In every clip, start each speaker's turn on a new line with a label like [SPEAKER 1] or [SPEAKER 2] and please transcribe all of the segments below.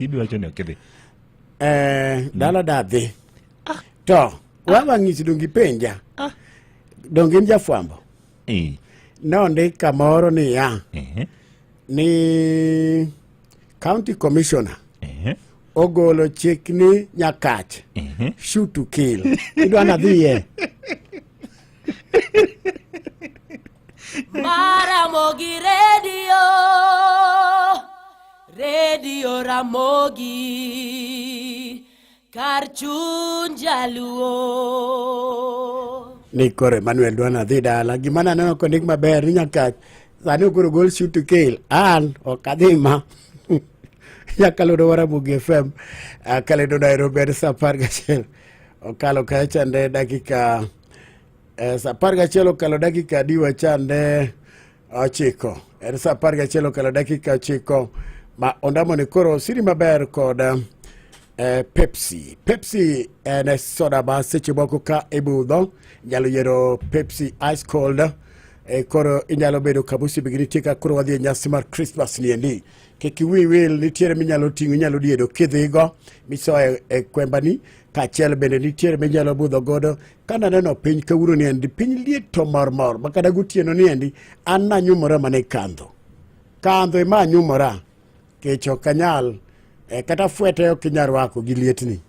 [SPEAKER 1] Ibi wacho ni ok idhi.
[SPEAKER 2] Dala dadhi. To wawa ng'isi donge ipenja. Donge in jafwambo? Nondik kamoro niya ni county commissioner ogolo chik ni Nyakach shoot to kill. Idwa nadhiye.
[SPEAKER 3] Maramogi Radio, Radio Ramogi, kar chuny jaluo.
[SPEAKER 2] Ni koro Emmanuel dwa nadhi dala. Gima naneno kondik maber ni Nyakach sani koro gol shoot to kill. An ok adhi ma. Nyakalondo wa Ramogi FM kalendo Nairobi en saa 11 okalo kacha chande dakika saa 11 okalo dakika adiwa chande 9 en saa 11 okalo dakika 9 ma ondamo ni koro siri maber kod Pepsi. Pepsi en soda ma seche moko ka ibudho inyalo yiero Pepsi ice cold. Koro inyalo bedo kamusi bigi nitie ka koro wadhi e nyasi mar Christmas ni endi. Kik iwi wil nitiere minyalo ting'o inyalo diedo kidhigo misoyo e kwembani kaachiel bende nitiere minyalo budho godo. Ka naneno piny kawuono ni endi piny liet to mormor ma kata gotieno ni endi an nanyumora mana e kandho. Kandho ema anyumora kech ok anyal kata fwete ok inyal rwako gi lietni.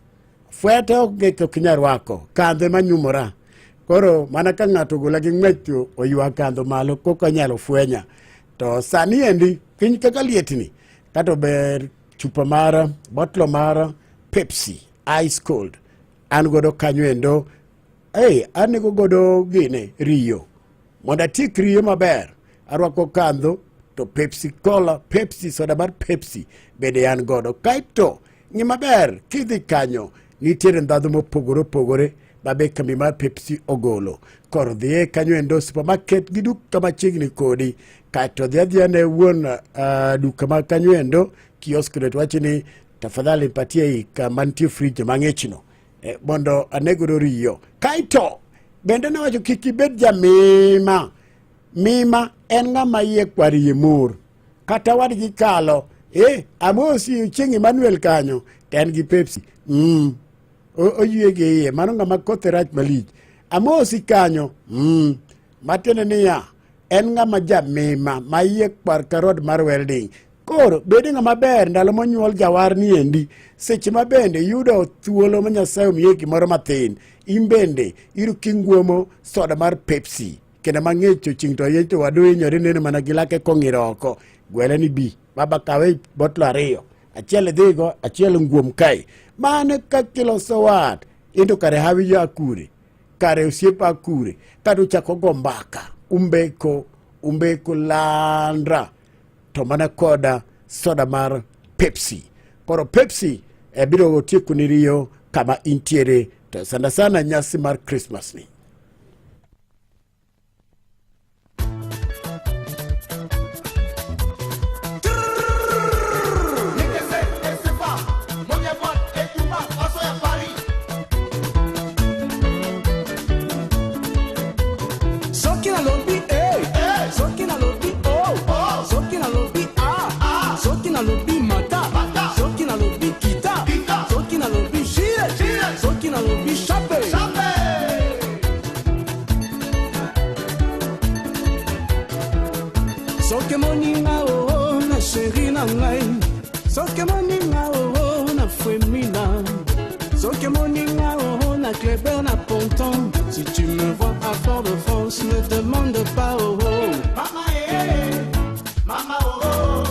[SPEAKER 2] Fwete ok inyal rwako, kandho ema anyumora. Koro mana ka ng'ato ogola gi ng'wech to oywa kandho malo koka anyalo fwenya. To sani endi piny kaka lietni kata ber chupa mar bottle mar Pepsi ice cold an godo kanyo endo. Hey, anego godo gine riyo mondo atiek riyo maber arwako kandho to Pepsi Cola, Pepsi soda mar Pepsi bende an godo. Kaeto ng'i maber kidhi kanyo nitiere ndhadhu mopogore opogore mabe kambi mar Pepsi ogolo. Koro dhiye kanyo endo supermarket gi duka machiegni kodi, kaeto dhi adhiya ne wuon duka ma kanyo endo kiosk no to wachi ni tafadhali nipatie i kama nitie fridge mang'ichno mondo ane godo riyo. Kaeto bende nawacho kik ibed jamima. Mima en ng'ama iye kwar iye mor. Kata wadgi kalo, amosi chieng' Emmanuel kanyo, to en gi Pepsi. Oyie gi iye, mano ng'ama kothe rach malich. Amosi kanyo, matiende niya, en ng'ama jamima ma iye kwar ka rod mar welding. Koro bed ng'ama ber ndalo monyuol jawar ni endi, seche ma bende iyudo thuolo ma Nyasaye omiye gimoro mathin, in bende iru kinguomo soda mar Pepsi. Kendo mang'ich oching' to yiech to wadu hinyore neno mana gi lake kong'iro oko. Gwele ni bi, baba kawe botlo 2, achiel idhigo, achiel nguom kae. Mano kaka iloso wat, in to kare hawi ya kure, kare osiepa kure, kata uchako go mbaka, umbeko, umbeko landra, to mana koda soda mar Pepsi. Koro Pepsi biro tieko ni riyo kama intiere, to sana sana nyasi mar Christmas ni.
[SPEAKER 4] Soki nalobi eh, soki nalobi oh, soki nalobi ah, soki nalobi mata, soki nalobi kita, soki nalobi gilet, soki nalobi chape. Soki moninga oh, na chéri na ngai, soki moninga oh, na Femina, soki moninga oh, na Kleber na Ponton. Si tu me vois à Fort-de-France, ne demande pas oh, oh.
[SPEAKER 5] Mama eh, mama oh,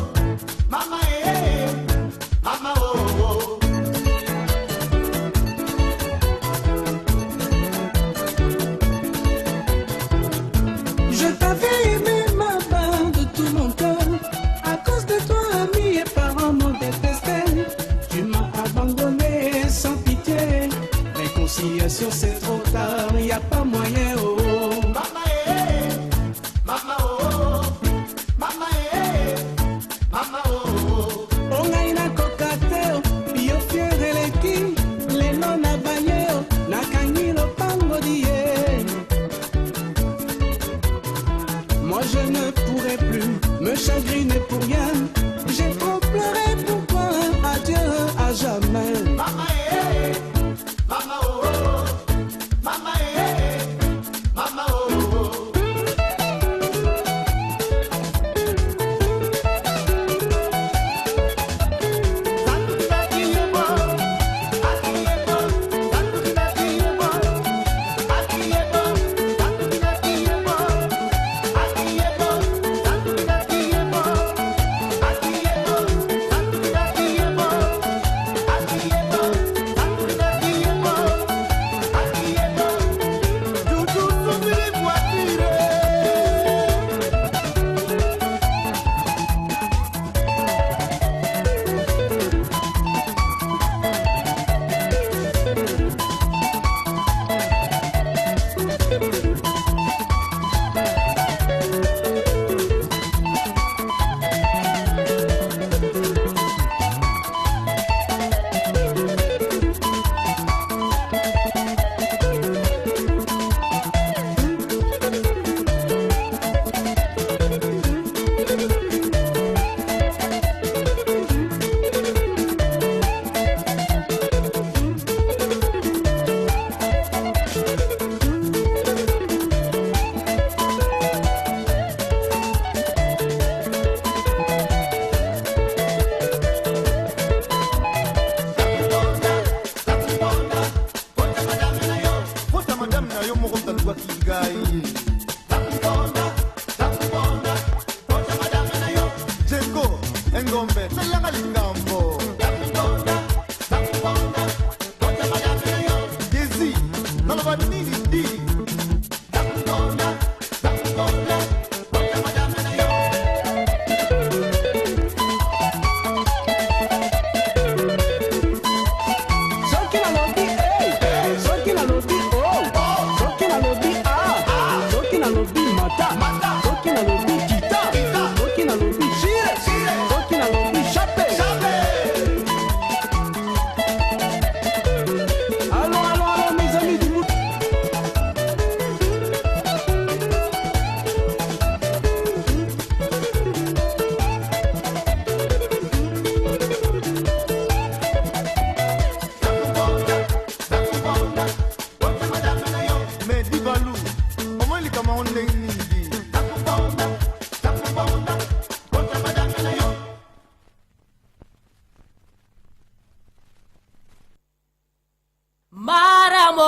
[SPEAKER 5] mama eh, mama oh, oh.
[SPEAKER 4] Je t'avais aimé ma part de tout mon cœur. À cause de toi, amis et parents m'ont détesté. Tu m'as abandonné sans pitié. Réconciliation, c'est trop tard, y a pas moyen, oh.
[SPEAKER 5] Mama eh, mama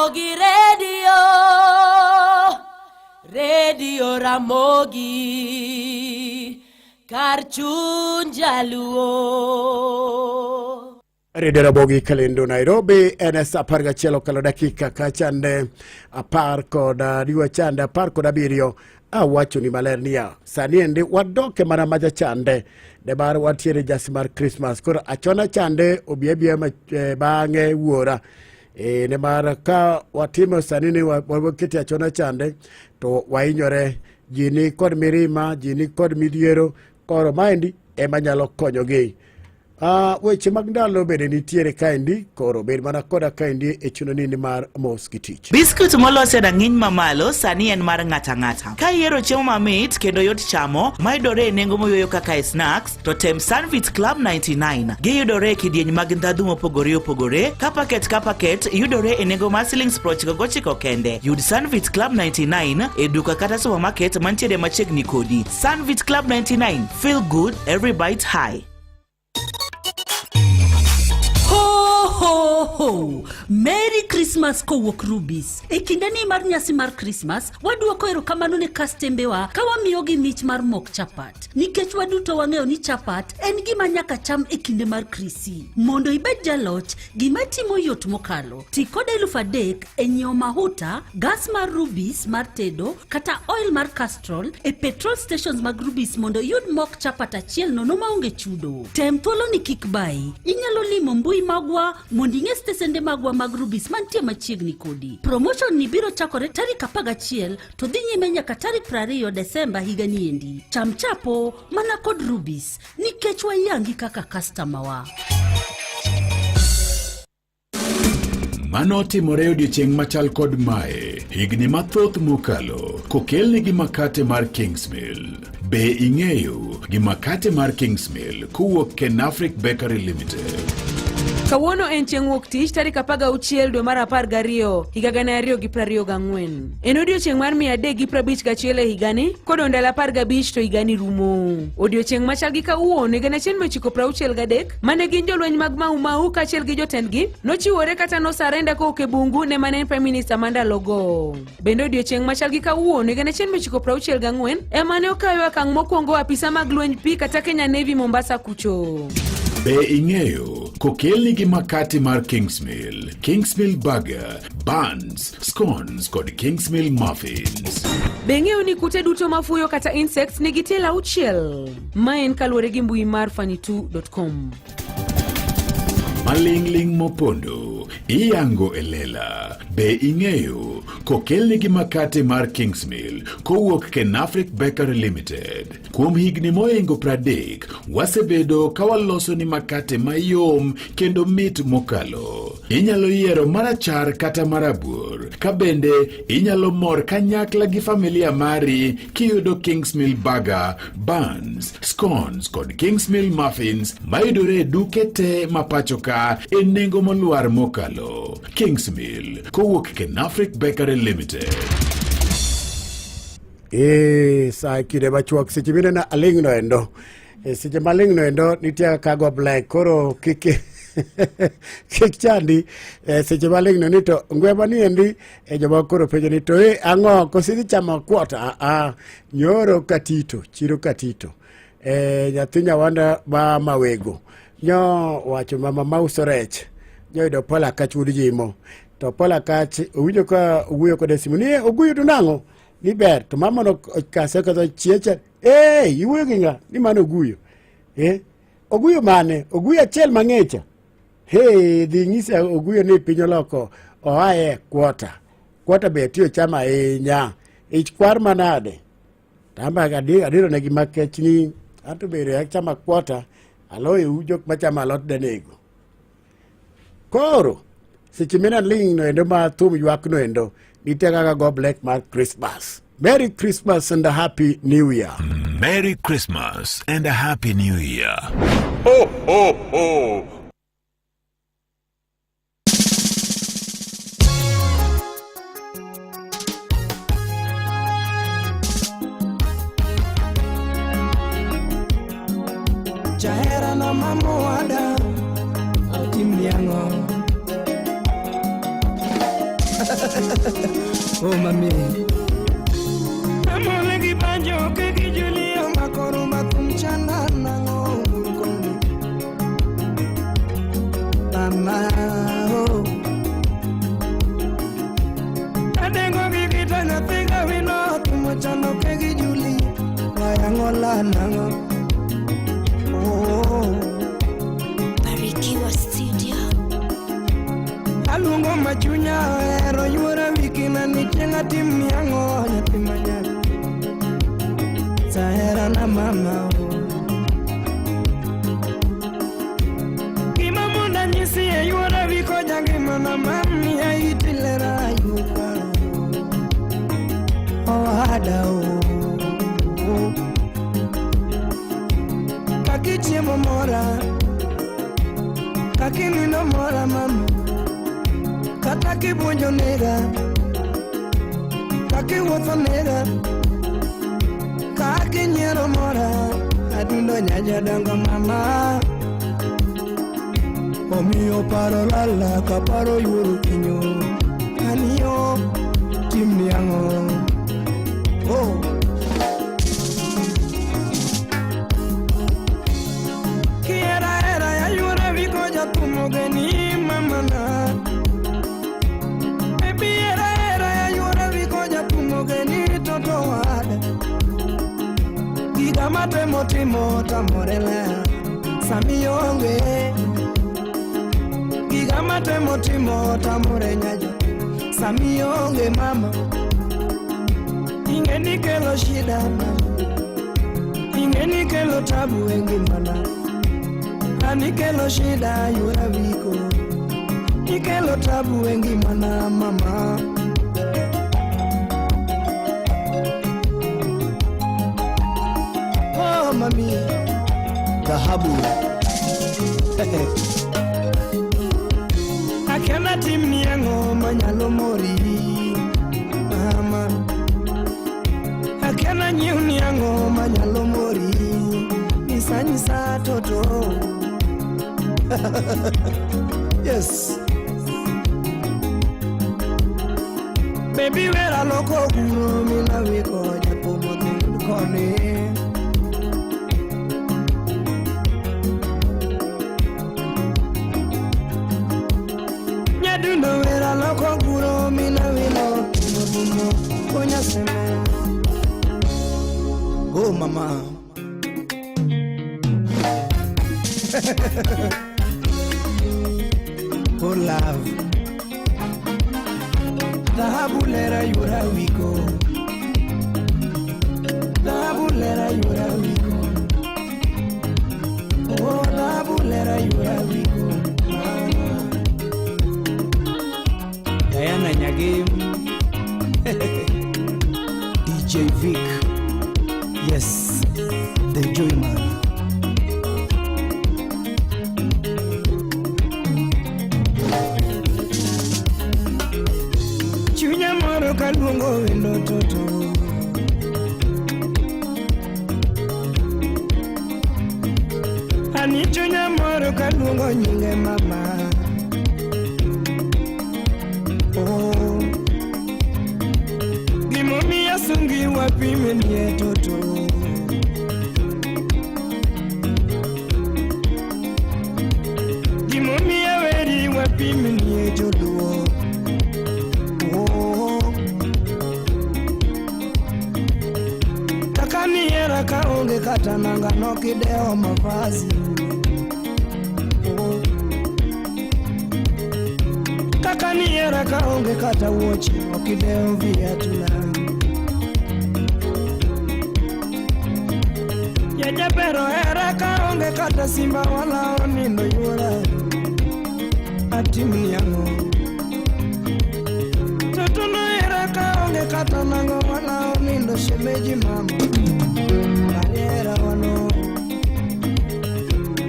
[SPEAKER 3] Ramogi Radio. Radio Ramogi. Kar chuny jaluo.
[SPEAKER 2] Redio Ramogi Kalendo Nairobi en saa 11 okalo dakika kachande apar kod ariyo chande 17 awachoni maler niya sani endi wadoke mana maja chande nimar wantiere jasi mar Christmas koro achona chande obi abiya bang'e wuora nimar ka watimo sani ni wakete achona chande to wahinyore ji ni kod mirima ji ni kod midhiero koro maendi ema nyalo konyogi. Weche mag ndalo bende nitiere kaendi koro bed mana koda kaendi e chuno ni mar mos gi tich.
[SPEAKER 1] Biskut molos e rang'iny mamalo sani en mar ng'ata ng'ata. Ka ihero chiemo mamit kendo yot chamo, mayudore e nengo moyueyo kaka e snacks, to tem Sunvit Club 99. Giyudore e kidieny mag ndhadhu mopogore opogore, ka paket ka paket yudore e nengo mar siling 99 kende. Yud Sunvit Club 99 e duka kata supermarket mantiere machiegni kodi. Sunvit Club 99, feel good every bite high.
[SPEAKER 6] Ho ho ho! Merry Christmas kowuok Rubis. E kindeni mar nyasi mar Christmas, waduoko erokamano ne kastembewa ka wamiyogi mich mar mok chapat. Nikech waduto wang'eyo ni chapat en gima nyaka cham e kinde mar Krisi. Mondo ibed jaloch, gima timo yot mokalo. Ti kod 3000 e nyiewo mahuta, gas mar Rubis mar tedo kata oil mar Castrol e petrol stations mag Rubis mondo iyud mok chapat achiel nono maonge chudo. Tem thuolo ni kik bayi. Inyalo limo mbui magwa mondo ing'e stesende magwa mag Rubis mantie machiegni kodi. Promotion ni biro chakore tarik 11 to dhi nyime nyaka tarik 20 Desemba higani endi. Cham chapo mana kod Rubis nikech wayangi kaka customer wa.
[SPEAKER 7] Mano timore odiechieng' machal kod mae higni mathoth mokalo kokelnegi makate mar Kingsmill. Be ing'eyo gi makate mar Kingsmill kowuok Kenafric Bakery Limited?
[SPEAKER 8] Kawuono en chieng' wuok tich tarik 16 dwe mar 12 higa 2024. En odiochieng' mar 351 e higani kodong' ndalo 15 to higani rumo. Odiochieng' machal gi kawuono higa 1963 mane gin jolweny mag Mau Mau kaachiel gi jotendgi nochiwore kata nosarenda kowuok e bungu ne mane en Prime Minister ma ndalogo. Bende odiochieng' machal gi kawuono higa 1964 ema ne okawe okang' mokwongo apisa mag lweny pi kata Kenya Navy Mombasa kucho.
[SPEAKER 7] Be ing'eyo kokelni gi makati mar Kingsmill, Kingsmill Burger, buns, scones kod Kingsmill muffins.
[SPEAKER 8] Be ing'eyo ni kute duto mafuyo kata insects nigi tielo auchiel? Ma en kaluwore gi mbui mar funny2.com.
[SPEAKER 7] Maling'ling' mopondo iyango e lela. Be ing'eyo kokelni gi makate mar Kingsmill kowuok Kenafric Bakery Limited. Kuom higni mohingo 30 wasebedo ka waloso ni makate mayom kendo mit mokalo. Inyalo yiero marachar kata marabuor, ka bende inyalo mor kanyakla gi familia mari kiyudo Kingsmill Burger, buns, scones kod Kingsmill muffins mayudore e duke te ma pacho ka e nengo molwar mokalo. Kingsmill kowuok Kenafric Bakery Limited.
[SPEAKER 2] Sa kinde machuok seche mineno aling'no endo seche maling'no endo nitie kaka go black koro kik kik chandi seche maling'no ni to ngwema ni endi joma koro penjo ni to ang'o koso idhi chamo kuot a nyoro katito chiro katito nyathi nyawanda ma mawego nyo wacho mama mauso rech nyoyudo Paul Akach wuod Jimo to Paul Akach owinjo ka owuoyo kode e simu ni oguyo to nang'o ni ber to mama no kase kadho chiecha iwuoyo gi ng'a ni mano oguyo oguyo mane oguyo achiel mang'echa he dhi nyise oguyo ni piny oloko oaye kwota kwota be tiyo chama ahinya ich kwar manade tamba adiro negi makech ni anto bere achama kwota aloyo u jok machamo alot danego koro seche mina ling no endo ma thum ywak no endo nitie kaka go black mar Christmas. Merry Christmas and a Happy New Year.
[SPEAKER 7] Merry Christmas and a Happy New Year.
[SPEAKER 9] Ho, ho, ho.
[SPEAKER 4] Jahera na mama wada otimni ang'o? Oh mami. Amole gi banjo ke gi Julio makoro makum chanda nango koni. Mama oh. Adengo gi kita nyathi gawino tumo chando ke gi Juli wayangola nango. Oh.
[SPEAKER 10] Barikiwa Studio.
[SPEAKER 4] Aluongo machunya ohero yuora wikina ni chieng' atim ni ang'o nyathi manyako Sahera na mama o Gima mondo anyisi e yuora wiko jangimana mami aiti lera ayuka Owada o Kakichiemo mora Kakinindo mora mama Kata kibuonjo nega Kakiwuotho nega Kakinyiero mora Adundo nyajadongo mama Omiyo paro lala kaparo yuoro kinyo Aniyo timni ang'o Oh. Kiera era ya yuora wiko jathumo geni mamana Baby era era ya yuora wiko jathumo geni toto wada Giga matemo timo tamore ler Sami onge Giga matemo timo tamore nyajo Sami onge mama Ing'e ni kelo shida mama Ing'e ni kelo tabu e ngimana Ani kelo shida yuora wiko Ikelo tabu e ngimana mama Oh mami
[SPEAKER 5] Dhahabu.
[SPEAKER 4] Akiana timni ang'o manyalo mori mama Akiana nyiewni ang'o manyalo mori Nyisa nyisa toto
[SPEAKER 5] Yes.
[SPEAKER 4] Baby wera loko guro mina wiko japomo thum koni Nyadundo wera loko guro mina wilo tumo tumo konya seme
[SPEAKER 5] Go mama.
[SPEAKER 4] Oh love Dhahabu lera yuora wiko Dhahabu lera yuora wiko Oh dhahabu lera yuora wiko Mama
[SPEAKER 5] Diana Nyagim.
[SPEAKER 4] DJ Vic Yes The Joy Man Chunya moro kaluongo wendo toto Ani chunya moro kaluongo nyinge mama Oh Gimomiyo sungi wapime nie toto Gimomiyo weri wapime nie joluo Oh Kaka nihera kaonge kata nanga nokidewo mavazi Oh. Kaka nihera kaonge kata wuoche okidewo viatu Ya jabero hera kaonge kata simba wala onindo yuora Atimni ang'o Toto nohera kaonge kata nango wala onindo shemeji mama Kaniera wano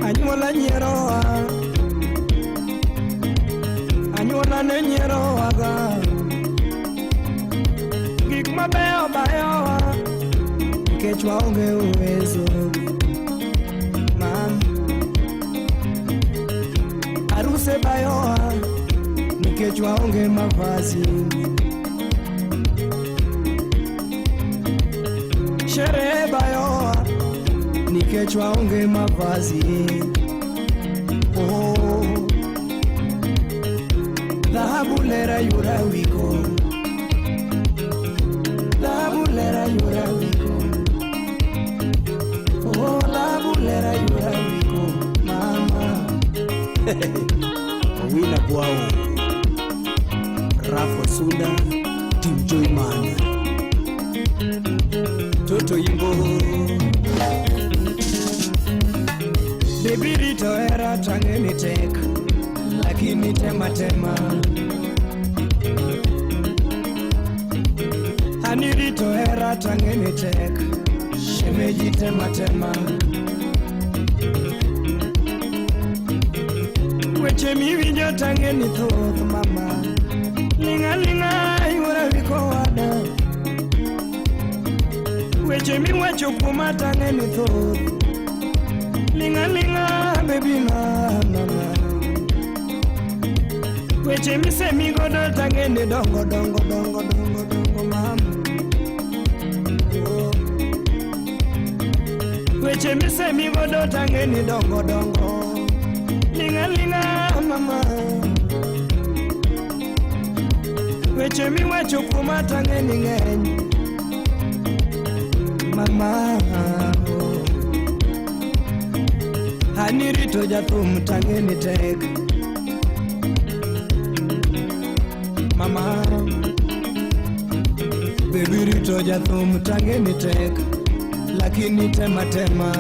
[SPEAKER 4] Anyuola nyierowa Anyuola ne nyierowaga Gik mabeyo bayowa Nikech waonge uwezo Mam Aruse bayowa Nikech waonge mavazi
[SPEAKER 5] Sherehe bayoa nikech waonge mavazi. Oh. Dhahabu lera yura wiko. Dhahabu lera yura wiko. Oh, dhahabu lera yura wiko. Mama.
[SPEAKER 11] Owila Bwao, Rafa Sunda, Team Joyman, Toto Imbo,
[SPEAKER 5] Baby rito hera tang'e ni tek, lakini tema tema. Ani rito hera tang'e ni tek, shemeji tema tema. Weche miwinjo tang'e ni thoth mama, ling'a ling'a yuora wi kowada. Weche miwacho kuoma tang'e ni thoth. Linga linga baby na mama. Weche misemi godo tang'e ni dongo dongo dongo dongo dongo mama. Oh. Weche misemi godo tang'e ni dongo dongo. Linga linga mama. Weche miwacho kuoma tang'e ni ng'eny. Mama. Oh. Ani rito jathum tang'e ni tek Mama Baby rito jathum tang'e ni tek Lakini tema tema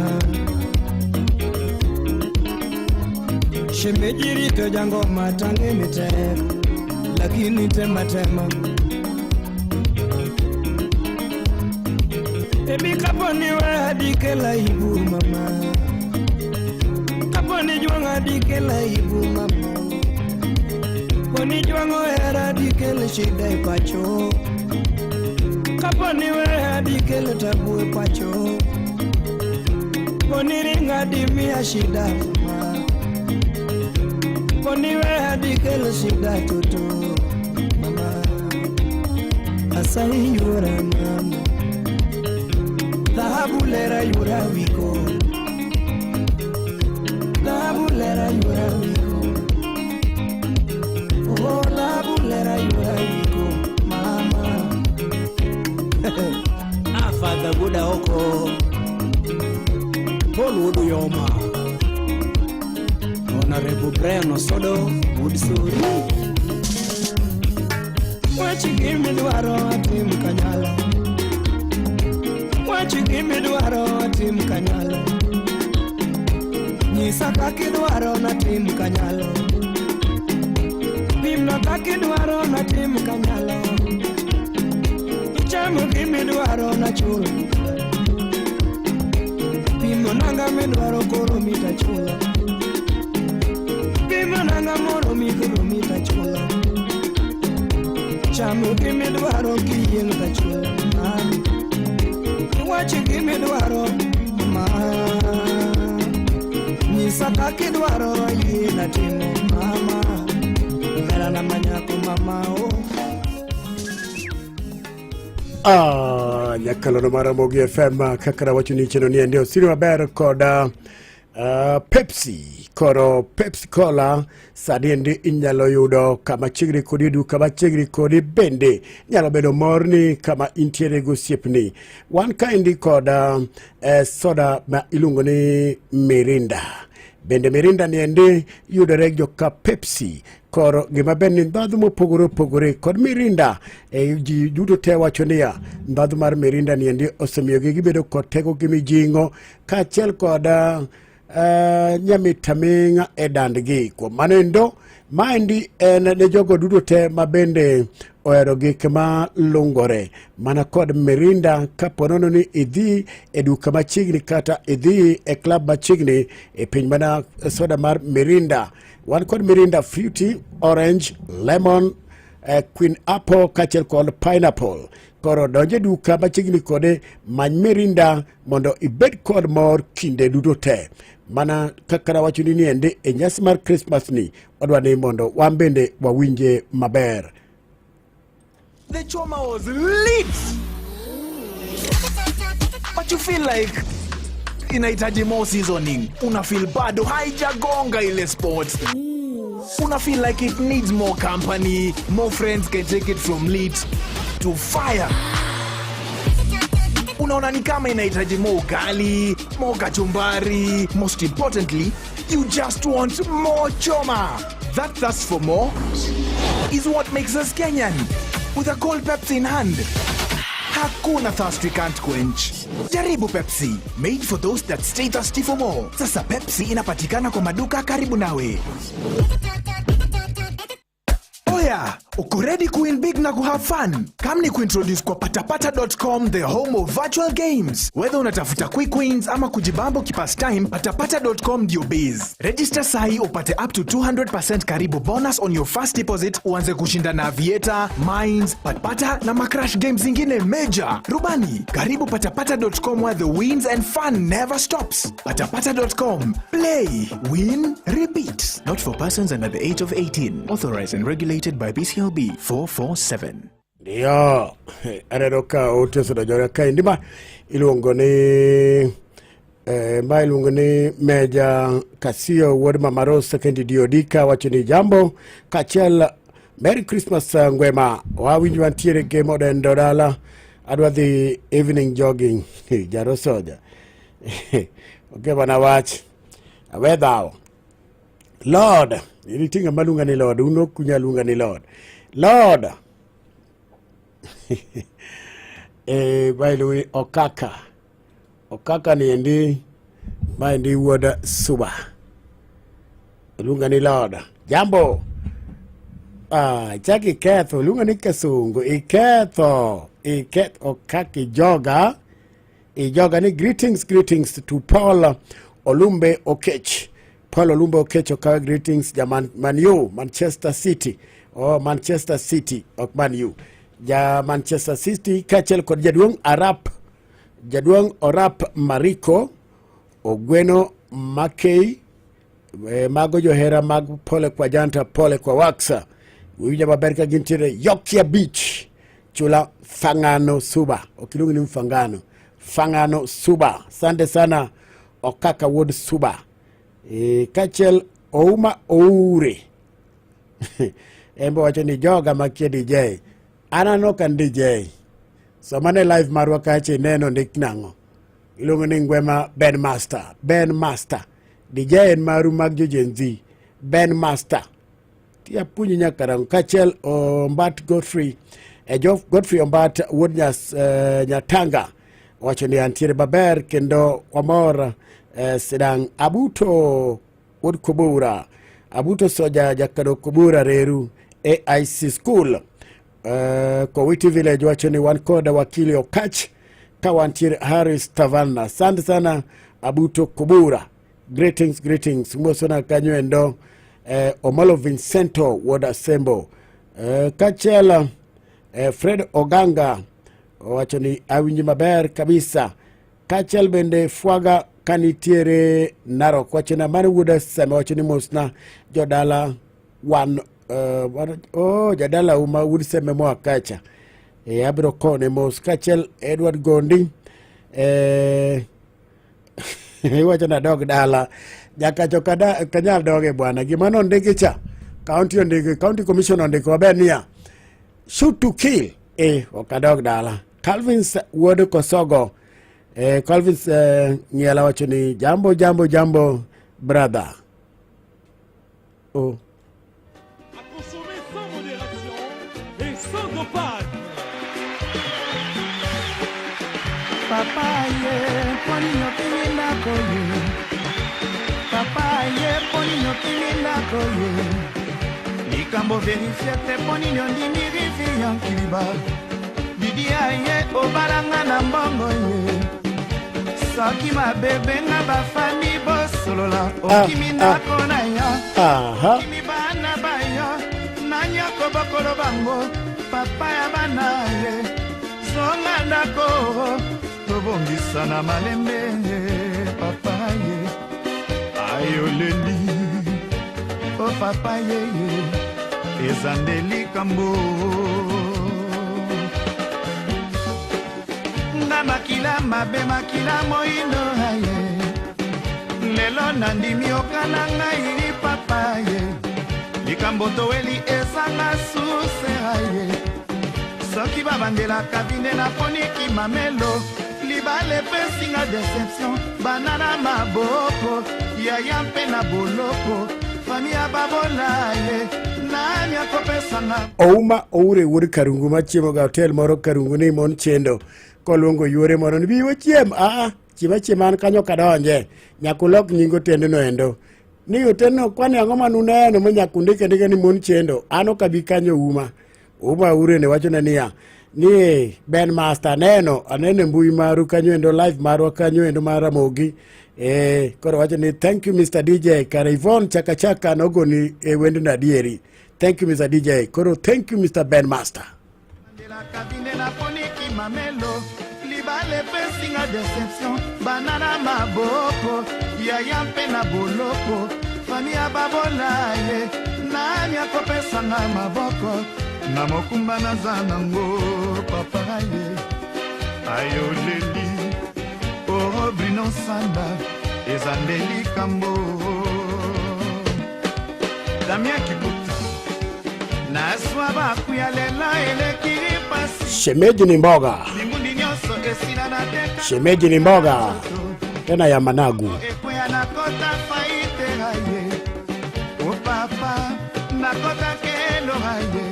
[SPEAKER 5] Shemeji rito jangoma tang'e ni tek Lakini tema tema Baby kapo ni we adikela aibu mama Kapo ni jwang'o adikel aibu mama Poni jwang'o hera adikel shida e pacho Kapo ni we adikel tabu e pacho Poni ringo adimiya shida mama Poni we adikel shida toto mama Asayi yuora mama Dhahabu lera yuora wiko Dhahabu lera yuora wiko Oh, dhahabu lera yuora wiko mama
[SPEAKER 11] Afadha Buda Oko, Paul Wuod Uyoma, Honorable Brian Osodo, Wuod Sori.
[SPEAKER 5] Wach gimidwaro atim kanyalo Wach gimidwaro atim kanyalo Nyisa kakidwaro natim kanyalo Pimna kakidwaro natim kanyalo Ichamo gimidwaro nachul Pimo nanga midwaro koro mitachulo Pimo nanga moro mikoro mitachulo Chamo gimidwaro kiyieng' tachulo mami Iwach gimidwaro ma Nyisa kakidwaro ayie natimo mama Herana manyako mama oh
[SPEAKER 2] Ah, nyakalono mar Ramogi FM kaka nawacho ni chenro ni endi osiri maber kod Pepsi. Koro Pepsi Cola sani endi inyalo yudo kama chiegni kodi e duka machiegni kodi bende nyalo bedo morni kama intiere gi osiepni. Wan kaendi kod soda ma iluongo ni Mirinda. Bende Mirinda ni endi yudore joka Pepsi. Koro gima ber ni ndhadhu mopogore opogore kod Mirinda e, ji duto te wacho niya ndhadhu mar Mirinda ni endi osemiyogi gibedo kod teko gi mijing'o kaachiel kod nyamit aming'a e dandgi. Kuom mano endo, maendi en ne jogo duto te ma bende ohero gik ma lungore mana kod Mirinda. Kapo nono ni idhi e duka machiegni kata idhi e club machiegni e piny mana soda mar Mirinda. Wan kod Mirinda fruity, orange, lemon, queen apple kaachiel kod pineapple. Koro donj e duka machiegni kode, many Mirinda mondo ibed kod mor kinde duto te. Mana kaka nawachoni ni endi e nyasi mar Christmas ni wadwa ni mondo wan bende wawinje maber.
[SPEAKER 12] The choma was lit! But you feel like inahitaji more seasoning. Una feel bado haijagonga ile spot. Una feel like it needs more company, more friends can take it from lit to fire. Unaona ni kama inahitaji more ugali, more kachumbari. Most importantly, you just want more choma. That thirst for more is what makes us Kenyan. With a cold Pepsi in hand, hakuna thirst we can't quench. Jaribu Pepsi, made for those that stay thirsty for more. Sasa Pepsi inapatikana kwa maduka karibu nawe. Oya, uko ready kuwin big na kuhave fun? Come ni kuintroduce kwa patapata.com, the home of virtual games. Whether unatafuta quick wins ama kujibamba ukipass time, patapata.com ndio base. Register sahi upate up to 200% karibu bonus on your first deposit, uanze kushinda na Aviator, Mines, Patapata na macrash games zingine major. Rubani, karibu patapata.com where the wins and fun never stops. Patapata.com. Play, win, repeat. Not for persons under the age of 18. Authorized and regulated by BCLB 447.
[SPEAKER 2] Ndio, aneno ka ote osedonjore kaendi. Ma iluongo ni ma iluongo ni Meja Kasio wuod Mama Rose Second DOD ka wacho ni jambo kaachiel. Merry Christmas. Ngwema wawinj wantiere ge modendo dala, adwa dhi evening jogging. Jaro soja oke bana, wach awe dhawo. Lord, nitie ng'ama luonga ni Lord, un ok unyal luonga ni Lord. Lord by the way, Okaka Okaka ni endi maendi wuod Suba luonga ni Lord. Jambo. Ah, chak iketho luonga ni Kasungu, iketho iketho. Okaka ijoga ijoga ni greetings, greetings to Paul Olumbe Okech. Paul Olumbe Okech okawe greetings ja Man, Man U, Manchester City. Oh, Manchester City, ok Man U. Ja Manchester City kaachiel kod jaduong' Arap, jaduong' Orap Mariko Ogweno Makei. Mago johera mag Pole kwa Janta Pole kwa Waksa. Winjo maber ka gintiere Yokia Beach, chula Fangano Suba. Ok iluongi ni Mfangano, Fangano Suba. Asante sana Okaka wuod Suba. Kaachiel Ouma Oure en be wacho ni joga makia DJ. An aneno ka an DJ. Sama ne live marwa kacha ineno ndik nang'o? Iluongo ni Ngwema Ben Master. Ben Master. DJ en maru mag jo Gen Z. Ben Master. Ti apuonji nyaka rango. Kaachiel Ombat Godfrey. Godfrey Ombat wuod Nyatanga wacho ni antiere maber kendo wamor sidang'. Abuto wuod Kobura. Abuto Soja Jakado Kobura Reru AIC School. Kowiti Village wacho ni wan koda wakili Okach ka wantiere Harris Tavanna. Asante sana Abuto Kobura. Greetings, greetings. Mosona kanyo endo Omolo Vincento wuod Asembo. Kaachiel Fred Oganga owacho ni awinji maber kabisa. Kaachiel bende Fwaga kanitiere Narok wacho ni mano wuod Aseme wacho ni mosna jodala wan oh, jadala uma wuod Seme moa kacha. Abiro kone mos. Kaachiel Edward Gondi iwacho ni adog dala nyaka chok kanyal doge bwana. Gima nondiki cha county ondiko, county commission ondiko maber niya shoot to kill. Ok adog dala. Calvins wuod Kosogo. Calvins Ngiela wacho ni jambo jambo jambo brother. Oh.
[SPEAKER 13] Consommer sans modération et sans dopage.
[SPEAKER 5] Papa ye, mponi okimi ndako ye? Papa ye, mponi okimi ndako ye? Likambo vérifie te, mpo nini ondimi rivi ya nkiliba? Lidia ye, obalanga na mbongo ye. Soki mabe, benga bafami bosolola. Okimi ndako na yo, okimi bana bayo, nani akobokolo bango? Papa ya bana ye, zonga ndako, tobongisa na malembe. Papa ye, ayoleli o papa ye, ye eza nde likambo. Nga
[SPEAKER 14] Nga makila mabe makila moindo aye. Lelo nandimi okana ngai papa ye. Likambo toweli ezanga suse aye. Soki babandelaka vinde naponiki mamelo. Libala epesinga deception bana na maboko yaya mpe na boloko fami ya babola ye nani akopesanga.
[SPEAKER 2] Ouma Oure wuod Karungu machiemo ga hotel moro Karungu ni mon chendo koluongo yuore moro ni bi wachiem aa chiema chiema an kanyo kadonje nyaka ulok nying otendno endo ni otendno kwani ang'o manuneno ma nyaka undike ndika ni mon chendo an ok abi kanyo Ouma. Ouma Oure ne wachone niya ni Ben Master aneno aneno e mbui maru kanyo endo live marwa kanyo endo mar Ramogi koro wacho ni thank you Mr DJ kare Yvonne Chaka Chaka nogoni e wendno adieri. Thank you Mr DJ. Koro thank you Mr Ben Master.
[SPEAKER 14] Kabine naponiki mamelo libala epesinga deception bana na maboko yaya mpe na boloko fami ya babola ye nani akopesanga maboko na mokumba naza nango papa ye ayoleli oro Bruno Sanda eza nde likambo Damien Kikuta naswa bakuya lela eleki pasi.
[SPEAKER 2] Shemeji ni mboga.
[SPEAKER 14] Limundi nyonso esila na teka.
[SPEAKER 2] Shemeji ni mboga tena ya managu.
[SPEAKER 14] Ekweya nakota faite aye o papa nakota kelo aye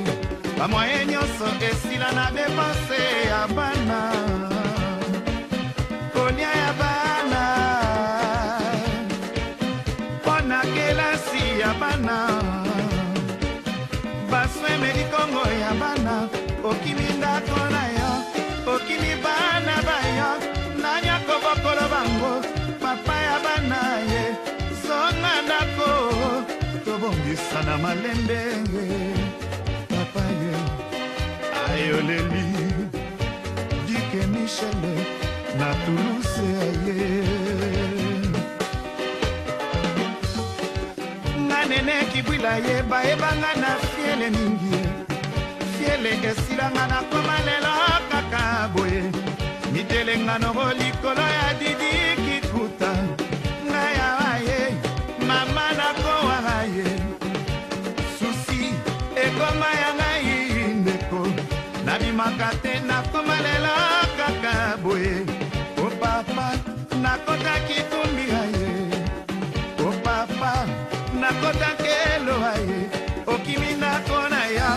[SPEAKER 14] bamoye nyonso esila na depense ya bana kolia ya bana mpona kelasi ya bana baswe medikongo ya bana okimi ndako na yo okimi bana bayo nani akobokolo bango papa ya bana ye zonga ndako tobongisa na malembe papa ye ayoleli Dike Michel na Toulouse aye nga nene kibwila ye bayebanga na fiele mingi fiele esilanga nakoma lelo kaka boye mitelenga noko likolo ya didi kikuta ngai awa ye mama nakowaka ye susi ekoma ya ngai ndeko nabimaka te nakoma lelo kaka boye o papa nakotaki tumbi aye o papa nakota kelo aye okimi ndako na ya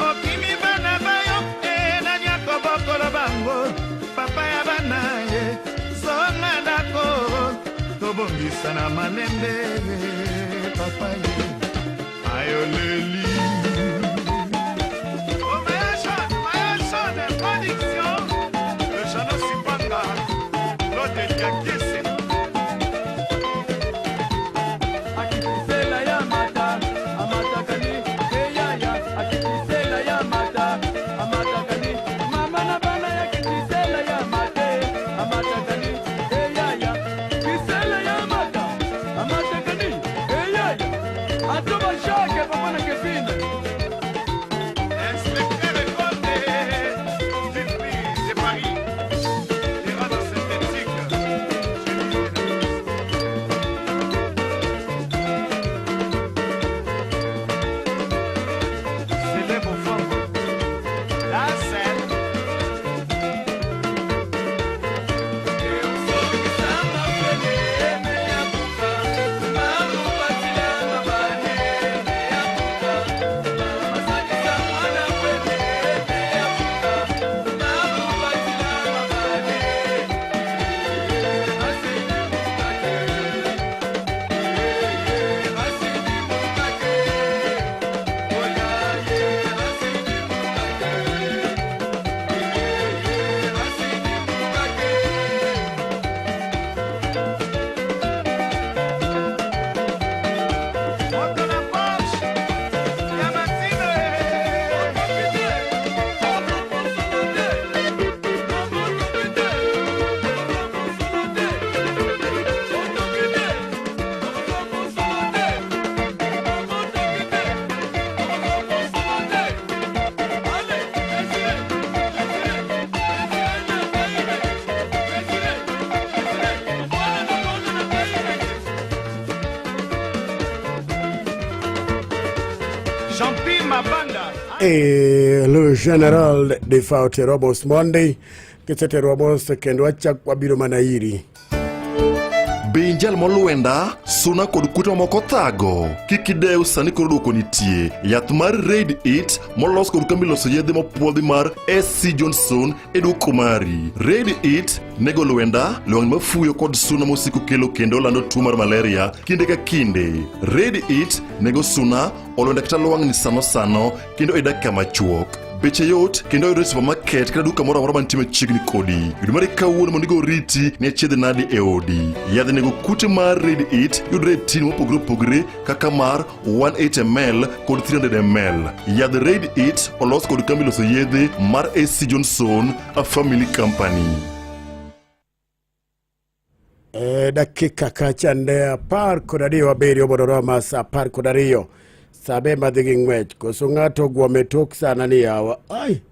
[SPEAKER 14] okimi bana bayo e nani akobokolo bango papa ya bana ye zonga ndako tobongisa na malembe papa ye ayoleli.
[SPEAKER 13] Papa na kepi.
[SPEAKER 14] Jean-Pi Mabanda.
[SPEAKER 2] Le General Defa oterwa mos mondi kiseterwa mos kendo wachak wabiro mana iri.
[SPEAKER 15] Be in jal molwenda, suna kod kute mamoko thago? Kik idew sani koro duoko nitie. Yath mar Raid It molos kod kambi loso yedhe mopuodhi mar SC Johnson e duoko mari. Raid It nego lwenda, lwang'ni mafuyo kod suna mosiko kelo kendo lando tuo mar malaria kinde ka kinde. Raid It nego suna, olwenda kata lwang'ni sano sano kendo e dakika machuok. Beche yot kendo oyudore e supermarket kata duka moro amora mantie machiegni kodi. Yud mari kawuono mondo igo oriti ne achiedh nadi e odi. Yadh nego kute mar Red It yudore e tin mopogore opogore kaka mar 18 ml kod 300 ml. Yadh Red It olos kod kambi loso yedhe mar AC Johnson, a family company.
[SPEAKER 2] E, dakika kachande 12 abiriyo mondo roma sa 12 sabe madhi gi ng'wech koso ng'ato ogwom e tok sana ni yawa ai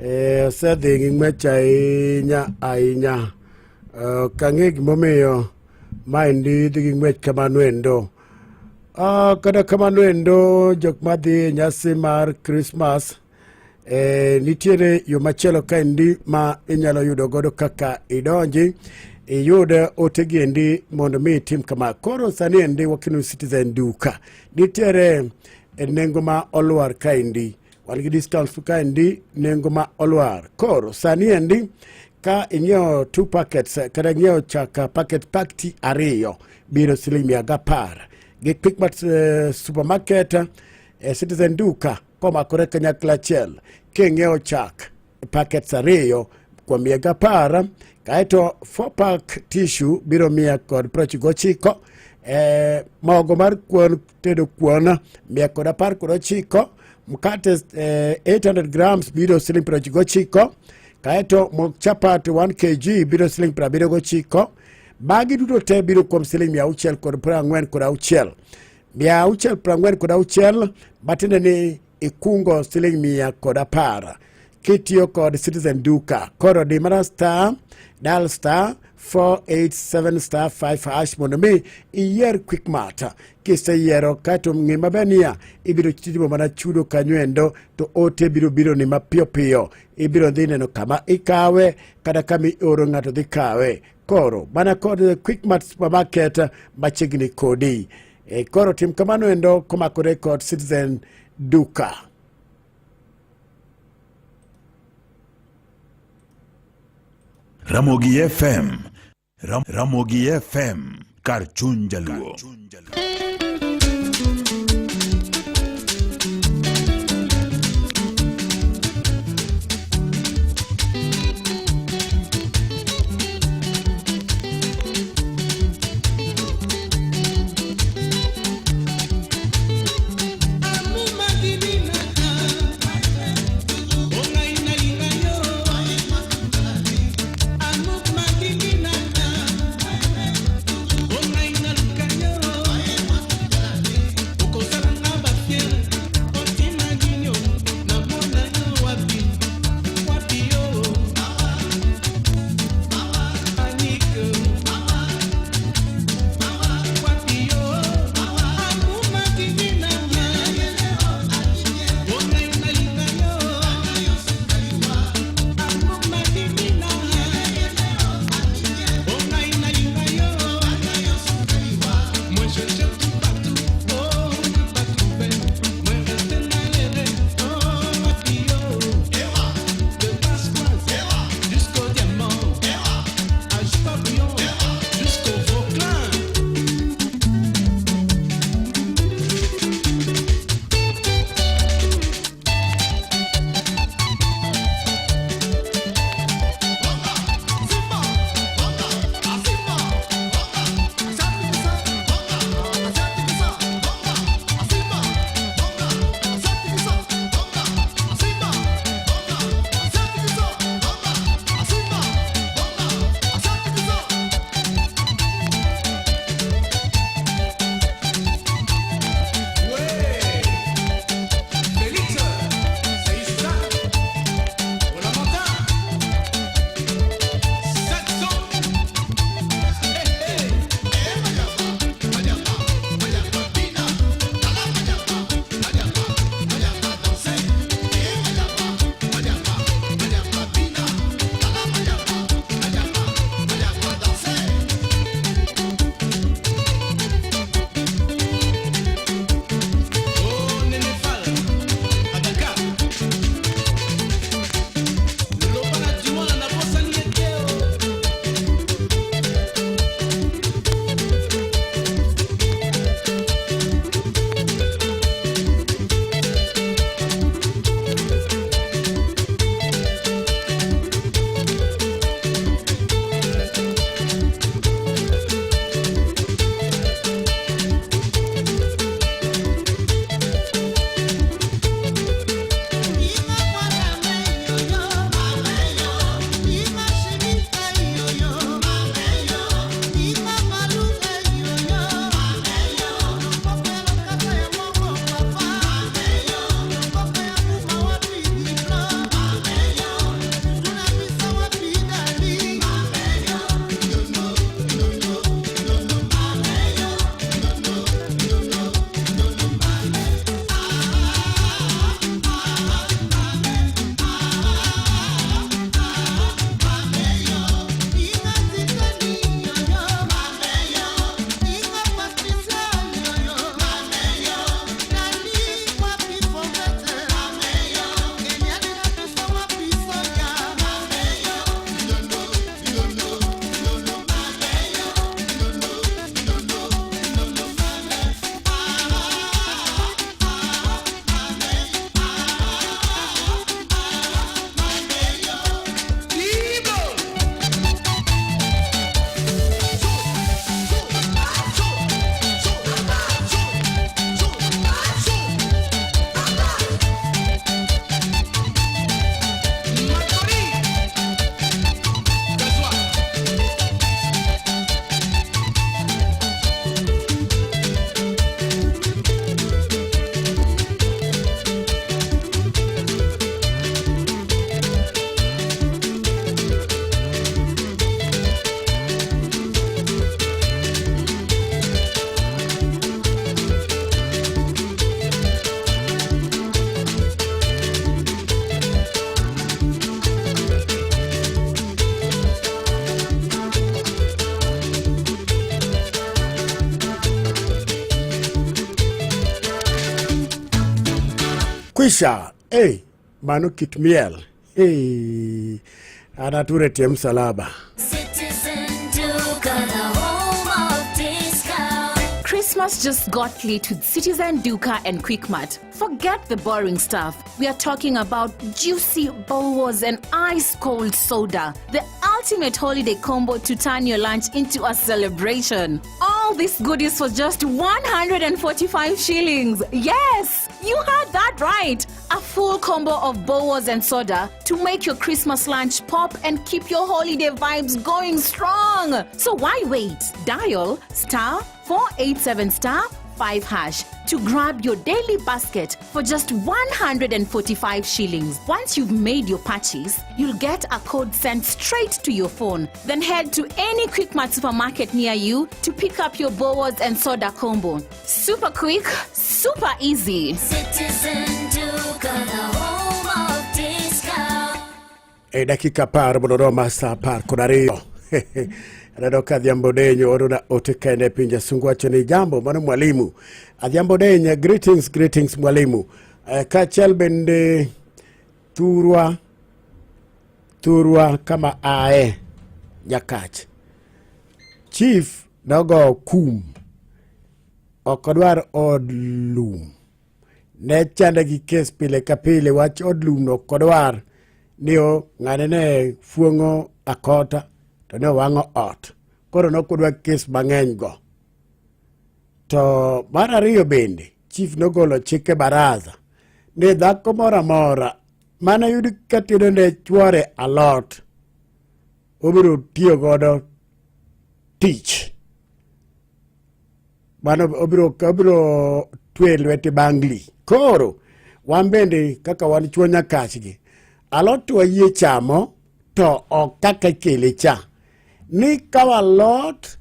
[SPEAKER 2] e, osedhi gi ng'wech ahinya ahinya. Ok ang'e gimomiyo maendi dhi gi ng'wech kamano endo. Kata kamano endo jok madhi e nyasi mar Christmas nitiere yo machielo kaendi ma inyalo yudo godo kaka idonji iyud ote giendi mondo mi itim kama. Koro sani endi wakino Citizen duka nitiere nengo ma olwar kaendi, wan gi discounts kaendi, nengo ma olwar. Koro sani endi ka ing'iewo 2 packets kata ing'iewo chak packet pakti 2 biro siling 110 gi Quickmart supermarket Citizen duka komakore kanyakla achiel king'iewo chak packets 2 kuom 110, kaeto 4 pack tissue biro 199, mogo mar kuon tedo kuon 119, mkate 800 grams biro siling 99, kaeto mok chapat 1 kg biro siling 79. Magi duto te biro kuom siling 646, 646, matiende ni ikungo siling 110 kitiyo kod Citizen duka. Koro di mana star dial star 487 star 5 hash mondo mi iyier Quickmart. Kiseyiero kaeto ng'i maber niya ibiro timo mana chudo kanyo endo to ote biro biro ni mapiyo piyo. Ibiro dhi neno kama ikawe kata kama ioro ng'ato dhi kawe. Koro mana kod Quickmart supermarket machiegni kodi. Koro tim kamano endo komakore kod Citizen duka.
[SPEAKER 7] Ramogi FM. Ramogi FM kar chuny jaluo.
[SPEAKER 2] Kwisha. Hey, mano kit miel. Hey, an ature tie msalaba.
[SPEAKER 10] Citizen Duka, the home of discount.
[SPEAKER 16] Christmas just got lit with Citizen Duka and Quickmart. Forget the boring stuff. We are talking about juicy bowls and ice cold soda. The ultimate holiday combo to turn your lunch into a celebration. All these goodies for just 145 shillings. Yes, you heard that right. A full combo of bowls and soda to make your Christmas lunch pop and keep your holiday vibes going strong. So why wait? Dial star 487 star 5 hash to grab your daily basket for just 145 shillings. Once you've made your purchase, you'll get a code sent straight to your phone. Then head to any Quickmart supermarket near you to pick up your bowls and soda combo. Super quick, super easy.
[SPEAKER 10] Citizen Duka, the home of discount.
[SPEAKER 2] E dakika 10 mondo oroma sa 12. Aneno ka Adhiambo Denyo orona ote kende e pinje sungu wacho ni jambo mano mwalimu. Adhiambo Denyo, greetings, greetings mwalimu. Kaachiel bende thurwa kama ae Nyakach. Chief nogo kum. Ok odwar od lum. Ne chande gi kes pile ka pile wach od lum no ok odwar ni o ng'ane ne fuong'o akota to ne owang'o ot. Koro ne ok odwar kes mang'eny go. To mar ariyo bende, chief nogolo chik e baraza ni dhako moro amora mane yud ka tedo ne chuore alot obiro tiyo godo tich. Mano obiro twe lwete bangli. Koro wan bende kaka wan chuo Nyakachgi, alot to wayie chamo to ok kaka ikele cha. Ni kawo alot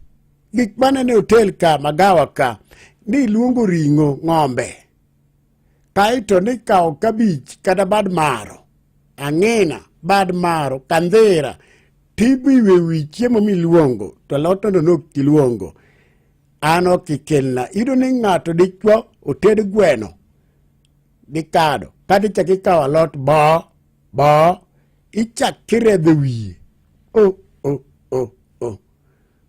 [SPEAKER 2] gik manene e hotel ka magawa ka ni iluongo ring'o ng'ombe kaeto ni kawo kabich kata bad maro ang'ina bad maro kandhira tibiwe wi chiemo miluongo to alot no nok iluongo an ok ikelna. Iyudo ni ng'ato dichuo oted gweno gi kado kata ichak ikawo alot bo ichak iredho wiye o o o o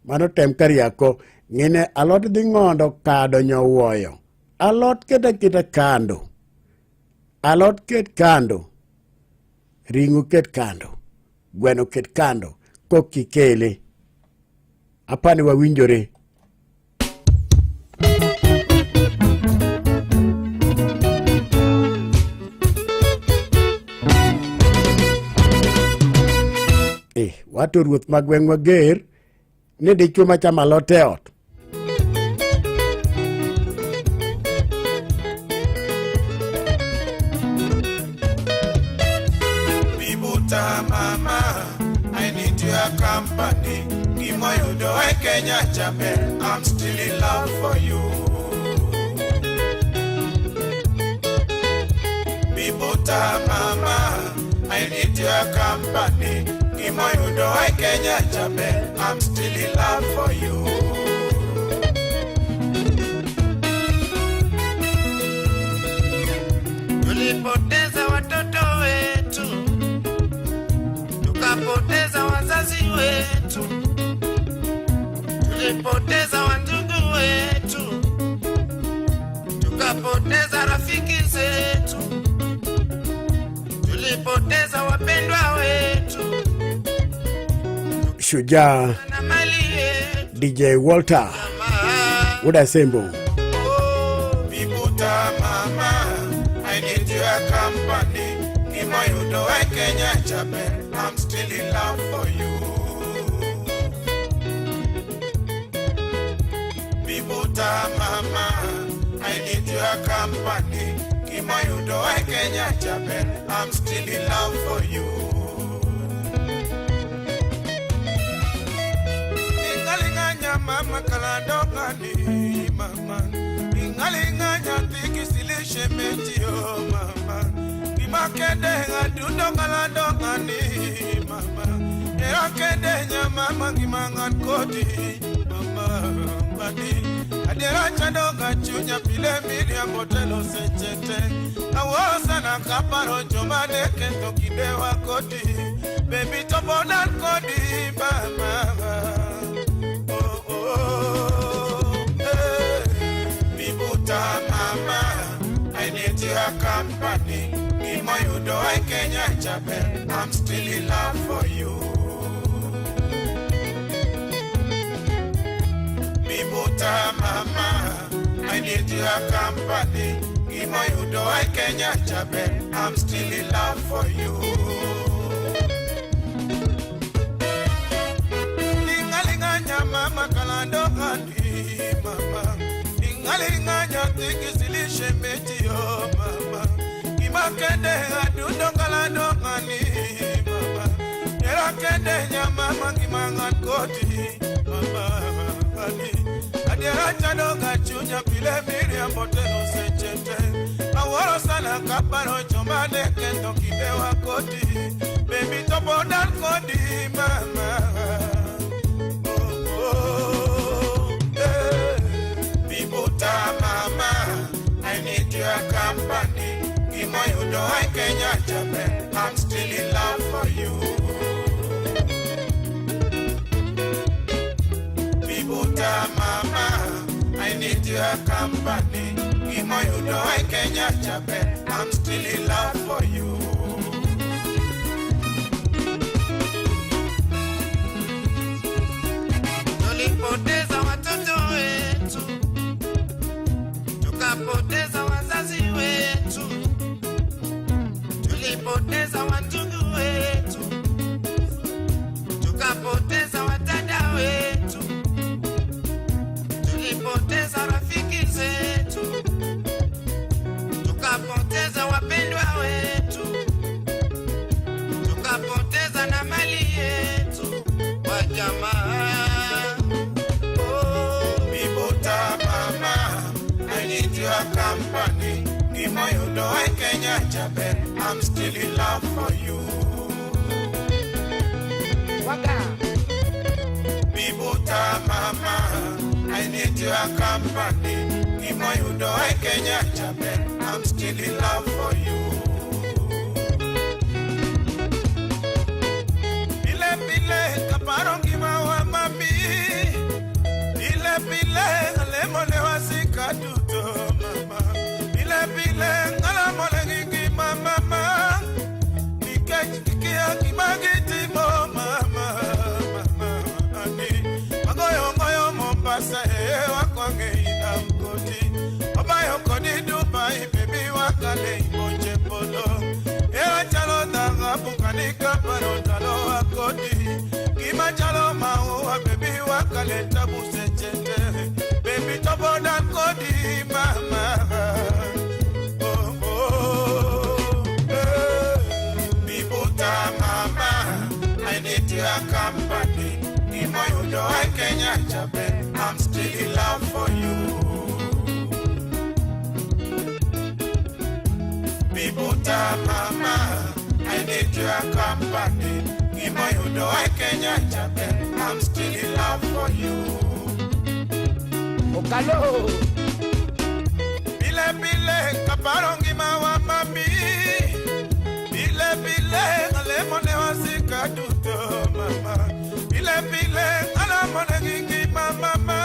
[SPEAKER 2] mano tem Kariako ng'ine alot dhi ng'ondo kado nyowuoyo. Alot ket aketa kando, alot ket kando, ring'o ket kando, gweno ket kando kokikele. Apani wawinjore. Wato ruoth ma gweng'wa ger ni dichuo machamo alot e ot.
[SPEAKER 14] Bibuta mama, I need your company. Gimoyudo e Kenya Chapel, I'm still in love for you. Bibuta mama, I need your company. Gimoyudo e Kenya Chapel, I'm still in love for you. Tulipoteza watoto wetu, tukapoteza wazazi wetu, tulipoteza wandugu wetu, tukapoteza rafiki zetu, tulipoteza wapendwa wetu.
[SPEAKER 2] Shujaa
[SPEAKER 14] na mali yetu.
[SPEAKER 2] DJ Walter Udasembo.
[SPEAKER 14] Bibuta mama, I need your company. Gimoyudo e Kenya Chapel, I'm still in love for you. Bibuta mama, I need your company. Gimoyudo e Kenya Chapel, I'm still in love for you. Ingalinganya mama kalandongani mama, ingalinganya tikisilishe metio mama, imakende ngadundo kalandongani mama, erakende nya mama gimangan kodi mama badi adiera chando gachunya pile miria motelo sechete awosa sana kaparo joma ne ketho kindewa kodi. Baby to pod an kodi mama. Oh, oh, hey. Mibuta mama, I need your company. Gimoyudo e Kenya chaber, I'm still in love for you. Mibuta mama, I need your company. Gimoyudo e Kenya chaber, I'm still in love for you. Lingalinganya mama kalando kandi mama. Lingalinganya tikisilishe meti yo mama. Imakende adundo kalando kandi mama. Erakende nyama gimangan koti mama. Adiera chano gachunya pile miriambo telo sechete. Awuoro sana kaparo joma ne ketho kindewa kodi. Baby to pod an kodi mama. Oh, oh, hey. Mibuta mama, I need your company. Gimoyudo e Kenya chaber, I'm still in love for you. Mibuta mama, I need your company. Gimoyudo e Kenya chaber, I'm still in love for you.
[SPEAKER 17] Tulipoteza watoto wetu, tukapoteza wazazi wetu, tulipoteza wandugu wetu, tukapoteza wadada wetu, tulipoteza rafiki zetu, tukapoteza wapendwa wetu, tukapoteza na mali yetu wa jamaa.
[SPEAKER 14] Mibuta mama, I need your company. Gimoyudo e Kenya chaber, I'm still in love for you. Mibuta mama, I need your company. Gimoyudo e Kenya chaber, I'm still in love for you. Pile pile kaparo ngima wa mami. Pile pile alemo ne wasika duto mama. Pile pile ngalamo ne ngima mama. Nikech kikia gima gitimo mama. Mama ani magoyo goyo Mombasa e wakwange inam kodi. Obayo kodi Dubai baby wakale iboche polo. Era chalo dhahabu kanika paro talo akodi. Gima chalo maua baby wakale tabu sechete. Baby to pod an kodi mama. Oh, oh, hey. Mibuta mama, I need your company. Gimoyudo e Kenya chaber, I'm still in love for you. Mibuta mama, I need your company. Gimoyudo e Kenya chaber, I'm still in love for you.
[SPEAKER 2] Okalo.
[SPEAKER 14] Pile pile kaparo ngima wa mami. Pile pile alemo ne wasika duto mama. Pile pile alamo ne ngima mama.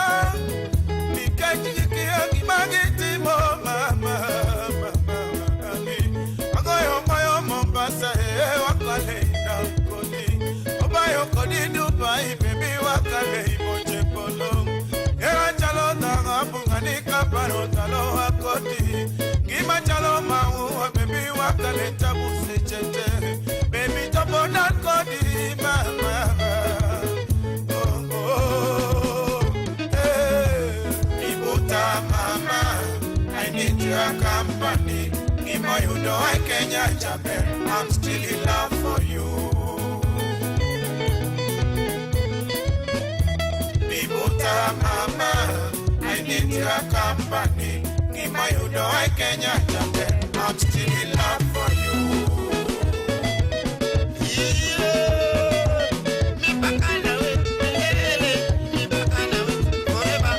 [SPEAKER 14] Nikech gikia gima gitimo mama. Mama ani magoyo goyo Mombasa e wakale inam kodi. Obayo kodi Dubai baby wakale iboche polo. Era chalo dhahabu nganika paro talo akodi. Gima chalo maua baby wakale tabu sechete. Baby to pod an kodi mama. Oh, oh, hey. Mibuta mama, I need your company. Gimoyudo e Kenya chaber, I'm still in love for you. Mibuta mama, I need your company. Gimoyudo e Kenya chaber, I'm still in love for you.
[SPEAKER 17] Forever,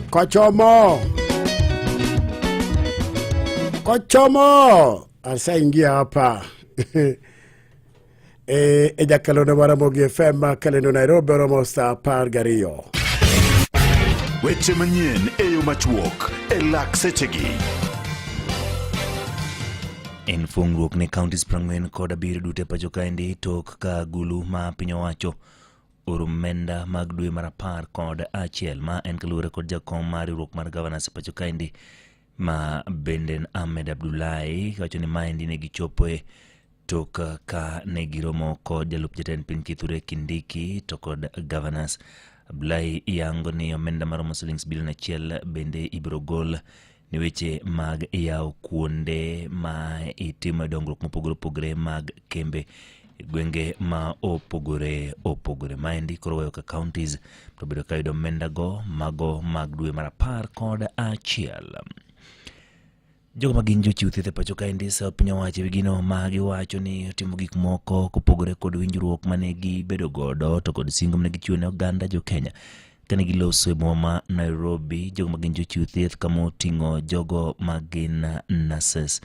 [SPEAKER 2] Kochomo. Kochomo. Asaingia hapa. E, e jakalono mar Ramogi FM kalendo Nairobi oromo saa 12.
[SPEAKER 7] Weche manyien e yo machuok e lak sechegi.
[SPEAKER 18] En fungruok ne counties 47 duto e pacho kaendi tok ka agulu ma piny owacho oro omenda mag dwe mar 11 ma en kaluwore kod jakom mar riwruok mar governors e pacho kaendi ma bende en Ahmed Abdullahi wacho ni maendi ne gichopoe tok ka ne giromo kod jalup jatend piny Kithure Kindiki to kod governors. Abdullahi yango ni omenda maromo silings bilion 1 bende ibiro gol ne weche mag yawo kuonde ma itimo dongruok mopogore opogore mag kembe e gwenge ma opogore opogore. Maendi koro weyo ka counties to bedo ka yudo omenda go mago mag dwe mar 11. Jogo ma gin jochiw thieth e pacho kaendi sa piny owacho e wi gino ma giwacho ni otimo gik moko kopogore kod winjruok mane gibedo godo to kod singo mane gichiwo ne oganda jo Kenya kane giloso e boma ma Nairobi. Jogo ma gin jochiw thieth kama oting'o jogo ma gin nurses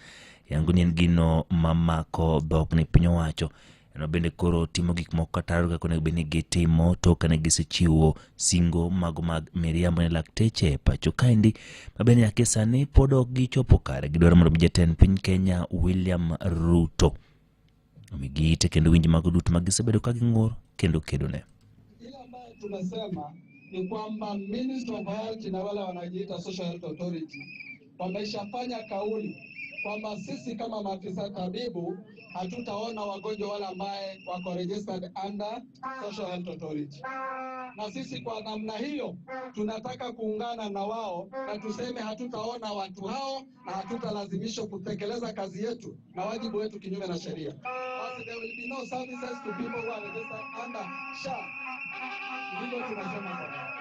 [SPEAKER 18] yango ni en gino mamako dhok ni piny owacho ema bende koro timo gik moko kataro kaka onego bed ni gitimo to kane gisechiwo singo mago mag miriambo ne lakteche e pacho kaendi ma bende nyaka sani pod ok gichopo kare. Gidwaro mondo mi jatend piny Kenya William Ruto omigi ite kendo winj mago duto ma gisebedo ka ging'ur kendo kedone.
[SPEAKER 19] Ile ambayo tunasema ni kwamba Minister of Health na wale wanajiita Social Health Authority wameshafanya kauli kwamba sisi kama maafisa tabibu hatutaona wagonjwa wale ambaye wako registered under Social Health Authority. Na sisi kwa namna hiyo tunataka kuungana na wao na tuseme hatutaona watu hao na hatutalazimishwa kutekeleza kazi yetu na wajibu wetu kinyume na sheria. Basi there will be no services to people who are registered under SHA. Ndivyo tunasema bwana.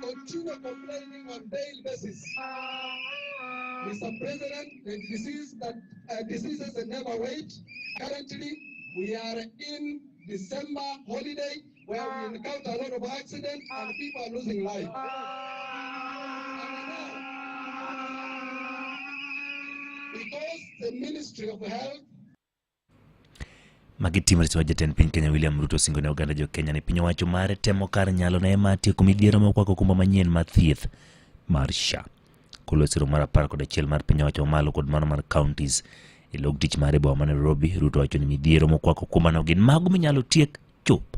[SPEAKER 19] Continue complaining on daily basis. Mr. President, the disease that diseases that never wait. Currently, we are in December holiday where we encounter a lot of accidents and people are losing life. And now, because the Ministry of Health
[SPEAKER 18] Magi timore sama jatend piny Kenya William Ruto osingo ne oganda jo Kenya ni piny owacho mare temo kar nyalone mar tieko midhiero mokwako okumba manyien mar thieth mar SHA. Koloso romo mar 11 mar piny owacho mamalo kod mano mar counties e log tich mare e boma ma Nairobi, Ruto wacho ni midhiero mokwako okumbano gin mago minyalo tiek chup.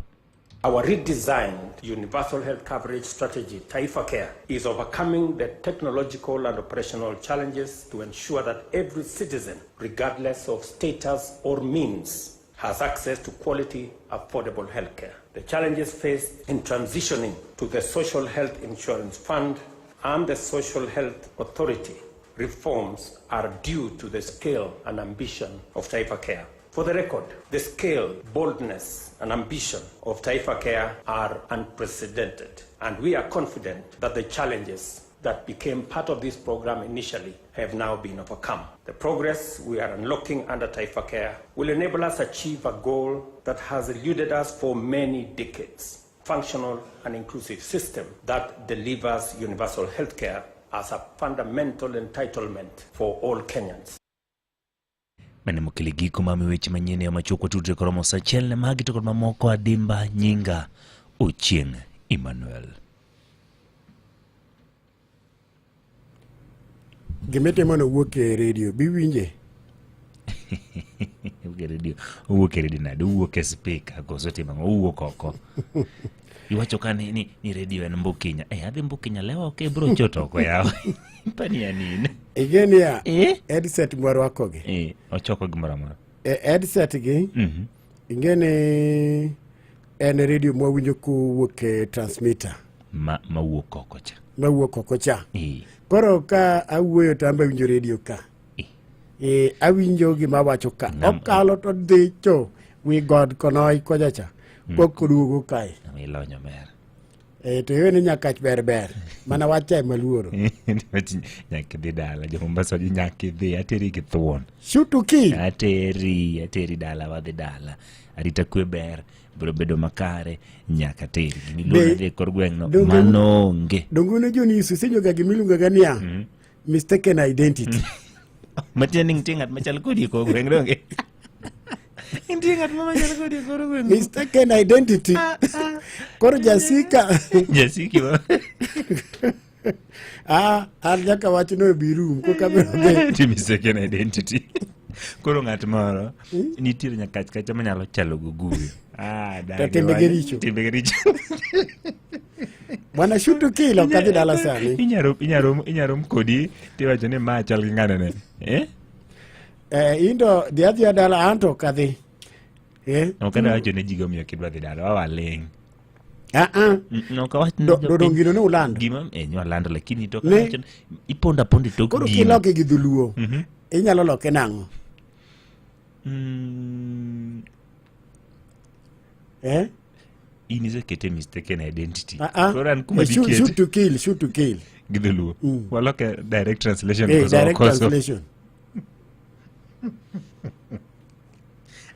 [SPEAKER 20] Our redesigned universal health coverage strategy, Taifa Care, is overcoming the technological and operational challenges to ensure that every citizen, regardless of status or means, has access to quality, affordable healthcare. The challenges faced in transitioning to the Social Health Insurance Fund and the Social Health Authority reforms are due to the scale and ambition of Taifa Care. For the record, the scale, boldness, and ambition of Taifa Care are unprecedented, and we are confident that the challenges that became part of this program initially have now been overcome. The progress we are unlocking under Taifa Care will enable us achieve a goal that has eluded us for many decades: functional and inclusive system that delivers universal health care as a fundamental entitlement for all Kenyans.
[SPEAKER 18] Mane mokele giko ma mi weche manyien e machuok watudre koromo sa achiel ne magi to kod mamoko adimba nyinga Ochieng' Emmanuel.
[SPEAKER 2] Gimitimo no wuok e redio, biwinje.
[SPEAKER 18] Owuok e redio, owuok e redio nade? Owuok e spika koso timo ang'o? Owuok oko. Iwacho ka ni, ni, ni redio en mbukinya. Eh, adhi mbukinya lewa ok ibro chot oko yawa. Pani ya nini?
[SPEAKER 2] Ing'e niya, headset mwarwakogi.
[SPEAKER 18] Eh, ochoko gimoro amora.
[SPEAKER 2] E headset gi, ing'e ni en redio mwawinjo kowuok e transmitter.
[SPEAKER 18] Ma, mawuok oko cha.
[SPEAKER 2] Mawuok oko cha.
[SPEAKER 18] Eh.
[SPEAKER 2] Koro ka awuoyo to an be awinjo redio ka. E, awinjo gima awacho ka. Okalo to dhi cho wi god konoi kocha cha. Pok oduogo kae.
[SPEAKER 18] Ilonyo mer.
[SPEAKER 2] Eh, to iwe ni nyakach ber ber mana wach chae maluoro
[SPEAKER 18] Nyaka idhi dala, jo Mombasa wacho nyaka idhi, ateri gi thuon.
[SPEAKER 2] Shoot to kill.
[SPEAKER 18] Ateri, ateri dala, wadhi dala. Arita kwe ber, biro bedo makare, nyaka teri. Gimiluongo
[SPEAKER 2] Be-
[SPEAKER 18] ni e kor gweng'no,
[SPEAKER 2] donge-
[SPEAKER 18] mano onge.
[SPEAKER 2] Donge un jonisu isenyoga gimiluongo ga niya mistaken identity.
[SPEAKER 18] Matiende ni nitie ng'at machal kodi e kor gweng' donge? Nitie ng'at ma machal kodi e kor gweng'.
[SPEAKER 2] Mistaken identity. Koro jasika.
[SPEAKER 18] Jasiki wa.
[SPEAKER 2] Ah, an nyaka wachno e birum koka biro dhi.
[SPEAKER 18] Ti mistaken identity. Koro ng'at moro nitiere nyakach kacha manyalo chalo goguyo. Ah,
[SPEAKER 2] To timbege richo.
[SPEAKER 18] Timbege richo.
[SPEAKER 2] Bwana shoot to kill ok adhi dala sani.
[SPEAKER 18] Inyaro inyaro inyarom kodi tiwacho ni ma chal gi ng'ane ne. Eh?
[SPEAKER 2] Eh, in to dhi adhiya dala an to ok adhi. Eh?
[SPEAKER 18] Ok adwa wacho ne ji gomiyo kidwa dhi dala, wawaling'.
[SPEAKER 2] Ah ah.
[SPEAKER 18] Ok awach ne
[SPEAKER 2] Do-
[SPEAKER 18] jopiny.
[SPEAKER 2] do gino ne ulando.
[SPEAKER 18] Gima eh nyalando lakini to
[SPEAKER 2] Ne.
[SPEAKER 18] kawacho ni ipondo aponda e tok
[SPEAKER 2] Koro
[SPEAKER 18] gino.
[SPEAKER 2] kiloke gi dholuo, inyalo loke nang'o? Eh?
[SPEAKER 18] In isekete mistaken identity.
[SPEAKER 2] Ah, ah.
[SPEAKER 18] Koro an kuma
[SPEAKER 2] Eh, shoot,
[SPEAKER 18] dikete.
[SPEAKER 2] shoot to kill, shoot to kill.
[SPEAKER 18] Gi dholuo. Waloke direct translation.
[SPEAKER 2] Eh,
[SPEAKER 18] koso
[SPEAKER 2] direct
[SPEAKER 18] okoso.
[SPEAKER 2] translation.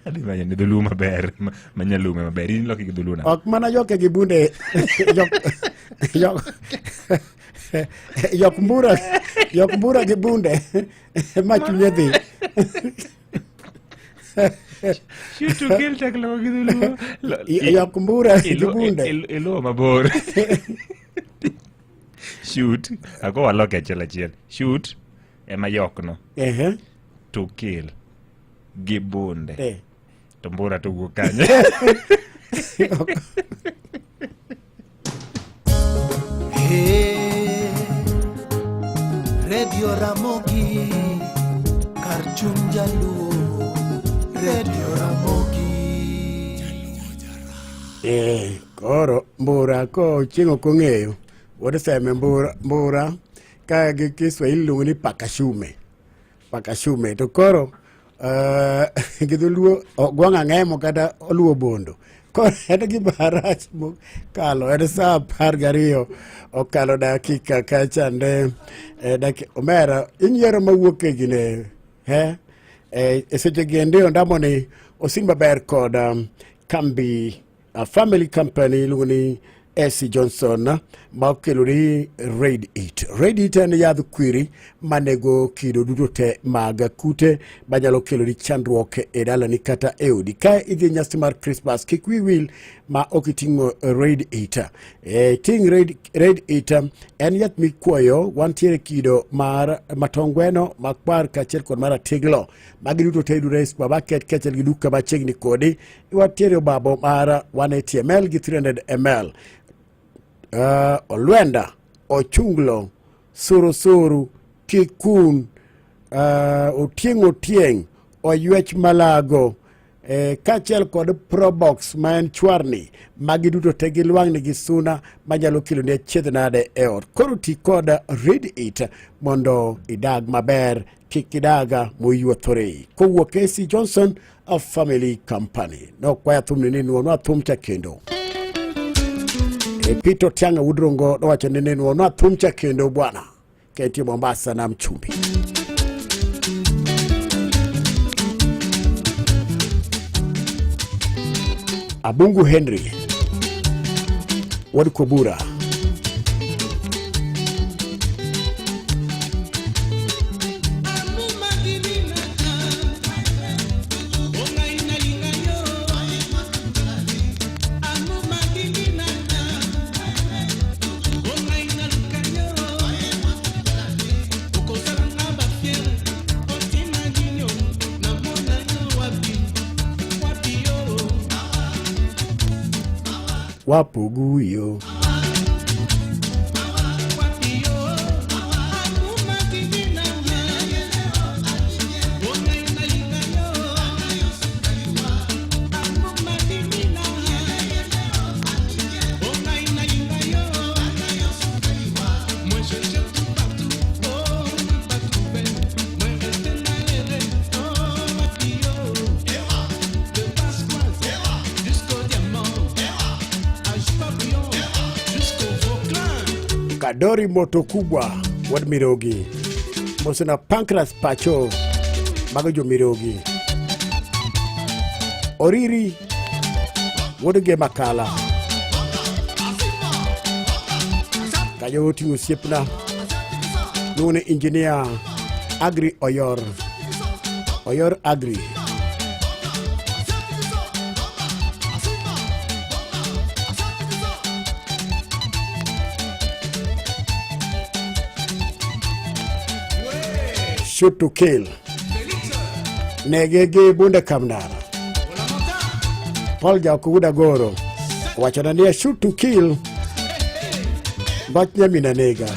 [SPEAKER 18] Adhi manyo ne dholuo maber, manyalume maber. In iloke gi dholuo nang'o?
[SPEAKER 2] Ok mana yoke gi bunde. Yok yok yok mbura yok mbura gi bunde ma chunye dhi.
[SPEAKER 18] Shoot to kill tek loko gi dholuo.
[SPEAKER 2] Yok mbura gi bunde.
[SPEAKER 18] Iluwo mabor. Shoot. Ako waloke achiel achiel. Shoot ema yokno.
[SPEAKER 2] Ehe.
[SPEAKER 18] To kill gi bunde.
[SPEAKER 2] Eh.
[SPEAKER 18] To mbura to wuok kanye?
[SPEAKER 21] Hey, Radio Ramogi, kar chuny jaluo, Radio Ramogi.
[SPEAKER 2] Eh, koro mbura ko chieng' ok ong'eyo wuod seme mbura, mbura ka gi Kiswahili iluongo ni pakashume pakashume to koro gi dholuo ogwang' ang'emo kata oluwo bondo koro en gima rach mokalo en saa 12 okalo dakika kachande omera inyiero mawuok e gine he e seche gi endi ondamo ni osim maber kod kambi a family company iluongo ni SC Johnson ma okelo ni Raid It. Raid It en yadh kwiri manego kido duto te mag kute manyalo kelo ni chandruok e dalani kata e odi. Ka idhi e nyasi mar Christmas, kik wiyi wil ma ok iting'o Raid It. Ting' Raid It en yath mikwoyo, wantiere kido mar matongweno, makwar kaachiel kod mar atiglo. Magi duto te yudore e supermarket kaachiel gi duka machiegni kodi. Wantiere obabo mar 180 ml gi 300 ml. Olwenda, ochunglo, surusuru, kikun, otieng' otieng', oywech malago, kaachiel kod probox ma en chwarni. Magi duto te gi lwang'ni gi suna manyalo kelo ni achiedh nade e ot. Koro ti kod Read It mondo idag maber, kik idaga moyuothore. Kowuok AC Johnson a Family Company. Nokwaya thumni ni nuonwa thum cha kendo. Peter Otiang'a wuod Rongo nowacho ni nuonwa thum cha kendo bwana. Ka entie Mombasa nam chumbi. Abungu Henry wuod Kobura. Wapoguyo. Kadori Moto Kubwa wuod Mirogi. Mosna Pancras Pacho mago jo Mirogi. Oriri wuod Gema Kala. Kanyo oting'o osiepna luongo ni engineer Agri Oyor. Oyor Agri. Shoot to kill. Nege gi bunde kamnara. Paul Jaoko Agoro wachona ni shoot to kill. Mbach nyamina nega.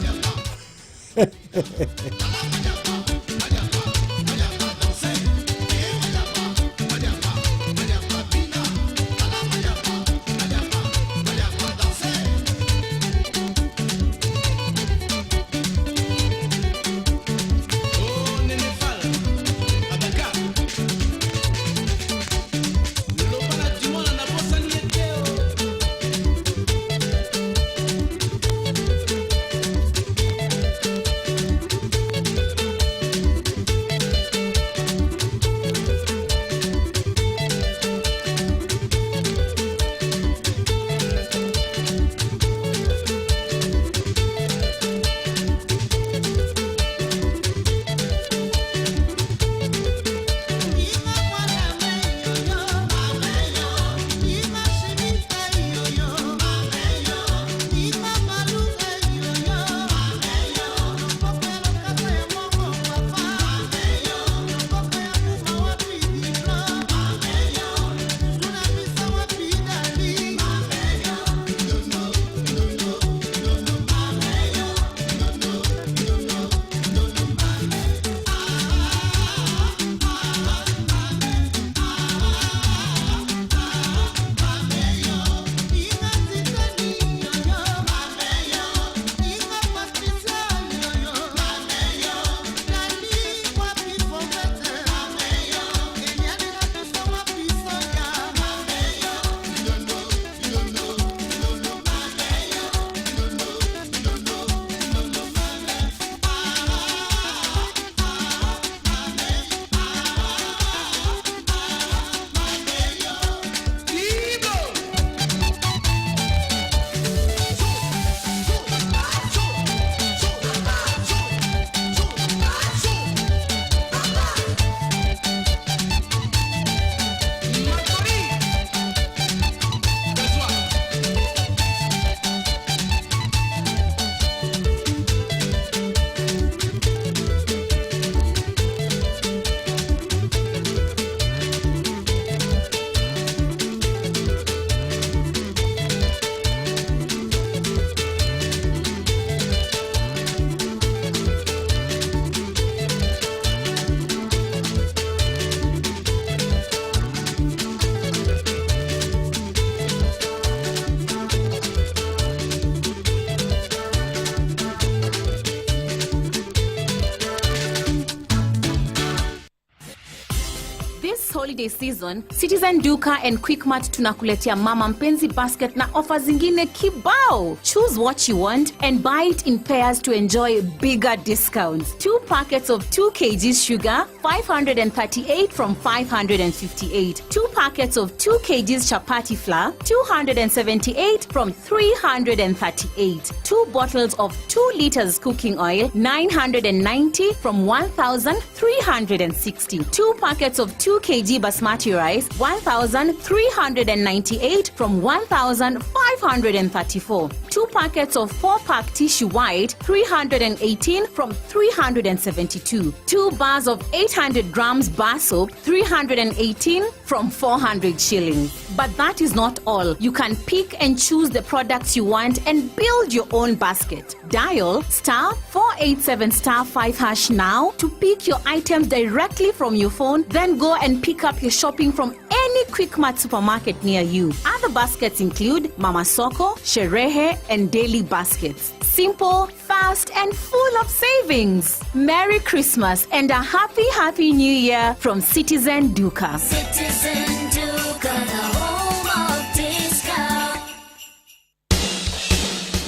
[SPEAKER 16] This holiday season, Citizen Duka and Quickmart tunakuletea Mama Mpenzi basket na ofa zingine kibao. Choose what you want and buy it in pairs to enjoy bigger discounts. 2 packets of 2 kg sugar, 538 from 558. 2 packets of 2 kg chapati flour, 278 from 338. 2 bottles of 2 liters cooking oil, 990 from 1,360. 2 packets of 2 kg basmati rice, 1,398 from 1,534. 2 packets of 4-pack tissue white, 318 from 372. 2 bars of 800 grams bar soap, 318 from 400 shillings. But that is not all. You can pick and choose the products you want and build your own basket. Dial star 487 star 5 hash now to pick your items directly from your phone, then go and pick up your shopping from any Quickmart supermarket near you. Other baskets include Mama Soko, Sherehe, and Daily Baskets. Simple, fast, and full of savings. Merry Christmas and a happy, happy New Year from Citizen Duka.
[SPEAKER 10] Citizen Duka, the home of discount.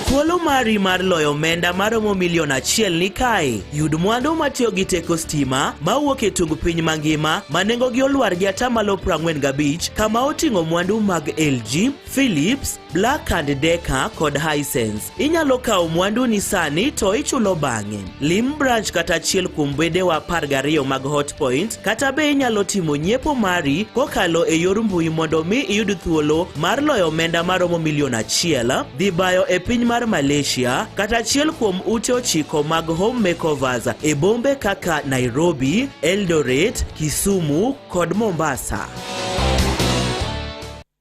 [SPEAKER 1] Thuolo mar mari mar loyo omenda maromo milion achiel ni kae. Yud mwandu matiyo gi teko stima mawuok e tung piny mangima ma nengogi olwar gi atamalo 45 kama oting'o mwandu mag LG, Philips, Black and Decker kod Hisense. Inyalo kawo mwandu ni sani to ichulo bang'e. Lim branch kata achiel kuom bedewa 12 mag Hotpoint kata be inyalo timo nyiepo mari kokalo e yor mbui mondo mi iyud thuolo mar loyo omenda maromo milion achiel, dhi bayo e piny mar Malaysia kata achiel kuom ute ochiko mag home makeovers e bombe kaka Nairobi, Eldoret, Kisumu kod Mombasa.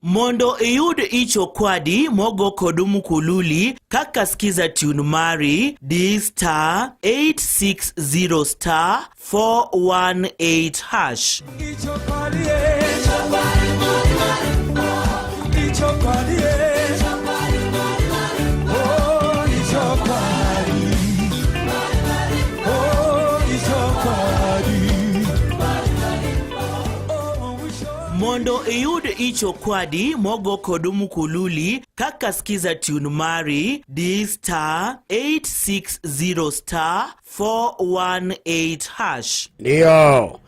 [SPEAKER 1] Mondo iyud icho kwadi mogo kod mkululi kaka skiza tune mari D star 860 star 418 hash. Mondo iyud icho kwadi mogo kod mkululi kaka skiza tune mari D star 860 star 418 hash.
[SPEAKER 2] Ndiyo,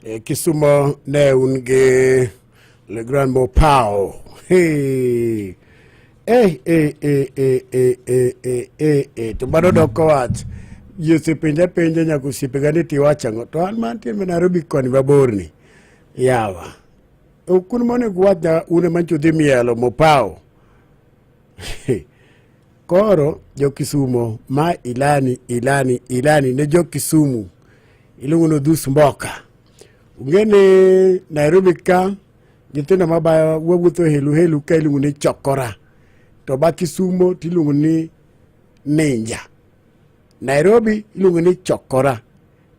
[SPEAKER 2] e, Kisumo ne un gi Le Grand Mopao. Hey. Eh, eh, eh, eh, eh, eh, eh, eh, eh. To mano doko wach. Ji osepenja penja nyaka osiepega ni tiwach ang'o. To an mantie ma Nairobi koni mabor ni. Yawa. Ok un monego wachna un ema nyocha udhi mielo Mopao. Koro jo Kisumo ma ilani ilani ilani ne jo Kisumu iluongo ni Odhus Mboka. Ung'e ni Nairobi ka nyithindo mabayo wawuotho helu helu ka iluongo ni chokora to ba Kisumo tiluongo ni ninja. Nairobi iluongo ni chokora,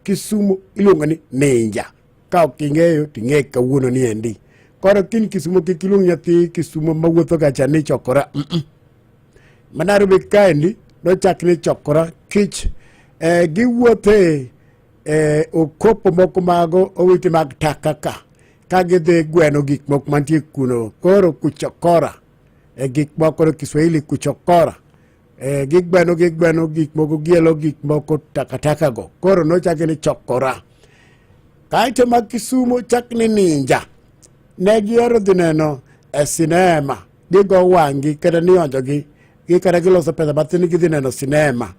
[SPEAKER 2] Kisumu iluongo ni ninja. Ka ok ing'eyo to ing'e kawuono ni endi. Koro kin Kisumo kik iluong nyathi Kisumo mawuotho gacha ni chokora. Mm -mm. Ma Nairobi kaendi nochak ni chokora kich eh, giwuothe eh, okopo moko mago owiti mag taka ka ka gidhi gweno gik moko mantie kuno koro kuchokora e gik moko no Kiswahili kuchokora e, gigweno gigweno gik moko gielo gik moko takataka go koro nochaki ni chokora kaeto mag Kisumo chak ni ninja ne gihero dhi neno e sinema gigo wang'gi kata nionjogi gi kata giloso pesa mathin gidhi neno sinema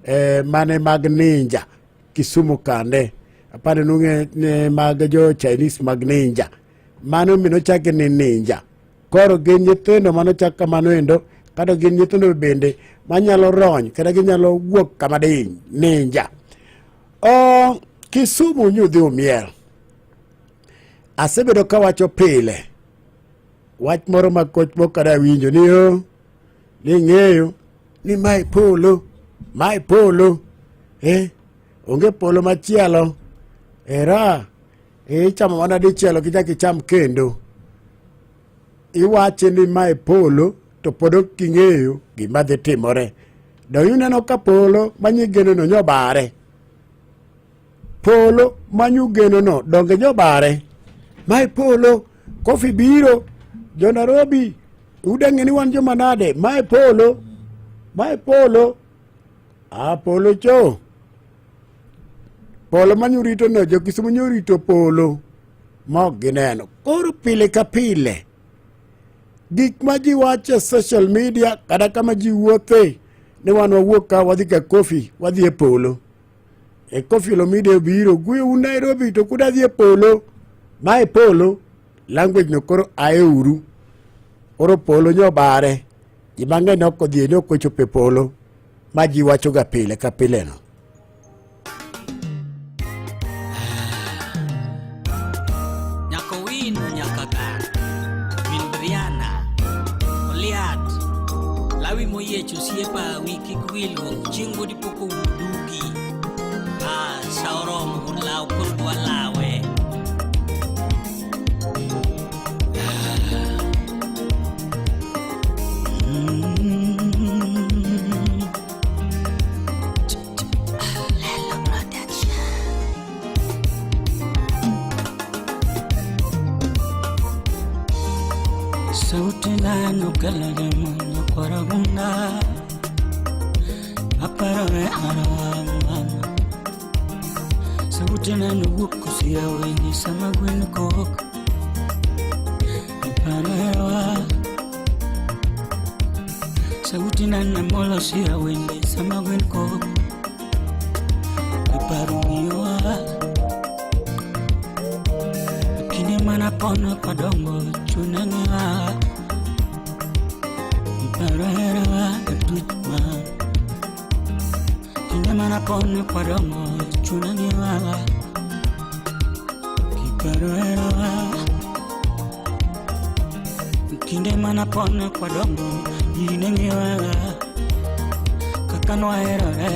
[SPEAKER 2] e, mane mag ninja Kisumu kande apani nung'e ne mag jo Chinese mag ninja mano mi nochaki ni ninja koro gin nyithindo manochak kamano endo kata gin nyithindo bende manyalo rony kata ginyalo wuok kama diny ninja o Kisumu nyudhi umiel asebedo kawacho pile wach moro ma koch moko kada winjo ni o ni ng'eyo ni mae polo mae polo eh onge polo machielo era eh, ichamo mana dichiel ok ichak icham kendo iwache ni mae polo to pod ok ing'eyo gima dhi timore donge uneno ka polo manyigenono nyobare polo manyugenono donge nyobare mae polo kofi biro jo Nairobi udang'e ni wan joma nade mae polo mae polo a polo cho polo manyurito no jo Kisumu nyorito polo ma ok gineno koro pile ka pile gik ma ji wacho e social media kata kama ji wuothe ni wan wawuok ka wadhi ka kofi wadhi e polo e kofi Olomide obiro guyo un Nairobi to kuda dhi e polo ma e polo language no koro ae uru koro polo nyobare ji mang'eny ok odhi ne ok ochopo e polo ma ji wachoga pile ka pile no
[SPEAKER 11] Nyako Wino nyaka gar Min Briana Oliat Lawi moyiech osiepa wi kik wilgo chieng' modi pok owudugi Ah, sa oromo wuon law koro dwa lawe Sauti nano kalare mondo koragunda. Aparo herawa mama. Sauti na nowuok kosira winyi sama gwen kok. Aparo herawa. Sauti na namolo sira winyi sama gwen kok. Iparo miyowa. Kinde mana pono kodongo chuna ng'iwa. Iparo herawa atuch ma. Kinde mana pono kodongo chuna ng'iwa. Iparo herawa. Kinde mana pono kodongo nyiri ng'iwa. Kaka nwaherore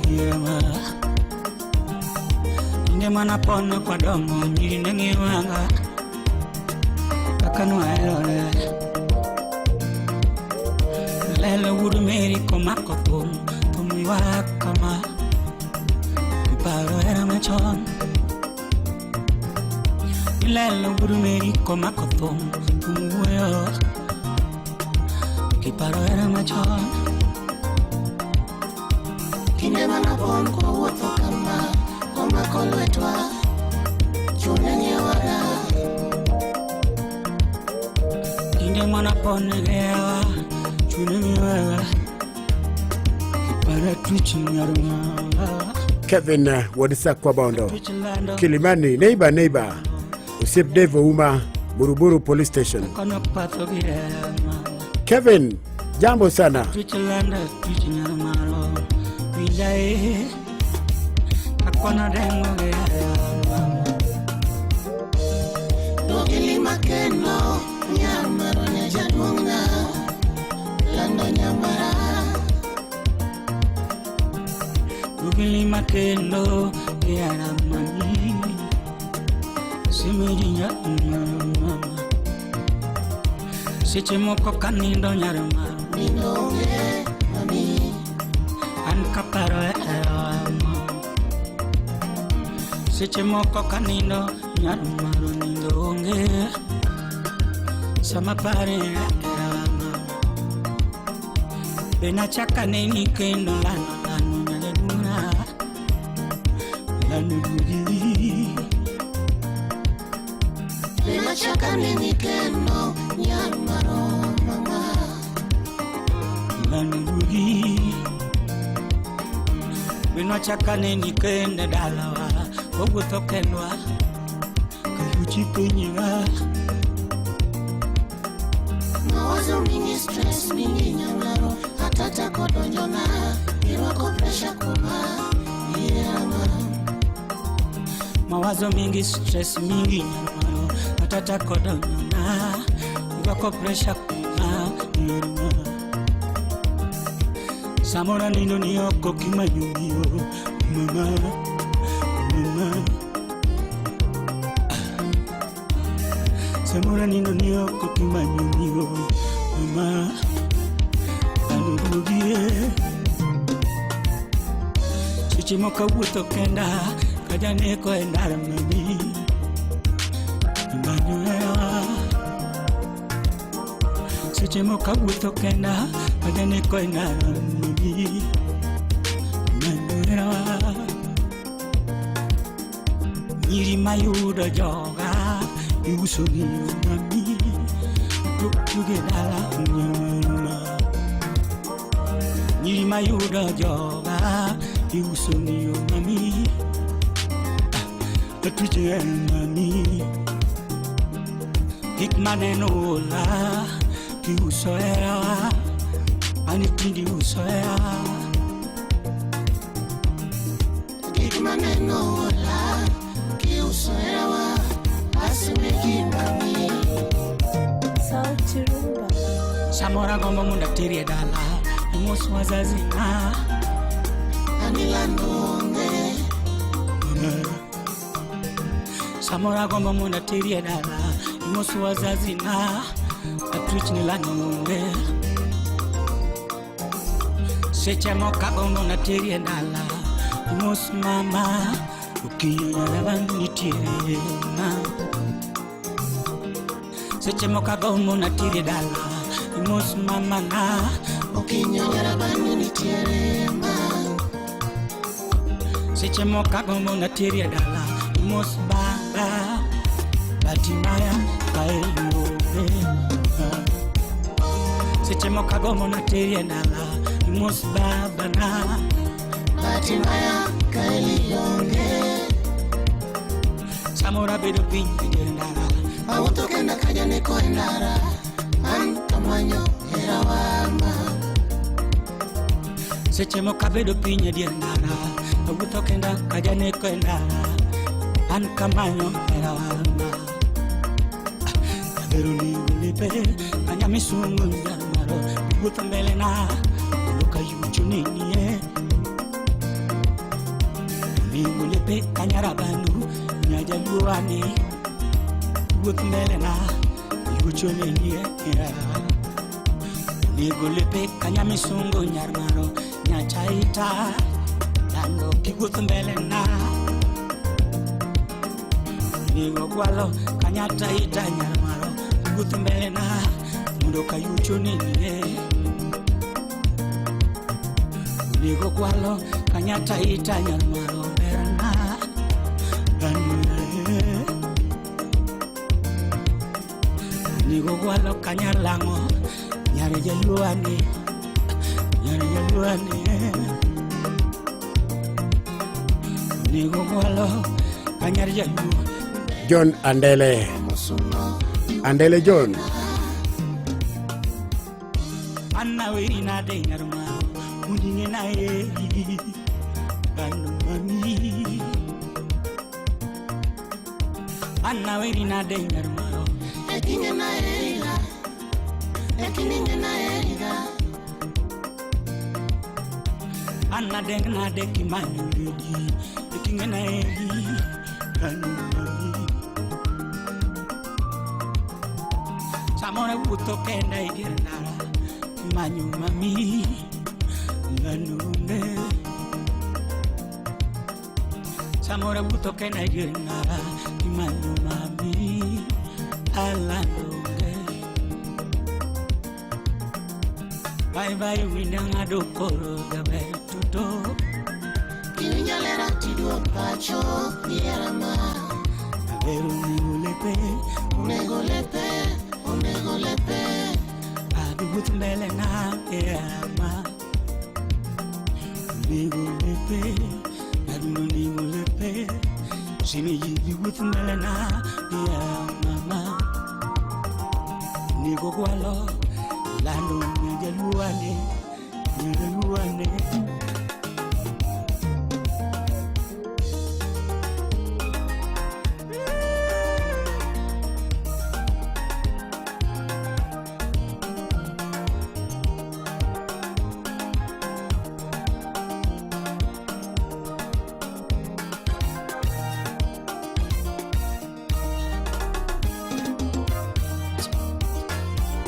[SPEAKER 11] herawa. Kinde mana pono kodongo nyiri ng'iwa. Kaka nwaherore. Lelo wuod Mary komako thum, thum ywak kama. Iparo hera machon. Lelo wuod Mary komako thum, thum wuoyo. Kiparo hera machon.
[SPEAKER 3] Kinde manapon kowuotho kama, komako lwetwa, chunya ng'iyowaga.
[SPEAKER 11] Kinde manapon gewa, chunya ng'iyowaga. Iparo twich nyar mama.
[SPEAKER 2] Kevin wuod Sakwa Bondo, Kilimani, neighbor neighbor, osiep Dave Ouma, Buruburu Police Station.
[SPEAKER 11] Kono patho gi hera mama.
[SPEAKER 2] Kevin, jambo sana.
[SPEAKER 11] Twich lando twich nyar malo. Winja e, akono dengo gi hera mama.
[SPEAKER 3] Duogi lima kendo, nyamaro nya jaduong'na, lando nyamara.
[SPEAKER 11] Duogi lima kendo gi hera mami. Simiri nyar mama. Seche moko kanindo nyar mama.
[SPEAKER 3] Nindo onge, mami.
[SPEAKER 11] An kaparo hera mama. Seche moko kanindo nyar maro nindo onge. Sama pare hera mama. Be nachaka neni kendo lano lano nyaduong'na. Lano duogi.
[SPEAKER 3] Be nachaka neni kendo, nyamaro mama.
[SPEAKER 11] Lano duogi. Be nachaka neni kendo dalawa. Wawuotho kendwa. Kayuchi penyiwa.
[SPEAKER 3] Mawazo mingi, stress mingi nyamaro, hata tako donjona, irwako pressure kuoma, ihera.
[SPEAKER 11] Mawazo mingi, stress mingi nyamaro, atata kodonyona, irwako pressure kuma nyarma. Samora nindo ni oko kimanyumiyo, mama, mama. Samora nindo ni oko kimanyumiyo, mama. Anudugie. Seche moko awuotho kenda, kajaneko e ndara mami. Imanyo hera. Seche moko awuotho kenda, kajaneko e ndara mami. Imanyo hera. Nyiri mayudo joga, iuso gi mami. Tuk tuge dala nyama. Nyiri mayudo joga, iuso ni mami. Atuche mami. Gik maneno ola, kiuso hera. Ani tindi uso hera.
[SPEAKER 3] Gik maneno ola, kiuso herawa, asemeki mami.
[SPEAKER 22] Sauti Rumba.
[SPEAKER 11] Samora gombo mondo ateri e dala, imos wazazi na.
[SPEAKER 3] Anilando onge.
[SPEAKER 11] Samora gombo mondo ateri e dala, imos wazazi na. Atwich ni lano onge. Seche moko agombo nateri e dala, imos mama, okinyo nyara nitiere ma. Seche moko agombo nateri e dala, imos mama na,
[SPEAKER 3] Okinyo nyarabani nitiere ma.
[SPEAKER 11] Seche moko agombo nateri e dala mos baba Batimaya kaeluonge. Seche moko agombo nateri e dala mos baba na
[SPEAKER 3] Batimaya kaelionge.
[SPEAKER 11] Samoro abedo piny e dier ndara
[SPEAKER 3] Awuotho kenda ka janeko e ndara. An kamanyo hera wama.
[SPEAKER 11] Seche moko abedo piny e dier ndara awuotho kenda ka janeko e ndara an kamanyo hera wama Avero ni ulepe anyamisungu nyamaro wuotho mbele na mondo kayucho nenie ni ulepe kanyarabandu nyajaluo ane wuoth mbele na yucho nenie Nego lepe kanyamisungu nyarmaro nyachaita lando kiwuoth mbele na Nego gwalo kanyataita nyarmaro wuoth mbele na mondo kayucho nenie Nego gwalo kanyataita nyarmaro berna Banure Nego gwalo kanyalango nyare jaluo ane nyare jaluo ane Nego gwalo kanyar jaluo
[SPEAKER 2] John Andele. Andele John.
[SPEAKER 11] Anna weri nade nyar maro mudinge na e Bano mami Anna weri nade nyar maro
[SPEAKER 3] Ekinge na eriga. Ekininge na eriga.
[SPEAKER 11] Anna deng nade kimanyo ledi Ekinge na eri Bano mami Samoro awuotho kenda e dier ndara manyo mami Lanune Samoro awuotho kenda e dier ndara manyo mami Alandonge Bye bye winda ng'ado koro jaber tuto
[SPEAKER 3] Kiwinjo lera tiduog pacho gihera ma.
[SPEAKER 11] Avero onego lepe
[SPEAKER 3] Onego lepe, onego lepe.
[SPEAKER 11] Adhi wuoth mbele na ama Onego lepe Adundo onego lepe Simi ji wuoth mbele na mama Onego gwalo lando nyajaluo ane nyajaluo ane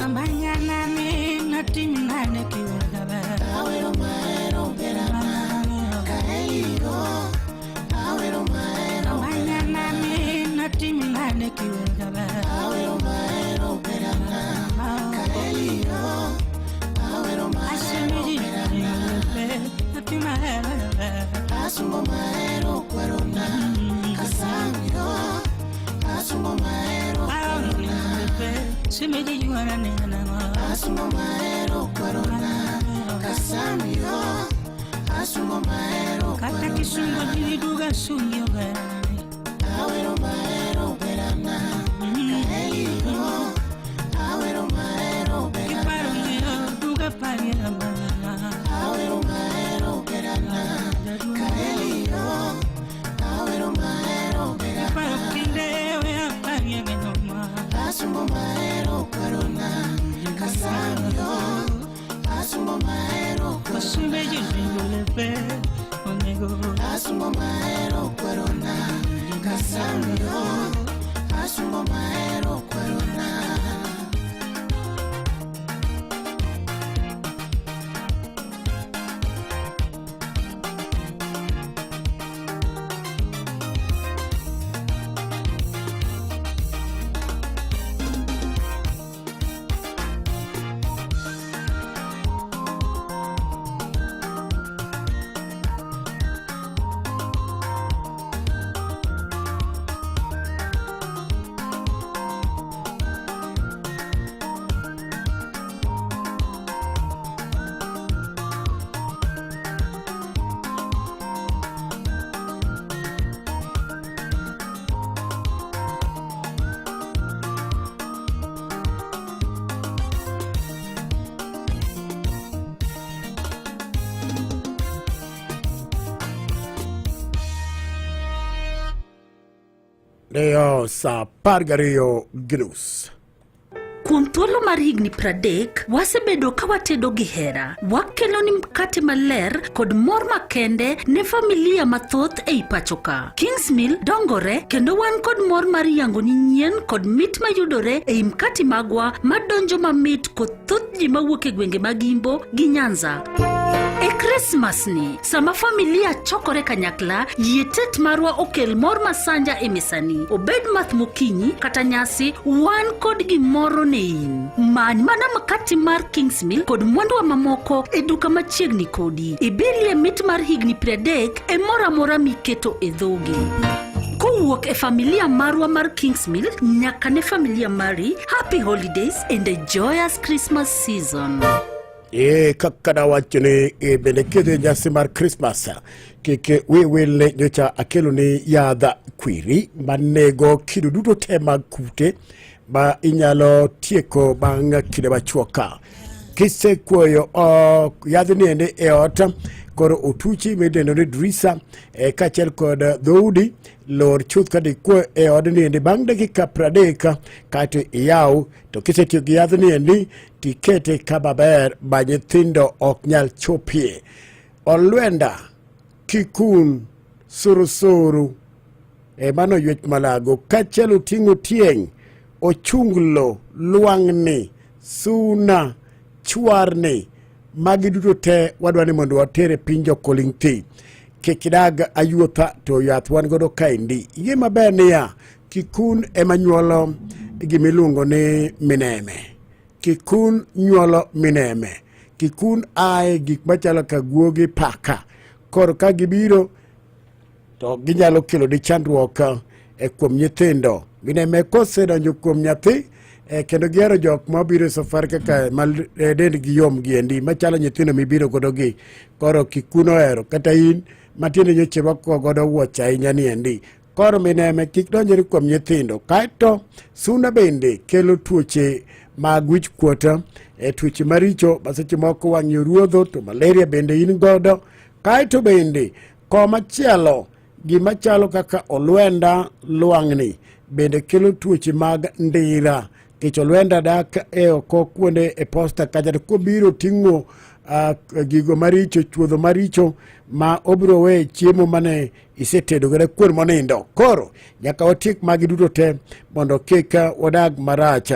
[SPEAKER 11] Amanyana ni natimi nane kiwagaba
[SPEAKER 3] Awero mahero berama. Kaeligo. Awero mahero
[SPEAKER 11] Amanyana ni natimi nane kiwagaba
[SPEAKER 3] Awero mahero berama. Kaeligo. Awero mahero berama. Asungo mahero kwerona. Kasamiro. Asungo mahero kwerona. Asungo mahero kwerona. Kasamiro. Asungo mahero
[SPEAKER 11] Kata
[SPEAKER 3] kwerona.
[SPEAKER 11] kisungo jiliduga sungi ogerani
[SPEAKER 3] Awero mahero berana. Kaeligo. Awero mahero berana.
[SPEAKER 11] Kiparo ng'iyo duga parie mama
[SPEAKER 3] Awero mahero berana. Kaeligo. Awero mahero berana.
[SPEAKER 11] Kiparo kinde we aparie mama
[SPEAKER 3] Asungo mahero kwerona. Kasamiro. Asungo mahero
[SPEAKER 11] Osimbe
[SPEAKER 3] kwerona.
[SPEAKER 11] jiligo lepe onego
[SPEAKER 3] Asungo mahero kwerona. Kasamiro. Asungo mahero kwerona.
[SPEAKER 2] Leo saa 12:30.
[SPEAKER 6] Kuom thuolo mar higni 30, wasebedo ka watedo gi hera. Wakelo ni mkate maler kod mor makende ne familia mathoth ei pacho ka. Kingsmill dongore kendo wan kod mor mar yango ni nyien kod mit mayudore ei mkati magwa madonjo mamit kod thoth ji mawuok e gwenge mag Imbo gi Nyanza. E Krismas ni, sama familia chokore kanyakla, yie tet marwa okel mor masanja e mesani. Obed math mokinyi kata nyasi, wan kod gimoro ne in. Many mana makati mar Kingsmill kod mwanduwa mamoko e duka machiegni kodi. Ibilie mit mar higni 30 e moro amora miketo e dhogi. Kowuok e familia marwa mar Kingsmill nyaka ne familia mari, happy holidays and a joyous Christmas season.
[SPEAKER 2] E kaka nawacho ni e, bende kidhi e nyasi mar Christmas kik wi wil ni nyocha akelo ni yadh kwiri manego kido duto te mag kute ma inyalo tieko bang' kinde machuok ka kisekuoyo yadhni endi e ot koro otuchi midendo ni drisa e, kaachiel kod dhoudi lor chuth ka dikuo e odni endi bang' dakika 30 kaeto iyaw to kisetiyo gi yadhni endi tikete kama ber ma nyithindo ok nyal chopie. Olwenda, kikun, surusuru, e mano ywech malago, kaachiel oting'o tieng', ochunglo, lwang'ni, suna, chwarni, magi duto te wadwa ni mondo water e piny jokoling' thi. Kik idag ayuotha to yath wan godo kaendi. Ing'e maber niya, kikun ema nyuolo gimiluongo ni mineme. Kikun nyuolo mineme. Kikun ae gik machalo ka guogi paka. Koro ka gibiro to ginyalo kelo ni chandruok e kuom nyithindo. Mineme kosedonjo kuom nyathi kendo gihero jok mabiro e safar kaka ma dendgi yom giendi machalo nyithindo mibiro godo gi. Koro kikun ohero kata in matiende nyocha irwako godo wuoche ahinya ni endi. Koro mineme kik donjre kuom nyithindo. Kaeto suna bende kelo tuoche mag wich kuot, e tuoche maricho ma seche moko wang'i oruodho to malaria bende in godo. Kaeto bende komachielo gima chalo kaka olwenda lwang'ni bende kelo tuoche mag ndira nikech olwenda dak e oko kuonde e posta kacha to kobiro ting'o gigo maricho chuodho maricho ma obiro weyo chiemo mane isetedo kata kuon monindo. Koro nyaka watiek magi duto te mondo kik wadag marach.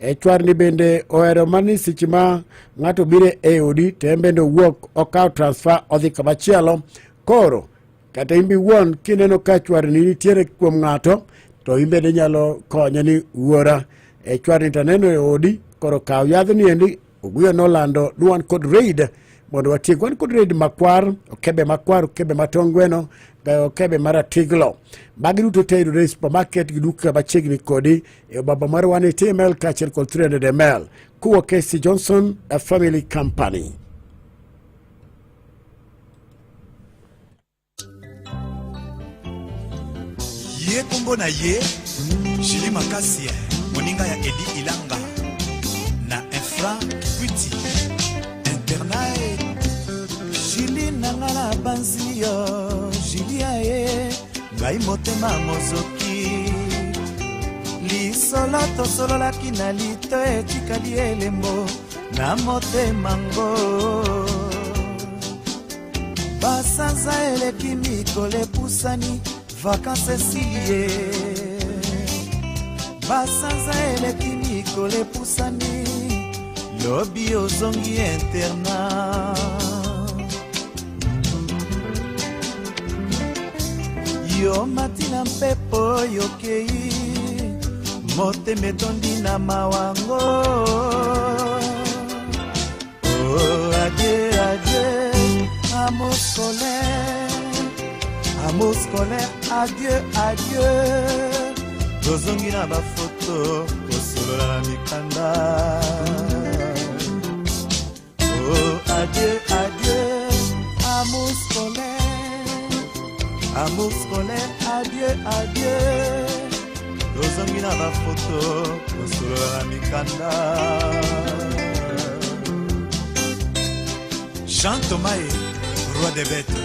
[SPEAKER 2] E chwarni bende ohero mani seche ma ng'ato biro e odi to en bende owuok okaw transfer odhi kamachielo. Koro kata in be iwuon kineno ka chwarni nitiere kuom ng'ato to in bende inyalo konye ni wuora e chwarni to aneno e odi koro kaw yadhni endi. Oguyo nolando ni wan kod raid mondo watiek. Wan kod raid makwar, okebe makwar, okebe matongweno, okebe maratiglo. Magi duto te yudore e supermarket gi duka machiegni kodi e obaba mar 180 ml kaachiel kod 300 ml kowuok e SC Johnson a Family Company.
[SPEAKER 8] Ye kombo na ye Julie Makasi moninga ya Edi Ilanga na Infra Kwiti Internae
[SPEAKER 21] Julie nanga na banzi yo Julie aye ngai motema mozoki lisolo tosololaki na lito etikali elembo na motema ngo basanza eleki mikolo epusani vakanse esili ye basanza eleki mikolo epusani lobi ozongi internat yo mati na mpepo yokei motema etondi na mawango oh, adieu, adieu, amour scolaire, amour scolaire, adieu, adieu. Tozongi na bafoto kosolola na mikanda oh, adieu, adieu, amour scolaire, amour scolaire, adieu, adieu. Tozongi na bafoto kosolola na mikanda
[SPEAKER 8] Jean Thomas roi des bêtes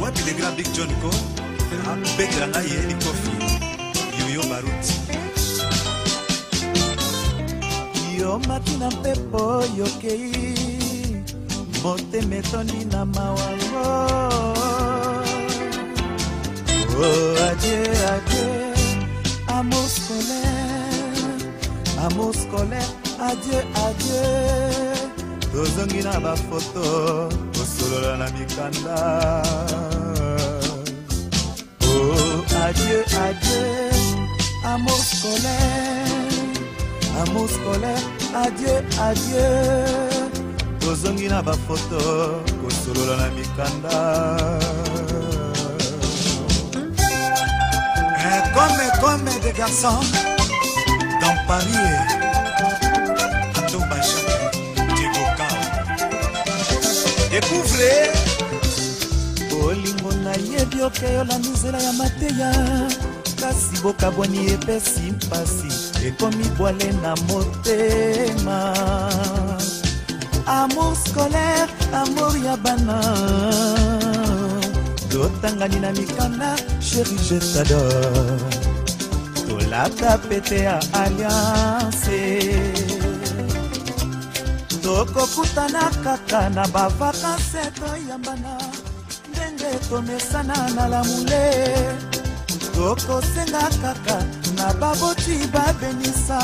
[SPEAKER 8] wapi le grand Big John ko abetela ngai ye likofi Baruti.
[SPEAKER 21] Yo mati na mpepo yokei motema etondi na mawa. Oh, adieu, adieu, amour scolaire, amour scolaire, adieu, adieu. Tozongi na bafoto, tosolola na mikanda. Oh, adieu, adieu, amour scolaire, amour scolaire, adieu, adieu. Tozongi na bafoto, kosolola na mikanda.
[SPEAKER 8] Comme des garçons dans Paris, Ato Bachak, Diego Kao. Découvrez.
[SPEAKER 21] Bolingo nayebi okeyola nzela ya mateya, kasi bokabwani epesi mpasi, ekomi bwale na motema. Amour scolaire, amour ya bana, totangani na mikanda, chéri je t'adore. Tolata pete ya alliance, tokokutana kaka na bavakanse, toyambana ndenge tomesana na lamule. Tokosenga kaka na baboti babenisa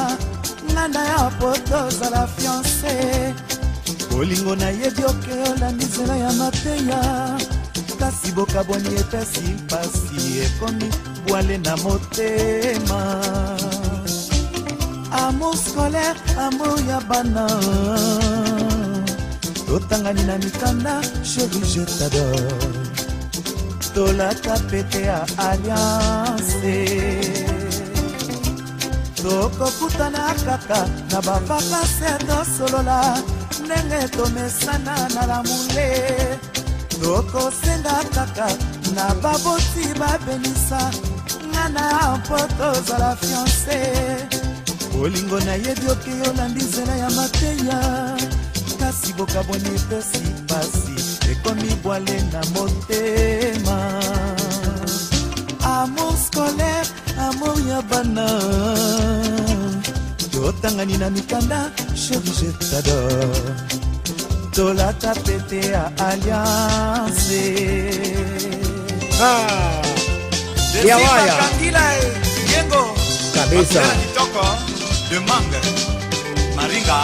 [SPEAKER 21] nganda ya poto ozala fiancé. Bolingo nayebi okeyola nzela ya mateya, kasi bokabwani epesi mpasi, ekomi bwale na motema. Amour scolaire, amour ya bana, totangani na mikanda, chéri je t'adore. Tolata pete ya alliance, tokokutana kaka na bavakanse, tosolola ndenge tomesana na lamule. Tokosenga kaka na baboti babenisa ngana mpo tozala fiancé. Bolingo nayebi okeyola nzela ya mateya, kasi bokabwani epesi pasi, ekomi bwale na motema. Amour scolaire, amour ya bana, totangani na mikanda, chéri je t'adore. Tolata pete ya alliance.
[SPEAKER 2] Ah, Yawaya. Kabisa.
[SPEAKER 8] Kitoko de mangue Maringa.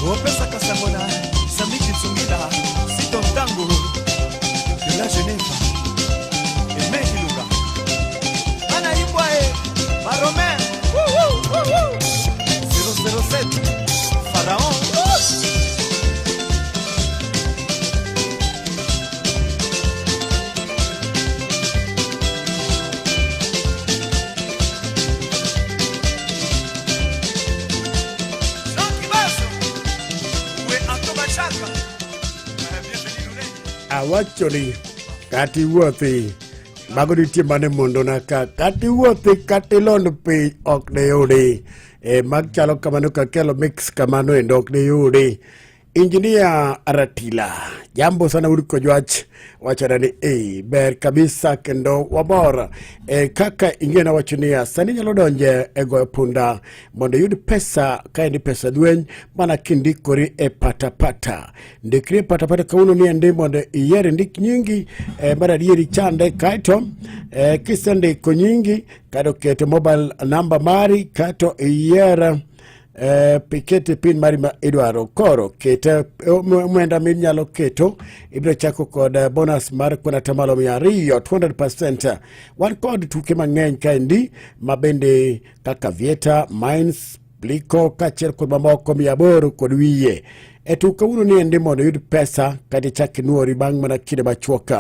[SPEAKER 8] Opesaka sango na Sami Kisungila, Sito Ntango de la Genève, Aimé Ilunga. Bana Imbwa e, Baromain, 007, Pharaon.
[SPEAKER 2] Awachoni kata iwuothi mago nitie mane mondona ka kata iwuothi kata ilond piny ok neyudi e, mag chalo kamano kakelo mix kamano endo ok neyudi. Injinia Ratila, jambo sana ur kojwach wachona ni e, ber kabisa kendo wamor e, kaka ing'e wacho niya sani inyalo donje e goyo punda mondo iyud pesa kaendi pesa dweny mana kindikori e patapata. Ndikri e patapata kawuono ni endi mondo iyier indik nyingi e, mar adieri chande kaeto e, kisendiko nyingi kaeto keto mobile number mari kaeto iyier ikete pin mari ma idwaro. Koro kete omenda minyalo keto, ibiro chako kod bonus mar kwan atamalo 200, 200%. Wan kod tuke mang'eny kaendi ma bende kaka Vieta, Mines, Pliko kaachiel kod mamoko 800 kod wiye. E tuk kawuono ni endi mondo iyud pesa kata ichak inuori bang' mana kinde machuok.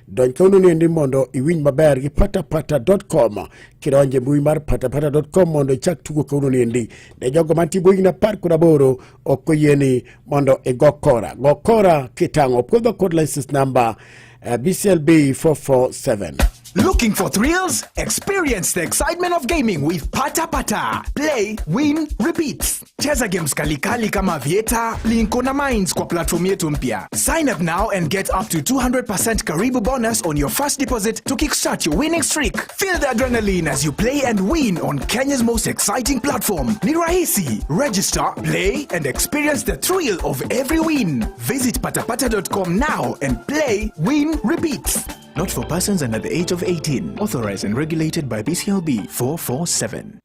[SPEAKER 2] Donj kawuono ni endi mondo iwinj maber gi patapata.com. Kidonjo e mbui mar patapata.com mondo ichak tugo kawuono ni endi. Ne jogo mantie bwo higni 18 ok oyieni mondo igo kora. Go kora kitang'o. Puodho kod license number BCLB 447.
[SPEAKER 12] Looking for thrills? Experience the excitement of gaming with Pata Pata. Play, win, repeat. Cheza games kalikali kama Vieta, Plinko na Mines kwa platform yetu mpya. Sign up now and get up to 200% Karibu bonus on your first deposit to kickstart your winning streak. Feel the adrenaline as you play and win on Kenya's most exciting platform. Ni rahisi. Register, play and experience the thrill of every win. Visit patapata.com now and play, win, repeat. Not for persons under the age of 18. Authorized and regulated by BCLB 447.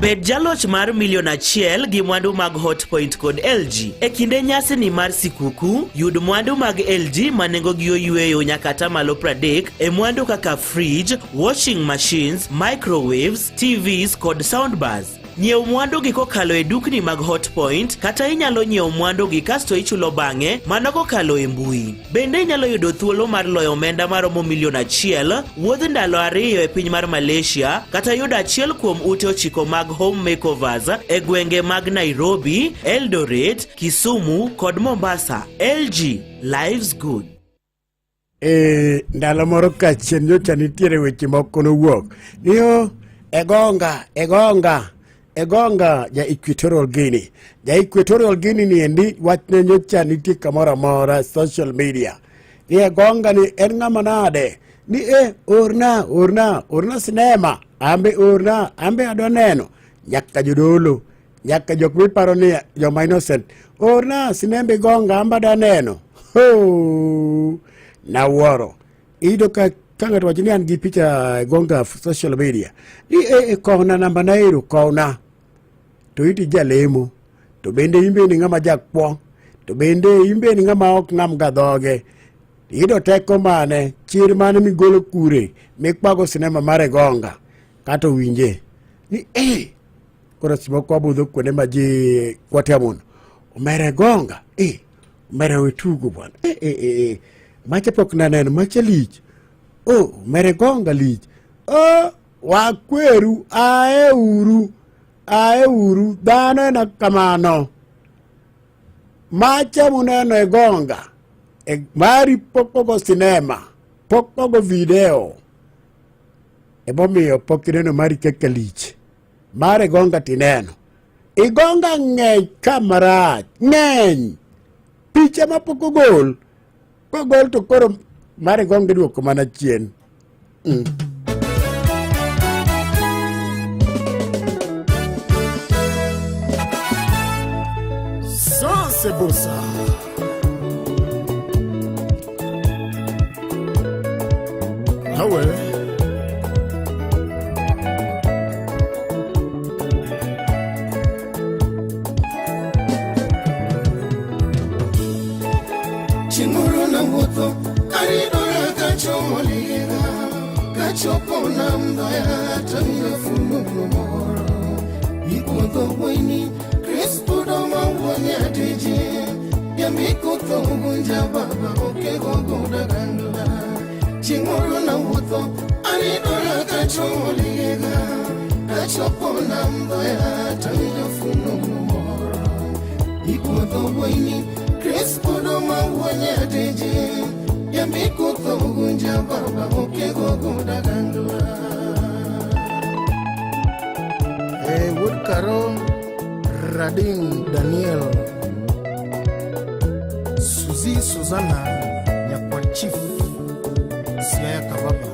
[SPEAKER 1] Bed jaloch mar milion 1 gi mwandu mag Hotpoint kod LG. E kinde nyasini mar sikuku, yud mwandu mag LG ma nengogi oyweyo nyaka atamalo 30 e mwandu kaka fridge, washing machines, microwaves, TVs kod soundbars. Nyiew mwandu gi kokalo e dukni mag Hotpoint kata inyalo nyiewo mwandu gi kasto ichulo bang'e mano kokalo e mbui. Bende inyalo yudo thuolo mar loyo omenda maromo milion 1, wuodh ndalo 2 e piny mar Malaysia kata yudo achiel kuom ute 9 mag home makeovers e gwenge mag Nairobi, Eldoret, Kisumu kod Mombasa. LG, life's good.
[SPEAKER 2] E ndalo moro ka chien nyocha nitiere weche moko nowuok niyo egonga egonga egonga ja Equatorial Guinea, ja Equatorial Guinea ni endi wachne nyocha nitie kamoro amora social media ni egonga ni en ng'ama nade ni e orna orna orna sinema ambe orna ambe adwa neno nyaka jodolo nyaka jok miparo ni joma innocent orna sinembe gonga amba adwa neno. Ho! Nawuoro iyudo ka ka ng'ato wacho ni an gi picha gonga social media ni e, e kowna namba na ero kowna to iti jalemo to bende in bende ng'ama jakwo to bende in bende ng'ama ok ng'am ga dhoge iyudo teko mane chir mane migolo kure mikwago sinema mar Egonga kata owinje ni e koro seche moko wabudho kuonde ma ji kwate mono omera Egonga e omera we tugo bwana e, e, e, e. Macha pok naneno macha lich o omera Egonga lich o wakweru ae uru ae uru dhano en kamano macha muneno Egonga e, mari pok ogo sinema pok ogo video emomiyo pok ineno mari kaka lich mar Egonga tineno Igonga ng'eny ka marach ng'eny picha ma pok ogol kogol to koro mar Egonga iduoko mana chien.
[SPEAKER 4] Ça, c'est beau ça. Ah ouais.
[SPEAKER 3] Kachopo nam dhoya to winjo funono moro. Ikuodho wuoyini, Crispudo ma wuon nyatije. Yambi kutho gunja baba okego goda gandula. Chieng' moro nawuotho, aridora kachomo ligega. Kachopo nam dhoya to winjo funono moro. Ikuodho wuoyini, Crispudo ma wuon nyatije. Yambi kutho gunja baba okego goda gandula.
[SPEAKER 4] E wuod Karo Radin Daniel Suzy Susanna Nyakwar Chief Siaya Kababa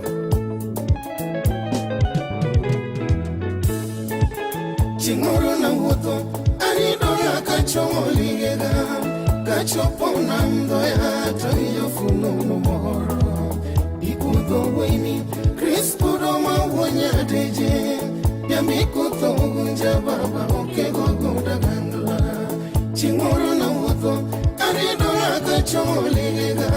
[SPEAKER 3] Chieng' moro nawuotho, aridora kachomo ligega. Kachopo nam dhoya to winjo funono moro. Ikudho wuoyini, Crispudo ma wuon nyatije. Yambi kutho gunja baba okego goda gandula. Chieng' moro nawuotho, aridora kachomo ligega.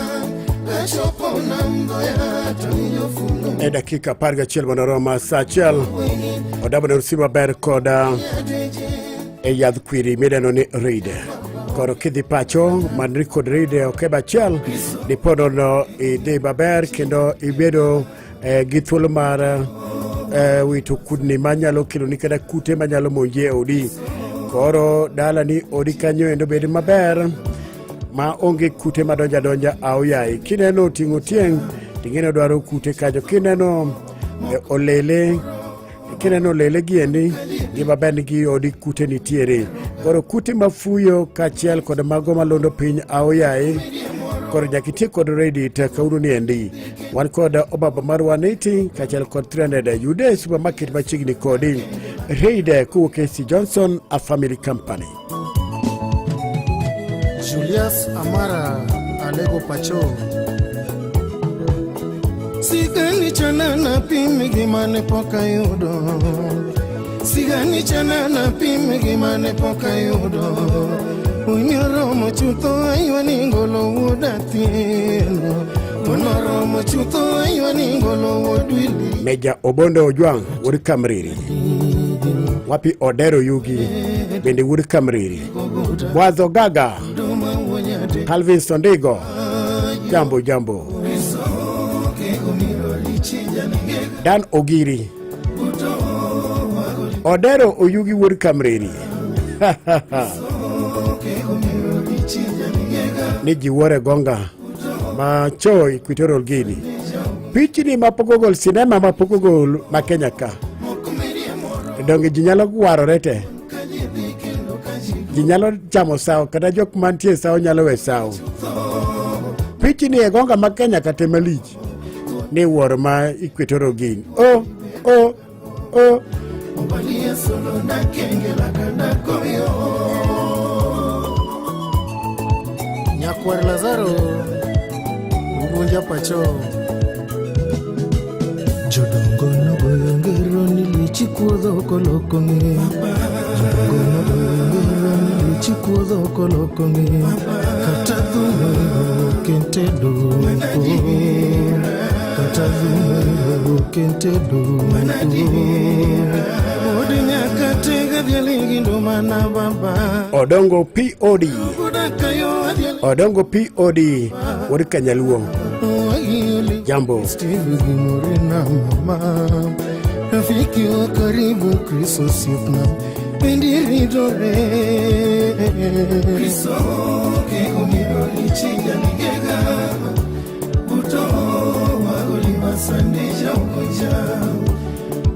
[SPEAKER 3] Kachopo nam dhoya to winjo funono
[SPEAKER 2] E dakika 11 mondo oroma sa achiel odabo ne rusi maber koda e yadh kwiri midendo ni Reid. Koro kidhi pacho manri kod Reid e okebe achiel dipo nono idhi maber kendo ibedo gi thuolo mar wito kudni manyalo keloni kata kute manyalo monji e odi. Koro dalani odi kanyo endo bed maber ma onge kute madonjo adonja aoyaye. Kineno oting'o tieng' ting'eni odwaro kute kanyo. Kineno olele kineno olele giendi gima ber ni gi odi kute nitiere. Koro kute mafuyo kaachiel kod mago malondo piny aoyaye. Koro nyaka itiek kod ready te kawuono ni endi. Wan kod obaba mar 180 kaachiel kod 300 yude e supermarket machiegni kodi. Reid kowuok e C Johnson a family company.
[SPEAKER 4] Julius Amara Alego Pacho
[SPEAKER 3] Sigani chana na pim gima ne pok ayudo. Sigani chana na pim gima ne pok ayudo. Unyoromo chutho aywani ngolo wuod Atieno. Unoromo chutho aywani ngolo wuod Wili.
[SPEAKER 2] Meja Obondo Ojwang' wuod Kamriri. Wapi Odero Yugi bende wuod Kamriri. Bwadho Gaga Calvin Sondigo jambo jambo. Dan Ogiri Odero Oyugi wuod Kamreri ni ji wuore gonga ma cho Equatorial Guinea. Pichni mapok ogol, sinema mapok ogol ma Kenya ka. Donge ji nyalo warore te? Ji nyalo chamo sawo kata jok mantie e sawo nyalo we sawo. Pichni e gonga ma Kenya kata malich ni wuoro ma Equatorial Guinea. O o o
[SPEAKER 3] Mobali ya solo nakengelaka ndako yo.
[SPEAKER 4] Nyakwar Lazaro Ugunja Pacho
[SPEAKER 21] Jodongo nogoyo ngero ni lichi kuodho koloko ng'e. Jodongo nogoyo ngero ni lichi kuodho koloko ng'e. Kata dhuno ok en tedo. Kata dhuno ok en tedo.
[SPEAKER 3] Od nyaka tega dhiali gi nduma na baba.
[SPEAKER 2] Odongo POD
[SPEAKER 3] Kodaka yo adhial
[SPEAKER 2] Odongo POD wuod Kanyaluo jambo
[SPEAKER 4] Steve Gimorena mama
[SPEAKER 3] Rafiki wa karibu Kristo siepna Endiridore Kristo kegomiro lichinja nigega Buto wagolima sandija ukoja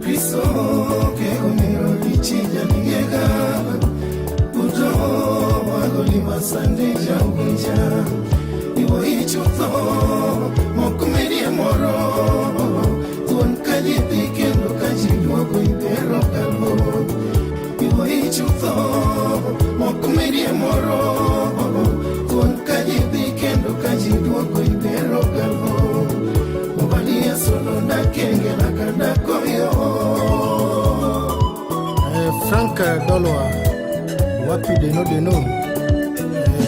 [SPEAKER 3] Kristo kegomiro lichinja nigega Buto wagolima sandija ukoja Iwo ichutho mokumerie moro Thuon ka ji dhi kendo ka ji duogo ibero galwo Iwo ichutho mokumerie moro Thuon ka ji dhi kendo ka ji duogo ibero galwo Mobali ya solo ndakengela kandako yo
[SPEAKER 4] Frank Dolwa Wapi Deno Deno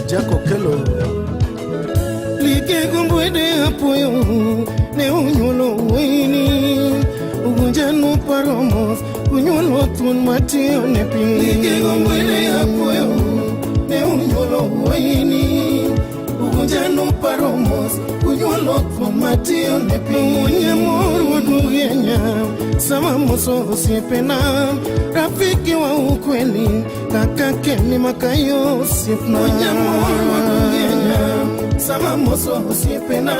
[SPEAKER 4] Jack Okello
[SPEAKER 3] Like gombwede apoyo ne onyuolo wuoyini. Ugunjano paromos Unyuolo thuon matiyo ne piny Nikego mwene apuoyo Ne unyuolo wuoyini Ugunjano paromos Unyuolo thuon matiyo ne piny Unyamor wadugenya Sama moso osiepena Rafiki wa ukweli Kaka Keni Makayo osiepna Unyamor wadugenya Sama moso osiepena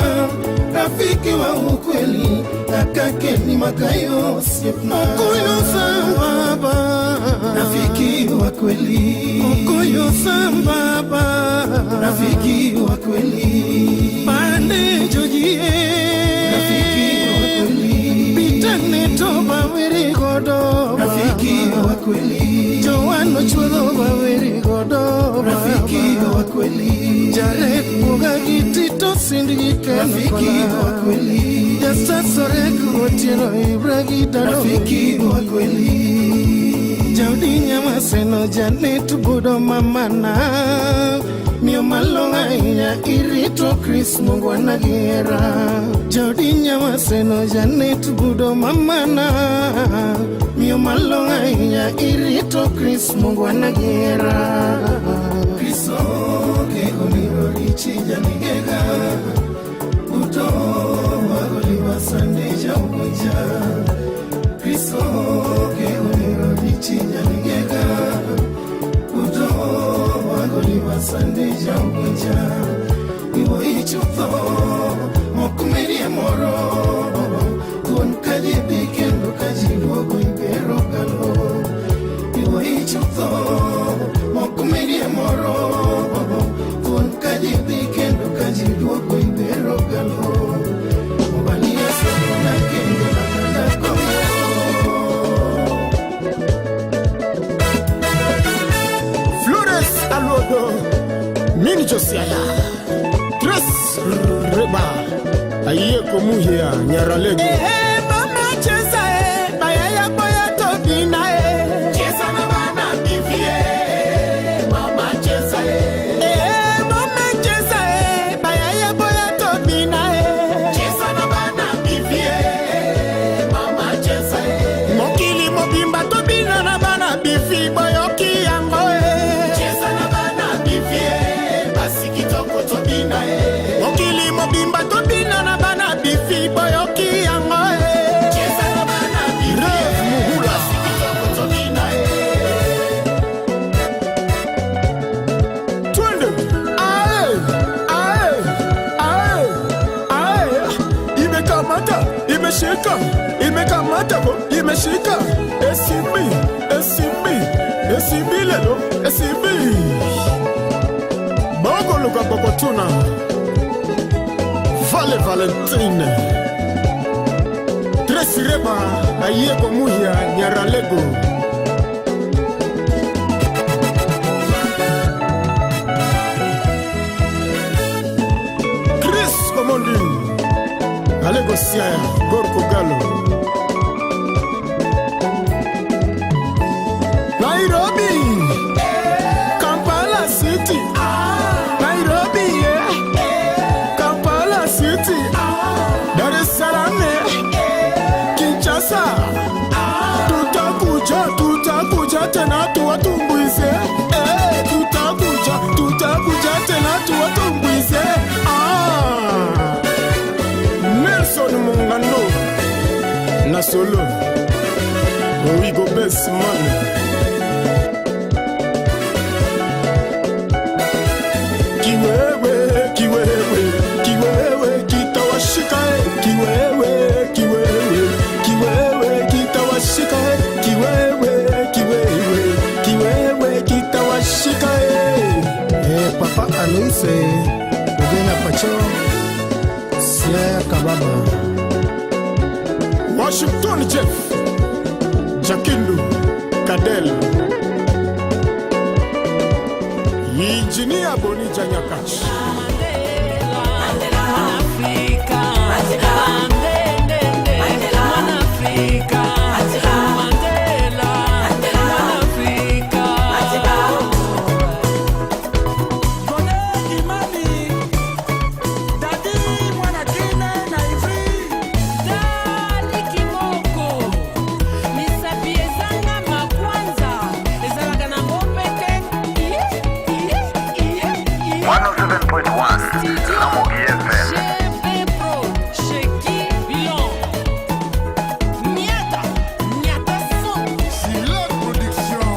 [SPEAKER 3] Rafiki wa ukweli Kaka Keni Makayo osiepna Okuyo sambaba Rafiki wa kweli Okuyo sambaba Rafiki wa kweli Pande jojie Rafiki wa kweli Pitane toba weri godo Rafiki wa kweli Joano chuodho ba weri godo Rafiki wa kweli Jared Muga gi Tito Sindgi Ken Rafiki wa kweli Jasasore Otieno Ibra gi Dado Rafiki wa kweli Jaudi Nyamaseno Janet Budo mamana Miyo malong'o ahinya irito Chris Mungwana gi hera Jaudi Nyamaseno Janet Budo mamana Miyo malong'o ahinya irito Chris Mungwana gi hera Chris oke omiro richi janigega Uto wagoliwa sande jaukunja Chris oke omiro richi janigega Uto wagoliwa sande jaukunja Iwo ichutho mokumerie moro Thuon kaji dhi kendo kaji duogo ibero galo Iwo ichutho mokumerie moro Thuon kaji dhi kendo kaji duogo ibero galo Obalia sona kendo nakanda kongo
[SPEAKER 5] Flores Alodo Mini Josiah Tres Reba Ayeko Muhia Nyaralego
[SPEAKER 9] Eh, mama cheza eh, bayaya boya tobina eh. Cheza na bana bivie, mama cheza eh. Eh, mama cheza eh, bayaya boya tobina eh. Cheza na bana bivie, mama cheza eh.
[SPEAKER 5] Mokili mobimba tobina na bana bifi boyoki yango eh.
[SPEAKER 9] Cheza na bana bivie, basi kitoko tobina eh.
[SPEAKER 5] Mokili mobimba tobina na bana bifi boyoki yango eh.
[SPEAKER 9] Cheza na bana bivie,
[SPEAKER 5] Rev Muhula
[SPEAKER 9] basi kitoko tobina eh.
[SPEAKER 5] Twende ae ae ae ae imekamata imeshika imekamata ko imeshika esimbi esimbi esimbi lelo esimbi bokoluka bokotuna Vale Valentine Tresireba Ayeko Muhia Nyaralego Chris Omondi Alego Siaya Gorko Galo Nairobi Kampala City Nairobi yeah. Kampala City Dar es Salaam Kinshasa Tutakuja tutakuja tena tuwatumbuize eh, tutakuja tutakuja tena tuwatumbuize ah. Nelson Mungano na solo Owigo best man Kiwewe kiwewe kiwewe kitawashika eh. Kiwewe kiwewe kiwewe kitawashika eh. Kiwewe kiwewe kiwewe kitawashika eh.
[SPEAKER 4] Eh, Papa Aloise Ogena Pacho Siaya Kababa
[SPEAKER 5] Washington Jeff Jakindu Kadel Engineer Boni Janyakach
[SPEAKER 11] Afrika, Afrika, Mandela, Afrika. Dali Kimoko.
[SPEAKER 13] 97.1 Ramogi FM.
[SPEAKER 3] Si la production,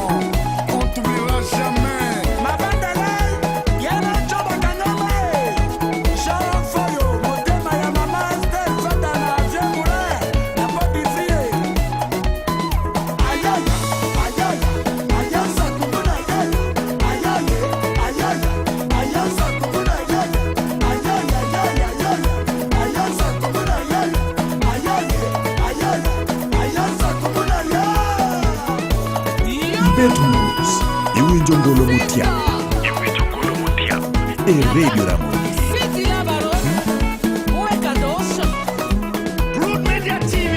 [SPEAKER 3] on t'oubliera jamais.
[SPEAKER 7] Ibet mos iwinjo ngolo motiap e redio Ramogi.
[SPEAKER 8] Root Media TV,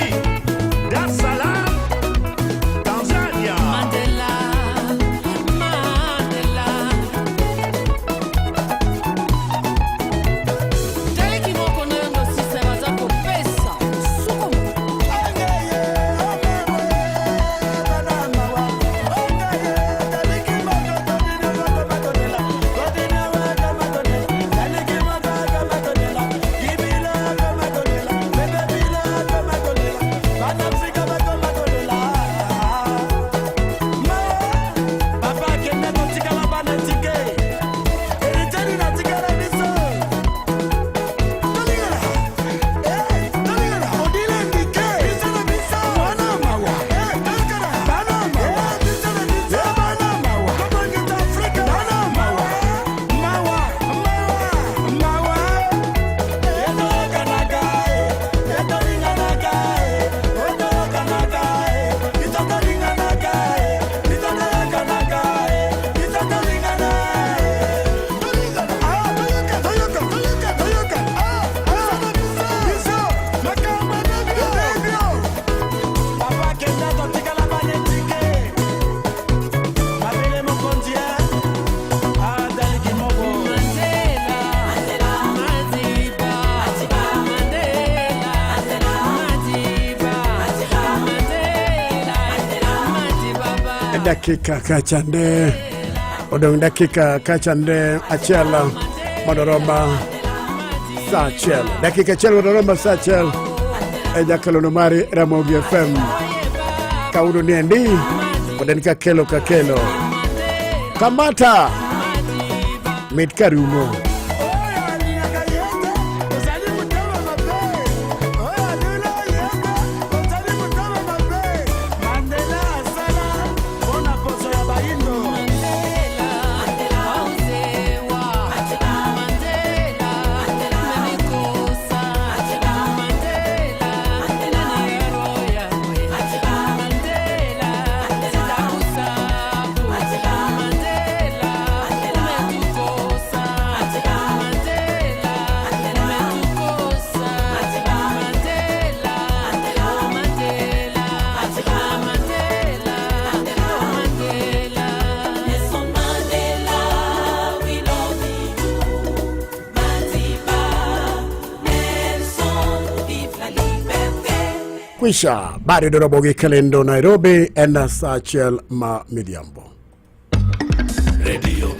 [SPEAKER 8] Dar es Salaam, Tanzania.
[SPEAKER 11] Mandela, Mandela. Taliki moko na yo nosisa baza kopesa suku.
[SPEAKER 2] Dakika kachande odong' dakika kachande achiel mondo roma sa achiel dakika achiel mondo roma sa achiel e jakalono mari Ramogi FM kawuono ni endi pod en kakelo kakelo kamata mit karumo. Kwisha bado Ramogi Kalendo Nairobi en sa achiel ma midhiambo.
[SPEAKER 7] Radio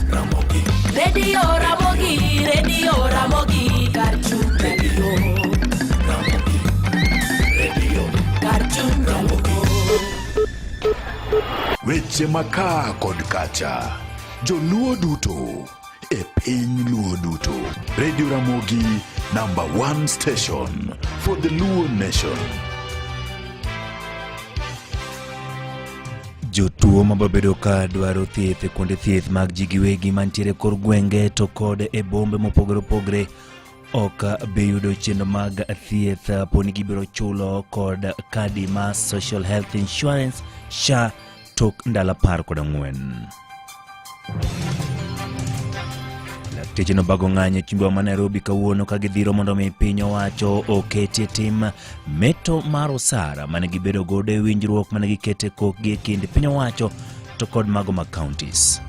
[SPEAKER 7] Ramogi.
[SPEAKER 10] Radio Ramogi, Radio Ramogi, Karchun Radio.
[SPEAKER 7] Ramogi. Radio
[SPEAKER 10] Karchun
[SPEAKER 7] Ramogi. Weche makaa kod kacha. Joluo duto e piny luo duto. Radio Ramogi number one station for the Luo nation.
[SPEAKER 18] Jotuo mabobedo ka dwaro thieth e kuonde thieth mag ji giwegi mantiere kor gwenge to kod e bombe mopogore opogore ok bi yudo chenro mag thieth poni gibiro chulo kod kadi mar Social Health Insurance SHA tok ndalo 14. Lakteche nobago ng'anyo e chumbiwa ma Nairobi kawuono ka gidhiro mondo mi piny owacho oketie tim meto mar osara mane gibedo godo e winjruok mane gikete kokgi e kind piny owacho to kod mago mag counties.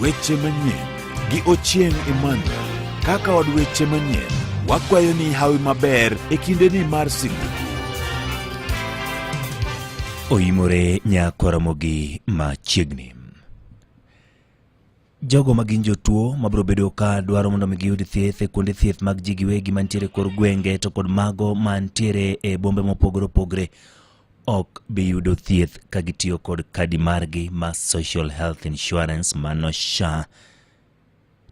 [SPEAKER 7] Weche manyien gi Ochieng Emmanuel kaka od weche manyien wakwayo ni hawi maber e kindeni mar siguku.
[SPEAKER 18] Oimore nyakwaramogi machiegni. Jogo ma gin jotuo mabiro bedo ka dwaro mondo mi giyud thieth e kuonde thieth mag ji giwegi mantiere kor gwenge to kod mago mantiere e bombe mopogore opogore ok bi yudo thieth ka gitiyo kod kadi margi ma Social Health Insurance mano SHA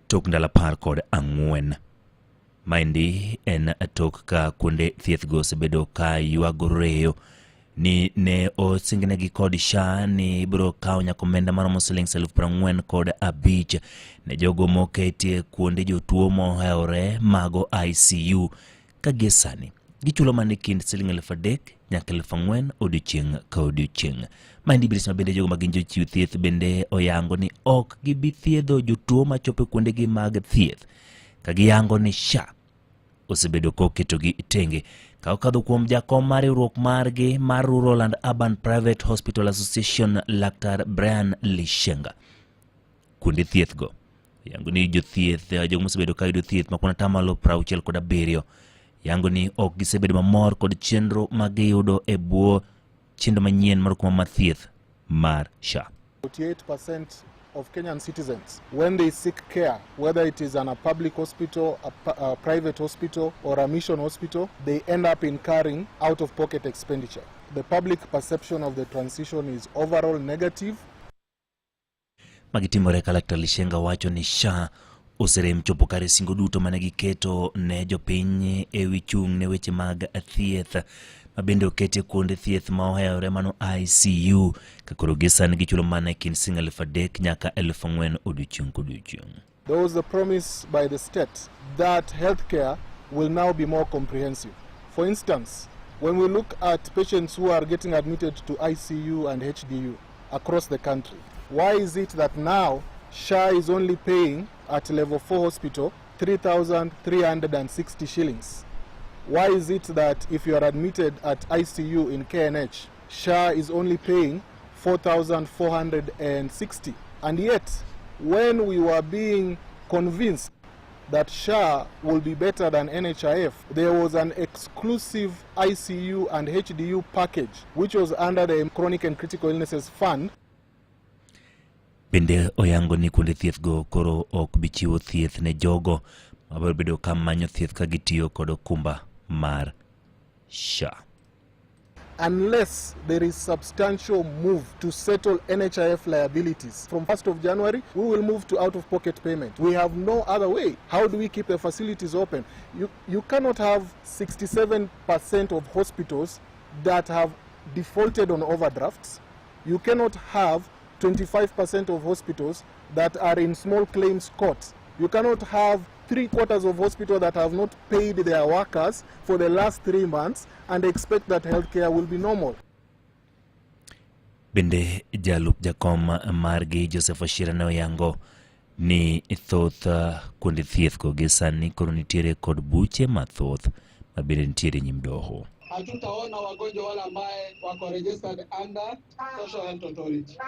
[SPEAKER 18] tok ndalo 14. Maendi en tok ka kuonde thiethgo osebedo ka ywago reyo ni ne osingnegi kod SHA ni ibiro kaw nyaka omenda maromo siling 45,000 ne jogo moketie kuonde jotuo mohewore mago ICU ka gie sani gichulo mana e kind siling 3,000 nyaka 4,000 odiochieng' ka odiochieng'. Maendi biro sama bende jogo ma gin jochiw thieth bende oyango ni ok gibi thiedho jotuo machopo e kuondegi mag thieth ka giyango ni SHA osebedo koketogi tenge ka okadho kuom jakom mar riwruok margi mar Rural and Urban Private Hospital Association Laktar Brian Lishenga. Kuonde thieth go yango ni jothieth jogo mosebedo ka yudo thieth ma kwan atamalo 67 yango ni ok gisebedo mamor kod chenro ma giyudo e bwo chenro manyien mar okumba mar thieth mar SHA.
[SPEAKER 14] 48% of Kenyan citizens, when they seek care, whether it is an a public hospital, a private hospital, or a mission hospital, they end up incurring out-of-pocket expenditure. The public perception of the transition is overall negative.
[SPEAKER 18] Magitimore ka Laktar Lishenga wacho ni SHA oserem chopo kare singo duto mane giketo ne jopiny e wi chung' ne weche mag thieth ma bende oketie kuonde thieth ma ohewore mano ICU ka koro gi sani gichulo mana e kind siling 3,000 nyaka 4,000 odiochieng' kodiochieng'.
[SPEAKER 14] There was a promise by the state that healthcare will now be more comprehensive. For instance, when we look at patients who are getting admitted to ICU and HDU across the country, why is it that now SHA is only paying at level 4 hospital 3,360 shillings? Why is it that if you are admitted at ICU in KNH, SHA is only paying 4,460? And yet, when we were being convinced that SHA will be better than NHIF, there was an exclusive ICU and HDU package, which was under the Chronic and Critical Illnesses Fund.
[SPEAKER 18] Bende oyango ni kuonde thieth go koro ok bi chiwo thieth ne jogo mabiro bedo ka manyo thieth ka gitiyo kod okumba mar SHA.
[SPEAKER 14] Unless there is substantial move to settle NHIF liabilities. From 1st of January, we will move to out-of-pocket payment. We have no other way. How do we keep the facilities open? You cannot have 67% of hospitals that have defaulted on overdrafts. You cannot have 25% of hospitals that are in small claims courts. You cannot have 3/4 of hospitals that have not paid their workers for the last 3 months and expect that healthcare will be normal.
[SPEAKER 18] Bende jalup jakom margi Joseph Oshira ne oyango ni thoth kuonde thieth go gi sani koro nitiere kod buche mathoth ma bende nitiere nyim doho.
[SPEAKER 19] Hatutaona wagonjwa wale ambaye wako registered under Social Health Authority.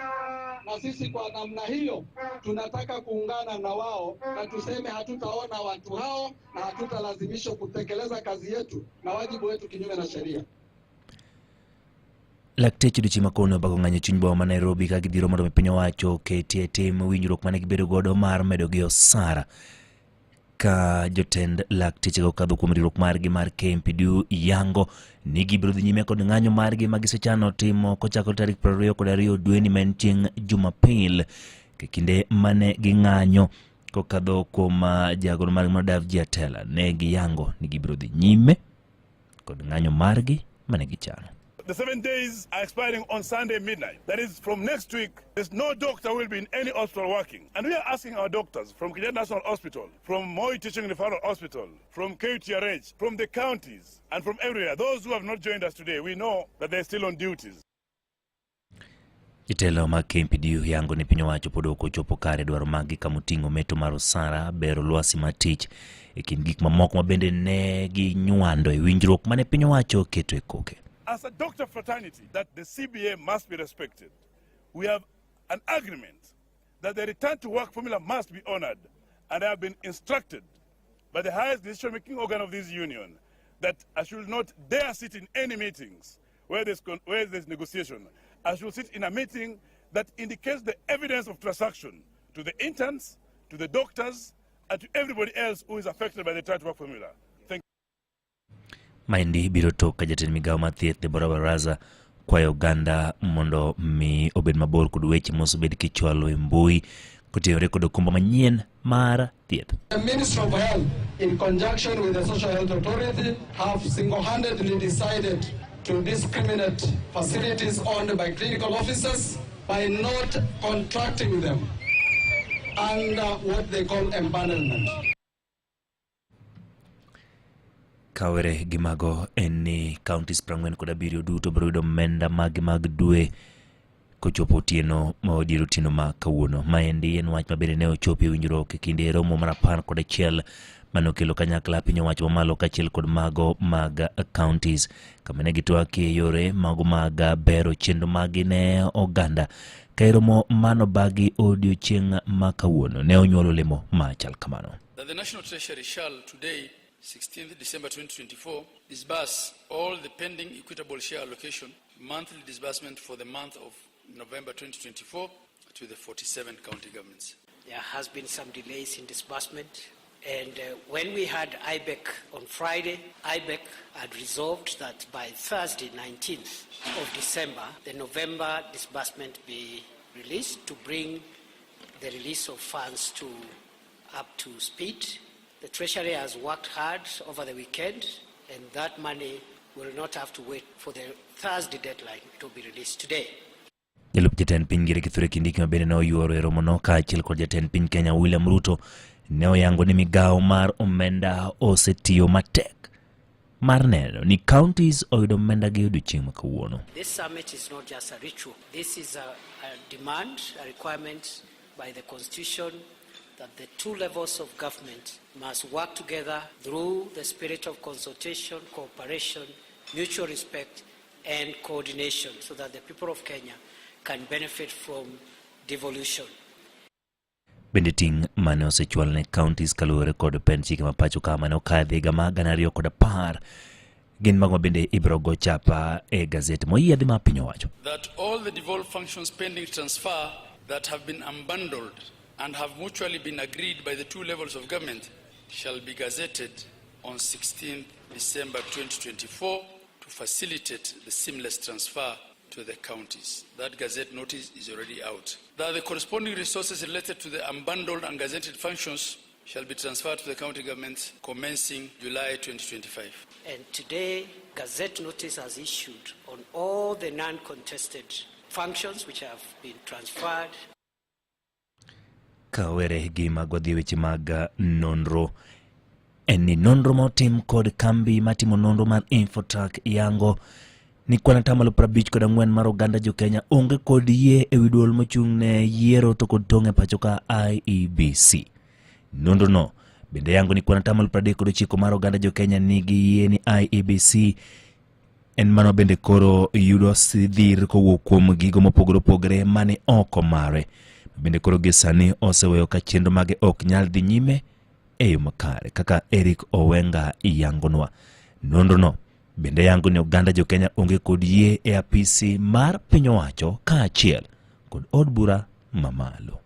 [SPEAKER 19] Na sisi kwa namna hiyo tunataka kuungana na wao na tuseme hatutaona watu hao na hatutalazimishwa kutekeleza kazi yetu na wajibu wetu kinyume na sheria.
[SPEAKER 18] Lakteche odiochieng' ma kawuono obago ng'anyo chuny boma ma Nairobi ka gidhiro mondo mi piny owacho oketie tim winjruok mane gibedo godo mar medo gi osara ka jotend laktechego okadho kuom riwruok margi mar KMPDU yango ni gibiro dhi nyime kod ng'anyo margi ma gisechano timo kochakore tarik 22 dweni ma en chieng' Jumapil e kinde mane ging'anyo kokadho kuom jagoro margi mar Davji Atela ne giyango ni gibiro dhi nyime kod ng'anyo margi mane gichano.
[SPEAKER 15] The 7 days are expiring on Sunday midnight. That is, from next week, there's no doctor will be in any hospital working. And we are asking our doctors from Kenyatta National Hospital, from Moi Teaching Referral Hospital, from KTRH, from the counties, and from everywhere. Those who have not joined us today, we know that they're still on duties.
[SPEAKER 18] Jotelo mag KMPDU yango ni piny owacho pod ok ochopo kare dwaro maggi kamoting'o meto mar osara, bero lwasi mar tich e kind gik mamoko ma bende ne ginywando e winjruok mane piny owacho oketo e koke.
[SPEAKER 15] As a doctor fraternity, that the CBA must be respected. We have an agreement that the return to work formula must be honored, and I have been instructed by the highest decision-making organ of this union that I should not dare sit in any meetings where there's negotiation. I should sit in a meeting that indicates the evidence of transaction to the interns, to the doctors, and to everybody else who is affected by the tight work formula. Thank
[SPEAKER 18] you. Maendi biro tok ka jatend migawo mar thieth Deborah Baraza kwayo oganda mondo mi obed mabor kod weche mosebed kichwalo e mbui kotenore kod okumba manyien mar thieth.
[SPEAKER 19] The Ministry of Health, in conjunction with the Social Health Authority, have single-handedly decided to discriminate facilities owned by clinical officers by not contracting them under what they call empanelment.
[SPEAKER 18] Kawere gi mago en ni counties 47 duto biro yudo omenda magi mag dwe kochopo otieno ma dier otieno ma kawuono. Maendi en wach mabende ne ochopo e winjruok e kinde romo mar 11 mane okelo kanyakla piny owacho mamalo kaachiel kod mago mag counties kama ne gitwakie yore mago mag bero chenro magi ne oganda. Ka romo mano bagi odiochieng' ma kawuono ne onyuolo lemo machal kamano.
[SPEAKER 17] That the National Treasury shall today, 16th December 2024, disburse all the pending equitable share allocation monthly disbursement for the month of November 2024 to the 47 county governments.
[SPEAKER 20] There has been some delays in disbursement, and when we had IBEC on Friday, IBEC had resolved that by Thursday, 19th of December, the November disbursement be released to bring the release of funds to up to speed. The Treasury has worked hard over the weekend, and that money will not have to wait for the Thursday deadline. It will be released today.
[SPEAKER 18] Jalup jatend piny Kithure Kindiki mabende ne oyuoro e romono kaachiel kod jatend piny Kenya William Ruto ne oyango ni migawo mar omenda osetiyo matek mar neno ni counties oyudo omenda gi odiochieng' ma kawuono.
[SPEAKER 20] This summit is not just a ritual. This is a demand, a requirement by the Constitution that the two levels of government must work together through the spirit of consultation, cooperation, mutual respect, and coordination so that the people of Kenya can benefit from devolution.
[SPEAKER 18] Bende ting' mane osechwal ne counties kaluwore kod pend chike ma pacho ka mane okadhi higa mar 2010 gin mago ma bende ibiro go chapa e gazet moyiedhi mar piny owacho.
[SPEAKER 17] That all the devolved functions pending transfer that have been unbundled and have mutually been agreed by the two levels of government shall be gazetted on 16th December 2024 to facilitate the seamless transfer to the counties. That gazette notice is already out. That the corresponding resources related to the unbundled and gazetted functions shall be transferred to the county governments commencing July 2025.
[SPEAKER 20] And today, gazette notice has issued on all the non-contested functions which have been transferred.
[SPEAKER 18] Kawere gi mago dhi weche mag nonro en ni nonro motim kod kambi matimo nonro mar Infotrack yango ni kwan 54% mar oganda jo Kenya onge kod yie ewi duol mochung' ne yiero to kod tong' e pacho ka IEBC. Nonro no bende yango ni kwan 39% mar oganda jo Kenya nigi yie ni IEBC en mano bende koro yudo sidhir kowuok kuom gigo mopogore opogore mane oko mare. Bende koro gi sani oseweyo ka chenro mage ok nyal dhi nyime e yo makare kaka Eric Owenga yangonwa. Nonro no bende yango ni oganda jo Kenya onge kod yie e apisi mar piny owacho kaachiel kod od bura mamalo.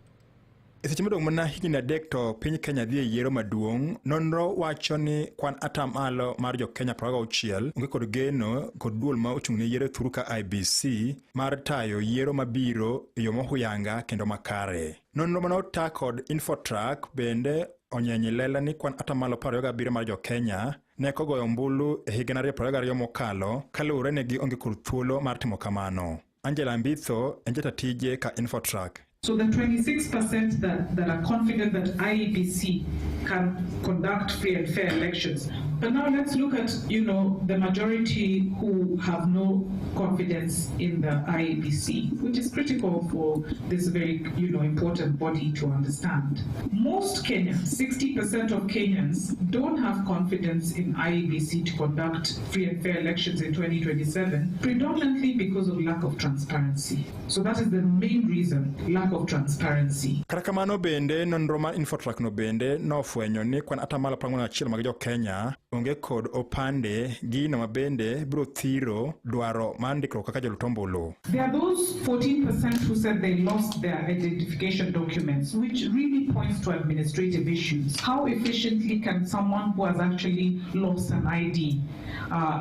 [SPEAKER 23] E seche modong' mana higni 3 to piny Kenya dhi e yiero maduong', nonro wacho ni kwan atamalo mar jo Kenya 26 onge kod geno kod duol ma ochung' ne yiero thuru ka IEBC mar tayo yiero mabiro e yo mohuyanga kendo makare. Nonro mane ota kod Infotrack bende onyenyo lela ni kwan atamalo 27 mar jo Kenya ne kogoyo ombulu e higa 2022 mokalo kaluwore ni gionge kod thuolo mar timo kamano. Angela Mbitho en jata tije ka Infotrack.
[SPEAKER 24] So the 26% that are confident that IEBC can conduct free and fair elections. But now let's look at, the majority who have no confidence in the IEBC, which is critical for this very, important body to understand. Most Kenyans, 60% of Kenyans, don't have confidence in IEBC to conduct free and fair elections in 2027, predominantly because of lack of transparency. So that is the main reason, lack of transparency.
[SPEAKER 23] Kata kamano bende nonro mar Infotrack no bende nofwenyo ni kwan atamalo 41 mag jo Kenya onge kod opande, gino ma bende biro thiro dwaro mar ndikruok kaka jolut ombulu.
[SPEAKER 24] There are those 14% who said they lost their identification documents, which really points to administrative issues. How efficiently can someone who has actually lost an ID,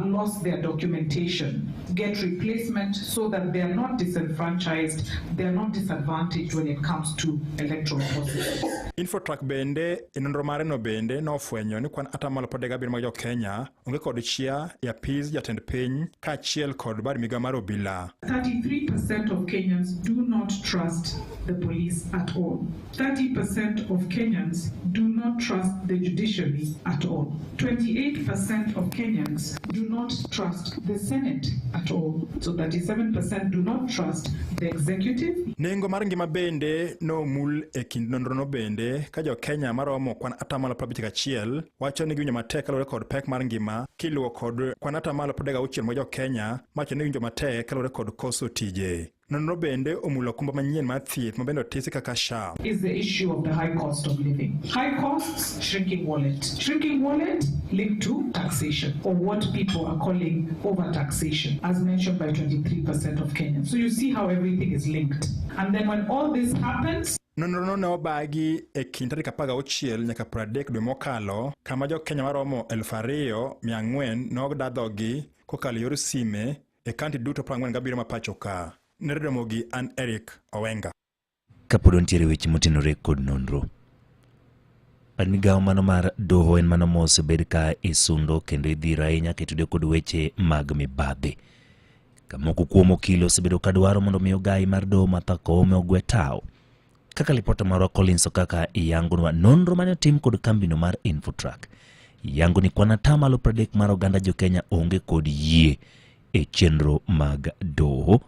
[SPEAKER 24] lost their documentation, get replacement so that they are not disenfranchised, they are not disadvantaged when it comes to electoral processes?
[SPEAKER 23] Infotrack bende e nonro mare no bende nofwenyo ni kwan atamalo 37 mag jo-Kenya onge kod chia e apis jatend piny kaachiel kod bad migao mar obila.
[SPEAKER 24] 33% of Kenyans do not trust the police at all. 30% of Kenyans do not trust the judiciary at all. 28% of Kenyans do not trust the Senate at all. So 37% do not trust the executive.
[SPEAKER 23] Nengo mar ngima bende nomul e kind nonrono bende ka jo-Kenya maromo kwan atamalo 51 wacho ni giwinjo matek kaluwore kod pek mar ngima kiluwo kod kwan atamalo 36 mag jo-Kenya mawacho ni winjo matek kaluwore kod koso tije. Nonro bende omulo okumba manyien mar thieth ma bende otisi kaka SHA.
[SPEAKER 24] Is the issue of the high cost of living. High costs, shrinking wallet. Shrinking wallet linked to taxation, or what people are calling overtaxation, as mentioned by 23% of Kenyans. So you see how everything is linked. And then when all this happens,
[SPEAKER 23] Nonrono ne obagi e kind tarik 16 nyaka 30 dwe mokalo kama jo-Kenya maromo 2,400 noda dhogi kokalo yor sime e kaunti duto 47 ma pacho ka. Ne Radio Ramogi, an Eric Owenga.
[SPEAKER 18] Kapod wantiere weche motenore kod nonro. Bad migawo mano mar doho en mano mosebed ka isundo kendo idhiro ahinya kitude kod weche mag mibadhi. Ka moko kuom okil osebedo ka dwaro mondo mi ogai mar doho Martha Koome ogwe tawo. Kaka lipota marwa Collins Okaka iyangonwa nonro mane otim kod kambino mar Infotrack. Yango ni kwan atamalo 30 mar oganda jo-Kenya onge kod yie e chenro mag doho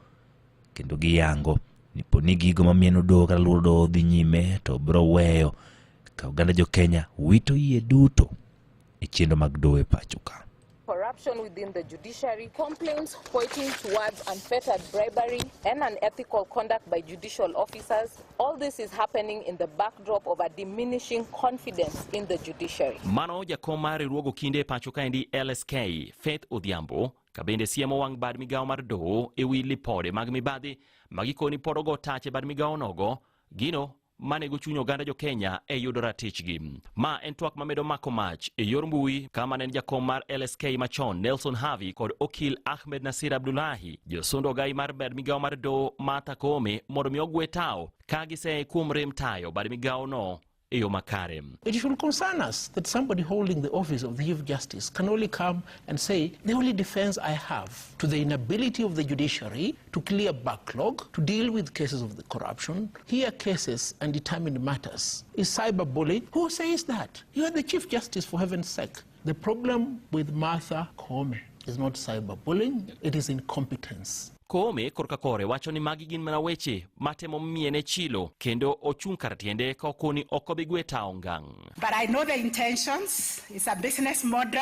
[SPEAKER 18] kendo giyango ni po ni gigo mamieno doho kata luoro doho dhi nyime to biro weyo ka oganda jo-Kenya wito yie duto e chenro mag doho e pacho ka.
[SPEAKER 6] Corruption within the judiciary, complaints pointing towards unfettered bribery and unethical conduct by judicial officers. All this is happening in the backdrop of a diminishing confidence in the judiciary.
[SPEAKER 12] Mano jakom mar riwruog okinde e pacho kaendi LSK, Faith Odhiambo, ka bende siemo wang' bad migawo mar doho e wi lipode mag mibadhi ma gikoni pod ogo tach e bad migawo nogo, gino manego chuny oganda jo Kenya e yudo ratichgi. Ma en twak mamedo mako mach e yor mbui kama ne en jakom mar LSK machon Nelson Havi kod okil Ahmed Nasir Abdullahi josundo ogai mar bad migawo mar doho Martha Koome mondo mi ogwe tawo ka giseye kuom rem tayo bad migawo no e yo makare.
[SPEAKER 16] It should concern us that somebody holding the office of the Chief Justice can only come and say, the only defense I have to the inability of the judiciary to clear backlog, to deal with cases of the corruption, hear cases and determine matters, is cyberbullying. Who says that? You are the Chief Justice, for heaven's sake. The problem with Martha Koome is not cyberbullying, it is incompetence.
[SPEAKER 12] Koome korka kore wacho ni magi gin mana weche matemo miene chilo kendo ochung' kar tiende ka okoni ok obi gwe tawo ngang'.
[SPEAKER 22] But I know the intentions. It's a business model.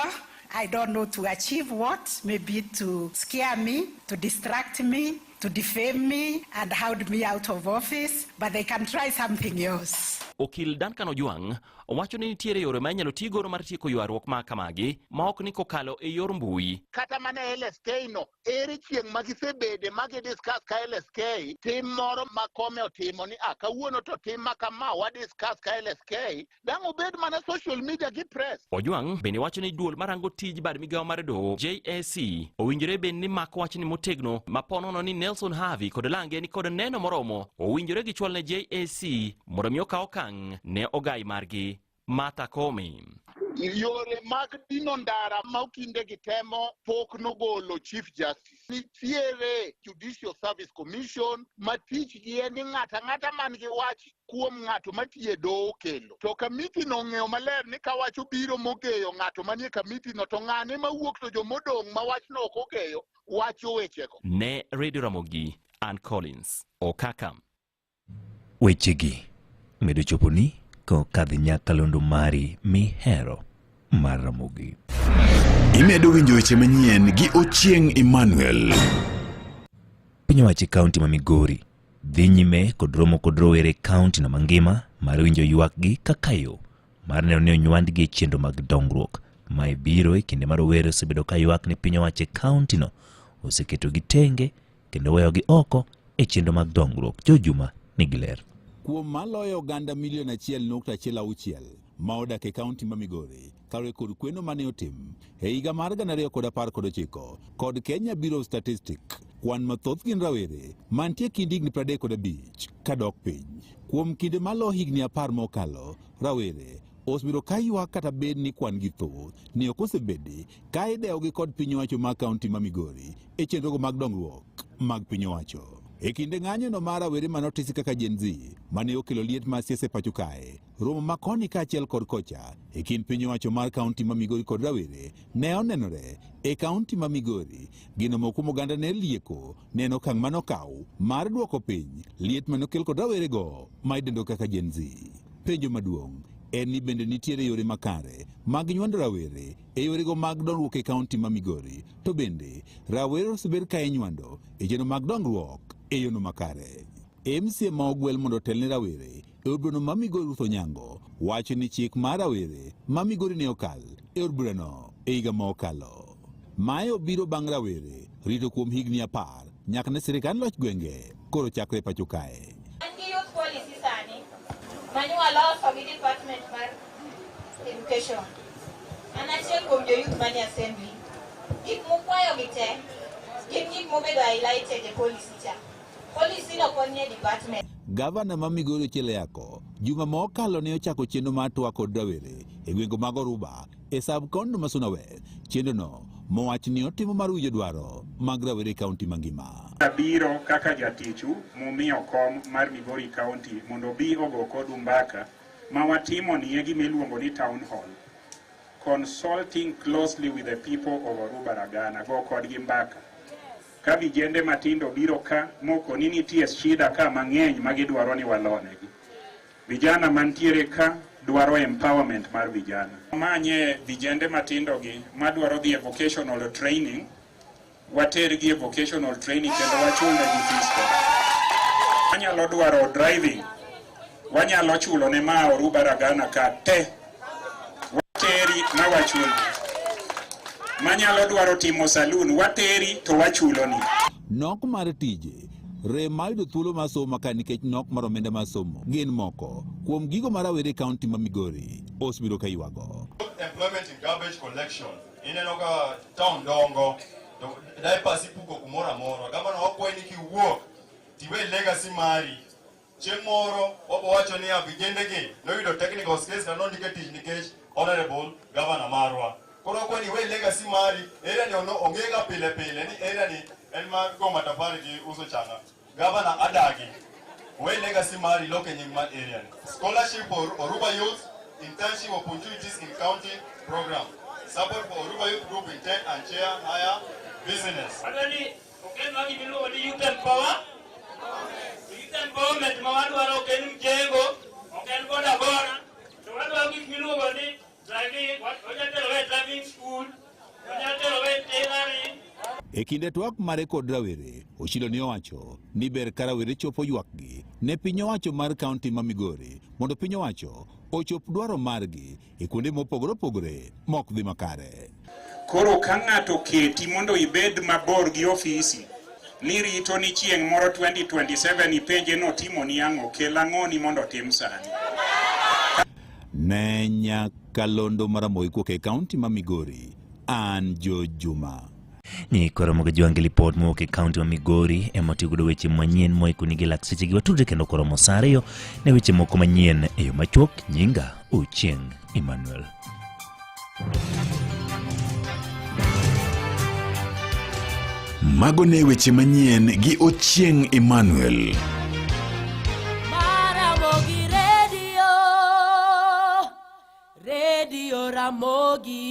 [SPEAKER 22] I don't know to achieve what, maybe to scare me, to distract me, to defame me and hound me out of office, but they can try something else.
[SPEAKER 12] Okil Duncan Ojwang' owacho ni nitiere yore ma inyalo ti godo mar tieko ywaruok ma kamagi ma ok ni kokalo e yor mbui.
[SPEAKER 25] Kata mana LSK no, ere chieng' ma gisebede ma gidiscuss ka LSK tim moro ma Kome otimo ni ah, kawuono to tim ma kama wadiscuss ka LSK, dang' obed mana social media gi press.
[SPEAKER 12] Ojwang' bende wacho ni duol marango tij bad migawo mar doho JSC owinjore bende ni mako wachni motegno ma ponono ni Nelson Havi kod lange ni kod neno moromo owinjore gichwal ne JSC mondo mi okaw okang' ne ogai margi Martha Koome.
[SPEAKER 25] Yore mag dino ndara ma okinde gi temo pok nogolo Chief Justice. Nitiere Judicial Service Commission ma tichgi en ni ng'ato ang'ata man gi wach kuom ng'ato matiyo e doho kelo. To kamiti no ong'eyo maler ni ka wach obiro mogeyo ng'ato manie kamiti no to ng'ane mawuok to jomodong' ma wachno ok ogeyo wacho wechego.
[SPEAKER 12] Ne Radio Ramogi, Ann Collins, Okaka.
[SPEAKER 18] Wechegi medo choponi kokadhi nyakalondo mari mihero mar Ramogi.
[SPEAKER 7] Imedo winjo weche manyien gi Ochieng' Emmanuel.
[SPEAKER 18] Piny owacho e kaunti ma Migori dhi nyime kod romo kod rowere e kaunti no mangima mar winjo ywakgi kaka yo mar neno ni onywandgi e chenro mag dongruok. Mae biro e kinde ma rowere osebedo ka ywak ni piny owacho e kaontino oseketogi tenge kendo weyogi oko e chenro mag dongruok. Joe Juma nigi ler.
[SPEAKER 1] Kuom maloyo oganda milion 1.16 ma odak e kaunti ma Migori, kaluwore kod kweno mane otim e higa mar 2019 kod Kenya Bureau of Statistics, kwan mathoth gin rawere mantie kind higni 35 kadok piny. Kuom kinde malo higni 10 mokalo, rawere osebedo ka ywak kata bed ni kwan gi thoth ni ok osebedi ka idewogi kod piny owacho ma kaunti ma Migori e chenrogo mag dongruok mag piny owacho. E kinde ng'anyono mar rawere mane otisi kaka Gen Z mane okelo liet mar siasa e pacho kae, romo ma koni kaachiel kod kocha e kind piny owacho mar kaunti ma Migori kod rawere ne onenore e kaunti ma Migori. Gino moko kuom oganda ne lieko ne en okang' mane okaw mar duoko piny liet mane okel kod rawerego ma idendo kaka Gen Z. Penjo maduong' en ni bende nitiere yore makare mag nywando rawere e yorego mag dongruok e kaunti ma Migori, to bende rawere osebed ka inywando e chenro mag dongruok e yono makare. MCA ma ogwel mondo otel ne rawere e od burano ma Migori Ruth Onyango wacho ni chik mar rawere ma Migori ne okal e od burano e higa ma okalo. Mae obiro bang' rawere rito kuom higni 10 nyaka ne sirikand loch gwenge koro chakre e pacho kae.
[SPEAKER 4] An gi youth policy sani mane waloso gi department mar education. An achiel kuom jo youth manie assembly. Gik mukwayo gi te gin gik mobedo highlighted e policy cha. Policy no pod nie department.
[SPEAKER 1] Gavana ma Migori Ochieng Yako juma ma okalo ne ochako chenro mar twak kod rawere e gwenge mag Oruba e sub county ma Suna West. Chenro no mowach ni otimo mar winjo dwaro mag rawere e kaunti mangima.
[SPEAKER 5] Abiro kaka jatichu mumiyo kom mar Migori County mondo obi ogo kodu mbaka ma watimo nie gima iluongo ni town hall. Consulting closely with the people of Oruba Ragana, go kodgi mbaka. Ka vijende matindo biro ka moko ni nitie shida ka mang'eny ma gidwaro ni walonegi. Vijana mantiere ka dwaro empowerment mar vijana. Manye vijende matindo gi madwaro dhi e vocational training, watergi e vocational training kendo wachulnegi fees te. Wanyalo dwaro driving, wanyalo chulo ne ma Oruba Ragana ka te. Wateri ma wachulni. Manyalo dwaro timo saloon, wateri to wachuloni.
[SPEAKER 1] Nok mar tije, rem mar yudo thuolo mar somo makare nikech nok mar omenda mar somo gin moko kuom gigo ma rawere e kaunti ma Migori osebedo ka ywago.
[SPEAKER 9] Employment in garbage collection. Ineno ka town dongo to diapers ipuko kumoro amora. Gavana wakwayi ni kiwuok tiwe legacy mari. Chieng' moro wabo wacho niya vijende gi noyudo technical skills kata nondike tich nikech honorable governor marwa. Koro wakwayi ni iwe legacy mari. Area ni ono onge ga pile pile ni area ni en mar go matafari gi uso changa. Governor adagi. We legacy mari loke nying mar area ni. Scholarship for Oruba youth, internship opportunities in county program. Support for Oruba youth group in tent and chair hire business.
[SPEAKER 17] Adwani okelnwa gima iluongo ni youth empower. Youth empowerment ma wadwaro ok en mjengo, ok en boda boda, to wadwaro gik miluongo ni driving, wanyalo terowa e driving school, wanyalo terowa e tailoring.
[SPEAKER 1] E kinde twak mare kod rawere, Ochilo ne owacho ni ber ka rawere chopo ywakgi ne piny owacho mar kaunti ma Migori mondo piny owacho ochop dwaro margi e kuonde mopogore opogore mok dhi makare.
[SPEAKER 5] Koro ka ng'ato keti mondo ibed mabor gi ofisi, ni rito ni chieng' moro 2027 ipenje notimoni ang'o, kel ang'oni mondo otim sani.
[SPEAKER 1] Ne nyakalondo mar Ramogi kowuok e kaunti ma Migori, an Joe Juma.
[SPEAKER 18] Ni koro mogo jwangi lipot mowuok e kaunti ma Migori ema otiyo godo weche manyien moikoni gi lak sechegi. Watudre kendo koromo saa 2 ne weche moko manyien e yo machuok. Nyinga Ochieng' Emmanuel.
[SPEAKER 7] Mago ne weche manyien gi Ochieng' Emmanuel.
[SPEAKER 10] Ramogi Radio, Radio Ramogi,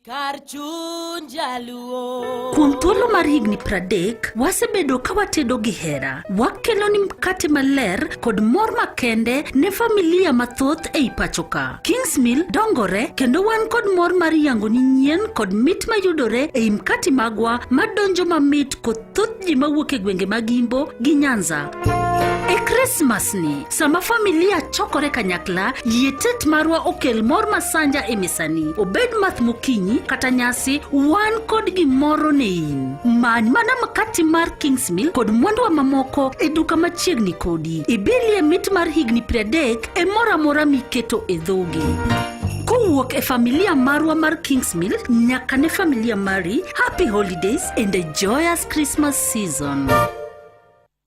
[SPEAKER 10] kar chuny jaluo.
[SPEAKER 21] Kuom thuolo mar higni 30, wasebedo ka watedo gi hera. Wakelo ni mkate maler kod mor makende ne familia mathoth ei pacho ka. Kingsmill dongore kendo wan kod mor mar yango ni nyien kod mit mayudore ei mkati magwa madonjo mamit kod thoth ji mawuok e gwenge mag Imbo gi Nyanza. E Krismas ni, sama familia chokore kanyakla, yie tet marwa okel mor masanja e mesani. Obed math mokinyi kata nyasi, wan kod gimoro ne in. Many mana makati mar Kingsmill kod mwanduwa mamoko e duka machiegni kodi. Ibilie mit mar higni 30 e moro amora miketo e dhogi. Kowuok e familia marwa mar Kingsmill nyaka ne familia mari, happy holidays and a joyous Christmas season.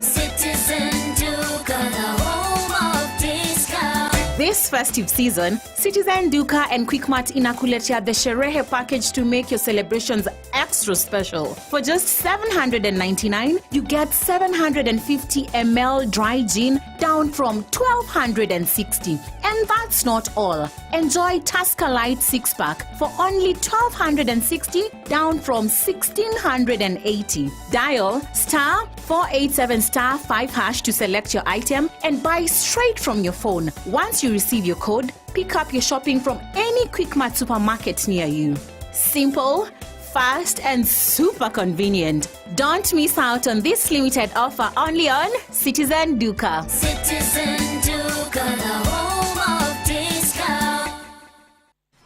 [SPEAKER 2] Citizen Duka, the home of discount.
[SPEAKER 3] This festive season, Citizen Duka and Quickmart inakuletea the Sherehe package to make your celebrations extra special. For just 799, you get 750 ml dry gin down from 1260. And that's not all. Enjoy Tusker Light 6-pack for only 1260 down from 1680. Dial star 487 star 5 hash to select your item and buy straight from your phone. Once you receive your code, pick up your shopping from any Quickmart supermarket near you. Simple, fast, and super convenient. Don't miss out on this limited offer only on Citizen Duka.
[SPEAKER 2] Citizen Duka, the home of discount.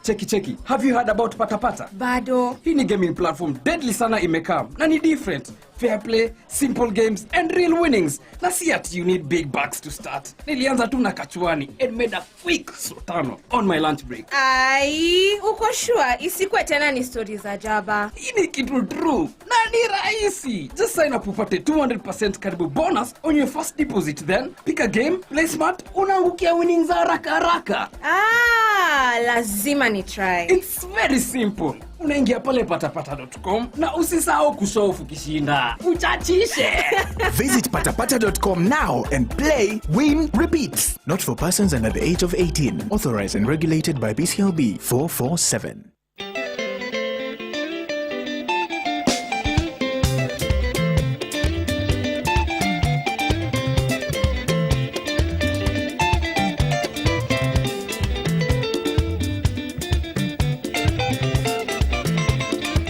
[SPEAKER 8] Cheki cheki, have you heard about Patapata?
[SPEAKER 11] Bado.
[SPEAKER 8] Hii ni gaming platform deadly sana imekam na ni different. Fair play, simple games and real winnings. Na si ati you need big bucks to start. Nilianza tu na kachuani and made a quick sotano on my lunch break.
[SPEAKER 11] Ai, uko sure isikuwe tena ni stori za jaba?
[SPEAKER 8] Hii ni kitu true na ni rahisi. Just sign up upate 200% karibu bonus on your first deposit, then pick a game, play smart, unaangukia winnings haraka haraka.
[SPEAKER 11] Ah, lazima ni try.
[SPEAKER 8] It's very simple. Unaingia pale patapata.com na usisahau kushow off ukishinda. Uchachishe.
[SPEAKER 13] Visit patapata.com now and play, win, repeat. Not for persons under the age of 18. Authorized and regulated by BCLB 447.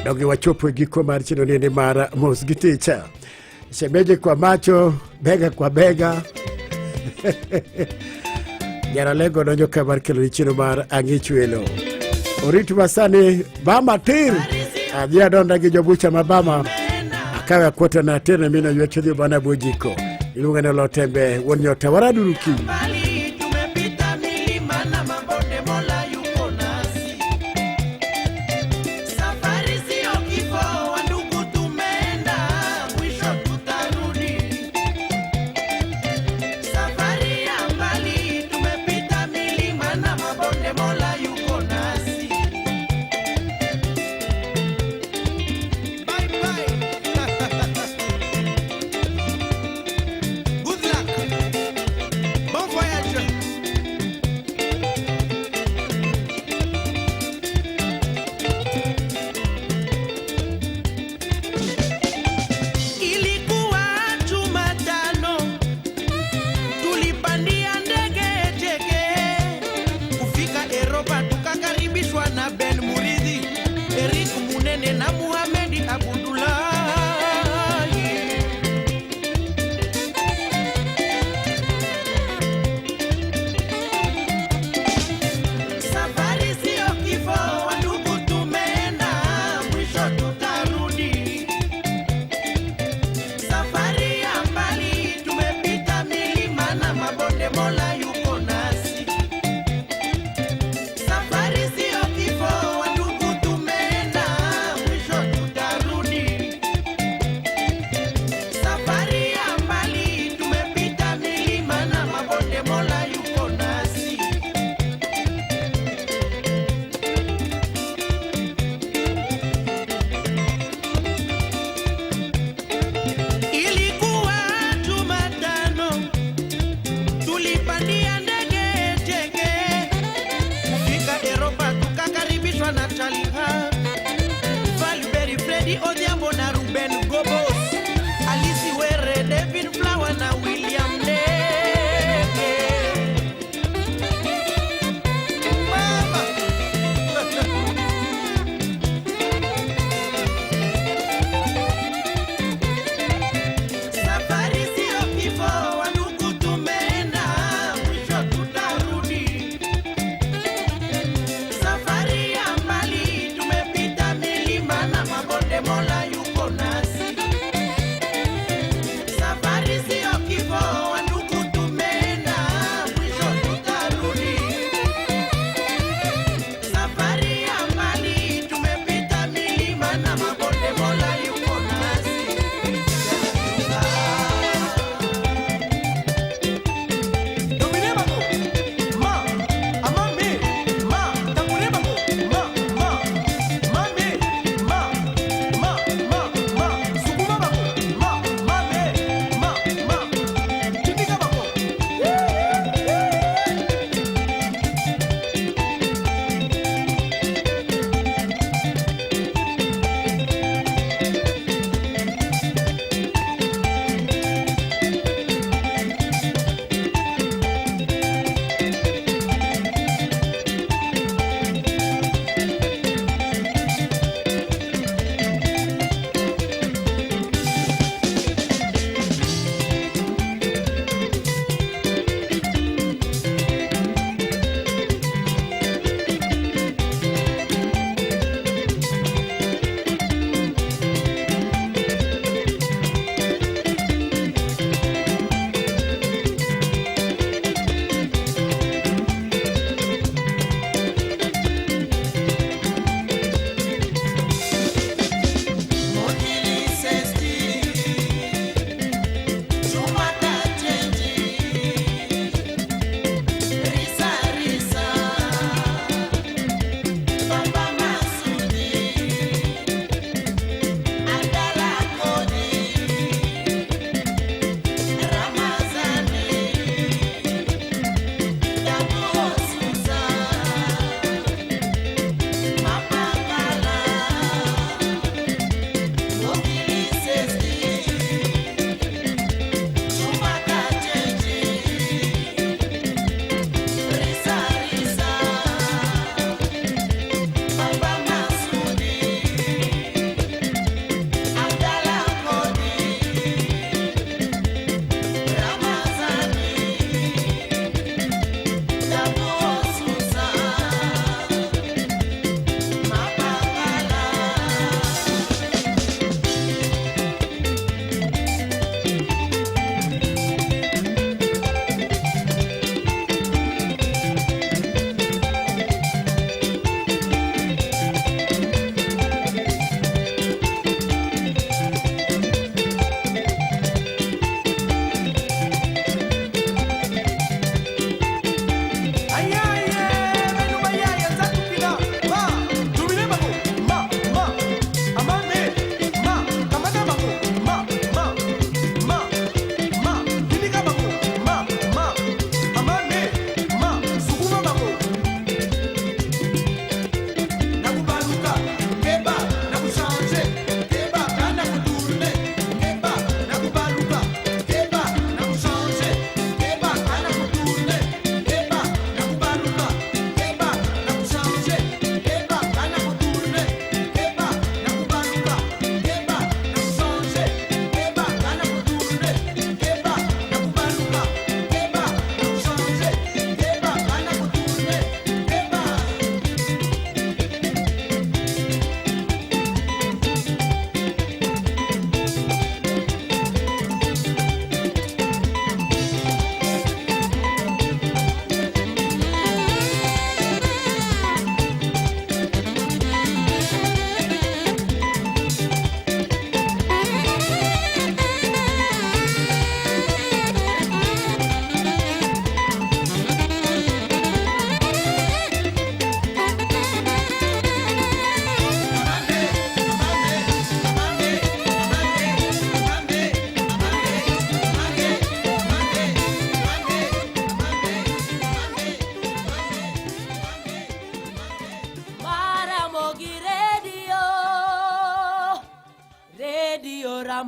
[SPEAKER 26] Donge wachopo e giko mar chenro ni mar mos gi ticha. Shemeji kwa macho, bega kwa bega. Nyaralego donjo ka mar kelo ni chenro mar ang'ich welo. Orit masani bama tir. Adhi adonda gi jobucha ma bama. Akawe akwota na aterne mina ywecho dhi bana bojiko. Iluonga ni Olotembe wuon nyota waraduru kiny.
[SPEAKER 10] Mbali tumepita milima na mabonde, Mola yuko nasi. Safari sio kifo, wandugu, tumeenda mwisho tutarudi. Safari ya mbali tumepita milima na mabonde, Mola yuko nasi. Bye bye. Good luck. Bon voyage.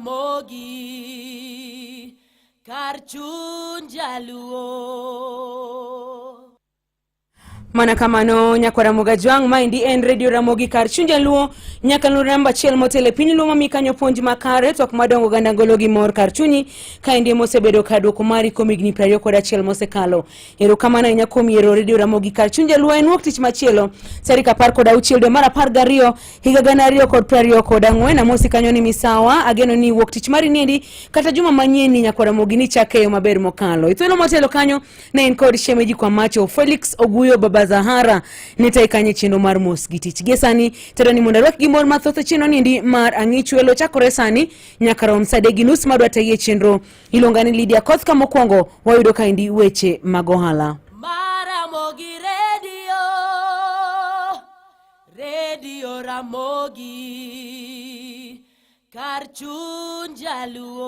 [SPEAKER 14] Ramogi kar chuny jaluo.
[SPEAKER 15] Mana kamano nyakwara Mogajwang', maendi en Radio Ramogi kar chuny jaluo nyaka nonro namba achiel motelo e piny luo mami kanyo puonj makare twak madongo oganda golo gi mor kar chunyi kaendi mosebedo ka duoko mari kuom higni 21 mosekalo. Erokamano ahinya kuom yiero Radio Ramogi kar chuny jaluo en wuok tich machielo tarik 16 dwe mar 12 higa 2024. Amosi kanyo ni misawa, ageno ni wuok tich mari niendi kata juma manyien ni nyakwara Ramogi ni chake yo maber mokalo. Ithuolo motelo kanyo ne en kod shemeji kwa macho Felix Oguyo Baba Zahara ne tayi kanyo e chenro mar mos gi tich. Gie sani tero ni mondo arwak gi mor mathoth e chenro niendi mar ang'ichwelo chakore sani nyaka rom sa adek gi nus madwa tayi e chenro iluonga ni Lydia Koth ka mokwongo wayudo kaendi weche mag ohala.
[SPEAKER 14] Maramogi Radio, Radio Ramogi, kar chuny jaluo.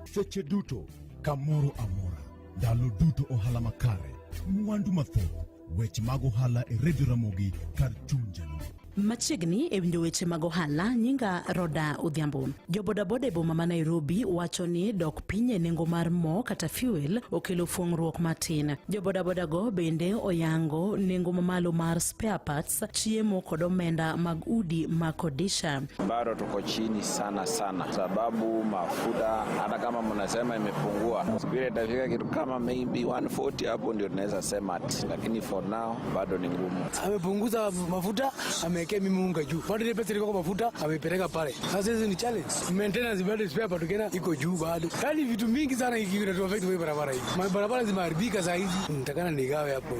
[SPEAKER 19] Seche duto, kamoro amora, ndalo duto ohala makare, mwandu mathoth, weche mag ohala e Radio Ramogi kar chuny jaluo.
[SPEAKER 20] Machiegni e winjo weche mag ohala, nyinga Roda Odhiambo. Jobodaboda e boma ma Nairobi wacho ni dok piny e nengo mar mo kata fuel okelo fuong'ruok matin. Jobodaboda go bende oyango nengo mamalo mar spare parts, chiemo kod omenda mag udi ma kodisha.
[SPEAKER 21] Bado tuko chini sana sana, sababu mafuta hata kama mnasema imepungua, siku ile itafika kitu kama maybe 140 hapo ndio tunaweza sema ati, lakini for now bado ni ngumu.
[SPEAKER 22] Amepunguza mafuta, amewekea mimi unga juu, bado ile pesa ilikuwa kwa mafuta ameipeleka pale. Sasa hizi ni challenge, maintenance bado spare part tena iko juu bado, yaani vitu mingi sana hiki inatu affect kwa barabara hii. Barabara zimeharibika saa hizi, nitakana nigawe hapo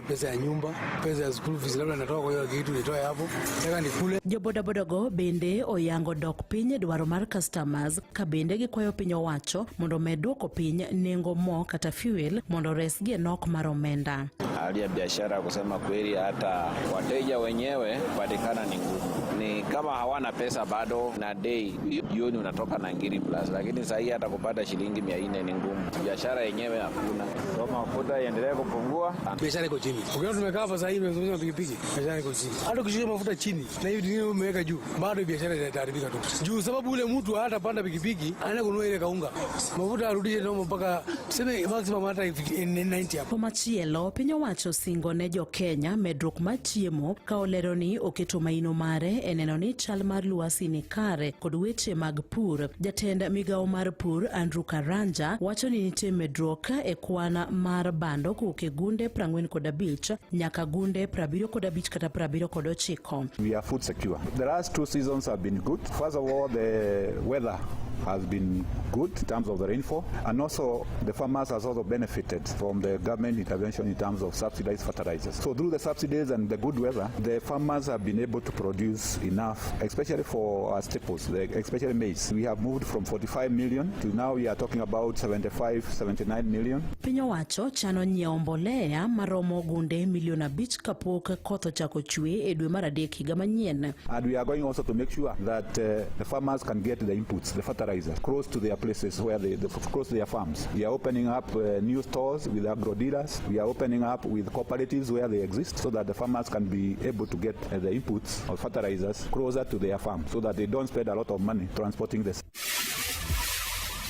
[SPEAKER 22] pesa ya nyumba, pesa ya school fees, labda natoka kwa hiyo kitu nitoe hapo, nataka nikule.
[SPEAKER 20] Jobodaboda go bende oyango dok piny e dwaro mar customers ka bende gikwayo piny owacho mondo omed duoko piny nengo mo kata fuel mondo oresgi e nok mar omenda.
[SPEAKER 21] Hali ya biashara kusema kweli, hata wateja wenyewe kupatikana ni ngumu, ni kama hawana pesa bado, na day jioni unatoka na ngiri plus, lakini sahii hata kupata shilingi 400 ni ngumu. Biashara yenyewe hakuna, so mafuta iendelee kupungua.
[SPEAKER 22] Biashara iko chini. Ukiona tumekaa hapa sasa hivi tumezungumza pikipiki, biashara iko chini. Hata ukishusha mafuta chini na hivi vingine umeweka juu, bado biashara itaharibika tu. Juu sababu ule mtu hatapanda pikipiki, anaenda kununua ile kaunga. Mafuta arudishe nomo mpaka tuseme maximum hata 90 hapo.
[SPEAKER 20] Komachielo, piny owacho osingo ne jo-Kenya medruok mar chiemo ka olero ni oketo maino mare e neno ni chal mar lwasi ni kare kod weche mag pur. Jatend migawo mar pur Andrew Karanja wacho ni nitie medruok e kwan mar bando kowuok e gunde 45 nyaka gunde 75 kata 79.
[SPEAKER 1] We are food secure. The last two seasons have been good. First of all, the weather has been good in terms of the rainfall, and also the farmers has also benefited from the government intervention in terms of subsidized fertilizers. So through the subsidies and the good weather, the farmers have been able to produce enough, especially for our staples, especially maize. We have moved from 45 million to now we are talking about 75, 79 million.
[SPEAKER 20] Piny owacho chano nyiewo mbolea maromo gunde milion 5 kapok koth ochako chwe e dwe mar adek higa manyien.
[SPEAKER 1] And we are going also to make sure that the farmers can get the inputs, the fertilizers, close to their places where they, close to their farms. We are opening up new stores with agro dealers. We are opening up with cooperatives where they exist so that the farmers can be able to get the inputs or fertilizers closer to their farm so that they don't spend a lot of money transporting this.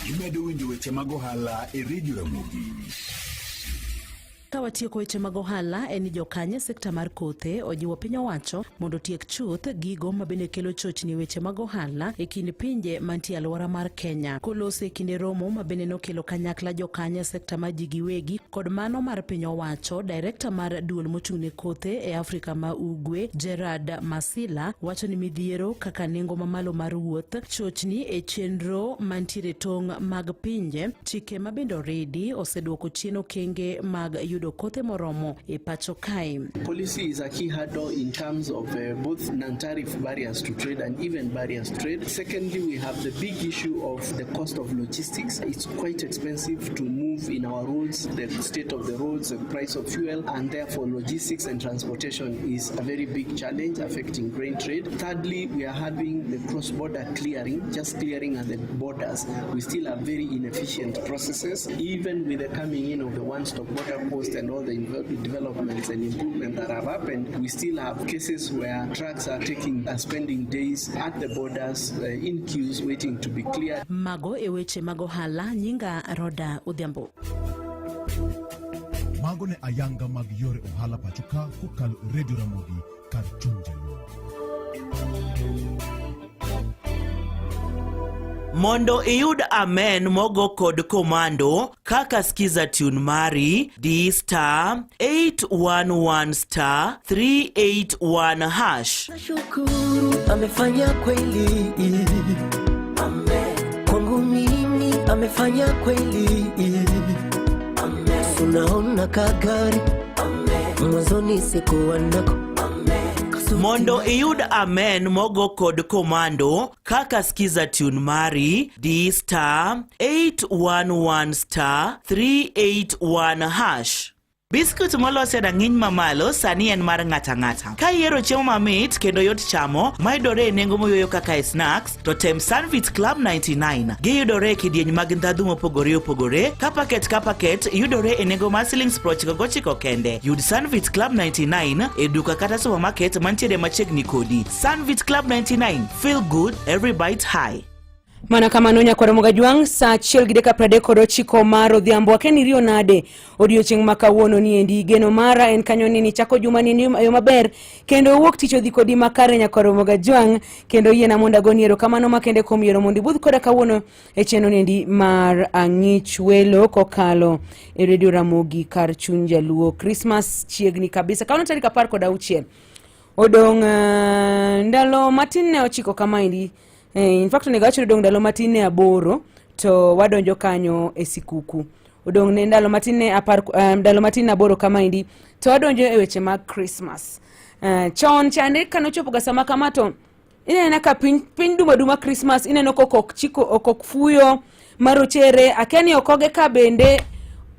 [SPEAKER 7] Imedo winjo weche mag ohala e Radio Ramogi.
[SPEAKER 20] Ka watieko weche mag ohala en ni jokanye e sekta mar kothe ojiwo piny owacho mondo otiek chuth gigo ma bende kelo chochni e weche mag ohala e kind pinje mantie alwora mar Kenya. Koloso e kinde romo ma bende nokelo kanyakla jokanye e sekta mar ji giwegi kod mano mar piny owacho, direkta mar duol mochung' ne kothe e Afrika ma Ugwe Gerard Masila wacho ni midhiero kaka nengo mamalo mar wuoth, chochni e chenro mantiere tong' mag pinje, chike ma bende oridi oseduoko chien okenge mag yudo kothe moromo e pacho kae.
[SPEAKER 23] Policy is a key hurdle in terms of both non-tariff barriers to trade and even barriers to trade. Secondly, we have the big issue of the cost of logistics. It's quite expensive to move move in our roads, the state of the roads, the price of fuel, and therefore logistics and transportation is a very big challenge affecting grain trade. Thirdly, we are having the cross-border clearing, just clearing at the borders. We still have very inefficient processes, even with the coming in of the one-stop border post and all the developments and improvements that have happened. We still have cases where trucks are spending days at the borders in queues waiting to be cleared.
[SPEAKER 20] Mago e weche mag ohala nyinga Roda Odhiambo.
[SPEAKER 19] Mago ne ayanga mag yore ohala pacho ka kokalo e Radio Ramogi kar chuny Jaluo.
[SPEAKER 4] Mondo iyud amen mogo kod komando kaka skiza tune mari di star 811 star 381 hash.
[SPEAKER 6] Nashukuru amefanya kweli. Amen. Kwangu mimi amefanya kweli. Amen. Unaona kagari. Amen. Mwanzoni sikuwa nako.
[SPEAKER 4] Mondo iyud amen mogo kod komando kaka skiza tune mari di star 811 star 381 hash. Biskut molos e rang'iny mamalo sani en mar ng'ata ng'ata. Ka ihero chiemo mamit kendo yot chamo, mayudore e nengo moyueyo kaka e snacks, to tem Sunvit Club 99. Giyudore e kidieny mag ndhadhu mopogore opogore, ka paket ka paket yudore e nengo mar siling 99 kende. Yud Sunvit Club 99 e duka kata supermarket mantiere machiegni kodi. Sunvit Club 99, feel good every bite high.
[SPEAKER 15] Mana kamano nyakwar Mogajwang' saa 1:39 mar odhiambo. Akeni riyo nade odiochieng' ma kawuono ni endi geno mara en kanyo ni nichako juma ni yo maber kendo wuok tich odhi kodi makare nyakwar Mogajwang' kendo yiena mondo agoni erokamano makende kuom yiero mondo ibudh koda kawuono e chenro ni endi mar Ang'ich Welo kokalo e Radio Ramogi kar chuny Jaluo. Christmas chiegni kabisa, kawuono tarik 16 odong' ndalo matin ne 9 kamaendi. In fact onego awach ni odong' ndalo matin ne 8 to wadonjo kanyo e sikuku. Odong' ne ndalo matin ne ndalo matin ne 8 kamaendi to wadonjo e weche mag Christmas. Chon chande kanochopo ga sama kama to ineno ka piny duma duma Christmas, ineno kokok chiko okok fuyo marochere, akia ni okoge ka bende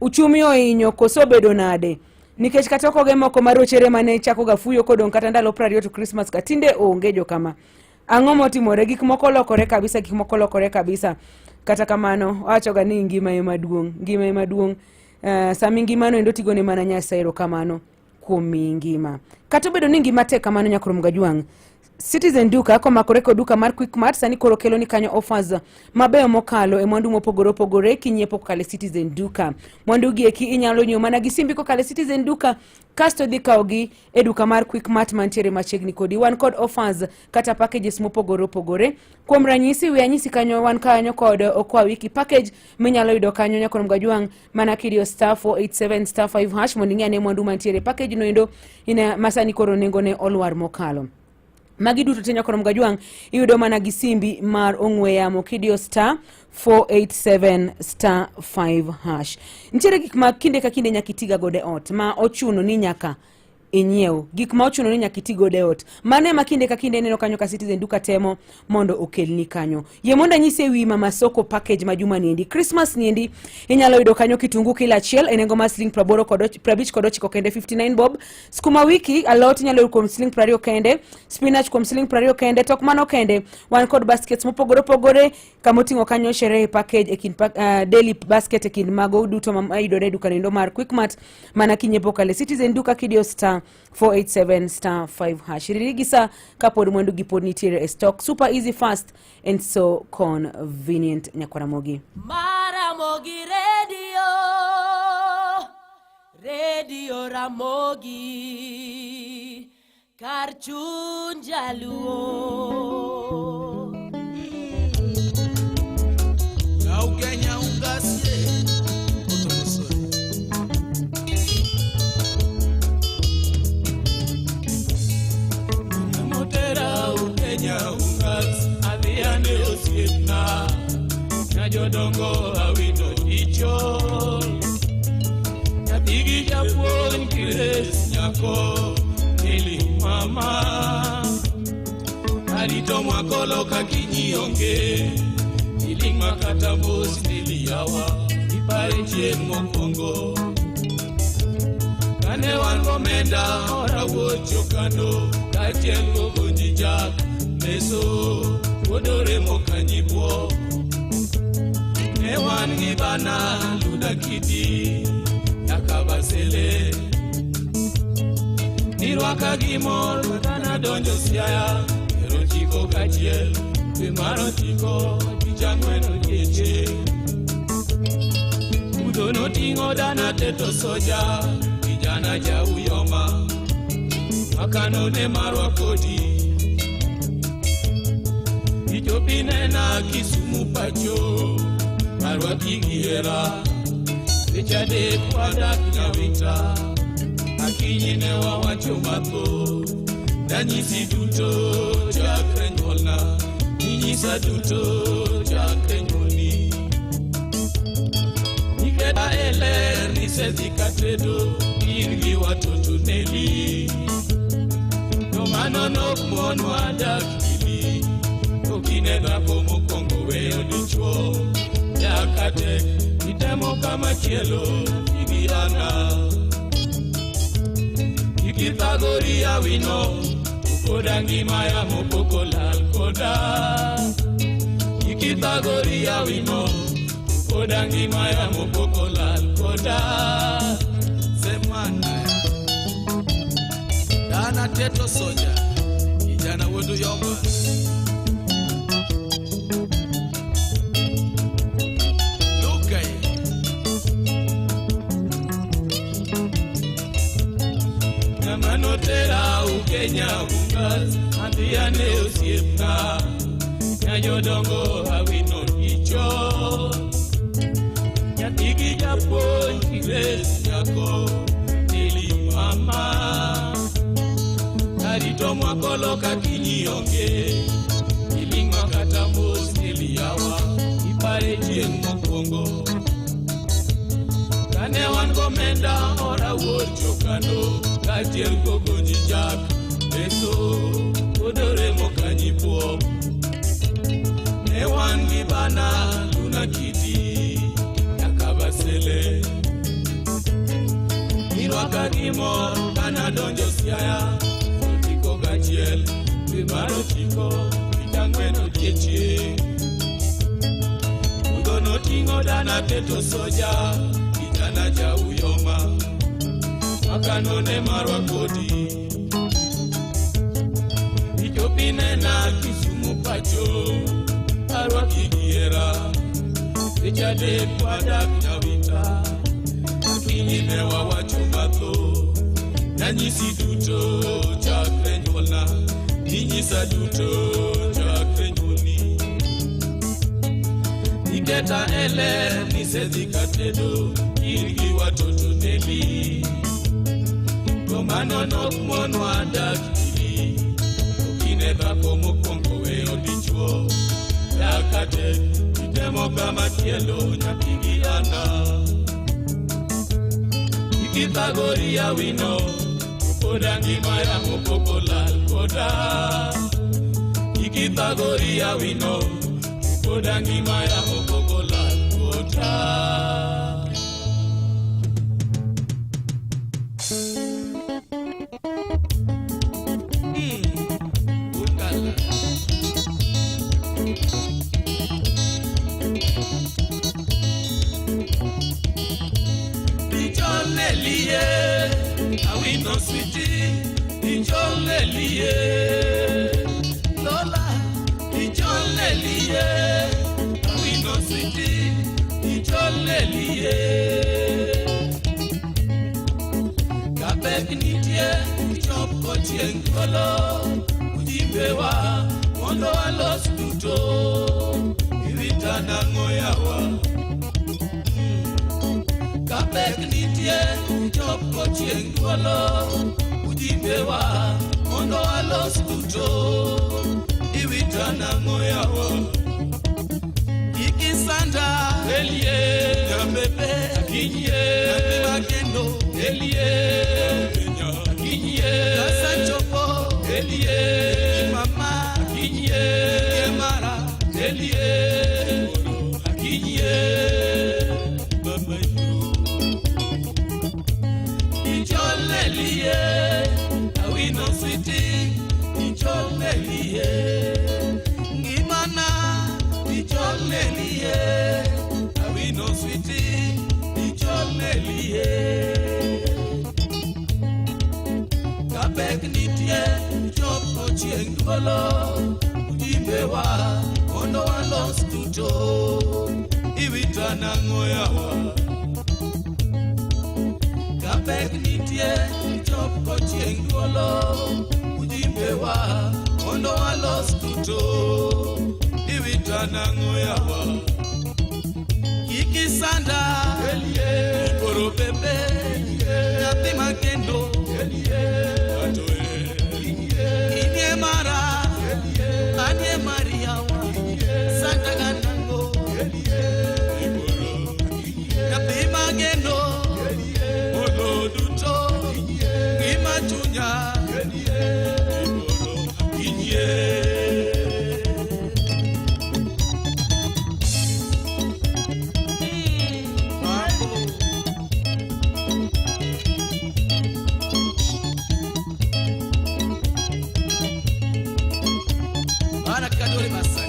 [SPEAKER 15] uchumi ohinyo koso obedo nade. Nikech kata okoge moko marochere mane chako ga fuyo kodong' kata ndalo 20 to Christmas ka tinde onge jokama. Ang'o motimore? Gik moko lokore kabisa, gik moko lokore kabisa. Kata kamano, wawachoga ni ngima ema duong', ngima ema duong'. Sami ngimano endo tigone mana Nyasaye erokamano kuom miyi ngima. Kata obedo ni ngima tek kamano nyakwar Mogajwang', Citizen Duka komakore kod duka mar Quickmart sani koro kelo ni kanyo offers mabeyo mokalo e mwandu mopogore opogore kinyiepo kokalo e Citizen Duka. Mwandu gi eki inyalo nyiewo mana gi simbi kokalo e Citizen Duka kasto dhi kawogi e duka mar Quickmart mantiere machiegni kodi. Wan kod offers kata packages mopogore opogore. Kuom ranyisi, we anyisi kanyo wan kanyo kod Okoa Wiki package minyalo yudo kanyo nyakwar Mogajwang' mana kidiyo star 487 star 5 hash mondo ing'e ane mwandu mantiere package no endo ine masani koro nengo ne olwar mokalo. Magi duto te nyakwar Mogajwang' iyudo mana gi simbi mar ong'we yamo kidiyo star 487 star 5 hash. Nitiere gik ma kinde ka kinde nyaka itiga godo e ot ma ochuno ni nyaka inyiew, gik ma ochuno ni nyaka iti godo e ot. Mano ema kinde ka kinde ineno kanyo ka Citizen Duka temo mondo okelni kanyo. Yie mondo anyisi e wi Mama Soko package ma juma niendi. Christmas niendi inyalo yudo kanyo kitungu kilo achiel e nengo mar siling 59 kende, 59 bob. Skuma wiki alot inyalo yudo kuom siling 20 kende, spinach kuom siling 20 kende. Tok mano kende wan kod baskets mopogore opogore kamoting'o kanyo sherehe package e kind daily basket e kind mago duto ma yudore e duka nendo mar Quickmart mana kinyiepo kale Citizen Duka kidiyo star 487 star 5 hash. Riri gi sa kapod mwandu gi pod nitiere e stock. Super easy, fast and so convenient. Nyakwaramogi.
[SPEAKER 14] Maramogi Radio, Radio Ramogi, kar chuny Jaluo.
[SPEAKER 10] Kenya ungasie Motera Kenya ungas adhiane osiepna jodongo awito icho nyathigi japuonj Grace nyako nili mama arito mwakolo ka kinyi onge iling' makata mos niliyawa
[SPEAKER 9] Ipare chieng' mokwongo. Kane wan gomenda rawuocho kando kaachiel gogonji chak meso wuodore mokanyibwo. Ne wan gi bana Luda Kiti nyaka Basele. Nirwaka gi mor kata nadonjo Siaya piero ochiko gachiel dwe mar ochiko tich ang'wen odiechieng'. Mudho noting'o dana teto soja kijana ja Uyoma mwakano ne marwa kodi. Ichopi nena Kisumu pacho arwaki gi hera seche adek wadak Nyawita akinyi ne wawacho mathoth nanyisi duto chakre nyuolna ninyisa duto chakre nyuolni niketa e ler nisedhi katedo in gi watoto neli to mano nok monwa dak ili to kine dhako mokwongo weyo dichuo nyaka tek itemo kama chielo igi ana Ikithagori awino koda ngima ya mopoko lal koda Ikithagori awino koda ngima ya mopoko lal koda
[SPEAKER 12] Semwana Dana teto soja kijana wetu Yomba
[SPEAKER 9] Manotera Ukenya ungas andiane osiepna nyajodongo awino dicho nyathigi japuonj Grace nyako nili mama arito mwakolo kakinyi onge iling'wa kata mos niliyawa ipare chieng' mokwongo kane wan gomenda ora wuod jokano kaachiel gogonji chak beso odore mokanyibuo ne wan gi bana Luna Kiti nyaka Basele nirwaka gi mor kanadonjo Siaya ochiko gachiel dwe mar ochiko tich ang'wen odiechieng' mudho noting'o dana teto soja kijana ja Uyoma mwakano ne marwa kodi ichopi nena Kisumu pacho arwaki gi hera seche adek wadak Nyawita akinyi ne wawacho mathoth nanyisi duto chakre nyuolna ninyisa duto chakre nyuolni niketa e ler nisedhi katedo in gi watoto neli to mano nok monwa dak ili to kine dhako mokwongo weyo dichuo nyaka tek itemo kama chielo nyathigi ana Ikithagori awino koda ngima ya mopoko lal koda Ikithagori awino koda ngima ya mopoko lal koda Awino sweetie, ijolelie Lola, ijolelie Awino sweetie, ijolelie Kapek nitie, ichop ochieng' kolo Ujimbewa, mondo walos duto Irita nang'o yawa Kapek nitie, ichop ochieng' kolo Ujimbewa, mondo walos duto Iwita nang'o yawa Ikisanda, elie Nyambebe, akinye Nyambe makendo, elie Akinye, kasachopo, elie Mama, akinye Mara, elie Akinye. nitie chopo chieng' thuolo ujimbewa mondo walos duto iwita nang'o yawa ka pek nitie chopo chieng' thuolo ujimbewa mondo walos duto iwita nang'o yawa kik isanda koro pepe nyathi makendo inie mara anie mari yawa sanda ganango nyathi mageno mondo duto ngima chunya inyie. Bana Kadori Masaka.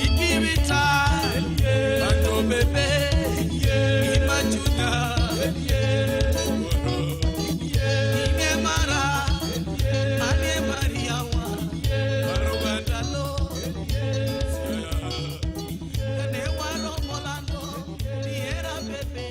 [SPEAKER 9] Ikiwita banjo bebe imachunya ine mara ane mariawa arogandalo ne waro molando diera bebe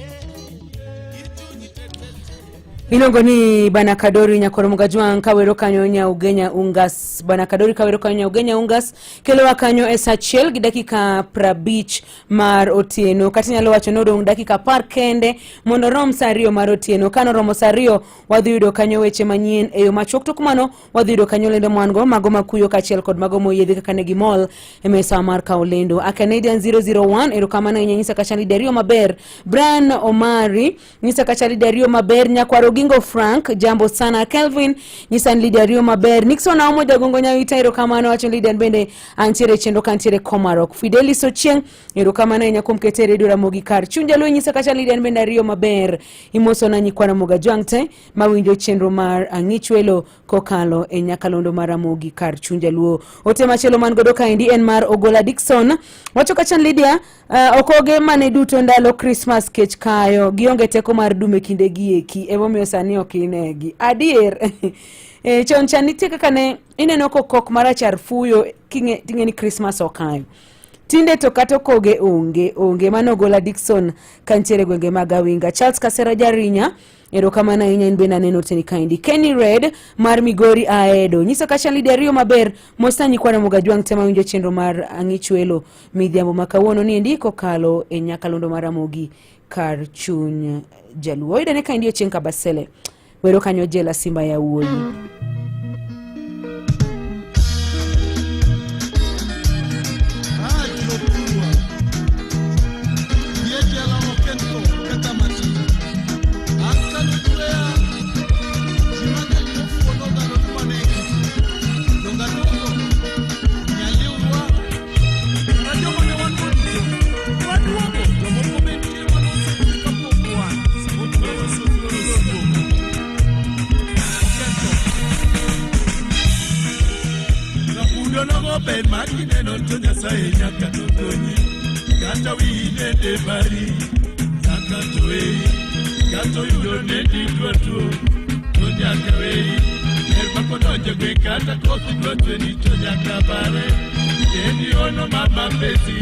[SPEAKER 15] Iluongo ni Bana Kadori Nyakoro Mugajwang kawero kanyo Nyaugenya Ungas. Bana Kadori kawero kanyo Nyaugenya Ungas kelowa kanyo e saa achiel gi dakika 50 mar otieno. Kata inyalo wacho ni odong' dakika 10 kende mondo rom saa 2 mar otieno. Kanoromo saa 2 wadhi yudo kanyo weche manyien e yo machuok. Tok mano wadhi yudo kanyo lendo mwan go mago makuyo kaachiel kod mago moyiedhi kaka ne gimol e mesa mar kawo lendo. A Canadian 001 erokamano ahinya nyisa kachali Dario maber. Brian Omari nyisa kachali Dario maber. Nyakwaro Gingo Frank jambo sana. Kelvin nyisa ni Dario maber. Nixon Aomo Jagongo Nyawita erokamano wacho ni Lidian bende antiere chenro kantiere Komarok. Fidelis Ochieng erokamano ahinya kuom kete redio Ramogi kar chuny Jaluo nyisa kacha Lidian bende ariyo maber. Imoso na nyikwa Ramogi Ajwang' te mawinjo chenro mar Ang'ichwelo kokalo e nyakalondo mar Ramogi kar chuny Jaluo. Ote machielo man godo kaendi en mar Ogola Dickson wacho kacha Lydia okoge mane duto ndalo Christmas kech kayo gionge teko mar dume kinde gi eki emomiyo sani ok inegi. Adier. Chon cha nitie kaka ne ineno kokok marachar fuyo ting'e ni Christmas okayo. Tinde to kata okoge onge. Mano Ogola Dickson kantiere gwenge mag Awinga. Charles Kasera Jarinya erokamano ahinya in bende aneno oteni kaendi. Kenny Red mar Migori Aedo nyiso kacha Lydia riyo maber. Mosna nyikwa Ramogi Ajwang' te mawinjo chenro mar Ang'ichwelo midhiambo ma kawuono niendi kokalo e nyakalondo mar Ramogi kar chuny Jaluo. Oyudane kaendi Ochieng' Kabasele wero kanyo jela Simba ya wuoyi.
[SPEAKER 9] Ber ma kineno to Nyasaye nyaka to konyi. Kata wiyi nende bari, nyaka to weyi. Kata oyudo nendi dwa tuo, to nyaka weyi. Ber ma kodonjo gwe kata koth dwa chweni to nyaka bare. Endi ono mama pesi,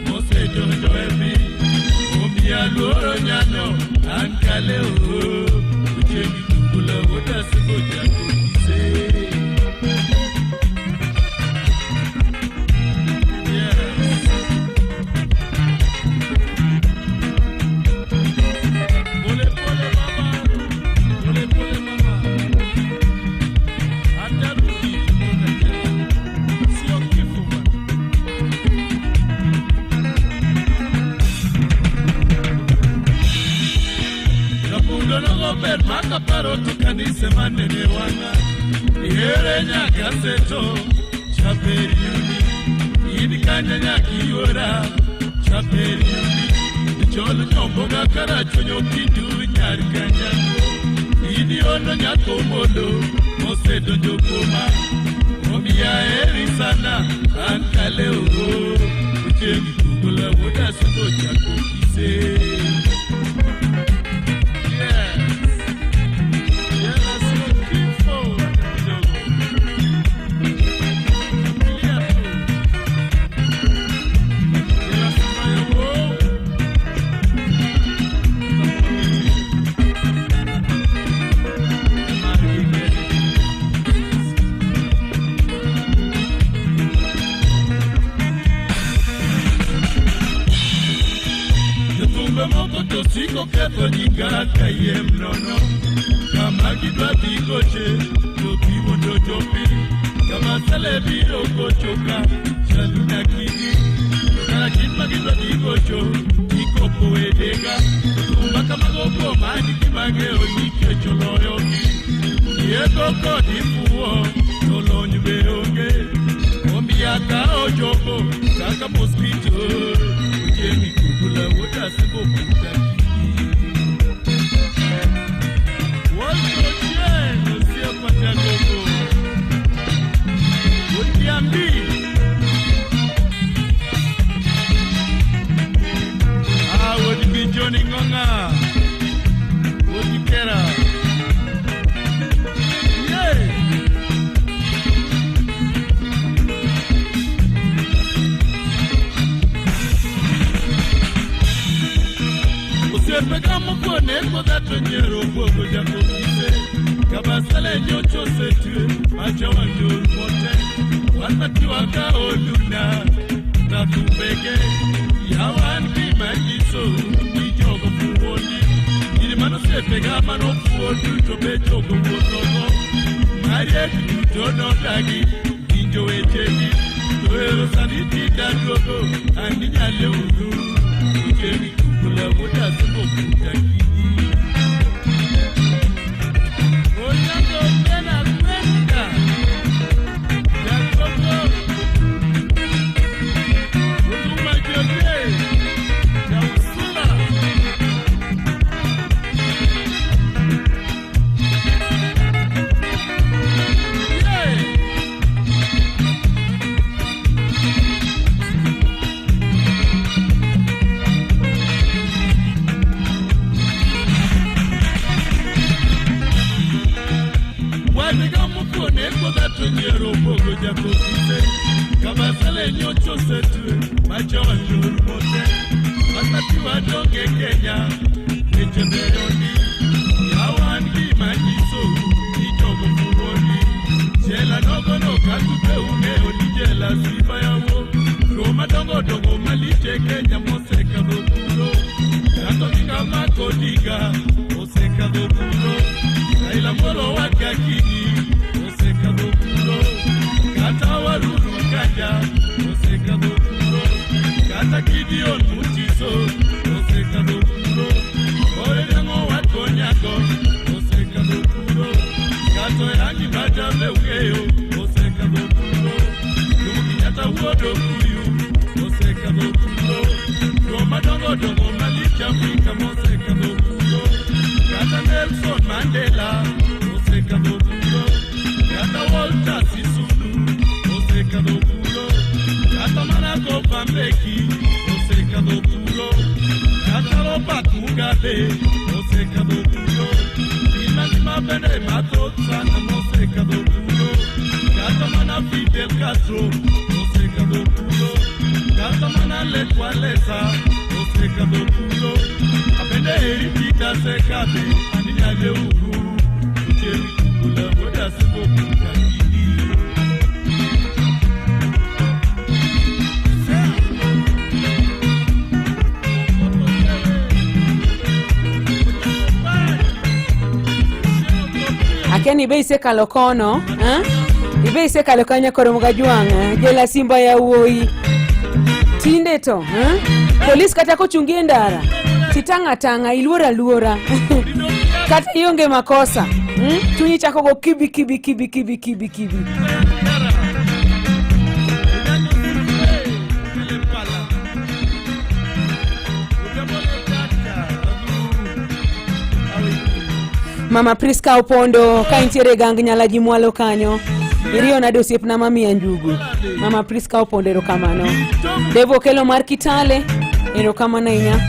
[SPEAKER 9] mosedonjo e piny. Omiya luoro nyano, an kale oo. Ochieng' Kugula wuod Asugo Jakokise. Pole pole baba, pole pole mama, atarudi kutoka jela, sio kifo bwana. Rapundo nogo ber makaparo to kanise manene wang'a ihere nyaka seto chaper yudi in kanya nyaka iyuora chaper yudi ichol nyombo ga karachuonyo kindu nyar kanyango in yono nyako molo mosedonjo kuoma omiya heri sana an kaleuro Ochieng' Kugula wuod Asugo Jakokise. Jothumbe moko to siko ketho nyinga kayiem nono kama gidwa dhi goche to giwuondo jopiny kama sele biro gocho ka chaluna kidi to kara gin ma gidwa dhi gocho ikopo wedega jothumba kamago kuom an gima ang'eyo nikech oloyogi rieko kod ifuwo to lony be onge omiya ka ochopo kaka mosquito Ochieng' Kugula wuod Asugo puta kidi. Walter Ochieng' osiepa jagogo Odhiambi Ah, wuod gi Johnny Ng'ong'a wuod gi Kera. Yeah. Osiepe ga mokwon e to nyiero bwogo Jakokise kabasele nyocha osetwe macha wang' orumo te wan matiwa ka oluna rathumbege yawan gima nyiso ni jogo fuoni gini manosiepega manofuo duto be jogo wuothogo mariek duto nodagi winjo wechegi to ero sani tinda duogo an inyale uru Ochieng' Kugula wuod Asugo puta kidi. Onyango tena kwenda Jacobo Oluma Jose Jausula. Yeah. Wadiga mokone kodha to nyiero bwogo Jakokise kabasele nyocha osetwe macha wang' orumo te wasati wadong' e Kenya weche beyo ndi yawan gima nyiso ni jogo fuoni jela nogono katupe ung'eyo ni jela sifa yawo tuo madongo dongo malich e Kenya mosekadho kuro kato gi kama kodiga osekadho kuro Raila Amolo wadga Kinyi osekadho kuro kata Waruru Kanja osekadho kuro kata Gideon Mutiso osekadho kuro Ore Nyang'o wad Konyango osekadho kuro kata Oyangi Matabe ung'eyo osekadho kuro Jomo Kenyatta wuod Okuyu osekadho kuro Tuo madongo dongo malich Afrika mosekadho kuro kata Nelson Mandela osekadho kuro kata Walter Sisulu osekadho kuro kata mana Govan Mbeki osekadho kuro kata Robert Mugabe osekadho kuro gima bende mathoth sana mosekadho kuro kata mana Fidel Castro osekadho kuro kata mana Lech Walesa osekadho kuro.
[SPEAKER 15] Akia ni be isekalo kono eh? Ibe isekalo kanyo koro mgajwang' eh? Jela simba ya wuoyi tinde to eh? Polis kata kochungi e ndara titang' atang'a iluor aluora kata ionge makosa Chunyi chako go kibi kibi kibi kibi kibi kibi. Mama Priska Opondo ka intiere e gang nyala ji mwalo kanyo iriyo nade osiepna mamiya njugu. Mama Priska Opondo erokamano. Devo Okelo mar Kitale erokamano ahinya.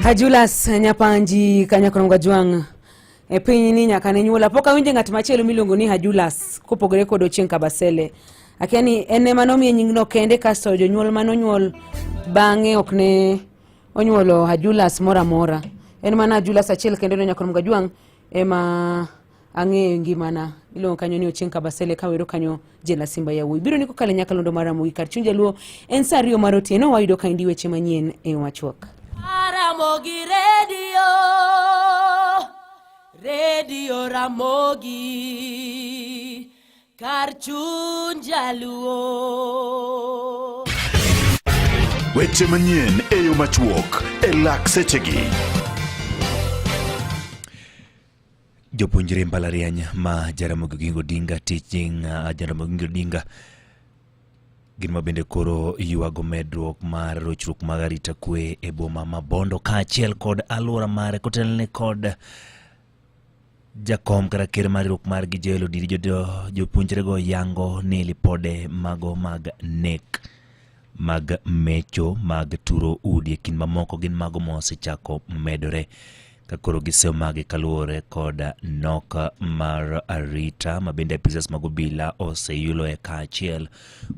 [SPEAKER 15] Hajulas Nyapanji Kanyakoronga Jwang' e piny ni nyaka ne nyuola pok awinjo ng'at machielo miluongo ni Hajulas kopogore kod Ochieng' Kabasele. Akia ni en ema nomiye nyingno kende kasto jonyuol manonyuol bang'e ok ne onyuolo Hajulas moro amora. En mana Hajulas achiel kende no Nyakoronga Jwang' ema ang'eyo e ngimana. Iluongo kanyo ni Ochieng' Kabasele kawero kanyo Jela Simba Yawuoyi. Biro ni kokalo nyakalondo mar Ramogi kar chuny jaluo en saa 2 mar otieno wayudo ka indi weche manyien e machuok.
[SPEAKER 14] Ramogi Radio, Radio Ramogi, kar chuny jaluo.
[SPEAKER 7] Weche manyien e yo machuok e lak sechegi.
[SPEAKER 5] Jopuonjre mbalariany ma Jaramogi Oginga Odinga Teaching Jaramogi Oginga Odinga gin ma bende koro ywago medruok mar rochruok mag arita kwe e boma ma Bondo kaachiel kod alwora mare kotelne kod jakom kata ker mar riwruok margi Joel Odiri. Jopuonjrego yango ni lipode mago mag nek mag mecho mag turo udi e kind mamoko gin mago ma osechako medore ka koro gisemagi kaluwore kod nok mar arita ma bende apisas mag obila oseyuloe kaachiel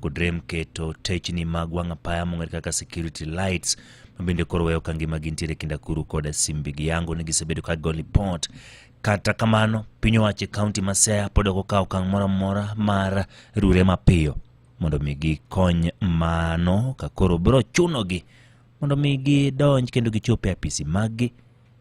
[SPEAKER 5] kod rem keto techni mag wang' apaya mong'ere kaka security lights ma bende koro weyo ka ngima gintiere kind Akuru kod Simbi. Giyango ni gisebedo ka gigo lipot. Kata kamano, piny owacho e kaunti ma Siaya pod ok okawo okang' moro amora mar rure mapiyo mondo mi gikony mano ka koro biro chunogi mondo mi gidonj kendo gichop e apisi maggi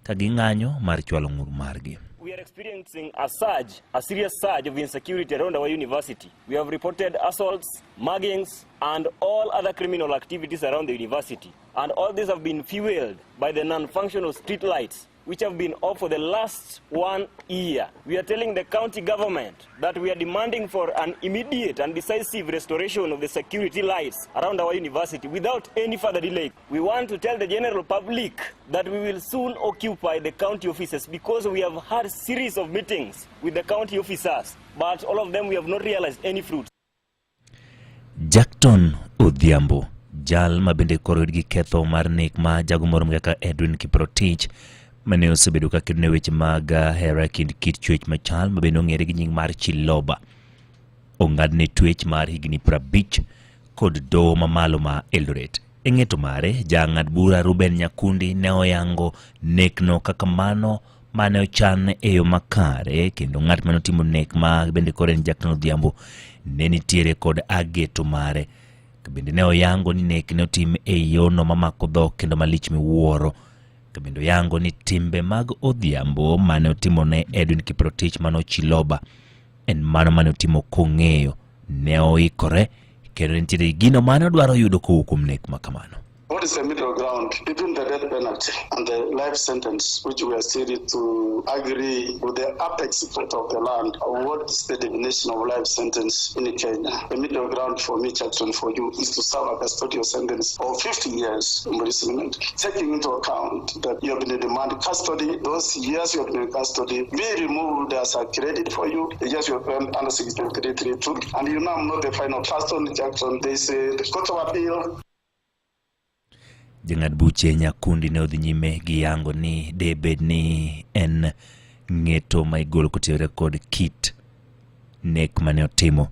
[SPEAKER 5] ka ging'anyo mar chwalo ng'ur margi.
[SPEAKER 16] We are experiencing a surge, a serious surge of insecurity around our university. We have reported assaults, muggings, and all other criminal activities around the university. And all these have been fueled by the non-functional street lights, which have been off for the last 1 year. We are telling the county government that we are demanding for an immediate and decisive restoration of the security lights around our university without any further delay. We want to tell the general public that we will soon occupy the county offices because we have had series of meetings with the county officers, but all of them we have not realized any fruit.
[SPEAKER 5] Jackton Odhiambo, jal ma bende koro oyud gi ketho mar nek ma jago moro kaka Edwin Kiprotich mane osebedo ka kedo ne weche mag hera kind kit chwech machal ma bende ong'ere gi nying mar Chiloba, ong'adne twech mar higni 50 kod doho mamalo ma Eldoret. E ng'eto mare, jang'ad bura Ruben Nyakundi ne oyango nekno kaka mano mane ochan e yo makare kendo ng'at mane otimo nek ma bende koro en Jackton Odhiambo ne nitiere kod ageto mare. Bende ne oyango ni nek ne otim e yono mamako dhok kendo malich miwuoro. Bende oyango ni timbe mag Odhiambo mane otimo ne Edwin Kiprotich mano Chiloba en mano mane otimo kong'eyo ne oikore kendo nitiere gino mane odwaro yudo kowuok kuom nek ma kamano.
[SPEAKER 17] What is the middle ground between the death penalty and the life sentence, which we are still to agree with the apex court of the land? What is the definition of life sentence in Kenya? The middle ground for me, Jackson, for you, is to serve a custodial sentence of 50 years imprisonment, taking into account that you have been in demand custody. Those years you have been in custody be removed as a credit for you. The years you have earned under 16332, and you now know the final person, Jackson. There is a court of appeal.
[SPEAKER 5] Jang'ad buche Nyakundi ne odhi nyime gi yango ni debed ni en ng'eto ma igolo kotenore kod kit nek mane otimo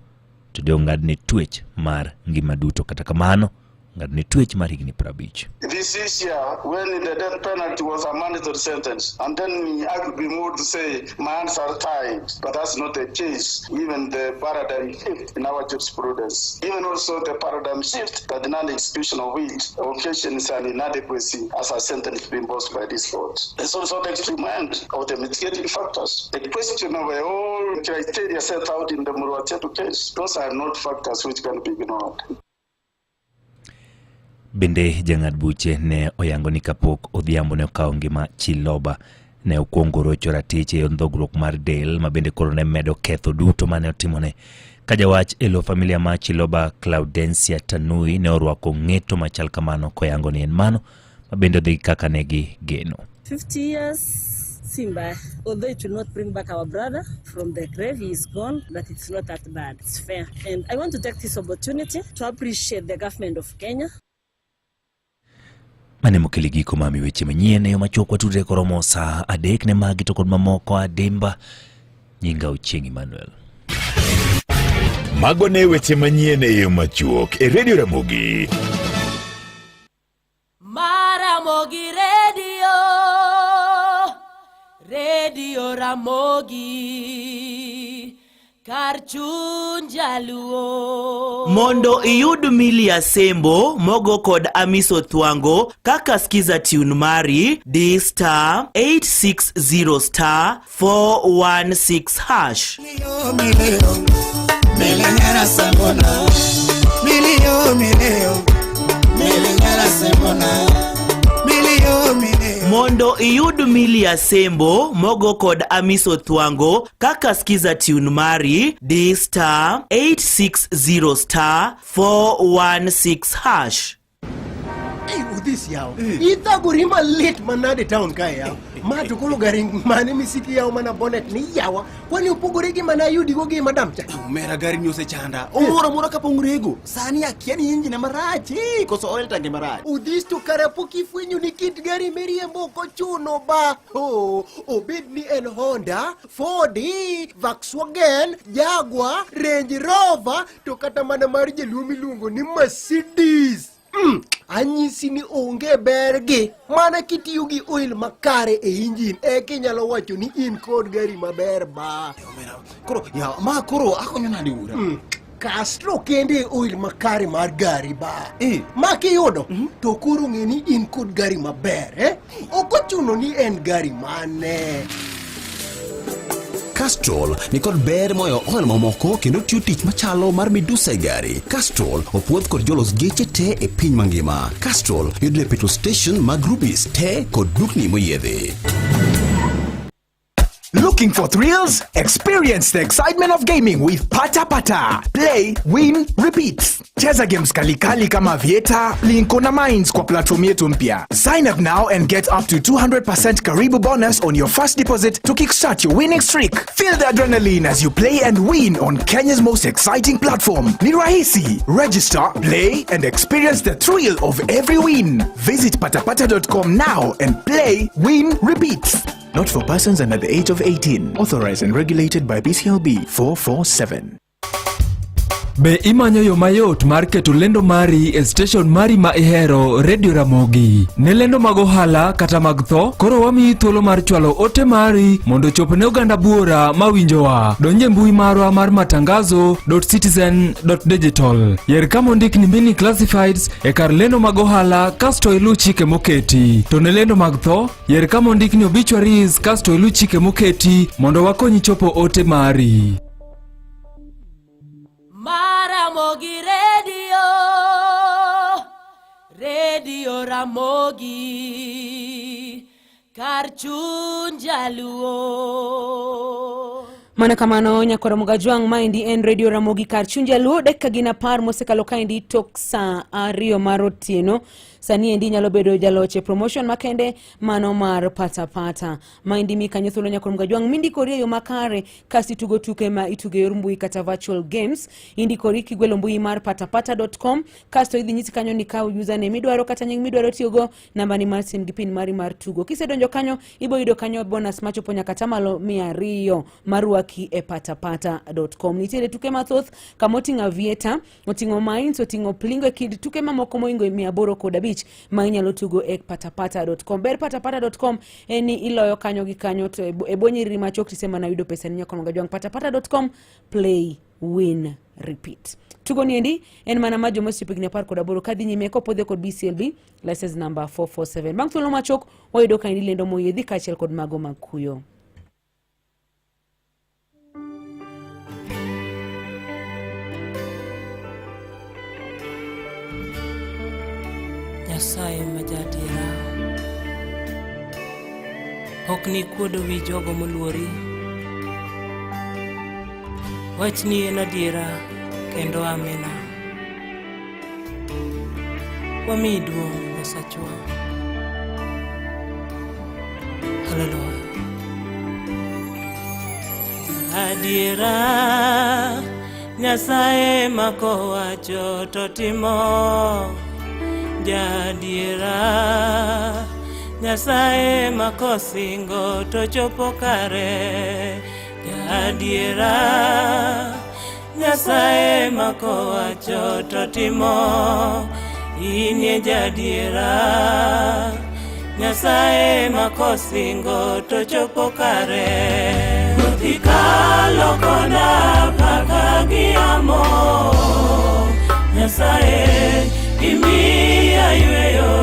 [SPEAKER 5] to de ong'adne twech mar ngima duto. Kata kamano, ong'adne twech mar higni 50.
[SPEAKER 17] This is year when the death penalty was a mandatory sentence, and then I could be moved to say my hands are tied, but that's not the case. Even the paradigm shift in our jurisprudence, even also the paradigm shift that the non-execution of it occasions an inadequacy as a sentence being imposed by this court. There's also the extreme end of the mitigating factors. The question of all criteria set out in the Muruatetu case, those are not factors which can be ignored.
[SPEAKER 5] Bende jang'ad buche ne oyango ni kapok Odhiambo ne okawo ngima Chiloba, ne okwongo rocho ratiche e ndhogruok mar del ma bende koro ne medo ketho duto mane otimone. Ka jawach e lo familia ma Chiloba Claudencia Tanui ne orwako ng'eto machal kamano koyango ni en mano ma bende odhi kaka ne gigeno.
[SPEAKER 18] 50 years Simba, although it will not bring back our brother from the grave, he is gone, but it's not that bad. It's fair. And I want to take this opportunity to appreciate the government of Kenya.
[SPEAKER 5] Mane mokele giko mami weche manyien e yo machuok watudre koromo saa 3 ne magi to kod mamoko adimba. Nyinga Ochieng' Emmanuel.
[SPEAKER 7] Mago ne weche manyien e yo machuok e Radio Ramogi.
[SPEAKER 14] Maramogi Radio, Radio Ramogi, kar chuny jaluo.
[SPEAKER 4] Mondo iyud Milia Sembo mogo kod Amiso Thwango kaka skiza tune mari di star 860 star 416 hash.
[SPEAKER 10] Milio, milingera sembona. Milio, milio, milingera sembona. Milio, milio.
[SPEAKER 4] Mondo iyud Milia Sembo mogo kod Amiso Thwango kaka skiza tune mari di star 860 star 416 hash.
[SPEAKER 2] Ei, Udhis yawa. Ithagori malit manade town kae yawa. Ma to koro gari mane misiki yawa mana bonnet ni yawa. Kwani opogore gi mana ayudigo gi madam cha.
[SPEAKER 3] Omera gari ni osechanda. Omoro amora kapong' rego. Sani akia ni engine marach. Eh, koso oil tank marach.
[SPEAKER 2] Udhis to kara pok ifwenyo ni kit gari miriembo ok ochuno ba. Oh, obed ni en Honda, Ford, Volkswagen, Jaguar, Range Rover to kata mana mar jaluo miluongo ni Mercedes. Anyisi ni onge bergi mana kitiyo gi oil makare e injin eka inyalo wacho ni in kod gari maber ba.
[SPEAKER 3] Koro yawa, ma koro akonyo nade wuora?
[SPEAKER 2] Castro kende e oil makare mar gari ba. Ma kiyudo to koro ng'e ni in kod gari maber eh? Ok ochuno ni en gari mane.
[SPEAKER 8] Castrol ni kod ber moyo oil mamoko kendo tiyo tich machalo mar midusa e gari. Castrol opuodh kod jolos geche te e piny mangima. Castrol yudre e petrol station mag Rubis te kod dukni moyiedhi.
[SPEAKER 13] Looking for thrills? Experience the excitement of gaming with Pata Pata. Play, win, repeat. Cheza games kalikali kama Aviator, Plinko na Mines kwa platform yetu mpya. Sign up now and get up to 200% Karibu bonus on your first deposit to kickstart your winning streak. Feel the adrenaline as you play and win on Kenya's most exciting platform. Ni rahisi. Register, play and experience the thrill of every win. Visit patapata.com now and play, win, repeat. Not for persons under the age of 18. Authorized and regulated by BCLB 447.
[SPEAKER 11] Be imanyo yo mayot mar keto lendo mari e station mari ma ihero Radio Ramogi? Ne lendo mag ohala kata mag tho, koro wamiyi thuolo mar chwalo ote mari mondo ochop ne oganda buora mawinjowa. Donj e mbui marwa mar matangazo.citizen.digital. Yer kama ondik ni mini classifieds e kar lendo mag ohala kasto iluw chike moketi. To ne lendo mag tho, yer kama ondik ni obituaries kasto iluw chike moketi mondo wakonyi chopo ote mari.
[SPEAKER 14] Maramogi Radio, Radio Ramogi, kar chuny jaluo.
[SPEAKER 15] Mana kamano nyakwar Mugajwang' maendi en Radio Ramogi kar chuny jaluo dakika gin 10 mosekalo kaendi tok saa 2 mar otieno. Sani endi inyalo bedo jaloch e promotion makende mano mar patapata. Maendi mi kanyo thuolo nyakwar Mugajwang' mindikori e yo makare kasto itugo tuke ma itugo e yor mbui kata virtual games. Indikori kigwelo mbui mar patapata.com kasto idhi nyisi kanyo ni kaw username midwaro kata nying midwaro tiyogo, nambani mar sim gi pin mari mar tugo. Kisedonjo kanyo ibo yudo kanyo bonus machopo nyaka tamalo 200 marwaki e patapata.com. Nitiere tuke mathoth kama oting'o Aviator, oting'o Mines, oting'o Plingo e kind tuke mamoko moingo 805 ma inyalo tugo e patapata.com. Ber patapata.com en ni iloyo kanyo gi kanyo to e bwo nyiriri machuok tisemana yudo pesa ni nyakono gajwang'. Patapata.com, play, win, repeat. Tugo ni endi en mana ma joma osechopo higni 18 kadhi nyime kopodhe kod BCLB license number 447. Bang' thuolo machuok wayudo ka endi lendo moyiedhi kaachiel kod mago mag kuyo.
[SPEAKER 24] Nyasaye ma jaadiera, ok nikuodo wi jogo moluori. Wachni en adiera kendo amina. Wamiyi duong' Nyasachwa. Haleluya. Adiera, Nyasaye makowacho to timo. Jaadiera, Nyasaye makosingo to chopo kare. Jaadiera, Nyasaye makowacho to timo. Inie jaadiera, Nyasaye makosingo to chopo kare. Ruoth ikalo koda paka gi yamo. Nyasaye imiya yweyo.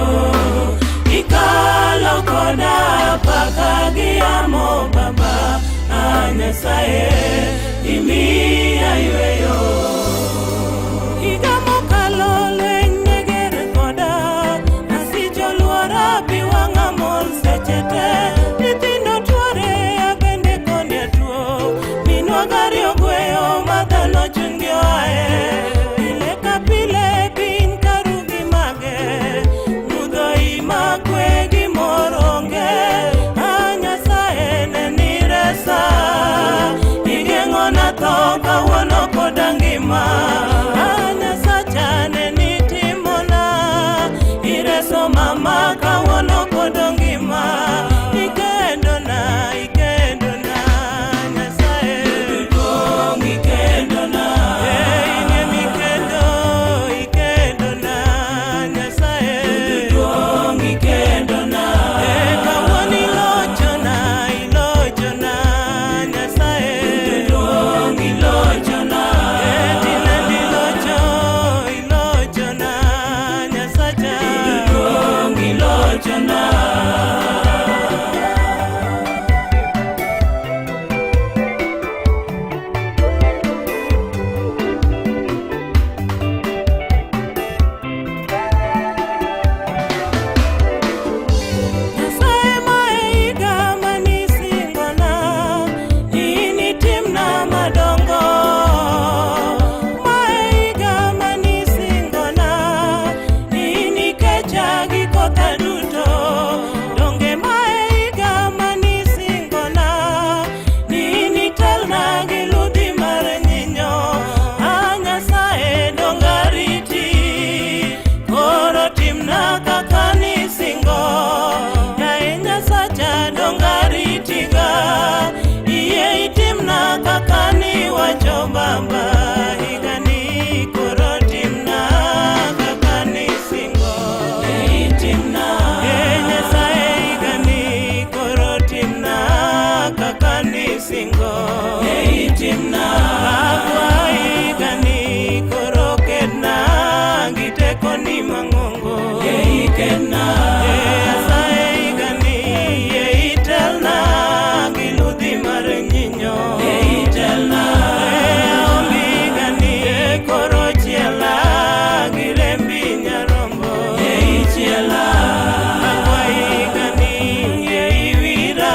[SPEAKER 24] Ikalo koda paka gi yamo Baba. Ah, Nyasaye imiya yweyo. Higa mokalo lweny ne ger koda, asich oluora pi wang'a mol seche weche te nyithindo tuore abende koni atuo minwa gari ogweyo ma dhano chunygi oaye pile ka pile piny karugi mage mudho ima kwe gi mor onge a Nyasaye ne niresa igeng'ona tho kawuono koda ngima a Nyasacha ne nitimona ireso mama kawuono kodo ngima ikendona ikendona Nyasaye duong' ikendona in emikendo ikendona Nyasaye duong' ikendona kawuono ilochona ilochona Nyasaye duong' ilochona tinende ilocho ilochona Nyasacha duong' ilochona. Nyasaye ma e higa manisingona initimna madongo ma e higa manisingona inikecha gi kotha duto donge ma e higa manisingona initelna gi ludhi mar nyinyo a Nyasaye dongariti koro timna kaka nisingo yaye Nyasacha dongaritiga iyie itimna kaka niwacho baba higani koro timna kaka nisingo itimna e Nyasaye higani koro timna kaka nisingo itimna akwayi higani koro ketna gi tekoni mang'ongo ketna Nyasaye higani yie itelna gi ludhi mar nyinyo itelna aombi higani koro chiela gi rembi nyarombo chiela akwayi higani yie iwira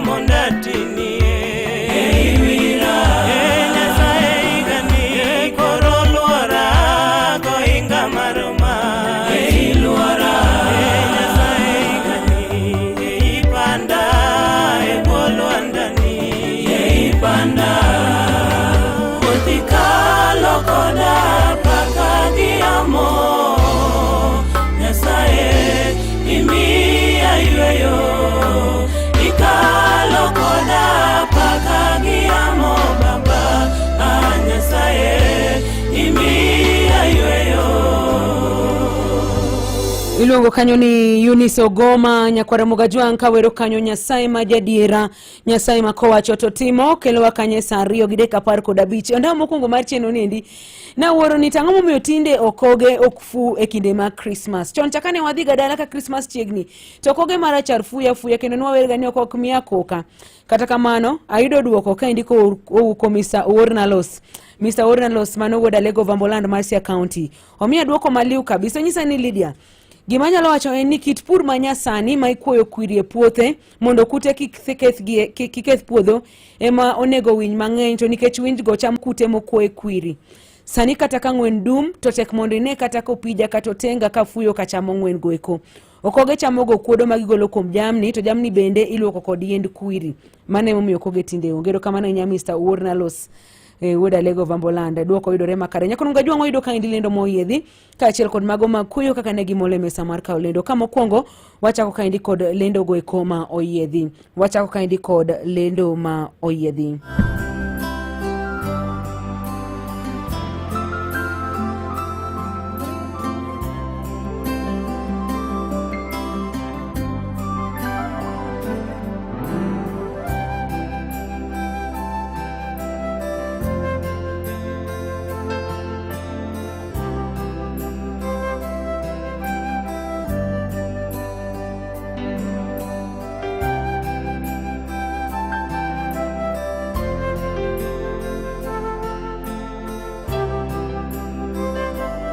[SPEAKER 24] mondo atinie iwira Nyasaye higani koro luora gohinga mar mach luora Nyasaye higani ipanda e bwo lwandani ipanda wuoth ikalo koda paka gi yamo Nyasaye imiya yweyo ikalo koda paka gi yamo baba a Nyasaye imiya yweyo.
[SPEAKER 15] Iluongo kanyo ni Eunice Ogoma nyakwara Mugajwang' kawero kanyo Nyasaye ma jadiera Nyasaye ma kowacho to timo kelowa kanyo e saa 2 gi dakika 15. Ondawo mokwongo mar chenro niendi nawuoro ni tang'o momiyo tinde okoge ok fu e kinde mag Christmas. Chon cha kane wadhi ga dala ka Christmas chiegni to okoge marachar fuya fuya kendo nwawerga ni okok miya koka. Kata kamano ayudo duoko kaendi kowuok kuom Mr. Owuor Nalos. Mr. Owuor Nalos mano wuod Alego Vamboland mar Siaya County. Omiya duoko maliw kabisa. Onyisa ni Lydia, gima anyalo wacho en ni kit pur ma nyasani ma ikuoyo kwiri e puothe mondo kute kik keth puodho ema onego winy mang'eny to nikech winjgo chamo kute mokuo e kwiri. Sani kata ka ng'wen dum to tek mondo ine kata kopija kata otenga ka fuyo ka chamo ng'wen go eko. Okoge chamogo kuodo ma gigolo kuom jamni to jamni bende iluoko kod yiend kwiri. Mano emomiyo okoge tinde onge. Erokamano ahinya Mr. Owuor Nalos wuod Alego Vamboland. Duoko yudore makare. Nyakonongo Ajwang' oyudo ka endi lendo moyiedhi kaachiel kod mago mag kuyo kaka ne gimol e mesa mar kawo lendo. Ka mokwongo wachako kaendi kod lendo go eko ma oyiedhi. Wachako kaendi kod lendo ma oyiedhi.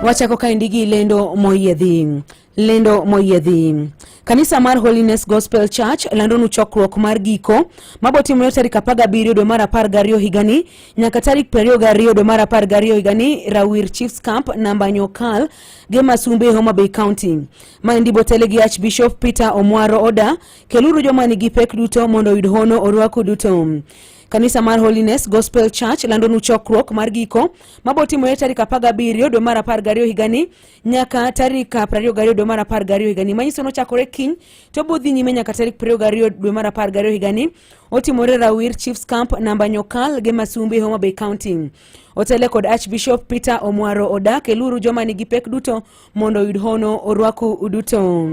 [SPEAKER 15] Wachako kaendi gi lendo moyiedhi. Lendo moyiedhi. Kanisa mar Holiness Gospel Church landonu chokruok mar giko mabotimore tarik 17 dwe mar 12 higani nyaka tarik 22 dwe mar 12 higani Rawir Chiefs Camp namba Nyokal ge Masumbe Homa Bay County. Maendi botele gi Archbishop Peter Omwaro Oda keluru joma nigi pek duto mondo oyud hono orwaku duto. Kanisa mar Holiness Gospel Church landonu chokruok mar giko mabotimore tarik 17 dwe mar 12 higani nyaka tarik 22 dwe mar 12 higani manyiso nochakore kiny to bodhi nyime nyaka tarik 22 dwe mar 12 higani otimore Rawir Chiefs Camp namba Nyokal gi Masumbi Homa Bay County. Otele kod Archbishop Peter Omwaro Odak eluru joma nigi pek duto mondo oyud hono orwaku uduto.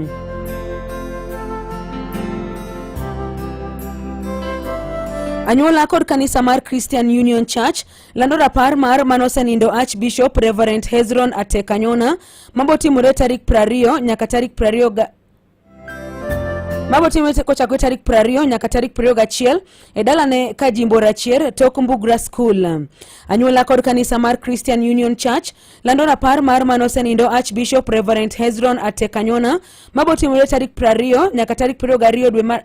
[SPEAKER 15] Anyuola kod kanisa mar Christian Union Church lando rapar mar manosenindo Archbishop Reverend Hezron Atekanyona mabotimore tarik 20 nyaka tarik 20 mabotimore kochakore tarik 20 nyaka tarik 21 e dalane ka jimbo Rachier tok Mbugra School. Anyuola kod kanisa mar Christian Union Church lando rapar mar manosenindo Archbishop Reverend Hezron Atekanyona mabotimore tarik 20 nyaka tarik 22 dwe mar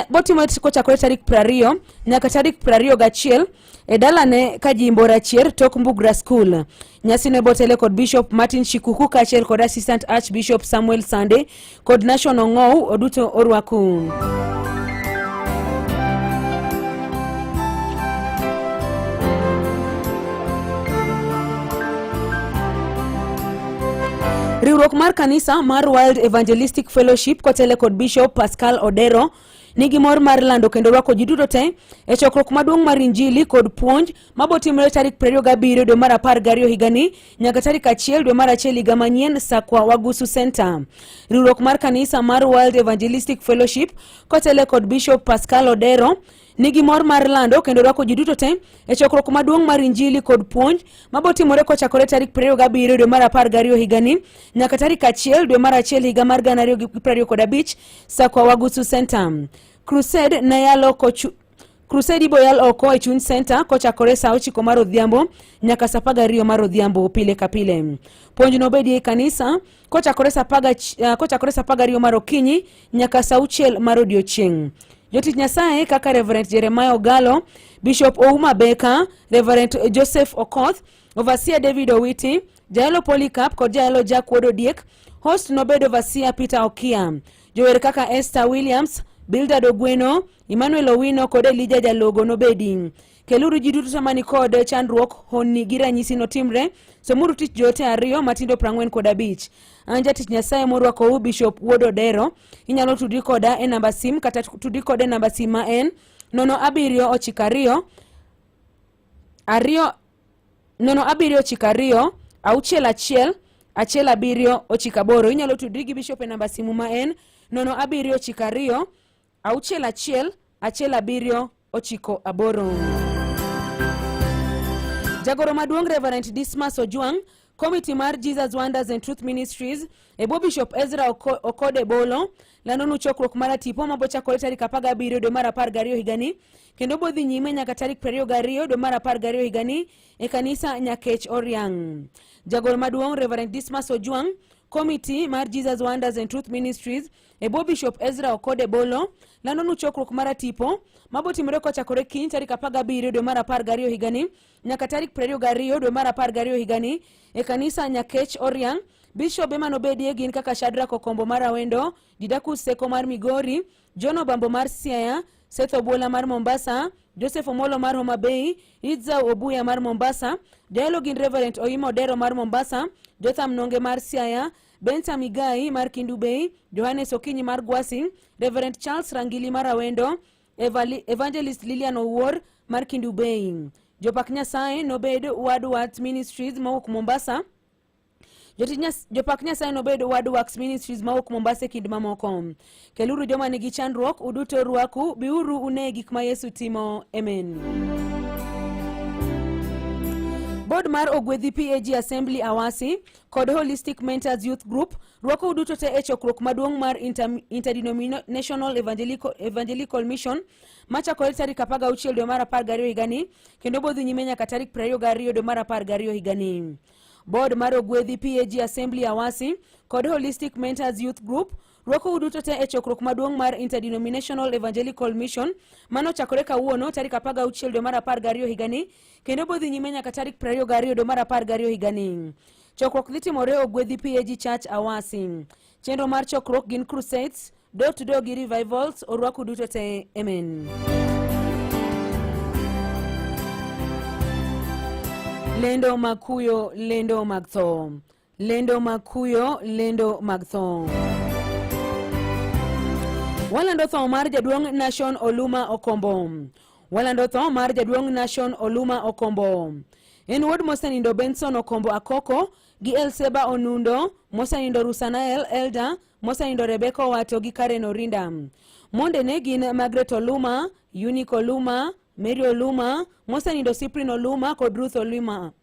[SPEAKER 15] botimore kochakore tarik 20 nyaka tarik 21 e dalane ka jimbo Rachier tok Mbugra School. Nyasi ne botele kod Bishop Martin Shikuku kaachiel kod Assistant Archbishop Samuel Sande kod Nation Ong'ow oduto orwaku. Riwruok mar kanisa mar World Evangelistic Fellowship kotele kod Bishop Pascal Odero nigi mor mar lando kendo rwako ji duto te e chokruok maduong' mar Injili kod puonj mabotimore tarik 27 dwe mar 12 higani nyaka tarik 1 dwe mar 1 higa manyien Sakwa Wagusu Center. Riwruok mar kanisa mar World Evangelistic Fellowship kotele kod Bishop Pascal Odero nigi mor mar lando kendo rwako ji duto te e chokruok maduong' mar Injili kod puonj mabotimore kochakore tarik 27 dwe mar 12 higani nyaka tarik 1 dwe mar 1 higa mar 2025 Sakwa Wagusu Center. Crusade ne yalo kochu Crusade iboyal oko e chuny center kochakore saa 9 mar odhiambo nyaka saa 12 mar odhiambo pile ka pile. Puonj nobedie e kanisa kochakore saa 12 mar okinyi nyaka saa 6 mar odiochieng'. Jotich Nyasaye kaka Reverend Jeremiah Ogalo, Bishop Ouma Beka, Reverend Joseph Okoth, Overseer David Owiti, Jaelo Polycarp kod Jaelo Jack Wuod Odiek. Host nobedo Overseer Peter Okia. Jower kaka Esther Williams, Bildad Ogweno, Emmanuel Owino kod Elijah Jalogo nobedi. Keluru ji duto sama ni kod chandruok, honni gi ranyisi notimre. Somuru tich joote 2 matindo 45. An jatich Nyasaye morwakou Bishop Wuod Odero. Inyalo tudri koda e namba sim kata tudri koda e namba sim ma en 0792 2 0792 61 17 98. Inyalo tudri gi Bishop e namba simu ma en 0792 61 17 98. Jagoro maduong' Reverend Dismas Ojwang', Komiti mar Jesus Wonders and Truth Ministries e bwo Bishop Ezra Okode Bolo landonu chokruok mar atipo mabochakore tarik 17 dwe mar 12 higani kendo bodhi nyime nyaka tarik 22 dwe mar 12 higani e kanisa Nyakech Oriang'. Jagoro maduong' Reverend Dismas Ojwang', Komiti mar Jesus Wonders and Truth Ministries e bwo Bishop Ezra Okode Bolo landonu chokruok mar atipo mabotimore kochakore kiny tarik 17 dwe mar 12 higani nyaka tarik 22 dwe mar 12 higani e kanisa Nyakech Oriang'. Bishobe manobedie gin kaka Shadrack Okombo mar Awendo, Didakus Seko mar Migori, John Obambo mar Siaya, Seth Obuola mar Mombasa, Joseph Omolo mar Homa Bay, Idzau Obuya mar Mombasa, Jayalo gin Reverend Oima Odero mar Mombasa, Jotham Nonge mar Siaya, Bensa Migai mar Kindu Bay, Johannes Okinyi mar Gwasi, Reverend Charles Rangili mar Awendo, Evangelist Lilian Owuor mar Kindu Bay. Jopak Nyasaye nobed Word Works Ministries mowuok Mombasa. Jopak Nyasaye nobed Word Works Ministries mawuok Mombasa e kind mamoko. Keluru joma nigi chandruok, uduto rwaku, biuru une gik ma Yesu timo. Amen. Board mar Ogwedhi PAG Assembly Awasi kod Holistic Mentors Youth Group rwako uduto te e chokruok maduong' mar Interdenominational Evangelical Mission machakore tarik 16 dwe mar 12 higani kendo bodhi nyime nyaka tarik 22 dwe mar 12 higani. Board mar Ogwedhi PAG Assembly Awasi kod Holistic Mentors Youth Group rwakou duto te e chokruok maduong' mar Interdenominational Evangelical Mission manochakore kawuono tarik 16 dwe mar 12 higani kendo bodhi nyime nyaka tarik 22 dwe mar 12 higani. Chokruok dhi timore Ogwedhi PAG Church Awasi. Chenro mar chokruok gin crusades, door to door gi revivals, orwaku duto te. Amen. Lendo mag kuyo, lendo mag tho. Lendo mag kuyo, lendo mag tho. Walando tho mar jaduong' Nation Oluma Okombo. Walando tho mar jaduong' Nation Oluma Okombo. En wuod mosenindo Benson Okombo Akoko gi Elseba Onundo, mosenindo Rusanael Elda, mosenindo Rebecca Owato gi Karen Orinda. Mondene gin Margaret Oluma, Unique Oluma, Mary Oluma, mosenindo Cyprian Oluma kod Ruth Oluma.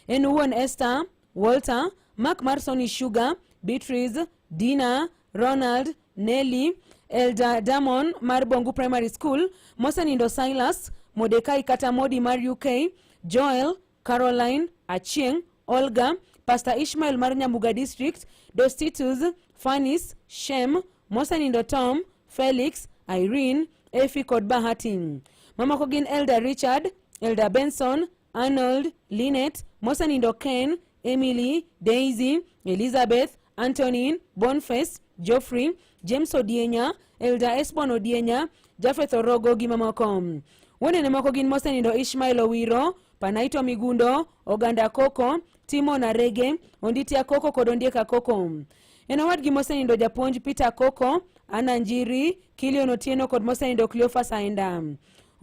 [SPEAKER 15] En wuon Esther, Walter, Mark mar Sony Sugar, Beatrice, Dina, Ronald, Nelly, Elder Damon mar Bongu Primary School, mosenindo Silas, Mordekai kata Modi mar UK, Joel, Caroline, Achieng, Olga, Pastor Ishmael mar Nyambuga District, Dostitus, Fanis, Shem, mosenindo Tom, Felix, Irene, Efi kod Bahati. Mamoko gin Elder Richard, Elder Benson, Arnold, Linet, mosenindo Ken, Emily, Daisy, Elizabeth, Antonin, Boniface, Geoffrey, James Odienya, Elder Esbon Odienya, Japheth Orogo gi mamoko. Wuonene moko gin mosenindo Ishmael Owiro, Panaito Migundo, Oganda Koko, Timon Arege, Onditi Akoko kod Ondiek Akoko. En owadgi mosenindo japuonj Peter Koko, Anna Njiri, Kilion Otieno kod mosenindo Cleophas Aenda.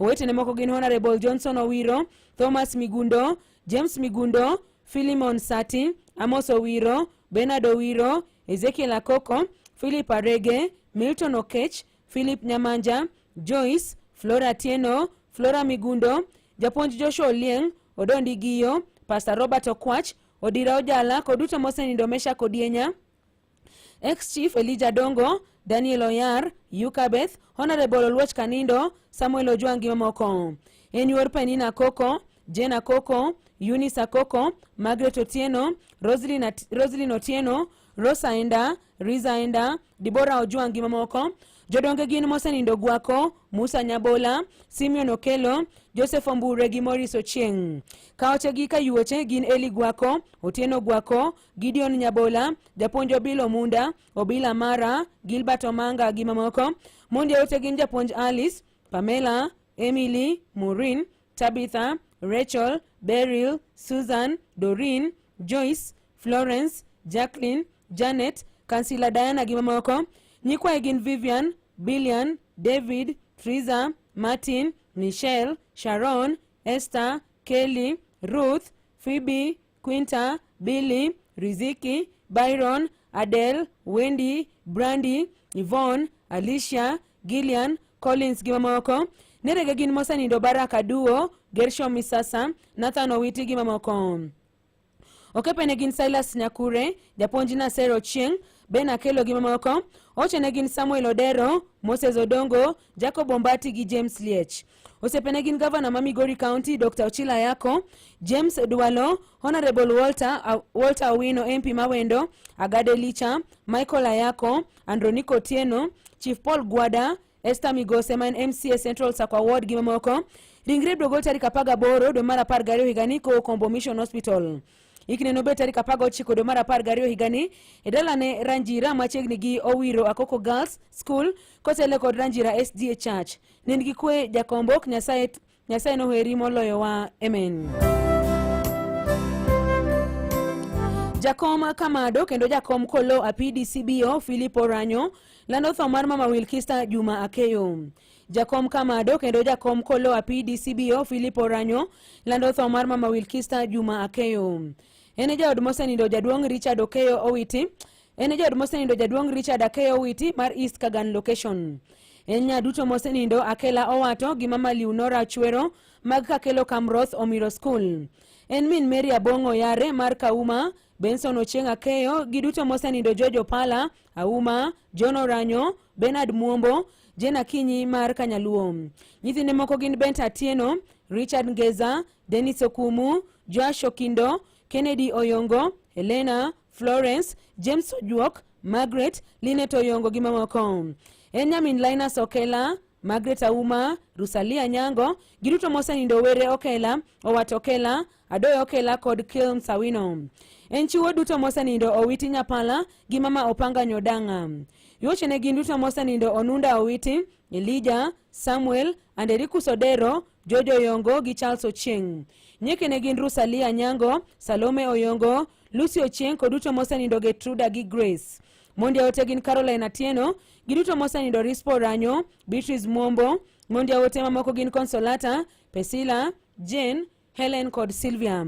[SPEAKER 15] Owetene moko gin Honorable Johnson Owiro, Thomas Migundo, James Migundo, Philemon Sati, Amos Owiro, Bernard Owiro, Ezekiel Akoko, Philip Arege, Milton Okech, Philip Nyamanja, Joyce, Flora Tieno, Flora Migundo, Japuonj Joshua Olieng, Odondi Giyo, Pastor Robert Okwach, Odira Ojala kod duto mosenindo Meshack Odienya, Ex-Chief Elijah Dongo, Daniel Oyar, Yukabeth, Honorable Oluoch Kanindo, Samuel Ojwang' gi mamoko. En yuor Penina Koko, Jane Akoko, Eunice Akoko, Margaret Otieno, Roslyn, At Roslyn Otieno, Rosa Enda, Riza Enda, Dibora Ojwang' gi mamoko. Jodonge gin mosenindo Gwako, Musa Nyabola, Simeon Okelo, Joseph Ombure gi Maurice Ochieng'. Kaoche gi kayuoche gin Eli Gwako, Otieno Gwako, Gideon Nyabola, Japuonj Obilo Munda, Obila Mara, Gilbert Omanga gi mamoko. Mondi ote gin Japuonj Alice, Pamela, Emily, Maureen, Tabitha, Rachel, Beryl, Susan, Doreen, Joyce, Florence, Jacqueline, Janet, Kansila Diana gi mamoko. Nyikwaye gin Vivian, Billian, David, Triza, Martin, Michelle, Sharon, Esther, Kelly, Ruth, Phoebe, Quinta, Billy, Riziki, Byron, Adele, Wendy, Brandy, Yvonne, Alicia, Gillian, Collins gi mamoko. Nerege gin mosenindo Barak Aduo, Gershom Misasa, Nathan Owiti gi mamoko. Okepene gin Silas Nyakure, japuonj Nasser Ochieng, Ben Akelo gi mamoko. Ochene gin Samuel Odero, Moses Odongo, Jacob Ombati gi James Liech. Osiepene gin gavana ma Migori County Dr. Ochila Ayako, James Dwalo, Honorable Walter, Walter Owino MP Mawendo, Agade Licha, Michael Ayako, Andronico Otieno, Chief Paul Gwada, Esther Migose ma en MCA Central Sakwa Ward gi mamoko. Ringre ibiro gol tarik 18 dwe mar 12 higani kowuok Kombo Mission Hospital. Ikne nobed tarik 19 dwe mar 12 higani e dalane Ranjira machiegni gi Owiro Akoko Girls School kotele kod Ranjira SDA Church. Nind gi kwe Jakombok, Nyasaye Nyasaye noheri moloyowa. Amen. Jakom Kamado kendo jakom Kolo Apidi CBO Philip Oranyo lando tho mar mama Wilkista Juma Akeyo. Jakom Kamado kendo jakom Kolo Apidi CBO Philip Oranyo lando tho mar mama Wilkista Juma Akeyo. En e jaod mosenindo jaduong' Richard Okeyo Owiti. En e jaod mosenindo jaduong' Richard Akeyo Owiti mar East Kagan Location. En nyaduto mosenindo Akela Owato gi mama Leonora Chwero mag Kakelo Kamroth Omiro School. En min Mary Abong'o Yare mar Kauma, Benson Ochieng' Akeyo gi duto mosenindo George Opala, Auma, John Oranyo, Bernard Muombo, Jane Akinyi mar Kanyaluo. Nyithinde moko gin Bent Atieno, Richard Ngeza, Dennis Okumu, Joash Okindo, Kennedy Oyongo, Helena, Florence, James Ojuok, Margaret, Linet Oyongo gi mamoko. En nyamin Linus Okela, Margaret Auma, Rusalia Nyango, giduto mosenindo Were Okela, Owat Okela, Adoyo Okela kod Kilm Sawino. En chiwo duto mosenindo Owiti Nyapala gi Mama Opanga Nyodanga. Yuochene gin duto mosenindo Onunda Owiti, Elija, Samuel, Anderikus Odero, George Oyongo gi Charles Ochieng. Nyekene gin Rusalia Nyango, Salome Oyongo, Lucy Ochieng kod duto mosenindo Getruda gi Grace. Mondi aote gin Caroline Atieno, giduto mosenindo Rispo Ranyo, Beatrice Mwombo, mondi aote mamoko gin Consolata, Pesila, Jane, Helen kod Sylvia.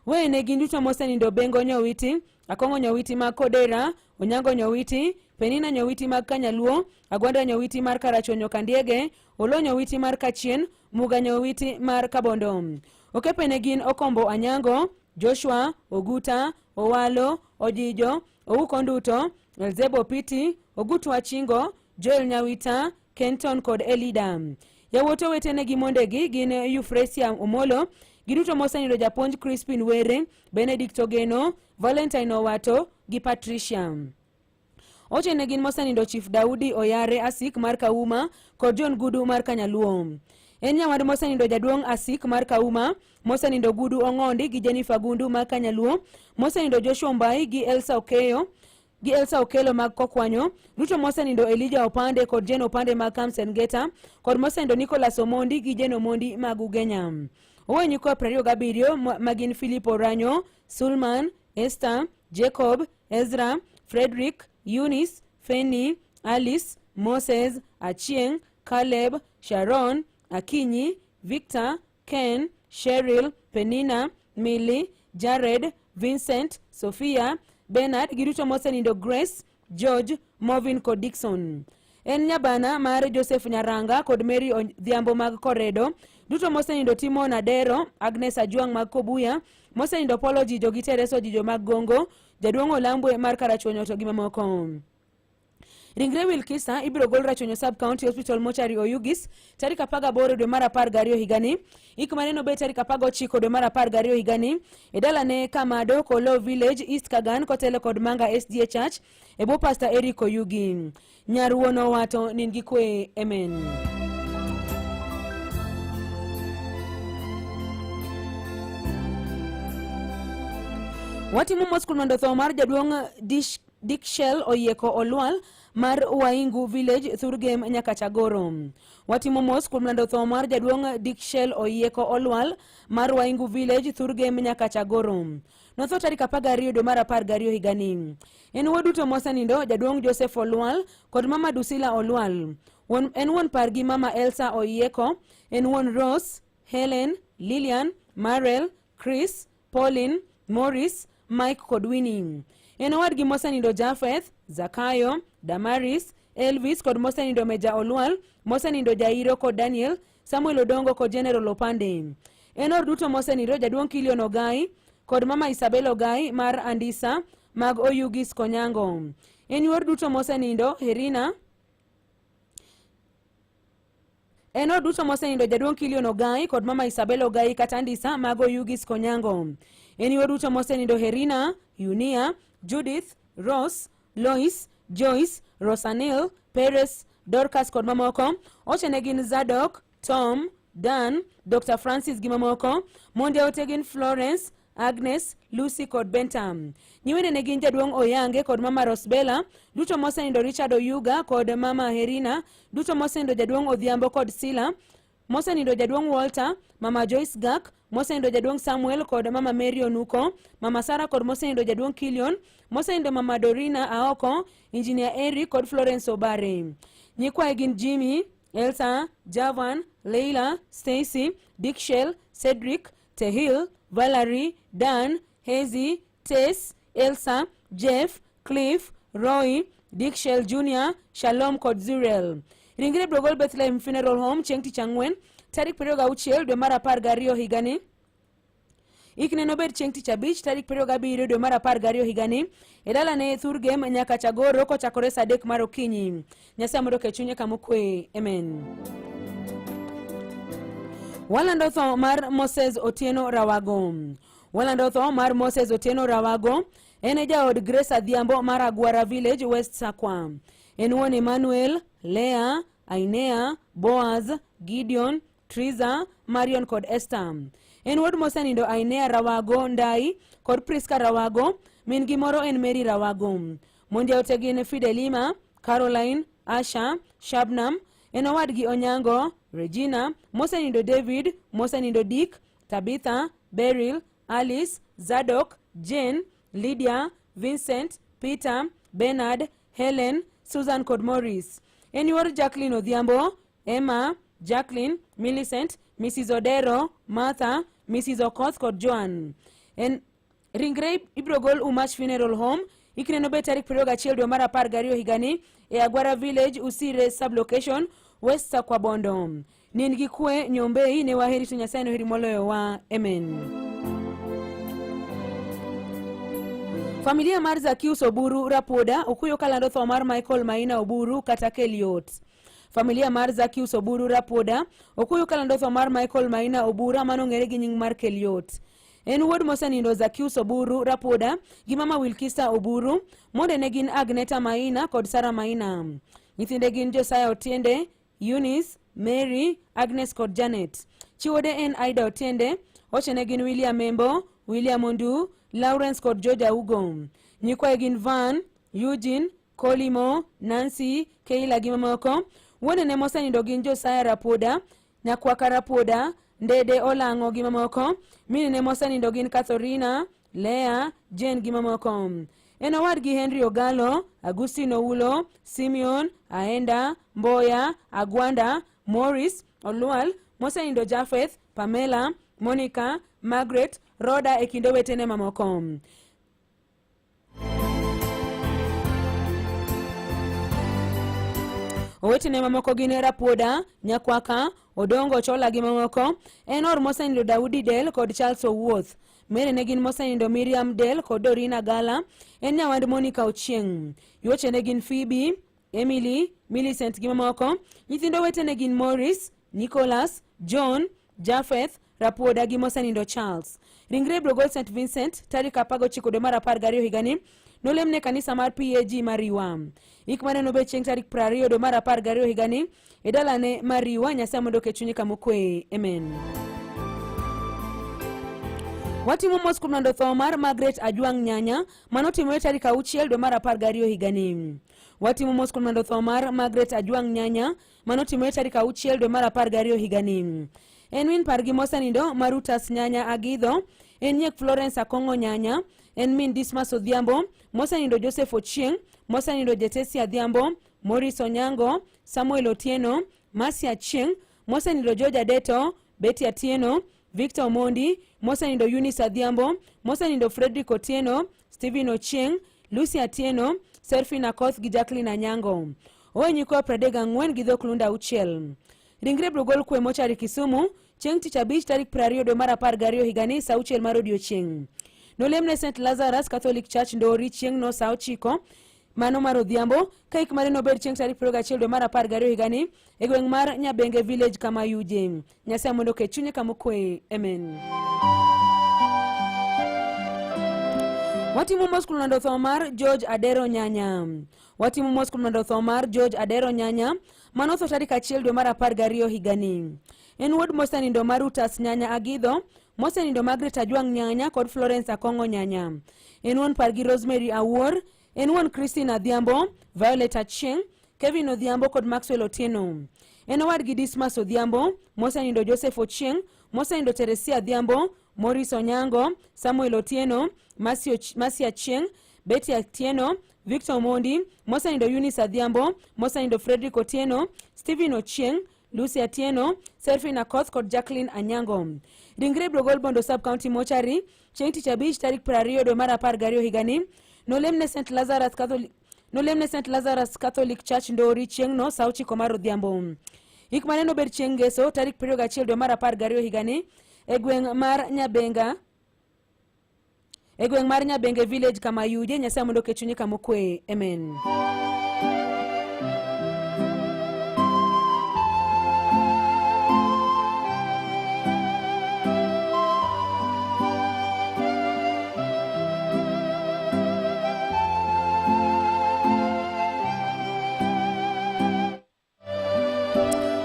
[SPEAKER 15] Wene gin duto mosenindo Bengo Nyowiti, Akong'o Nyowiti mag Kodera, Onyango Nyowiti, Penina Nyowiti mag Kanyaluo, Agwanda Nyowiti mar Karachuonyo Kandiege, Olo Nyowiti mar Kachien, Muga Nyowiti mar Kabondo. Okepene gin Okombo Anyango, Joshua, Oguta, Owalo, Ojijo, Ouko Nduto, Elzebo Piti, Ogutu Achingo, Joel Nyawita, Kenton kod Elida. Yawuot owetene gi mondegi gin Euphrasia Omolo, giduto mosenindo japuonj Crispin Were, Benedict Ogeno, Valentine Owato gi Patricia. Ochene gin mosenindo Chief Daudi Oyare Asik mar Kauma kod John Gudu mar Kanyaluo. En nyawad mosenindo jaduong' Asik mar Kauma, mosenindo Gudu Ong'ondi gi Jennifer Gundu mar Kanyaluo, mosenindo Joshua Mbai gi Elsa Okeyo gi Elsa Okelo mag Kokwanyo, duto mosenindo Elijah Opande kod Jane Opande mag Kamsengeta, kod mosenindo Nicholas Omondi gi Jane Omondi mag Ugenya. Oweyo nyikwa 27 ma gin Philip Oranyo, Sulman, Esther, Jacob, Ezra, Frederick, Eunice, Feni, Alice, Moses, Achieng, Caleb, Sharon, Akinyi, Victor, Ken, Cheryl, Penina, Millie, Jared, Vincent, Sophia, Bernard giduto mosenindo Grace, George, Movin kod Dixon. En nyabana mar Joseph Nyaranga kod Mary Odhiambo mag Koredo, duto mosenindo Timon Adero, Agnes Ajwang' mag Kobuya, mosenindo Polo Ojijo gi Teresa Ojijo mag Gongo, Jaduong' Olambwe mar Karachuonyo to gi mamoko. Ringre Wilkisa ibiro gol Rachuonyo Sub County Hospital Mochari Oyugis tarik 18 dwe mar 12 higani. Ik mane nobed tarik 19 dwe mar 12 higani e dalane Kamado Kolo Village East Kagan kotelo kod Manga SDA Church e bwo Pastor Eric Oyugi. Nyar wuon owato nin gi kwe, amen. Watimo mos kuom lando tho mar jaduong' Dish Dick Shell oyieko Olwal mar Waingu Village Thurgem nyaka Chagoro. Watimo mos kuom lando tho mar jaduong' Dick Shell oyieko Olwal mar Waingu Village Thurgem nyaka Chagoro. Notho tarik 12 dwe mar 12 higani. En wuod duto mosenindo jaduong' Joseph Olwal kod mama Dusila Olwal. Wuon, en wuon pargi mama Elsa Oyieko, en wuon Rose, Helen, Lilian, Marel, Chris, Pauline, Morris, Mike kod Winnie. En owadgi mosenindo Jafeth, Zakayo, Damaris, Elvis kod mosenindo Meja Olwal, mosenindo Jairo kod Daniel, Samuel Odongo kod General Opande. En or duto mosenindo jaduong' Kilion Ogai kod mama Isabel Ogai mar Andisa mag Oyugis Konyango. En yor duto mosenindo Herina En od duto mosenindo jaduong' Kilion Ogai kod mama Isabel Ogai kata Andisa mag Oyugis Konyango. En yuor duto mosenindo Herina, Yunia, Judith, Rose, Lois, Joyce, Rosanil, Perez, Dorcas kod mamoko. Ochene gin Zadok, Tom, Dan, Dr. Francis gi mamoko. Monde ote gin Florence, Agnes, Lucy kod Bentam. Nyiwene ne gin jaduong' Oyange kod mama Rosbella, duto mosenindo Richard Oyuga kod mama Herina, duto mosenindo jaduong' Odhiambo kod Sila, mosenindo jaduong' Walter, mama Joyce Gak, mosenindo jaduong' Samuel kod mama Mary Onuko, mama Sara kod mosenindo jaduong' Kilion, mosenindo mama Dorina Aoko, Engineer Eric kod Florence Obare. Nyikwaye gin Jimmy, Elsa, Javan, Leila, Stacy, Dickshell, Cedric, Tehil, Valerie, Dan, Hazy, Tess, Elsa, Jeff, Cliff, Roy, Dick Shell Jr., Shalom kod Zuriel. Ringre ibiro gol Bethlehem Funeral Home chieng' tich ang'wen tarik 26 dwe mar 12 higani. Ikne nobed chieng' tich abich tarik 27 dwe mar 12 higani e dalane Thurgem nyaka Chagoro kochakore saa 3 mar okinyi. Nyasaye mondo oket chunye kama okwe. Amen. Walando tho mar Moses Otieno Rawago. Walando tho mar Moses Otieno Rawago, en e jaod Grace Adhiambo mar Agwara Village, West Sakwa. En wuon Emmanuel, Lea, Ainea, Boaz, Gideon, Triza, Marion kod Esther. En wuod mosenindo Ainea Rawago Ndai kod Priska Rawago, min gi moro en Mary Rawago. Mond jaote gin Fidelima, Caroline, Asha, Shabnam, en owadgi Onyango, Regina, mosenindo David, mosenindo Dick, Tabitha, Beryl, Alice, Zadok, Jane, Lydia, Vincent, Peter, Bernard, Helen, Susan kod Morris. En yuor Jacqueline Odhiambo, Emma, Jacqueline, Millicent, Mrs. Odero, Martha, Mrs. Okoth kod Joan. En ringre ibiro gol Umach Funeral Home ikneno be tarik 21 dwe mar 12 higani e Agwara Village, Usire sublocation, West Sakwa Bondo. Nind gi kwe Nyombei ne waheri to Nyasaye noheri moloyowa. Amen. Familia mar Zakius Oburu Rapoda okuyo kalando tho mar Michael Maina Oburu kata Keliot. Familia mar Zakius Oburu Rapoda okuyo kalando tho mar Michael Maina Obura manong'ere gi nying mar Keliot. En wuod mosenindo Zakius Oburu Rapoda gi mama Wilkista Oburu, monde ne gin Agneta Maina kod Sara Maina. Nyithinde gin Josiah Otiende, Eunice, Mary, Agnes kod Janet. Chiwode en Aida Otiende, ochene gin William Membo, William Ondu, Lawrence kod George Augo. Nyikwaye gin Van, Eugene, Kolimo, Nancy, Keila gi mamoko. Wuonene mosenindo gin Josiah Rapoda, Nyakwaka Rapoda, Ndede Olang'o gi mamoko. Minene mosenindo gin Katharina, Lea, Jane gi mamoko. En owadgi Henry Ogalo, Agustino Ulo, Simeon, Aenda, Mboya, Agwanda, Morris, Olwal, mosenindo Jafeth, Pamela, Monica, Margaret, Roda e kind owetene mamoko. Owetene mamoko gin Rapuoda, Nyakwaka, Odongo Chola gi mamoko. En or mosenindo Daudi Del kod Charles Owuoth. Mere ne gin mosenindo Miriam Del kod Dorina Gala. En nyawand Monica Ochieng. Yuoche ne gin Phoebe, Emily, Millicent gi mamoko. Nyithindo owetene gin Morris, Nicholas, John, Japheth, Rapuoda gi mosenindo Charles. Ringre ibiro gol St Vincent tarik 19 dwe mar 12 higani nolemne kanisa mar PAG Mariwa. Ik mare nobed chieng' tarik 20 dwe mar 12 higani e dalane Mariwa. Nyasaye mondo oket chunye kama okwe. Amen. Watimo mos kuom lando tho mar Margaret Ajwang' Nyanya manotimore tarik 6 dwe mar 12 higani. Watimo mos kuom lando tho mar Margaret Ajwang' Nyanya manotimore tarik 6 dwe mar 12 higani. En min pargi mosenindo Marutas Nyanya Agidho, en nyiek Florence Akong'o Nyanya, en min Dismas Odhiambo, mosenindo Joseph Ochieng', mosenindo Jetesi Adhiambo, Maurice Onyango, Samuel Otieno, Mercy Achieng', mosenindo George Adeto, Betty Atieno, Victor Omondi, mosenindo Eunice Adhiambo, mosenindo Frederick Otieno, Stephen Ochieng', Lucy Atieno, Serfina Akoth gi Jacqueline Anyango. Owe nyikwa 34 gi dhok lunda 6. Ringre ibiro gol kwe mochari Kisumu chieng' tich abich tarik 20 dwe mar 12 higani saa 6 mar odiochieng'. Nolemne St Lazarus Catholic Church Ndori chieng'no saa 9 mano mar odhiambo ka ik mare nobed chieng' tarik 21 dwe mar 12 higani e gweng' mar Nyabenge Village kama Yuje. Nyasaye mondo oket chunye kama okwe. Amen. Watimo mos kuom lando tho mar George Adero Nyanya. Watimo mos kuom lando tho mar George Adero Nyanya manotho tarik 1 dwe mar 12 higani. En wuod mosenindo mar Utas Nyanya Agidho, mosenindo Margaret Ajwang' Nyanya kod Florence Akong'o Nyanya. En wuon pargi Rosemary Awuor, en wuon Christine Adhiambo, Violet Achieng', Kevin Odhiambo kod Maxwell Otieno. En owadgi Dismas Odhiambo, mosenindo Joseph Ochieng', mosenindo Teresia Adhiambo, Maurice Onyango, Samuel Otieno, Mercy Achieng', Betty Atieno, Victor Omondi, mosenindo Eunice Adhiambo, mosenindo Frederick Otieno, Stephen Ochieng', Lucy Atieno, Serfina Akoth kod Jacqueline Anyango. Ringre ibiro gol Bondo Sub County Mortuary chieng' tich abich tarik 20 dwe mar 12 higani. Nolemne St Lazarus Catholic Nolemne St Lazarus Catholic Church Ndori chieng'no saa 9 mar odhiambo. Ik mane nobed chieng' Ngeso tarik 21 dwe mar 12 higani e gweng' mar Nyabenga e gweng' mar Nyabenge Village kama Yuje. Nyasaye mondo oket chunye kama okwe. Amen.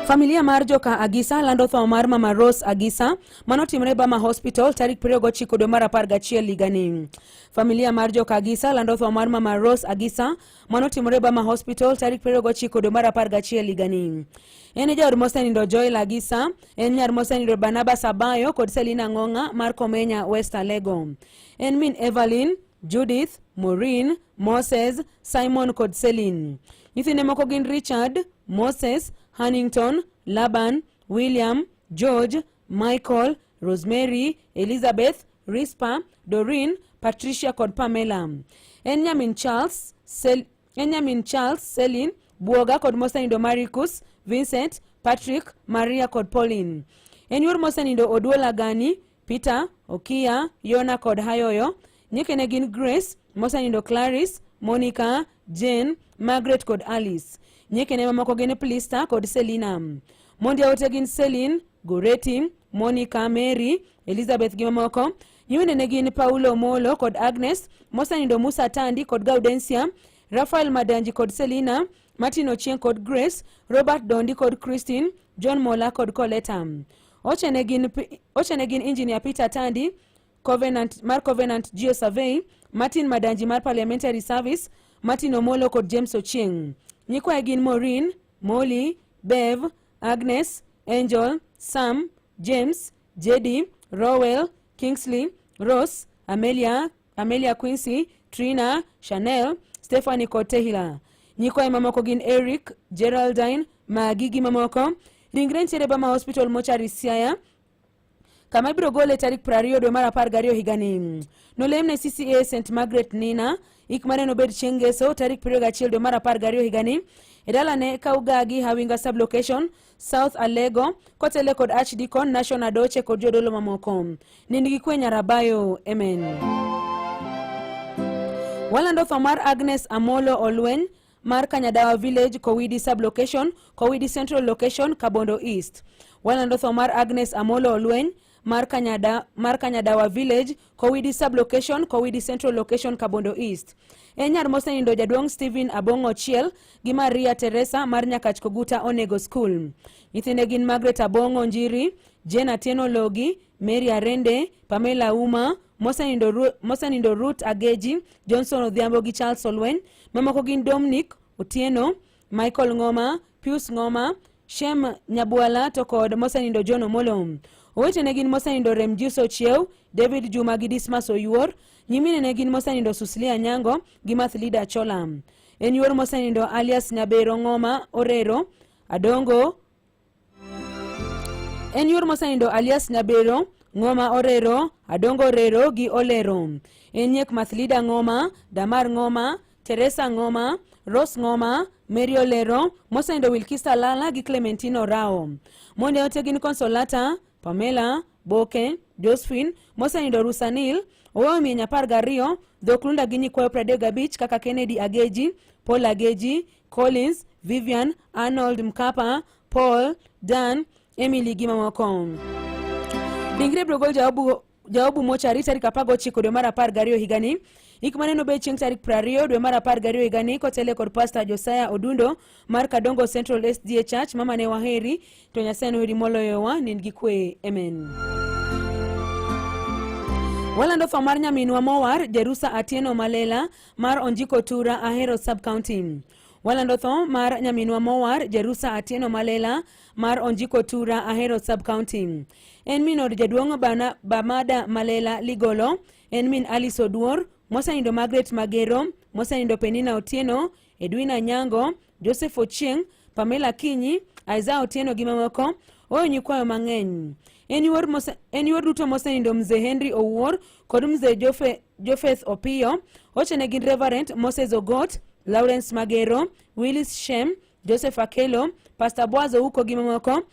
[SPEAKER 15] Familia mar joka Agisa lando tho mar Mama Rose Agisa manotimore Bama Hospital tarik 29 dwe mar 11 higani. Familia mar joka Agisa lando tho mar Mama Rose Agisa manotimore Bama Hospital tarik 29 dwe mar 11 higani. En jaod mosenindo Joel Agisa, en nyar mosenindo Barnabas Abayo kod Selina Ng'ong'a mar Komenya West Alego. En min Evelyn, Judith, Maureen, Moses, Simon kod Celine. Nyithinde moko gin Richard, Moses, Hannington, Laban, William, George, Michael, Rosemary, Elizabeth, Rispa, Doreen, Patricia kod Pamela. En nyamin Charles, Sel en nyamin Charles, Celine, Buoga kod mosenindo Maricus, Vincent, Patrick, Maria kod Pauline. En yuor mosenindo Oduola Gani, Peter, Okiya, Yona kod Hayoyo. Nyikene gin Grace, mosenindo Clarice, Monica, Jane, Margaret kod Alice. Nyikene mamoko gin Plista kod Selina. Mond yawuote gin Celine, Goreti, Monica, Mary, Elizabeth gi mamoko. Nyimine gin Paulo Molo kod Agnes, mosenindo Musa Tandi kod Gaudensia, Rafael Madanji kod Selina, Martin Ochieng kod Grace, Robert Dondi kod Christine, John Mola kod Coletta. Ochene gin, ochene gin Engineer Peter Tandi, Covenant, mar Covenant Geo Survey, Martin Madanji mar Parliamentary Service, Martin Omolo kod James Ochieng. Nyikwaye gin Maureen, Molly, Bev, Agnes, Angel, Sam, James, JD, Rowell, Kingsley, Rose, Amelia, Amelia Quincy, Trina, Chanel, Stephanie kod Tehila. Nyikwaye mamoko gin Eric, Geraldine, Magi gi mamoko. Ringre nitiere Bama Hospital mochari Siaya kama ibiro gole tarik 20 dwe mar 12 higani. Nolemne CCA St Margaret Nina, ik mare nobed chieng' ngeso tarik 21 dwe mar 12 higani e dalane Kaugagi Hawinga sublocation South Alego kotele kod Archdeacon Nation Adoche kod jodolo mamoko. Nind gi kwe Nyarabayo, amen. Walando tho mar Agnes Amolo Olweny mar Kanyadawa Village, Kowidi Sub-Location, Kowidi Central Location, Kabondo East. Walando tho mar Agnes Amolo Olweny mar Kanyada, mar Kanyadawa Village, Kowidi Sub-Location, Kowidi Central Location, Kabondo East. En nyar mosenindo jaduong' Stephen Abong'o Chiel gi Maria Teresa mar Nyakach Koguta Onego School. Nyithinde gin Margaret Abong'o Njiri, Jane Atieno Logi, Mary Arende, Pamela Uma, mosenindo, mosenindo Ruth Ageji, Johnson Odhiambo gi Charles Olweny. Mamoko gin Dominic Otieno, Michael Ng'oma, Pius Ng'oma, Shem Nyabwala to kod mosenindo John Omolo. Owetene gin mosenindo Remjius Ochiew, David Juma gi Dismas Oyuor. Nyiminene gin mosenindo Suslia Nyango gi Mathlida Chola. En yuor mosenindo alias Nyabero Ng'oma Orero, Adongo En yuor mosenindo alias Nyabero, Ng'oma Orero, Adongo Orero gi Olero. En nyiek Mathlida Ng'oma, Damar Ng'oma, Teresa Ng'oma, Rose Ng'oma, Mary Olero, mosenindo Wilkista Lala gi Clementine Orao. Monde ote gin Consolata, Pamela, Boke, Josephine, mosenindo Rusanil, oweyo mieny 12, dhok Lunda gi nyikwayo 35 kaka Kennedy Ageji, Paul Ageji, Collins, Vivian, Arnold Mkapa, Paul, Dan, Emily gi mamoko. Ringre ibiro gol Jaobu Jaobu mochari tarik 19 dwe mar 12 higani. Ik mane nobed chieng' tarik 20 dwe mar 12 higani kotele kod Pastor Josiah Odundo mar Kadongo Central SDA Church. Mama ne waheri to Nyasaye noheri moloyowa, nind gi kwe. Amen. Walando tho mar nyaminwa mowar Jerusa Atieno Malela mar Onjiko Tura Ahero Sub County. Walando tho mar nyaminwa mowar Jerusa Atieno Malela mar Onjiko Tura Ahero Sub County. En min od jaduong' Bamada Malela Ligolo, en min Alice Oduor, mosenindo Margaret Magero, mosenindo Penina Otieno, Edwina Nyango, Joseph Ochieng, Pamela Kinyi, Isaiah Otieno gi mamoko, oyo nyikwayo mang'eny. En yuor en yuor duto mosenindo Mzee Henry Owuor kod Mzee Jofeth Opiyo, ochene gin Reverend Moses Ogot, Lawrence Magero, Willis Shem, Joseph Akelo, Pastor Boaz Ouko gi mamoko.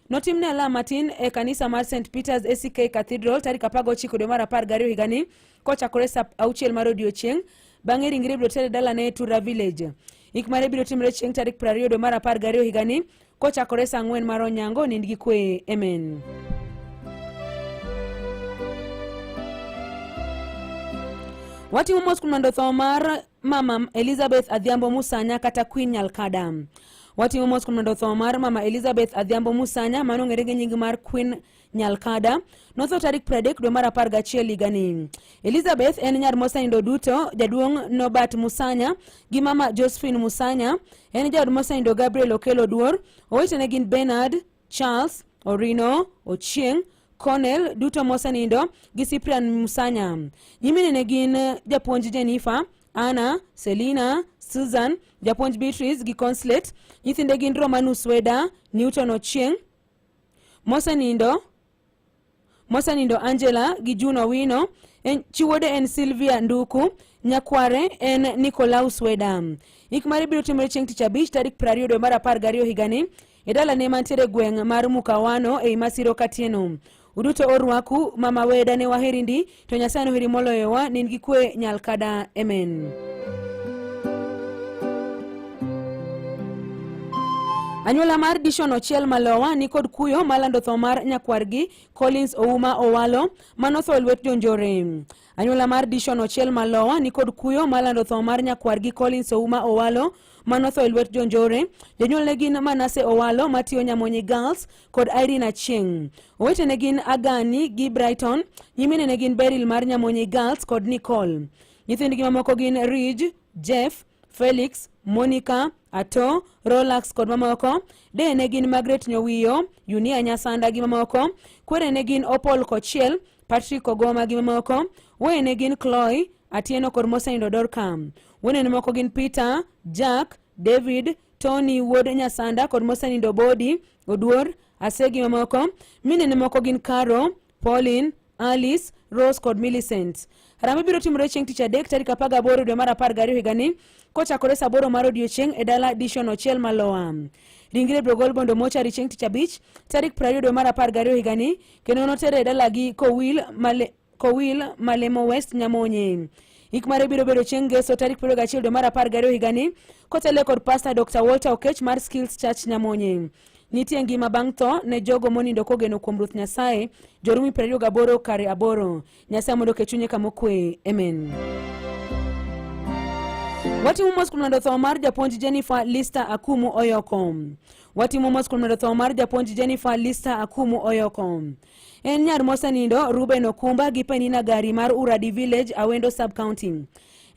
[SPEAKER 15] Notimne alam matin e kanisa mar St Peter's ACK Cathedral tarik 19 dwe mar 12 higani kochakore saa 6 mar odiechieng'. Bang'e ringre ibiro ter e dalane e Tura Village. Ik mare biro timre chieng' tarik 20 dwe mar 12 higani kochakore saa 4 mar onyango. Nind gi kwe. Amen. Watimo mos kuom lando tho mar mama Elizabeth Adhiambo Musanya kata Queen Nyalkada. Wating'o mos kuom lando tho mar mama Elizabeth Adhiambo Musanya mano ong'ere gi nying mar Queen Nyalkada. Notho tarik 30 dwe mar 11 higani. Elizabeth en nyar mosenindo duto, jaduong' Norbert Musanya gi mama Josephine Musanya. En jaod mosenindo Gabriel Okello Oduor. Owetene gin Bernard, Charles, Orino, Ochieng, Cornel duto mosenindo gi Cyprian Musanya. Nyiminene gin japuonj Jennifer, Anna, Selina, Susan, japuonj Beatrice gi Conslate. Nyithinde gin Romanus Weda, Newton Ochieng, mosenindo mosenindo Angela gi June Owino. En, chi wuode en Sylvia Nduku, nyakware en Nicolaus Weda. Ik mare biro timore chieng' tich abich tarik 20 dwe mar 12 higani e dalane mantiere e gweng' mar Mukawano ei Masiro Katieno. Uduto orwaku, mama Weda ne waheri ndi, to Nyasaye noheri moloyowa, nind gi kwe nyalkada, amen. Anyuola mar Dishon Ochiel Malowa ni kod kuyo malando tho mar nyakwargi Collins Ouma Owalo manotho e lwet jonjore. Anyuola mar Dishon Ochiel Malowa ni kod kuyo malando tho mar nyakwargi Collins Ouma Owalo manotho e lwet jonjore. Jonyuolne gin Manase Owalo matiyo Nyamonyi Girls kod Irene Achieng'. Owetene gin Agani gi Brighton, nyiminene gin Beryl mar Nyamonyi Girls kod Nicole. Nyithindgi mamoko gin Ridge, Jeff, Felix, Monica, Ato, Rolax kod mamoko. Deye ne gin Margaret Nyowiyo, Yunia Nyasanda gi mamoko. Kwere ne gin Opol Kochiel, Patrick Ogoma gi mamoko. Wuoye ne gin Chloe, Atieno kod mosenindo Dorka. Wuonene moko gin Peter, Jack, David, Tony wuod Nyasanda kod mosenindo Bodi, Oduor, Asegi mamoko. Minene moko gin Caro, Pauline, Alice, Rose kod Millicent. Harambee biro timore chieng' tich adek tarik 18 dwe mar 12 higani kochakore saa aboro mar odiechieng' e dala Dishon Ochiel Malowa. Ringre ibiro gol Bondo mochari chieng' tich abich tarik 20 dwe mar 12 higani kendo notere e dalagi Kowil Male Kowil Malemo West Nyamonye. Ik mare biro bedo chieng' Ngeso tarik 21 dwe mar 12 higani kotele kod Pastor Dr. Walter Okech mar Skills Church Nyamonye. Nitie ngima bang' tho ne jogo monindo kogeno kuom Ruoth Nyasaye. Jorumi 28 kare aboro. Nyasaye mondo oket chunye kama okwe. Amen. Watimo mos kuom lando tho mar japuonj Jennifer Lister Akumu Oyoko. Watimo mos kuom lando tho mar japuonj Jennifer Lister Akumu Oyoko. En nyar mosenindo Ruben Okumba gi Penina Gari mar Uradi Village, Awendo Sub-County.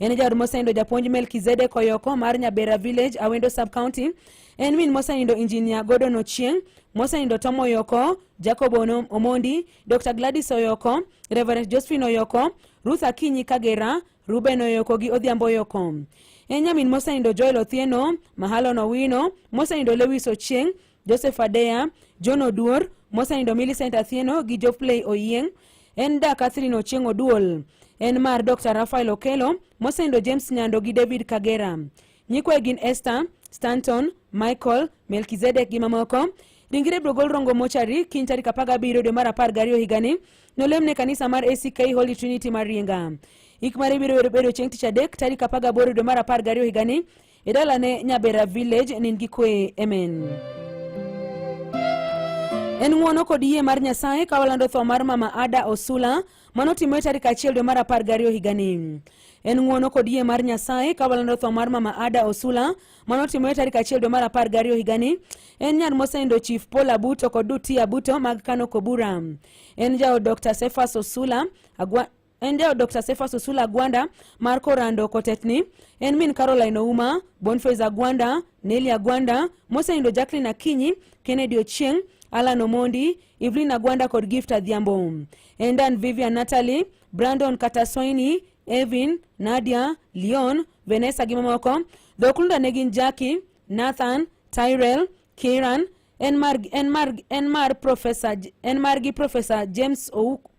[SPEAKER 15] En jaod mosenindo japuonj Melkizedek Oyoko mar Nyabera Village, Awendo Sub-County. En min mosenindo Injinia Gordon Ochieng, mosenindo Tom Oyoko, Jacob Omondi, Dr. Gladys Oyoko, Reverend Josephine Oyoko, Ruth Akinyi Kagera, Ruben Oyoko gi Odhiambo Oyoko. En nyamin mosenindo Joel Othieno, Mahalon Owino, mosenindo Lewis Ochieng, Joseph Adeya, John Oduor, mosenindo Millicent Athieno gi Geoffrey Oyieng. En da Catherine Ochieng Oduol. En mar Dr. Raphael Okelo, mosenindo James Nyando gi David Kagera. Nyikwaye gin Esther, Stanton, Michael, Melkizedek gi mamoko. Ringre ibiro gol Rongo Mochari kiny tarik 17 dwe mar 12 higani. Nolemne kanisa mar ACK Holy Trinity mar Rienga. Ik mare biro bedo chieng' tich adek tarik 18 dwe mar 12 higani e dalane Nyabera Village nind gi kwe. Amen. En ng'uono kod yie mar Nyasaye ka walando tho mar mama Ada Osula manotimore tarik 1 dwe mar 12 higani. En ng'uono kod yie mar Nyasaye ka walando tho mar mama Ada Osula manotimore tarik 1 dwe mar 12 higani. En nyar mosenindo Chief Paul Abuto kod Duti Abuto mag Kano Kobura. En jaod Dr. Cephas Osula Agwa En jaod Dr. Cephas Osula Agwanda mar Korando Kotetni. En min Caroline Ouma, Boniface Agwanda, Nelly Agwanda, mosenindo Jacqueline Akinyi, Kennedy Ochieng, Alan Omondi, Evelyn Agwanda kod Gift Adhiambo. En dan Vivian Natalie, Brandon Katasoini, Evin, Nadia, Leon, Vanessa gi mamoko. Dhok lunda ne gin Jackie, Nathan, Tyrell, Kieran, en mar en mar en mar Professor en margi Professor James Ouk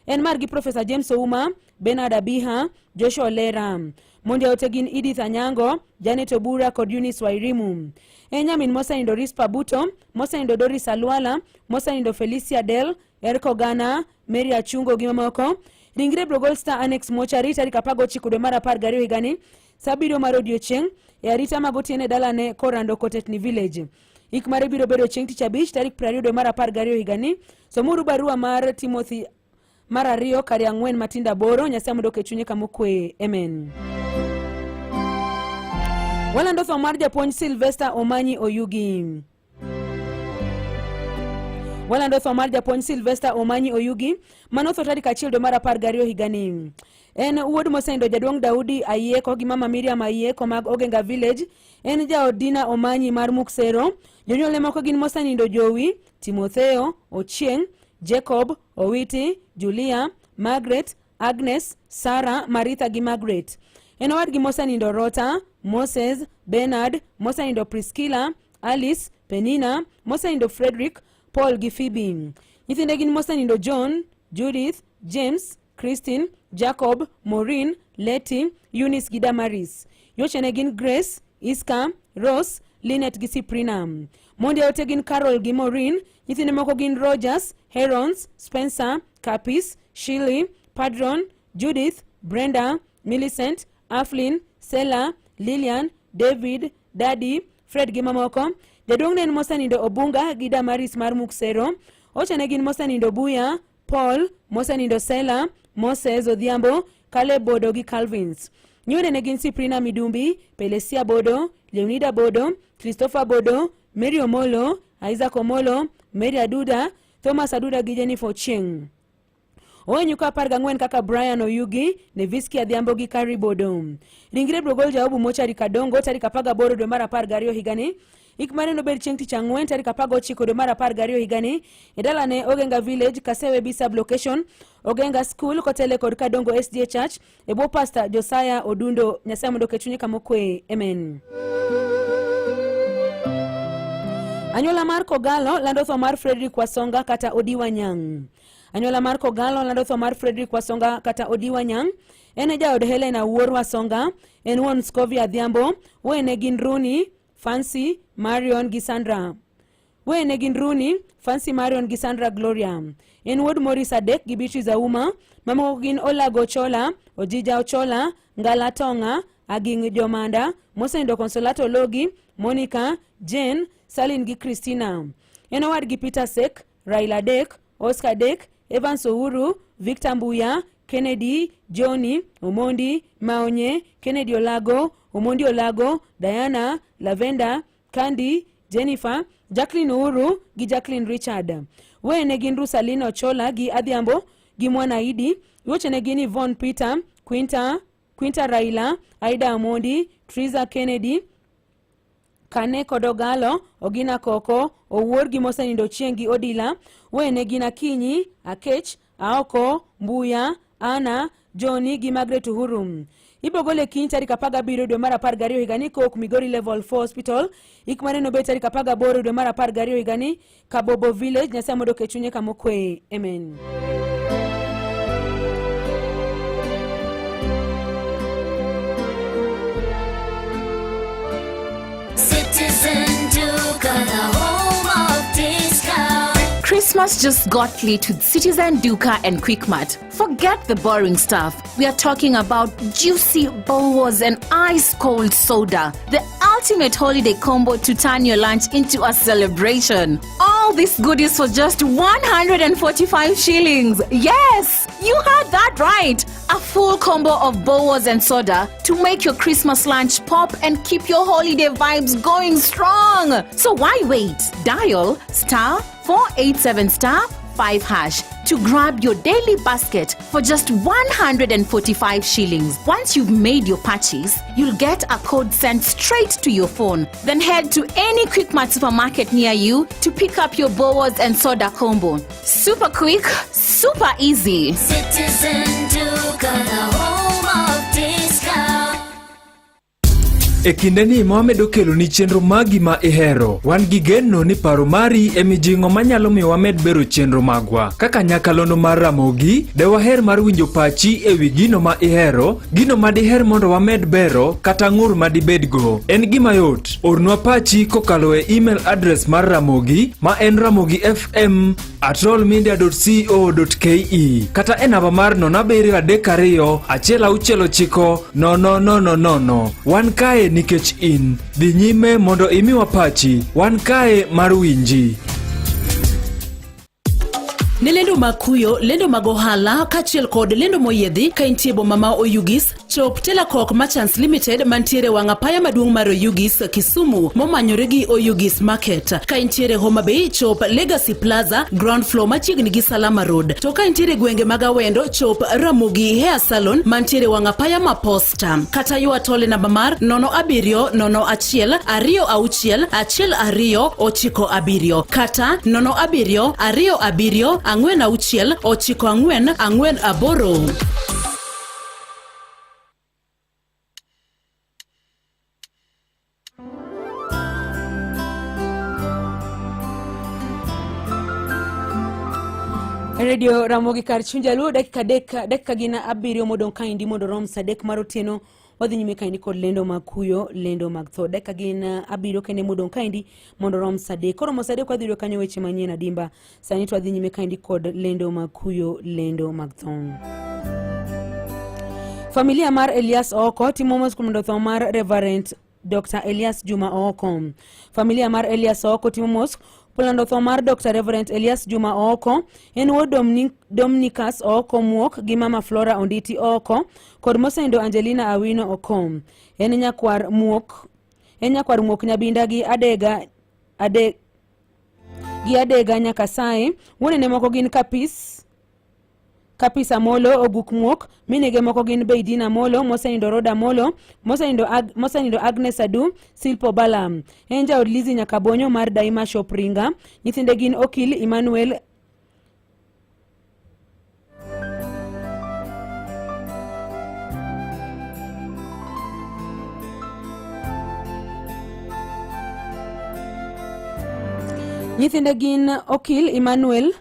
[SPEAKER 15] en margi Professor James Ouma, Bernard Abiha, Joshua Olera. Monde ote gin Edith Anyango, Janet Obura kod Eunice Wairimu. En nyamin mosenindo Rispa Buto, mosenindo Doris Alwala, mosenindo Felicia Del, Erko Gana, Mary Achungo gi mamoko. Ringre biro gol Star Annex Mochari tarik 19 dwe mar 12 higani saa abiriyo mar odiechieng' e arita mag otieno e dalane Korando Kotetni Village. Ik mare biro bedo chieng' tich abich tarik 20 dwe mar 12 higani. Somuru barua mar Timothy mar ariyo kare ang'wen matindo aboro. Nyasaye mondo oket chunye kama okwe. Amen. Walando tho mar japuonj Sylvester Omanyi Oyugi. Walando tho mar japuonj Sylvester Omanyi Oyugi manotho tarik 1 dwe mar 12 higani. En wuod mosenindo jaduong' Daudi Ayieko gi mama Miriam Ayieko mag Ogenga Village. En jaod Dina Omanyi mar Muksero. Jonyuolne moko gin mosenindo Jowi, Timotheo, Ochieng', Jacob, Owiti, Julia, Margaret, Agnes, Sarah, Maritha gi Margaret. En owadgi mosenindo Rota, Moses, Bernard, mosenindo Priscilla, Alice, Penina, mosenindo Frederick, Paul gi Phoebe. Nyithinde gin mosenindo John, Judith, James, Christine, Jacob, Maureen, Letty, Eunice gi Damaris. Yuochene gin Grace, Iska, Rose, Linet gi Cyprina. Monde ote gin Carol gi Maureen, nyithinde moko gin Rogers, Herons, Spencer, Kapis, Shirley, Padron, Judith, Brenda, Millicent, Aflin, Sela, Lilian, David, Daddy, Fred gi mamoko. Jaduong' ne en mosenindo Obunga gi Damaris mar Muksero. Ochene gin mosenindo Buya, Paul, mosenindo Sela, Moses Odhiambo, Caleb Bodo gi Calvins. Nyuone ne gin Cyprina Midumbi, Pelesia Bodo, Leonida Bodo, Christopher Bodo, Mary Omolo, Isaac Omolo, Mary Aduda, Thomas Aduda gi Jennifer Ochieng. Owe nyukwa 14 kaka Brian Oyugi, Neviski Adhiambo gi Kari Bodo. Ringre ibiro gol Jaobu mochari Kadongo tarik 18 dwe mar 12 higani. Ik mare nobed chieng' tich ang'wen tarik 19 dwe mar 12 higani e dalane Ogenga Village, Kasewe B sub location, Ogenga School kotele kod Kadongo SDA Church e bwo Pastor Josiah Odundo. Nyasaye mondo oket chunye kama okwe. Amen. Anyuola mar Kogalo lando tho mar Frederick Wasonga kata Odiwa Nyang'. Anyuola mar Kogalo lando tho mar Frederick Wasonga kata Odiwa Nyang'. En e jaod Helena Wuor Wasonga, en wuon Scovia Adhiambo, wene gin Rooney, Fancy, Marion gi Sandra. Wene gin Rooney, Fancy Marion gi Sandra Gloria. En wuod Morris Adek gi Beatrice Auma, mamoko gin Olago Ochola, Ojija Ochola, Ngala Tonga, Aging Jomanda, Mosendo Consolato Logi, Monica, Jane, Salin gi Christina. En owadgi Peter Sek, Raila Adek, Oscar Adek, Evans Ouru, Victor Mbuya, Kennedy, Johnny, Omondi, Maonye, Kennedy Olago, Omondi Olago, Diana, Lavenda, Candy, Jennifer, Jacqueline Uhuru gi Jacqueline Richard. Wene gin Rosalina Ochola gi Adhiambo gi Mwanaidi. Yuochene gin Yvonne Peter, Quinta, Quinta Raila, Aida Omondi, Triza Kennedy, Kane kod Ogalo, Ogina Koko, Owuor gi mosenindo Chieng' gi Odila, wene gin Akinyi, Akech, Aoko, Mbuya, Anna, Johnny gi Margaret Uhuru. Ibogole kiny tarik 17 dwe mar 12 higani kowuok Migori Level 4 Hospital. Ik mare nobed tarik 18 dwe mar 12 higani Kabobo Village. Nyasaye mondo oket chunye kama okwe. Amen.
[SPEAKER 1] Citizen Duka, the home of discount.
[SPEAKER 21] Christmas just got lit with Citizen Duka and Quickmart. Forget the boring stuff. We are talking about juicy bowls and ice cold soda. The ultimate holiday combo to turn your lunch into a celebration. All these goodies for just 145 shillings. Yes, you heard that right. A full combo of bowls and soda to make your Christmas lunch pop and keep your holiday vibes going strong. So why wait? Dial star 487 star 5 hash to grab your daily basket for just 145 shillings. Once you've made your purchase, you'll get a code sent straight to your phone. Then head to any Quickmart supermarket near you to pick up your bowls and soda combo. Super quick, super easy.
[SPEAKER 1] Citizen Duka, the home of discount.
[SPEAKER 11] E kindeni ma wamedo keloni chenro magi ma ihero, wan gi geno ni paro mari e mijing'o manyalo miyo wamed bero chenro magwa. Kaka nyakalondo mar Ramogi, de waher mar winjo pachi e wi gino ma ihero, gino ma diher mondo wamed bero, kata ng'ur ma dibedgo. En gima yot, ornwa pachi kokalo e email address mar Ramogi ma en ramogifm at rollmedia.co.ke kata e namba mar 0732 169 0000. Wan kae nikech in. Dhi nyime mondo imiwa pachi. Wan kae mar winji.
[SPEAKER 20] Ne lendo mag kuyo, lendo mag ohala kaachiel kod lendo moyiedhi ka intie e boma ma Oyugis. Chop Telacok Merchants Limited mantiere wang' apaya maduong' mar Oyugis, Kisumu momanyore gi Oyugis Market. Ka intiere Homa Bay, chop Legacy Plaza, ground floor machiegni gi Salama Road. To ka intiere gwenge mag Awendo, chop Ramogi Hair Salon mantiere wang' apaya ma Posta. Kata ywa tol e namba mar 07 01 26 12 97 kata 07 27 46 94 48.
[SPEAKER 15] Radio Ramogi kar chuny Jaluo dakika adek dakika gin abiriyo modong' kaendi mondo rom sa adek mar otieno wadhi nyime kaendi kod lendo mag kuyo lendo mag tho dakika gin abiriyo kende modong' kaendi mondo rom sa adek koromo sa adek wadhi yudo kanyo weche manyien adimba sani to wadhi nyime kaendi kod lendo mag kuyo lendo mag tho Familia mar Elias Ooko timo mos kuom tho mar Reverend Dr. Elias Juma Ooko. Familia mar Elias Ooko timo mos polando tho mar Dr. Reverend Elias Juma Ooko en wuod Domnicus Ooko Muok gi mama Flora Onditi Ooko kod mosenindo Angelina Awino Oko. En nyakwar Muok en nyakwar Muok Nyabinda gi Adega Ade, gi Adega Nyakasae. Wuonene moko gin Kapis Kapis Amolo, Oguk Muok, minege moko gin Beidin Amolo, mosenindo Roda Amolo, mosenindo Ag, mosenindo Agnes Adu, Silpo Balam. En jaod Lizzy Nyakabonyo mar Daima Shop Ringa. Nyithinde gin Okil Emmanuel Nyithinde gin Okil Emmanuel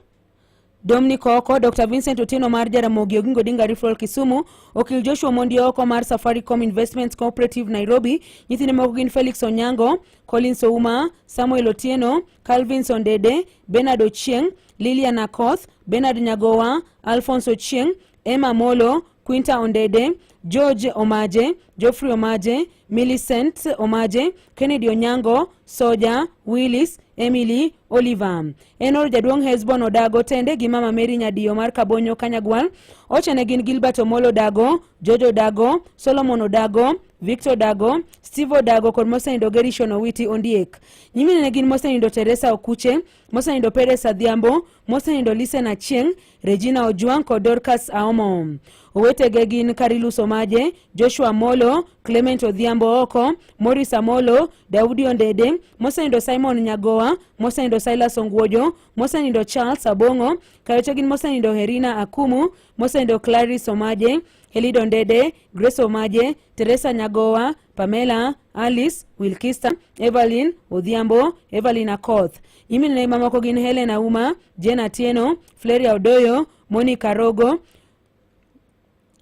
[SPEAKER 15] Dominic Oko, Dr. Vincent Otieno mar Jaramogi Oginga Odinga Referral Kisumu, Okil Joshua Mondi Oko mar Safaricom Investments Cooperative Nairobi, nyithinde moko gin Felix Onyango, Collins Ouma, Samuel Otieno, Calvin Sondede, Bernard Ochieng, Lilian Akoth, Bernard Nyagowa, Alphonse Ochieng, Emma Molo, Quinta Ondede, George Omaje, Geoffrey Omaje, Millicent Omaje, Kennedy Onyango, Soja, Willis, Emily Oliver. En or jaduong' Hesbon Odago Tende gi mama Mary Nyadiyo mar Kabonyo Kanyagwal. Ochene gin Gilbert Omolo Odago, George Odago, Solomon Odago, Victor Odago, Steve Odago kod mosenindo Gerishon Owiti Ondiek. Nyiminene gin mosenindo Teresa Okuche, mosenindo Peres Adhiambo, mosenindo Lisen Achieng', Regina Ojwang' kod Dorcas Aomo. Owetege gin Karilus Omaje, Joshua Molo, Clement Odhiambo Oko, Morris Amolo, Daudi Ondede, mosenindo Simon Nyagowa, mosenindo Silas Ongwojo, mosenindo Charles Abong'o, kayoche gin mosenindo Herina Akumu, mosenindo Clarice Omaje, Elido Ondede, Grace Omaje, Teresa Nyagowa, Pamela, Alice, Wilkista, Evelyn Odhiambo, Evelyn Akoth. Nyimine mamoko gin Helen Auma, Jane Atieno, Fleria Odoyo, Monica Rogo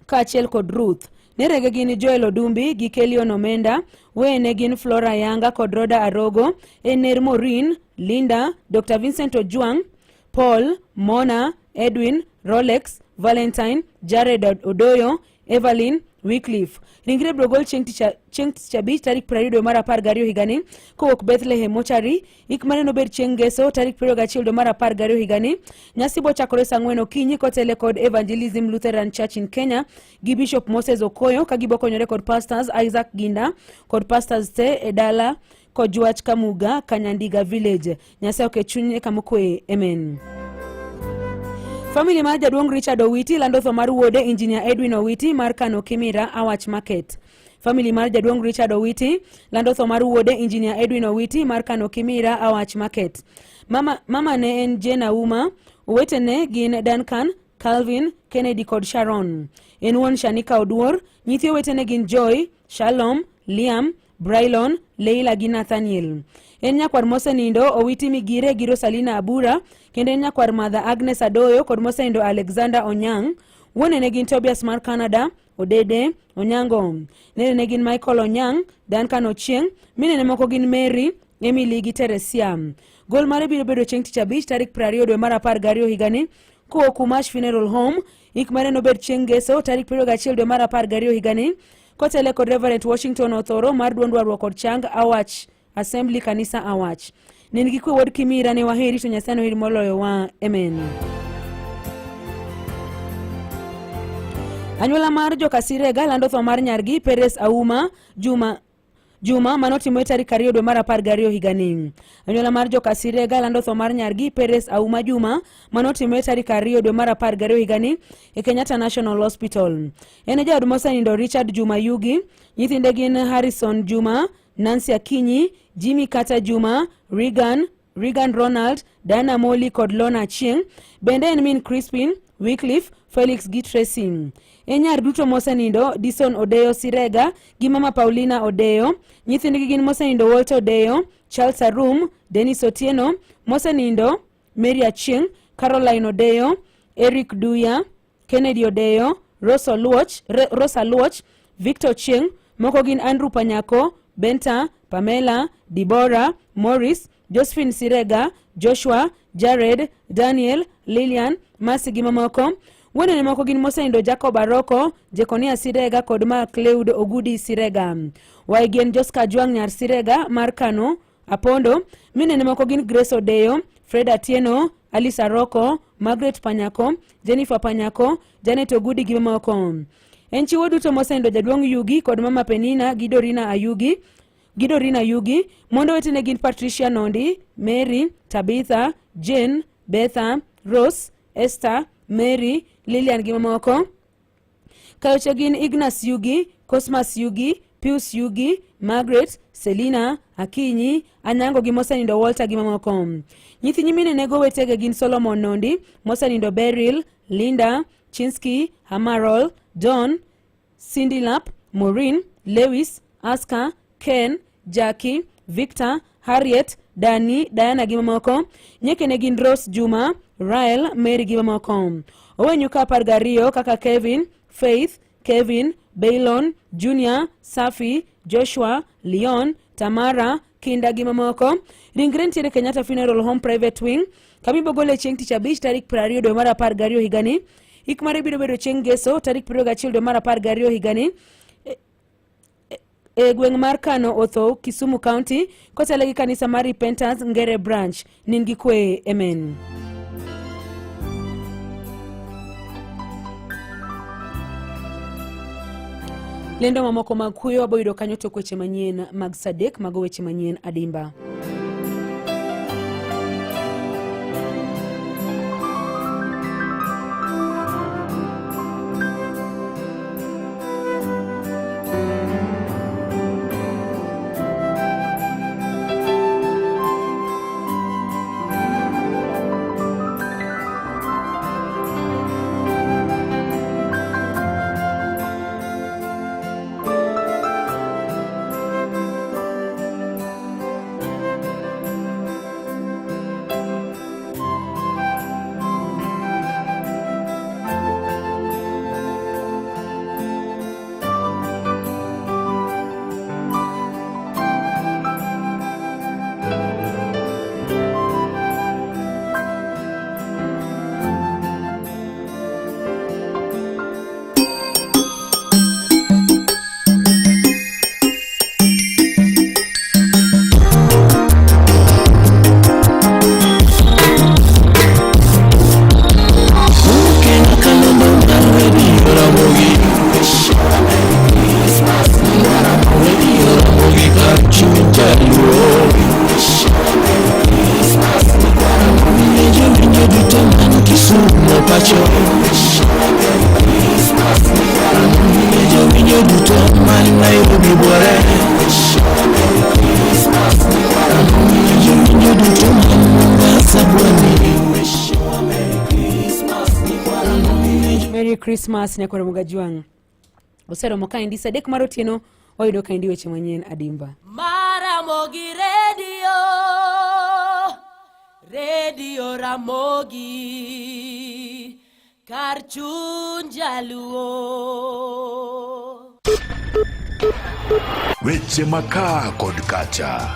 [SPEAKER 15] kaachiel kod Ruth. Nerege gin Joel Odumbi gi Kelion Omenda, weyene gin Flora Yanga kod Roda Arogo, Ener Morin, Linda, Dr. Vincent Ojwang, Paul, Mona, Edwin, Rolex, Valentine, Jared Odoyo, Evelyn Wycliffe. Ringre ibiro gol chieng' tich abich tarik 20 dwe mar 12 higani kowuok Bethlehem Mochari. Ik mare nobed chieng' Ngeso tarik 21 dwe mar 12 higani. Nyasi bo chakore saa 4 okinyi kotele kod Evangelism Lutheran Church in Kenya gi Bishop Moses Okoyo ka gibokonyore kod Pastors Isaac Ginda kod Pastors te e dala Kojwach Kamuga Kanyandiga Village. Nyasaye oket chunye kama okwe. Amen. Famili mar jaduong' Richard Owiti lando tho mar wuode Engineer Edwin Owiti mar Kano Kimira Awach Market. Famili mar jaduong' Richard Owiti lando tho mar wuode Engineer Edwin Owiti mar Kano Kimira Awach Market. Mama, mama ne en Jane Auma, owetene gin Duncan, Calvin, Kennedy kod Sharon. En wuon Shanika Oduor, nyithi owetene gin Joy, Shalom, Liam, Brailon, Leila gi Nathaniel. En nyakwar mosenindo Owiti Migire gi Rosalina Abura, kendo en nyakwar Mother Agnes Adoyo kod mosenindo Alexander Onyang'. Wuone ne gin Tobias mar Canada, Odede, Onyango. Nene ne gin Michael Onyang', Duncan Ochieng', minene moko gin Mary, Emily gi Teresia. Gol mare biro bedo chieng' tich abich tarik 20 dwe mar 12 higani kowuok Kumash Funeral Home. Ik mare nobed chieng' Ngeso tarik 21 dwe mar 12 higani kotele kod Reverend Washington Othoro mar duond warruok kod chang Awach Assembly Kanisa Awach. Nin gi kwe wuod Kimira ne waheri to Nyasaye noheri moloyo wa. Amen. Anyuola mar Jokasirega lando tho mar nyargi Peres Auma Juma Juma manotimore tarik 2 dwe mar 12 higani. Anyuola mar Jokasirega lando tho mar nyargi Peres Auma Juma manotimore tarik 2 dwe mar 12 higani e Kenyatta National Hospital. En e jaod mosenindo Richard Juma Yugi, nyithinde gin Harrison Juma, Nancy Akinyi, Jimmy Carter Juma, Regan, Regan Ronald, Diana Moli kod Lona Achieng'. Bende en min Crispin, Wycliffe, Felix gi Tracy. En nyar duto mosenindo Dison Odeyo Sirega gi mama Paulina Odeyo. Nyithindgi gin mosenindo Walter Odeyo, Charles Arum, Dennis Otieno, mosenindo Mary Achieng', Caroline Odeyo, Eric Duya, Kennedy Odeyo, Rose Oluoch, Rose Aluoch, Victor Chieng, moko gin Andrew Panyako, Benta, Pamela, Dibora, Morris, Josephine Sirega, Joshua, Jared, Daniel, Lilian, Mercy gi mamoko. Wuonene moko gin mosenindo Jacob Aroko, Jekonia Sirega kod Macleod Ogudi Sirega. Waigi en Joska Jwang' nyar Sirega mar Kano, Apondo, minene moko gin Grace Odeyo, Fred Atieno, Alice Aroko, Margaret Panyako, Jennifer Panyako, Janet Ogudi gi mamoko. En chiwo duto mosenindo jaduong' Yugi kod mama Penina gi Dorina Ayugi gi Dorina Yugi, mondo wetene gin Patricia Nondi, Mary, Tabitha, Jane, Betha, Rose, Esther, Mary, Lilian gi mamoko. Kayoche gin Ignas Yugi, Cosmas Yugi, Pius Yugi, Margaret, Selina, Akinyi, Anyango gi mosenindo Walter gi mamoko. Nyithi nyimine nego wetege gin Solomon Nondi, mosenindo Beryl, Linda, Chinsky, Hamarol, John, Cindy Lap, Maureen, Lewis, Aska, Ken, Jackie, Victor, Harriet, Dani, Diana gi mamoko. Nyekene gin Rose Juma, Rael, Mary gi mamoko. Owe nyuka 12 kaka Kevin, Faith, Kevin, Baylon, Junior, Safi, Joshua, Leon, Tamara, Kinda gi mamoko. Ringre nitiere Kenyatta Funeral Home Private Wing. Kama ibogole chieng' tich abich tarik 20 dwe mar 12 higani. Ik mare biro bedo chieng' ngeso tarik 21 dwe mar 12 higani. E gweng' mar Kano Otho, Kisumu County, kotelo gi kanisa mar Repentance Ngere Branch. Nin gi kwe, amen. Lendo mamoko mag kuyo waboyudo kanyo tok weche manyien mag saa 3 mago weche manyien adimba. Merry Christmas nyakwar Mugajwang'. Oseromo kaendi saa 3 mar otieno wayudo kaendi weche manyien adimba.
[SPEAKER 14] Maramogi Radio, Radio Ramogi, kar chuny jaluo.
[SPEAKER 7] Weche makaa kod kacha,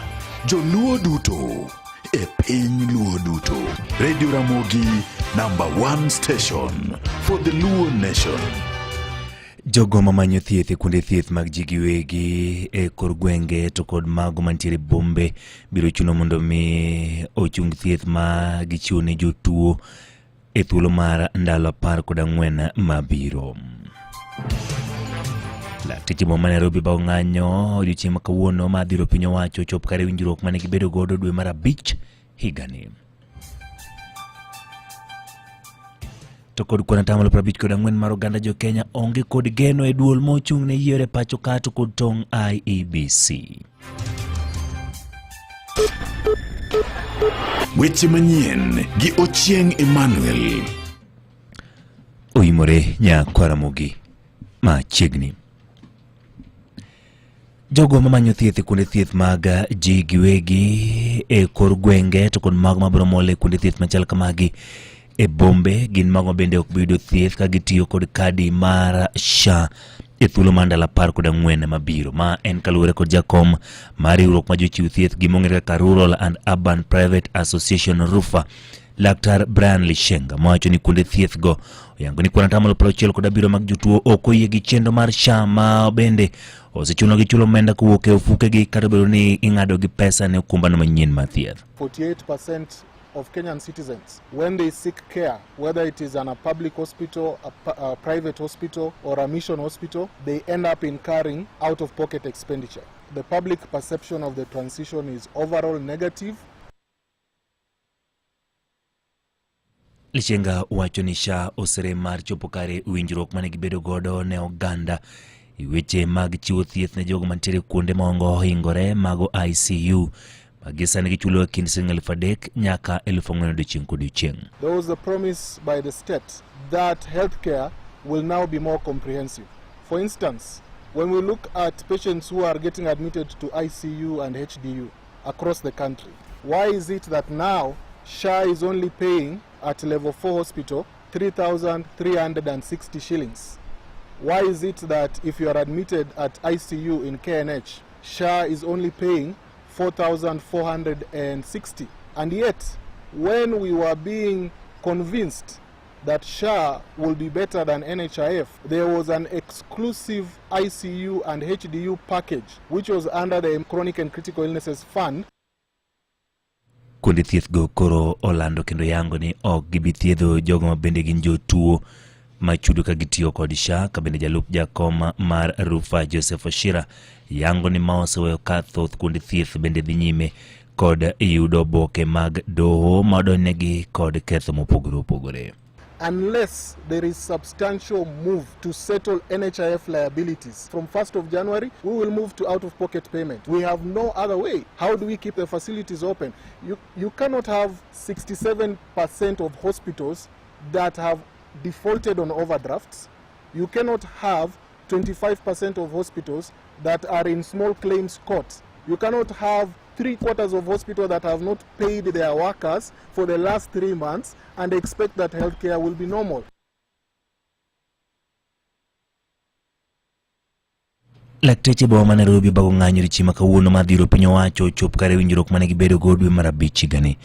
[SPEAKER 7] joluo duto e piny luo duto. Radio Ramogi number one station for the Luo nation.
[SPEAKER 5] Jogo mamanyo thieth e kuonde thieth mag ji giwegi e kor gwenge to kod mago mantiere bombe biro chuno mondo mi ochung thieth ma gichiwo ne jotuo e thuolo mar ndalo 14 mabiro. Lakteche boma ma Nairobi bao ng'anyo odiochieng' ma kawuono ma dhiro piny owacho chop kare winjruok mane gibedo godo dwe mar abich higani. To kod kwan atamalo 54 mar oganda jo Kenya onge kod geno e duol mochung' ne yiero e pacho ka to kod tong' IEBC.
[SPEAKER 7] Weche manyien gi Ochieng Emmanuel.
[SPEAKER 5] Oimore nyakwaramogi machiegni. Jogo mamanyo thieth e kuonde thieth mag ji giwegi e kor gwenge to kod mago mabiro mol e kuonde thieth machal kamagi e bombe gin mago ma bende ok bi yudo thieth ka gitiyo kod kadi mar SHA e thuolo mar ndalo 14 mabiro. Ma en kaluwore kod jakom mar riwruok ma jochiw thieth gi mong'ere kaka Rural and Urban Private Association RUPHA Laktar Brian Lishenga mowacho ni kuonde thieth go oyango ni kwan atamalo 67 mag jotuo ok oyie gi chenro mar SHA ma bende osechuno gi chulo omenda kowuok e ofukegi kata obedo ni ing'ado gi pesa ne okumbano manyien mar thieth.
[SPEAKER 6] 48% of Kenyan citizens, when they seek care, whether it is an a public hospital, a private hospital, or a mission hospital, they end up incurring out-of-pocket expenditure. The public perception of the transition is overall negative.
[SPEAKER 5] Lishenga wacho ni SHA oserem mar chopo kare winjruok mane gibedo godo ne oganda e weche mag chiwo thieth ne jogo mantiere kuonde maongo ohingore mago ICU ma gi sani gichulo e kind siling 3,000 nyaka 4,000 odiochieng' kodiochieng'.
[SPEAKER 6] There was a promise by the state that healthcare will now be more comprehensive. For instance, when we look at patients who are getting admitted to ICU and HDU across the country, why is it that now SHA is only paying at level 4 hospital 3,360 shillings? Why is it that if you are admitted at ICU in KNH, SHA is only paying 4,460? And yet, when we were being convinced that SHA will be better than NHIF, there was an exclusive ICU and HDU package, which was under the Chronic and Critical Illnesses Fund.
[SPEAKER 5] Kuonde thieth go koro olando kendo yango ni ok gibi thiedho jogo ma bende gin jotuo machudo ka gitiyo kod SHA ka bende jalup jakom mar RUPHA Joseph Oshira yango ni ma oseweyo ka thoth kuonde thieth bende dhi nyime kod yudo oboke mag doho ma odonjnegi kod ketho mopogore opogore.
[SPEAKER 6] Unless there is substantial move to settle NHIF liabilities. From 1st of January, we will move to out-of-pocket payment. We have no other way. How do we keep the facilities open? You cannot have 67% of hospitals that have defaulted on overdrafts. You cannot have 25% of hospitals that are in small claims court. You cannot have 3/4 of hospitals that have not paid their workers for the last 3 months and expect that healthcare will be normal.
[SPEAKER 5] Lakteche boma ma Nairobi obago ng'anyo odiechieng' ma kawuono mar dhiro piny owacho ochop kare winjruok mane gibedo go dwe mar abich higani.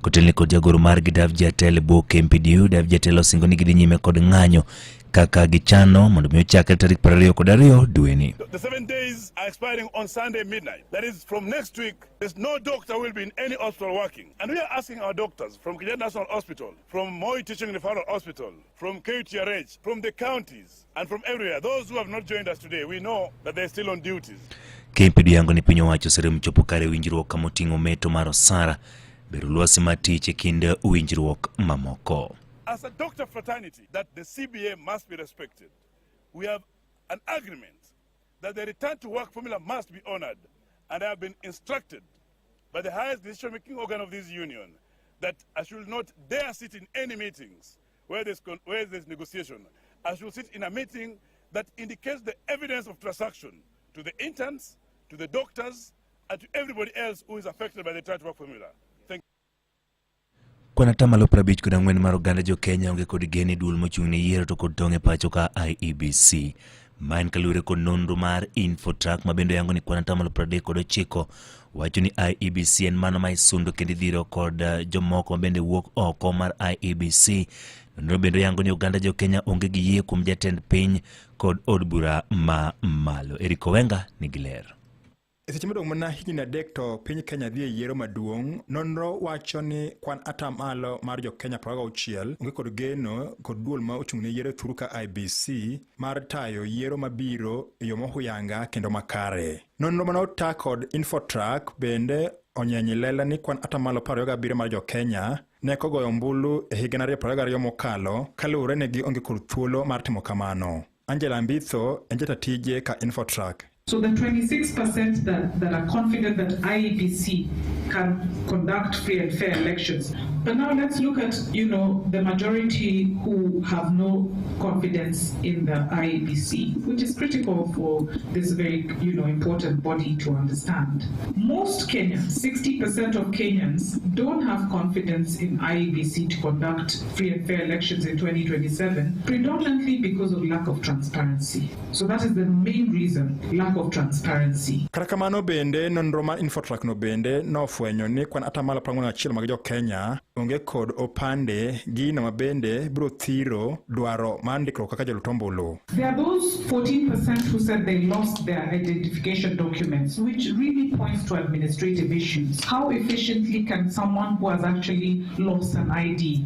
[SPEAKER 5] Kotelni kod jagoro margi Davji Atel e bwo KMPDU, Davji Atel osingo ni gidhi nyime kod ng'anyo kaka gichano mondo mi ochakre tarik 22 dweni.
[SPEAKER 19] The 7 days are expiring on Sunday midnight. That is, from next week, there's no doctor will be in any hospital working. And we are asking our doctors from Kenyatta National Hospital, from Moi Teaching Referral Hospital, from KTRH, from the counties, and from everywhere. Those who have not joined us today, we know that they're still on duties.
[SPEAKER 5] KMPDU yango ni piny owacho oserem chopo kare winjruok kama oting'o meto mar osara, bero lwasi mar tich e kind winjruok mamoko.
[SPEAKER 19] As a doctor fraternity, that the CBA must be respected. We have an agreement that the return to work formula must be honored, and I have been instructed by the highest decision-making organ of this union that I should not dare sit in any meetings where there's negotiation. I should sit in a meeting that indicates the evidence of transaction to the interns, to the doctors, and to everybody else who is affected by the return to work formula. Thank you.
[SPEAKER 5] Kwan atamalo 54 mar oganda jo Kenya onge kod geno e duol mochung' ne yiero to kod tong' e pacho ka IEBC. Ma en kaluwore kod nonro mar Infotrack ma bende oyango ni kwan atamalo 39 wacho ni IEBC en mano ma isundo kendo idhiro kod jomoko ma bende wuok oko mar IEBC. Nonro bende oyango ni oganda jo Kenya onge gi yie kuom jatend piny kod od bura ma malo. Eric Owenga nigi ler.
[SPEAKER 9] E seche modong' mana higni 3 to piny Kenya dhi e yiero maduong', nonro wacho ni kwan atamalo mar jo-Kenya 26 onge kod geno kod duol ma ochung' ne yiero thuru ka IEBC mar tayo yiero mabiro e yo mohuyanga kendo makare. Nonro mane ota kod Infotrack bende onyenyo lela ni kwan atamalo 27 mar jo-Kenya ne kogoyo ombulu e higa 2022 mokalo kaluwore ni gionge kod thuolo mar timo kamano. Angela Ambitho en jata tije ka Infotrack.
[SPEAKER 12] So the 26% that are confident that IEBC can conduct free and fair elections. But now let's look at, the majority who have no confidence in the IEBC, which is critical for this very, important body to understand. Most Kenyans, 60% of Kenyans, don't have confidence in IEBC to conduct free and fair elections in 2027, predominantly because of lack of transparency. So that is the main reason, lack of transparency.
[SPEAKER 9] Kata kamano bende nonro mar Infotrack no bende nofwenyo ni kwan atamalo 41 mag jo-Kenya onge kod opande, gino ma bende biro thiro dwaro mar ndikruok kaka jolut ombulu.
[SPEAKER 12] There are those 14% who said they lost their identification documents, which really points to administrative issues. How efficiently can someone who has actually lost an ID,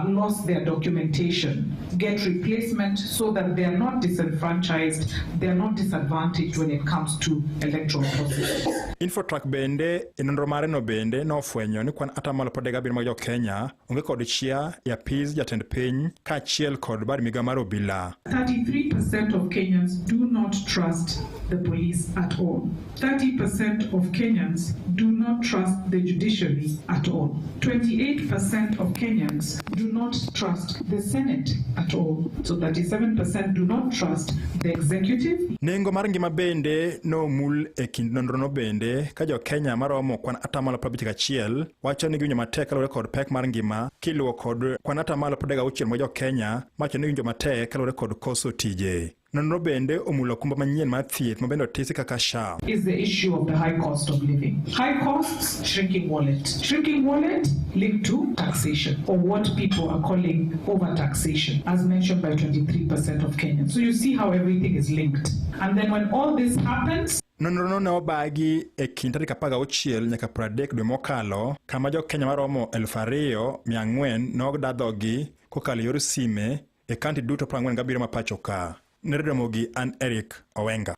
[SPEAKER 12] lost their documentation, get replacement so that they are not disenfranchised, they are not disadvantaged when it comes to electoral processes.
[SPEAKER 9] Infotrack bende e nonro mare no bende nofwenyo ni kwan atamalo 37 mag jo-Kenya onge kod chia e apis jatend piny kaachiel kod bad migao mar obila.
[SPEAKER 12] 33% of Kenyans do not trust the police at all. 30% of Kenyans do not trust the judiciary at all. 28% of Kenyans do not trust the Senate at all. So 37% do not trust the executive.
[SPEAKER 9] Nengo mar ngima bende nomul e kind nonrono bende ka jo-Kenya maromo kwan atamalo 51 wacho ni giwinjo matek kaluwore kod pek mar ngima kiluwo kod kwan atamalo 36 mag jo-Kenya mawacho ni giwinjo matek kaluwore kod koso tije. Nonro bende omulo okumba manyien mar thieth ma bende otisi kaka SHA.
[SPEAKER 12] Is the issue of the high cost of living. High costs, shrinking wallet. Shrinking wallet linked to taxation, or what people are calling overtaxation, as mentioned by 23% of Kenyans. So you see how everything is linked. And then when all this happens,
[SPEAKER 9] Nonrono ne obagi e kind tarik 16 nyaka 30 dwe mokalo, kama jo-Kenya maromo 2400 noda dhogi kokalo e yor sime e kaunti duto 47 ma pacho ka. Ne Radio Ramogi, an Eric Owenga.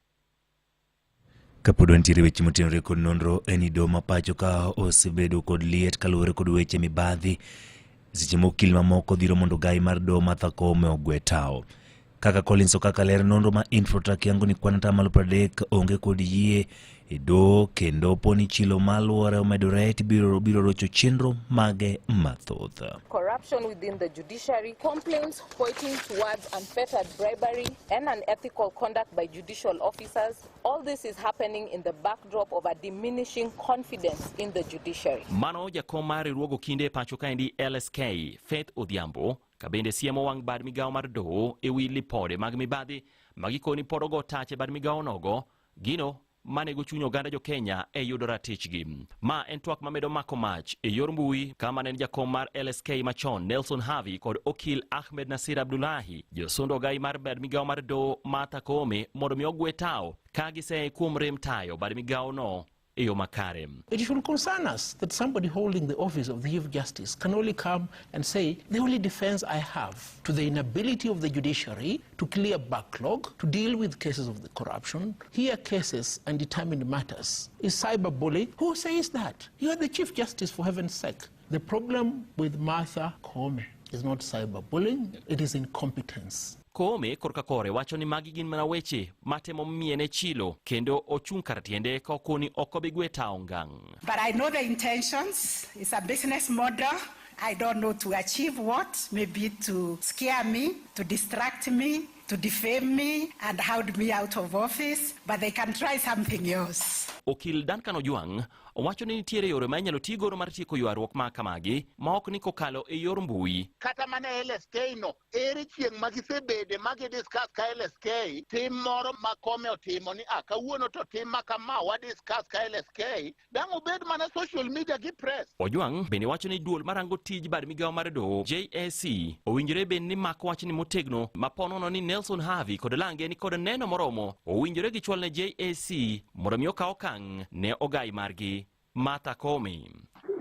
[SPEAKER 5] Kapod wantiere weche motenore kod nonro en ni doho ma pacho ka osebedo kod liet kaluwore kod weche mibadhi seche ma okil mamoko dhiro mondo gai mar doho Martha Koome ogwe tao. Kaka Collins Okaka ler nonro ma Infotrack yango ni kwan atamalo 30 onge kod yie e doho kendo poni chilo maluore omedore to biro rocho chenro mage mathoth.
[SPEAKER 22] Corruption within the judiciary, complaints pointing towards unfettered bribery and unethical conduct by judicial officers. All this is happening in the backdrop of a diminishing confidence in the judiciary.
[SPEAKER 23] Mano jakom mar riwruogo kinde e pacho kaendi LSK, Faith Odhiambo, kabende siemo wang' bad migawo mar doho ewi lipode mag mibadhi magikoni pod ogo tach e bad migawo nogo, gino manego chuny oganda jo Kenya e yudo ratichgi. Ma en twak mamedo mako mach e yor mbui kama ne en jakom mar LSK machon Nelson Havi kod okil Ahmed Nasir Abdullahi josundo ogai mar bad migawo mar doho Martha Koome mondo mi ogwe tao ka giseye kuom rem tayo bad migawo no e yo makare.
[SPEAKER 25] It should concern us that somebody holding the office of the Chief Justice can only come and say, the only defense I have to the inability of the judiciary to clear backlog, to deal with cases of the corruption, hear cases and determine matters, is cyberbullying. Who says that? You are the Chief Justice, for heaven's sake. The problem with Martha Koome is not cyberbullying, it is incompetence.
[SPEAKER 23] Koome korka kore wacho ni magi gin mana weche matemo miene chilo kendo ochung' kar tiende ka okoni ok obi gwe tao ngang'.
[SPEAKER 26] But I know the intentions. It's a business model. I don't know to achieve what, maybe to scare me, to distract me, to defame me and hound me out of office, but they can try something else.
[SPEAKER 23] Okil Duncan Ojwang' owacho ni nitiere yore ma inyalo ti godo mar tieko ywaruok ma kamagi ma ok ni kokalo e yor mbui.
[SPEAKER 27] Kata mana LSK no, ere chieng' ma gisebede ma gidiscuss ka LSK, tim moro ma Koome otimo ni kawuono to tim ma kama wadiscuss ka LSK, dang' obed mana social media gi press.
[SPEAKER 23] Ojwang' bende wacho ni duol marango tij bad migawo mar doho JSC owinjore bed ni mak wachni motegno ma ponono ni Nelson Havi kod lange ni kod neno moromo owinjore gichwal ne JSC mondo mi okaw okang' ne ogai margi. Martha Koome.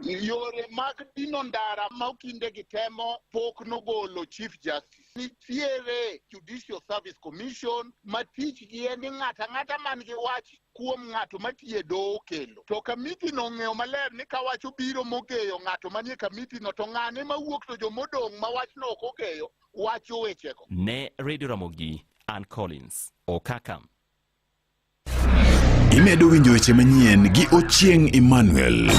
[SPEAKER 27] Yore mag dino ndara ma okinde gi temo pok nogolo Chief Justice. Nitiere Judicial Service Commission ma tichgi en ni ng'ato ang'ata man gi wach kuom ng'ato matiyo e doho kelo. To kamiti no ong'eyo maler ni ka wach obiro mogeyo ng'ato manie kamiti no to ng'ane mawuok to jomodong' ma wachno ok ogeyo wacho wechego.
[SPEAKER 23] Ne Radio Ramogi, Ann Collins, Okaka.
[SPEAKER 7] Imedo winjo weche manyien gi Ochieng' Emmanuel.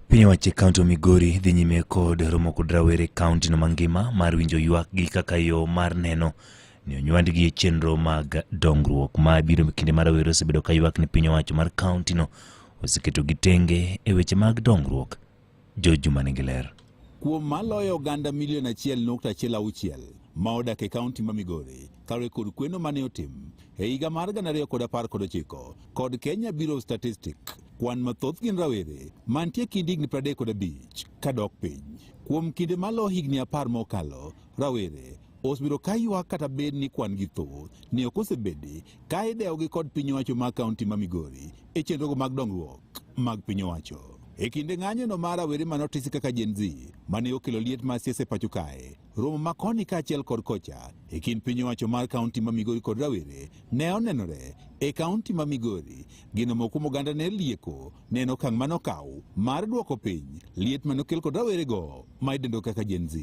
[SPEAKER 5] Piny owacho e kaunti ma Migori dhi nyime kod romo kod rawere e kaunti no mangima mar winjo ywakgi kaka yo mar neno ni onywandgi e chenro mag dongruok. Ma biro e kinde ma rawere osebedo ka ywak ni piny owacho mar kaunti no oseketogi tenge e weche mag dongruok. George Juma nigi ler.
[SPEAKER 2] Kuom maloyo oganda milion 1.16 ma odak e kaunti ma Migori, kaluwore kod kweno mane otim e higa mar 2019 kod Kenya Bureau of Statistics, kwan mathoth gin rawere mantie kind higni 35 kadok piny. Kuom kinde malo higni 10 mokalo, rawere osebedo ka ywak kata bed ni kwan gi thoth ni ok osebedi ka idewogi kod piny owacho mar kaunti ma Migori e chenrogo mag dongruok mag piny owacho. E kinde ng'anyono mar rawere mane otisi kaka Gen Z mane okelo liet mar siasa e pacho kae, romo ma koni kaachiel kod kocha e kind piny owacho mar kaunti ma Migori kod rawere ne onenore e kaunti ma Migori. Geno moko kuom oganda ne lieko ne en okang' mane okaw mar duoko piny liet mane okel kod rawerego ma idendo kaka Gen Z.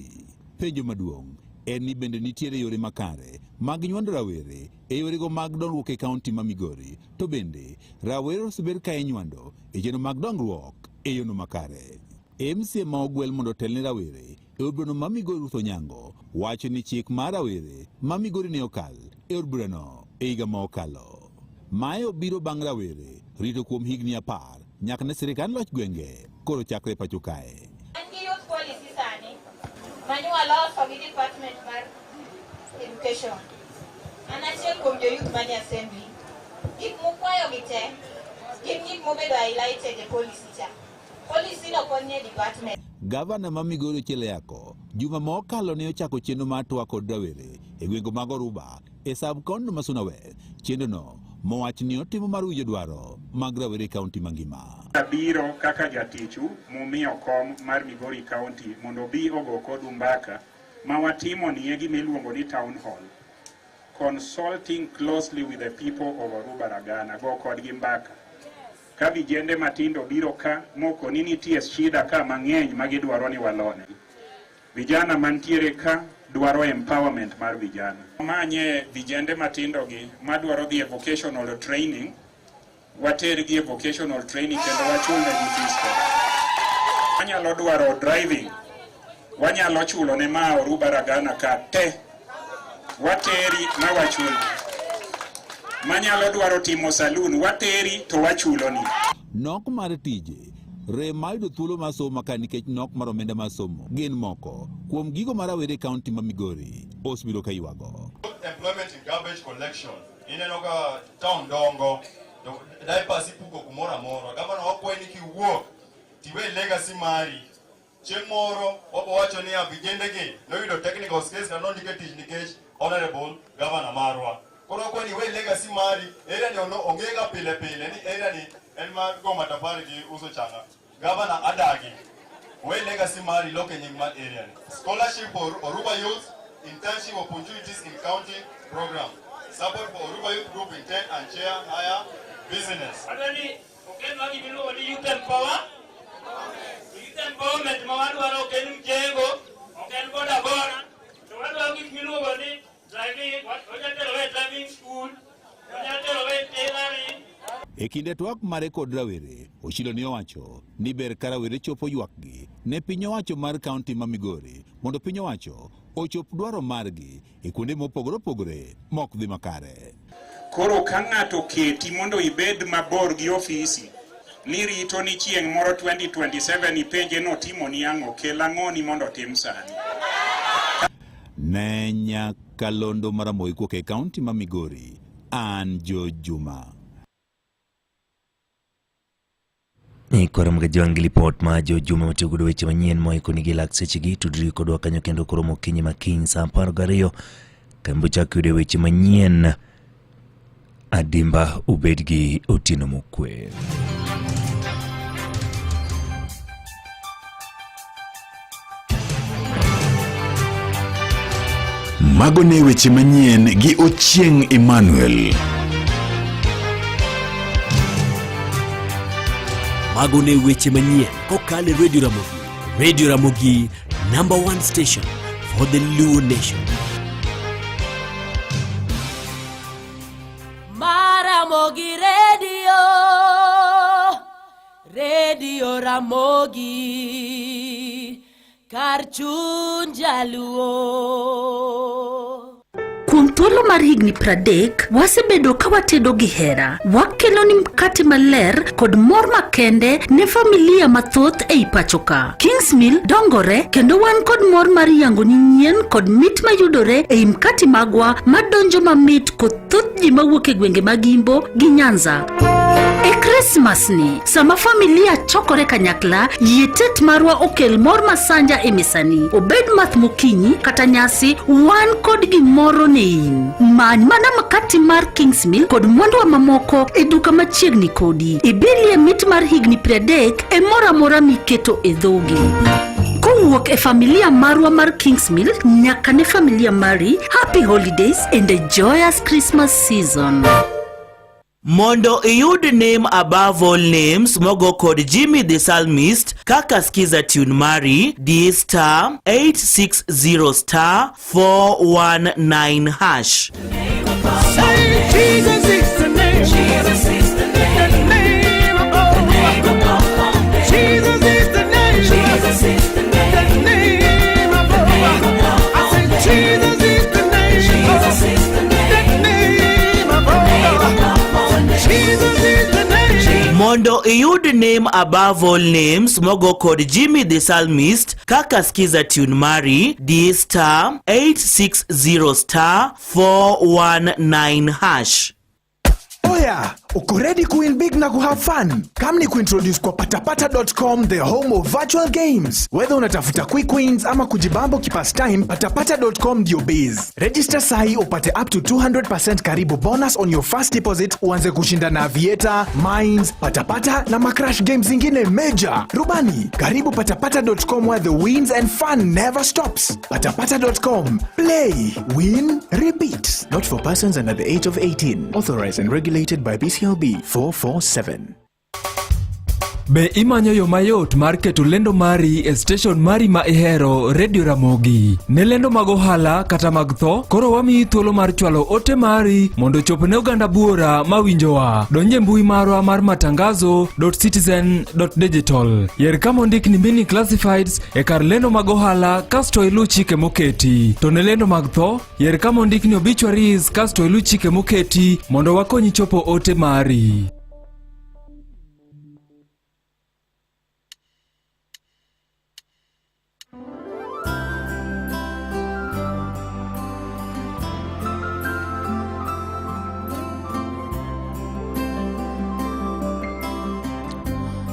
[SPEAKER 2] Penjo maduong' en ni bende nitiere yore makare mag nywando rawere e yorego mag dongruok e kaunti ma Migori, to bende rawere osebed ka inywando e chenro mag dongruok e yono makare. MCA ma ogwel mondo otel ne rawere e od burano ma Migori Ruth Onyango wacho ni chik mar rawere ma Migori ne okal e od burano e higa ma okalo. Mae obiro bang' rawere rito kuom higni 10 nyaka ne sirikand loch gwenge koro chakre e pacho kae.
[SPEAKER 3] An gi youth policy sani mane waloso gi department mar education. An achiel kuom jo youth manie assembly. Gik mukwayo gi te gin gik mobedo highlighted e policy cha. Policy no pod nie department.
[SPEAKER 2] Gavana ma Migori Ochiel Ayako juma ma okalo ne ochako chenro mar twak kod rawere e gwenge mag Oruba e sub county ma Suna West. Chenro no mowach ni otimo mar winjo dwaro mag rawere e kaunti mangima.
[SPEAKER 4] Abiro kaka jatichu mumiyo kom mar Migori County mondo obi ogo kodu mbaka ma watimo nie gima iluongo ni town hall. Consulting closely with the people of Oruba Ragana, go kodgi mbaka. Ka vijende matindo biro ka moko ni nitie shida ka mang'eny ma gidwaro ni walone. Vijana mantiere ka dwaro empowerment mar vijana. Manye vijende matindo gi madwaro dhi e vocational training, watergi e vocational training kendo wachulnegi fees te. Wanyalo dwaro driving, wanyalo chulo ne ma Oruba Ragana ka te, wateri ma wachulni. Manyalo dwaro timo saloon, wateri to wachuloni.
[SPEAKER 2] Nok mar tije, rem mar yudo thuolo mar somo maka nikech nok mar omenda mar somo gin moko kuom gigo ma rawere e kaunti ma Migori osebiro ka ywago.
[SPEAKER 10] Employment in garbage collection. Ineno ka town dongo, to diapers ipuko kumoro amora. Gavana wakwayi ni kiwuok, tiwe legacy mari. Chieng' moro wabo wacho niya vijende gi noyudo technical skills kata nondike tich nikech honorable governor marwa. Koro wakwayi ni iwe legacy mari, area ni ono onge ga pile pile ni area ni en mar go matafari gi uso changa. Governor adagi. We legacy mari loke nying mar area ni. Scholarship for Oruba youth, internship opportunities in county program. Support for Oruba youth group in tent and chair hire business.
[SPEAKER 16] Adwa ni okelnwa gima iluongo ni youth empower. Youth empowerment ma wadwaro ok en mjengo, ok en boda boda, to wadwaro gik miluongo ni driving, wanyalo terowa e driving school, wanyalo terowa e tailoring.
[SPEAKER 2] E kinde twak mare kod rawere, Ochilo ne owacho ni ber ka rawere chopo ywakgi ne piny owacho mar kaunti ma Migori mondo piny owacho ochop dwaro margi e kuonde mopogore opogore mok dhi makare.
[SPEAKER 4] Koro ka ng'ato keti mondo ibed mabor gi ofisi, ni rito ni chieng' moro 2027 ipenje notimoni ang'o, kel ang'oni mondo otim sani.
[SPEAKER 2] Ne nyakalondo mar Ramogi kowuok e kaunti ma Migori, an George Juma.
[SPEAKER 5] Koro mga gi lipot ma jo juma matiyo godo weche manyien moiko nigi lak sechegi tudri kodwa kanyo kendo koromo okinyi ma kiny saa 12 kendo chak yude weche manyien adimba ubed gi otieno mokwe.
[SPEAKER 7] Mago ne weche manyien gi Ochieng Emmanuel.
[SPEAKER 1] Mago ne weche manyien kokalo e Radio Ramogi. Radio Ramogi, number one station for the Luo nation.
[SPEAKER 14] Maramogi Radio, Radio Ramogi, kar chuny jaluo.
[SPEAKER 8] Kuom thuolo mar higni 30, wasebedo ka watedo gi hera. Wakelo ni mkate maler kod mor makende ne familia mathoth ei pacho ka. Kingsmill dongore kendo wan kod mor mar yango ni nyien kod mit mayudore ei mkate magwa madonjo mamit kod thoth ji mawuok e gwenge mag Imbo gi Nyanza. E Krismas ni, sama familia chokore kanyakla, yie tet marwa okel mor masanja e mesani. Obed math mokinyi kata nyasi, wan kod gimoro ne in. Many mana makati mar Kingsmill kod mwanduwa mamoko e duka machiegni kodi. Ibilie mit mar higni 30 e moro amora miketo e dhogi. Kowuok e familia marwa mar Kingsmill nyaka ne familia mari, happy holidays and a joyous Christmas season.
[SPEAKER 13] Mondo iyud name above all names mogo kod Jimmy the Psalmist kaka skiza tune mari di star 860 star 419 hash.
[SPEAKER 17] Say Jesus is the name. Jesus is the name. The name above. The name above all names. Jesus is the name. Jesus is the name. The name above. The name above I say Jesus is the name. Jesus is the name. The name above. The name above all names. Jesus is the name.
[SPEAKER 13] Mondo iyud name above all names mogo kod Jimmy the Psalmist kaka skiza tune mari di star 860 star 419 hash.
[SPEAKER 18] Oya, uko ready kuwin big na kuhave fun? Come ni kuintroduce kwa patapata.com, the home of virtual games. Whether unatafuta quick wins ama kujibamba ukipastime, patapata.com ndio base. Register sahi upate up to 200% karibu bonus on your first deposit, uanze kushinda na Aviator, Mines, Patapata na macrash games zingine major. Rubani, karibu patapata.com where the wins and fun never stops. Patapata.com. Play, win, repeat. Not for persons under the age of 18. Authorized and regulated by BCLB 447.
[SPEAKER 11] Be imanyo yo mayot mar keto lendo mari e station mari ma ihero Radio Ramogi? Ne lendo mag ohala kata mag tho, koro wamiyi thuolo mar chwalo ote mari mondo ochop ne oganda buora mawinjowa. Donj e mbui marwa mar matangazo.citizen.digital. Yer kama ondik ni mini classifieds e kar lendo mag ohala kasto iluw chike moketi. To ne lendo mag tho, yer kama ondik ni obituaries kasto iluw chike moketi mondo wakonyi chopo ote mari.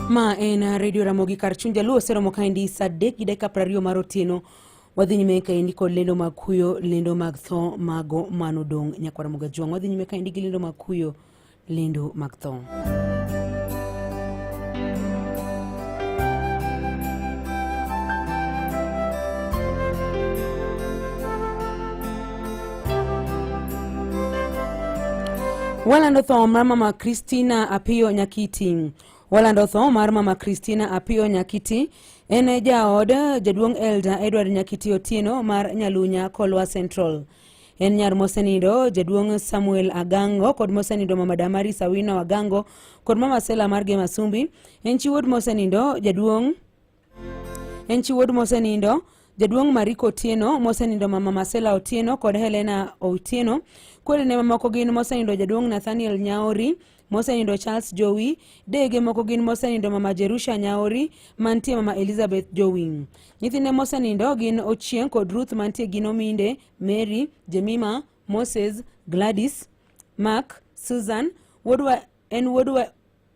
[SPEAKER 15] Ma en Radio Ramogi kar chuny jaluo oseromo kaendi saa 3 gi dakika 20 mar otieno. Wadhi nyime kaendi kod lendo mag kuyo, lendo mag tho mago manodong' nyakwar Ramogi Ajwang'. Wadhi nyime kaendi gi lendo mag kuyo, lendo mag tho. Walando tho mar mama Christina Apiyo Nyakiti. Walando tho mar mama Christina Apiyo Nyakiti en jaod jaduong' Elder Edward Nyakiti Otieno mar Nyalunya Kolwa Central. En nyar mosenindo jaduong' Samuel Agango kod mosenindo mama Damaris Awino Agango kod mama Sela mar Gema Sumbi. En chi wuod mosenindo jaduong' En chi wuod mosenindo jaduong' Mariko Otieno mosenindo mama Masela Otieno kod Helena Otieno. Kwerene mamoko gin mosenindo jaduong' Nathaniel Nyaori, mosenindo Charles Jowi, dege moko gin mosenindo mama Jerusha Nyaori mantie mama Elizabeth Jowi. Nyithinde mosenindo gin Ochieng' kod Ruth mantie gi Nominde, Mary, Jemima, Moses, Gladys, Mark, Susan, wuodwa en wuodwa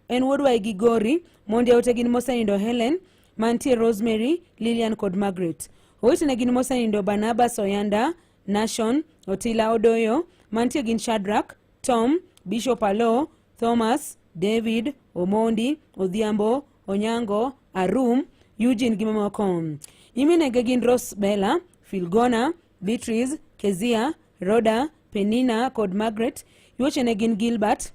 [SPEAKER 15] en wuod Waigi Gori, mond yawuote gin mosenindo Helen, mantie Rosemary, Lilian kod Margaret. Owetene gin mosenindo Barnabas Oyanda, Nashon, Otila Odoyo, mantie gin Shadrack, Tom, Bishop Alo, Thomas, David, Omondi, Odhiambo, Onyango, Arum, Eugene gi mamoko. Nyiminege gin Rose Bella, Filgona, Beatrice, Kezia, Rhoda, Penina kod Margaret. Yuochene gin Gilbert,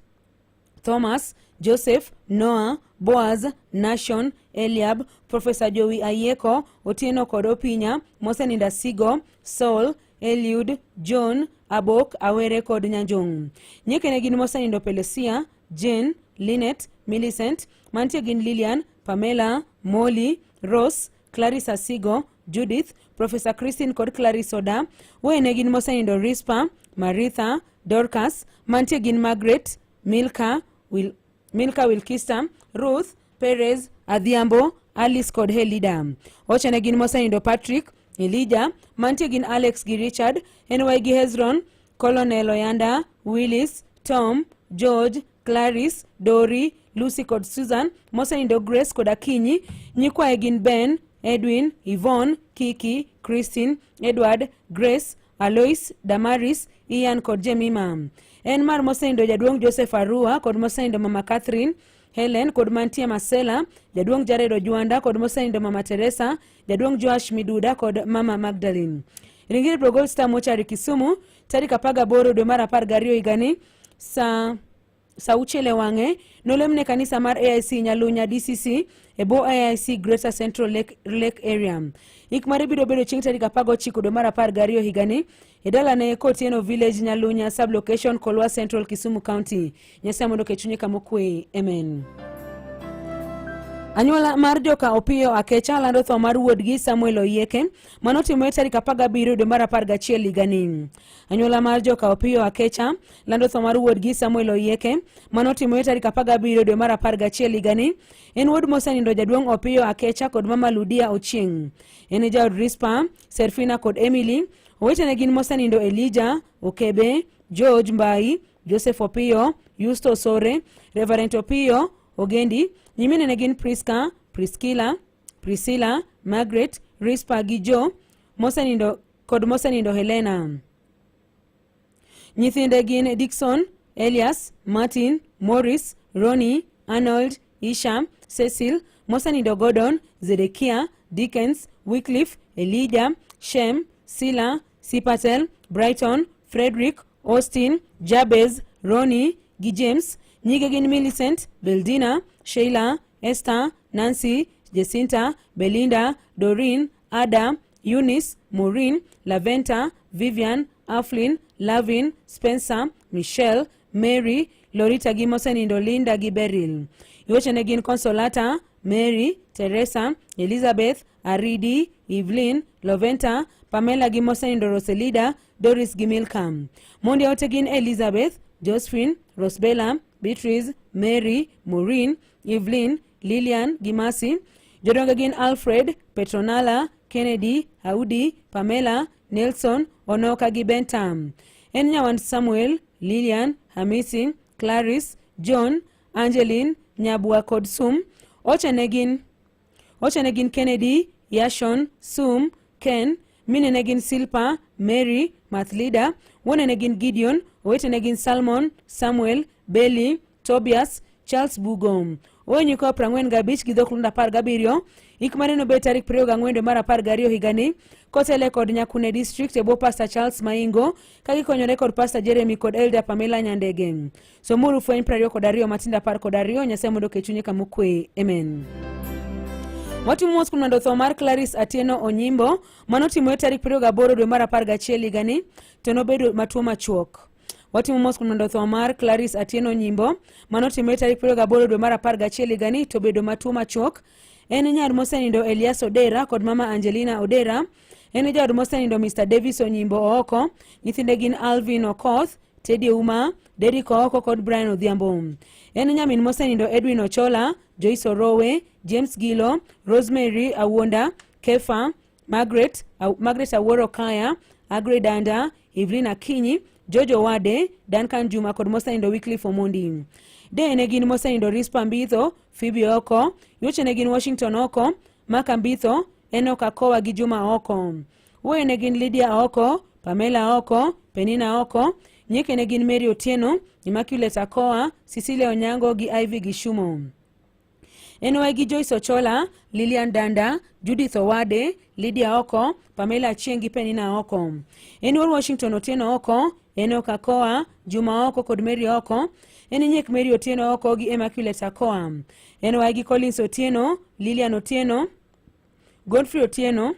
[SPEAKER 15] Thomas, Joseph, Noah, Boaz, Nashon, Eliab, Professor Jowi Ayieko, Otieno kod Opinya, Mosenindo Asigo, Saul, Eliud, John, Abok, Awere kod Nyanjong. Nyekene gin mosenindo Pelesia, Jane, Linet, Millicent, mantie gin Lilian, Pamela, Molly, Rose, Clarice Asigo, Judith, Professor Christine kod Clarice Oda. Wene gin mosenindo Rispa, Maritha, Dorcas, mantie gin Margaret, Milka, Wil Milka Wilkista, Ruth, Perez, Adhiambo, Alice kod Helida. Ochene gin mosenindo Patrick, Elijah, mantie gin Alex gi Richard, NY gi Hezron, Colonel Oyanda, Willis, Tom, George, Clarice, Dori, Lucy kod Susan, mosenindo Grace kod Akinyi, nyikwaye gin Ben, Edwin, Yvonne, Kiki, Christine, Edward, Grace, Alois, Damaris, Ian kod Jemima. En mar mosenindo jaduong' Joseph Arua kod mosenindo mama Catherine, Helen kod mantie Masela, jaduong' Jared Ojwanda kod mosenindo mama Teresa, jaduong' Joash Miduda kod mama Magdalene. Ringre ibiro gol Star Mochari Kisumu tarik 18 dwe mar 12 higani saa saa auchiel e wang'e nolemne kanisa mar AIC Nyalunya DCC e bwo AIC Greater Central Lake, Lake Area. Ik mare biro bedo chieng' tarik 19 dwe mar 12 higani e dalane Kotieno Village Nyalunya sub-location Kolwa Central Kisumu County. Nyasaye mondo oket chunye kama okwe. Amen. Anyuola mar joka Opiyo Akecha lando tho mar wuodgi Samuel Oyieke manotimore tarik 17 dwe mar 11 higani. Anyuola mar joka Opiyo Akecha lando tho mar wuodgi Samuel Oyieke manotimore tarik 17 dwe mar 11 higani. En wuod mosenindo jaduong' Opiyo Akecha kod mama Ludia Ochieng'. En e jaod Rispa, Serfina kod Emily. Owetene gin mosenindo Elijah Okebe, George Mbai, Joseph Opiyo, Yusto Sore, Reverend Opiyo Ogendi. Nyiminene gin Priska, Priscilla, Priscilla, Margaret, Rispa gi Joe mosenindo kod mosenindo Helena. Nyithinde gin Dickson, Elias, Martin, Morris, Ronnie, Arnold, Isha, Cecil, mosenindo Gordon, Zedekia, Dickens, Wycliffe, Elijah, Shem, Sila, Sipatel, Brighton, Frederick, Austin, Jabez, Ronnie gi James. Nyige gin Millicent, Beldina, Sheila, Esther, Nancy, Jacinta, Belinda, Doreen, Ada, Eunice, Maureen, Laventa, Vivian, Aflin, Lavin, Spencer, Michelle, Mary, Lorita gi mosenindo Linda gi Beryl. Yuochene gin Consolata, Mary, Teresa, Elizabeth, Aridi, Evelyn, Loventa, Pamela gi mosenindo Roselida, Doris gi Milcam. Mondi ote gin Elizabeth, Josephine, Rosbella, Beatrice, Mary, Maureen, Evelyn, Lilian gi Mercy. Jodonge gin Alfred, Petronala, Kennedy, Audi, Pamela, Nelson, Onoka gi Bentam. En nyawand Samuel, Lilian, Hamisi, Clarice, John, Angeline, Nyabwa kod Sum. Ochene gin Ochene gin Kennedy, Yashon, Sum, Ken, minene gin Silpa, Mary, Mathlida, wuonene gin Gideon, owetene gin Salmon, Samuel, Beli, Tobias, Charles Bugom. Owe nyikwa 45 gi dhok lunda 17, ik mare nobed tarik 24 dwe mar 12 higani, kotele kod Nyakune District e bwo Pastor Charles Maingo, ka gikonyore kod Pastor Jeremy kod Elder Pamela Nyandege. Somuru Fweny 22 matindo 12, Nyasaye mondo oket chunye kama okwe. Amen. Watimo mos kuom lando tho mar Clarice Atieno Onyimbo manotimore tarik 28 dwe mar 11 higani to nobedo matuo machuok. Watimo mos kuom lando tho mar Clarice Atieno Onyimbo manotimore tarik 28 dwe mar 11 higani to bedo matuo machuok. En nyar mosenindo Elias Odera kod mama Angelina Odera. En jaod mosenindo Mr. Davis Onyimbo Ooko. Nyithinde gin Alvin Okoth, Teddy Ouma, Derrick Ooko kod Brian Odhiambo. En nyamin mosenindo Edwin Ochola, Joyce Orowe, James Gilo, Rosemary Awuonda, Kefa, Margaret, Margaret Awuoro Kaya, Agre Danda, Evelyn Akinyi, George Owade, Duncan Juma kod mosenindo Wycliffe Omondi. Deye ne gin mosenindo Rispa Mbitho, Phoebe Oko, yuoche ne gin Washington Oko, Mark Ambitho, Enoch Akowa gi Juma Oko. Wuoye ne gin Lydia Oko, Pamela Oko, Penina Oko, nyeke ne gin Mary Otieno, Immaculate Akoa, Cecilia Onyango gi Ivy Gishumo. NY gi Joyce Ochola, Lilian Danda, Judith Owade, Lydia Oko, Pamela Achieng' gi Penina Oko. En wuod Washington Otieno Oko, Enoch Akoa, Juma Oko kod Mary Oko. En nyiek Mary Otieno Oko gi Immaculate Akoa. NY gi Collins Otieno, Lilian Otieno, Godfrey Otieno,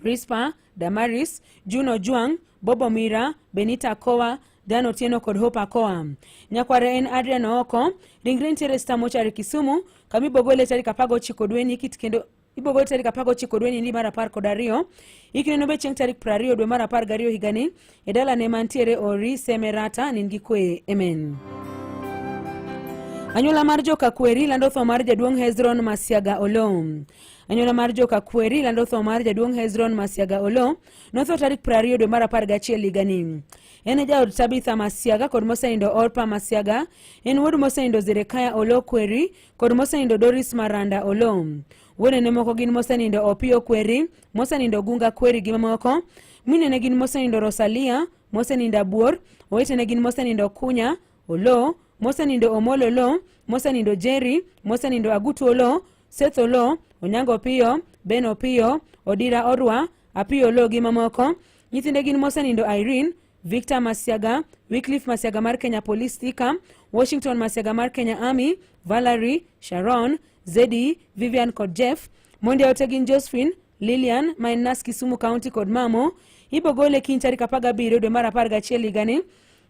[SPEAKER 15] Rispa, Damaris, Juno Juang, Bobo Mira, Benita Akoa, Dan Otieno kod Hope Akoa. Nyakware en Adrian Ooko, ringre nitiere Star Mortuary Kisumu, kama ibogole tarik 19 dweni kit kendo ibogole tarik 19 dweni ni mar 12. Ikne nobe chieng' tarik 20 dwe mar 12 higani e dalane mantiere Ori Semerata nin gi kwe. Amen. Anyuola mar joka Kweri lando tho mar jaduong' Hezron Masiaga Oloo. Anyuola mar joka Kweri lando tho mar jaduong' Hezron Masiaga Oloo notho tarik 20 dwe mar 11 higani. En e jaod Tabitha Masiaga kod mosenindo Orpa Masiaga. En wuod mosenindo Zedekiah Oloo Kweri kod mosenindo Doris Maranda Oloo. Wuonene moko gin mosenindo Opiyo Kweri, mosenindo Gunga Kweri gi mamoko. Minene gin mosenindo Rosalia, mosenindo Abuor, owetene gin mosenindo Kunya Oloo, mosenindo Omolo Oloo, mosenindo Jerry, mosenindo Agutu Oloo, Seth Oloo, Onyango Opiyo, Ben Opiyo, Odira Orwa, Apiyo Oloo gi mamoko. Nyithinde gin mosenindo Irene, Victor Masiaga, Wycliffe Masiaga mar Kenya Police Thika, Washington Masiaga mar Kenya Army, Valerie, Sharon, Zedi, Vivian kod Jeff. Monde ote gin Josephine, Lilian ma en nas Kisumu County kod Mamo. Ibogole kiny tarik 17 dwe mar 11 higani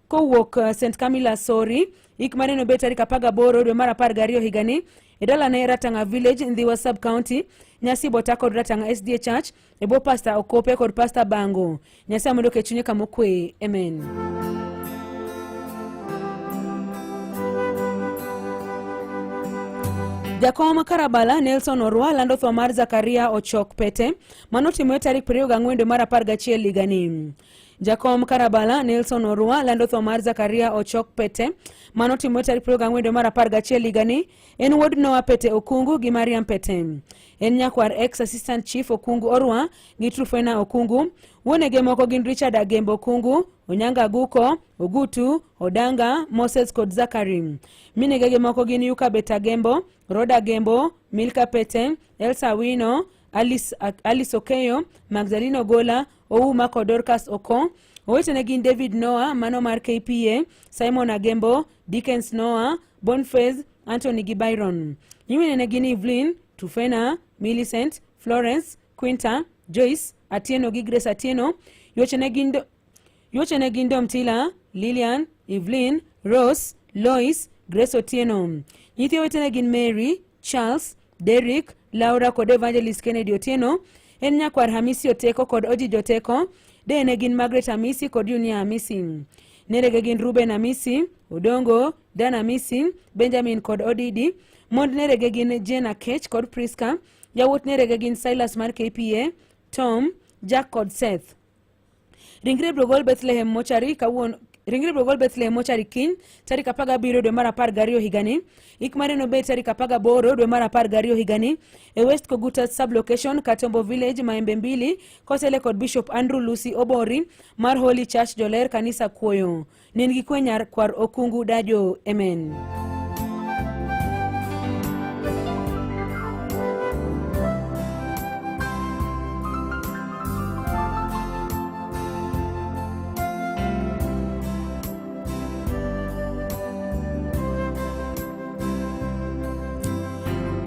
[SPEAKER 15] kowuok St Camilla Sori. Ik mare nobed tarik 18 dwe mar 12 higani e dalane Ratanga Village, Ndhiwa Sub County. Nyasi bota kod Ratanga SDA Church e bwo Pastor Okope kod Pastor Bango. Nyasaye mondo oket chunye kama okwe. Amen. Jakom Karabala Nelson Orwa lando tho mar Zakaria Ochok Pete manotimore tarik 24 dwe mar 11 higani. Jakom Karabala Nelson Orwa lando tho mar Zakaria Ochok Pete manotimore tarik 24 dwe mar 11 higani. En wuod Noah Pete Okungu gi Mariam Pete. En nyakwar ex assistant chief Okungu Orwa gi Trufena Okungu. Wuonege moko gin Richard Agembo Okungu, Onyanga Aguko, Ogutu, Odanga, Moses kod Zakari. Minegege moko gin Yuka Betagembo, Roda Gembo, Milka Pete, Elsa Wino, Alice, Alice Okeyo, Magdalene Ogola, Ouma kod Dorcas Oko. Owetene gin David Noah, mano mar KPA, Simon Agembo, Dickens Noah, Boniface, Anthony gi Byron. Nyiminene gin Evelyn, Tufena, Millicent, Florence, Quinta, Joyce, Atieno gi Grace Atieno. Yuochene gin Yuochene gin Domtila, Lilian, Evelyn, Rose, Lois, Grace Otieno. Nyithi owetene gin Mary, Charles, Derrick, Laura kod Evangelist Kennedy Otieno. En nyakwar Hamisi Oteko kod Ojiji Oteko. Deyene gin Margaret Hamisi kod Yunia Hamisi. Nerege gin Ruben Hamisi, Odongo, Dan Hamisi, Benjamin kod Odidi. Mond nerege gin Jane Akech kod Priska. Yawuot nerege gin Silas mar KPA, Tom, Jack kod Seth. Ringre ibiro gol Bethlehem mochari kawuono Ringre ibiro gol Bethlehem mochari kiny tarik 17 dwe mar 12 higani. Ik mare nobed tarik 18 dwe mar 12 higani e West Koguta sub-location Katombo Village Maembe Mbili kotele kod Bishop Andrew Lucy Obori mar Holy Church Joler Kanisa Kuoyo. Nin gi kwe nyar kwar Okungu Dajo. Amen.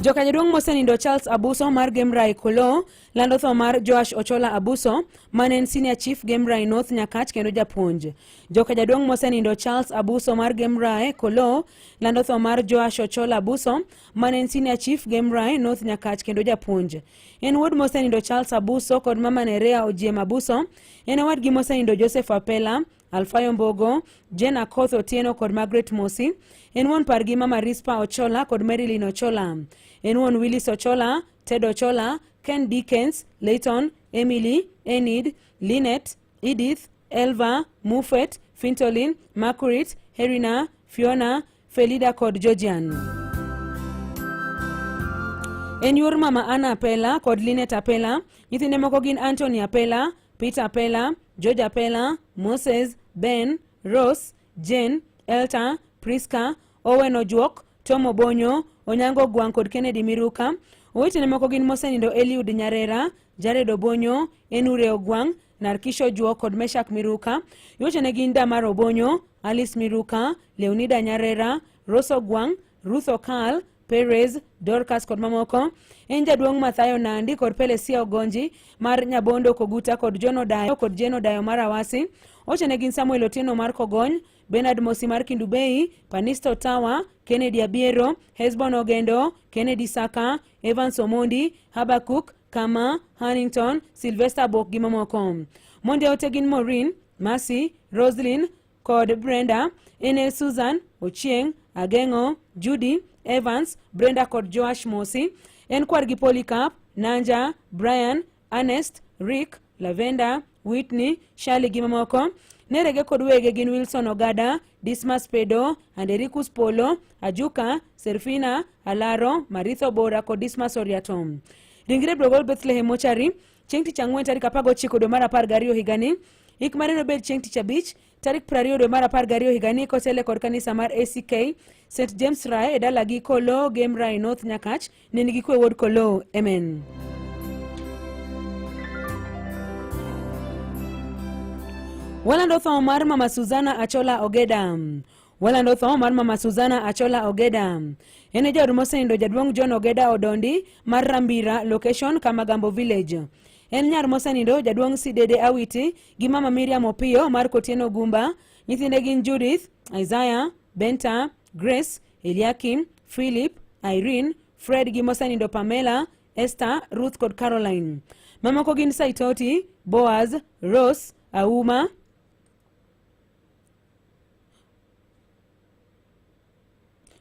[SPEAKER 15] Jokanyaduong' mosenindo Charles Abuso mar Gemrai Kolo lando tho mar Joash Ochola Abuso mane en Senior Chief Gemrai North Nyakach kendo japuonj. Joka jaduong' mosenindo Charles Abuso mar Gemrae Kolo lando tho mar Joash Ochola Abuso mane en Senior Chief Gemrae North Nyakach kendo japuonj. En wuod mosenindo Charles Abuso kod mama Nerea Ojiem Abuso. En owadgi mosenindo Joseph Apela, Alfayo Mbogo, Jane Akoth Otieno kod Margaret Mosi. En wuon pargi mama Rispa Ochola kod Marilyn Ochola. En wuon Willis Ochola, Ted Ochola, Ken Dickens, Leighton, Emily, Enid, Lynette, Edith, Elva, Muffet, Fintolin, Marguerite, Herina, Fiona, Felida kod Georgian. En yuor mama Anna Apela kod Linet Apela. Nyithinde moko gin Anthony Apela, Peter Apela, George Apela, Moses, Ben, Rose, Jane, Elta, Priska, Owen Ojuok, Tom Obonyo, Onyango Gwang' kod Kennedy Miruka. Owetene moko gin mosenindo Eliud Nyarera, Jared Obonyo, Enure Ogwang', Narkisho Ojuok kod Meshak Miruka. Yuochene gin Damar Obonyo, Alice Miruka, Leonida Nyarera, Rose Ogwang', Ruth Okal, Perez, Dorcas kod mamoko. En jaduong' Mathayo Nandi kod Pelesia Ogonji mar Nyabondo Koguta kod John Odayo kod Jane Odayo mar Awasi. Ochene gin Samuel Otieno mar Kogony, Bernard Mosi mar Kindu Bay, Panisto Tawa, Kennedy Abiero, Hesbon Ogendo, Kennedy Saka, Evans Omondi, Habakuk, Kama, Hannington, Sylvester Bok gi mamoko. Monde ote gin Maureen, Mercy, Roslyn kod Brenda, Ene Susan, Ochieng, Ageng'o, Judy, Evans, Brenda kod Joash Mosi. En kwargi Polycarp, Nanja, Brian, Ernest, Rick, Lavenda, Whitney, Shirley gi mamoko. Nerege kod wege gin Wilson Ogada, Dismas Pedo, Andericus Polo, Ajuka, Serfina, Alaro, Maritha Obora kod Dismas Oriato. Ringre ibiro gol Bethlehem Mochari chieng' tich ang'wen tarik 19 dwe mar 12 higani. Ik mare nobed chieng' tich abich tarik 20 dwe mar 12 higani kotele kod kanisa mar ACK St James Rae e dalagi Koloo Game Rae North Nyakach. Ne nigi kwe wuod Koloo. Amen. Walando tho mar Mama Suzana Achola Ogeda. Walando tho mar Mama Suzana Achola Ogeda. En e jaod mosenindo jaduong' John Ogeda Odondi mar Rambira location Kamagambo Village. En nyar mosenindo jaduong' Sidede Awiti gi Mama Miriam Opiyo mar Kotieno Gumba. Nyithinde gin Judith, Isaiah, Benta, Grace, Eliakim, Philip, Irene, Fred gi mosenindo Pamela, Esther, Ruth kod Caroline. Mamoko gin Saitoti, Boaz, Rose, Auma,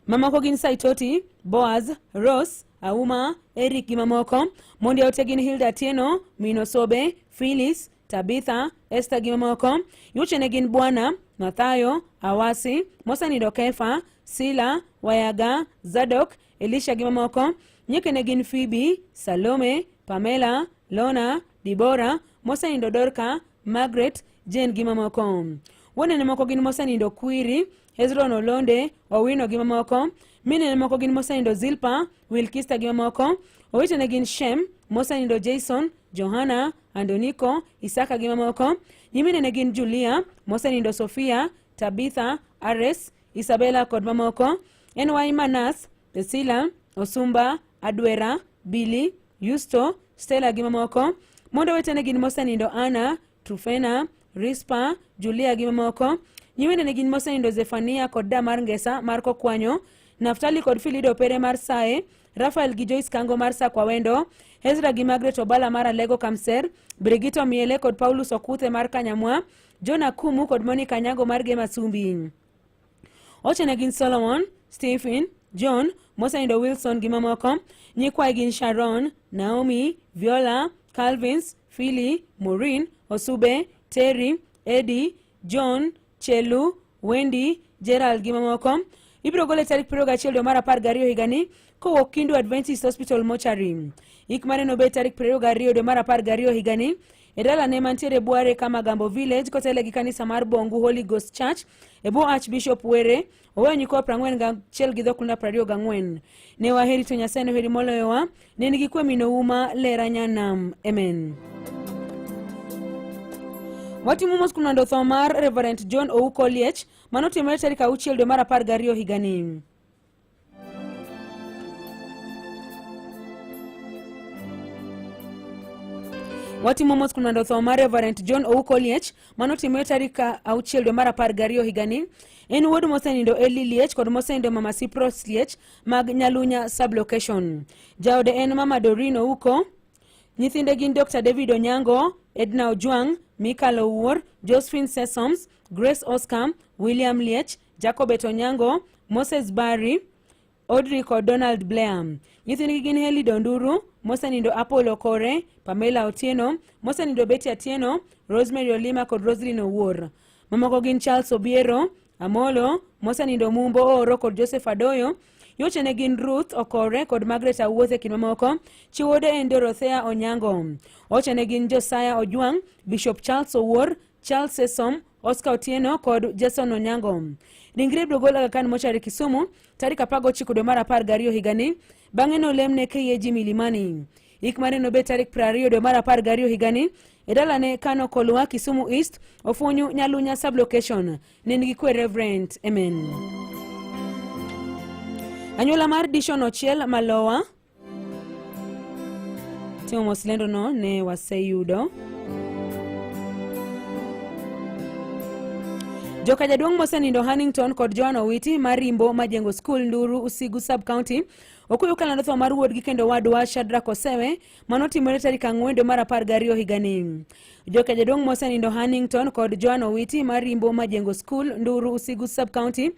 [SPEAKER 15] Mamoko gin Saitoti, Boaz, Rose, Auma, Eric gi mamoko. Mondi ote gin Hilda Atieno, Mino Sobe, Phyllis, Tabitha, Esther gi mamoko. Yuochene gin Bwana, Mathayo, Awasi, Mosenindo Kefa, Sila, Wayaga, Zadok, Elisha gi mamoko. Nyekene gin Phoebe, Salome, Pamela, Lona, Dibora, Mosenindo Dorka, Margaret, Jane gi mamoko. Wuonene moko gin mosenindo Kwiri, Hezron Olonde, Owino gi mamoko. Minene moko gin mosenindo Zilpa, Wilkista gi mamoko. Owetene gin Shem, mosenindo Jason, Johana, Andoniko, Isaka gi mamoko. Nyiminene gin Julia, mosenindo Sofia, Tabitha, Ares, Isabella kod mamoko. En wai Manas, Priscilla, Osumba, Adwera, Billy, Yusto, Stella gi mamoko. Mondo owetene gin mosenindo Anna, Trufena, Rispa, Julia gi mamoko. Nyiminene gin mosenindo Zefania kod da mar Ngesa mar Kokwanyo, Naftali kod Filido Pere mar Sae, Rafael gi Joyce Kango mar Sakwawendo, Ezra gi Margaret Obala mar Alego Kamser, Brigitte Omiele kod Paulus Okuthe mar Kanyamwa, John Akumu kod Monica Nyago mar Gema Sumbi. Ochene gin Solomon, Stephen, John, mosenindo Wilson gi mamoko. Nyikwaye gin Sharon, Naomi, Viola, Calvins, Philly, Maureen, Osube, Terry, Eddie, John, Chelu, Wendy, Gerald gi mamoko. Ibiro gole tarik 21 dwe mar 12 higani kowuok Kindu Adventist Hospital Mochari. Ik mare nobed tarik 22 dwe mar 12 higani e dalane mantiere Bware Kamagambo Village kotele gi kanisa mar Bongu Holy Ghost Church e bwo Archbishop Were oweyo nyikwa 41 gi dhok lunda 24. Ne waheri to Nyasaye noheri moloyowa. Ne nigi kwe mino uma lera nyanam. Amen. Watimo mos kuom lando tho mar Reverend John Ouko Liech manotimore tarik 6 dwe mar 12 higani. Watimo mos kuom lando tho mar Reverend John Ouko Liech manotimore tarik 6 dwe mar 12 higani. En wuod mosenindo Eli Liech kod mosenindo Mama Cyprus Liech mag Nyalunya sub-location. Jaode en Mama Doreen Ouko. Nyithinde gin Dr. David Onyango, Edna Ojwang, Michael Owuor, Josephine Sessoms, Grace Oscar, William Liech, Jacobet Onyango, Moses Barry, Audrey kod Donald Blair. Nyithindgi gin Heli Donduru, mosenindo Apollo Kore, Pamela Otieno, mosenindo Betty Atieno, Rosemary Olima kod Roslyn Owuor. Mamoko gin Charles Obiero, Amolo, mosenindo Mumbo Ooro kod Joseph Adoyo. Yuoche ne gin Ruth Okore kod Margaret Awuoth e kind mamoko. Chi wuode en Dorothea Onyango. Oche ne gin Josiah Ojwang', Bishop Charles Owuor, Charles Sesom, Oscar Otieno kod Jason Onyango. Ringre ibiro gol Aga Khan mochari Kisumu tarik 19 dwe mar 12 higani. Bang'e nolemne KAG Milimani. Ik mare nobed tarik 20 dwe mar 12 higani e dalane Kano Kolwa, Kisumu East, Ofunyu, Nyalunya sub-location. Nind gi kwe Reverend. Amen. Anyuola mar Dishon Ochiel Malowa timo mos lendo no ne waseyudo. Joka jaduong' mosenindo Hannington kod Joan Owiti mar Rimbo Majengo School Nduru Usigu Sub County okuyo kalando tho mar wuodgi kendo wadwa Shadrack Osewe manotimore tarik 4 dwe mar 12 higani. Joka jaduong' mosenindo Hannington kod Joan Owiti mar Rimbo Majengo School Nduru Usigu Sub County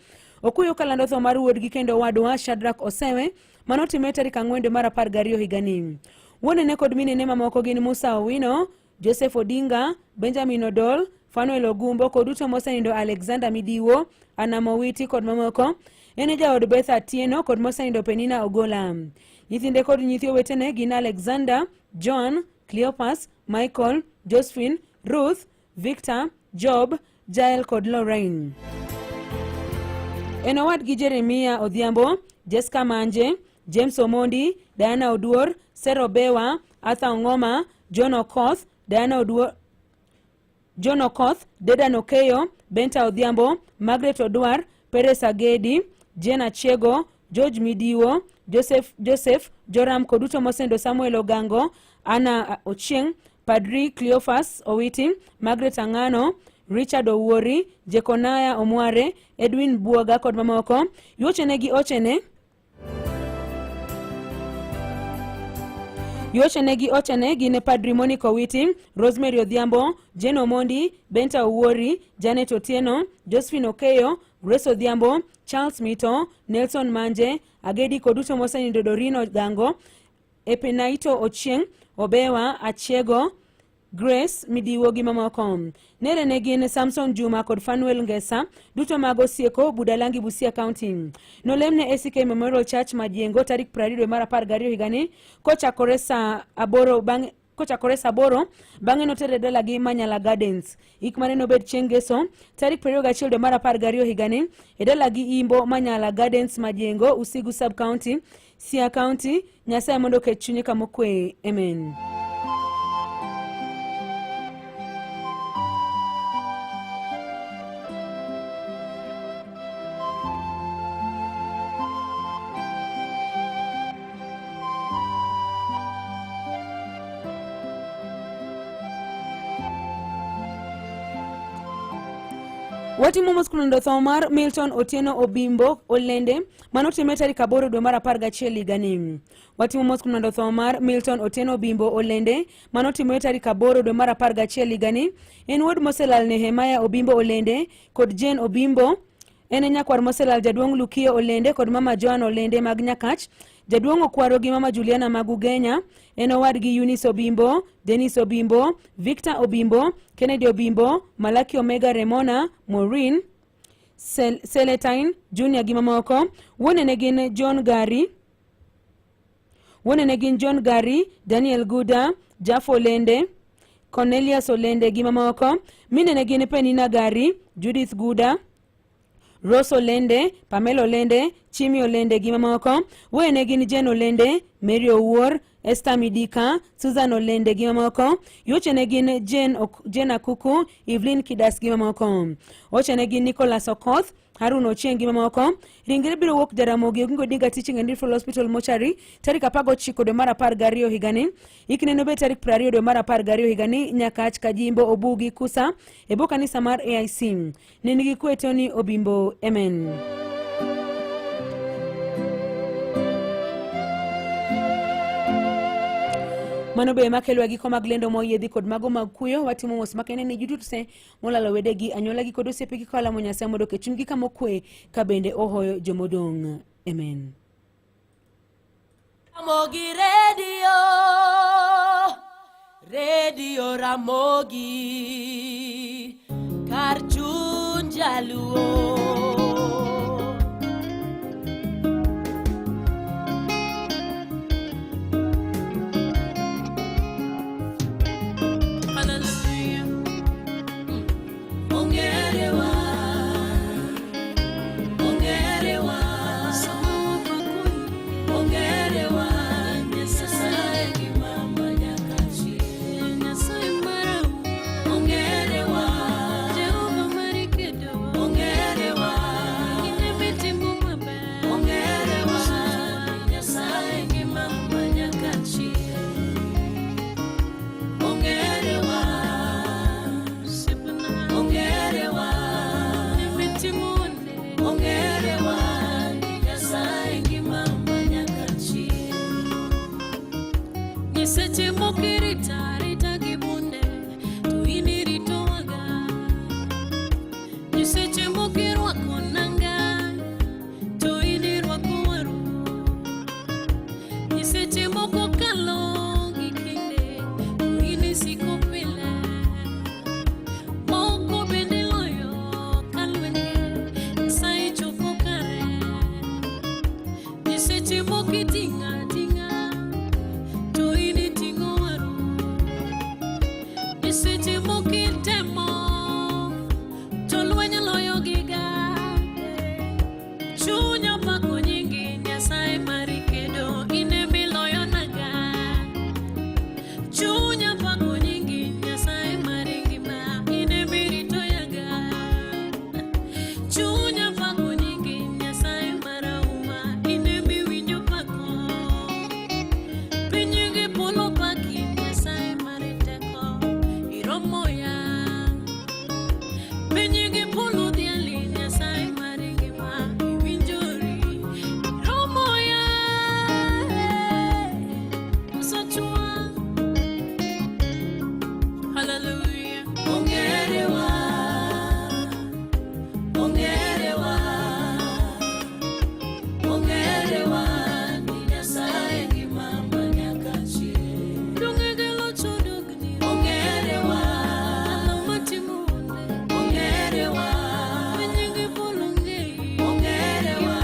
[SPEAKER 15] okuyo kalando tho mar wuodgi kendo wadwa Shadrack Osewe manotimore tarik 4 dwe mar 12 higani. Wuonene kod minene mamoko gin Musa Owino, Joseph Odinga, Benjamin Odol, Fanuel Ogumbo kod duto mosenindo Alexander Midiwo, Anna Mowiti kod mamoko. En e jaod Betha Atieno kod mosenindo Penina Ogola. Nyithinde kod nyithi owetene gin Alexander, John, Cleopas, Michael, Josephine, Ruth, Victor, Job, Jael kod Lorraine. En owadgi Jeremia Odhiambo, Jessica Manje, James Omondi, Diana Oduor, Sero Bewa, Arthur Ongoma, John Okoth, Diana Oduor, John Okoth, Dedan Okeyo, Benta Odhiambo, Margaret Odwar, Peres Agedi, Jane Achiego, George Midiwo, Joseph, Joseph Joram kod duto mosendo Samuel Ogango, Anna Ochieng, Padri Cleophas Owiti, Margaret Ang'ano, Richard Owuori, Jekonaya Omware, Edwin Buoga kod mamoko. Yuochene gi ochene Yuochene gi ochene gin Padri Monica Owiti, Rosemary Odhiambo, Jane Omondi, Benta Owuori, Janet Otieno, Josephine Okeyo, Grace Odhiambo, Charles Mito, Nelson Manje, Agedi kod duto mosenindo Dorino Gango, Epenaito Ochieng, Obewa Achiego, Grace Midiwo gi mamoko. Nere ne gin Samson Juma kod Fanuel Ngesa, duto mag Osieko, Budalangi, Busia County. Nolemne ACK Memorial Church Majengo tarik 20 dwe mar 12 higani kochakore saa 8 bang' kochakore saa 8 bang'e notere dalagi Manyala Gardens. Ik mare nobed chieng' Ngeso tarik 21 dwe mar 12 higani e dalagi Imbo Manyala Gardens Majengo, Usigu Sub County, Siaya County. Nyasaye mondo oket chunye kama okwe. Amen. Watimo mos kuom tho mar Milton Otieno Obimbo Olende manotimre tarik 8 dwe mar 11 higani. Watimo mos kuom lando tho mar Milton Otieno Obimbo Olende manotimore tarik 8 dwe mar 11 higani. En wuod moselal Nehemaya Obimbo Olende kod Jane Obimbo. En e nyakwar moselal jaduong' Lukio Olende kod mama Joan Olende mag Nyakach. Jaduong' Okwaro gi mama Juliana mag Ugenya. En owadgi Eunice Obimbo, Dennis Obimbo, Victor Obimbo, Kennedy Obimbo, Malaki Omega Remona, Maureen, Celetine Junior gi mamoko. Wuone ne gin John Gary. Wuone ne gin John Gary, Daniel Guda, Jaff Olende, Cornelius Olende gi mamoko. Mine ne gin Penina Gary, Judith Guda, Rose Olende, Pamela Olende, Chimi Olende gi mamoko. Wuoye ne gin Jane Olende, Mary Owuor, Esther Midika, Susan Olende gi mamoko. Yuoche ne gin Jane, Jane Akuku, Evelyn Kidas gi mamoko. Oche ne gin Nicholas Okoth, Harun Ochieng gi mamoko. Ringre biro wuok Jaramogi Oginga Odinga Teaching and Referral Hospital Mortuary tarik 19 dwe mar 12 higani. Ikne nobed tarik 20 dwe mar 12 higani Nyakach, Kajimbo, Obugi, Kusa e bwo kanisa mar AIC. Ne nigi kwe Tony Obimbo. Amen. Mano be ema kelo giko mag lendo moyiedhi kod mago mag kuyo. Watimo mos makende ne ji duto te molalo wedegi, anyuolagi kod osiepegi ka walamo Nyasaye mondo oket chunygi kama okwe ka bende ohoyo jomodong'. Amen.
[SPEAKER 14] Ramogi Radio, Radio Ramogi, kar chuny. chuny jaluo. Hallelujah. Ongerewa, ongerewa, ongerewa, Nyasaye gi mama nyaka chieng'. Nyasaye mara, ongerewa, Jehova mari kedo, ongerewa, kinde mitimo maber, ongerewa, Nyasaye gi mama nyaka chieng'. Ongerewa, ongerewa, ongerewa, Nyasaye gi mama nyaka chieng'. Nyiseche moko irito arita gi bunde, to in iritowaga. Nyiseche moko irwako nanga, to in irwako waru. Nyiseche moko kalo gi kinde, to in isiko pile. Moko bende loyo ka lwenje, Nyasaye chopo kare. Nyiseche moko iting'o ating'a, to in iting'o waru. Nyiseche moko itemo, to lweny loyo giga. Chunya pako nyingi Nyasaye mari kedo, in emiloyo naga. Chunya pako nyingi Nyasaye mari ngima, in emirito yaga. Chunya pako nyingi Nyasaye marahuma, in emiwinjo pako. Piny gi polo paki Nyasaye mar teko, iromo ya. Piny gi polo dhiali Nyasaye mar ngima, iwinjori, iromo ya. Msachwa. Hallelujah. Ongerewa, ongerewa, ongerewa, ni Nyasaye gi mama nyaka chieng'. Dongege locho dogni. Ongerewa, alo matimo ongerewa, piny gi polo ng'eyi. Ongerewa,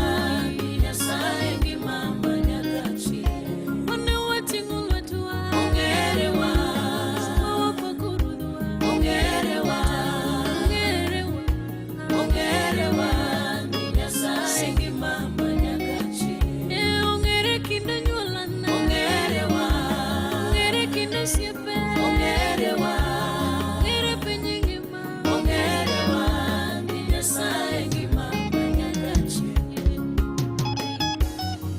[SPEAKER 14] ni Nyasaye gi mama nyaka chieng'. Mane wating'o lwetwa. Ongerewa, sama wapako Ruodhwa. Ongerewa, ongerewa, ongerewa, ni Nyasaye gi mama nyaka chieng'. E ongere kinde nyuolana. Ongerewa, ongere kinde osiepe. Ongerewa, ongere piny ngima. Ongerewa, ni Nyasaye gi mama nyaka chieng'.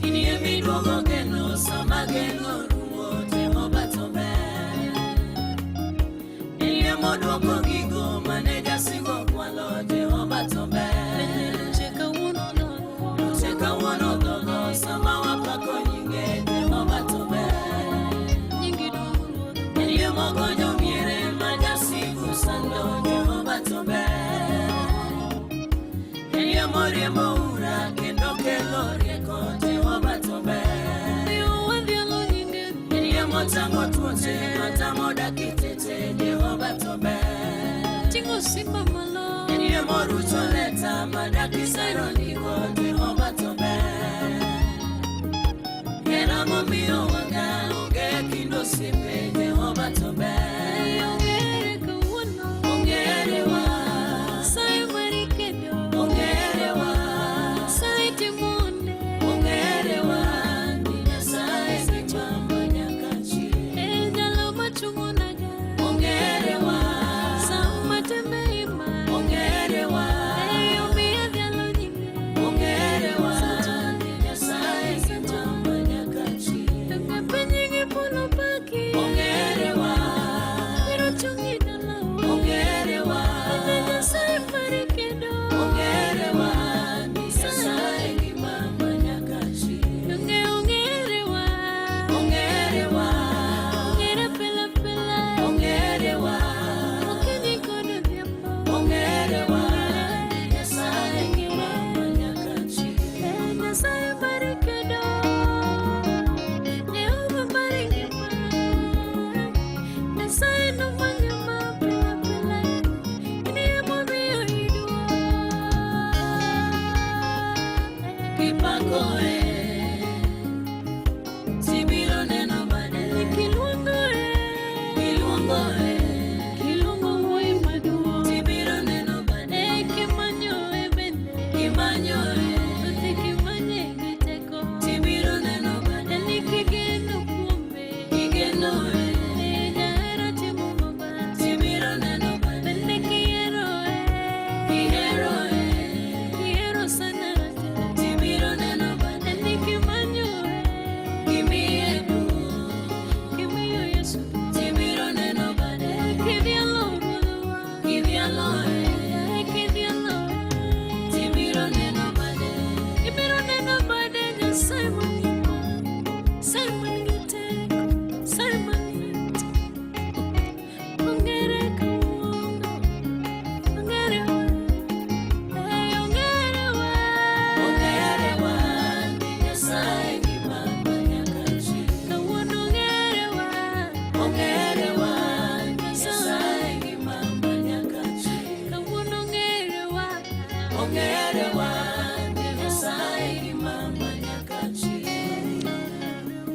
[SPEAKER 14] In emiduogo geno sama geno rumo, Jehova to ber. In emoduoko gigo mane jasigu okwalo, Jehova to ber. Luche kawuono dhodho sama wapako nyinge, Jehova to ber. In emogonyo miere ma jasigu sando, Jehova to ber. En emoriembo ura kendo kelo rieko, Jehova to ber. En emochango tuoche matamo dakiteche, Jehova to ber. En emorucho leta madakisero ndiko, Jehova to ber. Hera momiyo waga onge kind osiepe, Jehova to ber. Ongerewa, ongerewa, ongerewa, ni Nyasaye gi mama nyaka chieng'. Ongerewa, ongerewa, ongerewa, ni Nyasaye gi mama nyaka chieng'. Ongerewa, ongerewa, ongerewa, ni Nyasaye gi mama nyaka chieng'. Ongerewa, ongerewa, ongerewa, ni Nyasaye gi mama nyaka chieng'. Nyasaye mari kedo, Jehova mari ngima, Nyasaye no mangima pile pile, in ema omiyo iduong'.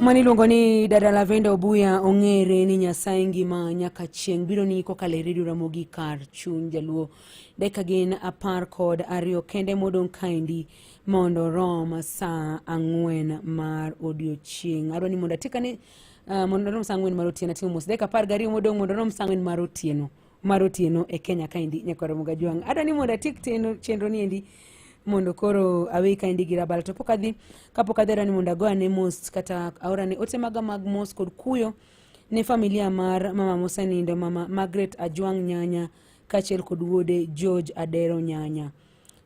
[SPEAKER 15] Mano iluongo ni Dada Lavenda Obuya ong'ere ni Nyasaye ngima nyaka chieng' biro ni kokalo e redio Ramogi kar chuny jaluo. Dakika gin 12 kende modong' kaendi mondo rom saa 4 mar odiochieng'. Adwa ni mondo atikane mondo rom saa 4 mar otieno ating'o mos. Dakika 12 modong' mondo rom saa 4 mar otieno. Mar otieno e Kenya kaendi nyakwar Ramogi Ajwang'. Adwa ni mondo atiek chenro ni endi mondo koro awe kaendi gi rabal to pok adhi kapok adhi adwa ni mondo ago ane mos kata aorane ote maga mag mos kod kuyo ne familia mar mama mosenindo mama Margaret Ajwang' Nyanya kaachiel kod wuode George Adero Nyanya.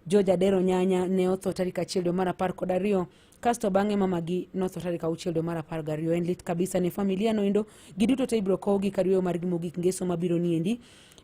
[SPEAKER 15] George Adero Nyanya ne otho tarik 1 dwe mar 12 kasto bang'e mamagi notho tarik 6 dwe mar 12. En lit kabisa ne familia noendo giduto te ibiro kowgi kar yweyo margi mogik ngeso mabiro niendi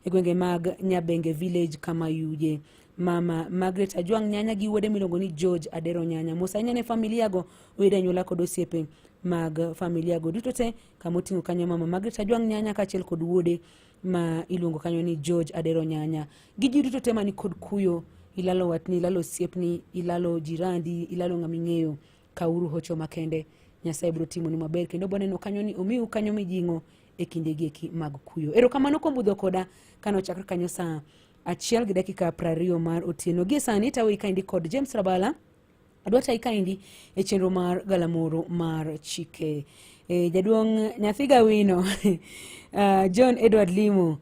[SPEAKER 15] e gwenge mag Nyabenge village kama Yuje. Mama Margaret Ajwang' Nyanya gi wuode miluongo ni George Adero Nyanya. Mos ahinya ne familia go, wede anyuola kod osiepe mag familia go duto te kama oting'o kanyo mama Margaret Ajwang' Nyanya kaachiel kod wuode ma iluongo kanyo ni George Adero Nyanya. Gi ji duto te mani kod kuyo, ilalo watni, ilalo osiepni, ilalo jirandi, ilalo ng'ama ing'eyo, kawuru hocho makende. Nyasaye biro timonu maber kendo biro neno kanyo ni omiu kanyo mijing'o e kindegi eki mag kuyo. Erokamano kuom budho koda kane ochakre kanyo saa 1:20 mar otieno. Gie sani taweyi kaendi kod James Rabala. Adwa tayi kaendi e chenro mar galamoro mar chike. Jaduong' nyathi Gawino John Edward Limo,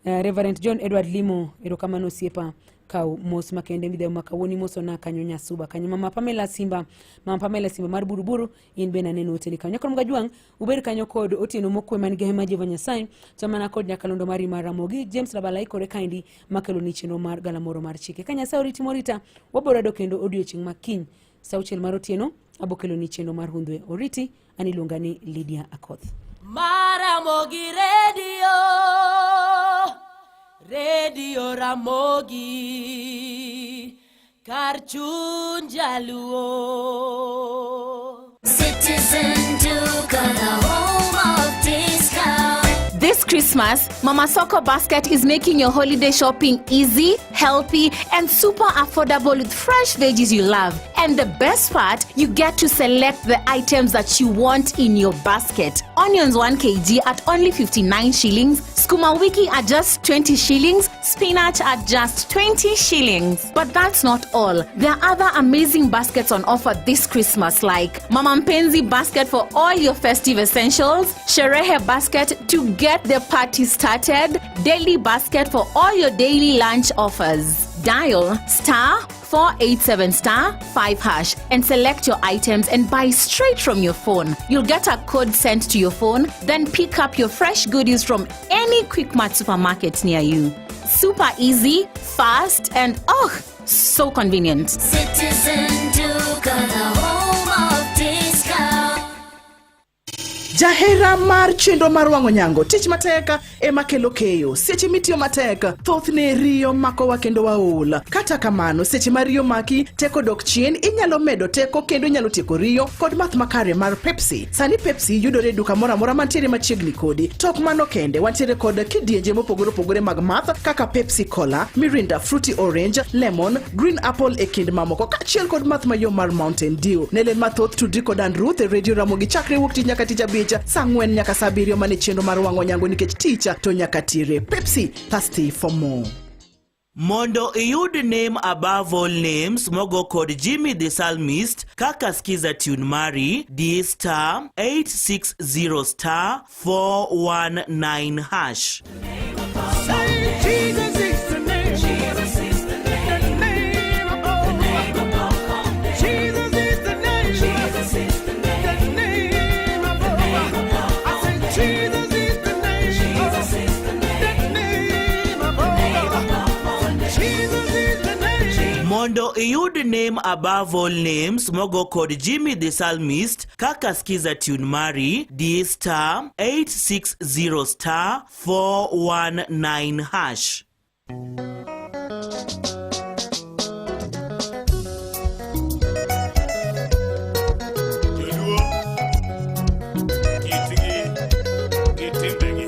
[SPEAKER 15] Reverend John Edward Limo, erokamano osiepa. Kaw mos makende midhiambo ma kawuono imosona kanyo Nyasuba kanyo. Mama Pamela Simba, Mama Pamela Simba mar Buruburu, in bende aneno oteni kanyo. Nyakrom Gajwang', ubed kanyo kod otieno mokwe man gi hema Jehova Nyasaye, to mana kod nyakalondo mari mar Ramogi James Rabala ikore kaendi makelo ni chenro mar galamoro mar chike. Ka Nyasaye oriti morita, wabiro rado kendo odiochieng' ma kiny saa 6 mar otieno, abokelo ni chenro mar Hundhwe. Oriti, an iluonga ni Lydia Akoth.
[SPEAKER 6] Maramogi Radio, Radio Ramogi, kar chuny jaluo.
[SPEAKER 9] Citizen Duka, the home of discount.
[SPEAKER 22] This Christmas, Mama Soko Basket is making your holiday shopping easy, healthy, and super affordable with fresh veggies you love. And the best part, you get to select the items that you want in your basket. Onions 1 kg at only 59 shillings, sukuma wiki at just 20 shillings, spinach at just 20 shillings. But that's not all. There are other amazing baskets on offer this Christmas, like Mama Mpenzi basket for all your festive essentials, Sherehe basket to get the party started, daily basket for all your daily lunch offers. Dial *487*5# and select your items and buy straight from your phone. You'll get a code sent to your phone, then pick up your fresh goodies from any Quickmart supermarket near you. Super easy, fast, and oh, so convenient.
[SPEAKER 9] Citizen Duka, the home of discount.
[SPEAKER 12] Jahera mar chenro mar wang'o nyango tich matek ema kelo keyo seche mitiyo matek thothne riyo makowa kendo waol kata kamano seche ma riyo maki teko dok chien inyalo medo teko kendo inyalo tieko riyo kod math makare mar Pepsi sani Pepsi yudore e duka moro amora mantiere machiegni kodi to ok mano kende wantiere kod kidienje mopogore opogore mag math kaka Pepsi Cola, Mirinda, Fruity Orange, Lemon, Green Apple e kind mamoko kaachiel kod math mayom mar Mountain Dew ne ler mathoth tudri kod Ann Ruth e Radio Ramogi chakre wuok tich nyaka tich abich saa 4 nyaka saa 7 mane chenro mar wang'o nyango nikech tich to nyaka tire Pepsi thirsty for more.
[SPEAKER 13] Mondo iyud name above all names mogo kod Jimmy the Psalmist kaka skiza tune mari di *860*419#.
[SPEAKER 17] Say Jesus is the name. Jesus is the name. The name above. The name above all names. Jesus is the name. Jesus is the name. The name above. The name above I say Jesus is the name. Jesus is the name. The name above. The name above all names. Jesus is the name.
[SPEAKER 13] Mondo iyud name above all names mogo kod Jimmy the Psalmist kaka skiza tune mari di *860*419#.
[SPEAKER 19] Joluo kitgi gi timbegi.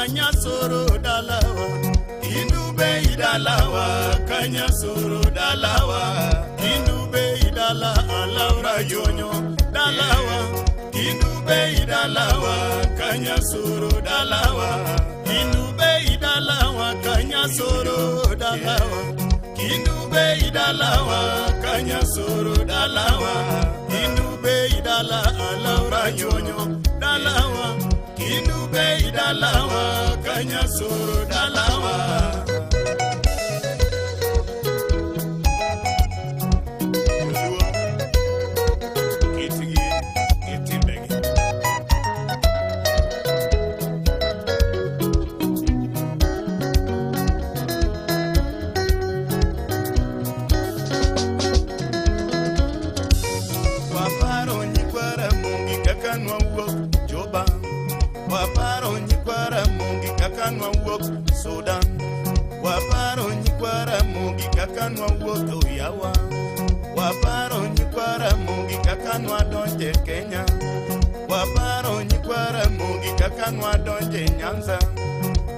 [SPEAKER 19] Kanyasoro dalawa. Kindu be idalawa, Kanyasoro dalawa. Kindu be idala Alaura Jonyo dalawa. Kindu be idalawa, Kanyasoro dalawa. Kindu be idalawa, Kanyasoro dalawa. Kindu be idalawa, Kanyasoro dalawa. Kindu be idala Alaura Jonyo dalawa. Kindu be idalawa, Kanyasoro dalawa. Kitigi gitimbegi. Waparo nyikwa Ramogi kaka nwawuok Joba. Waparo nyikwa Ramogi kaka nwawuok Sudan. Waparo nyikwa Ramogi kaka nwawuotho Yawa. Waparo nyikwa Ramogi kaka nwadonje Kenya. Waparo nyikwa Ramogi kaka nwadonje Nyanza.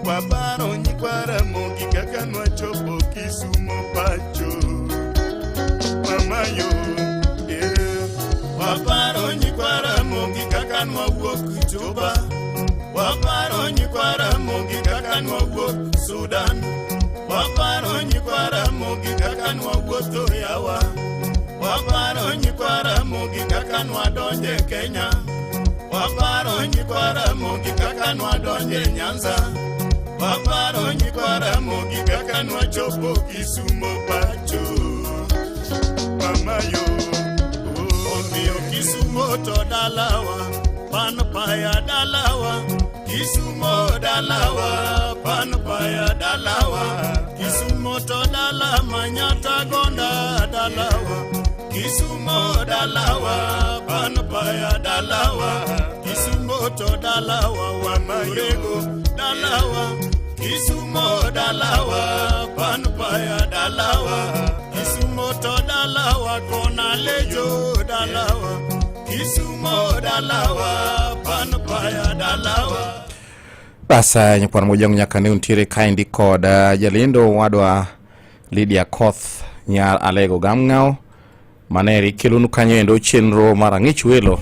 [SPEAKER 19] Waparo nyikwa Ramogi kaka nwachopo Kisumo pacho. Mama yo, yeah. Waparo nyikwa Ramogi kaka nwawuok Juba. Waparo nyikwa Ramogi kaka nwawuok Sudan. Waparo nyikwa Ramogi kaka nwawuotho Yawa. Waparo nyikwa Ramogi kaka nwadonje Kenya. Waparo nyikwa Ramogi kaka nwadonje Nyanza. Waparo nyikwa Ramogi kaka nwachopo Kisumo pacho. Mama yo, omiyo Kisumo to dalawa, pan paya dalawa. Kisumo dalawa, pan paya dalawa. Kisumo to dala Manyata gonda dalawa. Kisumo dalawa, pan paya dalawa. Kisumo to dalawa, wamarego dalawa. Kisumo dalawa, pan paya dalawa. Kisumo to dalawa, kona lejo dalawa. Kisumo dalawa, pan paya dalawa.
[SPEAKER 20] Basa nyakwar Mojang nyaka ne untiere kaendi kod jalendo wadwa Lydia Koth nyar Alego Gamng'ao maneri kelonu kanyo endo chenro mar ang'ich welo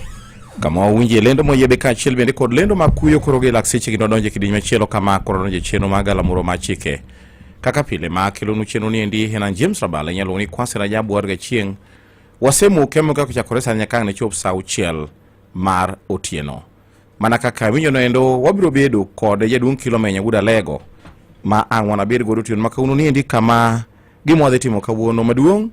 [SPEAKER 20] kama wawinje lendo moyiedhi kaachiel bende kod lendo makuyo koro gi lak seche gi nodonje kidieny machielo kama koro donje chenro mag galamoro mar chike kaka pile ma kelonu chenro ni endi en an James Rabala inyalo ni Kwasi Rajabu war gachieng' wasemuke moka kochakore sani nyaka ang' ne chop sa 6 mar otieno. Mana kaka winjo endo wabiro bedo kod jaduong' Kilomenya wuod Alego ma ang' wanabed godo otieno ma kawuono niendi kama gima wadhi timo kawuono maduong'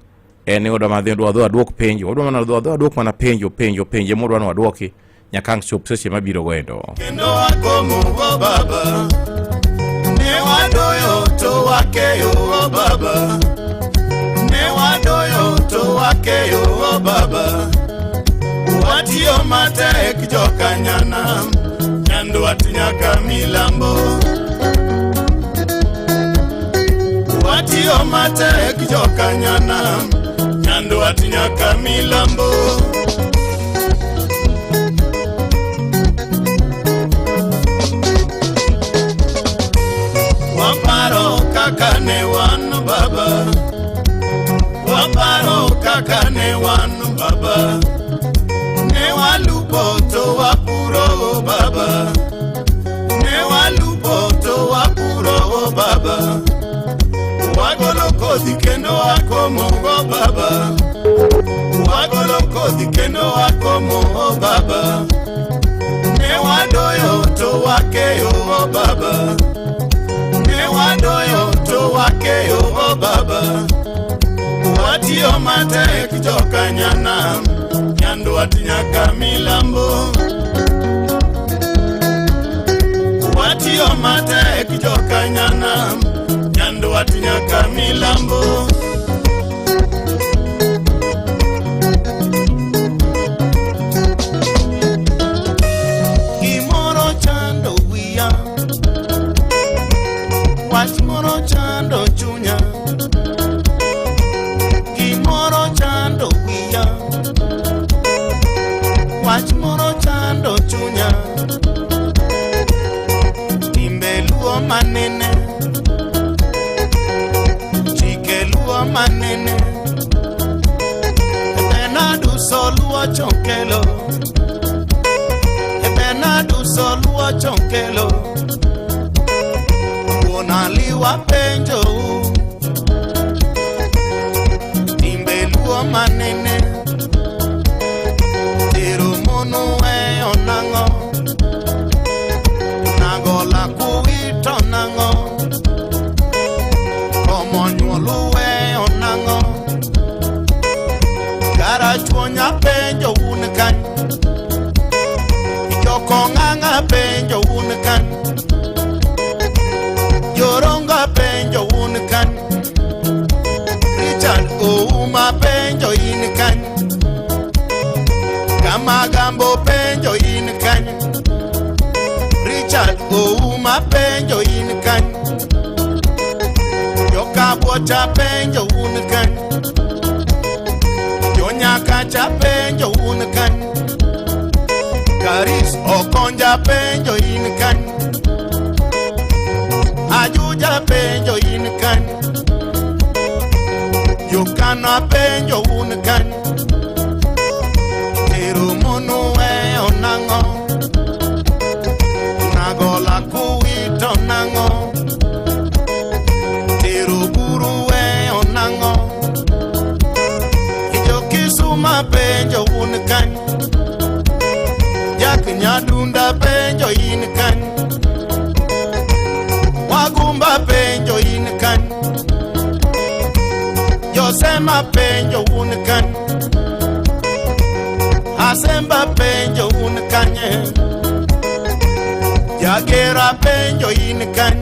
[SPEAKER 20] en ni wadwa madhi wadwa wadwok penjo wadwa mana wadwa wadwok mana penjo penjo penjo modwa ni wadwoki nyaka ang' chop seche mabiro go endo.
[SPEAKER 19] Kendo wakomo o baba, ne wadoyo to wakeyo o baba, ne wadoyo to wakeyo o baba. Watiyo matek jokanyanam, Nyandwat nyaka milambo. Watiyo matek jokanyanam, Nyandwat nyaka milambo. Waparo kaka ne wan baba, waparo kaka ne wan baba. Ne walupo to wapuro o baba, ne walupo to wapuro o baba. Wagolo kodhi kendo wakomo o baba, wagolo kodhi kendo wakomo o baba. Ne wadoyo to wakeyo o baba, ne wadoyo to wakeyo o baba. Watiyo matek jokanyanam, Nyandwat nyaka milambo. Watiyo matek jokanyanam, Nyandwat nyaka milambo. Gimoro chando wiya, wach moro chando chunya. Gimoro chando wiya, wach moro chando chunya. Timbe manene. Chike luo manene. Bernardo Soluo Chonkelo. Bernardo Soluo Chonkelo. Wuon aliwa penjou. Timbe luo manene. Tero mon uweyo nang'o? Nago lak uwito nang'o? Komo nyuol uweyo nang'o? Karachuonyo apenjo un kany. Jokong'ang'a penjo un kany. Jorongo apenjo un kany. Richard Ouma penjo in kany. Kamagambo penjo in kany. Richard Ouma penjo in kany. Jokabwocha penjo un kany. Jonyakacha penjo un kany. Karis Okonja penjo in kany. Ajuja penjo in kany. Jokana penjo un kany. Tero mon uweyo nang'o? Nago lak uwito nang'o? Tero buru uweyo nang'o? Jokisuma penjo un kany. Jack Nyadunda penjo in kany. Wagumba penjo in kany. Josema penjo un kany. Asemba penjo un kanye. Jagera penjo in kany.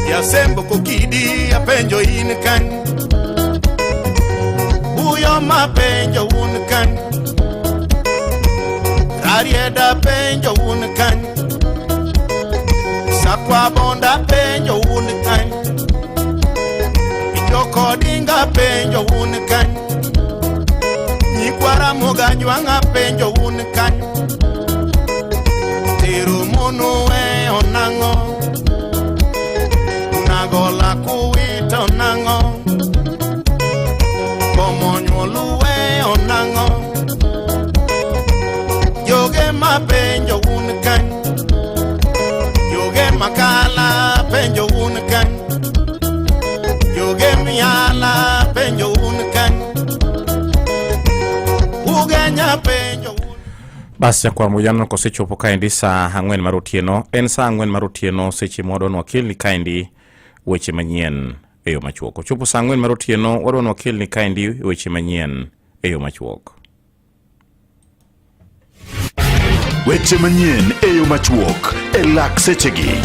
[SPEAKER 19] Jasembo kokidi apenjo in kany. Uyoma penjo un kany. Rarieda penjo un kany. Sakwa bonda penjo un kany. Jokodinga penjo un kany. Nyikwa Ramogi Ajwang'a penjo un kany. Tero mon uweyo nang'o? Nago lak uwito nang'o? Komo nyuol uweyo nang'o? Joge ma penjo un kany. Joge makala penjo un kany. Joge miala penjo un kany. Ugenya penjo.
[SPEAKER 20] Bas nyakwar Muyano kosechopo kaendi saa 4 mar otieno, en saa 4 mar otieno seche mwadwa nwakelni kaendi weche manyien e yo machuok. Ochopo saa 4 mar otieno wadwa nwakelni kaendi weche manyien e yo machuok.
[SPEAKER 7] Weche manyien e yo machuok e lak sechegi.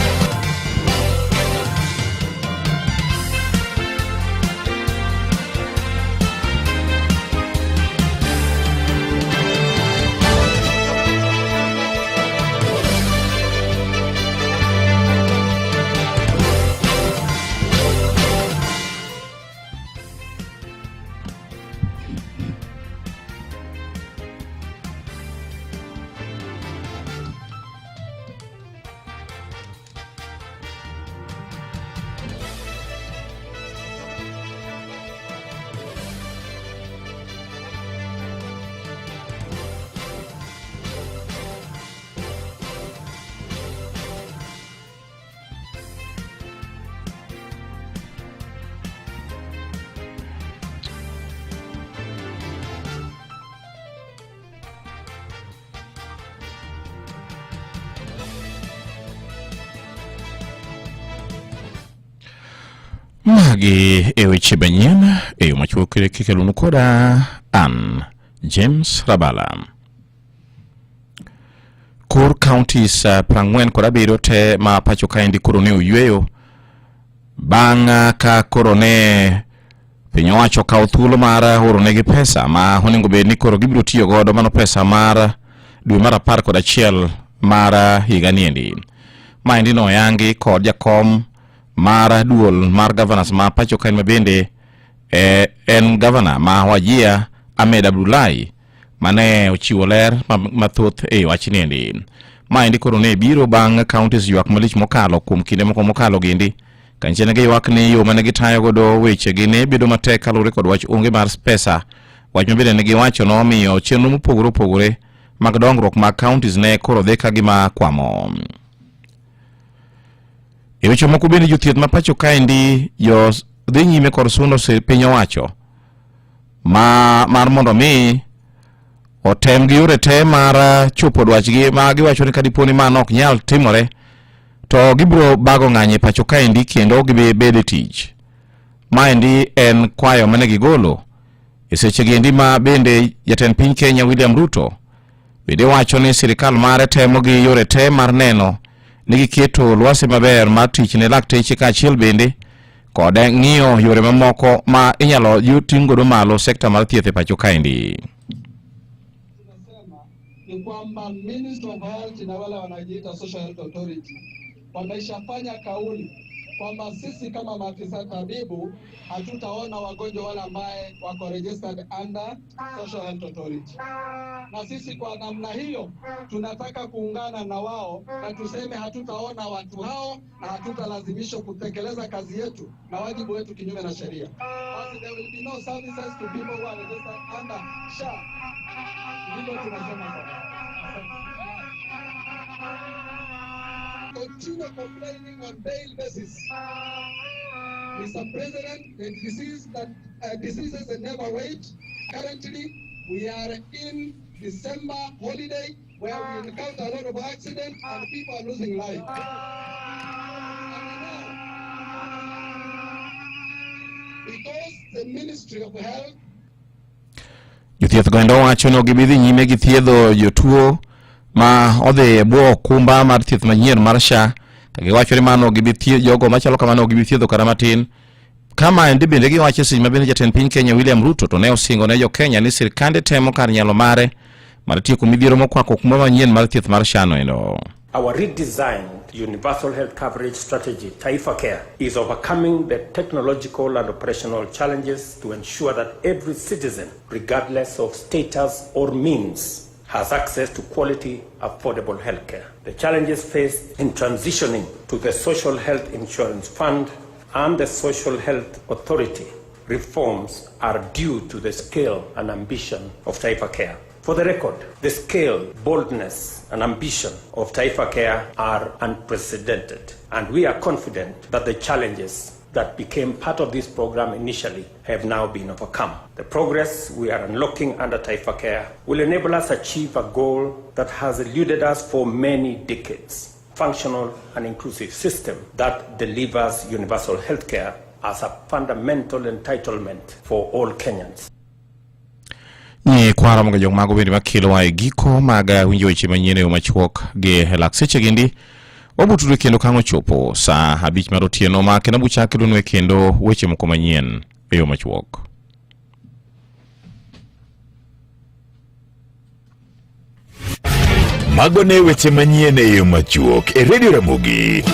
[SPEAKER 20] Magi e weche manyien e yo machuok kikelonu koda an James Rabala. Kor counties 47 te ma pacho kaendi koro ne oyweyo bang' ka koro ne piny owacho okawo thuolo mar oronegi pesa ma onego bed ni koro gibiro tiyo godo, mano pesa mar dwe mar 11 mar higa niendi. Maendi noyangi kod jakom mar duol mar governors ma pacho kaendi ma bende en governor ma Wajir Ahmed Abdullahi mane ochiwo ler mathoth e wachniendi. Maendi koro ne biro bang' counties ywak malich mokalo kuom kinde moko mokalo giendi. Kanche ne giywak ni yo mane gitayo godo wechegi ne bedo matek kaluwore kod wach onge mar pesa. Wach ma bende ne giwacho nomiyo chenro mopogore opogore mag dongruok mag counties ne koro dhi ka gima kwamo. E weche moko bende jothieth ma pacho kaendi jo dhi nyime kod sundo piny owacho ma mar mondo mi otem gi yore te mar chopo dwachgi ma giwacho ni kadipo ni mano ok nyal timore to gibiro bago ng'anyo e pacho kaendi kendo ok gibi bedo e tich. Maendi en kwayo mane gigolo e seche giendi ma bende jatend piny Kenya William Ruto bende wacho ni sirikal mare temo gi yore te mar neno ni giketo lwasi maber mar tich ne lakteche kaachiel bende kod ng'iyo yore mamoko ma inyalo ting' godo malo sekta mar thieth e pacho kaendi.
[SPEAKER 3] Ni kwamba Minister of Health na wale wanajiita Social Health Authority wameshafanya kauli kwamba sisi kama maafisa tabibu hatutaona wagonjwa wale ambaye wako registered under Social Health Authority, na sisi kwa namna hiyo tunataka kuungana na wao na tuseme hatutaona watu hao na hatutalazimishwa kutekeleza kazi yetu na wajibu wetu kinyume na sheria. Basi there will be no services to people who are registered under SHA. Ndivyo tunasema sasa. Continue complaining on daily basis. Mr. President, the disease that diseases that never wait. Currently, we are in December holiday where we encounter a lot of accidents and people are losing life. And now, because the Ministry of Health
[SPEAKER 20] Jothieth go endo wacho ni ok gibi dhi nyime gi thiedho jotuo ma odhi e bwo okumba mar thieth manyien mar SHA ka giwacho ni mano ok gibi jogo machalo kamano ok gibi thiedho kata matin. Kama endi bende giwacho e seche ma bende jatend piny Kenya William Ruto to ne osingo ne jo Kenya ni sirkande temo kar nyalo mare mar tieko midhiero mokwako okumba manyien mar thieth mar SHA no endo.
[SPEAKER 21] Our redesigned universal health coverage strategy, Taifa Care, is overcoming the technological and operational challenges to ensure that every citizen, regardless of status or means, has access to quality, affordable healthcare. The challenges faced in transitioning to the Social Health Insurance Fund and the Social Health Authority reforms are due to the scale and ambition of Taifa Care. For the record, the scale, boldness, and ambition of Taifa Care are unprecedented, and we are confident that the challenges that became part of this program initially have now been overcome. The progress we are unlocking under Taifa Care will enable us achieve a goal that has eluded us for many decades: functional and inclusive system that delivers universal health care as a fundamental entitlement for all Kenyans.
[SPEAKER 20] Nyi kwara mogo jok mago bende makelowa e giko mag winjo weche manyien e yo machuok gi lak seche gindi wabutudre kendo kang' ochopo saa 5 mar otieno ma kendo buchak kelonue kendo weche moko manyien e yo machuok.
[SPEAKER 7] Mago ne weche manyien e yo machuok e Radio Ramogi.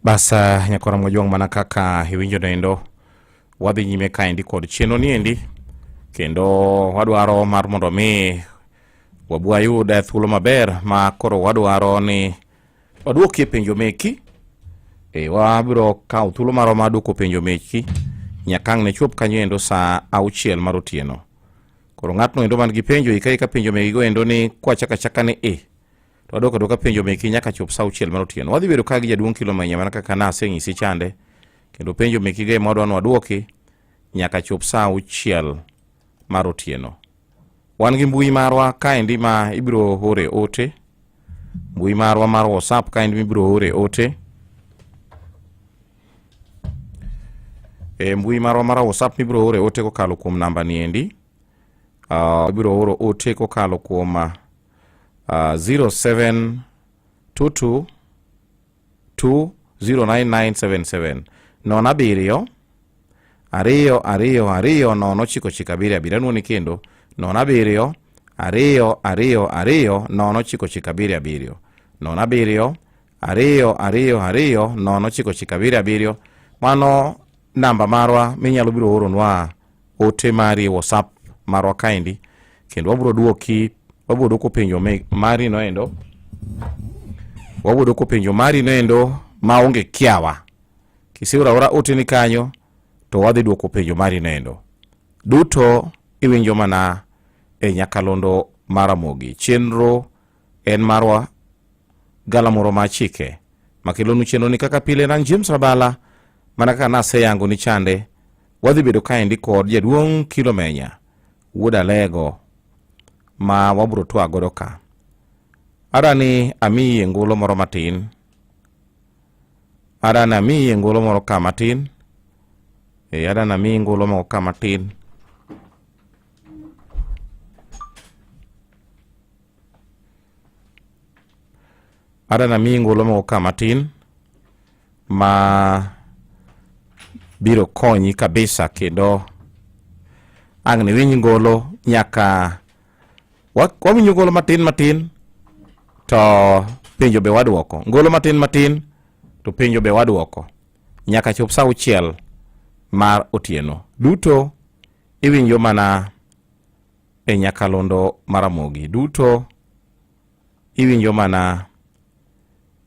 [SPEAKER 20] Bas nyakwara Mojwang' mana kaka iwinjo noendo wadhi nyime kaendi kod chenro niendi kendo wadwaro mar mondo mi wabwayud thuolo maber ma koro wadwaro ni waduokie penjo meki. Wabiro kawo thuolo marwa mar duoko penjo meki nyaka ang' ne chop kanyo endo saa 6 mar otieno. Koro ng'atno endo man gi penjo ika ika penjo megigo endo ni kwachako achaka ni to wadwoko aduoka penjo meki nyaka chop saa 6 mar otieno. Wadhi bedo ka gi jaduong' Kilo Menya mana kaka naseng'isi chande kendo penjo meki go ema wadwa ni waduoki nyaka chop saa 6 mar otieno. Wan gi mbui marwa kaendi ma ibiro ore ote, mbui marwa mar WhatsApp kaendi mibiro ore ote. E mbui marwa mar WhatsApp mibiro ore ote kokalo kuom namba ni endi. Ibiro oro ote kokalo kuom 0722 209977 nono abiriyo ariyo ariyo ariyo nono ochiko ochiko abiriyo abiriyo. Anuoni kendo nono abiriyo ariyo ariyo ariyo nono ochiko ochiko abiriyo abiriyo nono abiriyo ariyo ariyo ariyo nono ochiko ochiko abiriyo abiriyo. Mano namba marwa minyalo biro oronwa ote mari e WhatsApp marwa kaendi kendo wabiro duoki wabiro duoko penjo mari noendo wabiro duoko penjo mari noendo maonge kiawa kiseoro aora oteni kanyo to wadhi duoko penjo mari noendo duto iwinjo mana e nyakalondo mar Ramogi chenro en marwa galamoro ma chike makelonu chenro ni kaka pile nan James Rabala mana kaka naseyango ni chande wadhi bedo kaendi kod jaduong' Kilo Menya wuod Alego ma wabro twak godo ka. Adwa ni amiyi ngolo moro matin. Adwa ni amiyi ngolo moro ka matin. E, adwa ni amiyi ngolo moro ka matin. Adwa ni amiyi ngolo moko ka matin ma biro konyi kabisa kendo ang' niwinj ngolo nyaka wawinjo ngolo matin matin to penjo be waduoko ngolo matin matin to penjo be waduoko nyaka chop sa auchiel mar otieno duto iwinjo mana e nyakalondo mar Ramogi duto iwinjo mana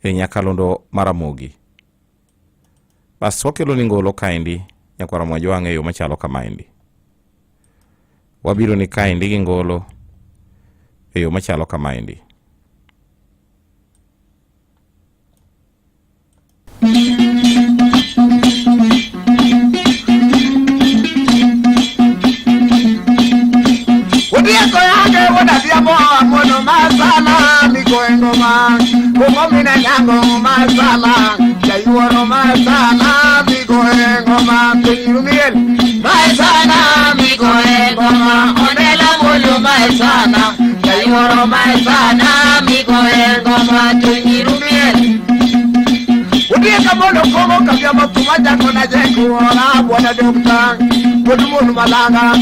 [SPEAKER 20] e nyakalondo mar Ramogi. Bas wakelo ni ngolo kaendi nyakwar Ramogi wang' e yo machalo kamaendi. Wabiro ni kaendi gi ngolo e yo machalo kamaendi.
[SPEAKER 10] Odieko yake wodadhiambo amono masana mikoengo ma komomina nyango masana jayuoro masana mikoengo ma pinyumiel masana mikoengo ma onela molo masana jayuoro masana mikoengo ma pinyumiel Odieka mono komo kabyama tumajako na jengo ora bwana dokta Wuod malanga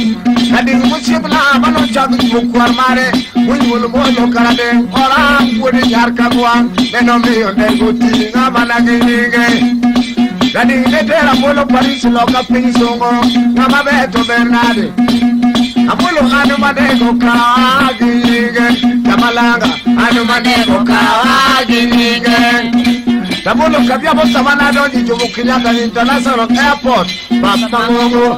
[SPEAKER 10] Kading musiepna mano chak mukwar mare Wunyuol mono karade ora wuod nyar kagwa Neno miyo nego ting'a mana gi nyinge Kading ne tera Amolo Paris loka piny songo Ng'ama ber to ber nade Amolo an manego kawa gi nyinge Jamalanga an manego kawa gi nyinge Amolo kadhiambo sama nadonjo Jomo Kenyatta International Airport Pap mang'ongo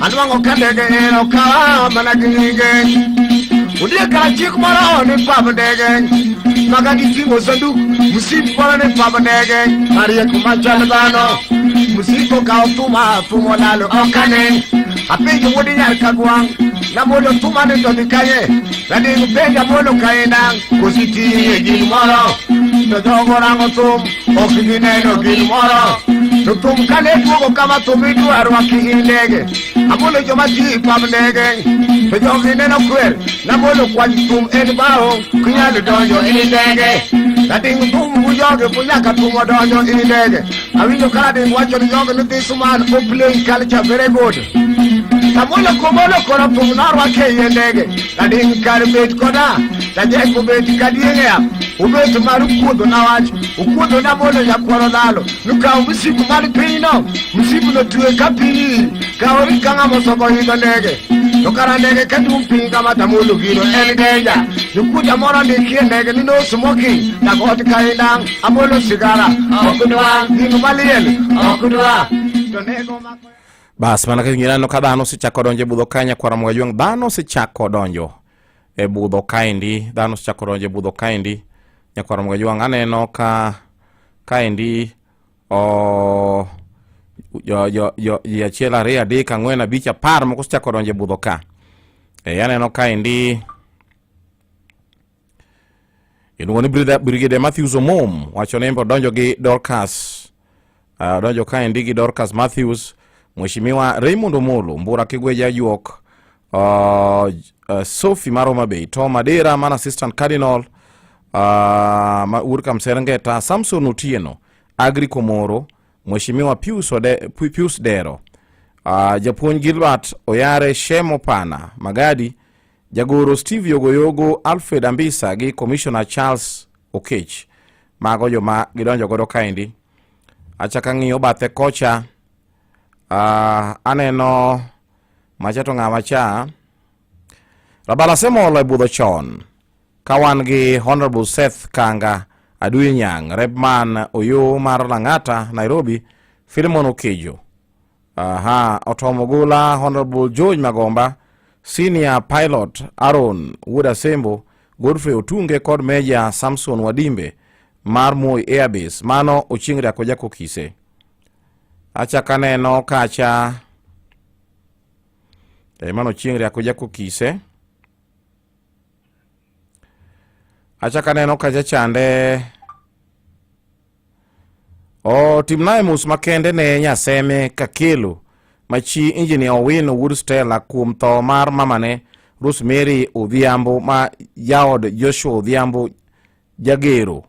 [SPEAKER 10] anwang'o ka ndege ero kawa mana gi nyinge Ondiek kara chik moro ni pap ndege maga giting'o sanduk msip moro ni pap ndege mariek machal dhano msip okawo thuma thum olalo ok ane apenjo wuod nyar kagwang' Namolo thuma ni to ni kanye Rading penjo Amolo kaenda kosi ting'e gin moro to jogo rango thum ok gineno gin moro to thum kane duogo kama thum idwa rwaki i ndege Amolo joma tiyo i pap ndege to jogi neno kwer Namolo kwany thum en bao kinyal donjo i ndege Rading thum bu jogi bu nyaka thum odonjo i ndege Awinjo ka Rading wacho ni jogi ni this man o play culture very good Amolo komolo koro thum norwake e ndege Rading kar bet koda Tajek obet kadieng'e obet mar kuodho na wach okuodho na Amolo nyakwaro lalo nukawo msibu mar pinyno msibu no twe ka piny kawori ka ng'ama osoko idho ndege to kara ndege ka dum piny kama tamolo gino en danger nikuta moro ndikie ndege ni no smoking tagot kaindang Amolo sigara ok dwa gino maliel ok dwa to nego mako
[SPEAKER 20] Bas mana kaka ineno ka dhano osechako donjo e budho ka nyakwar Ramogi Ajwang' dhano osechako donjo e budho kaendi dhano osechako donjo e budho kaendi nyakwar Ramogi Ajwang' aneno ka kaendi o jo jo jo ji achiel ariyo adek ang'wen abich apar moko osechako donjo e budho ka e aneno kaendi iluongo ni Brigadier Matthews Omom wacho ni odonjo gi Dorcas odonjo kaendi gi Dorcas Matthews Mheshimiwa Raymond Omolo Mbura Kigweja Juok Sophie mar Homa Bay Tom Adera man Assistant Cardinal ma wuod Kamserengeta Samson Otieno Agri Komoro Mheshimiwa Pius, Pius Dero Japuonj Gilbert Oyare Shemo Pana Magadi Jagoro Steve Yogoyogo Alfred Ambisa gi Commissioner Charles Okech mago joma gidonjo godo kaendi. Achako ang'iyo bathe kocha. Aneno macha to ng'ama cha Rabala Semolo e budho chon ka wan gi Honorable Seth Kanga Adui Nyang' Repman Oyo mar Lang'ata Nairobi Philemon Okejo Aha, Otomo Gula Honorable George Magomba Senior Pilot Aaron Wuod Asembo Godfrey Otunge kod Meja Samson Wadimbe mar Moi Airbase mano Ochieng' Riako Jakokise. Achako aneno kacha mano Ochieng' Riako Jakokise. Achako aneno kacha chande otimnae mos makende ne Nyaseme Kakelo ma chi Engineer Owino wuod Stella kuom tho mar mamane Rosemary Odhiambo ma jaod Joshua Odhiambo Jagero.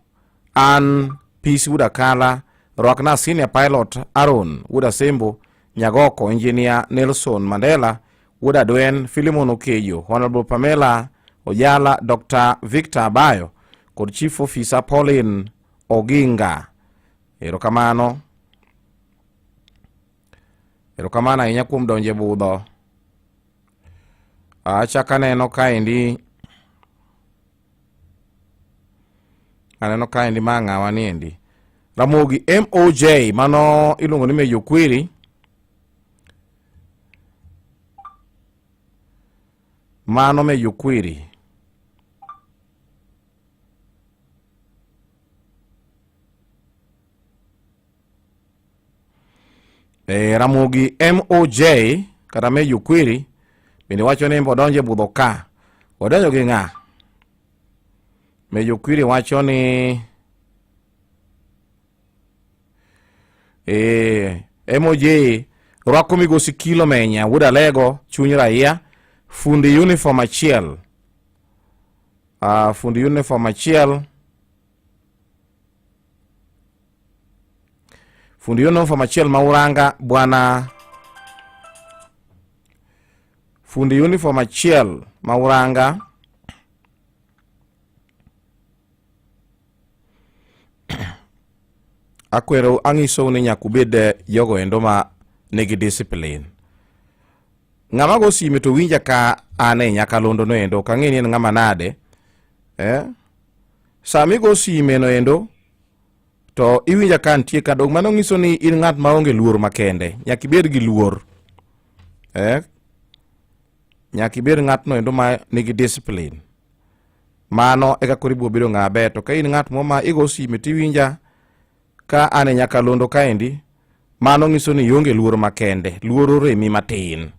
[SPEAKER 20] An PC wuod Akala, rwakna Senior Pilot Aaron wuod Asembo, Nyagoko Engineer Nelson Mandela wuod Adwen, Philemon Okejo, Honorable Pamela Ojala, Dr. Victor Abayo kod Chief Officer Pauline Oginga. Erokamano. Erokamano ahinya kuom donjo e budho. Achako aneno kaendi aneno kaendi ma ng'awa niendi Ramogi MOJ mano iluongo ni Mejo Kwiri mano Mejo Kwiri Ramogi MOJ kata Mejo Kwiri bende wacho ni odonjo e budho ka. Odonjo gi ng'a? Mejo Kwiri wacho ni MOJ rwako migosi Kilo Menya wuod Alego chuny raia fundi uniform achiel. Fundi uniform achiel fundi uniform achiel ma Uranga bwana fundi uniform achiel ma Uranga akwero ang'isou ni nyaka ubed jogo endo ma nigi discipline. Ng'ama go sime to winja ka an e nyakalondo no endo, ok ang'e ni en ng'ama nade. Sama igo sime no endo to iwinja ka nitie ka dong, mano nyiso ni in ng'at maonge luor makende. Nyaka ibed gi luor. Nyaka ibed ng'atno endo ma nigi discipline. Mano eka koro ibiro bedo ng'ama ber. To ka in ng'at mo ma igo sime tiwinja ka an e nyakalondo kaendi, mano nyiso ni ionge luor makende, luor oremi matin.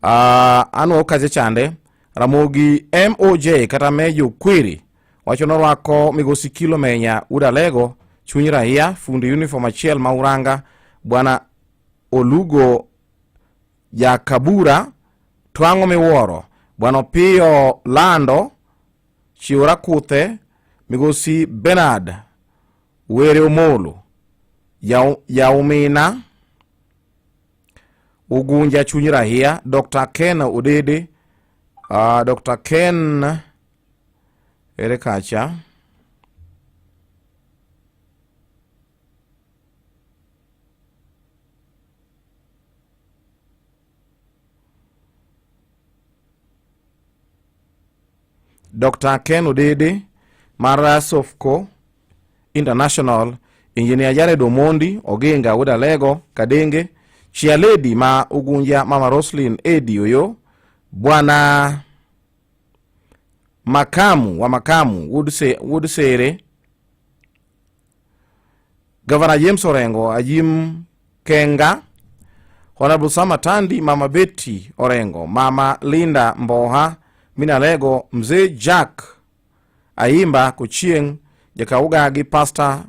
[SPEAKER 20] Anwo kacha chande, Ramogi MOJ kata Mejo Kwiri wacho norwako migosi Kilo Menya wuod Alego chuny raia fundi uniform achiel ma Uranga bwana Olugo Jakabura twang'o miwuoro bwana Opiyo Lando Chiwra Kuthe migosi Bernard Were Omolo Yaumina Ugunja chuny rahia Dr. Ken Odede Dr. Ken ere kacha Dr. Ken Odede mar Sofco International, Engineer Jared Omondi Oginga wuod Alego Kadenge, Chia Lady ma Ugunja Mama Roslyn Edi Oyo, Bwana Makamu wa Makamu wuod Sere, Governor James Orengo Ajim Kenga, Honorable Sama Tandi, Mama Betty Orengo, Mama Linda Mboha Minalego, Mzee Jack Aimba Kochieng, Jakaugagi, Pastor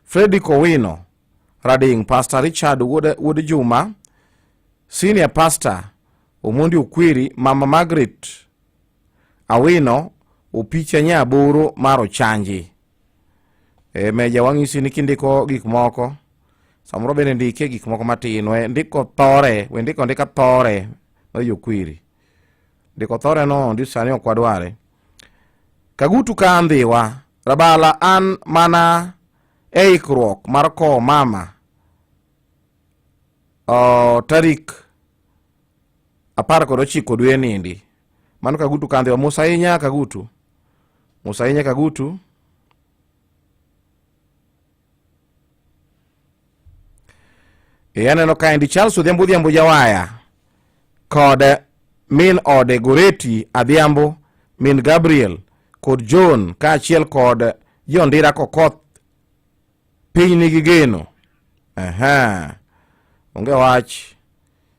[SPEAKER 20] Freddy Kowino Rading, Pastor Richard Wuod Juma, Senior Pastor Omondi Okwiri, Mama Margaret Awino, Opicha Nyaburu mar Ochanji. Meja wang'isi ni kindiko gik moko, samoro bende ndike gik moko matin, we ndiko thore, we ndiko ndika thore mar Jokwiri. Ndiko thore no ndi sani ok wadware. Kagutu ka andhiwa, Rabala an mana e ikruok mar kowo mama. Tarik 19 dwe nindi. Mano Kagutu Kandhi, mos ahinya Kagutu. Mos ahinya Kagutu. E aneno kaendi Charles Odhiambo Odhiambo Jawaya kod min ode Goreti Adhiambo, min Gabriel kod John kaachiel kod Jondira Kokoth piny nigi geno. Aha. Onge wach.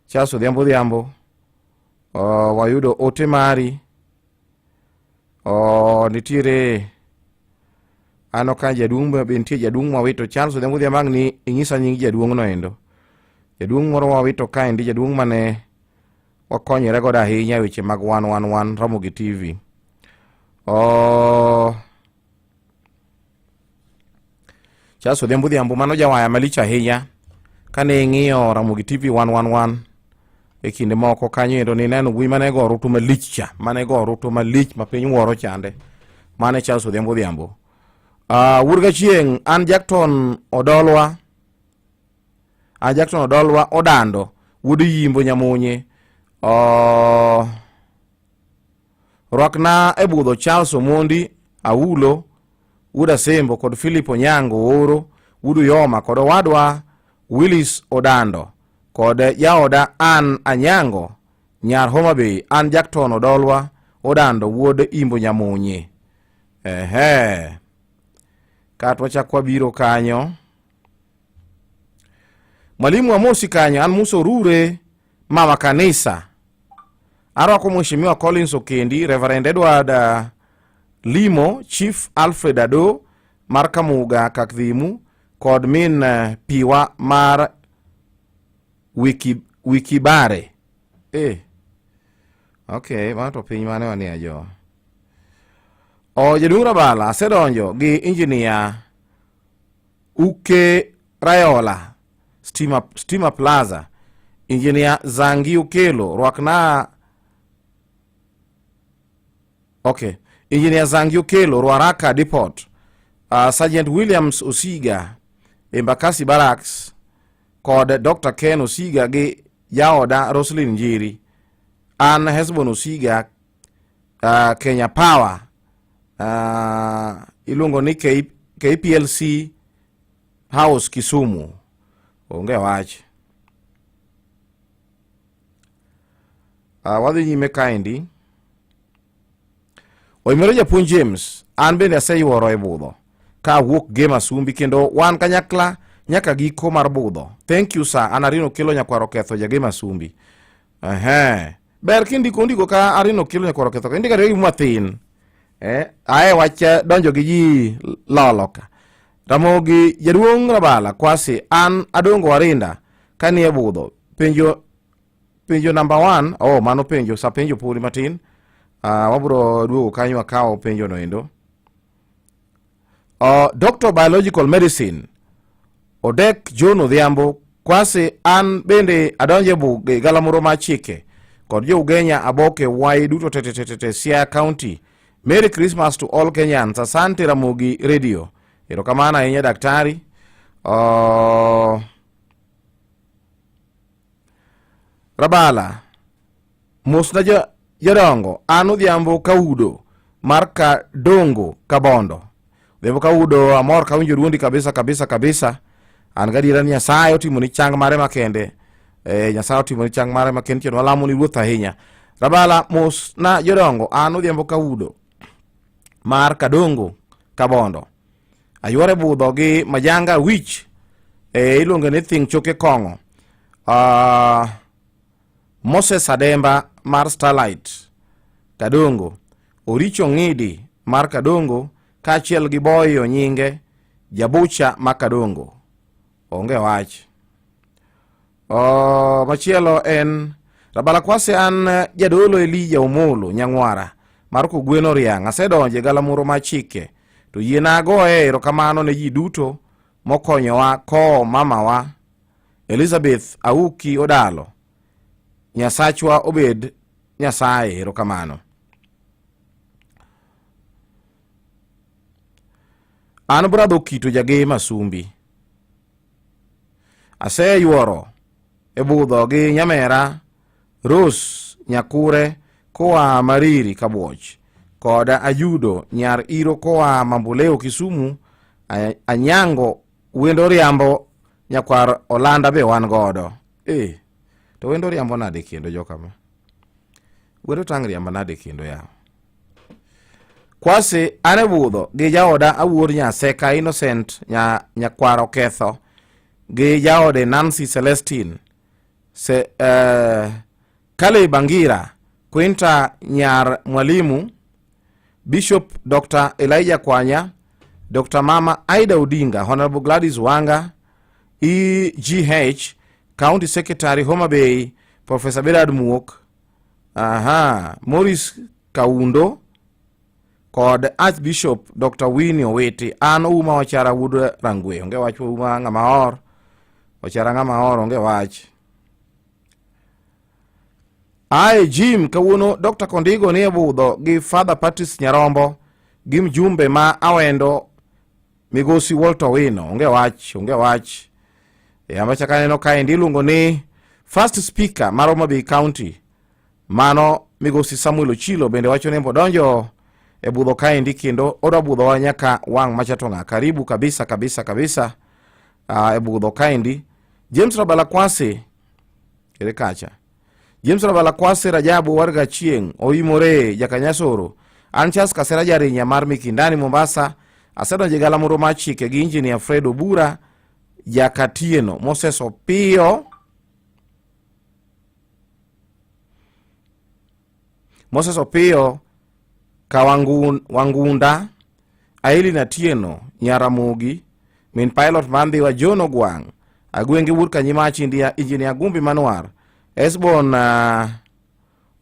[SPEAKER 20] Charles Odhiambo Odhiambo. Wayudo ote mari. Nitiere ano ka jaduong' be nitie jaduong' mwawito Charles Odhiambo Odhiambo ang' ni inyisa nying jaduong' no endo. Jaduong' moro wawito kaendi jaduong' mane wakonyore godo ahinya e weche mag 111 Ramogi TV. Charles Odhiambo Odhiambo mano jawaya malich ahinya kane ing'iyo Ramogi TV 111 e kinde moko kanyo endo nineno wuoyi mane go orutu malich cha mane go orutu malich ma piny wuoro chande mane Charles Odhiambo Odhiambo. Wuod Gachieng' an Jackton Odolwa an Jackton Odolwa Odando wuod Yimbo Nyamunye. Rwakna e budho Charles Omondi Aulo wuod Asembo kod Philip Onyango Ooro wuod Uyoma kod owadwa Willis Odando kod jaoda Ann Anyango nyar Homa Bay. An Jackton Odolwa Odando wuod Imbo Nyamunye. Ehe. Kato wachak wabiro kanyo. Mwalimu Amosi kanyo, an Musa Orure, mama kanisa. Arwako Mheshimiwa Collins Okendi, Reverend Edward Limo, Chief Alfred Ado mar Kamuga Kakdhimu kod min Piwa mar Wikibare. Okay, mano to piny mane wanie jo. Jaduong' Rabala, asedonjo gi engineer Uke Rayola, Stima Plaza. Engineer Zangi Okelo, rwakna. Okay. Engineer Zangi Okelo, Ruaraka Depot. Sergeant Williams Osiga, Embakasi Barracks, kod Dr. Ken Osiga gi jaoda Roslyn Njiri. An Hesbon Osiga, Kenya Power, iluongo ni KPLC House Kisumu. Onge wach. Wadhi nyime kaendi. Oimore japuonj James, an bende aseyuoro e budho ka awuok Gem Asumbi kendo wan kanyakla nyaka giko mar budho. Thank you sir, an Arino Kelo nyakwaro ketho ja Gem Asumbi. Ehe. Ber kindiko ndiko ka Arino Kelo nyakwaro ketho ka indiko ariyo mathin. Ae wach donjo gi ji lolo ka. Ramogi jaduong' Rabala Kwasi, an Adongo Warinda kanie budho. Penjo number 1, oh mano penjo, sa penjo podi matin. Wabro duogo kanyo wakawo penjo no endo. Doctor Biological Medicine Odek John Odhiambo Kwasi, an bende adonje buge galamoro ma chike kod jo Ugenya Aboke wai duto te te te te te Siaya County. Merry Christmas to all Kenyans. Asante Ramogi Radio. Erokamano ahinya daktari. Rabala, mosna jodongo, an Odhiambo Kaudo mar Kadongo Kabondo. Odhiambo Kaudo, amor kawinjo duondi kabisa kabisa kabisa. An gadiera ni Nyasaye otimoni chang mare makende. Nyasaye otimoni chang mare makende kendo walamo ni Ruoth ahinya. Rabala, mosna jodongo, an Odhiambo Kaudo mar Kadongo Kabondo. Ayuore budho gi majanga wich, iluonge ni thing choke kong'o. Moses Ademba mar Starlight Kadongo, Oricho Ng'idi mar Kadongo kaachiel gi Boyo Nyinge Jabucha ma Kadongo. Onge wach. Machielo en Rabala Kwasi, an jadolo Elija Omolo Nyang'wara mar Kogweno Riang'. Asedonjo e galamoro ma chike to yiena agoye erokamano ne ji duto mokonyowa kowo mamawa Elizabeth Auki Odalo. Nyasachwa obed Nyasaye, erokamano. An brother Okito Jagema Sumbi. Aseyuoro e budho gi nyamera Rose Nyakure koa Mariri Kabuoch kod Ajudo nyar Iro koa Mambuleo Kisumu. Anyango wendo riambo nyakwar Olanda be wan godo. To wendo riambo nade kendo jokama? Wendo tang' riambo nade kendo yawa? Kwasi an e budho gi jaoda Awuor Nyaseka Innocent nyakwar Oketho gi jaode Nancy Celestine Caleb Angira, Quinta Nyar Mwalimu, Bishop Dr. Elijah Kwanya, Dr. Mama Aida Odinga, Honorable Gladys Wanga, EGH, County Secretary Homa Bay, Professor Bernard Muok, Maurice Kaundo, kod Archbishop Dr. Winnie Owiti. An Ouma Wachara wuod Rangwe. Onge wach Ouma ng'ama or. Wachara ng'ama or, onge wach. Ae Jim, kawuono Dr. Kondigo nie budho gi Father Patrice Nyarombo gi mjumbe ma Awendo Migosi Walter Owino. Onge wach, onge wach. E amba chaka aneno kaendi iluongo ni First Speaker mar Homa Bay County. Mano Migosi Samuel Ochilo bende wacho ni odonjo e budho kaendi kendo odwa budhowa nyaka wang' macha to ng'a. Karibu kabisa kabisa kabisa e budho kaendi. James Rabala Kwasi ere kacha? James Rabala Kwasi Rajabu Warga Chieng' oimore Jakanyasoro. An Charles Kasera Jarinya mar Mikindani Mombasa. Asedonjo e galamoro mar chike gi Engineer Fred Obura Jakatieno Moses Opiyo Moses Opiyo Wangunda, Aileen Atieno, Nyaramogi, min pilot mar Ndhiwa John Ogwang', Agwenge wuod Kanyimachi, Engineer Gumbi Manwar, Esbon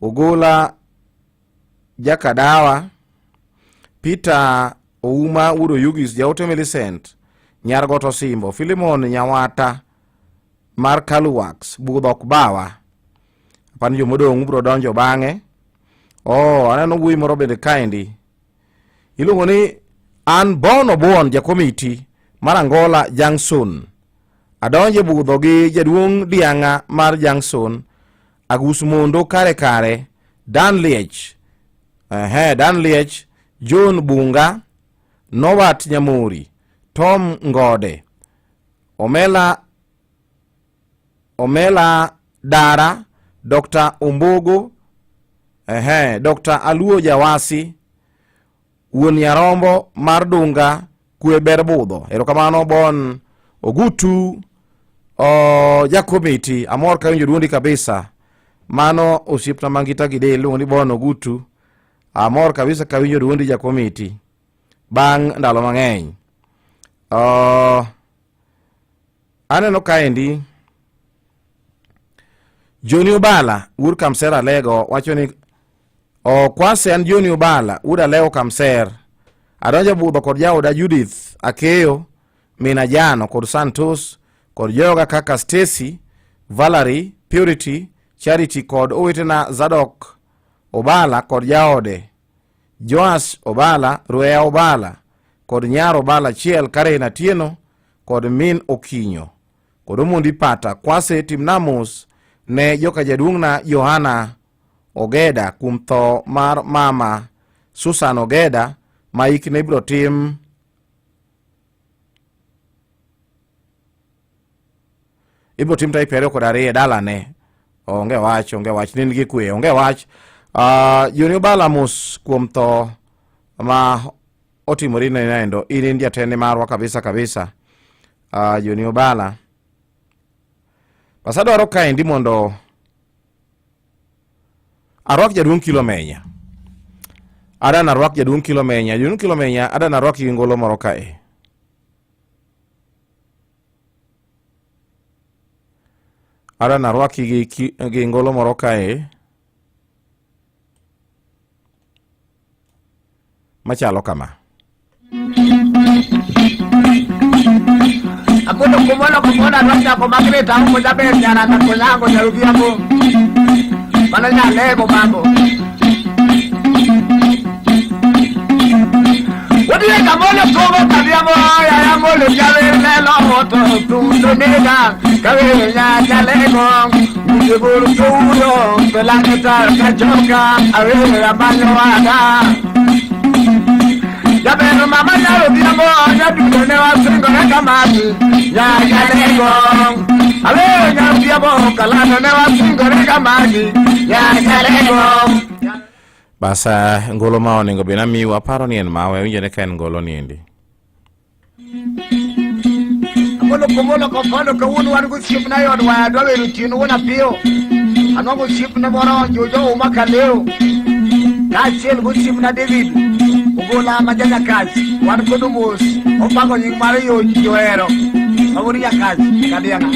[SPEAKER 20] Ogola Jakadawa, Peter Ouma wuod Oyugis, Jaote Millicent, Nyargot Osimbo, Philemon Nyawata mar Kaluwax, Budhok Bawa. Apani jomodong' ubiro donjo bang'e. Oh, aneno wuoyi moro bende kaendi. Iluongo ni An Bon Obuon, jakomiti mar Angola Junction. Adonjo e budho gi jaduong' Diang'a mar Junction, Agus Mondo kare kare, Dan Liech. Dan Liech, John Bunga, Nowat Nyamori, Tom Ngode, Omela Dara, Dr. Ombogo, Dr. Aluo Jawasi, Wuon Nyarombo mar Dunga, Kwe Ber Budho. Erokamano Bon Ogutu, jakomiti, amor kawinjo duondi kabisa. Mano osiepna mangita gi del, iluongo ni Bon Ogutu. Amor kabisa kawinjo duondi jakomiti bang' ndalo mang'eny. Aneno kaendi Johnny Obala wuod Kamser Alego wacho ni Kwase an Johnny Obala wuod Alego Kamser. Adonjo budho kod jaoda Judith Akeyo, min Ajano kod Santos kod joga kaka Stacy, Valerie, Purity, Charity kod owetena Zadok Obala kod jaode Joas Obala, Rueya Obala kod nyar Obala achiel Karen Atieno kod min Okinyo kod Omondi Pata. Kwase timna mos ne joka jaduong'na Yohana Ogeda kuom tho mar mama Susan Ogeda ma ikne ibiro tim tarik 22 e dalane. Onge wach, onge wach, nind gi kwe, onge wach. Joni Obala mos kuom tho ma otimore ne nendo. In in jatende marwa kabisa kabisa. Joni Obala. Bas adwaro kaendi mondo arwak jaduong' Kilo Menya. Adan arwak jaduong' Kilo Menya. Jaduong' Kilo Menya adan arwak gi ngolo moro kae. Adan arwaki gi ngolo moro kae machalo kama.
[SPEAKER 10] Akono kumona kumona rwanda komakre tawo mojaber nyara na konyango nyarubiambo. Mano nyalego mambo. Wadie kamono togo kabisa. Nyadhiambo ya molo jawer lelo to tundo nega kawe nya jalego Mujibur tuyo pelake tar kajoka awe ramanyo waga Jaber mama nyadhiambo nyadundo ne wasingo ne kamati nya jalego Awe nyadhiambo kalano ne wasingo ne kamati nya jalego
[SPEAKER 20] Basa ngolo ma onego bed namiu aparo ni en mawe awinjo ni ka en ngolo niendi.
[SPEAKER 10] Amolo komolo kokono kawuono wan gosiepna e od waya adwa wero chien wuon apiyo. Anwang'o osiepna moro Jojo Uma Kaleo kaachiel gosiepna David Ogola ma janyakach wan kodo mos opango nying mar yo johero ma wuod Nyakach Kadiang'a.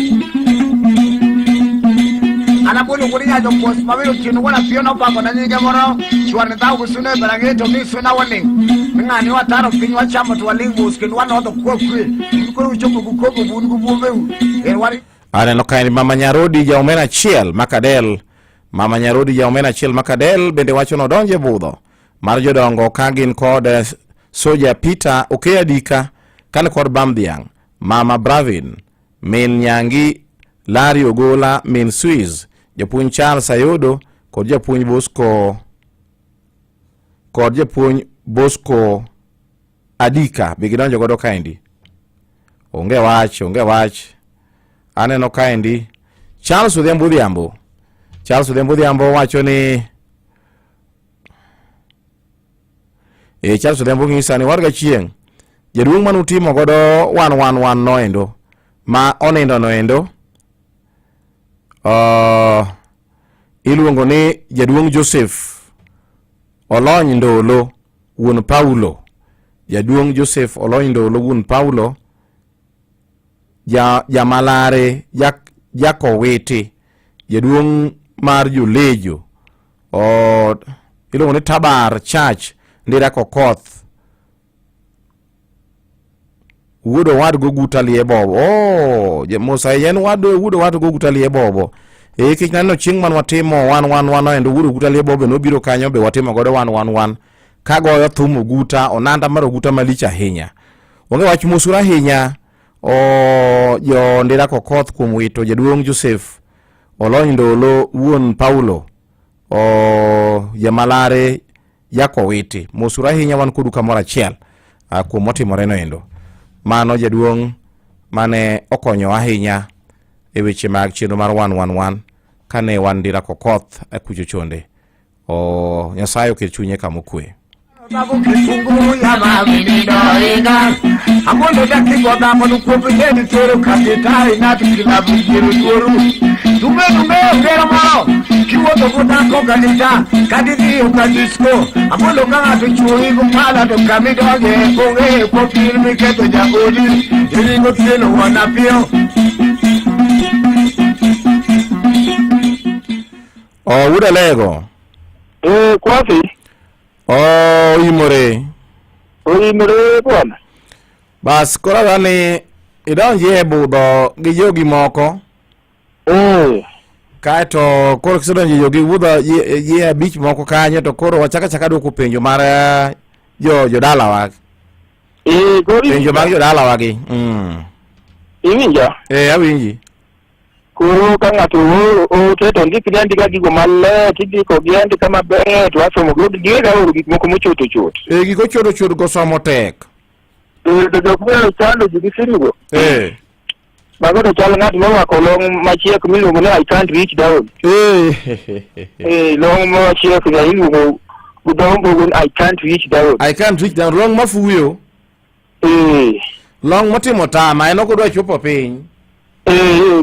[SPEAKER 10] An abolo wuod Nyajopos ma wero chien wuon apiyo nopango na nyinge moro chwar dhaw gi suna e barang'e mi suna waling' ni ng'ani wataro piny wachamo to waling' mos kendo walodho kwa kwe un koro uchopo gi koko un gi buombeu er war
[SPEAKER 20] Aneno ka en mama Nyarodi jaomena achiel Makadel. Mama Nyarodi jaomena achiel Makadel bende wacho nodonjo e budho mar jodongo ka gin kod Soja Peter Okeyo Adika kane kod Bam Dhiang', Mama Bravin, Min Nyangi, Larry Ogola, Min Swiss, Japuonj Charles Ayodo kod Japuonj Bosco Adika be gidonjo godo kaendi. Onge wach, onge wach. Aneno kaendi Charles Odhiambo Odhiambo. Charles Odhiambo Odhiambo wacho ni Charles Odhiambo ng'isa ni warga chieng' jaduong' mane utimo godo wan wan wan noendo ma onindo noendo iluongo ni jaduong' Joseph Olony Ndolo wuon Paulo. Jaduong' Joseph Olony Ndolo wuon Paulo jamalare jakowiti jaduong' mar jolejo iluongo ni Tabar Church Ndira Kokoth wuod owad goguta lie bobo. Oh, Musa en wad wuod owad goguta lie bobo. E kech naneno chieng' man watimo wan wan wan endo wuod oguta lie bobo nobiro kanyo be watimo godo wan wan wan kagoyo thum oguta onanda mar oguta malich ahinya. Onge wach mosur ahinya o jo Ndira Kokoth kuom wito jaduong' Joseph Olony Ndolo wuon Paulo o jamalare Jakowiti. Mosur ahinya wan kodu kamoro achiel kuom motimore no endo. Mano jaduong' mane okonyo ahinya e weche mag chenro mar 111 kane wan Ndira Kokoth e kucho chonde. O Nyasaye oket chunye kama okwe.
[SPEAKER 10] Babu kitungu ya mami nidoiga Amondo daki goda mondo kuom yeni tero kapitari nati kilabu jiru tuoru Dume dume ongero moro kiwuotho go dhako kanisa kata idhi ka disco Amondo ka ng'ato chuoyi go pala to kamidonje ong'eyo kopir miketho jaodi iringo tielo wuon apiyo
[SPEAKER 20] O wuod Alego.
[SPEAKER 4] Kwafi.
[SPEAKER 20] O imore.
[SPEAKER 4] Oimore bwana.
[SPEAKER 20] Bas koro adwa ni idonji e budho gi jogi moko. Kaeto koro kisedonjo e jogi budho ji abich moko kanyo to koro wachaka chaka duoko penjo mar jo jodalawa. Penjo mag jodalawa gi.
[SPEAKER 4] Iwinja?
[SPEAKER 20] Awinji.
[SPEAKER 4] Koro ka ng'ato ooro ote to ndikni andika gigo maler tindiko gi andika maber to wasomo giwega oro gik moko mochot ochot.
[SPEAKER 20] Gik ochot ochot go somo tek.
[SPEAKER 4] To jok monyalo chando ji gi simu go. Mago to chal ng'at morwako long machiek miluongo ni I can't reach down. Long machiek ja iluongo gi dho mbugu ni I can't reach down.
[SPEAKER 20] I can't reach down. Long mafuyo. Long motimo tama en ok odwa chopo piny.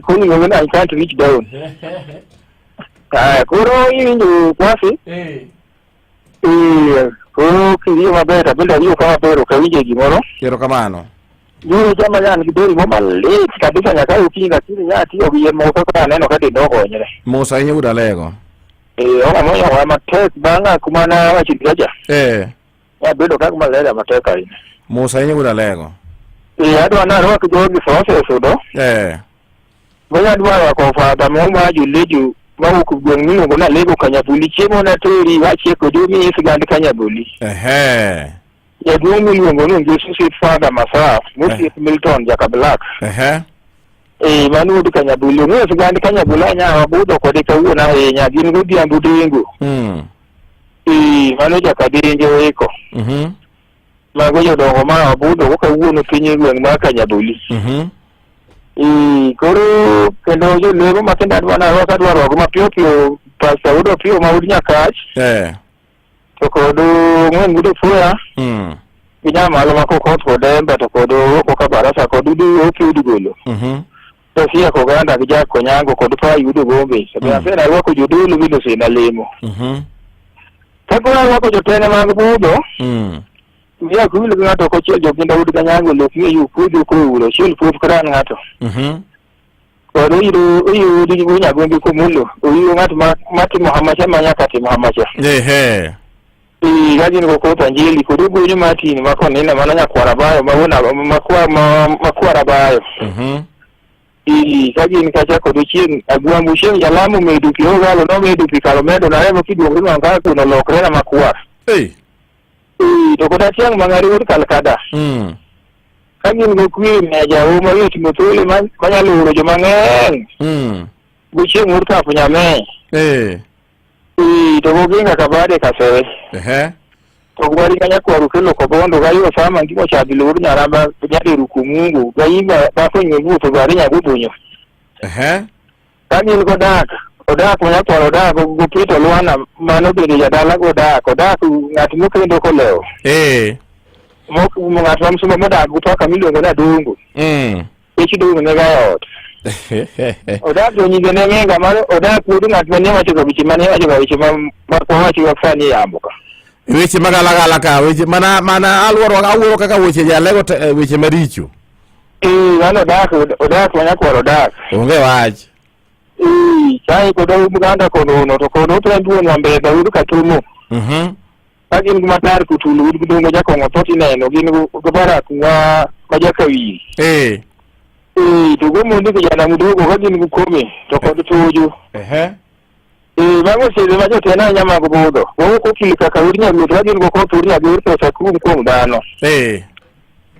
[SPEAKER 4] Koro iluongo ni I can't reach down. Koro iwinjo Kwasi? Koro kiwinjo maber to abende awinjo ka maber ok awinjo gimoro.
[SPEAKER 20] Erokamano.
[SPEAKER 4] Nyoro chama nyan gi deri mo malit kabisa nyaka okinyi lakini nya tiyo gi yien moko kaka aneno ka denda okonyre.
[SPEAKER 20] Mos ahinya wuod Alego.
[SPEAKER 4] Ong'ama oyawa matek bang'a kuma nawacho kacha. Abedo ka malaria matek ahinya.
[SPEAKER 20] Mos ahinya wuod Alego.
[SPEAKER 4] Adwa narwak jogi Francis Odo. Gonya adwa rwako fadha moro ma jolejo mawuok gweng' miluongo ni Alego Kanyabuli. Chiemo nateri wachieko jomiyi sigand Kanyabuli. Jaduong' miluongo ni Ongesu Sweet Father Masaf, mosiep Milton Jaka Black.
[SPEAKER 20] Ehe.
[SPEAKER 4] Eh, mano wuod Kanyabuli. Ong'eyo sigand Kanyabuli ahinya, wabudho kode kawuono ahinya. Gin godhiambo dengo. Eh, mano Jakadenje oiko. Mago jodongo ma wabudho go kawuono piny e gweng' mar Kanyabuli. Eh, koro kendo jolemo ma kendo adwa narwak adwa rwako mapiyo piyo Pastor Wuod Opiyo ma wuod Nyakach. To kod ng'wen wuod Ofuya. Gi nyamalo ma kokoth kod Emba to kod Oko Kabarasa kod Udu Opi Udu Golo. To Siak Oganda gi Jack Konyango kod Pai Udu Gombe. To be asena arwako jodolo bende osena lemo. Ka koro arwako jotene mag budho, wiya ok wil gi ng'ato ok ochiel jokinda Wuod Kanyango lok ng'eyo puodho kouro chiel puoth koro an ng'ato. Kod oyudo oyudo gi nyagombe komulo oyudo ng'at ma matimo hamacha ma nyaka timo hamacha.
[SPEAKER 20] Ehe.
[SPEAKER 4] Ee, ka gin go koth Anjeli kod ogonyo Martin ma konina mano nyakwar Abayo ma wuon Ab- makwa ma makwar Abayo. Ee, ka gin kacha kod ochieng' agwambo chieng' jalamo medo pi ogalo nomedo pi kar omedo na remo kiduongri no ka kuno olokre na makwar.
[SPEAKER 20] Ee.
[SPEAKER 4] Ee, to kod atiang' mang'ari wuod Kalkada. Ka gin go kwe meja uma yot mothole ma manyalo oro joma ng'eny. Gochieng' wuod Kapo Nyameny.
[SPEAKER 20] Ee.
[SPEAKER 4] Ee, to goginga kabade kasewe.
[SPEAKER 20] Ehe.
[SPEAKER 4] To gwari ka nyakwaru kelo kobondo ga yo sama ngimo chabilo wuod Nyaramba nyaderu kumungu ga imba bafwenyo wuotho gari nyagubunyo.
[SPEAKER 20] Ehe.
[SPEAKER 4] Ka gin godak, odak ma nyakwar odak go Peter Lwana mano bende jadala godak, odak ng'at mokendo kolewo.
[SPEAKER 20] Ee.
[SPEAKER 4] Mok ng'at ma msumba modak go paka miluongo ni Adongo. Kech dong' ne ga e ot. Odak to nyinge ne ng'enga mar odak wuod ng'at mane wacho ga weche mane wacho ga weche ma ma wacho ga sani e yamo ka.
[SPEAKER 20] Weche magalagala ka weche mana mana aluoro awuoro kaka weche jalego te, eh, weche maricho.
[SPEAKER 4] Ee, mano odak odak ma nyakwar odak.
[SPEAKER 20] Onge wach.
[SPEAKER 4] Ee, chae kod Uganda kono to kono otwen wuon Wambedha wuod Katumo. Ka gin gi matar kutulu wuod Gudongo jakong'o thot ineno gin go barak ma ma jakawiri.
[SPEAKER 20] Ee.
[SPEAKER 4] Ee, to go mondi kijana mdogo ka gin gi kome to kod tuju.
[SPEAKER 20] Ehe.
[SPEAKER 4] Ee, mago osiepe ma jotend ahinya mag budho. Wawuok okil kaka wuod nyaruoth ka gin go koth wuod nyagur pesa kum kuom dhano.
[SPEAKER 20] Ee.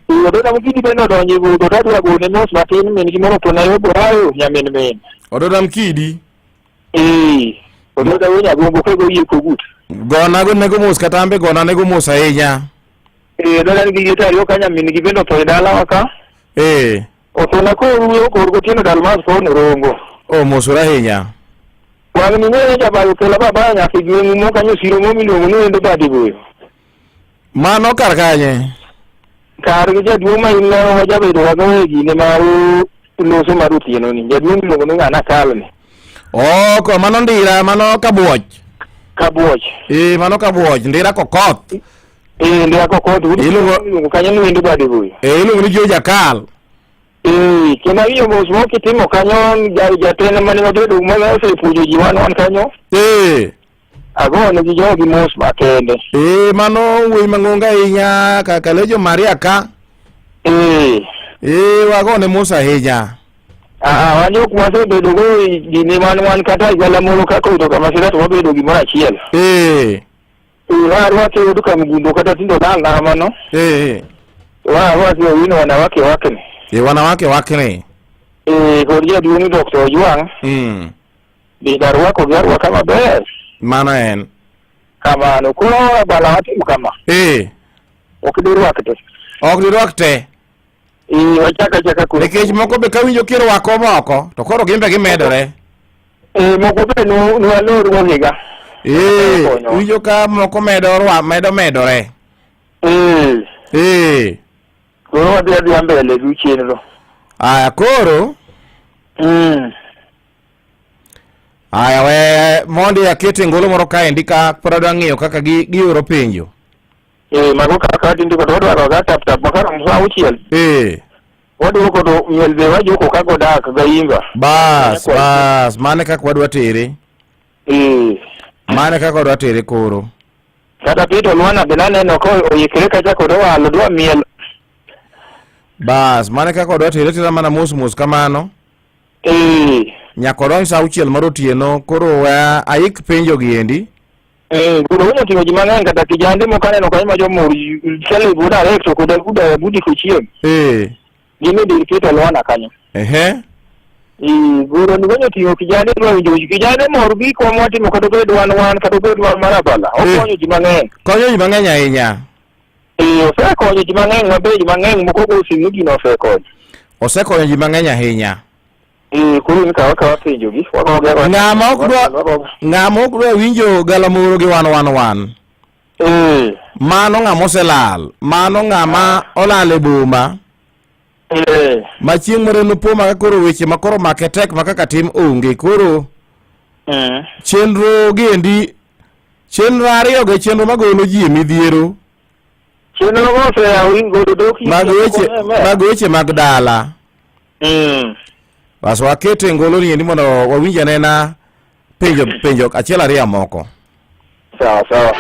[SPEAKER 4] Ee, ododa mkidi bende odonjo e budho to adwa gone mos matin min gi moro pona yo borayo nyamin min.
[SPEAKER 20] Ododa mkidi.
[SPEAKER 4] Ee, ododa wuod nyagombo kego yie kogut.
[SPEAKER 20] Gona go nego mos kata ambe gona nego mos ahinya.
[SPEAKER 4] Ee, ododa nigi liete ariyo ka nyamin gi bende otho e dalawa ka.
[SPEAKER 20] Ee.
[SPEAKER 4] Othona koruyo kor gotieno Dalmas kono rongo.
[SPEAKER 20] O mosora ahinya.
[SPEAKER 4] Wang' ni ng'eyo jabayo kela baba nyaka e gweng'u mo kanyo siro mo miluongo ni wendo bade boyo.
[SPEAKER 20] Mano kar kanye?
[SPEAKER 4] Kar gi jaduong' ma in no ma jabedo ga go e gine mar loso mar otieno ni. Jaduong' miluongo ni ng'ana kal ni.
[SPEAKER 20] Oh, ko mano ndira, mano kabuoch.
[SPEAKER 4] Kabuoch.
[SPEAKER 20] Eh, mano kabuoch, ndira kokoth.
[SPEAKER 4] Eh, ndira kokoth.
[SPEAKER 20] Iluongo
[SPEAKER 4] iluongo kanyo ni wendo bade boyo.
[SPEAKER 20] Eh, iluongo ni Joja Kal.
[SPEAKER 4] Eh, kendo awinjo mos moko kitimo kanyo jatend mane wabedo mane osepuonjo ji wan wan kanyo.
[SPEAKER 20] Eh.
[SPEAKER 4] Agone gi jogi mos makende.
[SPEAKER 20] Eh, mano wuoyi mang'ongo ahinya kaka Lejo Maria ka.
[SPEAKER 4] Eh.
[SPEAKER 20] Eh, wagone mos ahinya.
[SPEAKER 4] Ah, wan jok wasebedo go e gini wan wan kata e galamoro kaka oyudo ka masira to wabedo gimoro achiel.
[SPEAKER 20] Eh.
[SPEAKER 4] Eh, arwake yudo ka mgundo kata tindo dal na kamano.
[SPEAKER 20] Eh.
[SPEAKER 4] Wa arwake wino wanawake wakni.
[SPEAKER 20] Eh, wanawake wakni.
[SPEAKER 4] Eh, kod jaduong' Dr. Ojwang'. Bende arwako gi arwaka maber.
[SPEAKER 20] Mano en.
[SPEAKER 4] Kamano. Koro bala watimo kama.
[SPEAKER 20] Eh.
[SPEAKER 4] Ok dirwak te.
[SPEAKER 20] Ok dirwak te.
[SPEAKER 4] Eh, wachaka achaka koro.
[SPEAKER 20] Nikech moko be kawinjo kirwako moko, to koro gin be gimedore.
[SPEAKER 4] Eh, moko be nwalor go higa.
[SPEAKER 20] Eh, winjo ka moko medo rwa medo medore.
[SPEAKER 4] Eh.
[SPEAKER 20] Eh.
[SPEAKER 4] Koro wadhi adhiya mbele gi chenro.
[SPEAKER 20] Aya koro. Aya we mondi akete ngolo moro kaendi ka pod adwa ng'iyo kaka gi gioro penjo.
[SPEAKER 4] Eh, mago kaka tindiko to wadwaro ga tap tap makaro sa auchiel.
[SPEAKER 20] Eh.
[SPEAKER 4] Waduoko to miel be wajuko kaka odak ga imba.
[SPEAKER 20] Bas, bas, mane kaka wadwa tere.
[SPEAKER 4] Eh.
[SPEAKER 20] Mane kaka wadwa tere koro.
[SPEAKER 4] Kata Peter Lwana be naneno ka oikre kacha kod owalo dwa miel.
[SPEAKER 20] Bas, mane kaka wadwa tere tera mana mos mos kamano.
[SPEAKER 4] Eh.
[SPEAKER 20] Nyaka wadonj sa auchiel mar otieno koro we aik penjo gi endi.
[SPEAKER 4] Eh, guro winyo ting'o ji mang'eny kata kijande moko aneno kanyo ma jomor chalo buda Alex to koda buda budi kochieng'.
[SPEAKER 20] Eh.
[SPEAKER 4] Gin e dir Peter Lwana kanyo.
[SPEAKER 20] Ehe.
[SPEAKER 4] Eh, guro ni winyo ting'o kijande dwa winjo weche kijande mor gi kwa mwatimo kata obed wan wan kata obed wan marabala. Okonyo ji mang'eny.
[SPEAKER 20] Konyo ji mang'eny ahinya.
[SPEAKER 4] Eh, osekonyo ji mang'eny mabe ji mang'eny moko go simu gino osekonyo.
[SPEAKER 20] Osekonyo ji mang'eny ahinya.
[SPEAKER 4] Eh, koro ni kawa kawa penjo gi. Wagoge agoya.
[SPEAKER 20] Ng'ama ok dwa ng'ama ok dwa winjo galamoro gi wan wan wan.
[SPEAKER 4] Eh.
[SPEAKER 20] Mano ng'ama oselal, mano ng'ama olal e boma.
[SPEAKER 4] Eh.
[SPEAKER 20] Ma chieng' moro nopo ma koro weche ma koro make tek ma kaka tim onge koro
[SPEAKER 4] Mm.
[SPEAKER 20] chenro gi endi chenro ariyo go e chenro magolo ji e midhiero
[SPEAKER 4] Chenro go oseyawo in godo dok
[SPEAKER 20] mag weche mag weche mag dala.
[SPEAKER 4] Mm.
[SPEAKER 20] Bas wakete e ngolo ni endi mondo wawinj anena penjo penjo achiel ariyo moko.
[SPEAKER 4] Sawa sawa.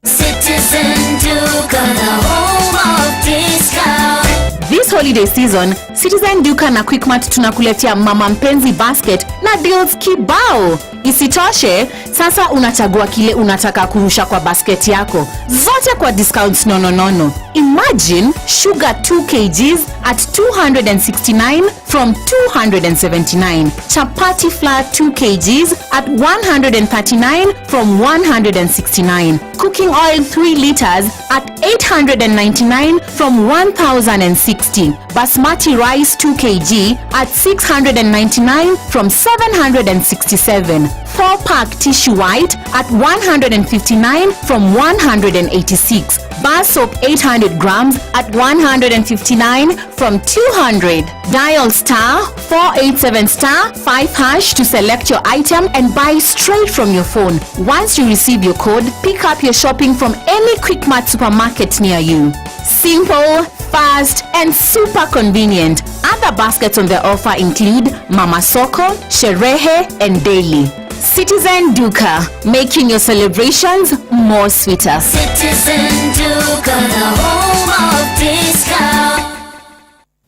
[SPEAKER 9] Citizen Duka, the home of discount.
[SPEAKER 2] This holiday season, Citizen Duka na Quickmart tunakuletea Mama Mpenzi Basket na deals kibao. Isitoshe, sasa unachagua kile unataka kurusha kwa basket yako, zote kwa discounts nononono. Imagine sugar 2 kgs at 269 from 279, chapati flour 2 kgs at 139 from 169, cooking oil 3 liters at 899 from 1060, basmati rice 2 kg at 699 from 767, 4 pack tissue white at 159 from 186, bar soap 800 grams at 159 from 200. Dial star 487 star 5 hash to select your item and buy straight from your phone. Once you receive your code, pick up your shopping from any Quickmart supermarket near you. Simple, fast, and super convenient. Other baskets on the offer include Mama Soko, Sherehe, and Daily. Citizen Duka, making your celebrations more sweeter.
[SPEAKER 9] Citizen Duka, the home of discount.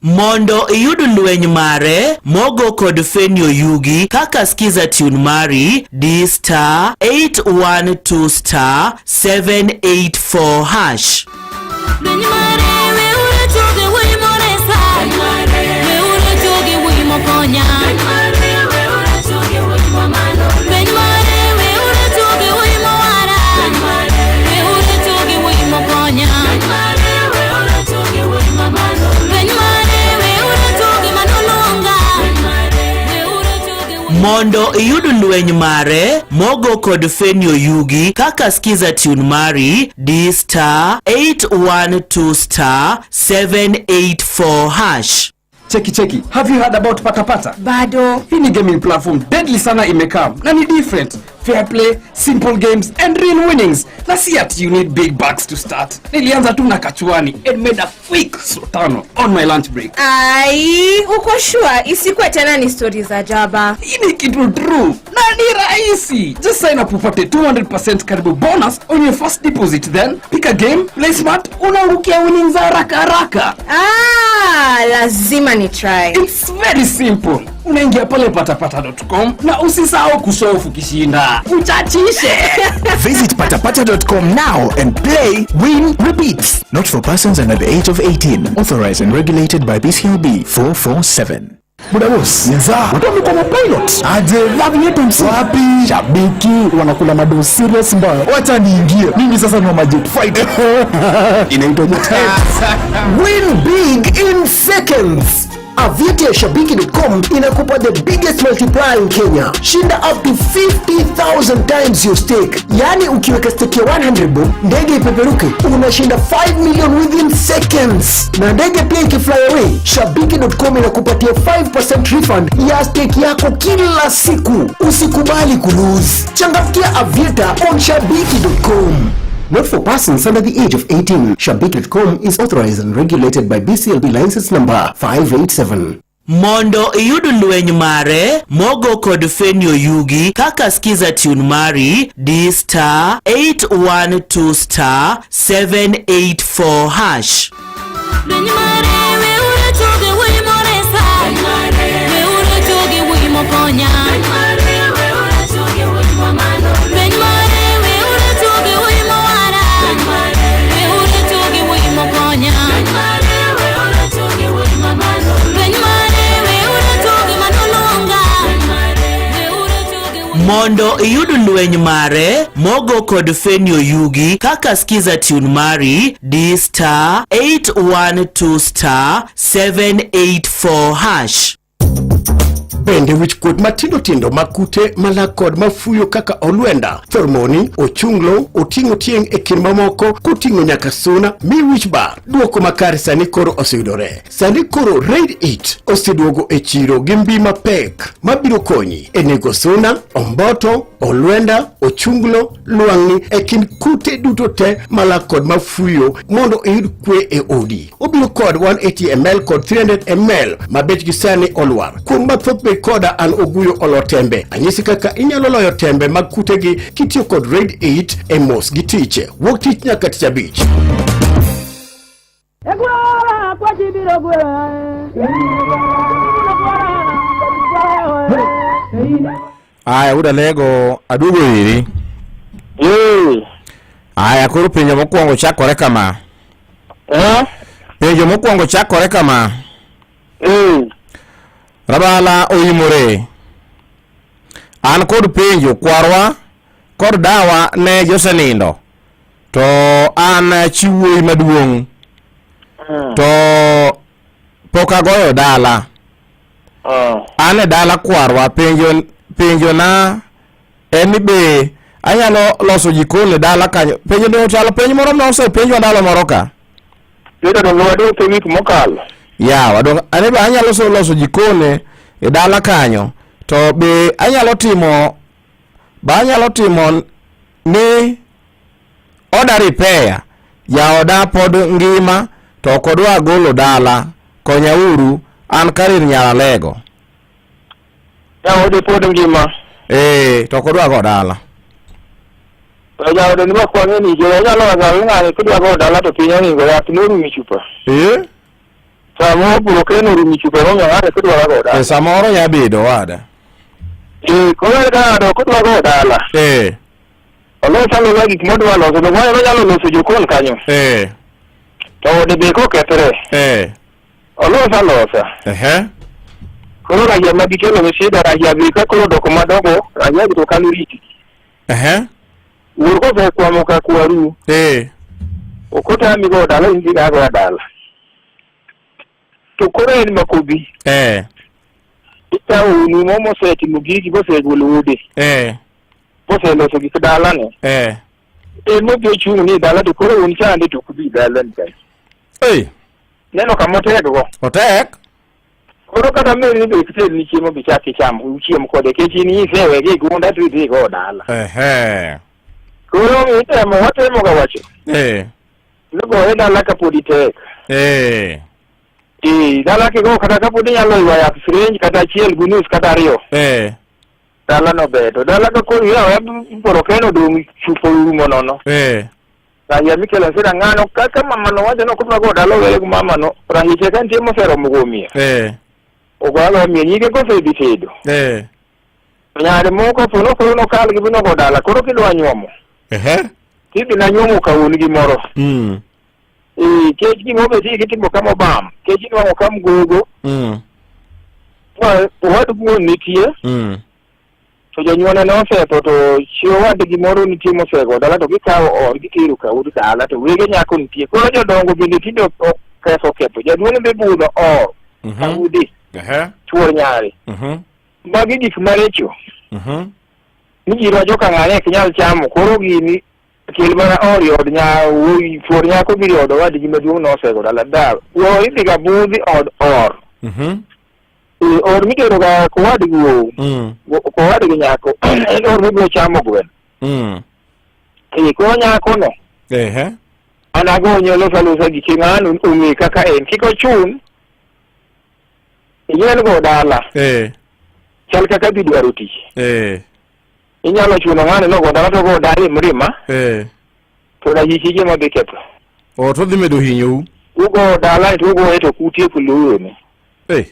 [SPEAKER 13] Mondo iyud lweny mare mogo kod Feni Oyugi kaka skiza tune mari di star 812 star 784 hash.
[SPEAKER 14] Lweny mare weuru tugo wuoyi moresa.
[SPEAKER 13] Mondo iyud lweny mare mogo kod Feni Oyugi kaka Skiza Tune mari di star 812 star 784 hash.
[SPEAKER 5] Cheki cheki, have you heard about Patapata?
[SPEAKER 15] Bado.
[SPEAKER 5] Hii ni gaming platform deadly sana imekam na ni different. Fair play, simple games and real winnings. Na si ati you need big bucks to start. Nilianza tu na kachuani and made a quick sotano on my lunch break.
[SPEAKER 16] Ai, uko sure isikuwe tena ni stori za jaba?
[SPEAKER 5] Hii ni kitu true na ni rahisi. Just sign up upate 200% karibu bonus on your first deposit, then pick a game, play smart, unaangukia winnings haraka haraka.
[SPEAKER 16] Ah, lazima ni try.
[SPEAKER 5] It's very simple. Unaingia pale patapata.com na usisahau kushofu ukishinda. Uchachishe.
[SPEAKER 18] Visit patapata.com now and play, win, repeat. Not for persons under the age of 18. Authorized and regulated by BCLB 447.
[SPEAKER 23] Buda boss, watu wamekuwa mapilot. Aje, love yetu msi. Wapi? Shabiki wanakula mado serious mbaya. Wacha niingie. Mimi sasa ni wa majet fight. Inaitwa jet.
[SPEAKER 24] Win big in seconds. Aviator ya Shabiki.com inakupa the biggest multiplier in Kenya. Shinda up to 50,000 times your stake. Yaani ukiweka stake ya 100 bob, ndege ipeperuke, unashinda 5 million within seconds. Na ndege pia ikifly away, Shabiki.com inakupatia 5% refund ya stake yako kila siku. Usikubali kulose. Changamkia Aviator on Shabiki.com. Not for persons under the age of 18. Shabiki.com is authorized and regulated by BCLB license number 587.
[SPEAKER 13] Mondo iyud lweny mare mogo kod Feni Oyugi kaka Skiza Tune mari di star 812 star 784 hash.
[SPEAKER 14] Lweny mare weuru choge wuoyi moresa. Weuru choge wuoyi mokonya. Lweny mare weuru choge wuoyi mowara. Weuru choge wuoyi mokonya. Lweny mare weuru choge manoluonga.
[SPEAKER 13] Mondo iyud lweny mare mogo kod Feni Oyugi kaka Skiza Tune mari di star 812 star 784 hash.
[SPEAKER 24] Bende wich kuot matindo tindo mag kute malak kod mafuyo kaka olwenda, thormoni, ochunglo, oting'o tieng' e kind mamoko koting'o nyaka suna mi wich bar. Duoko makare sani koro oseyudore. Sani koro Raid It oseduogo e chiro gi mbi mapek mabiro konyi e nego suna, omboto, olwenda, ochunglo, lwang'ni e kind kute duto te malak kod mafuyo mondo iyud kwe e odi. Obiro kod 180 ml kod 300 ml ma bechgi sani olwar. Kuom mathoth bed koda an Oguyo Olo Tembe. Anyisi kaka inyalo loyo tembe mag kutegi kitiyo kod Raid 8 e mos gi tich. Wuok tich nyaka tich abich.
[SPEAKER 20] Aya, wuod Alego, aduogo iri. Aya, koro penjo mokwongo chakore kama. Penjo mokwongo chakore kama. Rabala oimore. An kod penjo kwarwa kod dawa ne josenindo. To an chi wuoyi maduong'. To pok agoyo dala. An e dala kwarwa penjo penjo na en ni be anyalo loso jikon e dala kanyo. Penjo ne ochalo penj moro ne osepenjwa ndalo moro ka.
[SPEAKER 4] Yudo donge wadong' e wik mokalo.
[SPEAKER 20] Yawa dong ane be anyalo so loso jikon e dala kanyo to be anyalo timo be anyalo timo ni oda repair jaoda pod ngima to ok odwa golo dala konyauru an Karin Nyaralego.
[SPEAKER 4] Jaode pod ngima.
[SPEAKER 20] Eh, to ok odwa go dala.
[SPEAKER 4] To jaode ni ok wang'e ni joro onyalo wacho ni ng'ani kidwa go dala to piny ohingo yath norumo e chupa.
[SPEAKER 20] Eh?
[SPEAKER 4] Samoro broken orumo e chupa emomiyo ng'ani kidwa go dala.
[SPEAKER 20] E samoro nya bedo wada.
[SPEAKER 4] Eh, koro ka ng'ato ok odwa go dala.
[SPEAKER 20] Eh.
[SPEAKER 4] Olos alosa gik modwa loso to mano onyalo loso jokon kanyo.
[SPEAKER 20] Eh.
[SPEAKER 4] To ode be kokethre.
[SPEAKER 20] Eh.
[SPEAKER 4] Olos alosa.
[SPEAKER 20] Ehe.
[SPEAKER 4] Koro raia ma gikelo ne shida raia gi ka koro odoko madongo raia gi to kalo riti.
[SPEAKER 20] Ehe.
[SPEAKER 4] Wuor kosekwamo ka kwaru.
[SPEAKER 20] Eh.
[SPEAKER 4] Ok otami go dala in dhi agoya dala. To koro en makobi.
[SPEAKER 20] Eh.
[SPEAKER 4] Ikawo unu mo mosetimo gigi bosegolo udi.
[SPEAKER 20] Eh.
[SPEAKER 4] Boseloso gik dalane.
[SPEAKER 20] Eh.
[SPEAKER 4] En modhi ochung' ni dala to koro un chande to ok ubi dalani kae.
[SPEAKER 20] Ei.
[SPEAKER 4] Neno kama otek go.
[SPEAKER 20] Otek.
[SPEAKER 4] Koro kata meri ni be kitelni ni chiemo bi chak icham uchiem kode kech in isewe gi gunda to idhi go dala.
[SPEAKER 20] Ehe.
[SPEAKER 4] Koro itemo watemo ga wacho.
[SPEAKER 20] Eh.
[SPEAKER 4] Ni goye dala kapod itek.
[SPEAKER 20] Eh.
[SPEAKER 4] Eh, dala kigo kata kapod inyalo ywayo yath sirinj kata achiel gi nus kata ariyo.
[SPEAKER 20] Eh.
[SPEAKER 4] Dala no ber. To dala ka koro iyawe koro keno dong' chupo rumo nono.
[SPEAKER 20] Eh.
[SPEAKER 4] Rahia mikelo sira ng'ano kaka mama no wacho no kodwa go dala owere gi mama no rahiche ka nitie moseromo go miyo.
[SPEAKER 20] Eh.
[SPEAKER 4] Ogo agoya miyo nyige kosedhi tedo.
[SPEAKER 20] Eh.
[SPEAKER 4] To nyare moko po no koro nokal gi bino go dala koro kidwa nyuomo.
[SPEAKER 20] Ehe.
[SPEAKER 4] Tidhi na nyuomo ka wuon gi moro. Eh, kech gima obet kitimo kama obam kech inwang'o ka mgogo Ma owad wuon nitie to jonyuolne ne osetho to chi owadgi moro nitie mosego dala to gikawo or gitero ka ud dala to wege nyako nitie koro jodongo bende tinde oketho ketho jaduong' dhi budho or ka udi
[SPEAKER 20] Ehe.
[SPEAKER 4] chuor nyare magi gik maricho ni ji rwacho ka ng'ane ok nyal chamo koro gini kel mana or e od nya wuoyi chuor nyako biro e od owadgi maduong' nosego dala da wuoyi idhi ga budhi od or E, or mitero ga kowadgi wuowi kowadgi nyako en or mibiro chamo gweno e koro nyakono
[SPEAKER 20] Ehe.
[SPEAKER 4] an agonye olos alosa gike ng'ano ong'e kaka en kik ochun inyal go dala
[SPEAKER 20] Eh.
[SPEAKER 4] chal kaka dhi dwaro tich
[SPEAKER 20] Eh.
[SPEAKER 4] inyalo chuno ng'ano nogo dala to go dala e mrima
[SPEAKER 20] Eh.
[SPEAKER 4] to ranyisi gima dhi ketho
[SPEAKER 20] O to dhi medo hinyou.
[SPEAKER 4] ugo dala to ugoye to kutieko loyone
[SPEAKER 20] Eh.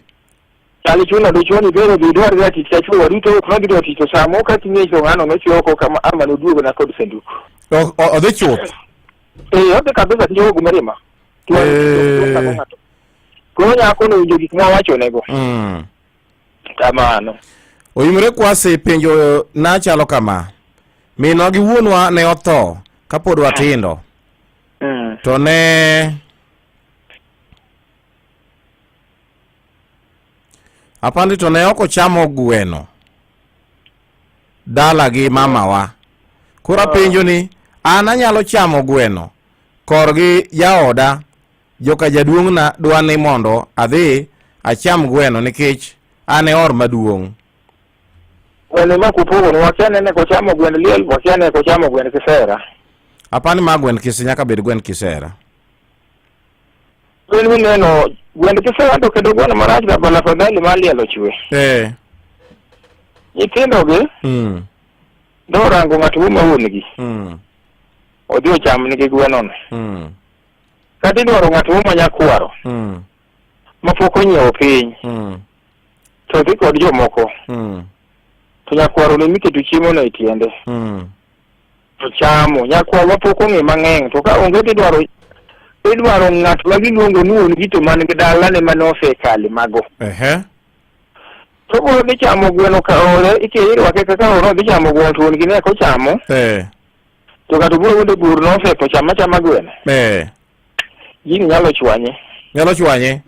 [SPEAKER 4] chal ichuno dichuo ni bero dhi dwar ga tich kachuo waduto ok nodhi dwaro tich to samo ka ting'e to ng'ano nochwe oko kama ama noduogo na kod sanduk
[SPEAKER 20] Odhi chuth.
[SPEAKER 4] eh odhi kabisa tiyo go mirima
[SPEAKER 20] Eh.
[SPEAKER 4] koro nyako no winjo gik mwawachonego Kamano.
[SPEAKER 20] Oyimore kwasi penjo na chalo kama. Minwa gi wuonwa ne otho kapod watindo. To ne apandi to ne ok ochamo gweno dala gi mamawa. Koro apenjo ni an anyalo chamo gweno korgi jaoda joka jaduong'na dwa ni mondo adhi acham gweno nikech an e or maduong'.
[SPEAKER 4] Gweno ma kupogo ni wakia nene kochamo gwend liel, wakia ne kochamo gwend kisera.
[SPEAKER 20] Apani ma gwend kisi nyaka bed gwend kisera.
[SPEAKER 4] Gwen mineno gwend kisera to kendo gweno marach da bala fadhali ma liel ochwe.
[SPEAKER 20] Eh.
[SPEAKER 4] Nyithindo gi norango ng'at ma wuon gi. Odhi ocham nigi gweno no. Kata idwaro ng'at mo ma nyakwaro mapok onyiewo piny to dhi kod jomoko to nyakwaro ne miketo chiemo no e tiende to chamo nyakwaro mapok ong'e mang'eny to ka onge to idwaro idwaro ng'at ma giluongo ni wuon gi to man gi dalane mane osekale mago.
[SPEAKER 20] Ehe.
[SPEAKER 4] To biro dhi chamo gweno ka ore ike irwake kaka ore odhi chamo gweno to wuon gi ne ok ochamo. To ng'ato biro wuondo bur nosetho chama chama gweno. Gini nyalo chwanye.
[SPEAKER 20] Nyalo chwanye.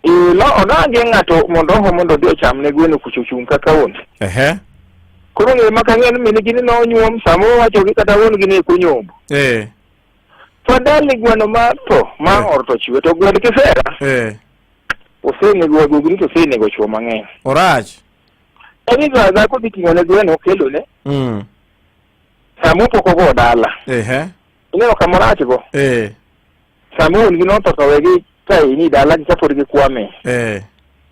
[SPEAKER 4] Eh, no odange ng'ato mondo oho mondo odhi ocham ne gweno kucho chung' kaka wuon.
[SPEAKER 20] Ehe.
[SPEAKER 4] Koro ng'e ma kang'e ni min gi ni nonyuom sama owacho gi kata wuon gi ne ok onyombo. Fadhali gweno ma tho ma or to chwe to gwend kisera. Osenego wagogni to osenego chwo mang'eny.
[SPEAKER 20] Orach.
[SPEAKER 4] Eni ga dhako dhi ting'o ne gweno okelo ne. Sama opoko go dala.
[SPEAKER 20] Ehe.
[SPEAKER 4] Ineno kama orach go. Sama wuon gi notho to wegi ka ini dala gi kapod gikwame.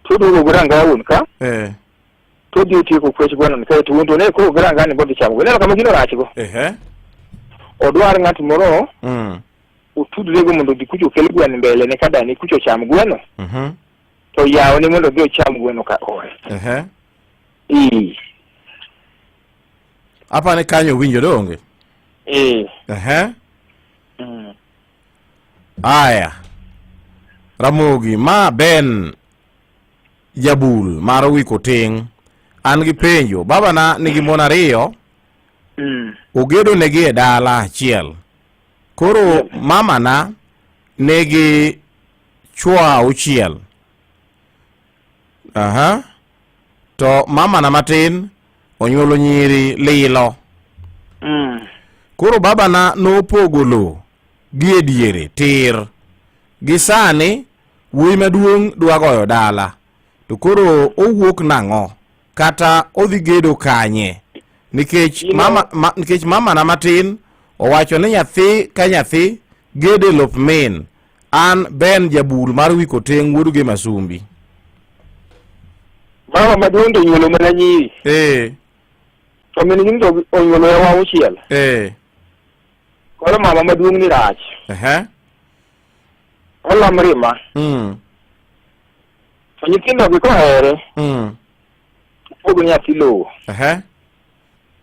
[SPEAKER 4] To oduogo gi ranga wuon ka. To odhi otieko kwech gweno ni kaeto wuon to ne koro gi ranga ni bodhi chamo. Ineno kama gino rach go.
[SPEAKER 20] Ehe.
[SPEAKER 4] Odwar ng'at moro otudre go mondo odhi kucho okel gweno mbele ne ka dani kucho ocham gweno. To yawne mondo odhi ocham gweno ka ore.
[SPEAKER 20] Ehe.
[SPEAKER 4] Ee.
[SPEAKER 20] Apani kanyo winjo donge?
[SPEAKER 4] Ee.
[SPEAKER 20] Ehe. Aya. Ramogi, ma Ben Jabul mar Wiko Ting'. An gi penjo. Babana nigi mon ariyo. Ogedo negi e dala achiel. Koro mamana nigi chwo auchiel. Aha. To mamana matin onyuolo nyiri lilo. Koro babana nopogo lowo gi e diere tir. Gi sani wuoyi maduong' dwa goyo dala. To koro owuok nang'o? Kata odhi gedo kanye? Nikech mama, ma, nikech mamana matin owacho ni nyathi ka nyathi gedo e lop min. An Ben Jabul mar Wikoteng' wuod Gema Sumbi.
[SPEAKER 4] Mama maduong' to onyuolo mana nyiri.
[SPEAKER 20] Eh.
[SPEAKER 4] To min gi to onyuolo yawa auchiel.
[SPEAKER 20] Eh.
[SPEAKER 4] Koro mama maduong' ni rach.
[SPEAKER 20] Ehe.
[SPEAKER 4] Olam rima. To nyithindo gi kohere. Pogo nyathi lowo.
[SPEAKER 20] Ehe.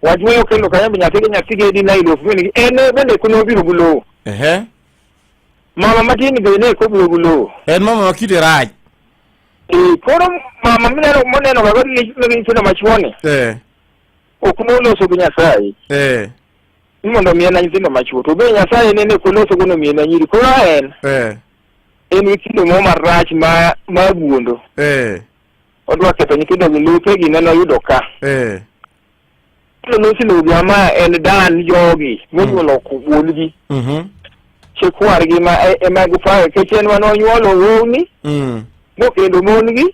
[SPEAKER 4] Wach moyo kelo kanyo be nyathi gi nyathi gedi na ilop min gi. En bende kuno obiro gi lowo.
[SPEAKER 20] Ehe.
[SPEAKER 4] Mama matin be ne kobiro gi lowo.
[SPEAKER 20] En mama ma kite rach.
[SPEAKER 4] Eh, koro mama mineno moneno ga ni nyithindo machuo ni. Ok noloso gi Nyasaye. Ni mondo omiye na nyithindo machuo. To be Nyasaye nene koloso go nomiye na nyiri. Koro en. En gi kido moro marach ma ma guondo. Odwa ketho nyithindo gi lope gi nene oyudo ka. Kendo losi lowo gi ama en dan jogi monyuolo wuon-gi. Chi kwargi ma ema gipawe nikech en mane onyuolo wuowni mokendo mon-gi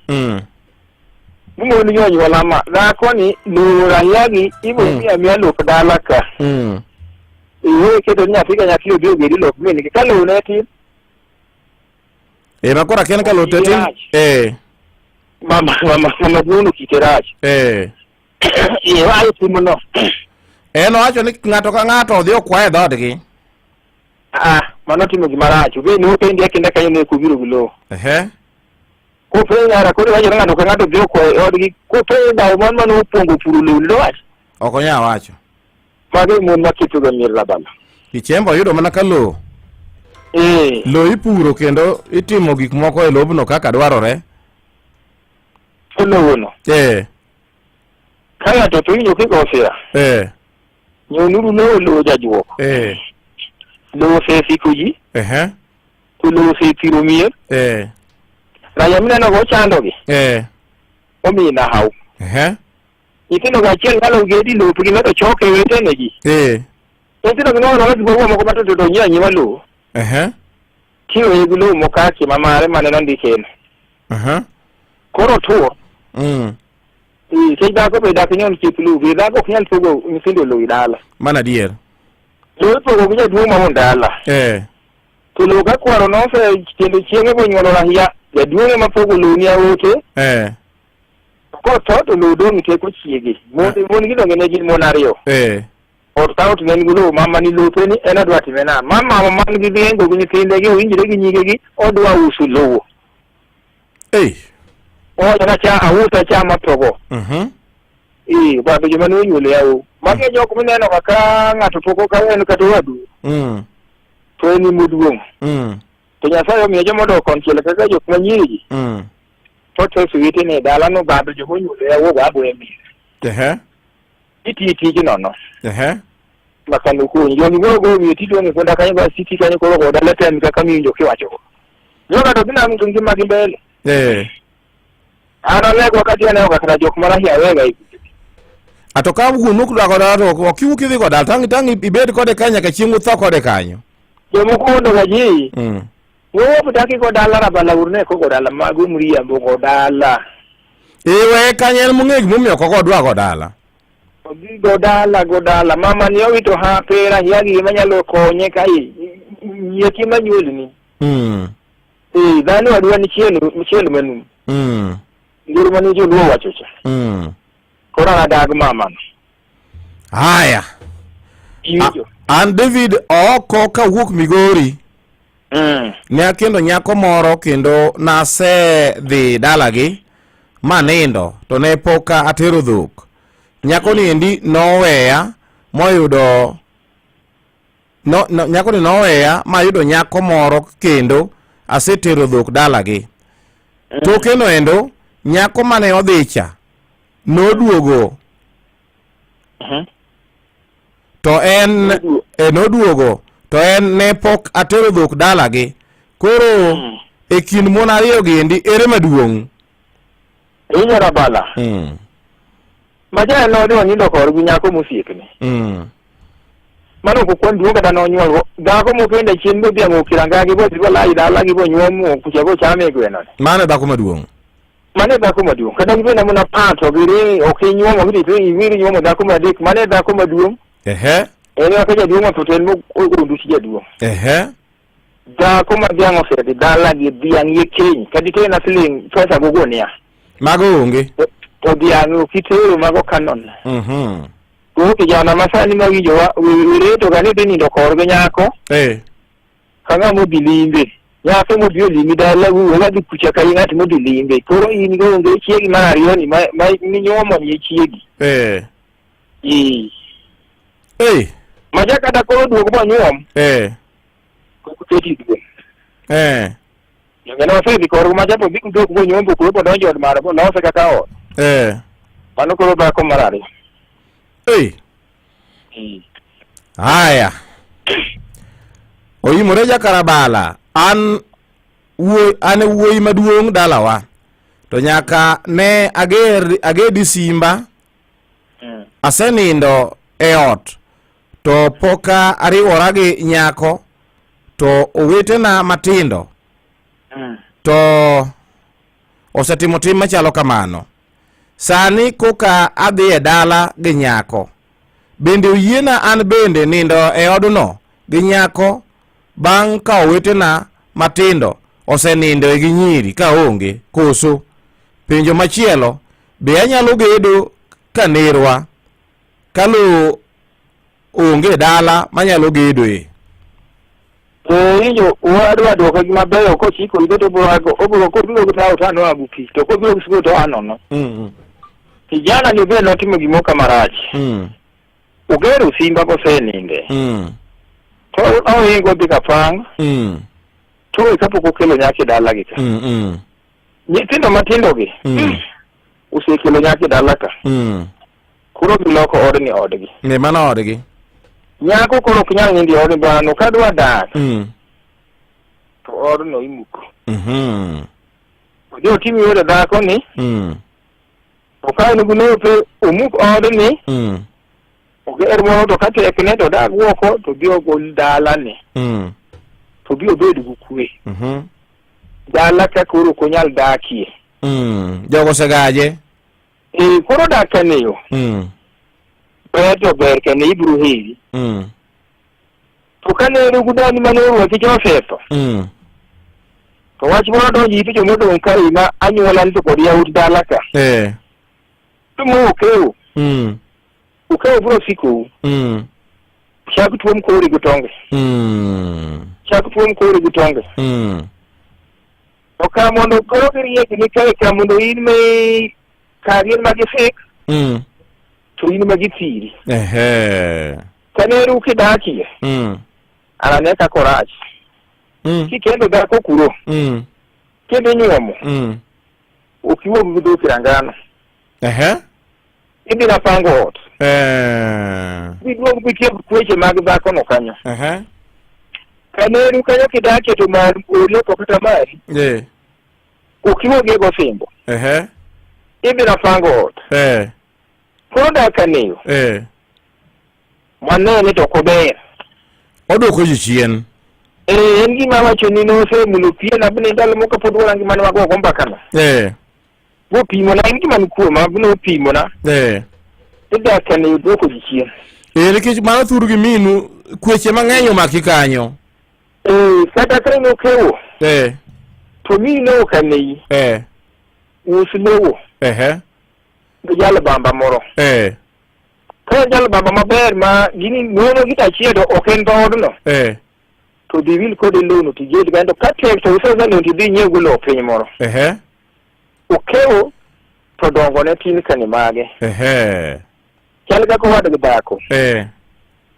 [SPEAKER 4] mon gi onyuola ma dhako ni lowo rahia gi ibo miyo amiya lop dala ka. Iwe keto ni nyathi ka nyathi odhi ogedi lop min gi ka lowo ne tin.
[SPEAKER 20] Eh, ma koro akia ni ka lowo te tin. Eh.
[SPEAKER 4] Mama mama mama duong' no kite rach.
[SPEAKER 20] Eh.
[SPEAKER 4] Ee, ayo timo no.
[SPEAKER 20] En owacho ni ng'ato ka ng'ato odhi okwaye dhoodgi.
[SPEAKER 4] Ah, mano timo gima rach. Obed ni opendi akinda kanyo ne kobiro gi lowo.
[SPEAKER 20] Ehe.
[SPEAKER 4] Kopenjo nyara koro iwacho ni ng'ato ka ng'ato dhi okwaye odgi. Kopenjo dawo mon mane okwongo puro lewni dowach.
[SPEAKER 20] Ok onyal wacho.
[SPEAKER 4] Mago e mon maketho ga mier Labala.
[SPEAKER 20] Kichembo oyudo mana ka lowo.
[SPEAKER 4] Eh.
[SPEAKER 20] Lowo ipuro kendo itimo gik moko e lobno kaka dwarore.
[SPEAKER 4] Lowono.
[SPEAKER 20] Eh.
[SPEAKER 4] Ka ng'ato to winjo kigosira.
[SPEAKER 20] Eh.
[SPEAKER 4] Nyonuru lowo lowo jajuok.
[SPEAKER 20] Eh.
[SPEAKER 4] Lowo osesiko ji.
[SPEAKER 20] Ehe.
[SPEAKER 4] To lowo osethiro mier.
[SPEAKER 20] Eh.
[SPEAKER 4] Raia mineno go ochandogi.
[SPEAKER 20] Eh.
[SPEAKER 4] Omiyo inahaw.
[SPEAKER 20] Ehe.
[SPEAKER 4] Nyithindo go achiel nyalo gedi lopgi ng'ato choke wetenegi.
[SPEAKER 20] Eh.
[SPEAKER 4] Nyithindo gi nono gi barua moko matindo to nyiewo anyiewa lowo.
[SPEAKER 20] Ehe.
[SPEAKER 4] Tiweye gi lowo mokaki ma mare mane nondikeno.
[SPEAKER 20] Ehe.
[SPEAKER 4] Koro tur. Nikech dhako be dak nyon chik lowo, be dhako ok nyal pogo nyithindo lowo e dala.
[SPEAKER 20] Mano adier.
[SPEAKER 4] Lowo ipogo gi jaduong' ma wuon dala.
[SPEAKER 20] Eh.
[SPEAKER 4] To lowo ka kwaro nose kendo chieng'e bonyuolo rahia, jaduong' ema pogo lowo ni aote.
[SPEAKER 20] Eh.
[SPEAKER 4] Kotho to lowo dong' teko chiege. Mon mon gi donge ne gin mon ariyo.
[SPEAKER 20] Eh.
[SPEAKER 4] Ot ka ot ne nigi lowo mama ni lope ni en odwa time na. Mama man gi dhiengo gi nyithinde gi owinjore gi nyige gi odwa uso lowo.
[SPEAKER 20] Ei.
[SPEAKER 4] Owacho na cha ausa cha mathogo. Eh, bado joma ne onyuolo yawo. Magi e jok mineno kaka ng'ato pok okawo en kata owadu. To en ema oduong'. To Nyasaye omiyo joma odok konchiel kaka jok ma nyiri gi. To teso wetene e dalano bado joma onyuolo yawo go aboye mier.
[SPEAKER 20] Ehe.
[SPEAKER 4] Itiyo tij nono.
[SPEAKER 20] Ehe.
[SPEAKER 4] Makano konyi. Jogi go go miyo tidong' e konda kanyo ba siti kanyo koro go dala tem kaka miwinjo kiwacho go. Joga to ginang' to ngima gi mbele.
[SPEAKER 20] Eh.
[SPEAKER 4] An alego wakati aneno kaka jok marahia wega
[SPEAKER 20] Ato ka wuon ok dwa go dala to ok iwuok idhi go dala tang' tang' ibed kode kanyo nyaka chieng' utho kode kanyo.
[SPEAKER 4] Jomoko wuondo ga ji. Wuok daki go dala rabala urne ko go dala mago mriambo go dala.
[SPEAKER 20] Iwe kanyo en mong'eyo gimomiyo ok odwa go dala.
[SPEAKER 4] Odhi go dala go dala. Mama ni owito hape rahia gi manyalo konye ka nyieki manyuolni. Eh, dhano wadwa ni chiel chiel manum. Ngero mane joluo wacho cha. Koro an adag mama no.
[SPEAKER 20] Haya.
[SPEAKER 4] Iwinjo?
[SPEAKER 20] An David oko kawuok Migori. Ne akendo nyako moro kendo nasedhi dalagi manindo to ne pok atero dhok. Nyako ni endi noweya moyudo no, no, nyako ni noweya mayudo nyako moro kendo asetero dhok dalagi. Toke no endo nyako mane odhi cha noduogo to en e noduogo to en ne pok atero dhok dalagi. Koro e kind mon ariyo gi endi ere maduong'?
[SPEAKER 4] Iwinjo rabala? Macha nodhi onindo korgi nyako mosiepne. Mano ok okwan duong' kata nonyuol dhako mokendo chien bodhiang' okirangagi bodhi bolai dalagi bonyuomo kucha bochame e gweno.
[SPEAKER 20] Mano e dhako maduong'.
[SPEAKER 4] Mano e dhako maduong'. Kata gibed mana pato giri ok inyuomo gidi to iwiri nyuomo dhako mar adek. Mano e dhako maduong'.
[SPEAKER 20] Ehe.
[SPEAKER 4] En kaka jaduong' otho to en mogonduch jaduong'.
[SPEAKER 20] Ehe.
[SPEAKER 4] Dhako ma dhiang' osedhi dala gi dhiang' ye keny kata iterna siling' pesa gogunia.
[SPEAKER 20] Mago onge.
[SPEAKER 4] To dhiang' ok itero mago kanon. Koro kijana ma sani mawinjo wa wireto ga ni dhi nindo korgi nyako. Ka ng'ama odhi limbe. Nyako modhi olimi dalau owadhi kucha ka ng'at modhi limbe. Koro in go onge chiegi mar ariyo ni ma minyuomo ni e chiegi. Ee.
[SPEAKER 20] Ee.
[SPEAKER 4] Macha kata koro duog bonyuom. Ok oketi duong'. Ng'ano osedhi korgi macha to dhi dok bonyombo koro bodonjo od mare bolose kaka ot. Mano koro dhako mar ariyo.
[SPEAKER 20] Haya. Oimore jakarabala. An wuo an e wuoyi maduong' dalawa. To nyaka ne ager agedi simba. Asenindo e ot. To poka ariwora gi nyako to owetena matindo to osetimo tim machalo kamano. Sani koka adhi e dala gi nyako. Bende oyiena an bende nindo e odno gi nyako bang' ka owetena matindo osenindo gi nyiri ka onge koso? Penjo machielo, be anyalo gedo ka nerwa ka lowo onge dala manyalo gedoe?
[SPEAKER 4] Winjo wadwa dwoke gi mabeyo kochiko ite to obiro obiro kobiro gi tawo to anoa gi pi to kobiro gi sikul to anono. Kijana ni be notimo gimoro ka marach. Ogero simba koseninde. To ohingo dhi kapang. To kapok okelo nyako e dala gi ka. Nyithindo matindo gi osekelo nyako e dala ka. Koro giloko odni odgi.
[SPEAKER 20] Ne mano odgi.
[SPEAKER 4] Nyako koro ok nyal nindo e odni bano ka dwa dak to odno imuko. Odhi otim yore dhako ni okaw ni lope omuk odni oger moro to ka tekne to odag oko to odhi ogol dalani to odhi obed gi kwe. Dala ka koro ok onyal dakie.
[SPEAKER 20] Jogo osegaje.
[SPEAKER 4] Eh, koro dak kaneyo ber to ber kane ibiro heri. To kane rugu dani mane orwaki cha osetho to wach moro donjo ite jomodong' kae ma anyuola ni to kod yawuot dala ka. To mo okewo. Okewo biro sikou. Chak tuom kori gi tonge. Chak tuom kori gi tonge. To ka mondo koro giriek ni kae ka mondo in me ka gin ma gifik to in ma githiri.
[SPEAKER 20] Ehe.
[SPEAKER 4] Kane ru kidakie anane kaka orach. Kikendo dhako kuro kendo inyuomo ok iwuog gi dhok e rangano.
[SPEAKER 20] Ehe.
[SPEAKER 4] Idhi napango ot. Iduog bitiek kweche mag dhakono kanyo.
[SPEAKER 20] Ehe.
[SPEAKER 4] Kaneru kanyo kidakie to mar ori otho kata mari. Ok iwuogie gosimbo.
[SPEAKER 20] Ehe.
[SPEAKER 4] Idhi napango ot. Koro dak kaneyo. Wanene to ok ober.
[SPEAKER 20] Odwoko ji chien.
[SPEAKER 4] En gima awacho ni nosemulo piena bne ndalo moko kapod warangi mane wagogo mbakano. Gopimona en gima ni kuoma nopimona. Idak kaneyo dwoko ji chien.
[SPEAKER 20] Nikech mano thur gi minu kweche mang'eny omaki kanyo.
[SPEAKER 4] Kata ka in okewo. To mi lowo kaneyi. Us lowo.
[SPEAKER 20] Ehe.
[SPEAKER 4] Gi jal bamba moro. Ka en jal bamba maber ma gini nono gi tachiel to ok en dhoodno. To dhi wil kode lowo no tijed kanyo to ka tek to useusa lowo tidhi inyiew go lowo piny moro.
[SPEAKER 20] Ehe.
[SPEAKER 4] Okewo to dongo ne tin kani mage.
[SPEAKER 20] Ehe.
[SPEAKER 4] Chal kaka owad gi dhako.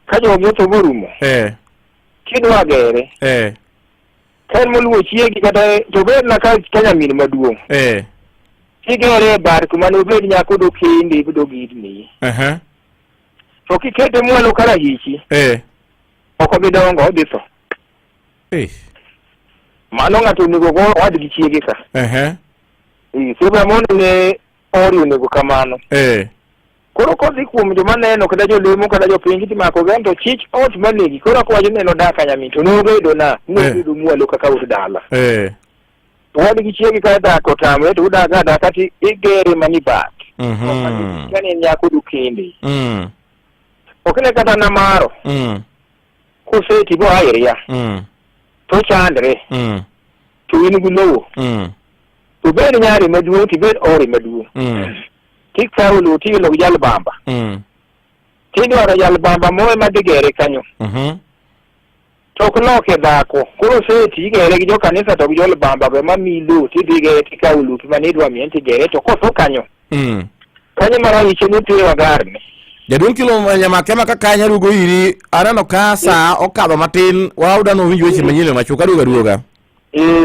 [SPEAKER 4] Ka jogi otho morumo. Kidwa gere. Ka en moluwo chiegi kata to obed na ka nyamin maduong'. Kigere e bar kuma ne obed nyako do kende do gidni.
[SPEAKER 20] Ehe.
[SPEAKER 4] To kikete mwalo kar ahichi. Ok obi dongo odhi tho. Mano ng'ato onego go owad gi chiege ka.
[SPEAKER 20] Ehe.
[SPEAKER 4] Seba mondo ne ori onego kamano. Koro kodhi kuom joma neno kata jolemo kata jopinj timako gen to chich ot manegi koro ok wacho ni en odak kanyamin to nobedo na nobedo mwalo kaka ut dala. Wadgi chiegi ka dak otamre to udak adaka ti igere mani bat. Kane en nyako du kende. Ok ne kata namaro. Koseti bo airia. To chandre. To in gi lowo. To bed nyari maduong' to ibed ori maduong'. Tikawo lowo tiilo gi jal bamba. Tidwaro jal bamba mo ema dhi gere kanyo. To ok loke dhako. Koro oseti igere gi jokanisa to gi jol bamba go ema miyi lowo tidhi gere tikawo lopi mane idwa miye tigere to kotho kanyo. Kanyo mar awiche notero garni.
[SPEAKER 20] Jaduong' kilo nyamake ma kaka nyarugo iri aneno ka sa okadho matin wauda nowinj weche manyien machuok aduoga aduoga.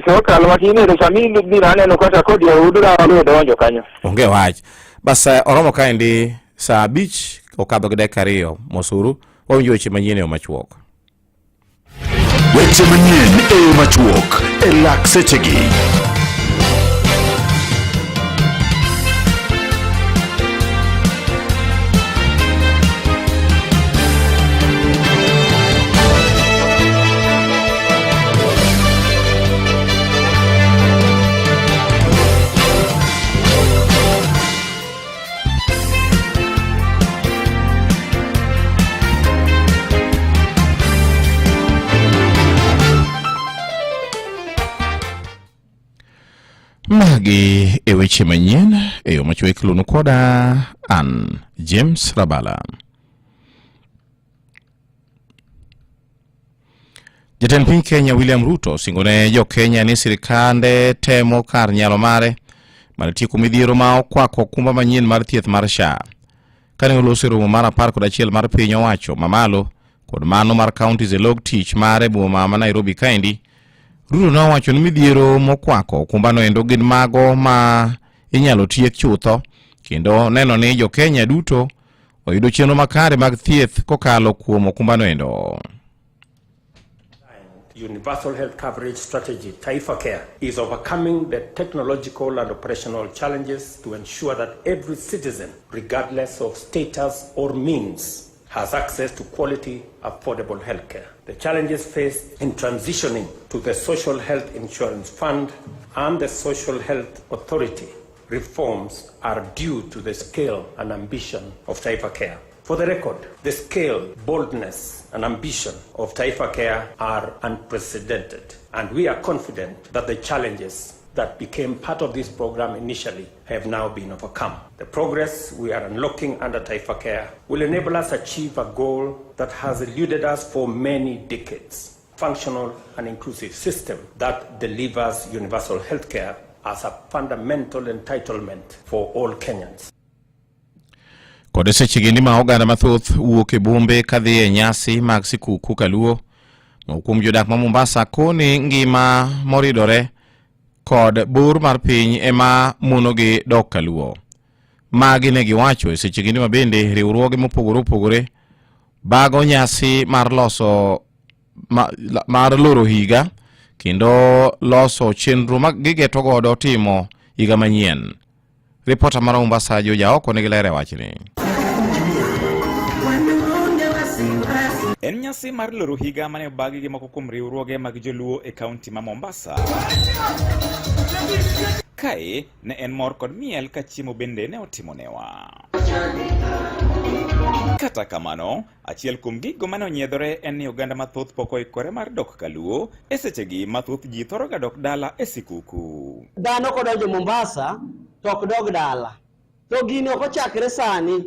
[SPEAKER 4] So okalo matin ero sami biro aneno kata kod yahudu rawalu odonjo kanyo.
[SPEAKER 20] Onge wach. Bas oromo kaendi saa 5 okadho gi dakika 2 mosuru wawinjo weche manyien e yo machuok.
[SPEAKER 7] Weche manyien e yo machuok e lak sechegi.
[SPEAKER 20] Magi e weche manyien e yo machuok iluongo koda an James Rabala. Jatend piny Kenya William Ruto osingo ne jo Kenya ni sirikande temo kar nyalo mare mar tieko midhiero ma okwako okumba manyien mar thieth mar SHA. Kane oloso e romo mar 11 mar piny owacho mamalo kod mano mar counties e log tich mare e boma ma Nairobi kaendi, Ruto ne owacho ni midhiero mokwako okumbano endo gin mago ma inyalo tiek chutho kendo neno ni jo Kenya duto oyudo chenro makare mag thieth kokalo kuom okumbano endo.
[SPEAKER 21] Universal Health Coverage Strategy, Taifa Care, is overcoming the technological and operational challenges to ensure that every citizen, regardless of status or means, has access to quality, affordable healthcare. The challenges faced in transitioning to the Social Health Insurance Fund and the Social Health Authority reforms are due to the scale and ambition of Taifa Care. For the record, the scale, boldness, and ambition of Taifa Care are unprecedented, and we are confident that the challenges that became part of this program initially have now been overcome. The progress we are unlocking under Taifa Care will enable us achieve a goal that has eluded us for many decades: functional and inclusive system that delivers universal health care as a fundamental entitlement for all Kenyans.
[SPEAKER 20] Kod sechegi ni ma oganda mathoth wuok e bombe kadhi e nyasi mag sikuku kaluo. Moko kuom jodak ma Mombasa koni ngima moridore kod bor mar piny ema monogi dok kaluo. Magi ne giwacho e sechegi ni ma bende riwruoge mopogore opogore bago nyasi mar loso mar loro higa kendo loso chenro ma gigeto godo timo higa manyien. Ripota mar Mombasa Joja oko nigi ler e wachni.
[SPEAKER 1] En nyasi mar loro higa mane obagi gi moko kuom riwruoge mag joluo e kaunti ma Mombasa. Kae ne en mor kod miel ka chiemo bende ne otimonewa. Kata kamano, achiel kuom gigo mane onyiedhore en ni oganda mathoth pok oikore mar dok kaluo e sechegi ma thoth ji thoro ga dok dala e sikuku.
[SPEAKER 6] Dhano kodonjo Mombasa to ok dog dala. To gini ok ochakre sani.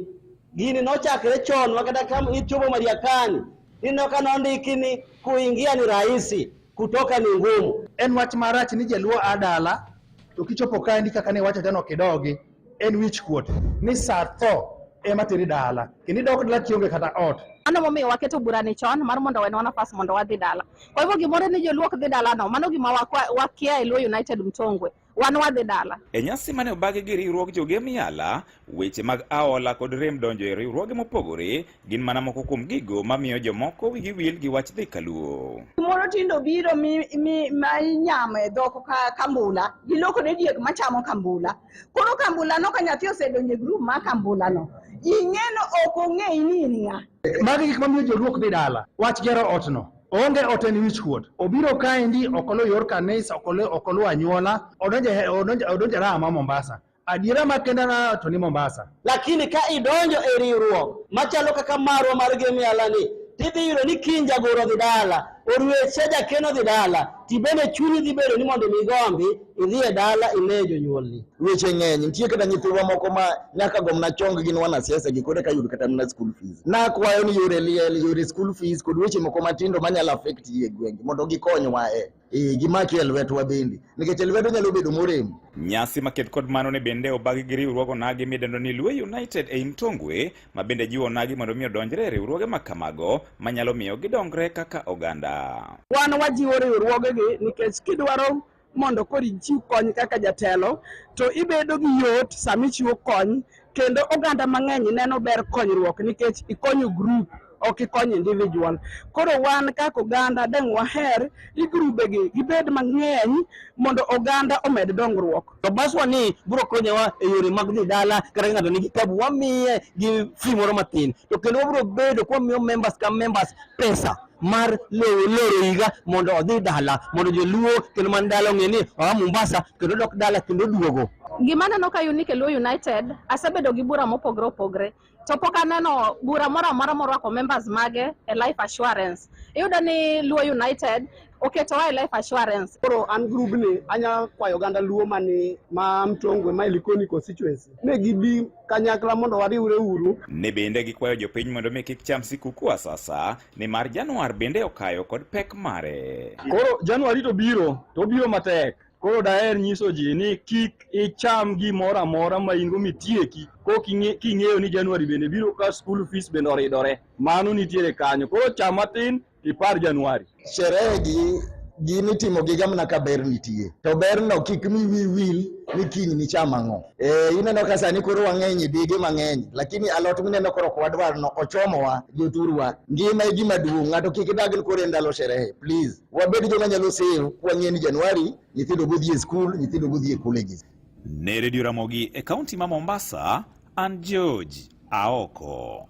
[SPEAKER 6] Gini nochakre chon ma kata ka ichopo Mariakani, ineno ka nondiki ni kuingia ni rahisi, kutoka ni ngumu.
[SPEAKER 8] En wach marach ni jaluo a dala to kichopo kaendi kaka ne iwacho cha ok idogi. En wich kuot ni sa tho ema teri dala kendo idok dala kionge kata ot.
[SPEAKER 11] Mano momiyo waketo burani chon mar mondo owenwa nafas mondo wadhi dala. Kwa hivyo gimoro ni joluo ok dhi dala no, mano gima wakia e Luo United Mtongwe. Wan wadhi dala.
[SPEAKER 1] E nyasi mane obagi gi riwruog jogem Yala, weche mag aola kod rem donjo e riwruoge mopogore gin mana moko kuom gigo mamiyo jomoko wigi wil gi wach dhi kaluo.
[SPEAKER 12] Moro tindo biro mi, mi, ma inyamo e dhok ka kambula, gilokore diek machamo kambula. Koro kambula no ka nyathi osedonjo e group mar kambula no, ing'eno ok ong'eyi ni in ng'a.
[SPEAKER 8] Magi gik mamiyo joluo ok dhi dala. Wach gero ot no. Oonge ot en wich kuot. Obiro kaendi ok oluw yor kanisa, ok oluw ok oluw anyuola, odonjo e- odonjo odonjo e raha ma Mombasa. Adiera makenda na to ni Mombasa.
[SPEAKER 6] Lakini ka idonjo e riwruok machalo kaka marwa mar Gemiala ni, tidhi yudo ni kiny jagoro odhi dala, orweche jakeno odhi dala, tibende chunyi dhi bedo ni mondo mi igombi idhi e dala ine jonyuolni.
[SPEAKER 17] Weche ng'eny, nitie kata nyithiwa moko ma nyaka gomna chong gin wanasiasa gi koro eka yud kata mana school fees. Nakwayo ni yore liel, yore school fees kod weche moko matindo manyalo affect ji e gwenge mondo gikonywa e. Eh, gimaki e lwetwa bende nikech lwedo nyalo bedo morem.
[SPEAKER 1] Nyasi maket kod mano ne bende obagi gi riwruog onagi midendo ni Luo United ei Mtongwe ma bende jiwo onagi mondo mi odonjre e riwruoge ma kamago manyalo miyo gidongre kaka oganda.
[SPEAKER 19] Wan wajiwo riwruogegi nikech kidwaro mondo koro ichiw kony kaka jatelo to ibedo gi yot sama ichiwo kony kendo oganda mang'eny neno ber konyruok nikech ikonyo group ok ikonyo individual. Koro wan kaka oganda dang' waher ni grubegi gibed mang'eny mondo oganda omed dongruok.
[SPEAKER 6] To baswa ni biro konyowa e yore mag dhi dala kata ka ng'ato nigi tabu wamiye gi fee moro matin. To kendo wabiro bedo kwamiyo members ka members pesa mar loro higa mondo odhi dala mondo joluo kendo man dala ong'e ni oa Mombasa kendo dok dala kendo duogo.
[SPEAKER 11] Gima aneno ka unique e Luo United, asebedo gi bura mopogre opogre. To pok aneno bura moro amora morwako members mage e life assurance. Iyudo ni Luo United oketowa e life assurance.
[SPEAKER 3] Koro an grubni anya kwayo oganda Luo mani ma Mtongwe ma e Likoni constituency ne gibi kanyakla mondo wariwre uru.
[SPEAKER 1] Ne bende gikwayo jopiny mondo mi kik cham sikuku asasa nimar Januar bende okayo kod pek mare.
[SPEAKER 22] Koro Januari to biro, to obiro matek. Koro daher nyiso ji ni kik icham gimoro amora ma in go mitieki kok king'eyo ni Januari bende biro ka school fees bende oridore. Mano nitiere kanyo. Koro cham matin ipar Januari.
[SPEAKER 17] Sherehe gi gin itimo gi gamna ka ber nitie to berno kik mi wi wil ni kiny nicham ang'o. E, ineno ka sani koro wang'eny e dege mang'eny lakini alot mineno koro ok wadwar no ochomowa jothurwa. Ngima e gima duong' ng'ato kik dag koro e ndalo sherehe please. Wabed joma nyalo save kwang'eyo ni Januari nyithindo bodhi e skul, nyithindo bodhi e colleges.
[SPEAKER 1] Ne Radio Ramogi e kaunti ma Mombasa, an George Aoko.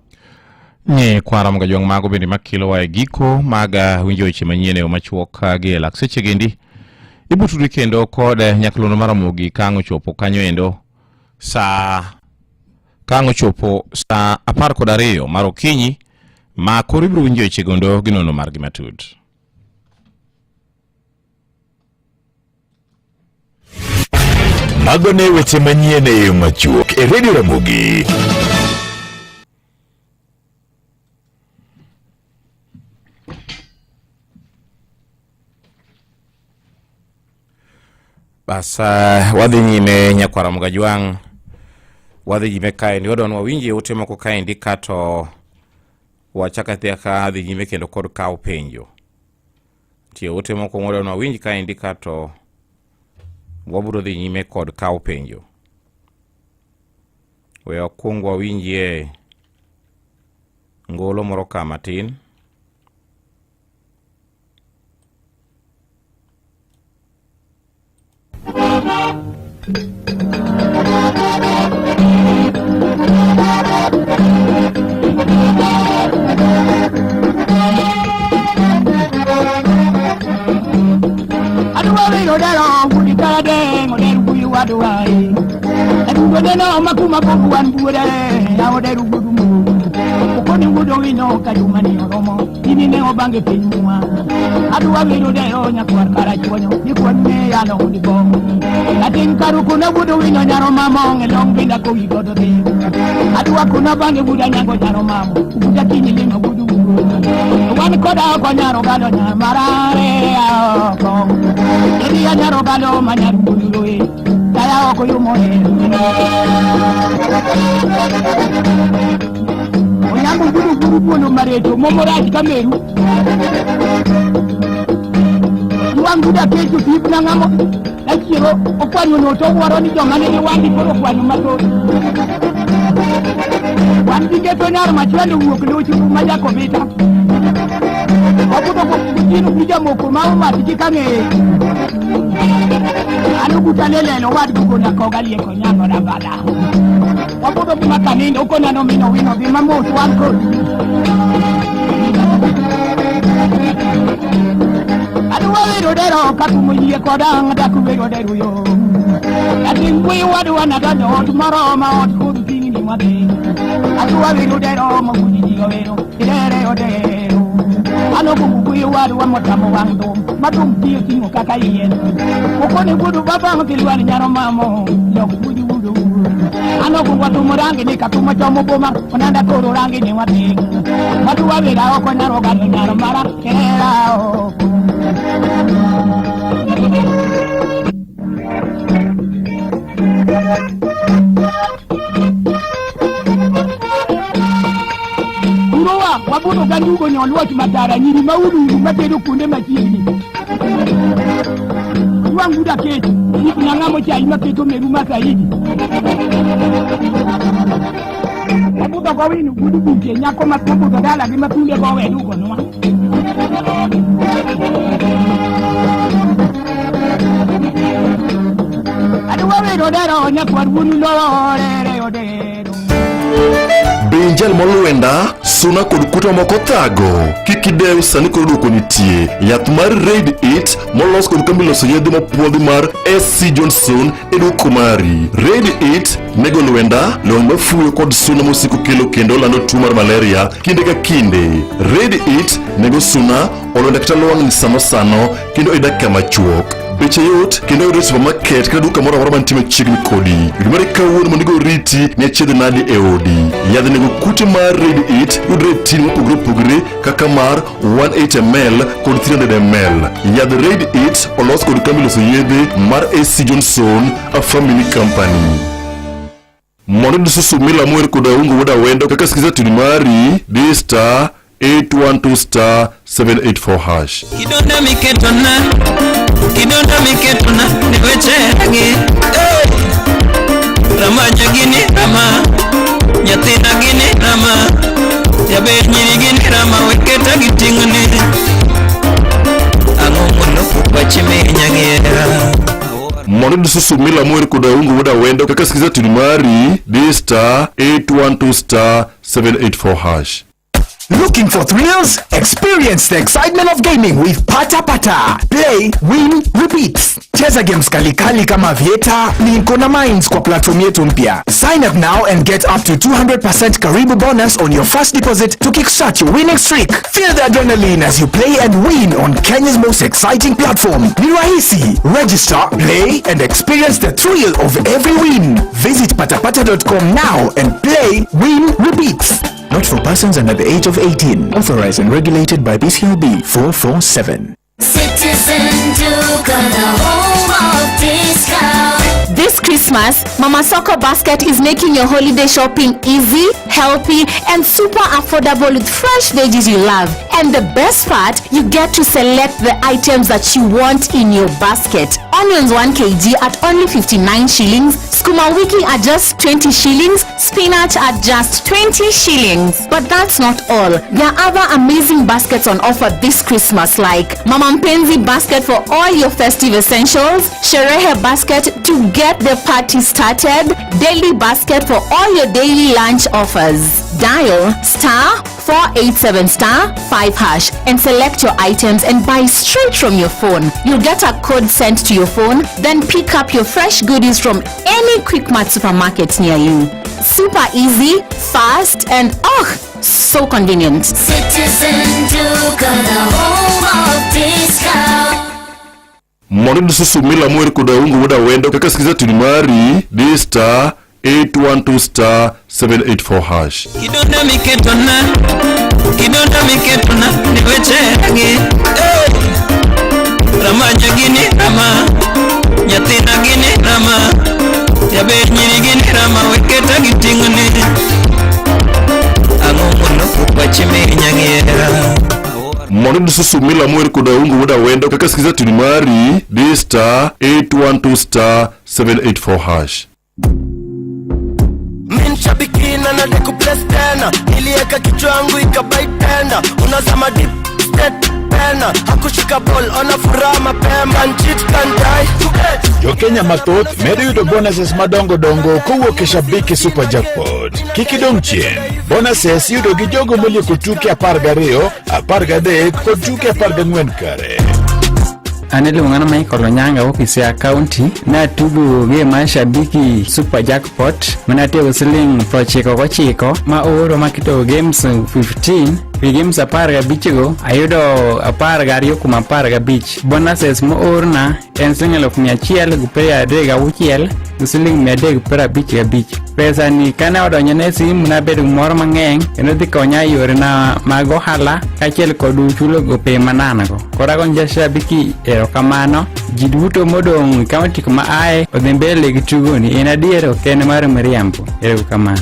[SPEAKER 20] Ni kwa Ramogi Ajwang' mago bende makelowa e giko mag winjo weche manyien e yo machuok gi e lak seche gendi. Ibuturi kendo kod nyakalondo mar Ramogi ka ang' ochopo kanyo endo saa ka ang' ochopo saa 12 mar okinyi ma koro ibiro winjo weche gondo gi nono margi matut.
[SPEAKER 7] Mago ne weche manyien e yo machuok e Radio Ramogi.
[SPEAKER 20] Bas wadhi nyime nyakwara Mgajwang', wadhi nyime kaendi, wadwa ni wawinjie ote moko kaendi kato wachak adhi dhi nyime kendo kod kawo penjo. Nitie ote moko mwadwa ni wawinj kaendi kato wabiro dhi nyime kod kawo penjo. We wakwong wawinjie ngolo moro ka matin.
[SPEAKER 25] Adwa wiro dero budi kade ngoder buyu adwa Adugo neno makuma bobu wan buore ya oderu budu mu Okoni wudo wino kajuma ni oromo ini ne obange piny mwa Adwa wiro dero nyakwar karachuonyo ni ne yalo ni bong Latin karuku na wudo wino nyaro mamo ngelong binda ko wigodo dhi Adwa kuna bange buda nyango nyaro mamo buda kinyi limo budu Wan koda oko nyaro galo nyamarare oko Edia nyaro galo manyaru budu Daya oko yumo e Onyango budu budu budu marecho momorach kameru Yuang buda kecho tip nangamo Achiero okwanyo no to wuoro ni joma nigi wandi koro okwanyo mathoth. Wan gi geto nyar machwende wuok luch ma Jakobita. Obudho gotieno gi jamoko ma omaki gi kang'eye. An oguta lelelo wad gogona koga lieko nyango na bada. Wabudho gi makanindo okonano mino wino dhi mamos wan kodi. Adwa wero dero kakumo yie koda ang' dak wero dero yo. Yating gwe wadwa nadonjo ot moro ma ot kod tingni wadhi. Adwa wero dero moguji ji owero irere odero. Ano kugu wadwa motamo wang' thum ma thum tiyo ting'o kaka yien. Okone wuodu baba kilwan nyaro mamo lok wudu wudu. Ano kugwa thumo rangi ni kathumo chomo boma onanda koro rangi ni wadhi. Madwa wera oko nyaro gano nyaro mara kera oko. Urowa wabudho ga ndugo nyoluoch matara nyiri maudundu matedo kuonde machiegni. Wang' uda kech, gik nang'amo chai maketo meru masaidi. Wabudho gowino wuod buche nyako ma obudho dalagi ma thunde go we dugonwa. Adwa wero dero nyakwar wuonu lorere odero.
[SPEAKER 2] Be injal molwenda, suna kod kute mamoko thago? Kik idew sani koro duoko nitie. Yath mar Raid It molos kod kambi loso yedhe mopuodhi mar SC Johnson e duoko mari. Raid It nego lwenda, lwang'ni mafuyo kod suna mosiko kelo kendo lando tuo mar malaria kinde ka kinde. Raid It nego suna, olwenda kata lwang'ni sano sano kendo e dakika machuok. Beche yot kendo yudore e supermarket kata duka moro amora mantie machiegni kodi. Yud mari kawuono mondo igo riti ne achiedh nadi e odi. Yadh nego kute mar Raid It yudore e tin mopogore opogore kaka mar 18 ml kod 300 ml. Yadh Raid It olos kod kambi loso yedhe mar AC Johnson, a family company. Mondo iyud susu mila mower kod Aungo wuod Awendo kaka sikiza tune mari di star 812 star 784 hash.
[SPEAKER 9] Kidonda miketona, kidonda miketona, ni weche gi. Hey! Ramanya gini rama, nyathina gini rama, jaber nyiri gini rama, weketa gi ting'ni. Ang'o moloko pachi minya gi hera?
[SPEAKER 2] Mondo iyud susu mila mower kod Aungo wuod Awendo kaka sikiza tune mari di star 812 star 784 hash.
[SPEAKER 18] Looking for thrills? Experience the excitement of gaming with Pata Pata. Play, win, repeat. Cheza games kalikali kama Aviator, Linko na Mines kwa platform yetu mpya. Sign up now and get up to 200% Karibu bonus on your first deposit to kickstart your winning streak. Feel the adrenaline as you play and win on Kenya's most exciting platform. Ni rahisi. Register, play and experience the thrill of every win. Visit patapata.com now and play, win, repeat. Not for persons under the age of 18. Authorized and regulated by BCLB 447.
[SPEAKER 14] Citizen Duka, the home of discount.
[SPEAKER 10] This Christmas, Mama Soko Basket is making your holiday shopping easy, healthy, and super affordable with fresh veggies you love. And the best part, you get to select the items that you want in your basket. Onions 1 kg at only 59 shillings, skuma wiki at just 20 shillings, spinach at just 20 shillings. But that's not all. There are other amazing baskets on offer this Christmas like Mama Mpenzi basket for all your festive essentials, Sherehe basket to get the party started, daily basket for all your daily lunch offers. Dial star 487 star 5 hash and select your items and buy straight from your phone. You'll get a code sent to your phone, then pick up your fresh goodies from any Quickmart supermarket near you. Super easy, fast, and oh, so convenient.
[SPEAKER 14] Citizen Duka, the home of discount.
[SPEAKER 2] Mondo iyud susu mila mower kod Aungo wuod Awendo kaka sikiza tune mari di star 812 star 784 hash.
[SPEAKER 9] Kidonda miketona, kidonda miketona, ni weche gi. Hey! Ramanya gini rama, nyathina gini rama, jaber nyiri gini rama, weketa gi ting'ni. Ang'o moloko pachi minya gi hera?
[SPEAKER 2] Mondo Mondo iyud Susumila mower kod Aungo wuod Awendo kaka skiza tune mari, di star 812 star 784 hash.
[SPEAKER 5] Min shabiki na nade kubless tena, nilieka kichwa yangu ikabai tena, unazama deep state tena, hakushika ball ona furaha mapema, can cheat can die
[SPEAKER 7] Jokenya mathoth medo yudo bonuses madongo dongo kowuok e Shabiki Super Jackpot. Kik idong' chien. Bonuses iyudo gi jogo molieko tuke 12, 13 kod tuke 14 kare.
[SPEAKER 13] An iluonga ni Michael Onyango awuok Siaya County. Natugo game mar Shabiki Super Jackpot mane atiyo siling 99 ma ooro maketo games 15 Wi games 15 go ayudo 12 kuom 15. Bonuses moorna en siling 1,136 gi siling 355. Pesa ni kane odonjo ne simu nabedo gi mor mang'eny kendo dhi konya e yorena mag ohala kaachiel kod chulo gope mananago. Koro agoyo jashabiki erokamano. Ji duto modong' e kaunti kuma aye odhi mbele gi tugoni. En adier ok en mar miriambo. Erokamano.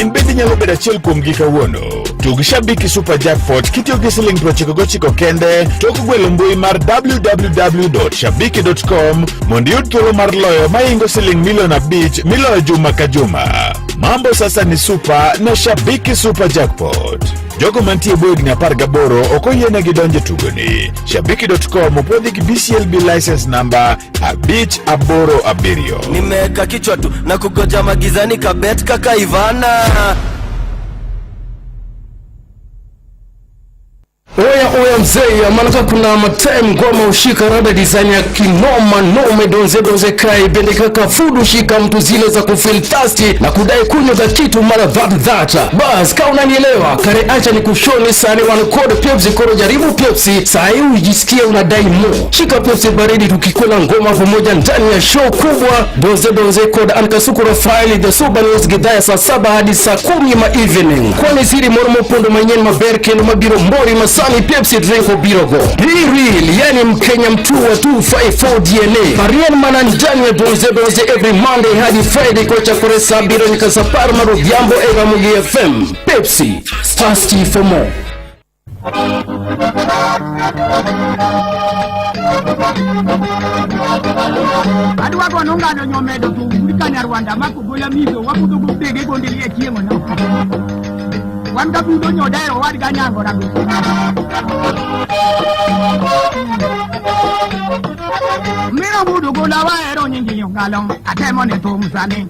[SPEAKER 7] In bende inyalo bedo achiel kuomgi kawuono. Tug Shabiki Super Jackpot kitiyo gi siling 99 kende tok gwelo mbui mar www.shabiki.com mondo iyud thuolo mar loyo mahingo siling milion 5 miloyo juma ka juma. Mambo sasa ni super na Shabiki Super Jackpot. Jogo mantie bwo higni 18 ok oyienegi donjo e tugoni. Shabiki.com opuodhi gi BCLB license number 587.
[SPEAKER 5] Nimeweka kichwa tu na kugoja magizani kabet kaka Ivana.
[SPEAKER 15] Oya oya mzee, maana kuna matime ngoma ushika rada design ya kinoma nome donze donze kai bende kaka food ushika mtu zile za kufeel thirsty na kudai kunywa za kitu mara that that. Bas kama unanielewa, kare acha ni kushoni sani one code Pepsi koro jaribu Pepsi, saa hii ujisikie unadai mo. Shika Pepsi baridi tukikula ngoma pamoja ndani ya show kubwa donze donze code Ankasuku Rafaeli the Super News gidhaa saa 7 hadi saa 10 ma evening. Kwani siri moro mopondo manyien maber kendo mabiro mbori masani Pepsi drink obiro go. Be real, yani Mkenya mtua 254 DNA. Parien mana ndani ya donze donze every Monday hadi Friday kocha kore saa biro nyaka saa 10 mar odhiambo e Ramogi FM. Pepsi, thirsty for more.
[SPEAKER 25] Adwa gono ngano nyomedo to uri kanyarwanda makogola mizo wabudho gudege gondeli e chiemo no. Wan ga budho nyodero wad ga nyango rago. Miro budho gola wahero nyingi yongalo atemo ne thum sani.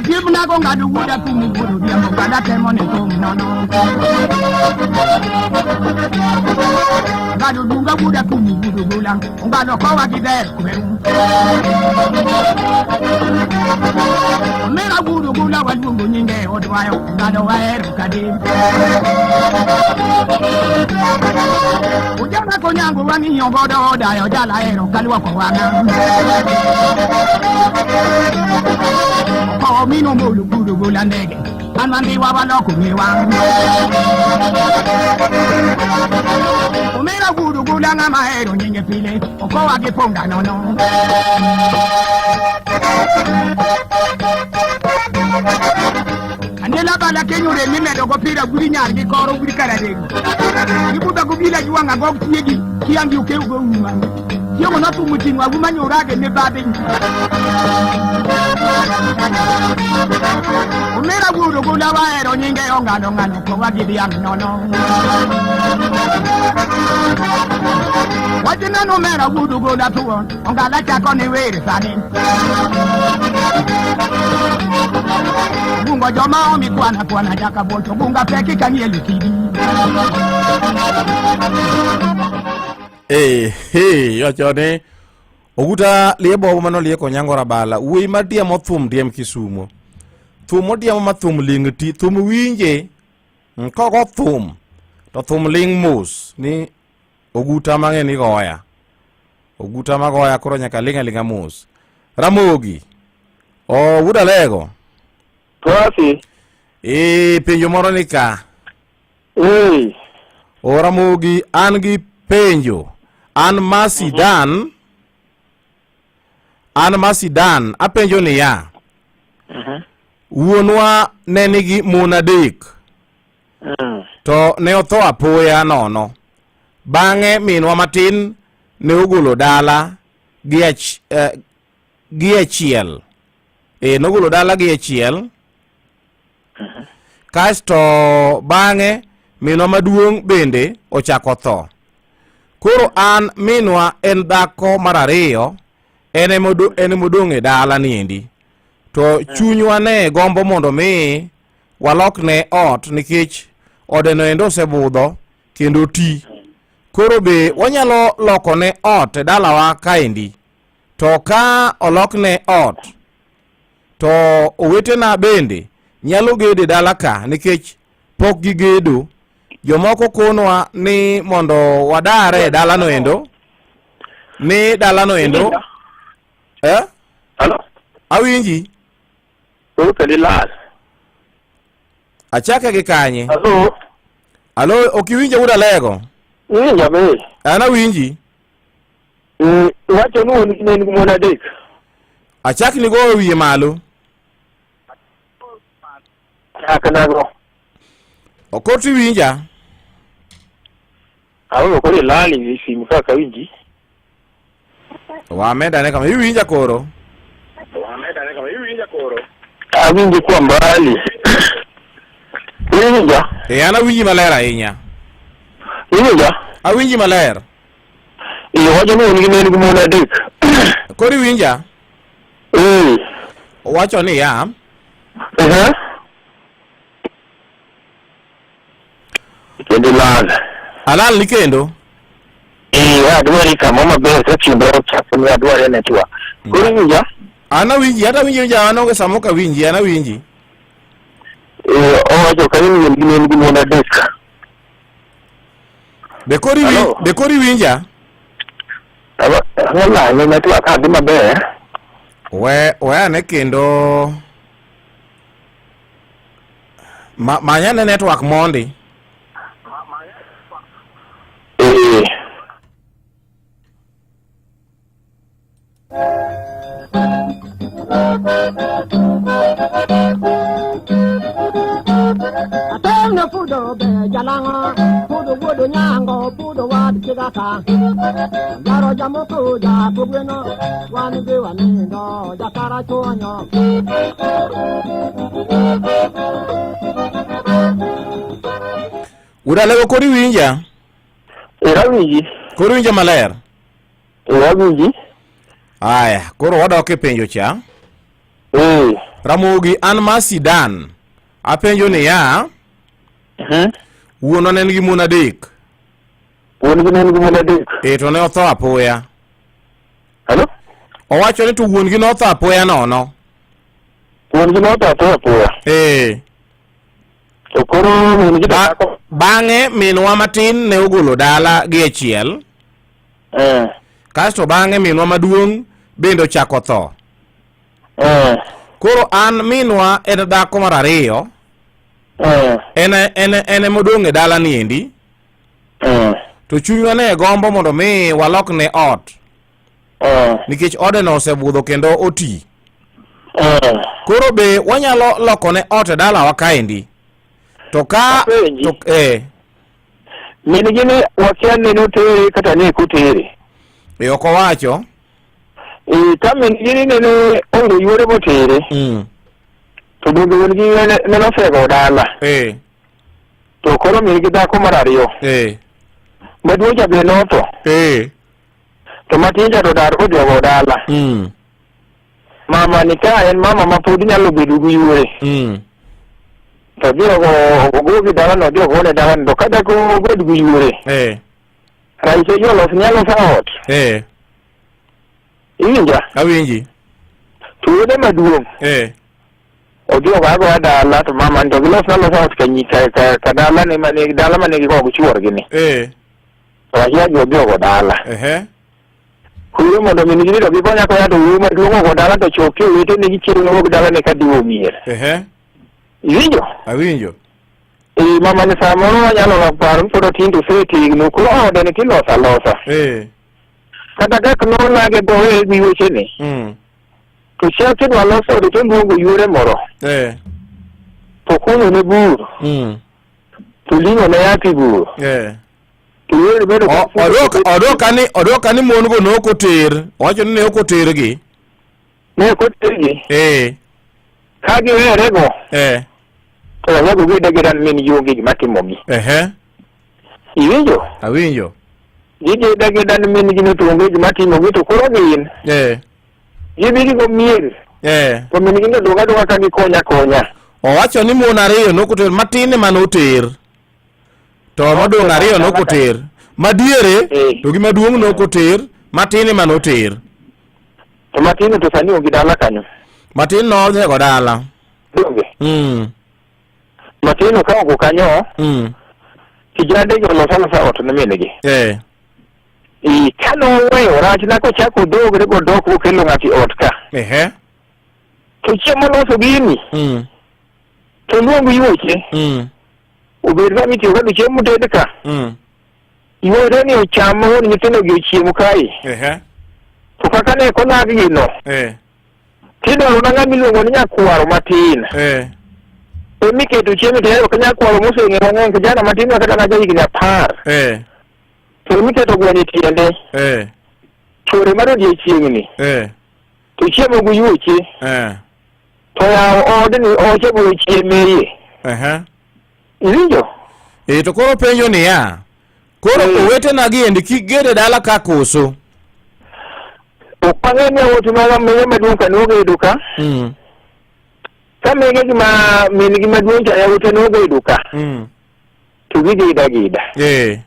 [SPEAKER 25] Jibna go ngado wuoda kum wuodo dhiambo kada temo ne thum nono. Ngado dunga wuoda kum wuodo gola ngado kowa gi dher kweru. Mera wuodo gola waluongo nyinge odwayo ngado wahero kadi. Ujana konyango wang'iyo godo odayo jala hero kaluoko wang'a. Kowo mino molo budo gola ndege an wandiwa waloko ng'ewa. Omera wuodo gola ng'ama hero nyinge pile okowa gi punda nono. Andela bala kenyo rem mimedo go pira guri nyar gi koro guri karadego. Gibudha go bila jwang'a gog tiegi kiangi okew go uma. Chiemo nothumo ting'o aguma nyorage ne bade. Omera wuodo gola wahero nyinge ong'ado ng'ano kowa gi dhiang' nono. Wachna nomera wuodo gola thuon ongala chako ni wer sani. Gungo joma omi kwana kwana jaka buol to gunga peki kang'ielo kidi.
[SPEAKER 20] Eh, hey, iwacho ni Oguta liebo mano lieko Nyango Rabala wuoyi ma diemo thum diem Kisumo. Thum odiemo ma thum ling ti thum winje kogo thum to thum ling mos ni Oguta mang'e ni goya. Oguta magoya koro nyaka ling alinga mos. Ramogi. O wuod Alego.
[SPEAKER 4] Twasi.
[SPEAKER 20] Eh, penjo moro ni ka.
[SPEAKER 4] Eh.
[SPEAKER 20] O Ramogi an gi penjo. An Mercy Dan. An Mercy Dan apenjo niya. Wuonwa ne nigi mon 3. To ne otho apoya nono. Bang'e minwa matin ne ogolo dala gi ach, eh, gi achiel. E, nogolo dala gi achiel. Kasto bang'e minwa maduong' bende ochako tho. Koro an minwa en dhako mar ariyo, en emodong' e dala niendi. To chunywa ne gombo mondo mi walokne ot nikech odeno endo osebudho kendo ti. Koro be wanyalo lokone ot e dalawa kaendi. To ka olokne ot, to owetena bende nyalo gedo e dala ka nikech pok gigedo. Jomoko konwa ni mondo wadare e dalano endo, ni dalano endo. Eh?
[SPEAKER 4] Halo?
[SPEAKER 20] Awinji.
[SPEAKER 4] Koro kendo ilal.
[SPEAKER 20] Achake gi kanye?
[SPEAKER 4] Halo?
[SPEAKER 20] Alo, ok iwinja wuod Alego?
[SPEAKER 4] Iwinja be?
[SPEAKER 20] An awinji.
[SPEAKER 4] Iwacho ni wuon ne en gi mon adek.
[SPEAKER 20] Achak ni goyo wiye malo.
[SPEAKER 4] Chak nago.
[SPEAKER 20] Okot iwinja?
[SPEAKER 4] Awinjo koro ilal e simu kaka awinji.
[SPEAKER 20] Wamedane kama iwinja koro.
[SPEAKER 4] Awinji kwa mbali. Iwinja?
[SPEAKER 20] Eh, an awinji maler ahinya.
[SPEAKER 4] Iwinja?
[SPEAKER 20] Awinji maler.
[SPEAKER 4] Iwacho ni un gi ne en gi mon adek.
[SPEAKER 20] Koro iwinja?
[SPEAKER 4] Eh.
[SPEAKER 20] Owacho niya.
[SPEAKER 4] Ehe. Kendo ilal.
[SPEAKER 20] Alal ni kendo?
[SPEAKER 4] Eh, adwari kama maber ka simba ochako ni adware network. Koro iwinja?
[SPEAKER 20] An awinji, hata awinji winja an onge sama ok awinji, an awinji.
[SPEAKER 4] Eh, owacho kanyo ni wuon gi ne en gi mon adek.
[SPEAKER 20] Be koro iwinja? Be koro iwinja?
[SPEAKER 4] Ang'o lal network adhi maber.
[SPEAKER 20] We we ane kendo ma manyane network mondi.
[SPEAKER 4] Eh.
[SPEAKER 25] Atemno pudo be jalango, pudo wuodo nyango, pudo wad kigaka. Jaro jamoko ja kogweno, wan be wanindo, jakara chuonyo.
[SPEAKER 20] Udalego koro iwinja?
[SPEAKER 4] Eh, awinji.
[SPEAKER 20] Koro iwinja maler?
[SPEAKER 4] Eh, awinji.
[SPEAKER 20] Aya, koro wadok e penjo cha.
[SPEAKER 4] Eh.
[SPEAKER 20] Ramogi an ma Sidan. Apenjo niya, wuonwa ne nigi mon adek.
[SPEAKER 4] Wuon-gi ne nigi mon adek.
[SPEAKER 20] Eh, to ne otho apoya.
[SPEAKER 4] Hello?
[SPEAKER 20] Owacho ni to wuon-gi notho apoya nono.
[SPEAKER 4] Wuon-gi notho apoya apoya.
[SPEAKER 20] Eh.
[SPEAKER 4] To koro min gi
[SPEAKER 20] Ba bang'e minwa matin ne ogolo dala gi achiel.
[SPEAKER 4] Eh.
[SPEAKER 20] Kasto bang'e minwa maduong' bende ochako tho.
[SPEAKER 4] Eh.
[SPEAKER 20] Koro an minwa en dhako mar ariyo.
[SPEAKER 4] Eh.
[SPEAKER 20] En en en emodong' e dala ni endi.
[SPEAKER 4] Eh.
[SPEAKER 20] To chunywa ne gombo mondo mi walokne ot.
[SPEAKER 4] Eh.
[SPEAKER 20] Nikech odeno osebudho kendo oti.
[SPEAKER 4] Eh.
[SPEAKER 20] Koro be wanyalo lokone ot e dalawa kaendi. To ka to eh
[SPEAKER 4] Min gi ni wakia ni notere kata ne ok otere.
[SPEAKER 20] E ok owacho.
[SPEAKER 4] Eh, ka min gi ni nene onge yuore motere. To donge wuon gi nene osego dala.
[SPEAKER 20] Eh.
[SPEAKER 4] To koro min gi dhako mar ariyo.
[SPEAKER 20] Eh.
[SPEAKER 4] Maduong' cha be notho.
[SPEAKER 20] Eh.
[SPEAKER 4] To matin cha to dar odhi ogo dala. Mama ni ka en mama ma pod nyalo bedo gi yuore. To odhi ogo ogo gi dala no odhi ogone dala no to ka dak obed gi yuore.
[SPEAKER 20] Eh.
[SPEAKER 4] Raise jolos nyalo sa ot.
[SPEAKER 20] Eh.
[SPEAKER 4] Iwinja?
[SPEAKER 20] Awinji.
[SPEAKER 4] To wuode maduong'
[SPEAKER 20] Eh.
[SPEAKER 4] odhi ogo agoya dala to mama ni to gilos alosa ot ka nyi ka ka, ka dala ne mane dala mane gigo gi chuorgi ni.
[SPEAKER 20] Eh.
[SPEAKER 4] To akia gi odhi ogo dala.
[SPEAKER 20] Ehe.
[SPEAKER 4] Koro mondo min gi ni to gikonya akonya to wuoyi maduong' ogo dala to choki owete ne gichieng' wuok dala ne ka diwo mier.
[SPEAKER 20] Ehe.
[SPEAKER 4] Iwinjo?
[SPEAKER 20] Awinjo.
[SPEAKER 4] Eh, mama ni samoro wanyalo ga paro ni pod otin to osetegno koro ode ni tiloso alosa.
[SPEAKER 20] Eh.
[SPEAKER 4] Kata kaka nolage dhowe gi wechene. To chieng' kidwa loso ode to oluongo yuore moro.
[SPEAKER 20] Eh.
[SPEAKER 4] To kunyo ne bur. To ling'o ne yath iguro.
[SPEAKER 20] Eh.
[SPEAKER 4] To yore bedo
[SPEAKER 20] Odwoka ni odwoka ni mon go ne ok oter. Owacho ni ne ok otergi.
[SPEAKER 4] Ne ok otergi.
[SPEAKER 20] Eh.
[SPEAKER 4] Ka giwere go.
[SPEAKER 20] Eh.
[SPEAKER 4] To onego gida gida min gi onge gima timogi.
[SPEAKER 20] Ehe.
[SPEAKER 4] Iwinjo?
[SPEAKER 20] Awinjo.
[SPEAKER 4] Gigeda geda ni min gi no to onge gima timogi to koro gin.
[SPEAKER 20] Eh.
[SPEAKER 4] Gidhi gigo mier.
[SPEAKER 20] Eh.
[SPEAKER 4] To min gi no duoga duoga ka gikonya konya.
[SPEAKER 20] Owacho ni mon ariyo ne ok oter, matin ema ne oter. To modong' ariyo ne ok oter. Madiere to gi maduong' ne ok oter, matin ema ne oter.
[SPEAKER 4] To matin to sani onge dala kanyo.
[SPEAKER 20] Matin nosego dala.
[SPEAKER 4] Donge?
[SPEAKER 20] Mm.
[SPEAKER 4] Matin ka oko kanyo. Kijande gi oloso alosa ot ne min gi.
[SPEAKER 20] Eh.
[SPEAKER 4] I kane oweyo rach na kochako odogre godok kokelo ng'ato e ot ka.
[SPEAKER 20] Ehe.
[SPEAKER 4] To chieng' moloso gini. To luong yuoche. Obed kama itiyo kod chiemo moted ka. Yuore ni ocham wuon nyithindo gi ochiem kae.
[SPEAKER 20] Ehe.
[SPEAKER 4] To kaka ne kolag gino.
[SPEAKER 20] Eh.
[SPEAKER 4] Tidwaro na ng'ama iluongo ni nyakwaro matin.
[SPEAKER 20] Eh.
[SPEAKER 4] Emiketo chiemo to ka nyakwaro moseng'e mang'eny kijana matin ma kata na jahigni 10.
[SPEAKER 20] Eh.
[SPEAKER 4] To emiketo gweno e tiende.
[SPEAKER 20] Eh.
[SPEAKER 4] Chwore mar odiechieng'ni.
[SPEAKER 20] Eh.
[SPEAKER 4] To chiemo gi yuoche.
[SPEAKER 20] Eh.
[SPEAKER 4] To yawo odni oche biro chiemeye.
[SPEAKER 20] Ehe.
[SPEAKER 4] Iwinjo?
[SPEAKER 20] Eh, to koro penjo niya. Koro owetena gi endi kik ged e dala ka koso?
[SPEAKER 4] Ok ang'e ni yawuot ma mege maduong' ka nogedo ka. Ka mege gi ma min gi maduong' cha yawuote nogedo ka. To gigedo ageda.
[SPEAKER 20] Eh.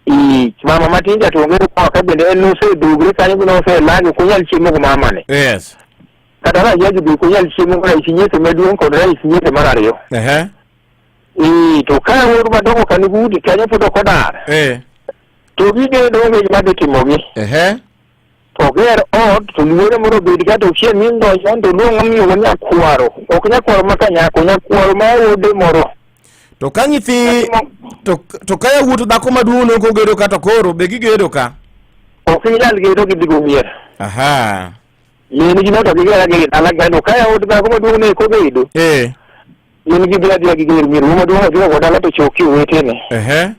[SPEAKER 4] I mama matin cha to onge kwa ka bende en nosedugre kanyo gi noselagi ok onyal chiemo gi mama ne.
[SPEAKER 20] Yes.
[SPEAKER 4] Kata rajaji be ok onyal chiemo gi rais nyieke maduong' kod rais nyieke mar ariyo.
[SPEAKER 20] Ehe.
[SPEAKER 4] Ee, to ka wuod madongo ka nigi udi kanyo pod ok odar.
[SPEAKER 20] Eh.
[SPEAKER 4] To gigedo onge gima dhi timogi.
[SPEAKER 20] Ehe.
[SPEAKER 4] To ger ot to luore moro obed ka to chieng' midonjo to luong ng'ama nyakwaro. Ok nyakwaro ma kanyako, nyakwaro ma wuode moro.
[SPEAKER 20] To ka nyithi to ka yawuot dhako maduong' ne ok ogedo ka to koro be gigedo ka?
[SPEAKER 4] Ok ginyal gedo gidhi go mier.
[SPEAKER 20] Aha.
[SPEAKER 4] Min gi no to giger agera e dala ka to ka yawuot dhako maduong' ne ok ogedo.
[SPEAKER 20] Eh.
[SPEAKER 4] Min gi dhi adhiya giger mier. Wuo maduong' odhi go dala to choki owetene.
[SPEAKER 20] Ehe.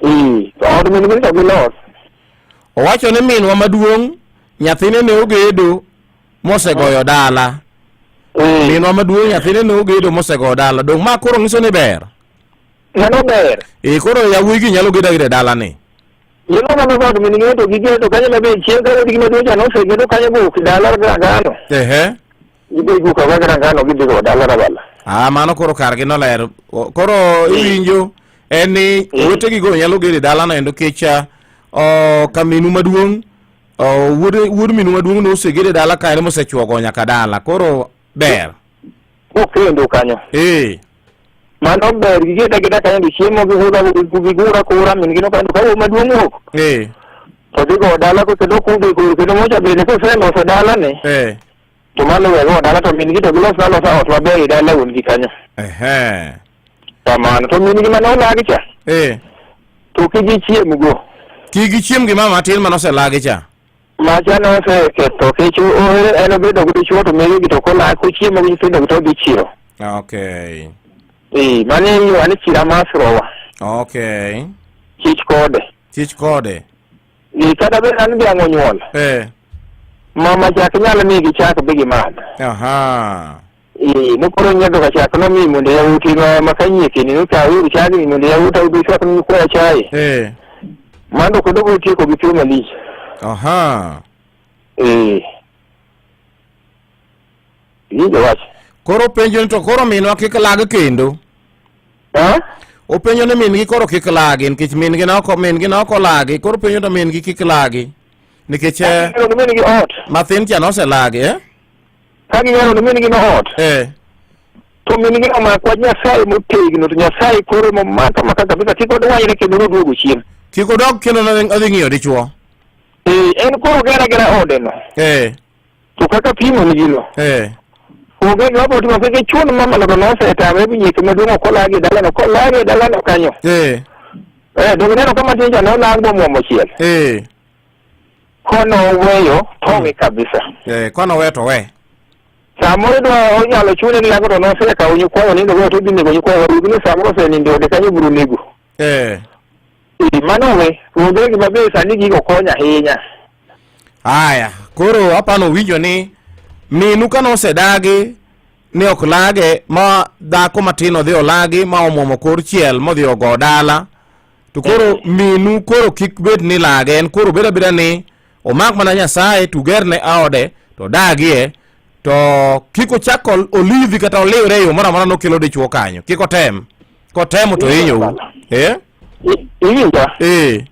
[SPEAKER 4] Ee, to od min gi to gilos.
[SPEAKER 20] Owacho ni minwa maduong' nyathine ne ogedo mosegoyo dala. Minwa maduong' nyathine ne ogedo mosegoyo dala. Dong' ma koro nyiso ni ber.
[SPEAKER 4] Mano ber.
[SPEAKER 20] Eh, koro yawuoyi gi nyalo gedo ageda e dala ni.
[SPEAKER 4] Gino mano od min gi to gigedo kanyo maber chieng' ka wuod gi maduong' cha nosegedo kanyo bok dala Rangano.
[SPEAKER 20] Ehe.
[SPEAKER 4] Gidhi guka ga Rangano gidhi go dala Rabala.
[SPEAKER 20] Ah, mano koro kargi noler. Koro iwinjo en ni owetegi go nyalo gedo e dalano endo nikech o, kaminu maduong' o, wuod minu maduong' nosegedo e dala kae mosechuogo nyaka dala. Koro ber.
[SPEAKER 4] Kokendo kanyo.
[SPEAKER 20] Eh.
[SPEAKER 4] Mano ber gigedo ageda kanyo to chiemo gihura gigura kura min gi no kanyo ka wuo maduong' wuok.
[SPEAKER 20] Eh.
[SPEAKER 4] To dhi go dala ko kendo kudhi koro kendo mocha bende koseloso dalane.
[SPEAKER 20] Eh.
[SPEAKER 4] To mano we go dala to min gi to gilos alosa ot maber e dala wuon gi kanyo.
[SPEAKER 20] Ehe.
[SPEAKER 4] Kamano to min gi mane olagi cha.
[SPEAKER 20] Eh.
[SPEAKER 4] To kik gichiem go.
[SPEAKER 20] Kik gichiem gi mama matin manoselagi cha.
[SPEAKER 4] Macha noseketho kech ohere en obedo gi dichuo to mege gi to kolak kochiemo gi nyithindo gi to odhi chiro.
[SPEAKER 20] Okay.
[SPEAKER 4] Eh, mano iluongo ni chira masrowa.
[SPEAKER 20] Okay.
[SPEAKER 4] Chich kode.
[SPEAKER 20] Chich kode.
[SPEAKER 4] Ni kata bed an dhiang' onyuol.
[SPEAKER 20] Eh.
[SPEAKER 4] Mama chak nyalo migi chak bi gimadh.
[SPEAKER 20] Aha.
[SPEAKER 4] Eh, nokoro nyiedho ka chak nomi mondo yawuoti ma kanyiekeni nokaw uru chagni mondo yawuota ubi chwak ni kwaya chae.
[SPEAKER 20] Eh.
[SPEAKER 4] Mano kendo biro tieko gi tuo malich.
[SPEAKER 20] Aha.
[SPEAKER 4] Eh. Iwinjo wach?
[SPEAKER 20] Koro penjo ni to koro minwa kik lag kendo.
[SPEAKER 4] Eh?
[SPEAKER 20] Openjo ni min gi koro kik lagi nikech min gi ne ok min gi ne ok olagi. Koro penjo to min gi kik lagi. Nikech eh,
[SPEAKER 4] Gigero ni min gi ot.
[SPEAKER 20] mathin cha noselagi eh?
[SPEAKER 4] Ka gigero ni min gi no ot.
[SPEAKER 20] Eh.
[SPEAKER 4] To min gi omak wach Nyasaye motegno to Nyasaye koro momaka maka kabisa kik odwanyre kendo noduogo chien.
[SPEAKER 20] Kik odog kendo odhi ng'iyo dichuo.
[SPEAKER 4] Eh, en koro gera gera ode no.
[SPEAKER 20] Eh.
[SPEAKER 4] To kaka pimo ni gino.
[SPEAKER 20] Eh.
[SPEAKER 4] Onge gima biro timo kik ichun mama no to nosetame bi nyieke maduong' ok olagi e dalano kolagi e dalano kanyo.
[SPEAKER 20] Eh.
[SPEAKER 4] Eh, donge ineno ka matin cha nolag bomuomo chiel.
[SPEAKER 20] Eh.
[SPEAKER 4] Kono weyo towe kabisa.
[SPEAKER 20] Eh, kono we to we.
[SPEAKER 4] Samoro idwa onyalo chune ni lago to nosekawo nyikwayo nindo go to odhi nego nyikwayo warugi ni samoro osenindo e ode kanyo biro nego.
[SPEAKER 20] Eh.
[SPEAKER 4] Eh, mano we onge gima be sani gigo konyo ahinya.
[SPEAKER 20] Aya, koro apano winjo ni minu ka nosedagi ni ok lage ma dhako matin odhi olagi ma omwomo kor chiel modhi ogo dala to koro minu koro kik bed ni lage en koro bed abeda ni omak mana Nyasaye to ugerne ode to odagie to kik ochak olidhi kata oliwre e yo moro amora nokelo dichuo kanyo kik otem kotemo to hinyou eh
[SPEAKER 4] Iwinja?
[SPEAKER 20] Eh.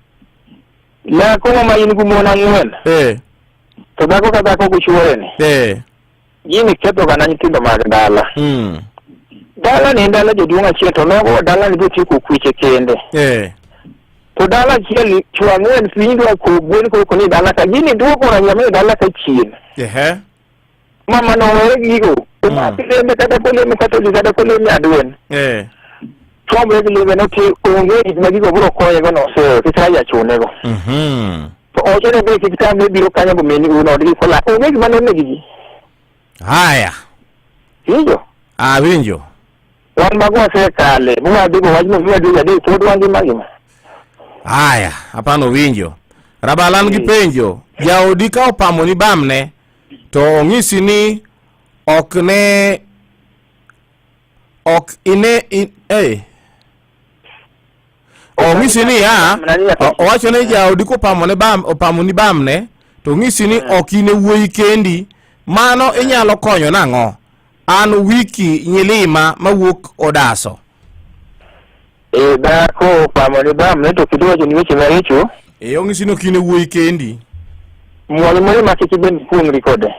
[SPEAKER 4] Nyako ma in gi mon ang'wen.
[SPEAKER 20] Eh.
[SPEAKER 4] To dhako ka dhako gi chuore ni.
[SPEAKER 20] Eh.
[SPEAKER 4] Gini ketho ga na nyithindo mag dala. Dala ni en dala jaduong' achiel to nogo dala ni botieko kweche kende.
[SPEAKER 20] Eh.
[SPEAKER 4] To dala achiel ni chwo ang'wen piny dwa ko gwen koko ni dala ka gini duoko ranyama e dala ka chien.
[SPEAKER 20] Ehe.
[SPEAKER 4] Mama nowere gigo. Omaki lembe kata koleme kata odhi kata koleme adwen.
[SPEAKER 20] Eh.
[SPEAKER 4] Tuomre gi lembe no ti onge gik ma gigo biro konye go noseyo kik raia chune go. To owacho ni be kik tamre biro kanyo bo meni un odgi kola onge gima nonegi gi.
[SPEAKER 20] Haya.
[SPEAKER 4] Winjo?
[SPEAKER 20] Awinjo.
[SPEAKER 4] Wan mago wasekale mwadhi go wachno mwadhi adek pod wangima gima.
[SPEAKER 20] Haya, hapana winjo. Rabalan gi penjo. Jaodi ka opamo ni bamne to ong'isi ni ok ne ok ine in, eh. Ong'isi ni ya owacho ni jaodi kopamo ne bam opamo ni bamne to ong'isi ni ok ine wuoyi kendi mano inyalo konyo nang'o? An wiki nyilima mawuok Odaso.
[SPEAKER 4] E dhako opamo ni bamne to kendo wacho ni weche maricho.
[SPEAKER 20] E ong'isi ni ok ine wuoyi kendi.
[SPEAKER 4] Mwany moro ma kik ibed kuong'ri kode.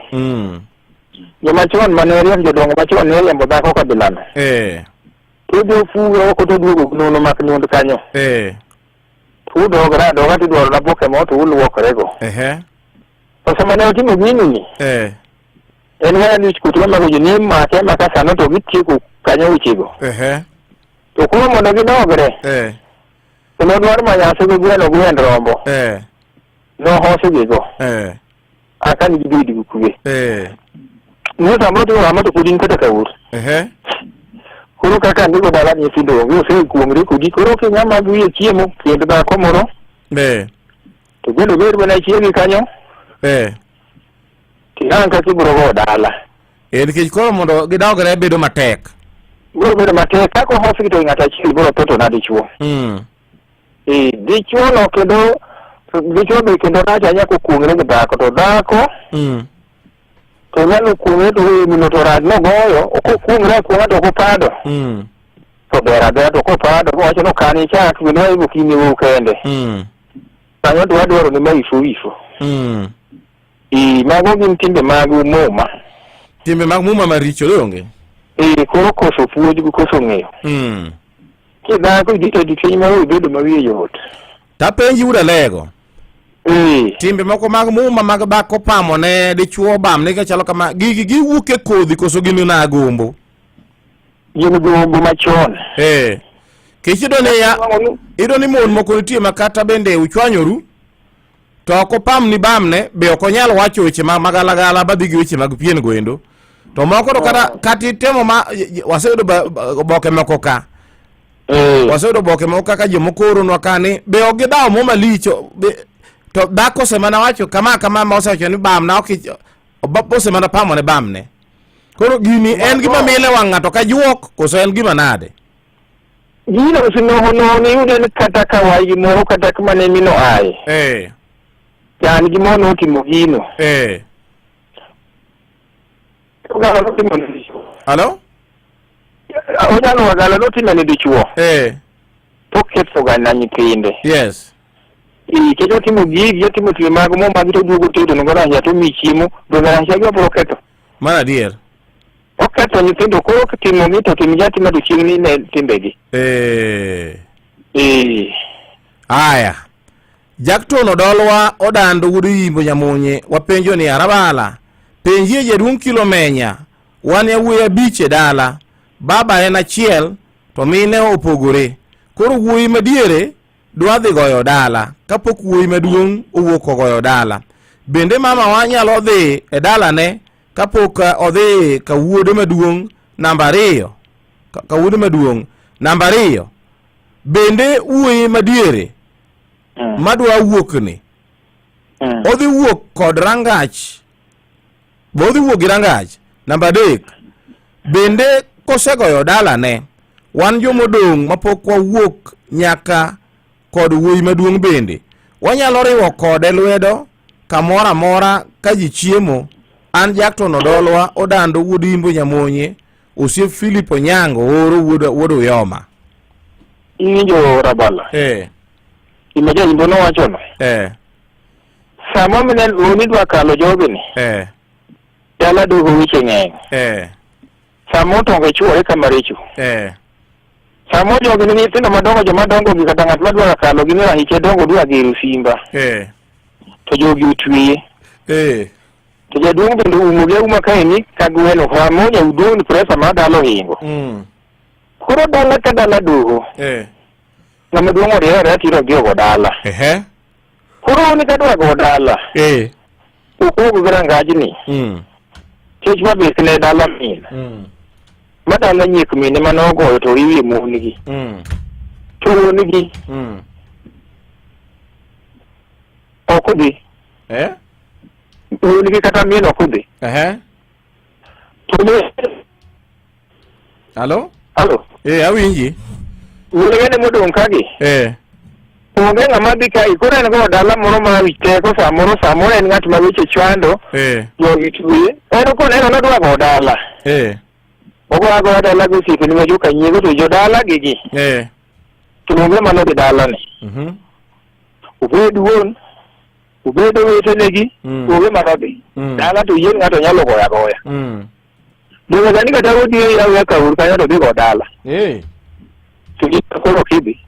[SPEAKER 4] Joma chon mane riemb jodongo machon ne riembo dhako kabilano.
[SPEAKER 20] Eh.
[SPEAKER 4] To odhi ofuwe oko to oduogo nono mak niond kanyo.
[SPEAKER 20] Eh.
[SPEAKER 4] To udogra adoga to idwaro naboke mo to uluokorego.
[SPEAKER 20] Ehe.
[SPEAKER 4] To sama ne otimo gini ni,
[SPEAKER 20] Eh.
[SPEAKER 4] en mana ni wich kuot mamako ji ni make amaka sano to gitieko kanyo wechego.
[SPEAKER 20] Ehe.
[SPEAKER 4] To koro mondo gidogre,
[SPEAKER 20] Eh.
[SPEAKER 4] to nodwar manyasi gi gweno gwend rombo.
[SPEAKER 20] Eh.
[SPEAKER 4] Nohosigigo.
[SPEAKER 20] Eh.
[SPEAKER 4] Aka ni gibed gi kwe.
[SPEAKER 20] Eh.
[SPEAKER 4] Ni samoro timo kama to pod in kata ka ur.
[SPEAKER 20] Ehe.
[SPEAKER 4] Koro kaka andiko dala nyithindo onge osekuongre kodi koro ok inyal madhi e chiemo kendo dhako moro
[SPEAKER 20] Eh.
[SPEAKER 4] to gweno ber mana chiegi kanyo
[SPEAKER 20] Eh.
[SPEAKER 4] tirang kaka ibiro go dala.
[SPEAKER 20] Eh, nikech koro mondo gidogre bedo matek.
[SPEAKER 4] Biro bedo matek kaka ohosgi to ng'ato achiel biro tho to na dichuo. Eh, dichuo no kendo dichuo be kendo rach ahinya kokuongre gi dhako to dhako to nyalo kuongre to weyo mino to rach nogoyo ok okuongre akuong'a to ok opado. To ber abera to kopado kowacho ni kan ichak bende waigo kiny iwu kende. Kanyo to wadwaro ni ma ifo ifo. Eh, mago gin timbe mag muma.
[SPEAKER 20] Timbe mag muma maricho donge?
[SPEAKER 4] Eh, koro koso puonj gi koso ng'eyo. Kidhako idito di piny moro ibedo ma wiye yot.
[SPEAKER 20] Tapenji wuod Alego. Timbe moko mag muma mag dhako pamo ne dichuo bamne ka chalo kama gigi giwuok e kodhi koso gin na gombo?
[SPEAKER 4] Gin gombo machon.
[SPEAKER 20] Eh. Kech iyudo ni ya iyudo ni mon moko nitie ma kata bende uchwanyoru to ok opam ni bamne be ok onyal wacho weche ma magalagala badhi gi weche mag pien goendo. To moko to kata kata itemo ma waseyudo oboke moko ka. Waseyudo oboke moko kaka jomoko oronwa ka ni be ok gidawo mo malich to dhako osemana wacho kama kama ma osewacho ni bamna ok osemana pamo ne bamne. Koro gini en gima mile wang' ng'ato ka juok koso en gima nade?
[SPEAKER 4] Gino osinoho ni yude ni kata ka waygi moro kata kuma ne mino aye.
[SPEAKER 20] Eh.
[SPEAKER 4] Chan gi mono otimo gino.
[SPEAKER 20] Eh.
[SPEAKER 4] Ogala notimo ne dichuo.
[SPEAKER 20] Alo?
[SPEAKER 4] Onyalo Ogala notimo ne dichuo.
[SPEAKER 20] Eh.
[SPEAKER 4] To ketho ga na nyithinde.
[SPEAKER 20] Yes.
[SPEAKER 4] Nikech otimo gigi, otimo timbe mag mo magi to oduogo tedo ne godo ahinya to omiyi chiemo, donge ahinya gi obiro ketho.
[SPEAKER 20] Mano adier.
[SPEAKER 4] Oketho nyithindo koro kitimo gi to tim gi atima to chieng' ni ne timbegi.
[SPEAKER 20] Eh.
[SPEAKER 4] Eh.
[SPEAKER 20] Aya. Jackton Odolwa Odando wuod Yimbo Nyamunye wapenjo ni Arabala penjie jaduong' Kilo Menya wan yawuoyi abich e dala baba en achiel to mine opogore koro wuoyi madiere dwa dhi goyo dala kapok wuoyi maduong' owuok ogoyo dala bende mamawa nyalo dhi e dalane kapok odhi ka wuode maduong' namba ariyo ka wuode maduong' namba ariyo bende wuoyi madiere madwa wuokni odhi wuok kod rangach be odhi wuok gi rangach namba adek bende kosegoyo dalane wan jomodong' mapok wawuok nyaka kod wuoyi maduong' bende wanyalo riwo kode lwedo kamoro amora ka ji chiemo an Jackton Odolwa Odando wuod Imbo Nyamonye osiep Philip Onyango oro wuod Uyoma
[SPEAKER 4] Iwinjo Rabala?
[SPEAKER 20] Eh.
[SPEAKER 4] Gima janyimbo nowachono.
[SPEAKER 20] Eh.
[SPEAKER 4] Sama midwa kalo jogi ni.
[SPEAKER 20] Eh.
[SPEAKER 4] Dala dogo weche ng'eny.
[SPEAKER 20] Eh.
[SPEAKER 4] Sama otongo chuore kama richo.
[SPEAKER 20] Eh.
[SPEAKER 4] Samo jogi ni nyithindo madongo joma dongo gi kata ng'at madwa kalo gi ni rahiche dongo dwa gero simba.
[SPEAKER 20] Eh.
[SPEAKER 4] To jogi otweye.
[SPEAKER 20] Eh.
[SPEAKER 4] To jaduong' bende oumo gi auma kaeni ka gweno samo jaduong' presa ma dala ohingo. Koro dala ka dala doho.
[SPEAKER 20] Eh.
[SPEAKER 4] Ng'ama duong' oriere ariera tiro gi ogo dala.
[SPEAKER 20] Ehe.
[SPEAKER 4] Koro un ka dwa go dala.
[SPEAKER 20] Eh.
[SPEAKER 4] Ukuogo gi rangajni. Chech mabith ne dala min. Ma dala nyiek mine mane ogoyo to riwie mon gi. To wuon gi ok odhi.
[SPEAKER 20] Eh?
[SPEAKER 4] Wuon gi kata min ok odhi.
[SPEAKER 20] Ehe.
[SPEAKER 4] To ne
[SPEAKER 20] Halo?
[SPEAKER 4] Halo.
[SPEAKER 20] Eh, awinji.
[SPEAKER 4] Wuon gi ne modong' ka gi.
[SPEAKER 20] Eh.
[SPEAKER 4] Onge ng'ama dhi kae, koro en go dala moro ma wich teko samoro samoro en ng'at ma weche chando,
[SPEAKER 20] Eh.
[SPEAKER 4] jogi twe. En koneno nodwa go dala.
[SPEAKER 20] Eh.
[SPEAKER 4] Ogo agoya dala gi osiepene ma joka nyiego to jodala gi gi.
[SPEAKER 20] Eh.
[SPEAKER 4] To onge mano dhi dalane. Obed wuon, obed owetenegi, onge mano dhi. Dala to yien ng'ato nyalo goyo agoya. Donge sani kata odi yaw kaur kanyo to dhi go dala.
[SPEAKER 20] Eh.
[SPEAKER 4] To gik koro ok idhi.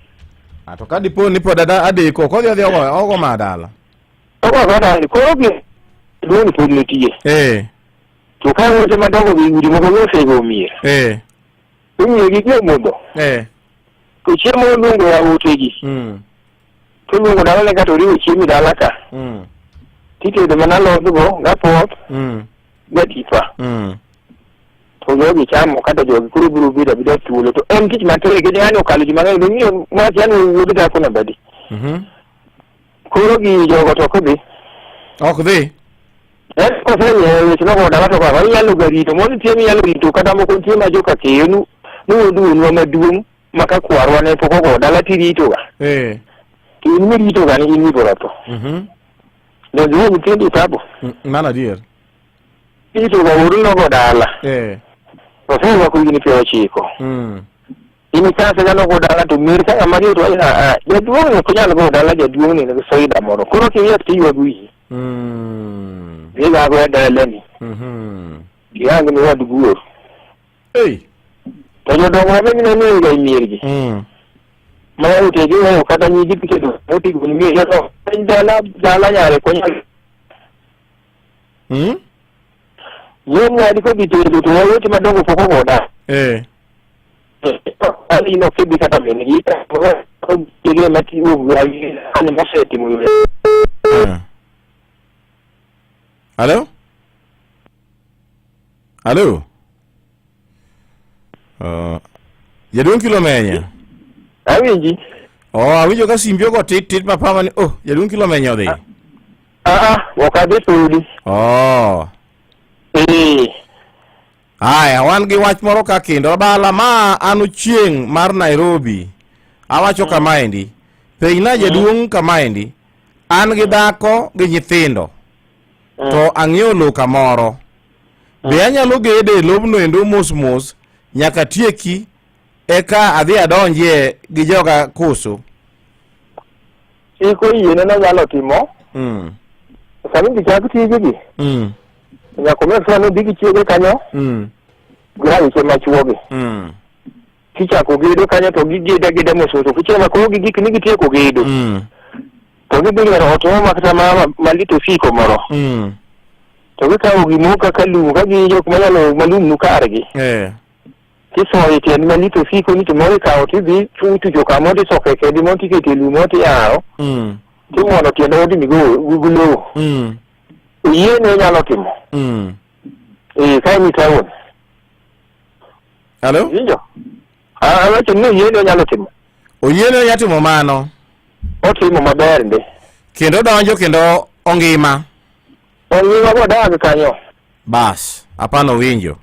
[SPEAKER 20] Ah, to ka dipo ni pod adeko, ok odhi odhi ogo ogo ma dala.
[SPEAKER 4] Ogo agoya dala. Koro gi duong' pod nitie.
[SPEAKER 20] Eh.
[SPEAKER 4] To ka weche madongo gi udi moko nosego mier.
[SPEAKER 20] Eh.
[SPEAKER 4] Imiyo gi gi omodho.
[SPEAKER 20] Eh.
[SPEAKER 4] To chiemo oluongo yawuotegi. To oluongo dalane ka to oriwo chiemo e dala ka. Titedo mana alodgo gapoth gatipa. To jogi chamo kata jogi koro biro bedo abeda thuolo. To en tich matek nikech ng'ani okalo ji mang'eny. Dong'iyo wach yani wuod dhako namba adi. Koro gi jogo to ok dhi.
[SPEAKER 20] Ok dhi.
[SPEAKER 4] En koseng'eyo weche mago dala to kaka inyalo ga rito moro nitie minyalo rito kata moko nitie ma joka keyo nu wuod wuonwa maduong' ma ka kwarwa ne pok ogo dala tirito ga.
[SPEAKER 20] Eh.
[SPEAKER 4] To in mirito ga ni in mibiro tho. Donge iwe nyithindo tabo.
[SPEAKER 20] Mano adier.
[SPEAKER 4] Irito ga wuoru nogo dala.
[SPEAKER 20] Eh.
[SPEAKER 4] Oserwako higni 90. In ikase ka nogo dala to mer ka ng'ama riyo to wacho a jaduong' ni ok onyal go dala jaduong' ni nigi faida moro. Koro king'iyo to iywago wiyi. Dhiga agoya dalani. Gihang ni wad guor.
[SPEAKER 20] Ei.
[SPEAKER 4] To jodongo ma bende ne ni e miergi. Ma utegi weyo kata nyigi tiketo motigo ni mier jodongo. Dala dala nyare konyal. Yien ng'adi kodhi tedo to weche madongo pok ogo dala.
[SPEAKER 20] Eh.
[SPEAKER 4] In ok idhi kata min gi gige matiyo ani mosetimo yore.
[SPEAKER 20] Halo? Halo? Jaduong' Kilomenya.
[SPEAKER 4] Awinji.
[SPEAKER 20] Oh, awinjo ka simbi ogo tit tit mapama ni oh, jaduong' Kilomenya odhi.
[SPEAKER 4] Ah, ok adhi podi.
[SPEAKER 20] Oh.
[SPEAKER 4] Eh.
[SPEAKER 20] Aya, wan gi wach moro ka kendo abala ma an ochieng' mar Nairobi. Awacho kamaendi. Penjna jaduong' kamaendi. An gi dhako gi nyithindo. To ang'iewo lowo kamoro. Be anyalo gedo e lobno endo mos mos nyaka tieki eka adhi adonjie gi joga koso?
[SPEAKER 4] Chik oyiene nonyalo timo. Sani idhi chak tijegi. Nyaka omed sani odhi gi chiege kanyo. Gi raiche machuogi. Kichako gedo kanyo to gigedo ageda mos mos. Ok ichiemo ma koro gigik ni gitieko gedo. To gidhi gero ot moro ma kata ma malit osiko moro. To gikawo gimoro kaka lum ka gin jok manyalo malum nu kargi.
[SPEAKER 20] Eh.
[SPEAKER 4] Tisoyo e tiend malit osiko ni to moro ikawo tidhi tucho kamoro tisoke kedi moro tikete lum moro tiyaro. Timuono tiend odni go gi lowo. Oyiene onyalo timo. Eh, ka en e town.
[SPEAKER 20] Hello?
[SPEAKER 4] Winjo? Awacho ni oyiene onyalo timo.
[SPEAKER 20] Oyiene onyalo timo mano.
[SPEAKER 4] Otimo maber ndi.
[SPEAKER 20] Kendo odonjo kendo ongima.
[SPEAKER 4] Ongima modag kanyo.
[SPEAKER 20] Bas, apano winjo.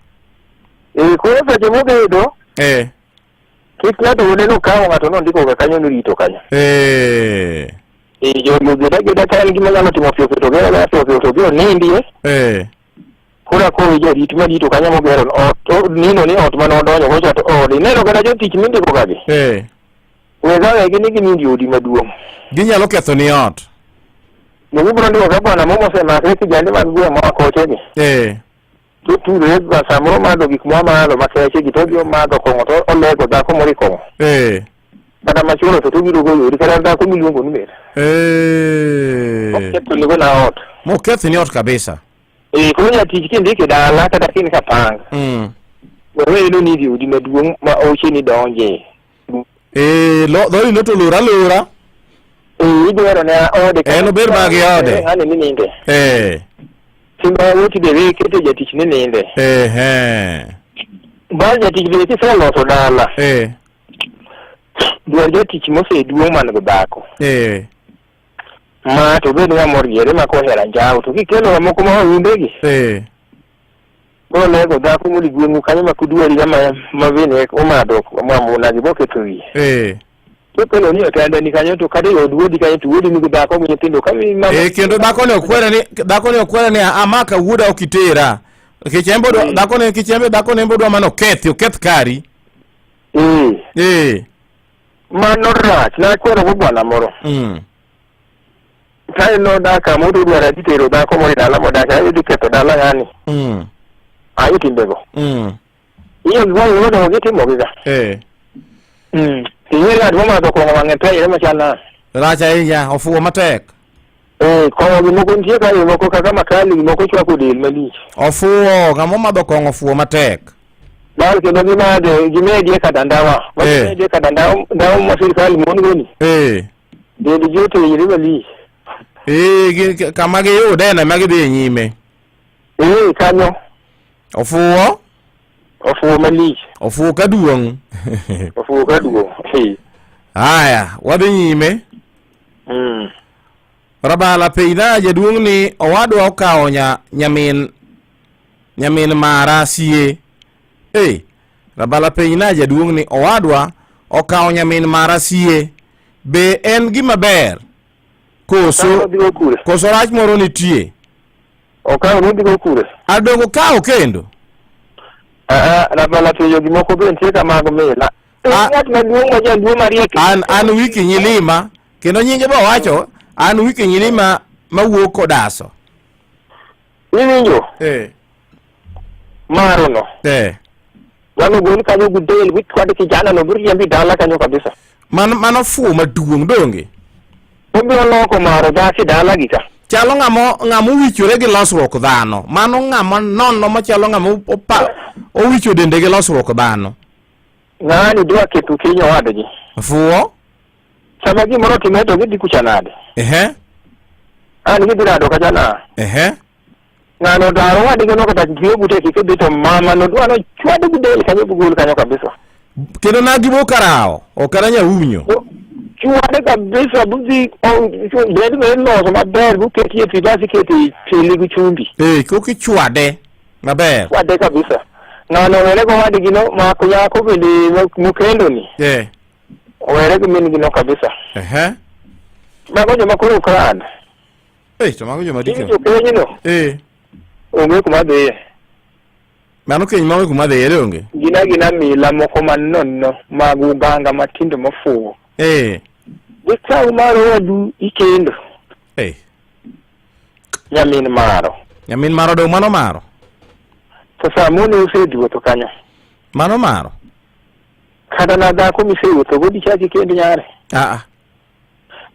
[SPEAKER 4] Eh, koro seche mobedo,
[SPEAKER 20] Eh.
[SPEAKER 4] kik ng'ato wuone nokawo ng'ato nondiko ga kanyo norito kanyo.
[SPEAKER 20] Eh.
[SPEAKER 4] Eh, jogi ogeda ageda ka en gima nyalo timo piyo piyo to gero agera piyo piyo to obiro nindie.
[SPEAKER 20] Eh.
[SPEAKER 4] Koro akowi jarit marito kanyo mogero ot, nino ni ot mane odonjo kocha to ode. Ineno kata jotich mindiko kagi?
[SPEAKER 20] Eh.
[SPEAKER 4] Wega wegi ni ginindi odi maduong'.
[SPEAKER 20] Ginyalo ketho ni ot.
[SPEAKER 4] Jogi biro ndiko ka bwana mo mosemakre kijande mag gweng' moa kochegi.
[SPEAKER 20] Eh.
[SPEAKER 4] To tudore ga samoro madho gik mwamadho makeche gi to odhi omadho kong'o to olego dhako moro i kong'o.
[SPEAKER 20] Eh.
[SPEAKER 4] Kata machulo to tobiro goyo odi kata dhako miluongo ni ber.
[SPEAKER 20] Eh.
[SPEAKER 4] Oketho ni gona ot.
[SPEAKER 20] Moketho ni ot kabisa.
[SPEAKER 4] Eh, koro jatich kindiko e dala kata kin kapanga. Wewe ino ni idhi odi maduong' ma ocheni donje.
[SPEAKER 20] Eh, lo dhoodi no to lor alora.
[SPEAKER 4] Eh, idwaro ne ode.
[SPEAKER 20] En obed mana gi ode.
[SPEAKER 4] Ng'ani ni ninde.
[SPEAKER 20] Eh.
[SPEAKER 4] Simba wuoti be we keto jatich ni ninde.
[SPEAKER 20] Eh, eh.
[SPEAKER 4] Bang' jatich be kiseloso dala.
[SPEAKER 20] Eh.
[SPEAKER 4] Dwar jatich moseduong' man gi dhako.
[SPEAKER 20] Eh.
[SPEAKER 4] Ma to obed ng'ama oriere ma kohero anjawo to kikelo mamoko ma wawundegi.
[SPEAKER 20] Eh.
[SPEAKER 4] Koro nego dhako modi gweng'u kanyo ma kudwari ma ma bende omadho mamuna gi boketo wiye.
[SPEAKER 20] Eh.
[SPEAKER 4] To kelo ni otanda ni kanyo to kata e od wuodi kanyo to wuodi nigi dhako gi nyithindo ka mi mama.
[SPEAKER 20] Eh, kendo dhako ni okwere ni dhako ni okwere ni amaka wuoda ok itera. Nikech en bodo dhako ni nikech en be dhako ni en bodwa mano okethi oketh kari.
[SPEAKER 4] Eh.
[SPEAKER 20] Eh.
[SPEAKER 4] Mano rach nakwero go bwana moro. Ka en nodak kama to odwaro adhi tero dhako moro e dala modak ae idhi ketho dala ng'ani. Ae timbego. Iyo gik mang'eny madongo gitimo giga.
[SPEAKER 20] Eh.
[SPEAKER 4] Ing'e ng'at momadho kong'o wang'e teyre machal nade.
[SPEAKER 20] Rach ahinya, ofuwo matek.
[SPEAKER 4] Eh, kong'o gimoko nitie ka gimoko kaka makali gimoko chwako del malich.
[SPEAKER 20] Ofuwo, ng'ama omadho kong'o ofuwo matek.
[SPEAKER 4] Bal kendo gimadhe gimedie kata ndawa.
[SPEAKER 20] Eh.
[SPEAKER 4] Gimedie kata ndawa ndawa ma sirkal mon goni.
[SPEAKER 20] Eh.
[SPEAKER 4] Dend ji oteyre malich.
[SPEAKER 20] Eh, kama giyude no ema gidhi e nyime.
[SPEAKER 4] Eh, kanyo.
[SPEAKER 20] Ofuwo?
[SPEAKER 4] Ofuwo malich.
[SPEAKER 20] Ofuwo ka duong'.
[SPEAKER 4] Ofuwo ka duong'. Eh.
[SPEAKER 20] Haya, wadhi nyime. Rabala penjna jaduong' ni owadwa okawo nya, nyamin nyamin mara sie. Eh, Rabala penjna jaduong' ni owadwa okawo nyamin mara sie. Be en gima ber? Koso koso rach moro nitie?
[SPEAKER 4] Okawo nodhi go kure?
[SPEAKER 20] Adongo kawo kendo?
[SPEAKER 4] Ah, Rabala penjo gimoko be nitie ka mag mila. Ng'at maduong' ma jaluo mariek.
[SPEAKER 20] An an wiki nyilima kendo nyinge be owacho an wiki nyilima mawuok Kodaso.
[SPEAKER 4] Iwinjo?
[SPEAKER 20] Eh.
[SPEAKER 4] Maro no.
[SPEAKER 20] Eh.
[SPEAKER 4] Wano gol kanyo gi del gi chwad kijana no biriembi dala kanyo kabisa.
[SPEAKER 20] Mano mano fuwo maduong' donge?
[SPEAKER 4] Obiro loko maro dhako e dala gi ka.
[SPEAKER 20] Chalo ng'ama ng'ama owichore gi losruok dhano. Mano ng'ama nono machalo ng'ama opa owicho dende gi losruok dhano.
[SPEAKER 4] Ng'ani dwa ketho keny owadgi.
[SPEAKER 20] Fuwo?
[SPEAKER 4] Sama gimoro otimore to gidhi kucha nade?
[SPEAKER 20] Ehe.
[SPEAKER 4] An gidhi rado kacha na.
[SPEAKER 20] Ehe.
[SPEAKER 4] Ng'ano odaro owadgi no kata tiyo bute kik idhi to mama no dwa no chwad gi del kanyo bugol kanyo kabisa.
[SPEAKER 20] Kendo na gibo karawo, ok kata nyaunyo.
[SPEAKER 4] Chwade kabisa budhi bed no iloso maber buketie pi bas ikete pili gi chumbi.
[SPEAKER 20] Eh, koki chwade maber.
[SPEAKER 4] Chwade kabisa. Ng'ano owere go owadgi no mako nyako bende mokendo ni.
[SPEAKER 20] Eh.
[SPEAKER 4] Owere gi min gi no kabisa.
[SPEAKER 20] Ehe.
[SPEAKER 4] Mago joma koro ok rad.
[SPEAKER 20] Eh, to mago joma dike.
[SPEAKER 4] Iwinjo kenyno
[SPEAKER 20] Eh.
[SPEAKER 4] onge kuma dhiye.
[SPEAKER 20] Mano keny maonge kuma dhiye donge?
[SPEAKER 4] Gin agina mila moko manono mag uganga matindo mofuwo.
[SPEAKER 20] Eh.
[SPEAKER 4] Gikaw mar owadu ikendo.
[SPEAKER 20] Eh.
[SPEAKER 4] Nyamin maro.
[SPEAKER 20] Nyamin maro dong mano maro.
[SPEAKER 4] To samone osedhuotho kanyo.
[SPEAKER 20] Mano maro.
[SPEAKER 4] Kata na dhako misewuothogo dichak ikend nyare.
[SPEAKER 20] Ah ah.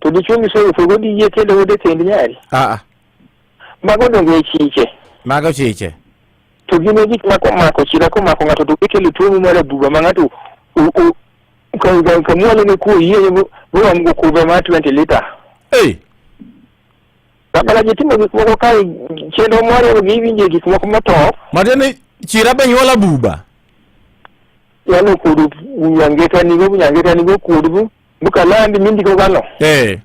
[SPEAKER 4] To dichuo misewuothogo diyie kendo ode kend nyari.
[SPEAKER 20] Ah ah.
[SPEAKER 4] Mago donge e chiche.
[SPEAKER 20] Mago chiche.
[SPEAKER 4] To gin e gik ma komako chira komako ng'ato to gikelo tuo mar abuba ma ng'ato kamwalo ne kuo yie borom go kube mar 20 liter.
[SPEAKER 20] Hey.
[SPEAKER 4] Rabala ji timo gik moko kae chenro mwariwo gi iwinje gik moko motop.
[SPEAKER 20] Matiende ni chira be nyuola buba.
[SPEAKER 4] Yalo kudu nyangeta nigo nyangeta nigo kudu bukalandi mindiko gano.
[SPEAKER 20] Eh.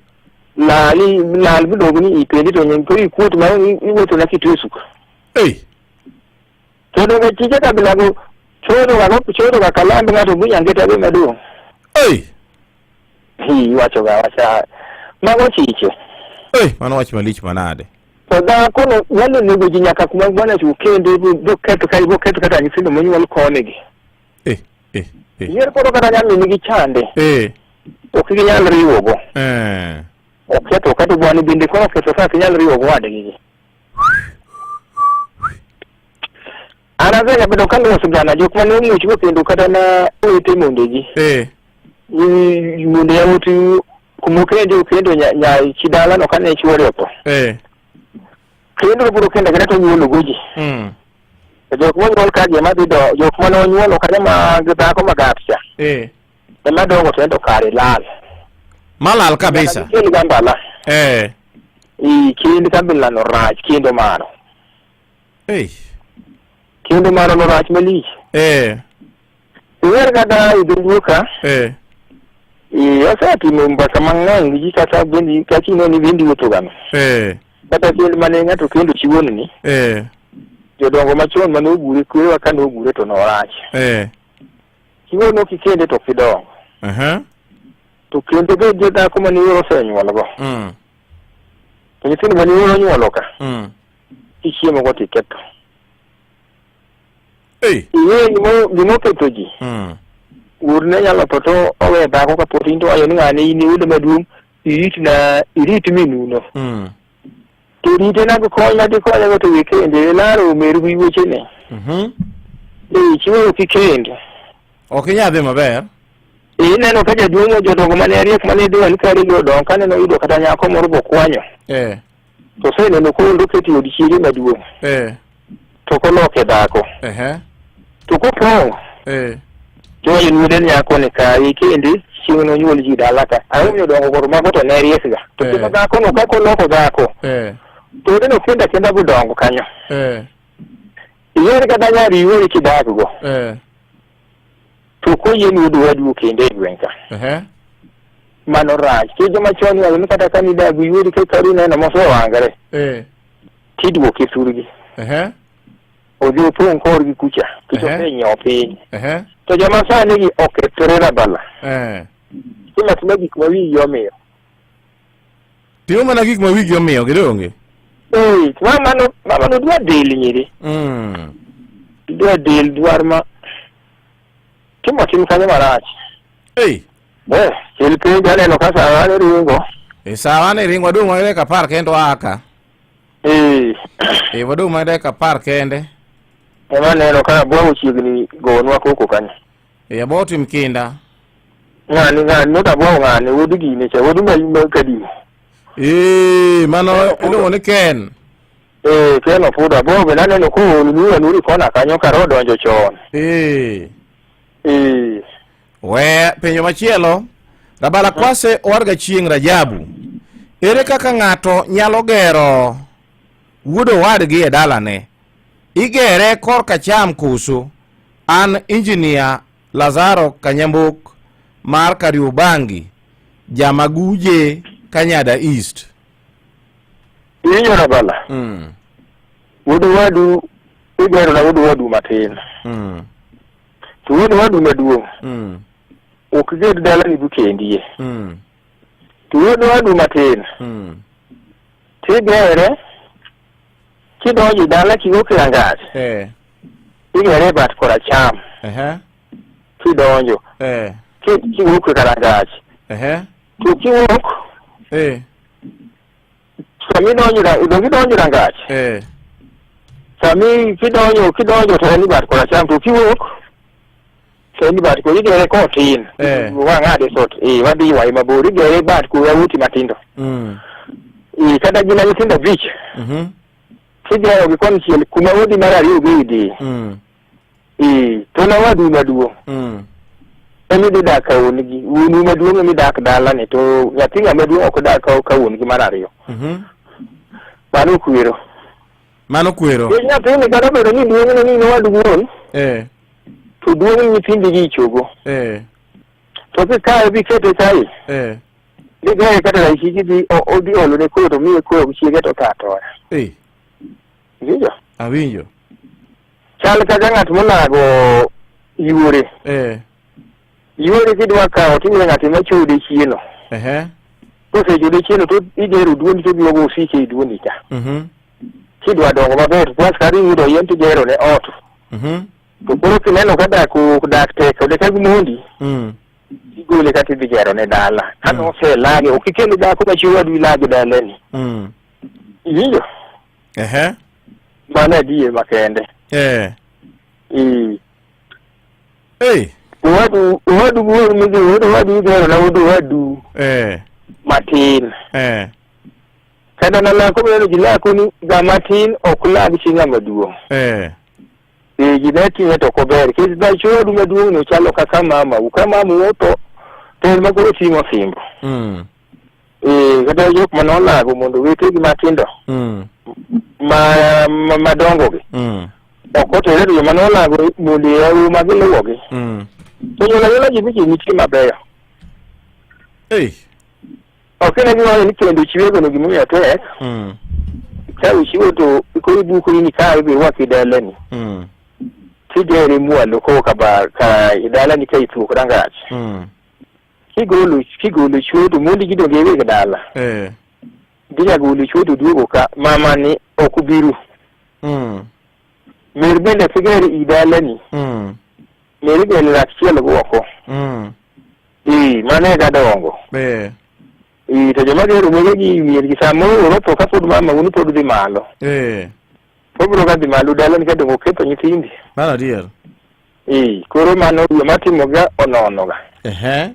[SPEAKER 4] Lali lal bidogo ni ipendi to nyen kori kuot ma iwuotho na kitwe suka.
[SPEAKER 20] Ei.
[SPEAKER 4] To donge chike kabila go choro ga go choro ga kalambi ng'ato bu nyangeta be maduong'.
[SPEAKER 20] Ei.
[SPEAKER 4] Hi iwacho ga wacha mago chiche.
[SPEAKER 20] Ei, mano wach malich manade.
[SPEAKER 4] To dhako no nyalo nego ji nyaka kuma bwana chu kende boketho ka boketho kata nyithindo monyuol koni gi.
[SPEAKER 20] Eh, eh, eh.
[SPEAKER 4] Yier koro kata nyamin gi chande.
[SPEAKER 20] Eh.
[SPEAKER 4] Ok ginyal riwogo.
[SPEAKER 20] Eh.
[SPEAKER 4] Oketho kata bwana bende koro oketho ka ok ginyal riwogo wadgi gi. An asegabedo kaluwo sigana jok mane omuochgo kendo kata na owete mondegi.
[SPEAKER 20] Eh.
[SPEAKER 4] Monde yawuot kuma okende okendo nya chi dalano kane chuore otho.
[SPEAKER 20] Eh.
[SPEAKER 4] Kendo biro kendo kata to onyuolo ji. To jok monyuol ka gi ema dhi do jok mane onyuolo kanyo ma gi dhako ma gat cha.
[SPEAKER 20] Eh.
[SPEAKER 4] Ema dongo to ento kare lal.
[SPEAKER 20] Malal kabisa.
[SPEAKER 4] Nyaka gikel gambala.
[SPEAKER 20] Eh.
[SPEAKER 4] I kind kabila no rach kendo mano.
[SPEAKER 20] Ei.
[SPEAKER 4] Kendo mano no rach malich.
[SPEAKER 20] Eh.
[SPEAKER 4] Iwer kata e dholuo ka.
[SPEAKER 20] Eh.
[SPEAKER 4] I osetimo mbaka mang'eny gi ji kata bendi kaka ineno ni bendi wuotho gano.
[SPEAKER 20] Eh.
[SPEAKER 4] Kata kend mane ng'ato kendo chiwuon ni.
[SPEAKER 20] Eh.
[SPEAKER 4] Jodongo machon mane ogure kwerewa kane ogure to norach.
[SPEAKER 20] Eh.
[SPEAKER 4] Chiwuon ok ikende to ok idongo.
[SPEAKER 20] Aha.
[SPEAKER 4] To kendo bed jo dhako mane wuoro osenyuolgo. To nyithindo mane wuoro onyuolo ka. Ichiemo go tiketho.
[SPEAKER 20] Ei.
[SPEAKER 4] Ing'eyo gima oketho ji. Wuor ne nyalo tho to owe dhako kapod in to wacho ni ng'ane in e wuoda maduong' irit na irit minuno. To rite nago kony ma dikonyego to we kende ilaro omeru gi wuochene. Ee, chiwo ok ikend.
[SPEAKER 20] Ok inyal dhi maber.
[SPEAKER 4] Ee, ineno ka jaduong' jodongo mane riek mane dhiwa ni kare gi odongo kaneno oyudo kata nyako moro bokwanyo.
[SPEAKER 20] Eh.
[SPEAKER 4] To oseneno kondo oketi od chiege maduong'.
[SPEAKER 20] Eh.
[SPEAKER 4] To koloke dhako.
[SPEAKER 20] Ehe.
[SPEAKER 4] To kopong'
[SPEAKER 20] Eh.
[SPEAKER 4] to wacho ni wuode nyako ni ka ikende chieng' nonyuol ji dala ka. Ang'o miyo dongo koro mago to ne riek ga. To
[SPEAKER 20] Eh.
[SPEAKER 4] kendo dhako no kaka oloko dhako.
[SPEAKER 20] Eh.
[SPEAKER 4] To wuode no kendo akenda bodongo kanyo.
[SPEAKER 20] Eh.
[SPEAKER 4] Iyier kata nyari iwuoyi kidak go.
[SPEAKER 20] Eh.
[SPEAKER 4] To koyie ni wuod wadu kende e gweng' ka.
[SPEAKER 20] Ehe.
[SPEAKER 4] Mano rach. Ke joma chon iwacho ni kata ka nidak gi wuodi ka kari neno mosewangre.
[SPEAKER 20] Eh.
[SPEAKER 4] Tiduoke thurgi.
[SPEAKER 20] Ehe.
[SPEAKER 4] Odhi opong' korgi kucha. Kich
[SPEAKER 20] Ehe.
[SPEAKER 4] osenyiewo piny.
[SPEAKER 20] Ehe.
[SPEAKER 4] To joma sani gi okethore rabala.
[SPEAKER 20] Eh.
[SPEAKER 4] Timo atima gik ma wigi omiyo.
[SPEAKER 20] Timo mana gik ma wigi omiyo gidonge.
[SPEAKER 4] Ee, mama no mama no dwa del nyiri. Dwa del dwar ma timo tim kanyo marach.
[SPEAKER 20] Ei.
[SPEAKER 4] Eh, kel penj aneno ka sawa ne ringo.
[SPEAKER 20] E sawa ne ringo wadong' mana dakika apar kende waa ka.
[SPEAKER 4] Eh.
[SPEAKER 20] E wadong' mana dakika apar kende.
[SPEAKER 4] Ema aneno ka abwa ochiegni gonwa koko kanyo.
[SPEAKER 20] E abwa otim kinda.
[SPEAKER 4] Ng'ani ng'ani not abwa ng'ani wuod gine cha wuod ma ma kadimo.
[SPEAKER 20] Eh, mano iluongo ni Ken.
[SPEAKER 4] Eh, Ken Opudo abwa bende aneno kool miwa nuri kona kanyo kar odonjo chon.
[SPEAKER 20] Eh.
[SPEAKER 4] Eh.
[SPEAKER 20] We penjo machielo. Rabala Kwase owarga chieng' Rajabu. Ere kaka ng'ato nyalo gero wuod owadgi e dalane? Igere korka cham koso? An injinia Lazaro Kanyambok mar Kariobangi, Jamaguje, Kanyada East.
[SPEAKER 4] Iwinjo Rabala? Wuod wadu igero na wuod wadu matin. To wuod wadu maduong' ok ged dalani bukendie. To wuod wadu matin tigere kidonjo e dala kiwuok e rangach
[SPEAKER 20] Eh.
[SPEAKER 4] igere e bat koracham
[SPEAKER 20] Ehe.
[SPEAKER 4] kidonjo
[SPEAKER 20] Eh.
[SPEAKER 4] kiwuok e rangach
[SPEAKER 20] Ehe.
[SPEAKER 4] to kiwuok
[SPEAKER 20] Eh.
[SPEAKER 4] sama idonjo donge idonjo e rangach
[SPEAKER 20] Eh.
[SPEAKER 4] sami kidonjo kidonjo to en e bat koracham to kiwuok to en e bat kor igere kotin
[SPEAKER 20] Eh.
[SPEAKER 4] wang'ade sot eh wadhi ywaye mabor igere bat kor yawuoti matindo eh kata gina nyithindo abich kigero gi konchiel kuma odi mar ariyo gedi eh to na wadu maduong' ema idhi dak ka wuon gi wuonu maduong' ema idak dalane to nyathi ng'ama duong' ok dak ka wuon gi mar ariyo. Mano kwero.
[SPEAKER 20] Mano kwero.
[SPEAKER 4] Nikech nyathini kata obedo ni duong'ne ni in owadu wuon,
[SPEAKER 20] Eh.
[SPEAKER 4] to duong' nyithindi gi ichogo.
[SPEAKER 20] Eh.
[SPEAKER 4] To kikawe bikete kae,
[SPEAKER 20] Eh.
[SPEAKER 4] bigere kata rahisi gidhi odhi olone koyo to miye koyo gi chiege to tho athoya.
[SPEAKER 20] Eh.
[SPEAKER 4] Iwinjo?
[SPEAKER 20] Awinjo.
[SPEAKER 4] Chal kaka ng'at monago yuore.
[SPEAKER 20] Eh.
[SPEAKER 4] Yuore kidwa kawo timiyo ng'at machode chieno.
[SPEAKER 20] Ehe.
[SPEAKER 4] Kosechode chieno to igero duondi to duogo osike e duondi ka. Kidwa dongo maber to kwas kar iyudo yien tigero ne ot. To koro kineno ka dak ok dak tek kode ka gimondi, igole kata idhi gero ne dala. Ka noselage, ok ikel dhako ma chi wadu ilage dalani. Iwinjo?
[SPEAKER 20] Ehe.
[SPEAKER 4] Mano adier makende.
[SPEAKER 20] Eh.
[SPEAKER 4] Ee.
[SPEAKER 20] Hey.
[SPEAKER 4] Owadu owadu wuon midhi wuod owadu igero na wuod owadu
[SPEAKER 20] Eh.
[SPEAKER 4] matin.
[SPEAKER 20] Eh.
[SPEAKER 4] Kata na lako mineno ji lako ni ng'ama tin ok lag chi ng'ama duong'.
[SPEAKER 20] Eh.
[SPEAKER 4] Ee, ji ne time to ok ober. Nikech dhach owadu maduong' no chalo kaka mamau. Ka mamau otho, to en ma koro ting'o fimbo. Ee, kata jok mane olago mondo owetegi matindo ma, ma madongo gi ok otere to joma nolago mondo yawu ma giluwogi. To nyuol anyuola ji michi nitie mabeyo.
[SPEAKER 20] Ei.
[SPEAKER 4] Ok ine giwacho ni kendo chiwego no gimomiyo tek. Ka uchiwo to koro ibukori ni ka idhi rwaki dalani. Tigere mwalo kowuok ka bar ka e dalani ka ithuok rangach. Kigolo kigolo chuo to mondi gidong e weg dala.
[SPEAKER 20] Eh.
[SPEAKER 4] Ginya golo chuo to duogo ka mama ni ok biru. Mer bende kiger i dalani. Mer igelo rak chiel go oko. Ee, mano e gadongo.
[SPEAKER 20] Eh.
[SPEAKER 4] Ee, to joma gero mege gi miergi samoro oro tho kapod mama unu pod dhi malo.
[SPEAKER 20] Eh.
[SPEAKER 4] Obiro ga dhi malo dalani ka dongo ketho nyithindi.
[SPEAKER 20] Mano adier.
[SPEAKER 4] Ee, koro mano joma timoga ononoga.
[SPEAKER 20] Ehe.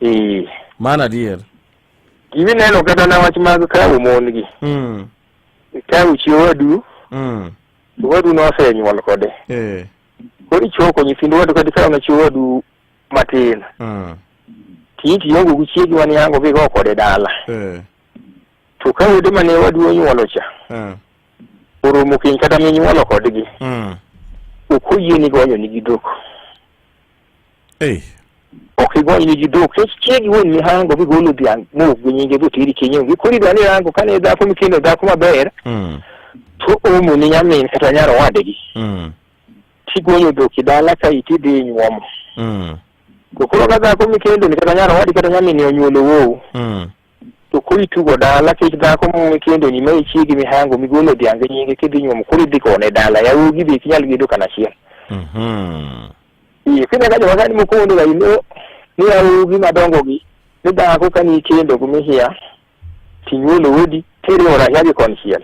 [SPEAKER 4] Ee.
[SPEAKER 20] Mano adier.
[SPEAKER 4] Gima kata na wach mag kawo mon gi. Ikawo chi owadu, to owadu nosenyuol kode.
[SPEAKER 20] Eh.
[SPEAKER 4] Koro ichoko nyithind owadu kata ikawo na chi owadu matin. Ti tiongo gi chiegi mane yango gigo kode dala.
[SPEAKER 20] Eh.
[SPEAKER 4] To ka wede mane owadu onyuolo cha,
[SPEAKER 20] Eh.
[SPEAKER 4] oromo keny kata minyuolo kodgi, ok oyieni gonyo nigi dhok.
[SPEAKER 20] Ei.
[SPEAKER 4] Ok igony nigi dhok, nikech chiegi wuon mihango migolo dhiang' mowuok gi nyinge boteri keny onge. Koro idwa ni rango kane dhako mikendo dhako maber, to omo ni nyamin kata nyar owadgi. Tigonyo dhok e dala ka iti dhi nyuomo. To koro ka dhako mikendo ni kata nyar owadgi kata nyamin onyuolo wuowu, to koro itugo dala kech dhako mikendo ni ma ichiegi mihango migolo dhiang' gi nyinge kidhi nyuomo koro idhi kone dala yawuogi be ok inyal gedo kanachiel. Ee, kine ka joma sani moko wuondo ga ino ni yawuogi madongo gi ni dhako ka nikendo gi mihia tinyuolo wuodi tiriwo rahia gi konchiel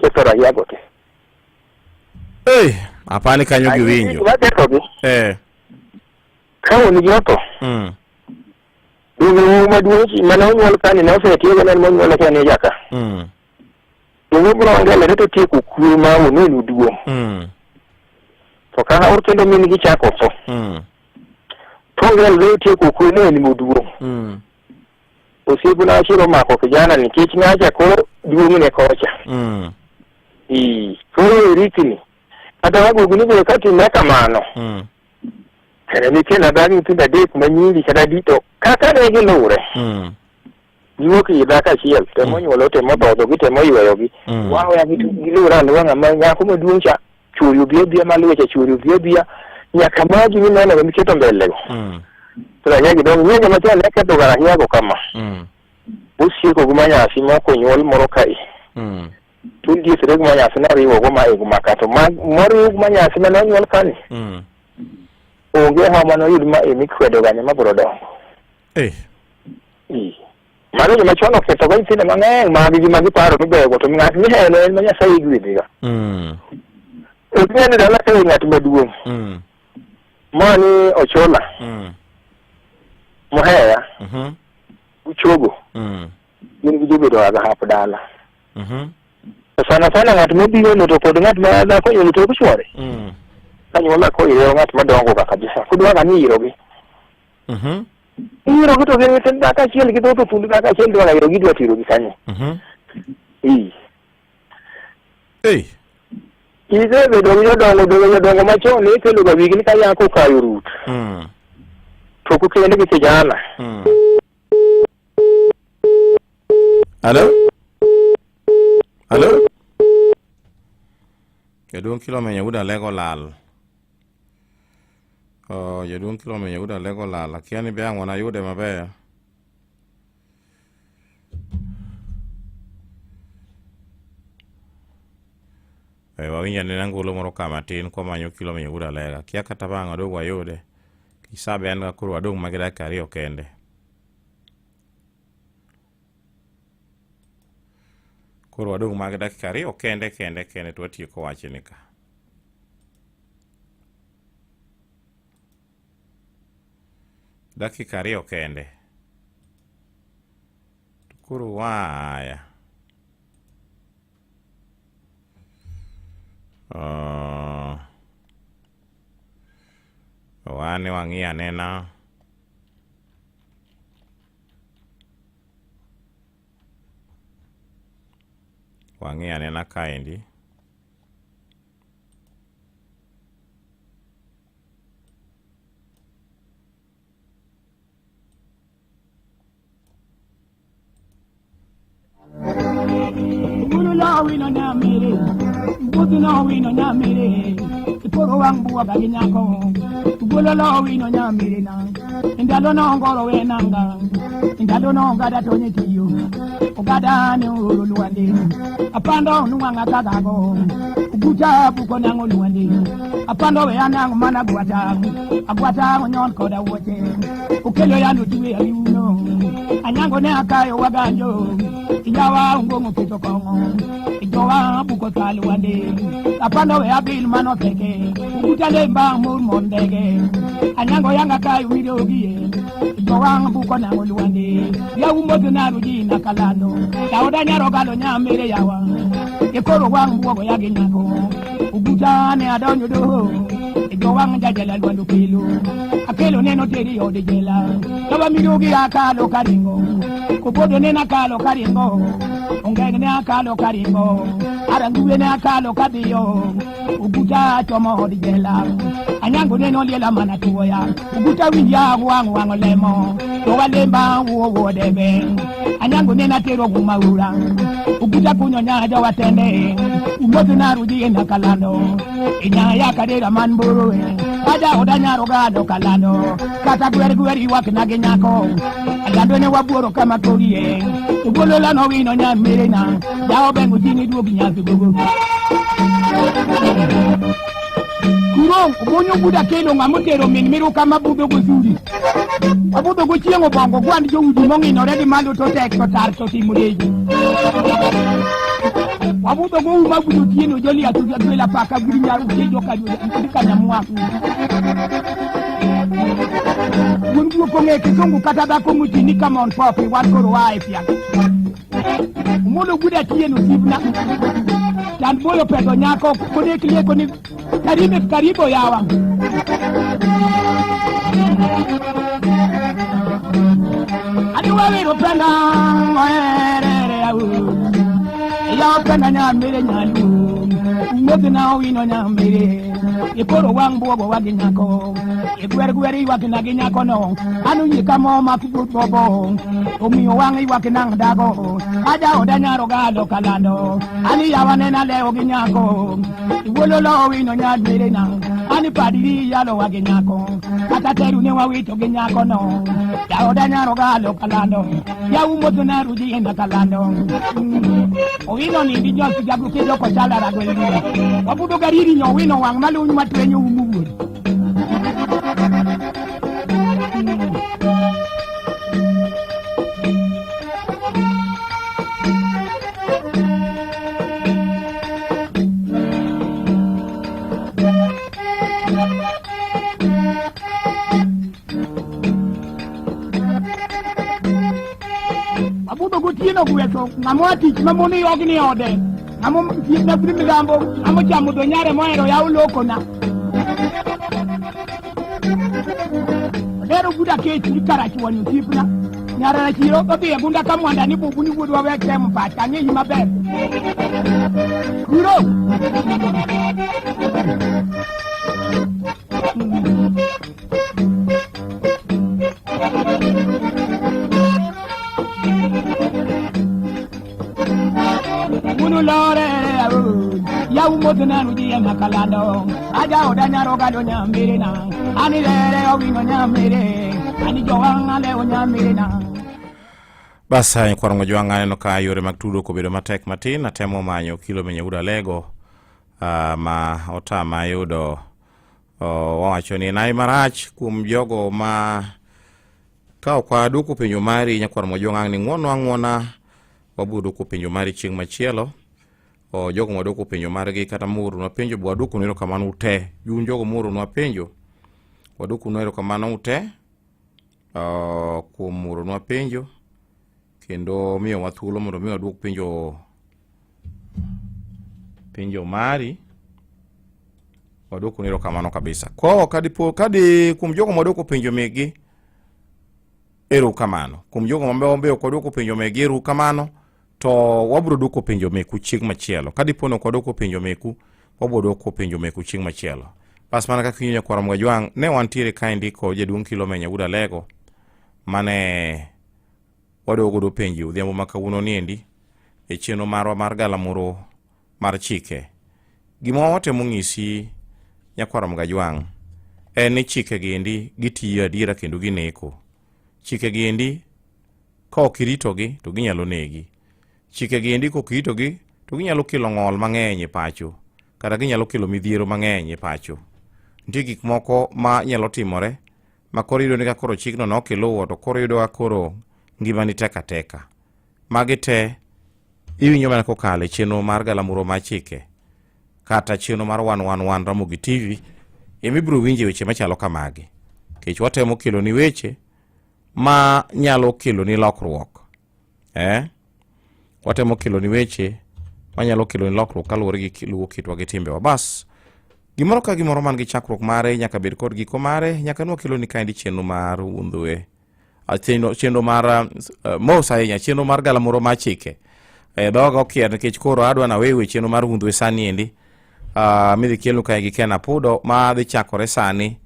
[SPEAKER 4] ketho rahia go te.
[SPEAKER 20] Ei, apani kanyo giwinjo.
[SPEAKER 4] Gima kethogi
[SPEAKER 20] Eh.
[SPEAKER 4] ka wuon gi otho donge wuowi maduong' chi mane onyuol kani ne osetiege ne en monyuole ka en e jaka. Donge obiro ongelore to tieko kwe ma wuon oinu duong'. To ka aor kendo min gi chako tho. To ongelore otieko kwe ne en moduong'. Osiepna achiel omako kijana nikech ng'acha koro duong'ne kocha. Ee, koro e rikni. Kata wagogi ni be ka timre kamano. Kata nitie dhako nyithindo adek ma nyiri kata adi to kaka ne giluwre. Giwuok ei dhako achiel, temo nyuolo, temo dhodhogi, temo yweyogi. Waweya giluwre aluwa ng'ama nyako maduong' cha chuori obi abiya maluwe cha chuori obi abiya nyaka magi mineno go miketo mbele go. To rahia gi dong' ng'e joma chon ne ketho ga rahia go kama. Osieko gi manyasi moko nyuol moro kae. To ndiesre gi manyasi noriwo go ma e maka to ma moriw gi manyasi mane onyuol kani. Onge hawa manoyud ma e mikwedo ga nyama biro dongo.
[SPEAKER 20] Eh.
[SPEAKER 4] Ee. Mano joma chon oketho go nyithindo mang'eny mag gi ma giparo ni beyogo to ng'at mihero en ma Nyasaye gwedhiga. Ok inyal ni dala ka ng'at maduong'. Ma ni Ochola, Muheya, Uchogo, gin gi jobedo aga hap dala. To sana sana ng'at mobiro no to kod ng'at ma dhako onyuolo to ok chwore. Anyuola koiriwo ng'at madongo ga kabisa. Kudwaga ni irogi. Irogi to gin nyithind dhako achiel gidhodho thund dhako achiel dwaga irogi idwa terogi kanye. Ii.
[SPEAKER 20] Ei.
[SPEAKER 4] Isebedo gi jodongo dongo jodongo machon ne ikelo ga wigi ni ka yako okayo rut. To ok okend gi kijana.
[SPEAKER 20] Alo? Alo? Jaduong' Kilomenya wuod Alego lal. Oh, jaduong' Kilomenya wuod Alego lal. Akia ni be ang' wanayude maber. Eh, wawinjo anena ngolo moro ka matin kwamanyo Kilomenya wuod Alega. Akia kata bang' wadog wayude. Kisabe an ga koro wadong' ma gi dakika ariyo kende. Koro wadong' mag dakika ariyo kende kende kende to watieko wachni ka. Dakika ariyo kende. To koro waya. Wane wang'i anena. Wang'i anena kaendi.
[SPEAKER 25] Gulu la wino nyamere, mbuzi no wino nyamere, iporo wang' buoga gi nyako. Gulu la wino nyamere na, ndalo no ngoro we nanga, ndalo no ogada to ne tiyo, ogada ne oro lwande, apando nuwang'a kagago, uguta buko nang'o lwande, apando we anang' mana gwata, agwata onyon koda wuoche, okelo yano tuwe ariuno, anyango ne akayo waganjo, iyawa ongong'o keto kong'o, ijowa buko sal wande, apando we abil mano seke, uguta lemba mur mondege, anyango yanga kayo midogie, ijowa buko nang'o lwande, yawu modho naru ji nakalando, yaoda nyaro galo nyamere yawa, ikoro wang' buogo yagi nyako, uguta ne adonjo doho, ijowa jajela lwando kelo, akelo neno teri ode jela, yawa midogi akalo karingo, kobodo ne nakalo karingo, ongeng ne akalo karingo, aranguwe ne akalo kadhiyo, uguta chomo od jela, anyango neno liela mana tuoya, uguta winja wang' wang' lemo, to walemba wuo wuo debe, anyango neno atero gumaura, uguta kunyo nyaja watende, umodho naruji nakalando, inyaya kadera man borowe, aja oda nyaro gado kalando, kata gwer gwer ywak na gi nyako, alando ne wabuoro kama korie, ogolo lano wino nyamere na, jawo bengo ting'i duogi nyathi gogo. Kuro obonyo buda kelo ng'ama otero min miruka mabudho gosuri. Wabudho gochieng' obongo gwand joudi mong'inore gi malo to tek to tar to timo deji. Wabudho go uma budo tieno joli atuja gwela paka guri nyaru kejo ka kanyamwa. Wuon guok ong'e kisungu kata dhako moti ni come on popi wan koro waa e piak. Omolo buda tieno sibna. Chan boyo pedho nyako kodek lieko ni karibe karibo yawa. Adwa wero penda oerere au. Ya penda nyamire nyalu. Umodhi na owino nyamire. Ikoro wang' buogo wagi nyako. Igwer gwer ywak na gi nyako no. Anu nyika mo mak bobo. Omiyo wang' ywak nang' dago. Aja oda nyaro galo kalando. Ani yawa nena lewo gi nyako. Iwuolo lo owino nyamire na. Ani padiri yalo wagi nyako. Kata teru ne wawito gi nyako no. Jaoda nyaro galo kalando. Yawu modho na ruji ena kalando. Owino nindi nyosi jago kejo kochala ragwel ni. Wabudo gariri nyo owino wang' maluny matwenyo umu wuod. Abudho gotieno gweso ng'ama tich ma mon yogni e ode ng'ama thiethna budi milambo ng'ama ochamo dho nyare mohero yaw lokona odero buda kech ni karachuonyo osiepna nyara chiro odhi e gunda ka mwanda ni bubu ni wuodwa wek temo pacha ang'eyi maber Biro. Unu lore ya umoto nanu ji makalando aja odanyaro gado nyamire na ani lere owino nyamire ani jowanga le onyamire na.
[SPEAKER 20] Bas kwarongo jwang' aneno ka yore mag tudruok obedo matek matin. Atemo manyo Kilo Menyo Wuod Alego ma otama yudo. Owacho ni en marach kuom jogo ma ka ok waduoko penjo mari nyakwar Mojwang' ni ng'uono ang'uona wabiro duoko penjo mari chieng' machielo. Jogo mwaduoko penjo margi kata mooronwa penjo bo waduoko erokamano ute. Un jogo mooronwa penjo waduoko erokamano ute kuom oronwa penjo kendo miyowa thuolo mondo mi waduok penjo mari. Waduoko erokamano kabisa. Ko kadipo kadi kuom jogo mwaduoko penjo megi erokamano. Kuom jogo mambe ok waduoko penjo megi erokamano, to wabiro duoko penjo meku chieng' machielo. Kadipo ni ok waduoko penjo meku, wabiro duoko penjo meku chieng' machielo. Bas mana kaka inyo nyakwar Mojwang', ne wantiere kaendi kod jaduong' Kilo Menyo Wuod Alego mane waduoko godo penjo odhiambo ma kawuono niendi e chenro marwa mar galamoro mar chike. Gima watemo ng'isi nyakwar Mgajwang' en ni chike giendi gitiyo adiera kendo gineko. Chike giendi ka ok iritogi to ginyalo negi. Chike giendi ka ok iritogi to ginyalo kelo ng'ol mang'eny e pacho, kata ginyalo kelo midhiero mang'eny e pacho. Nitie gik moko ma nyalo timore ma koro iyudo ni ka koro chikno ne ok iluwo to koro iyudo ka koro ngimani tek ateka. Magi te iwinjo mana kokalo e chenro mar galamoro mar chike kata chenro mar 111 Ramogi TV ema ibiro winje weche machalo kamagi. Nikech watemo keloni weche ma nyalo keloni lokruok. Watemo keloni weche manyalo keloni lokruok kaluwore gi luwo kitwa gi timbewa. Bas, gimoro ka gimoro man gi chakruok mare nyaka bed kod giko mare. Nyaka nwa keloni kaendi chenro mar Wundhwe. Chenro mar mos ahinya, chenro mar galamoro mar chike. Dhoga okier nikech koro adwa nawewe chenro mar Wundhwe sani endi. Midhi kelnu kae gi Ken Apudo ma dhi chakore sani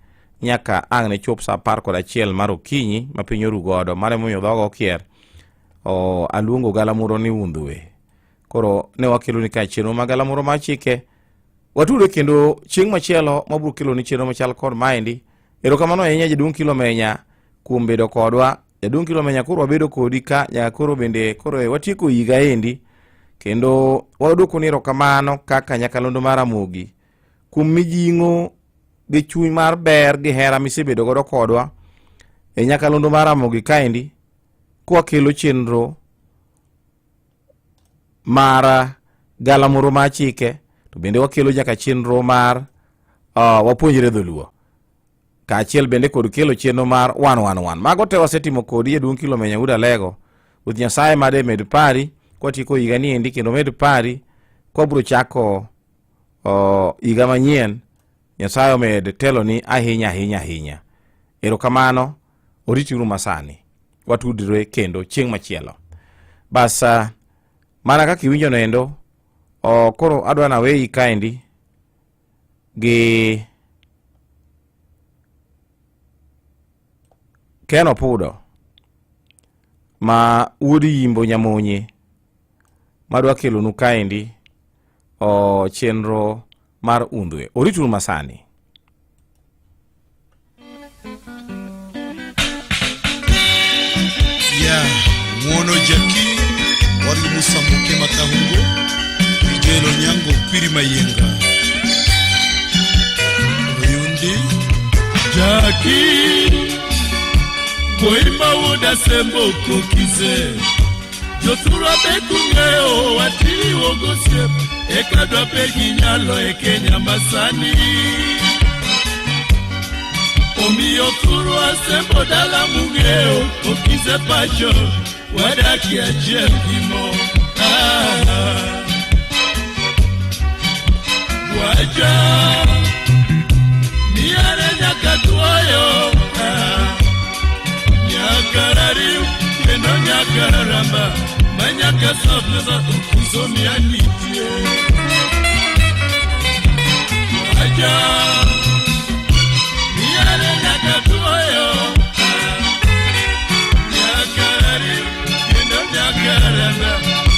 [SPEAKER 20] nyaka ang' ne chop sa 11 mar okinyi ma piny oru godo. Mano emomiyo dhoga okier. Aluongo galamoro ni Wundhwe. Koro ne wakeloni kae chenro mar galamoro mar chike. Watudre kendo chieng' machielo mabiro keloni chenro machal kod maendi. Erokamano ahinya jaduong' Kilo Menya kuom bedo kodwa. Jaduong' Kilo Menya, koro wabedo kodi ka nyaka koro bende koro watieko higa endi kendo waduokoni erokamano kaka nyakalondo mar Ramogi kuom mijing'o gi chuny mar ber gi hera misebedo godo kodwa e nyakalondo mar Ramogi kaendi kwakelo chenro mar galamoro mar chike, to bende wakelo nyaka chenro mar wapuonjre dholuo kaachiel bende kod kelo chenro mar 111. Mago te wasetimo kodi jaduong' Kilo Menya Wuod Alego. Ruoth Nyasaye made med pari kwatieko higa ni endi kendo med pari kwabiro chako higa manyien. Nyasaye omed teloni ahinya ahinya ahinya. Erokamano, orituru masani. Watudre kendo chieng' machielo. Bas mana kaka iwinjo noendo, koro adwa naweyi kaendi gi Ken Opudo ma wuod Yimbo Nyamonye madwa kelonu kaendi chenro mar Undhwe. Orituru masani.
[SPEAKER 12] Ya Ng'wono Jaki wargi Musa Muke Makahungo Ijelo Nyango Kwiri Mayenga Oyundi Jaki Koimba wuda sembo kokize Jothurwa be kung'eyo watiwo gosiep eka dwa be ginyalo e Kenya masani Omiyo thurwa sembo dala mung'eyo okize pacho wadakie achiel gi mo. Wacha miere nyaka tuoyo nyaka rariw kendo nyaka ramba manya Manyaka sabna ukisomia nitie Aja Niare nyakatuoyo Nyakarari kendo nyakarana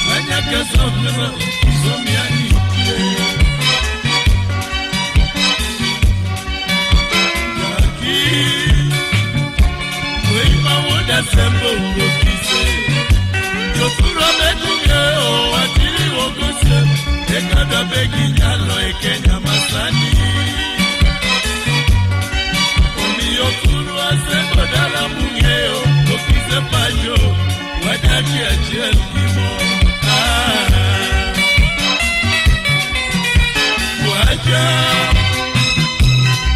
[SPEAKER 12] Manyaka sabna ukisomia nitie Jaki Weima woda sembo ukokise Jotura bekunge o atiri wogose Ekada begi nyalo e Kenya masani Omiyo kuru asembo dala mungeo Okise pacho wadaki achiel gimo Waja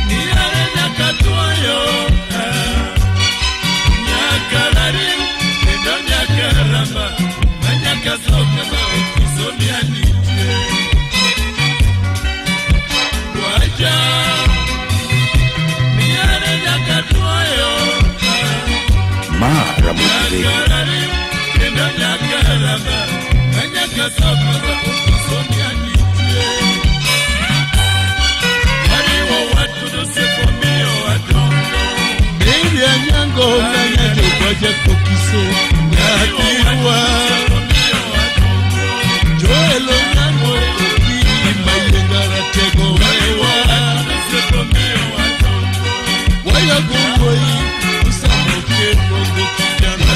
[SPEAKER 12] Niare nyakatuoyo Nyakarari kendo nyakaramba Manyaka soka okisomia nitie Waja Niare nyakatuoyo
[SPEAKER 7] Ma Ramogi Radio.
[SPEAKER 12] Nyakarari kendo nyakaramba Manyaka soka okisomia nitie Wariwo watu dosiepo miyo adongo
[SPEAKER 8] Mary Anyango nganya jogwaja kokiso Nyatirwa Joel Onyango oki mayenga ratego wewa Waya gowoi usamoke gogo kijana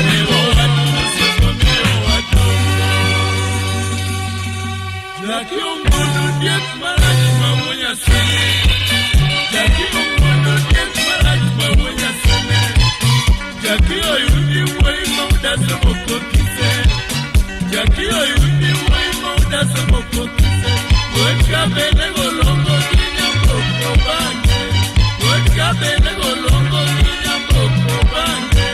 [SPEAKER 12] Jaki omondo diek marach ma wuo Nyasaye Jaki omondo diek marach ma wuo Nyasaye Jaki oyudi wuoyi ma udasomo kokise Jaki oyudi wuoyi ma udasomo kokise Wuod kabele golongo gi nyamboko bang'e Wuod kabele golongo gi nyamboko bang'e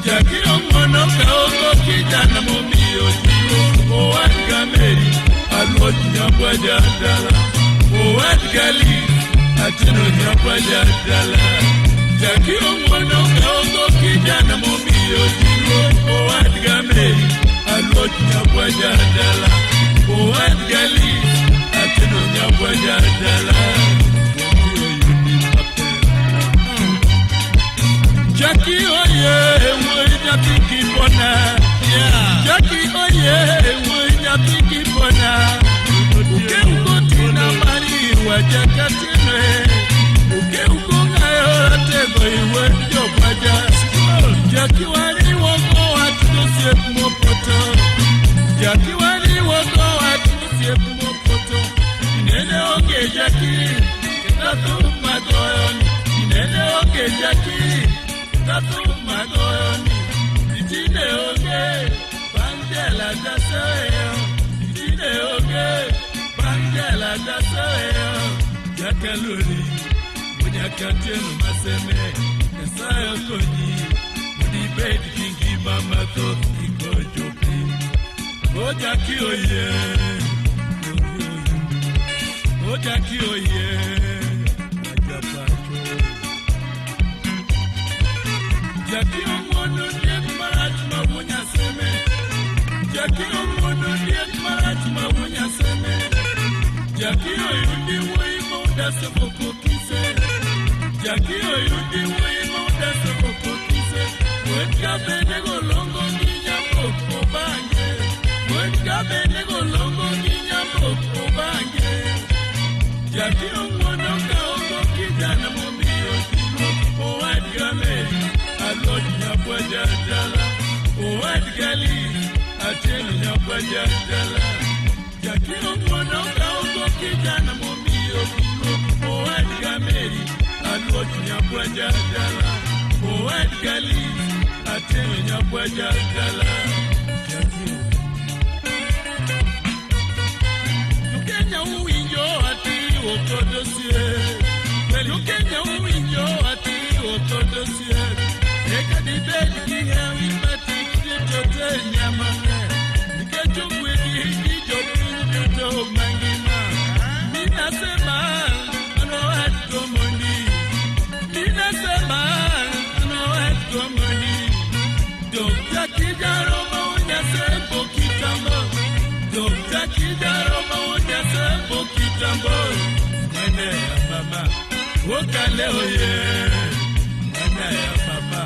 [SPEAKER 12] Jaki ong'wono kaongo kijana momiyo jiwo Owad ga Mary aluoch nyakwa jadala Owad ga Liz Atieno nyakwa jadala Jaki ong'wono kaongo kijana momiyo jiwo Owad ga Mary aluoch nyakwa jadala Owad ga Liz Atieno nyakwa jadala Jaki oye wuoyi nyathi kibona Jaki oye wuoyi nyathi kibona Ukeuko tina mari wajakatine Ukeuko ng'ayo ratego iwuod jokwaja Jaki wariwogo wach gosiep mopoto Jaki wariwogo wach gosiep mopoto Inene onge Jaki kendo thum magoyoni Inene onge Jaki kendo thum magoyoni Tinde onge bang' jela jaseyo Tinde onge bang' jela jaseyo Jakalori Munyakatieno maseme Nyasaye okonyi mondo ibed gi ngima mathoth kikojo piny O Jaki oye O Jaki oye Ajapacho Jaki ong'wono diek marach ma wuo Nyaseme Jaki ong'wono diek marach ma wuo Nyaseme Jaki oyudi wuoyi ma udasomo kokise Jaki oyudi wuoyi ma udasomo kokise Wuod kabene golongo gi nyamboko bang'e Wuod kabene golongo gi nyamboko bang'e Jaki ong'wono kaongo kijana momiyo jiwo Owad ga Mary aluoch nyakwa jadala Owad ga Liz Atieno nyakwa jadala Jaki ong'wono kaongo kijana momiyo jiwo Owad ga Mary aluoch nyakwa jadala Owad ga Liz Atieno nyakwa jadala Jokenya uwinjo atiwo kod osiep Jokenya uwinjo atiwo kod osiep Eka dibed gi hawi matik duto te nyamane Nikech ogwedhi gi jopiny duto mangima Minasema an owad gomondi Minasema an owad gomondi Dok Jaki jaromo Nyasembo Jackie Jaroma Wonyasebo Kitambo Mwene ya mama Wokale oye Mwene ya mama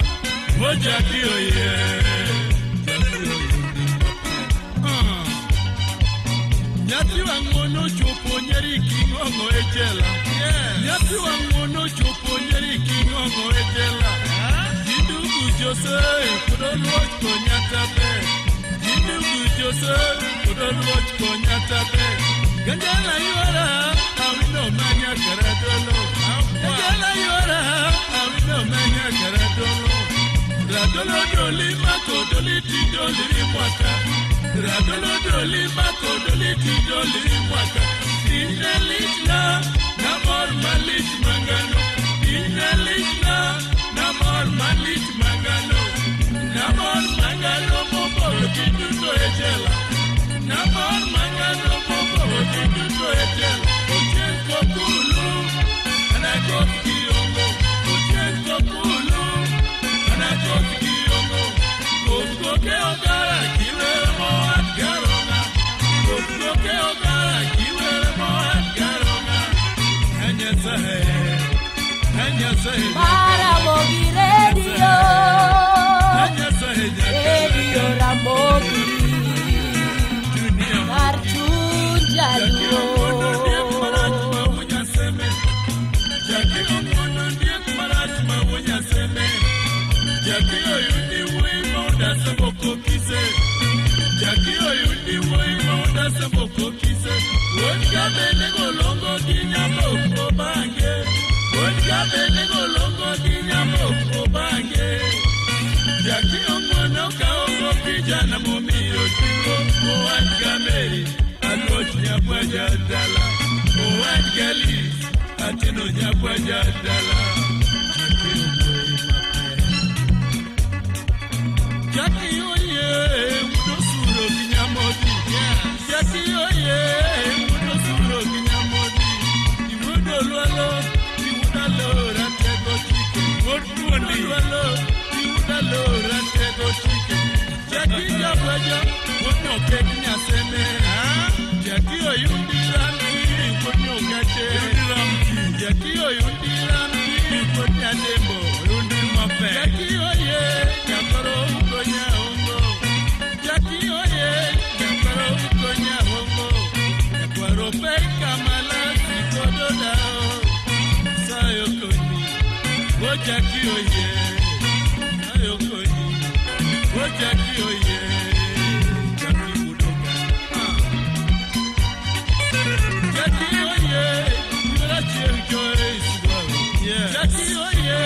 [SPEAKER 12] Wo Jackie oye Jackie oye Nyathi wang'ono chopo nyeri king'ong'o e jela. Nyathi wang'ono chopo nyeri king'ong'o e jela. Jindugu Jose kod oluoch konyata be. Jindugu Jose kod oluoch konyata be. Ganjala ywara awino manya karadolo. Ganjala ywara awino manya karadolo. Radolo doli mako doli ti doli mwaka. Radolo doli mako doli ti doli mwaka. Inna lichna na mor malich mangano. Inna lichna na mor malich mangano. Na mor mangano mobolo kiduto e jela. Na mor mangano mobolo kiduto e jela. Ochen kokulu anakoth kiongo. Ochen kokulu anakoth kiongo. Kokoke ogara kiwere moat garonga. Kokoke ogara kiwere moat garonga. Anyasahe, anyasahe.
[SPEAKER 16] Ramogi Radio,
[SPEAKER 12] Anyasahe
[SPEAKER 16] Radio Ramogi, kar chuny jaluo.
[SPEAKER 12] Jackie oye, udosuro kinyamodi. Jackie oye, udosuro kinyamodi. Iwudo lwalo, iwuda lora tego chike. Iwudo lwalo, iwuda lora tego chike. Jackie jabwaja, wonyo kek nyaseme. Jackie oyundi ramki, wonyo gache. Jackie oyundi ramki, wonyo adembo. Jackie oye, nyakoro ugonya ongo. Jackie oye, nyakoro ugonya ongo. Nyakwaro peka malasi kododa o. Sayo koni, wo Jackie oye. Sayo koni, wo Jackie oye. Jackie udoka. Jackie oye, yura chieng Joyce gwawe. Jackie oye.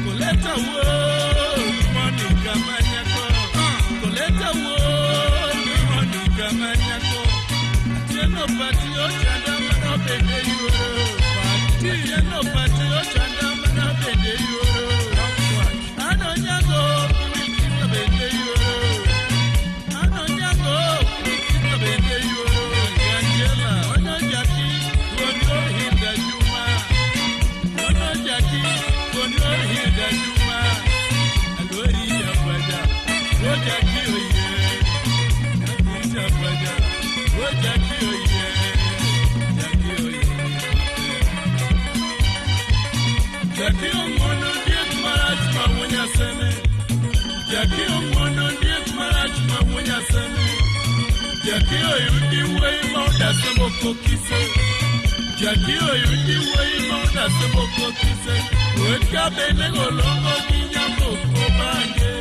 [SPEAKER 12] Koleta wo Monica Manyako. Koleta wo Monica Manyako. Tieno pati ochanda mana bende yoro. Tieno pati ochanda mana bende yoro. Ano nyago wikita bende yoro. Ano nyago wikita bende yoro. Angela ono jaki ono hinda juma. Ono jaki ono hinda juma. Alori jabaja ojaki oye. Jabaja ojaki oye. Jaki oye. Jaki omono diek marach ma wunyaseme. Jaki omono diek marach ma wunyaseme. Jaki oyundi wuoyi ma odasemo kokise. Jaki oyundi wuoyi ma odasemo kokise. Wuod kabene golongo gi nyamoko bange.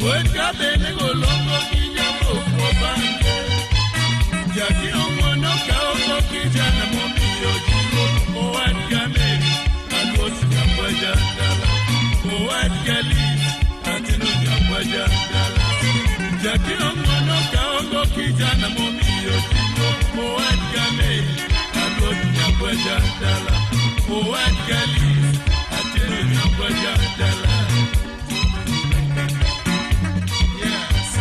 [SPEAKER 12] Wuod kabene golongo gi nyamoko bange. Jaki omono kaongo kijana momiyo jiwo. Owad gameri aluoch nyakwaja dala. Owad galis atino nyakwaja dala. Jaki omono kaongo kijana momiyo jiwo. Owad gameri aluoch nyakwaja dala. Owad galis atino nyakwaja dala. Yes.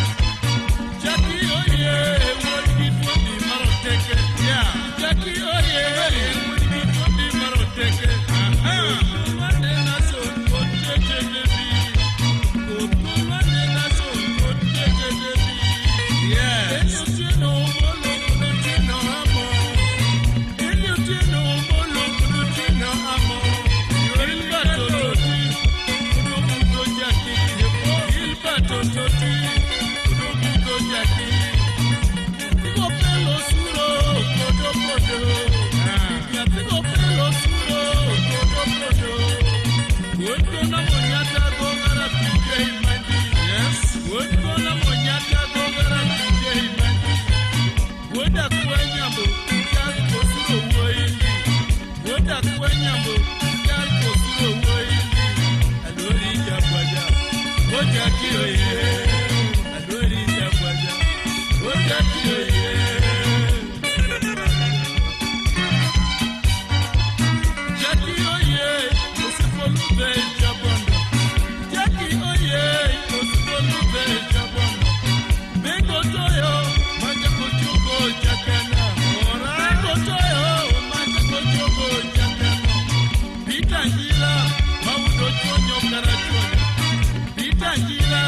[SPEAKER 12] Jaki oye, wuod gi thuondi maroteke. Jaki oye, wuod gi thuondi maroteke. Jackie oye, Adori Jagwaja, oh Jackie oye. Jackie oye, Osifolube Jabondo. Jackie oye, Osifolube Jabondo. Bengo toyo, manja kochogo jakana. Bengo toyo, manja kochogo jakana. Peter Ngila, maudo chonyo karachuonyo. Peter Ngila,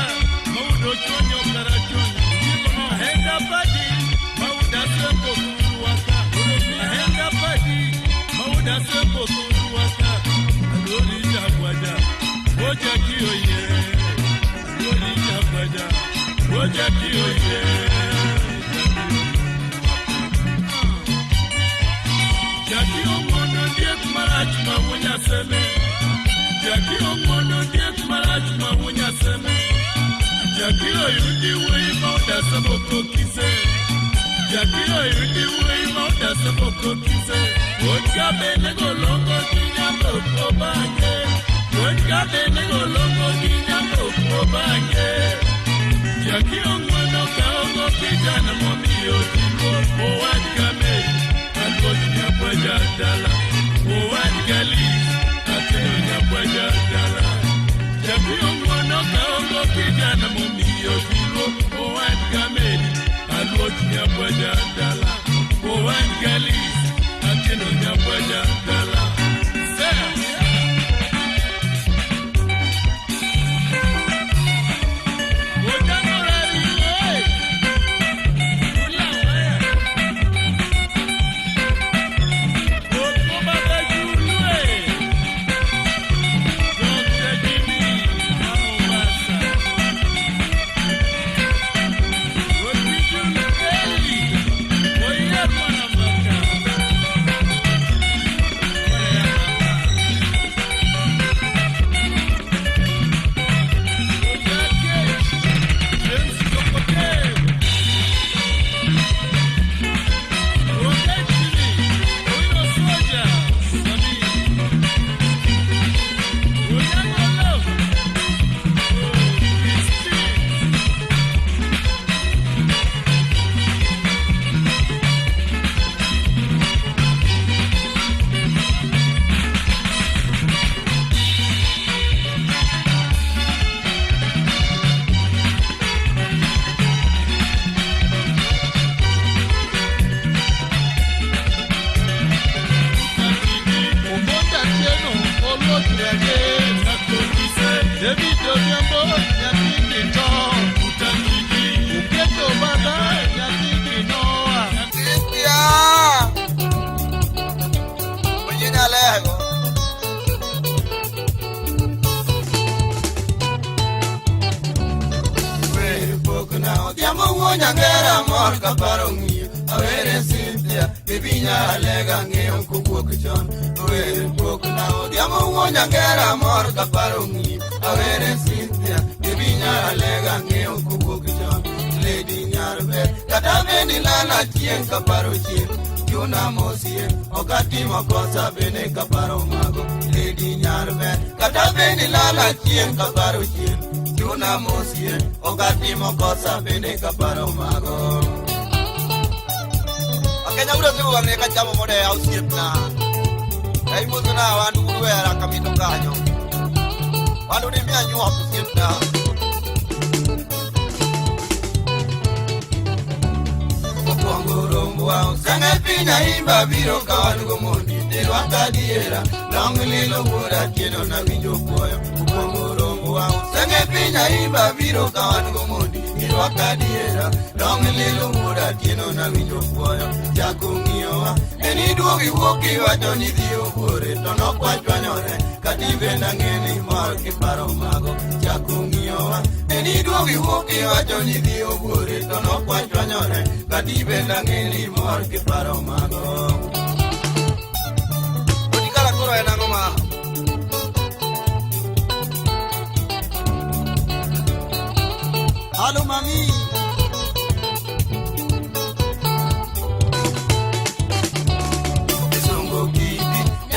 [SPEAKER 12] maudo chonyo karachuonyo. Ahenda padi, mauda sembo kuruwaka. Ahenda padi, mauda sembo kuruwaka. Adori Jagwaja, oh Jackie oye. Adori Jagwaja, oh Jackie oye. Jackie ong'ono diek marach ma wunyaseme. Jackie ong'ono diek marach ma wunyaseme. Jackie oyudi wuoyi ma odasa moko kise. Jackie oyudi wuoyi ma odasa moko kise. Wuod kabene golongo gi nyamrok obange. Wuod kabene golongo gi nyamrok obange. Jackie ong'ono kaongo kijana momiyo jiwo owad kamei. Akoth nyakwaja dala, owad gali, akelo nyakwaja dala. Jackie ong'ono kaongo kijana momiyo jiwo owad kamei. Akoth nyakwaja dala, owad gali, akelo nyakwaja dala. David Odhiambo nyathigi to Uketo baba nyathigi Noah.
[SPEAKER 6] Cynthia, Virginia Lego. Wer pokna Odhiambo wuo nyangera mor kaparo ng'iyo. Awere Cynthia, bibi Nyalega ng'eyo kowuok chon. Wer pokna Odhiambo wuo nyangera mor kaparo ng'iyo. Awere Cynthia, bibi Nyalega ng'eyo kowuok chon. Lady Nyarbe, kata bende lala chieng' kaparo chien. Juna mosie, ok atimo kosa bende kaparo mago. Lady Nyarbe, kata bende lala chieng' kaparo chien. Juna mosie, ok atimo kosa bende kaparo mago. Akenya uro sibu wang'e ka chamo mode osiepna. Kaimosona wan uwera kamito kanyo. Wan udi miya nyuok osiepna. Mokwongo rombo sanga piny aimba biro ka wan go mondi terwa kadiera. Long lilo wuora tieno nawinjo puoyo. Mokwongo rombo sanga piny aimba biro ka wan go mondi terwa kadiera. Long lilo wuora tieno nawinjo puoyo. Chako ng'iyowa en iduogi wuok iwacho ni dhi obuore to nokwachwanyore kata ibende ang'e ni mor kiparo mago. Chako ng'iyowa en iduogi wuok iwacho ni dhi obuore to nokwachwanyore kata ibende ang'e ni mor kiparo mago. Odikala koro en ang'o ma? Halo mami.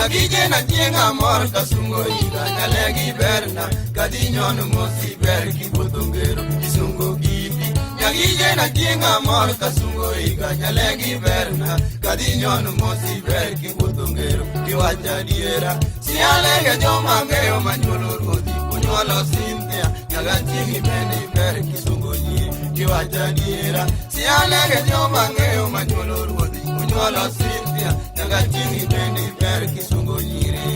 [SPEAKER 6] Nyagije na chieng' amor kasungo higa nyalegi berna kadhi nyono mosi ber kiwuotho ngero isungo kiti. Nyagije na chieng' amor kasungo higa nyalegi berna kadhi nyono mosi ber kiwuotho ngero kiwacho adiera. Sialege joma ng'eyo manyuolo ruodhi unyuolo Cynthia nyaga chieng' bende ber kisungo nyiri kiwacho adiera. Sialege joma ng'eyo manyuolo ruodhi unyuolo Cynthia nyaga chieng' bende ber kisungo nyiri.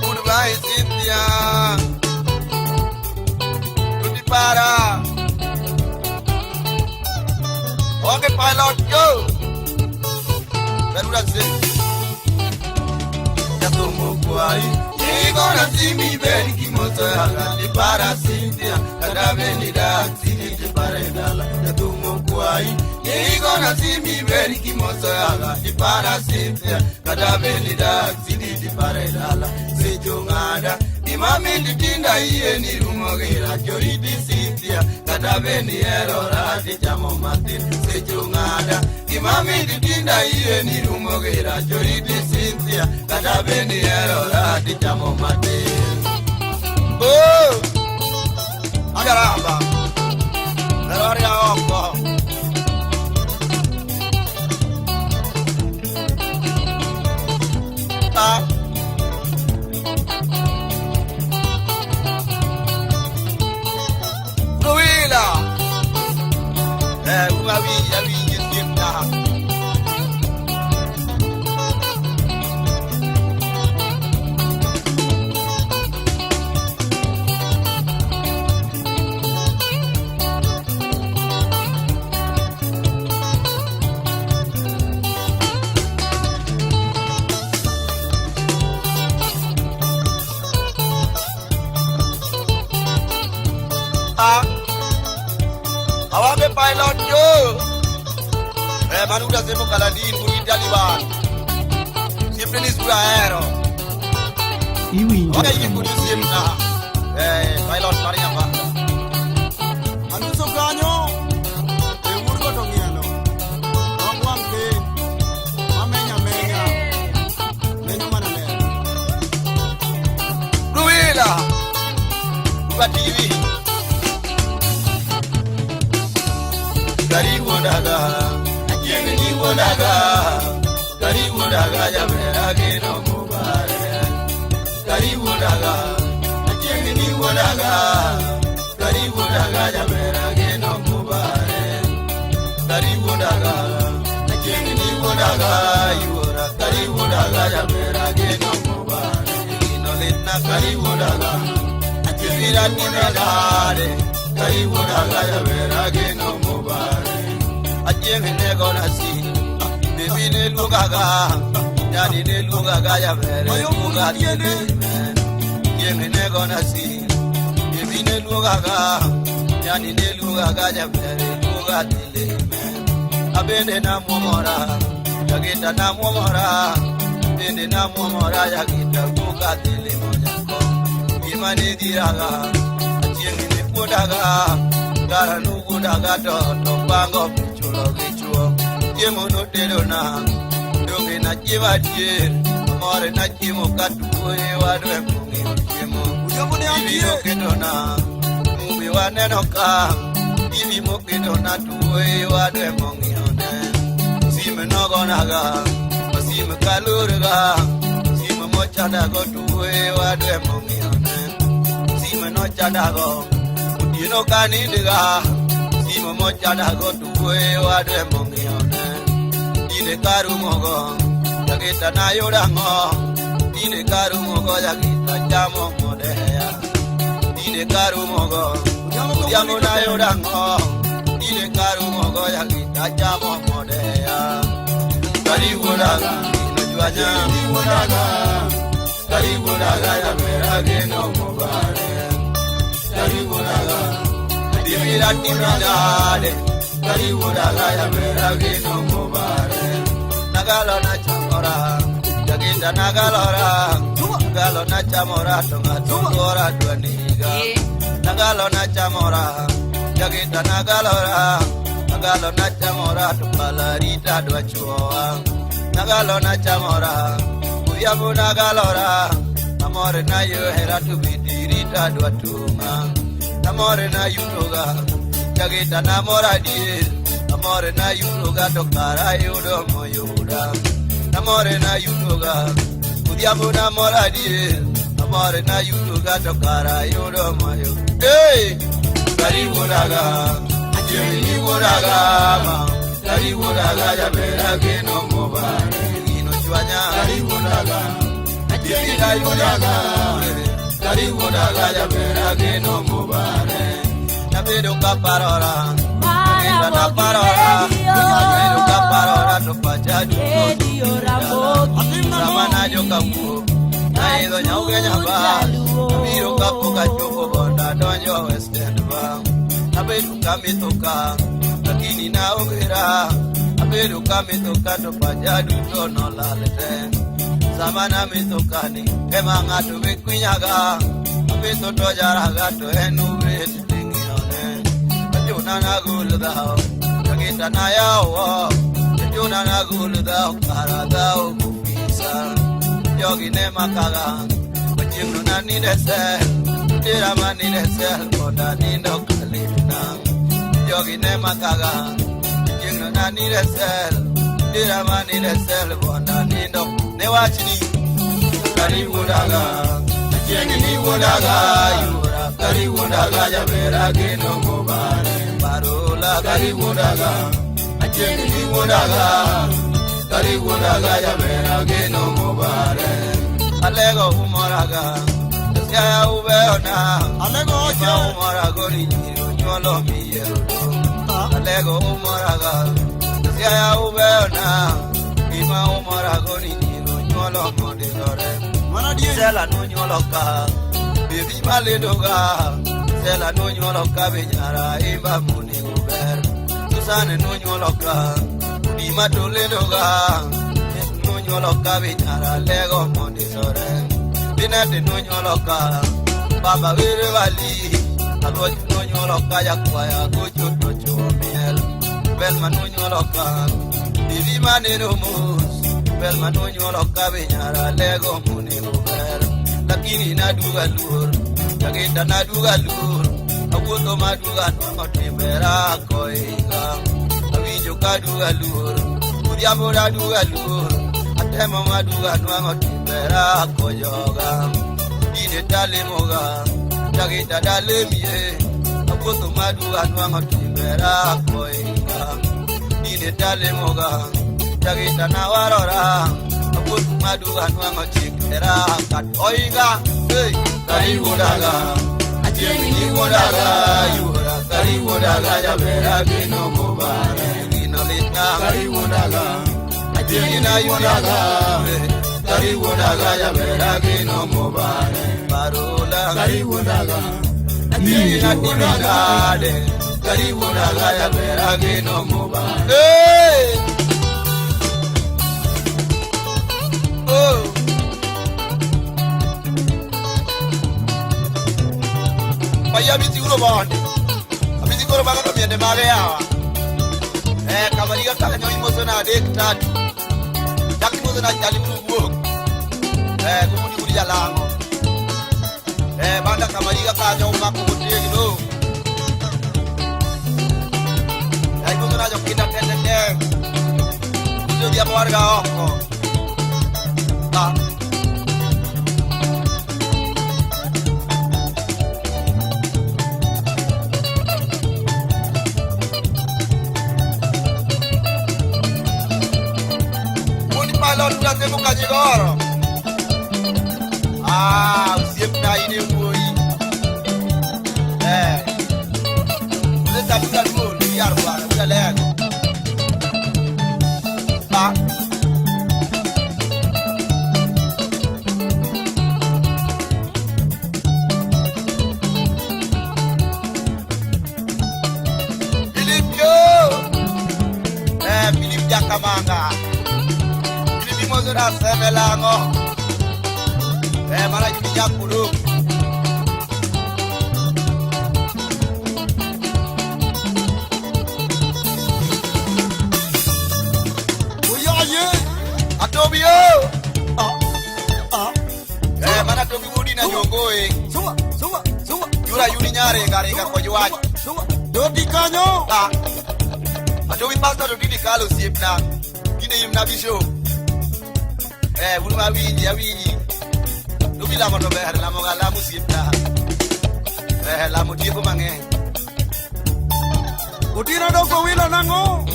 [SPEAKER 6] Goodbye Cynthia, tutipara. Okay pilot go. Berura se. Jatumo kwai. Igona simi beri kimoto yaga tipara Cynthia kata beni dak sini tipare dala. Jatumo kwai. Igona simi beri kimoto yaga tipara Cynthia kata beni dak sini tipare dala. Sejongada imami tinda iye ni rumogira choriti Cynthia kata beni erora tichamo matin. Sejongada imami tinda iye ni rumogira choriti Cynthia kata beni erora tichamo matin. Oh! Agaraba! Eroria oko! Ah! Ruila! Uawi, awi, yesiepta. Awabe pilot yo. Manuda semo kaladin buri Taliban. Simple sura aero.
[SPEAKER 11] Iwinjo.
[SPEAKER 6] Okay, you could use him now. Pilot Maria ba.
[SPEAKER 11] Anuso kanyo. E wurgo to ng'ielo. Wangwang ke. Amenya menya. Menyo mana ler.
[SPEAKER 6] Ruila. Ruba TV. Karibu daga, achieng' ni wuodaga. Karibu daga jabera geno mobare. Karibu daga, achieng' ni wuodaga. Karibu daga jabera geno mobare. Karibu daga, achieng' ni wuodaga. Yuora karibu daga jabera geno mobare. Gino litna karibu daga, achieng' irani medare. Karibu daga jabera geno mobare. Achieng' ne gona si, baby ne lugaga, yani ne lugaga jabere lugaga tiende. Achieng' ne gona si, baby ne lugaga, yani ne lugaga jabere lugaga tiende. Abende na mwomora, jagita na mwomora, abende na mwomora jagita lugaga tiende monyako. Imani diraga, achieng' ne wuodaga, gara nugudaga to pango chulo gi chuo. Chiemo notedona, donge nachiemo adier, amore nachiemo katuoye wadwe mong'eyo chiemo. Bibi noketona, mumbi waneno ka, bibi moketona tuoye wadwe mong'eyo ne. Sime nogonaga, osime kalurga, sime mochadago tuoye wadwe mong'eyo ne. Sime nochadago, otieno kanindiga, sime mochadago tuoye wadwe mong'eyo ne. Tinde karumogo, jagita nayudo ang'o? Tinde karumogo, jagita chamo modeya. Tinde karumogo, odhiambo nayudo ang'o? Tinde karumogo, jagita chamo modeya. Karibu daga, inochwanya. Karibu daga, jamera geno mobare. Karibu daga, timira timidade. Karibu daga, jamera geno mobare. Nagalo na chamora, jaginda nagalora. Nagalo na chamora, tonga tungora dwaniga. Nagalo na chamora, jaginda nagalora. Nagalo na chamora, tupalarita dwachuoa. Nagalo na chamora Odhiambo nagalora Amore na yohera to bidirita dwa tung'a Amore na yutoga Jagita namora dier Amore na yutoga to kara yudo moyuda Amore na yutoga Odhiambo namora dier Amore na yutoga to kara yudo moyuda Hey! Karibu daga Achieng' wuodaga ma Karibu daga jabera geno mobare Gino chwanya Karibu daga Achieng' wuodaga Karibu daga jabera geno mobare Nabedo kaparora Nabedo kaparora Nabedo kaparora to pacha duto Sama najo kawuok Naidho nyauge nyaba Abiro kapok achopo bonda donjo West End ba Abedo kamithoka lakini naongera Abedo kamithoka to pacha duto nolal te Sama namithokani ema ng'ato be kwinyaga Amitho to jaraga to en obet ting'iyone Achuna nagol dhawo Jagita nayawo Achuna nagol dhawo kara dhawo kufisa Jogi ne makaga Chieng'no naninde sel Tera maninde sel Koda nindo kalitna Jogi ne makaga Chieng'no naninde sel Tera maninde sel Koda nindo Ne wachni Karibu daga Chieng' ni wuodaga Yura karibu daga Jabera geno mobare Parola karibu daga Chieng' ni wuodaga Karibu daga Jabera geno mobare Alego umoraga Siaya ubeona Alego oche umorago ni nyiro nyuolo miero Alego umoraga Siaya ubeona Gima umorago ni nyiro nyuolo mondisore Sela nonyuolo ka Bebi maledoga Sela nonyuolo ka be nyara imba monego ber Susane nonyuolo ka Udi matoledoga Nonyuolo ka be nyara lego mondisore Dinete nonyuolo ka Baba were wali Aluoch nonyuolo ka jakwaya gocho to chuo miel Belma nonyuolo ka Divi maneno mos Belma nonyuolo ka be nyara lego monego ber Lakini naduga luor Jagita naduga luor Awuotho maduga nwang'o timbera koinga Awinjo kaduga luor Odhiambo naduga luor Atemo maduga nwang'o timbera kojoga Dine talemoga Jagita dalemie Awuotho maduga nwang'o timbera koinga Dine talemoga Jagita nawarora Awuotho maduga nwang'o chikera kat oinga Hey! Karibu daga Achieng' ni wuodaga Yura karibu daga Jabera geno mobare Gino litna Karibu daga Achieng' na yudaga Karibu daga Jabera geno mobare Parola Karibu daga Achieng' na yudaga Karibu daga Jabera geno mobare Hey! Oh! Maya abiti uro bondi Abiti koro baga to miende mage yawa Kamariga kanyo imoso na adek tatu Chak imoso na chali muru wuok Gumudi gudi jalang'o Banda kamariga kanyo umako motegno Imoso na jokinda te te te Uso odhiambo warga oko Pilot unasema kajigoro. Ah, usiepna ine wuoyi. Uleta buda luo ni arwa buda lego. Ba. Philip yo. Philip Jakamanga. Mozora semelango mara jijakuru Oyaye Dina Nyongoe. Suwa, suwa, suwa. Yura yuni nyare garinga kwa juwaj. Suwa. Dodi kanyo. Ah. Ajowi pastor to didi kalo siepna. Kinde yimna bisho. Wunu awinji awinji. Dubi lamo to ber lamo ga lamo siepna. Lamo tieko mang'eny.
[SPEAKER 11] Otino doko wilo nang'o?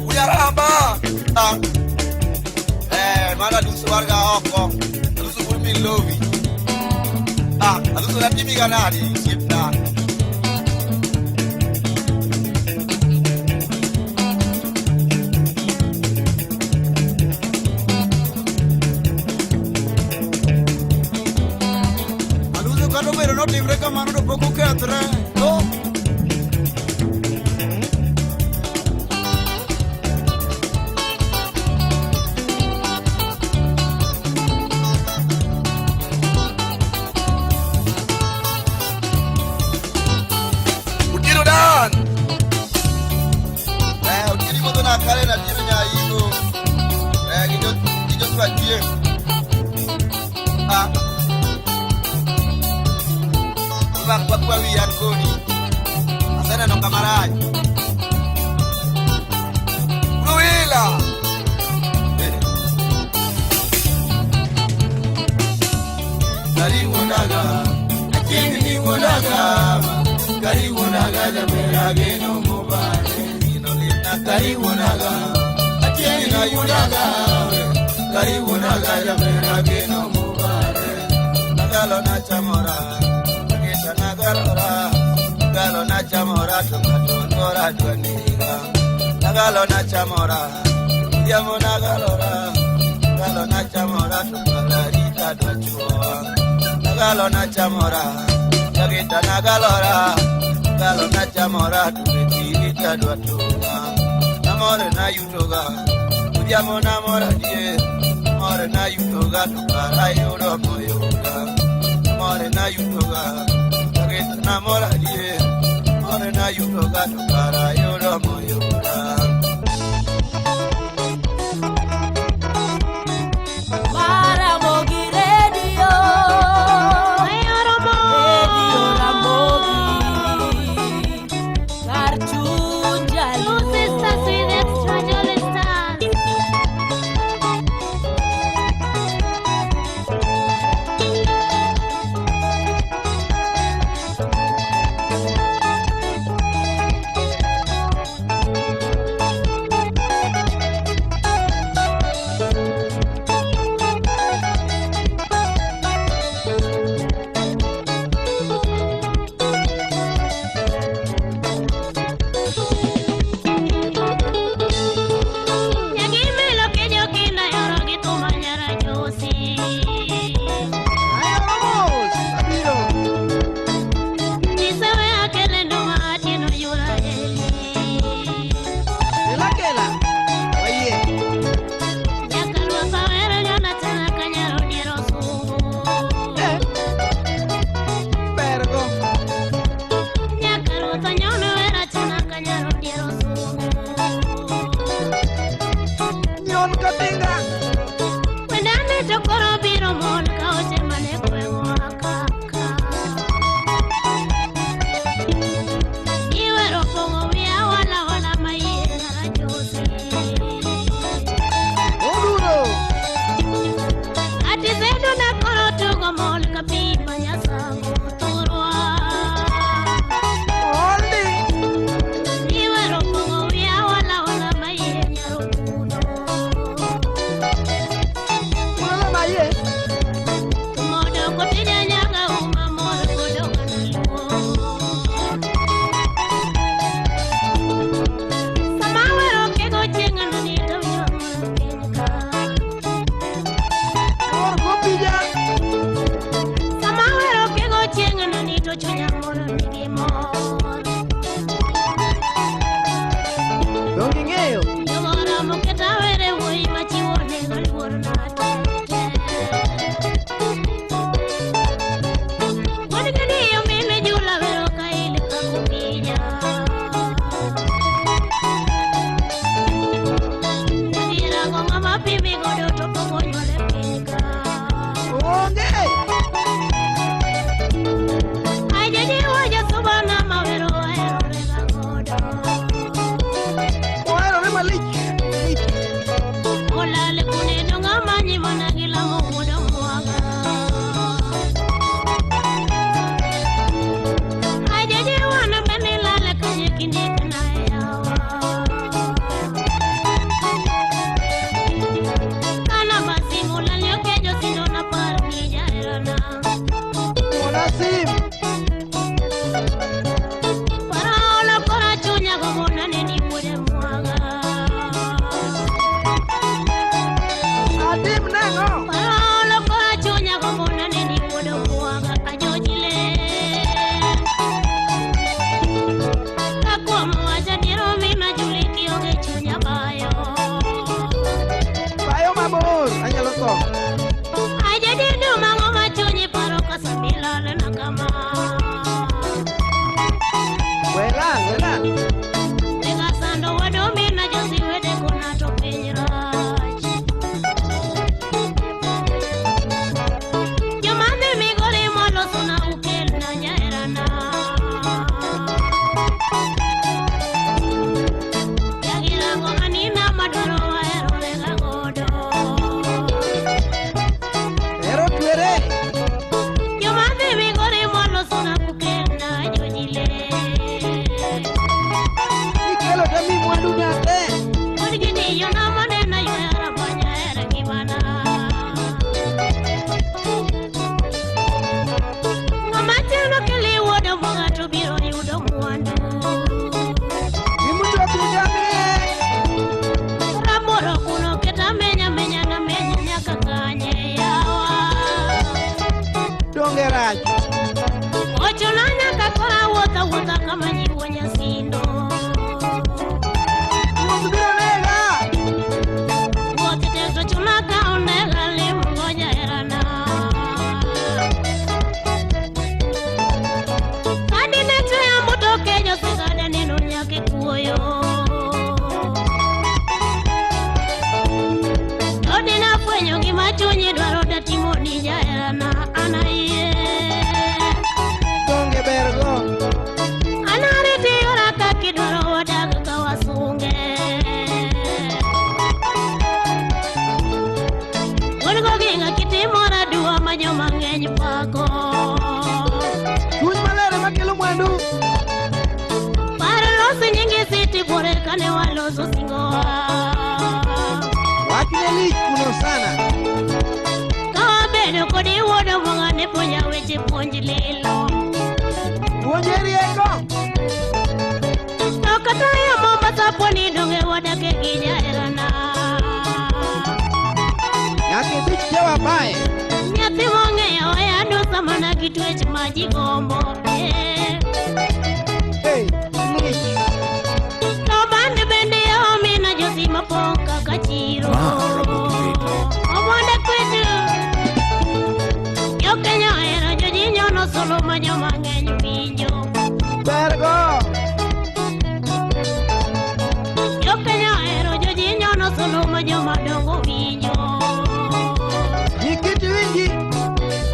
[SPEAKER 6] Uyaramba. Ah. Mana dusu warga oko. Dusu burmi lovi. Ah, adusu na timi ganari siepna.
[SPEAKER 11] Aluso kata obedo notimre kamano to pok okethre. Oh.
[SPEAKER 6] Utiro dan. Utiri moto na kare na tiro nyaigo. Gijo gijo kwa tie. Ah. Kwa kwa kwa wi an kodi. Asana no kamaraj. Luila.
[SPEAKER 8] Karibu naga, achieng ni wuonaga, karibu naga jamera geno mobare. Karibu naga, achieng ni wuonaga, karibu naga jamera geno mobare.
[SPEAKER 6] Nagalo na chamora, ngeta nagalora, nagalo na chamora tunga tora dwaniga. Nagalo na chamora, diamo nagalora, nagalo na chamora tunga larita dwachuwa. Nagalo na chamora, ngeta nagalora, nagalo na chamora tunga dwatuga. Namore na yutoga, diamo namora die, more na yutoga tukara yoro moyoga. More na yutoga, ngeta namora die, more na yutoga tukara yoro moyoga.
[SPEAKER 16] Ramogi Radio. Radio Ramogi. Kar chuny jaluo.
[SPEAKER 14] Two sisters with extra jolly stars. Nyagimelo kejo kinda yoro gi thuma nyara josi. Nyisewe akele ndo ma atieno yura eli. Nyakalwasa were nyona tena kanyaro diero sungu. Nyakalwasa nyono wera tena kanyaro diero sungu.
[SPEAKER 11] Nyon katinga.
[SPEAKER 14] Wendane to koro biro mol ka oche mane gweng'wa kaka. Iwero pong'o wiya wala wala mayie ng'ara josi. Ati zedo na koro tugo mol ka pi manyasango thurwa. Iwero pong'o wiya wala wala mayie nyaro kuno. kodi jaherana anaiye
[SPEAKER 3] Donge bergo
[SPEAKER 14] Anariti yora kakidwaro wadag ka wasunge Wuon goginga kitimora duwa ma joma ng'eny pako
[SPEAKER 3] Chuny maler ema kelo mwandu
[SPEAKER 14] Paro loso nyingi siti bore kane waloso singowa
[SPEAKER 3] Wach ne lich kuno sana
[SPEAKER 14] Kawabedo kodi wuodo mong'a ne puonja weche puonj lilo
[SPEAKER 3] Puonje rieko
[SPEAKER 14] To kata ya Mombasa poni donge wadake gi jaherana
[SPEAKER 3] Nyaka ibich jewa bae
[SPEAKER 14] Nyathi mong'eyo oya dusa mana gi twech ma ji gombo eh.
[SPEAKER 3] Hey, lich
[SPEAKER 14] To bande bende yawa mina josi mapong' kaka chiro Omwanda kwetu Jokenya ohero joji nyono solo ma joma ng'eny winjo
[SPEAKER 3] Bergo
[SPEAKER 14] Jokenya ohero joji nyono solo ma joma dongo winjo
[SPEAKER 3] Nyikiti winji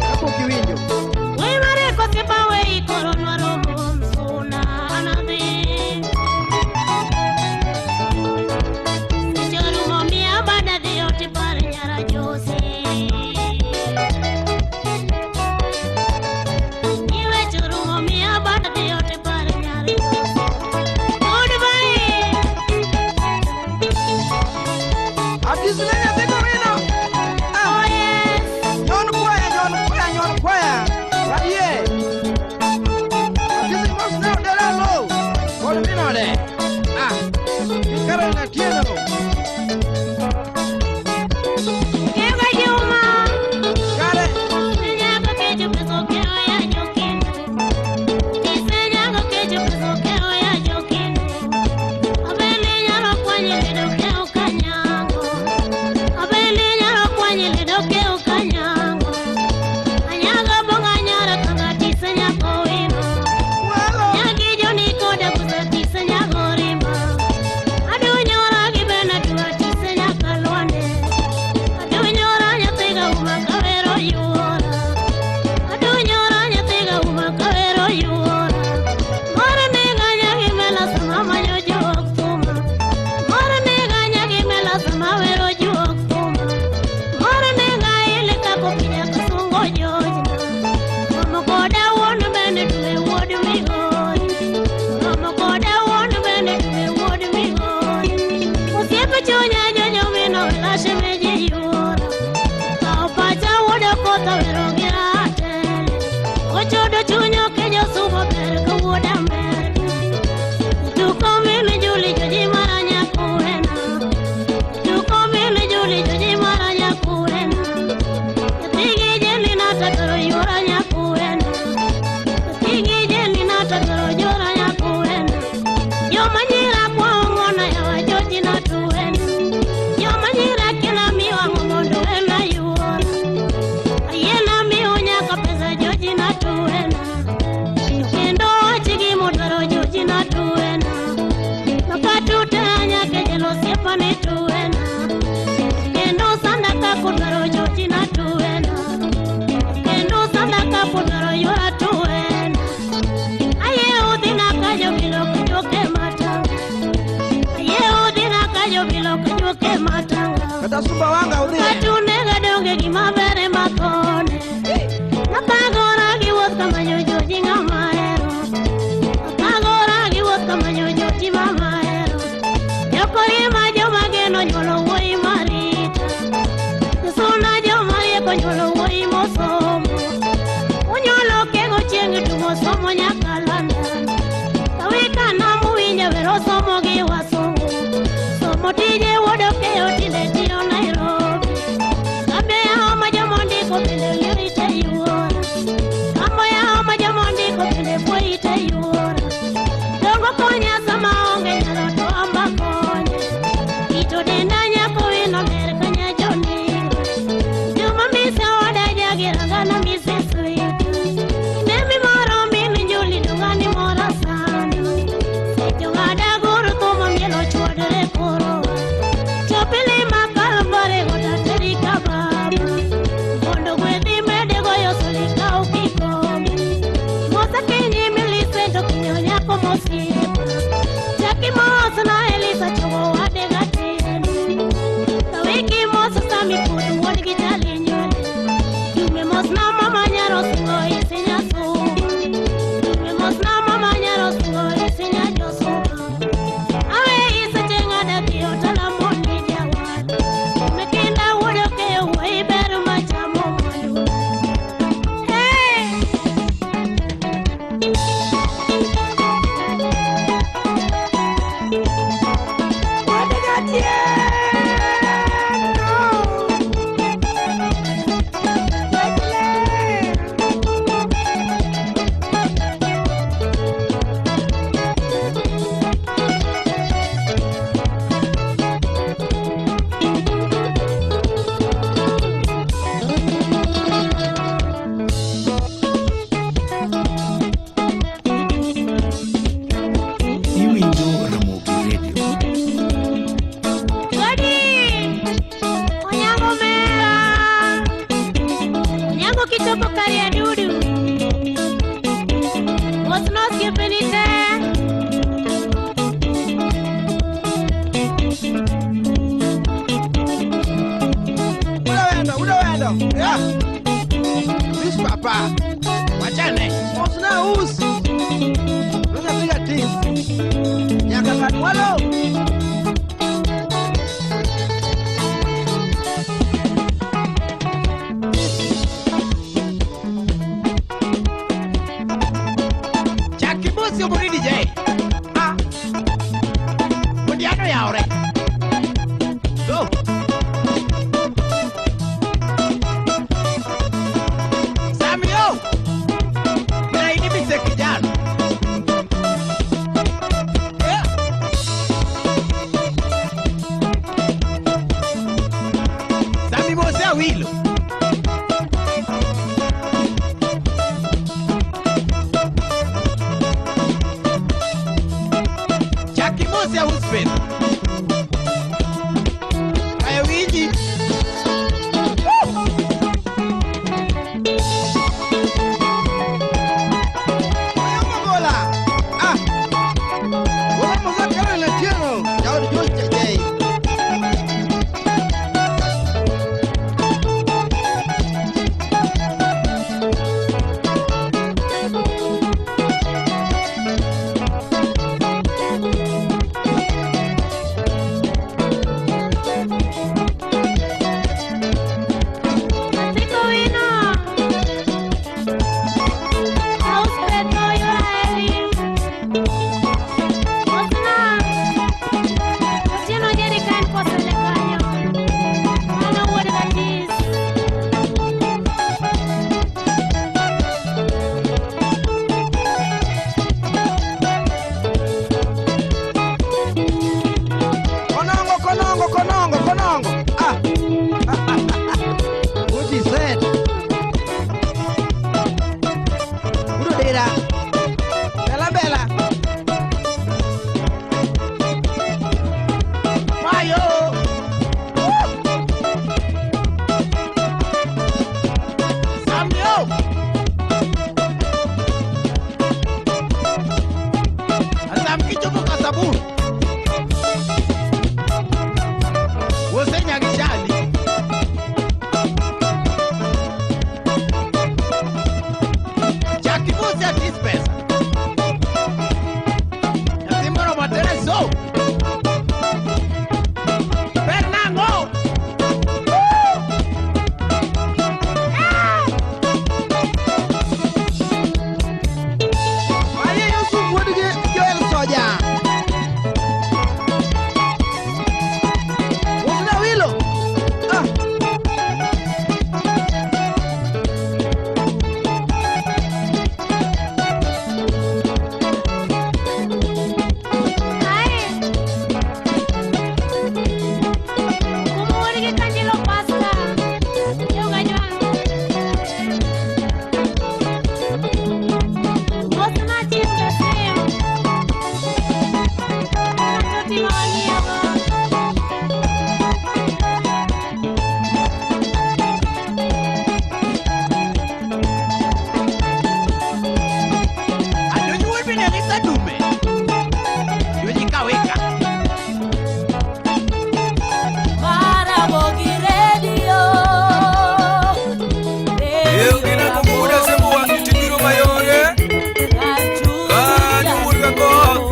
[SPEAKER 3] Kapok iwinjo
[SPEAKER 14] Wei marieko osiepa wei koro nwaromo msuna anadhi Seche orumo miya bada dhi ot ipar nyara Jose Iweche orumo miya bada dhi ot ipar nyara Jose Goodbye.
[SPEAKER 3] Atisne nyathi Kowino
[SPEAKER 14] Oh yes.
[SPEAKER 3] Nyon kwaya, nyon kwaya, nyon kwaya Wadie Atisi mos ne odera lo Kod minode Ah Gi Caroline Atieno
[SPEAKER 14] Kega Juma.
[SPEAKER 3] Kare
[SPEAKER 14] Senyago kecho peso keo ya jokindu. Isenyago kecho peso keo ya jokindu. Abende nyalo kwanye ledo keo kanyango. Abende nyalo kwanye ledo keo kanyango. Anyago bonga nyara kanga tisenyago wino. Nyagi joni koda busa tisenyago rimba. Adunyora gi bena dua tisenyaka lwande. Adunyora nyathiga uma kawero yuora. Adunyora nyathiga uma kawero yuora. Moro nega nyagi mela sama manyo juok thuma. Moro nega nyagi mela sama wero juok thuma. Moro nega ile kako pinya kasungo jojna. Romo koda wuon bende dwe wuod migori. Romo koda wuon bende dwe wuod migori. Osiepe chunya jonyo mino welashe meje yuora. Kao pacha wuod okotho wero gi ratele. Ochodo chunyo kenyo sumo ber ka wuod Amerka. Tuko mine Juli joji mara nyakuena. Tuko mine Juli joji mara nyakuena. Nyathigi jeni natatoro yuora nyakuena. Nyathigi jeni natatoro yuora nyakuena. Joma nyira kuong'ona yawa joji natuena. Joma nyira kina miwang'o mondo ena yuora. Ayiena miyo nyaka pesa joji natuena. To kendo wach gimodwaro joji natuena. Nokatute nyaka jelo osiepa ne tuena. Kendo sanda kakudwaro joji natuena. Kendo sanda kakudwaro yuora tuena. Aye udhina kajo bilo kajoke matanga. Aye udhina kajo bilo kajoke matanga.
[SPEAKER 3] Kata Sumbawanga udhie
[SPEAKER 14] Katunega donge gima ber ema kone. Nakagora gi wuoth kamanyo joji ng'ama ahero. Nakagora gi wuoth kamanyo joji mama ahero. Jokorima joma geno nyuolo wuoyi marita. Suna joma rieko nyuolo wuoyi mosomo. Unyuolo kego chieng' tumo somo nyaka London. Kawika namuwinja wero somo gi wasungu. Somo tije wuod okeyo tinde tiyo Nairobi. Kambe yawo ma jomondiko bende lirite yuora. Kambo yawo ma jomondiko bende puoite yuora. Dongo konya sama onge nyalo to amba konye. Ito denda nyako wino ler kanya jonigo. Juma misa
[SPEAKER 3] Yeah. This papa. Wachane. Mosna us. Nyathi gatis. Nyaka kanwalo. Chakibusi oburi DJ. Ah. Odiano yaore. Go. Samio. Mira ini bisa kijana. Yeah. Sami Mose Awilo. Jackie Mose Husband. Kayawiji. Magola. Ah. Wala mo kare na tieno. Yaw jo jai.
[SPEAKER 14] Atiko wino. Auspeto Yoraeli. Osna. Otieno Jerican Posele kanyo. Mano wuod Gatis.
[SPEAKER 3] Konongo, konongo, konongo, konongo. Ah. What is that? Udo dira. Bella bella. Mayo. Woo. Samyo. Asam kichopo kasabun. Wose nyagishali. Jackie Mose atis pesa. Nyathi moro matereso. Bernango. Maye Yusuf wuod gi Joel Soja. Usna wilo. Ah.
[SPEAKER 14] Ae. Kumo wuod gi Kanjilo Pascal. Yoga jwang'. Osna chief Kasim. Atoti ma wang'iyogo.
[SPEAKER 3] Ajonyi wuod bende ni Sadume. Jonyi kaweka.
[SPEAKER 16] Maramogi Radio.
[SPEAKER 19] Gina kumbuda sembu tibiro mayore. Kanyo wuod Gakoth.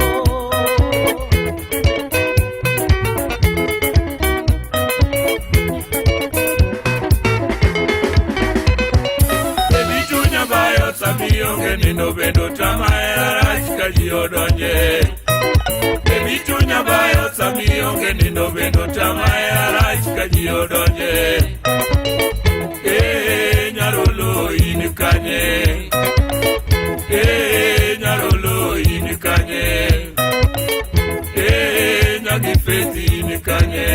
[SPEAKER 19] Baby chunya bayo sami onge nindo bendo tama hera rach ka ji odonje. Baby chunya bayo sami onge nindo bendo tama hera rach ka ji odonje. Eh, nyarolo in kanye. Eh, nyarolo in kanye. Eh, nyagi feti in kanye.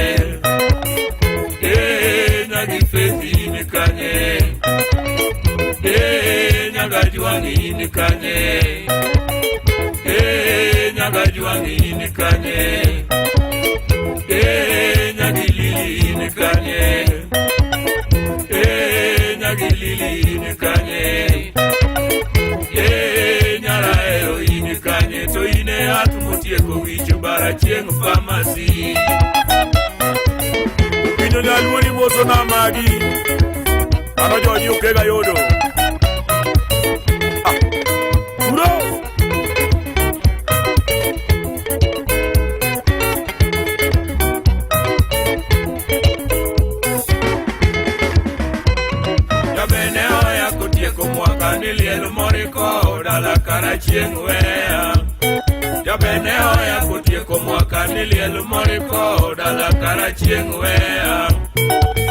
[SPEAKER 19] Eh, nyagi feti in kanye. Eh, nyagajwangi in kanye. Eh, nyagajwangi in kanye. Eh, nyagilili in kanye. Eh, nyagilili in kanye. Eh, nyaraero in kanye. To ine yath motieko wich bara chieng' famasi. Winjo jaluo ni moso na magi. Mano joji okega yodo. Ah. Uro. Jabene oya kotieko mwaka ni liel moriko dala karachieng' weya. Jabene oya kotieko mwaka ni liel moriko dala karachieng' weya.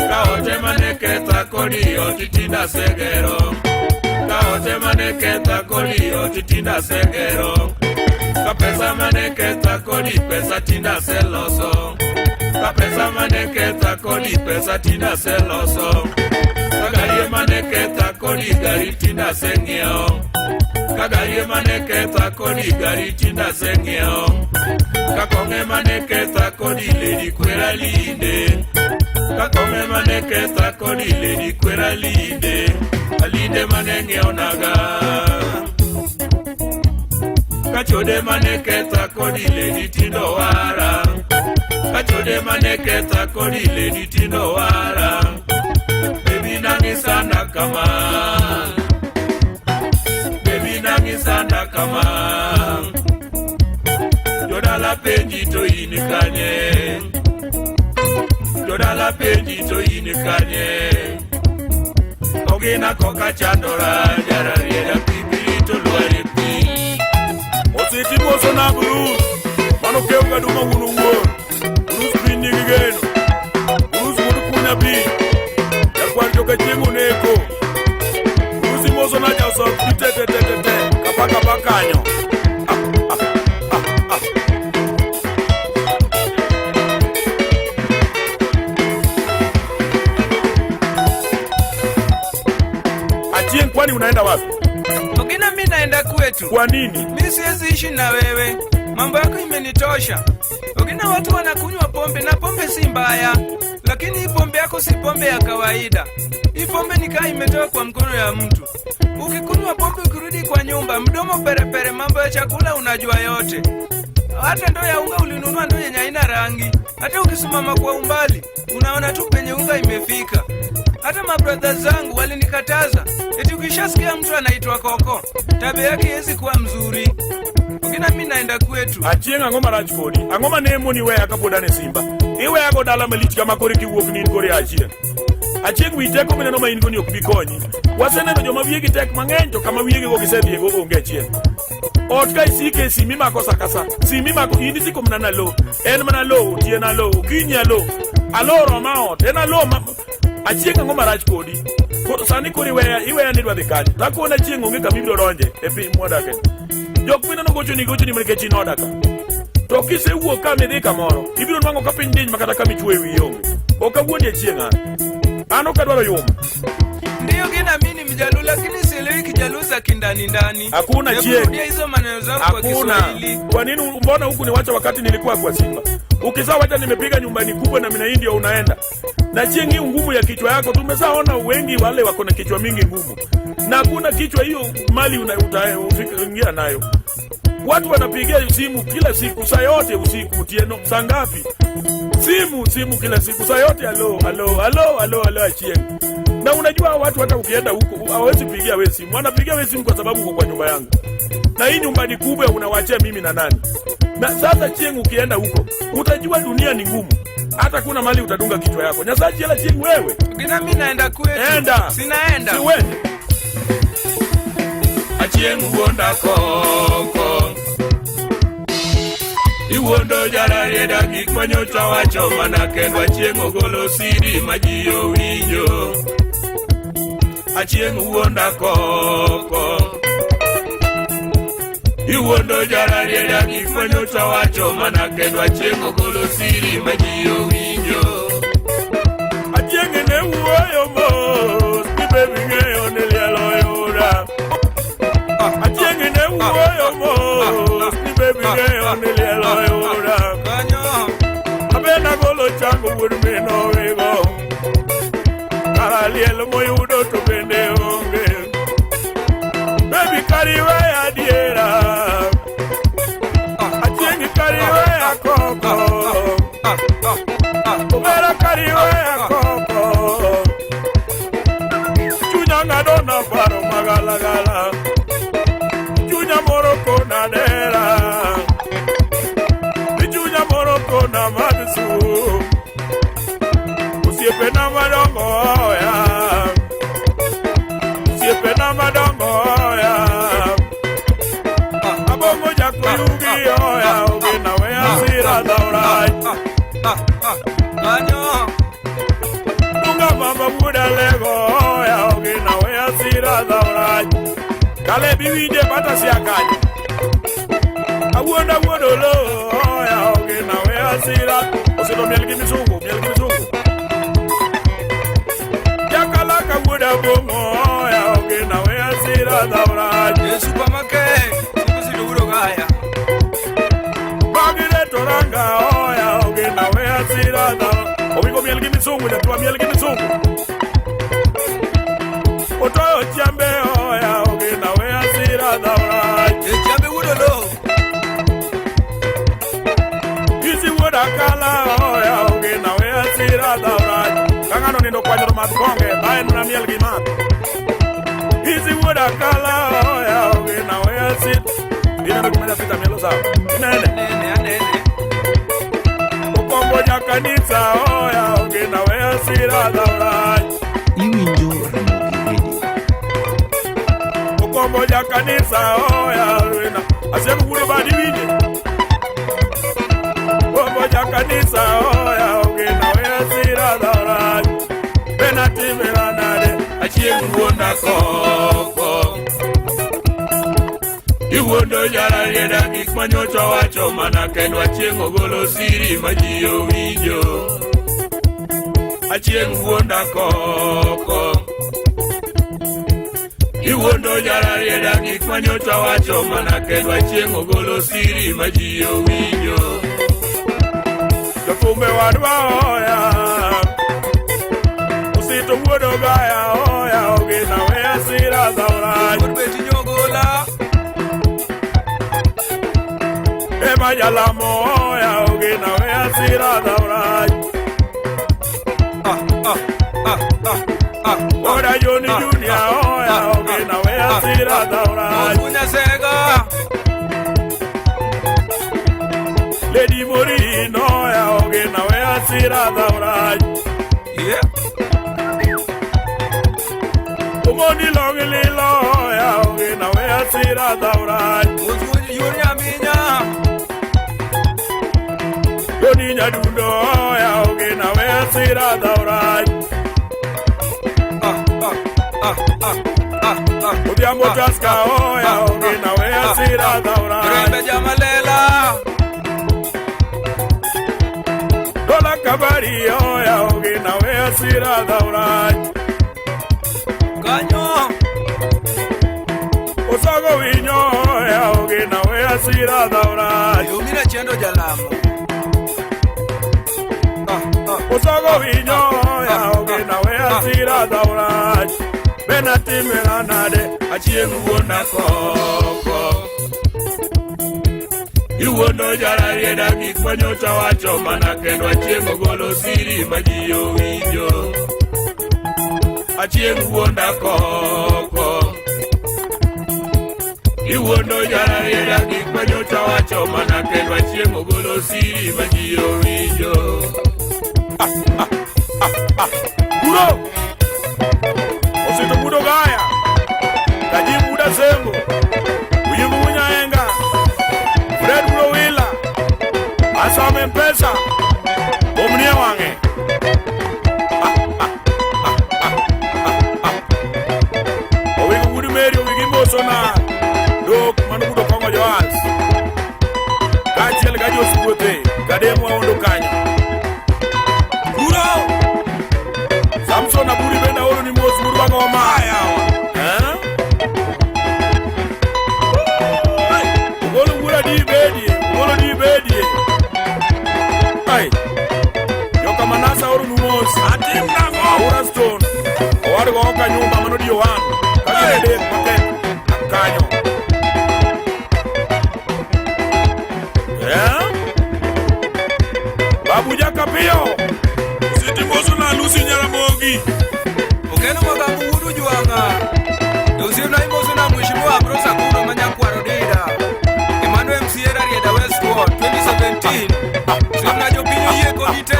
[SPEAKER 19] Ka ote mane ketha kodi ot tinda segero. Ka ote mane ketha kodi ot tinda segero. Ka pesa mane ketha kodi pesa tinda seloso. Ka pesa mane ketha kodi pesa tinda seloso. Ka gari mane ketha kodi gari tinda seng'iewo. Ka gari mane ketha kodi gari tinda seng'iewo. Ka kong'e mane ketha kodi lady kwera linde. Ka kong'e mane ketha kodi lady kwera linde. Alinde mane ng'iewo naga. Ka chode mane ketha kodi lady tindo wara. Ka chode mane ketha kodi lady tindo wara. Baby nangi sana kama. Baby nangi sana kama. Jodala penji to in kanye. Jodala penji to in kanye. Ogina koka chandora jararieda pipiri to lwari pi. Ositi moso na Bruce. Mano kew gaduma wuon wuon. Bruce piny nigi geno. Bruce wuod kunya bi. Jakwar joka chieng' oneko. Bruce moso na jasok pi te te te te te. Kapa kapa kanyo. Achieng', kwani unaenda wapi?
[SPEAKER 9] Ogina, mi naenda kwetu.
[SPEAKER 19] Kwa nini?
[SPEAKER 9] Mi siwezi ishi na wewe. Mambo yako imenitosha. Ogina, watu wanakunywa pombe na pombe si mbaya. Lakini hii pombe yako si pombe ya kawaida. Hii pombe ni kaa imetoka kwa mkono ya mtu. Ukikunywa pombe ukirudi kwa nyumba, mdomo perepere, mambo ya chakula unajua yote. Hata ndoo ya unga ulinunua ndoo yenye haina rangi. Hata ukisimama kwa umbali, unaona tu penye unga imefika. Hata mabrother zangu walinikataza. Eti ukishasikia mtu anaitwa Koko, tabia yake haiwezi kuwa mzuri. Ogina, mi naenda kwetu.
[SPEAKER 19] Achieng' ang'o marach kodi? Ang'o mane moni weya kapod an e Simba? Iweya go dala malich kama koro kiwuok ni in koro ia Achieng'. Achieng' wi teko mineno ma in go ni ok bi konyi. Waseneno joma wiyegi tek mang'eny to kama wiyegi gisedhiego onge Achieng'. Ot ka isike sim imako sa ka sa. Sim imako in isiko mana na lo. En mana lo, otieno alo, okinyi alo. Alo roma ot, en alo ma... Achieng' ang'o marach kodi? Koro sani koro iweya ni idwa dhi kanye? Takone Achieng' onge kama ibiro donje e piny mwadake. Jok mineno gochoni gochoni mana nikech in oda ka. To kisewuok ka midhi kamoro, ibiro nwang'o ka piny diny ma kata kama ichwoye wiyi onge. Ok awuondi Achieng' an. An ok adwaro yuma.
[SPEAKER 9] Ndiyo Ogina, mi ni Mjaluo lakini sielewi Kijaluo za kindani ndani.
[SPEAKER 19] Hakuna
[SPEAKER 9] Hebu
[SPEAKER 19] Chieng'.
[SPEAKER 9] rudia hizo maneno zako kwa
[SPEAKER 19] Hakuna.
[SPEAKER 9] Kiswahili.
[SPEAKER 19] Kwa nini mbona huku niwacha wakati nilikuwa kwa Simba? Ukizaa wacha nimepiga nyumbani kubwa na mina hii ndio unaenda. Na Chieng' hii ngumu ya kichwa yako tumeshaona wengi wale wako na kichwa mingi ngumu. Na hakuna kichwa hiyo mali utaingia nayo. Watu wanapigia simu kila siku saa yote usiku Otieno saa ngapi? Simu simu kila siku saa yote alo alo alo alo alo Achieng'. Na unajua watu hata ukienda huko hawawezi pigia wewe simu. Wanapigia wewe simu kwa sababu uko kwa nyumba yangu. Na hii nyumba ni kubwa unawachia mimi na nani? Na sasa Chieng' ukienda huko utajua dunia ni ngumu. Hata kuna mali utadunga kichwa yako. Nyasaye hela Chieng' wewe.
[SPEAKER 9] Ogina, mi naenda kwetu.
[SPEAKER 19] Enda.
[SPEAKER 9] Sinaenda.
[SPEAKER 19] Si uende. Achieng' wuonda koko. Iwuondo jararieda gik manyocha wacho mana kendo Achieng' ogolo siri ma ji owinjo. Achieng' wuonda koko. Iwuondo jararieda gik manyocha wacho mana kendo Achieng' ogolo siri ma ji owinjo. Achieng' ne wuoyo mos ni baby ng'eyo ni liel oyuda. Achieng' ne wuoyo mos ni baby ng'eyo ni liel oyuda. Abena golo chango wuod min owigo. Kara liel moyudo to bende onge. Baby kari weya adiera. Achieng' kari weya koko. Omera kari weya koko. Osiepena madongo ya. Osiepena madongo ya. Abongo jakoyugi oya ogena we asira dhaurach.
[SPEAKER 9] Kanyo.
[SPEAKER 19] Dunga mama buda lego oya ogena we asira dhaurach. Kale biwinje bata sia kanyo. Awuondo wuondo lo oya ogena we asira. Osiro miel gi misungu, miel gi misungu. Jakalaka wuoda bongo oya ogena we asira dhaurach.
[SPEAKER 9] E supermarket. Sikusido wudo gaya.
[SPEAKER 19] Bagire toranga oya ogena we asira dhaurach. Owingo miel gi misungu, jatua miel gi misungu. Otoyo chambe oya ogena we asira dhaurach.
[SPEAKER 9] E chambe wuodo lo.
[SPEAKER 19] Isi wuoda kala oya ogena we asira dhaurach. Kang'ano nindo kwanyoro madh konge, bae nuna miel gi math. Isi wuoda kala oya ogena we asira. Ineno gima japita mielo sawa. Inene.
[SPEAKER 9] Nene anene.
[SPEAKER 19] Okombo jakanisa oya ogena we asira dhaurach.
[SPEAKER 17] Iwinjo Ramogi Radio.
[SPEAKER 19] Okombo jakanisa oya ogena. Asieko wuodo badi winje. Okombo jakanisa oya ogena we asira dhaurach. Benatimera nade.
[SPEAKER 12] Achieng' wuonda koko. Iwuondo jararieda gik manyocha wacho mana kendo achieng' ogolo siri ma ji owinjo. Achieng' wuonda koko. Iwuondo jararieda gik manyocha wacho mana kendo achieng' ogolo siri ma ji owinjo.
[SPEAKER 19] Jofumbe wadwa oya. Osito wuodo gaya oya ogena we asira dhaurach.
[SPEAKER 9] Wuod beti nyogola.
[SPEAKER 19] Ema jalamo oya ogena we asira dhaurach. Oda Joni Junior oya ogena we asira dhaurach.
[SPEAKER 9] Ogunya sega.
[SPEAKER 19] Lady Morino oya ogena we asira dhaurach.
[SPEAKER 9] Yeah.
[SPEAKER 19] Omondi long lilo oya ogena we asira dhaurach.
[SPEAKER 9] Ozuo yor nyaminya.
[SPEAKER 19] Joni nyadundo oya ogena we asira dhaurach. Odhiambo Tusker oya ogena we asira dhaurach.
[SPEAKER 9] Rembe jamalela.
[SPEAKER 19] Dola kabari oya ogena we asira dhaurach.
[SPEAKER 9] Kanyo.
[SPEAKER 19] Osogo winyo oya ogena we asira dhaurach.
[SPEAKER 9] Yomina chendo jalamo.
[SPEAKER 19] Osogo winyo oya ogena we asira dhaurach. Benatimera nade.
[SPEAKER 12] Achieng' wuonda koko. Iwuondo jararieda gik manyocha wacho mana kendo achieng' ogolo siri ma ji owinjo. Achieng' wuonda koko. Iwuondo jararieda gik manyocha wacho mana kendo achieng' ogolo siri ma ji owinjo.
[SPEAKER 19] Guro! Osito wuodo gaya. Kajim wuoda sembo. Uyimbu wunyaenga. Fred wuodo wila. Asame mpesa. Omnie wang'e. Owingo wuod Mary owigi mosona. Dok mano wuodo kong'o Joas. Kaachiel ga joskuothe. Kadem waondo kanyo.
[SPEAKER 9] Guro.
[SPEAKER 19] Samson Aburi bende aoro ni mos wuod Wang'oma. Eh? Ogolo wuoda di bedie, ogolo di bedie. Ai. Joka Manasa aoro nu mos.
[SPEAKER 12] Atim nang'o?
[SPEAKER 19] Aora Stone. Owadgo oka nyumba mano dio wan. Kaka adek matek kanyo. Eh? Babu Jakapiyo.
[SPEAKER 12] Ositi mosona Lucy Nyaramogi.
[SPEAKER 9] Okeno magambo wuodu jwang'a. Osiepna imosona Mheshimiwa Ambrose Akundo ma nyakwar Odida. Emmanuel MCA Rarieda West Ward 2017. Osiepna jopiny oyie kodi te.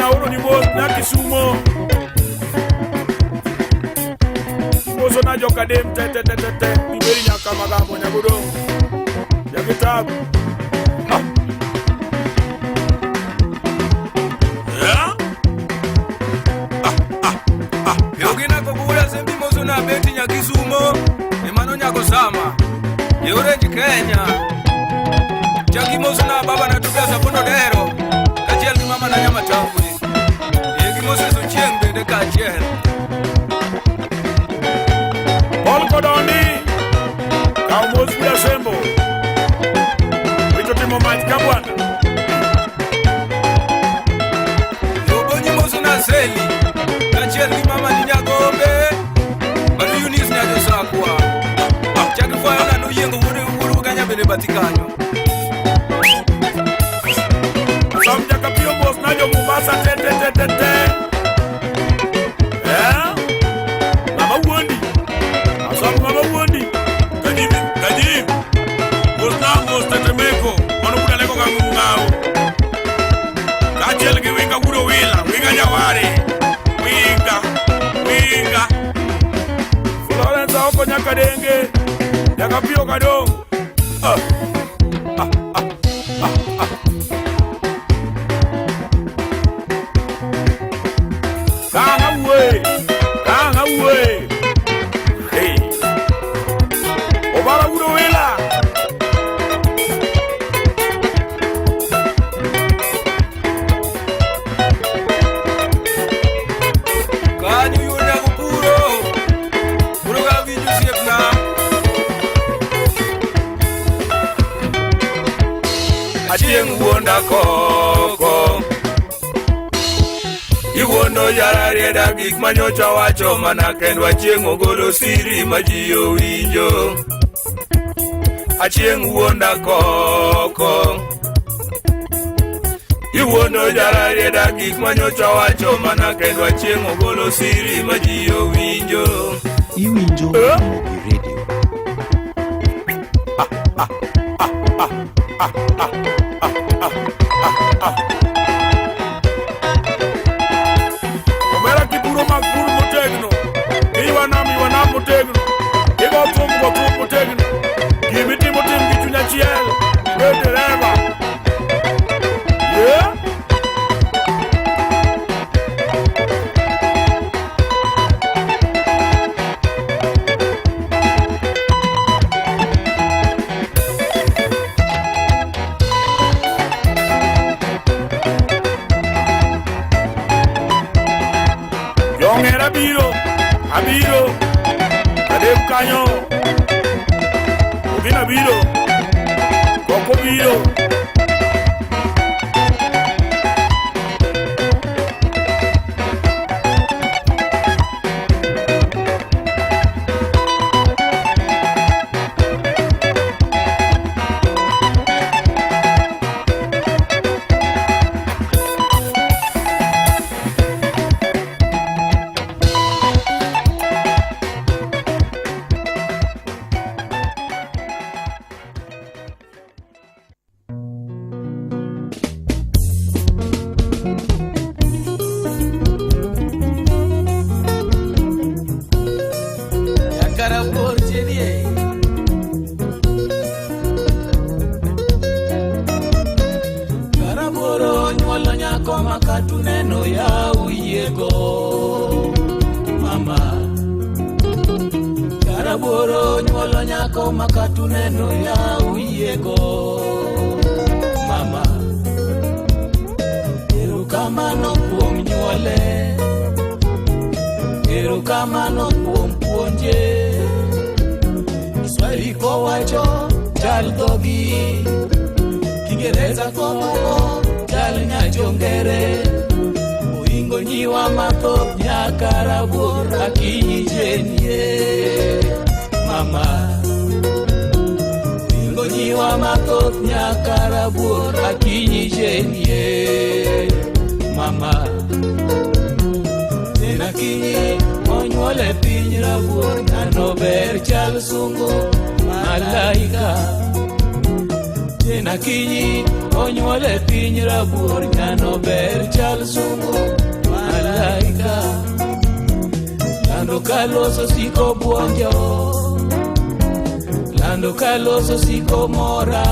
[SPEAKER 19] aoro ni mos na Kisumo. Moso na jokadem te te te te te. Iberi nyaka magambo nyagodong. Jakitabu.
[SPEAKER 11] Yogina kogura sembi moso na beti nyakisumo. Emano nyakosama. Yorenji Kenya. Chaki moso na baba na tubia sapono dero. Kachiel gi mama na nyama tambuli. Yegi moso so chieng' bende kachiel.
[SPEAKER 19] Paul Kodondi. Kaw mos kuya sembo. Wito timo mach ka bwana.
[SPEAKER 11] Yobonyi moso na seli. Kachiel gi mama ni nyagombe. Mano Eunice na josakwa. Chaki fwayo na noyiengo wuode wuoru ganya bende bathi kanyo.
[SPEAKER 19] Sam jakapio mos na jo Mombasa te te te te te. Eh? Mama wuondi. Asam mama wuondi. Kajim, kajim. Mos na mos tetemeko. Mano kuda leko kangu ngao. Kachiel gi winga wudo wila, winga jawari. Winga, winga. Florence oko nyakadenge. Jakapio kadong. Ah. Ah, ah, ah, ah. Kanga we, kanga we. Hey. Obara wudo wila.
[SPEAKER 11] Kanyo yuda kupuro. Puro ga winjo osiepna. Achieng' wuonda koko. Iwuondo jararieda gik manyocha wacho mana kendo achieng' ogolo siri ma ji owinjo. Achieng' wuonda koko. Iwuondo jararieda gik manyocha wacho mana kendo achieng' ogolo siri ma ji owinjo.
[SPEAKER 17] Iwinjo Ramogi Radio.
[SPEAKER 19] Omera kipuro mag pur motegno. Iywa nam ywa nam motegno. Igo thum go thum motegno. Gimitimo tim gi chuny achiel. Bed dereva. Yeah? Jong'er abiro, abiro, adem kanyo, Obina biro, Koko biro.
[SPEAKER 1] Karaboro nyuolo nyako ma katuneno ya uyiego mama. Karaboro nyuolo nyako ma katuneno ya uyiego mama. Erokamano kuom nyuole, erokamano kuom puonje. Kiswahili kowacho chal dhogi, Kiingereza komuko chal nyachongere. Oingo nyiwa mathoth nyaka rabuor akinyi chenie mama. Oingo nyiwa mathoth nyaka rabuor akinyi chenie mama. En akinyi onyuol e piny rabuor ng'ano ber chal sungu malaika. En akinyi onyuol e piny rabuor ng'ano ber chal sungu Lando kaloso siko buonjo, lando kaloso siko mora.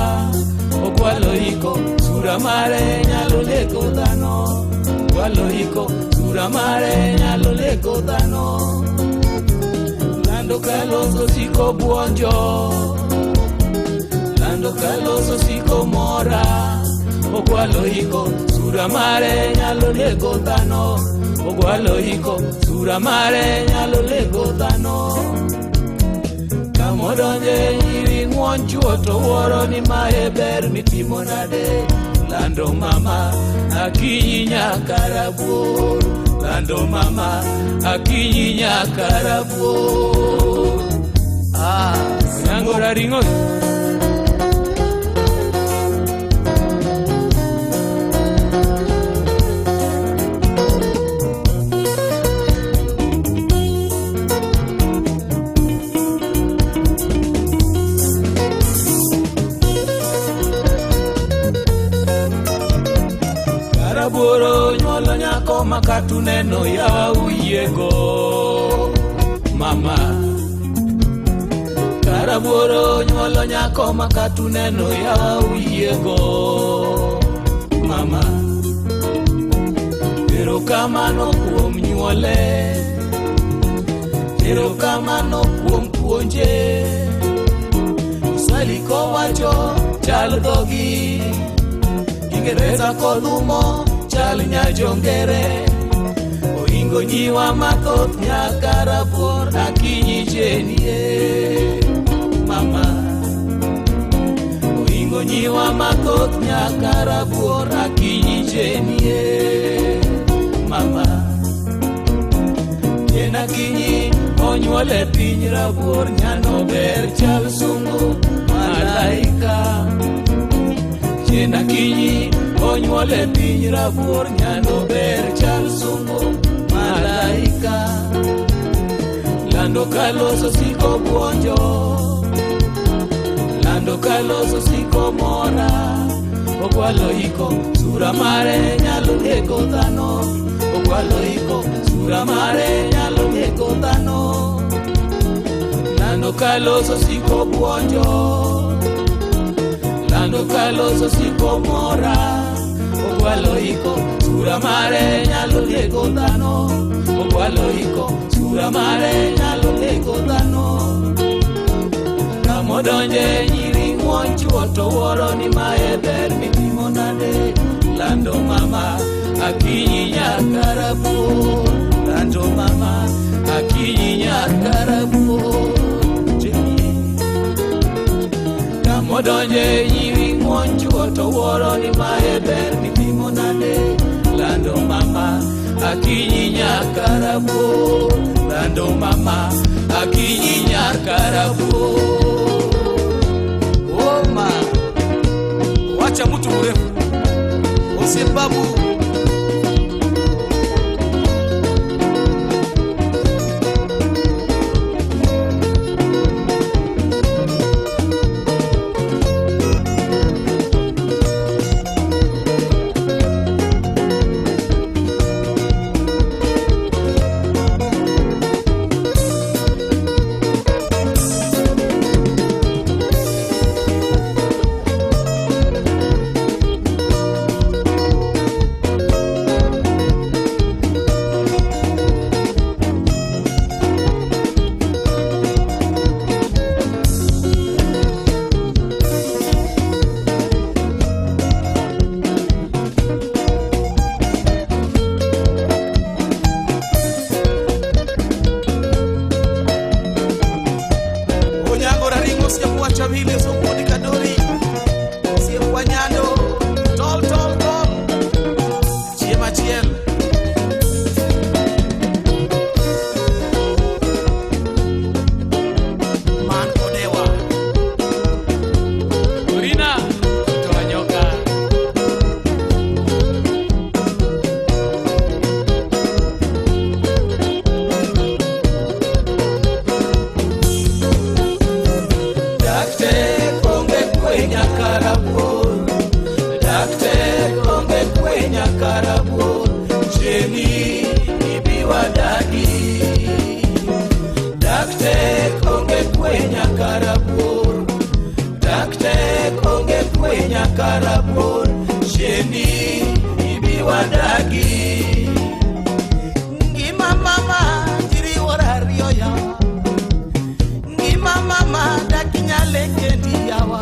[SPEAKER 1] Okwalo iko sura mare nyalo leko dhano. Okwalo iko sura mare nyalo leko dhano. Lando kaloso siko buonjo, lando kaloso siko mora. Okwalo iko sura mare nyalo leko dhano. Okwalo iko sura mare nyalo leko dhano. Kamodonje nyiri ng'won chuo to wuoro ni mae ber mitimo nade. Lando mama akinyi nyaka rabuor. Lando mama akinyi nyaka rabuor. Ah, Onyango raring'o. Karabuoro nyuolo nyako makatuneno yawa uyiego mama. Karabuoro nyuolo nyako makatuneno yawa uyiego mama. Erokamano kuom nyuole, erokamano kuom puonje. Kiswahili kowacho chal dhogi, Kiingereza kodhumo chal nyajongere. Oingo nyiwa mathoth nyaka rabuor akinyi chenie mama. Oingo nyiwa mathoth nyaka rabuor akinyi chenie mama. Jen akinyi onyuole piny rabuor nyano ber chal sungu malaika. Jen akinyi onyuole piny rabuor nyano ber chal sungu malaika. Lando kaloso siko buonjo, lando kaloso siko mora. Okwalo iko sura mare nyalo nego dhano. Okwalo iko sura mare nyalo nego dhano. Lando kaloso siko buonjo, lando kaloso siko mora. Okwalo iko sura mare nyalo nego dhano. Okwalo iko sura mare nyalo nego dhano. Kamodonje nyiri ng'won chuo to wuoro ni mae ber mitimo nade. Lando mama akinyi nyaka rabuor. Lando mama akinyi nyaka rabuor. Kamodonje nyiri ng'won chuo to wuoro ni mae ber mitimo nade. Lando mama akinyi nyaka rabuor. Lando mama akinyi nyaka rabuor.
[SPEAKER 11] Oma, wacha mtu mrefu Osebabu.
[SPEAKER 1] Karabuor, Jeni ibiwa dagi. nyakarabuor Jeni ibi wadagi Ngima mama jiriwora ariyo yawa Ngima mama dakinyale kendi yawa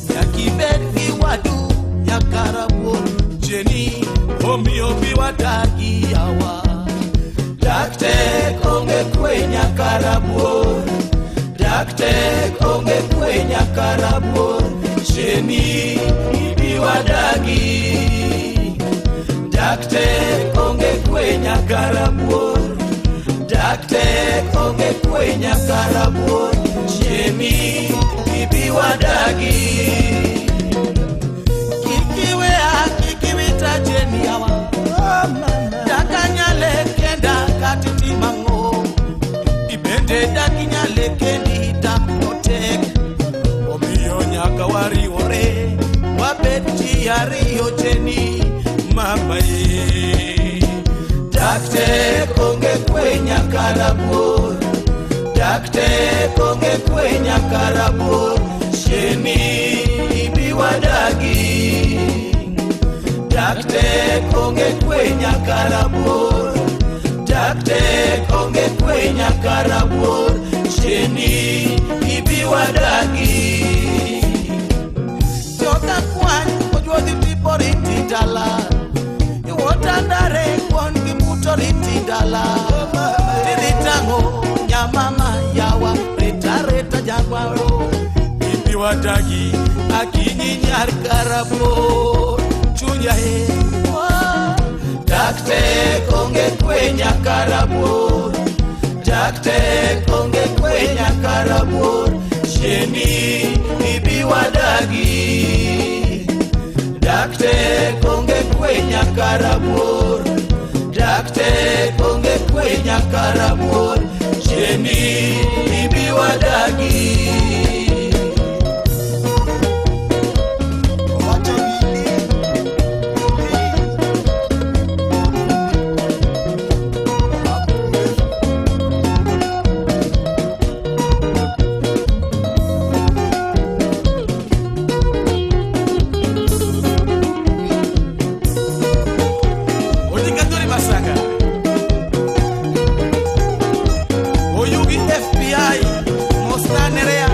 [SPEAKER 1] Nyakibed gi wadu nyakarabuor Jeni omiyo bi wadagi yawa Daktek onge kwe nyakarabuor Daktek onge kwe nyakarabuor Jeni ibi wadagi Daktek onge kwe nyakarabuor Daktek onge kwe nyakarabuor Jeni ibi wadagi Kikiwea kikiwita Jeni yawa Dakanyale kenda katiti mango Ibende dakinyale kendi dakotek Omiyo nyaka wariwore Wabet ji ariyo Jeni mama ye Daktek onge kwe nyakarabuor Daktek onge kwe nyakarabuor Jeni ibi wadagi Daktek onge kwe nyakarabuor Daktek onge kwe nyakarabuor Jeni ibi wadagi Joka kwany ojuodhi tipo riti dala Iwotandare kuon gi muto riti dala Tiritango nyamama yawa Rita rita jagwaro Ibi wadagi akinyi nyar karabuor Chunya he Daktek onge kwe nyakarabuor Daktek onge kwe nyakarabuor Jeni ibi wadagi Daktek onge kwe nyakarabuor Daktek onge kwe nyakarabuor Jeni ibi wadagi Oyugi FBI, Mostanerea.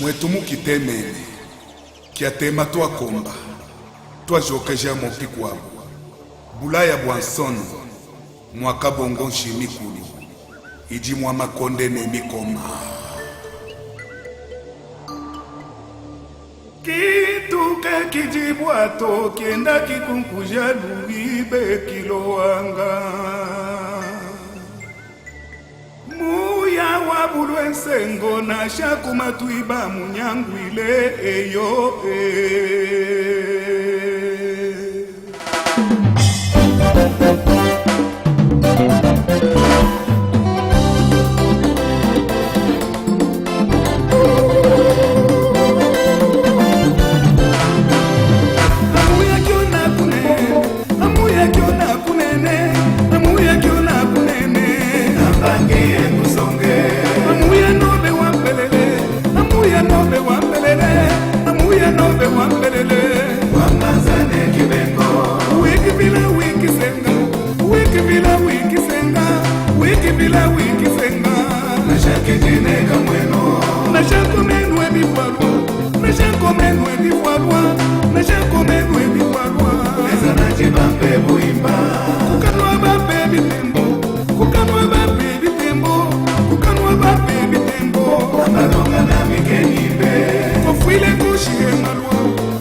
[SPEAKER 18] Mwetu mukitemene kiatema twakomba twajokeja mopi kwabo bulaya bwa nsono mwakabongo nshimikulu iji mwa makonde ne mikoma
[SPEAKER 21] kituke kijibwato kienda kikunkuja luibe kiloanga muya wa bulwe nsengo na shakuma tuiba munyangwile eyo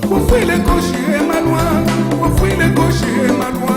[SPEAKER 18] Kofwile koshi emalwa, kofwile koshi emalwa.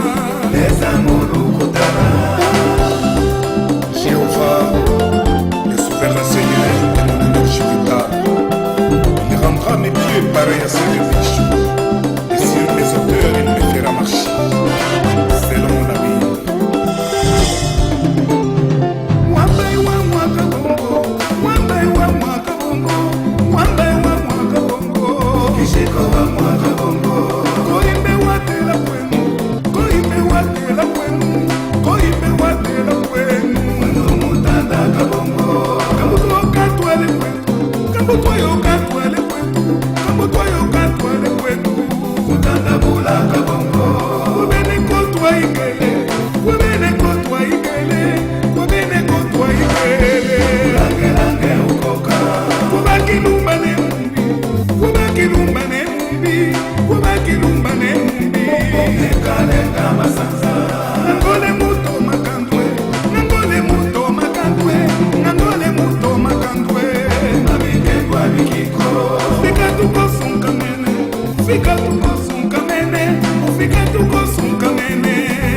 [SPEAKER 21] Tufike tukosunka mene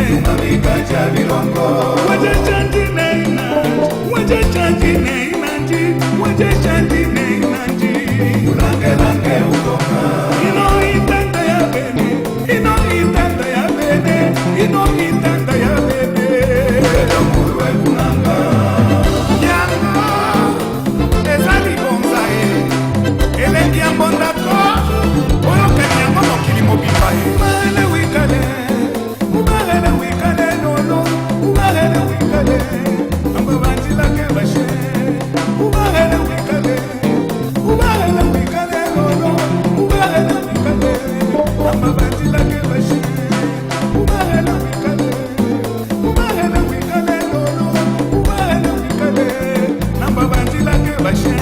[SPEAKER 21] Lumamika bilongo Waje chanji neina Waje chanji neinanji Waje chanji neinanji Ulange lange ukonga Ino itanda ya bene Ino itanda ya bene Ino itanda ya bene Uketomurwe kunanga Yango Ezali bonzae Elengi ya mbondako Oyo yango mokili mobimba Ubalele wikale Ubalele wikale lolo Ubalele wikale Amba banjilake bashe Ubalele wikale Ubalele wikale lolo Ubalele wikale Amba banjilake bashe Ubalele wikale Ubalele wikale lolo Ubalele wikale Amba banjilake bashe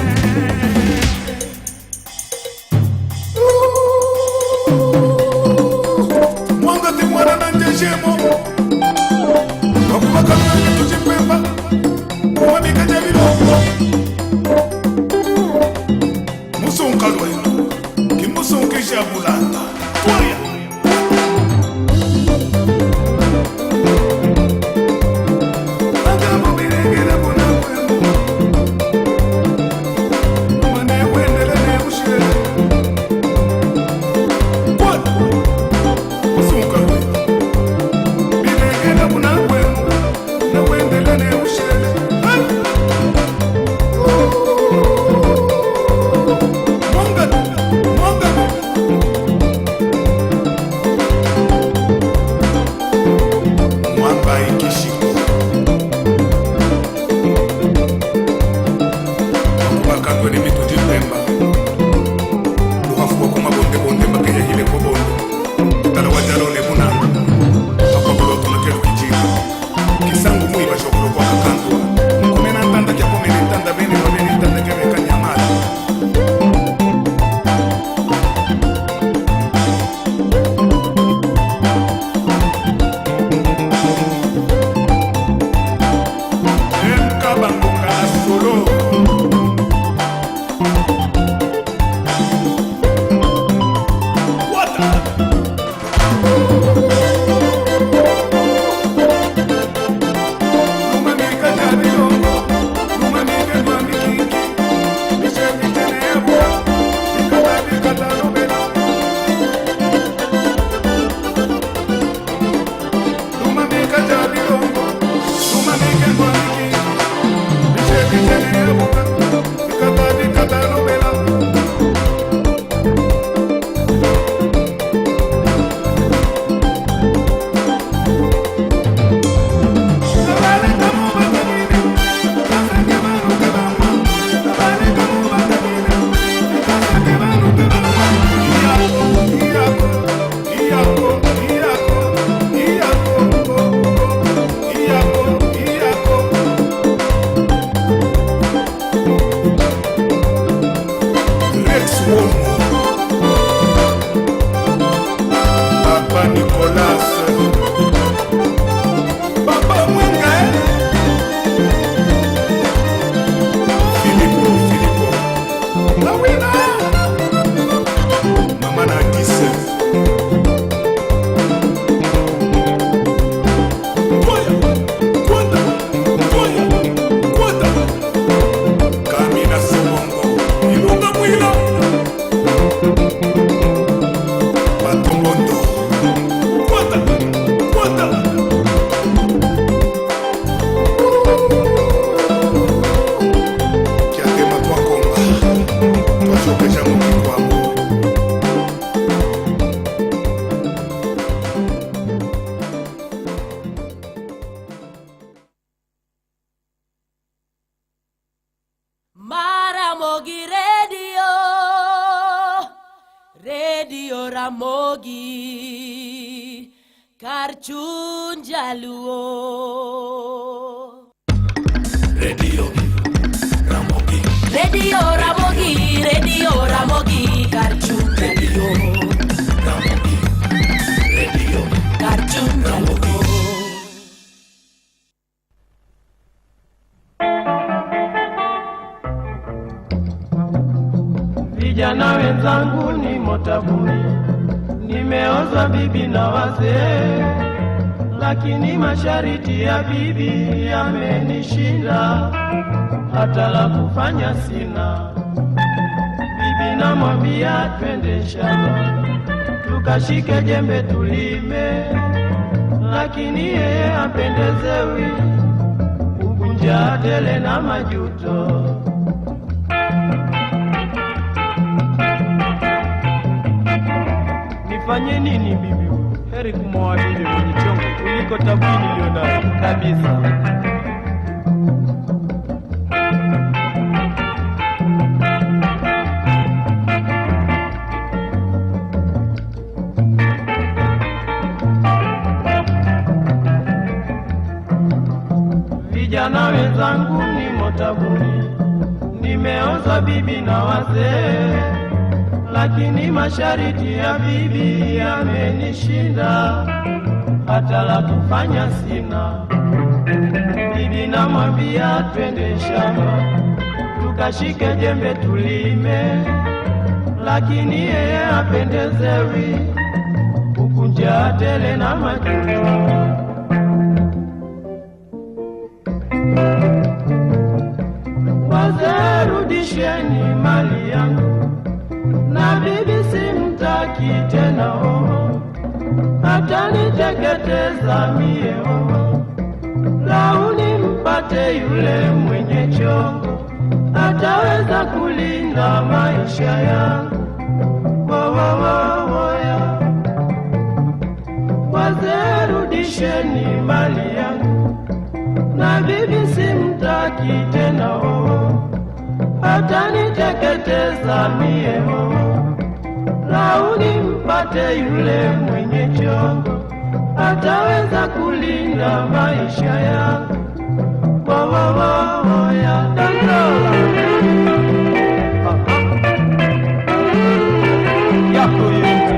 [SPEAKER 16] Ramogi Radio, Radio Ramogi, kar chuny jaluo.
[SPEAKER 1] Radio Ramogi,
[SPEAKER 16] Radio Ramogi, Radio Ramogi, kar chuny jaluo.
[SPEAKER 1] Ramogi, Radio
[SPEAKER 16] kar chuny jaluo.
[SPEAKER 2] Vijana wenzangu ni motabuni, Nimeozwa bibi na wazee, lakini mashariti ya bibi yamenishinda, hata la kufanya sina. Bibi namwambia twende shamba tukashike jembe tulime, lakini yeye apendezewi, ukunja tele na majuto. Nifanye nini bibi? Heri kumwoa bibi mwenye chongo kuliko tabu nilionayo kabisa. Vijana wenzangu nimo tabuni, nimeoza bibi na wazee, lakini mashariti ya bibi yamenishinda, hata la kufanya sina. Bibi namwambia twende shamba tukashike jembe tulime, lakini yeye apendezewi, ukunja tele na majuto. Wazee, rudisheni mali yangu, na bibi simtaki tena, oh, ataniteketeza mie, oh. Launi mpate yule mwenye chongo, ataweza kulinda maisha yangu. Wo, wo, wo, wo, ya. Wazee, rudisheni mali yangu, na bibi simtaki tena, oh, ataniteketeza mie, oh. Launi mpate yule mwenye chongo, ataweza kulinda maisha yangu. Wo, wo, wo, wo, ya. Dangola. Yako yote.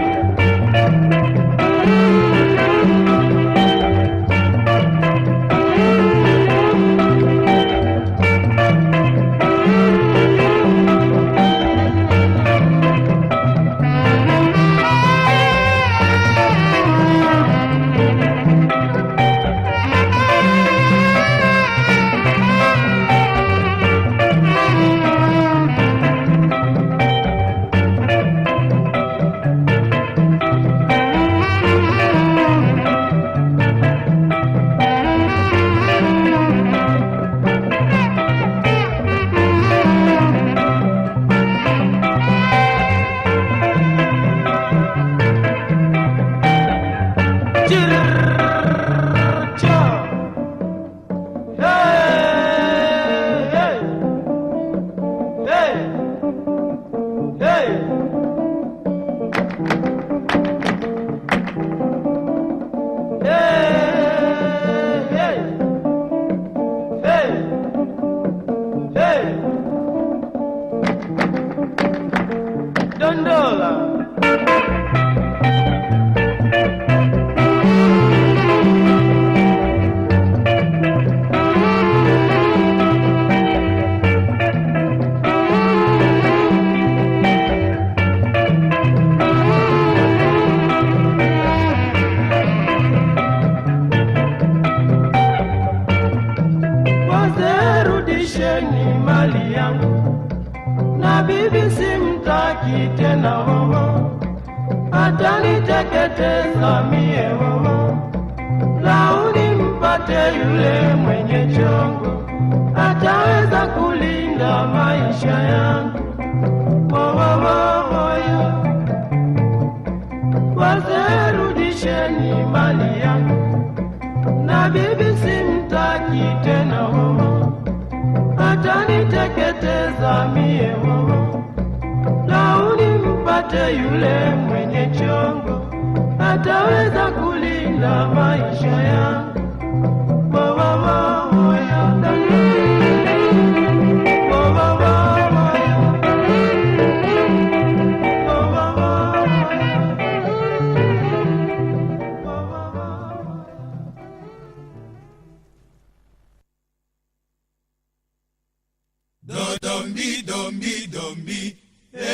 [SPEAKER 8] Dombi, dombi, dombi, eh,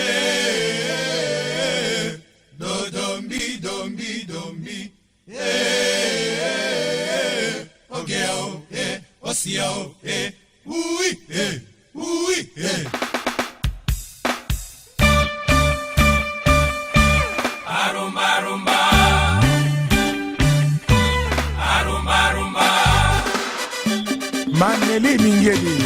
[SPEAKER 8] do dombi, Ogeo, eh, Osio, eh, Ui, eh, Ui, eh.
[SPEAKER 19] Arumba, rumba. Arumba, rumba.
[SPEAKER 18] Maneli Mingeli.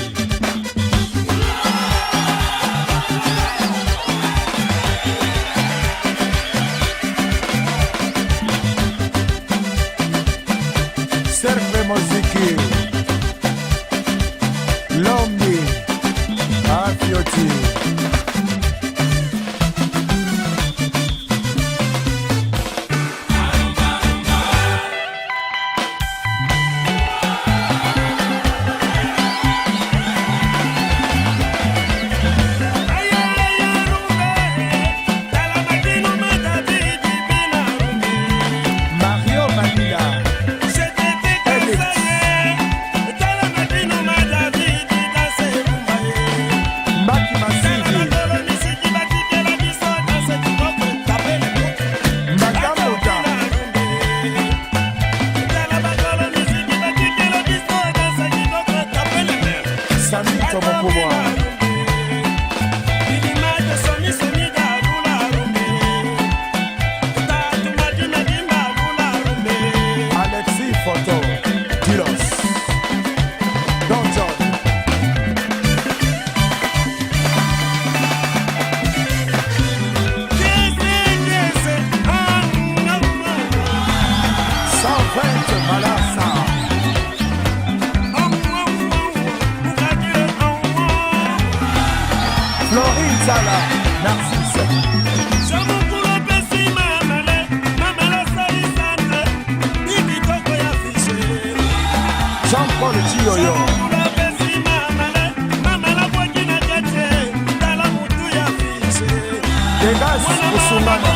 [SPEAKER 18] Serve Moziki. Lombi. Afioti. Mario Manila. Mbaki Masidi. Mbakamuta. Samito Mokubwa. Alexis Photo. Tilos. Don John. 120 Malasa. Florine Zala. Narcisse. Jean-Paul Chioyo. Degas Kusumana.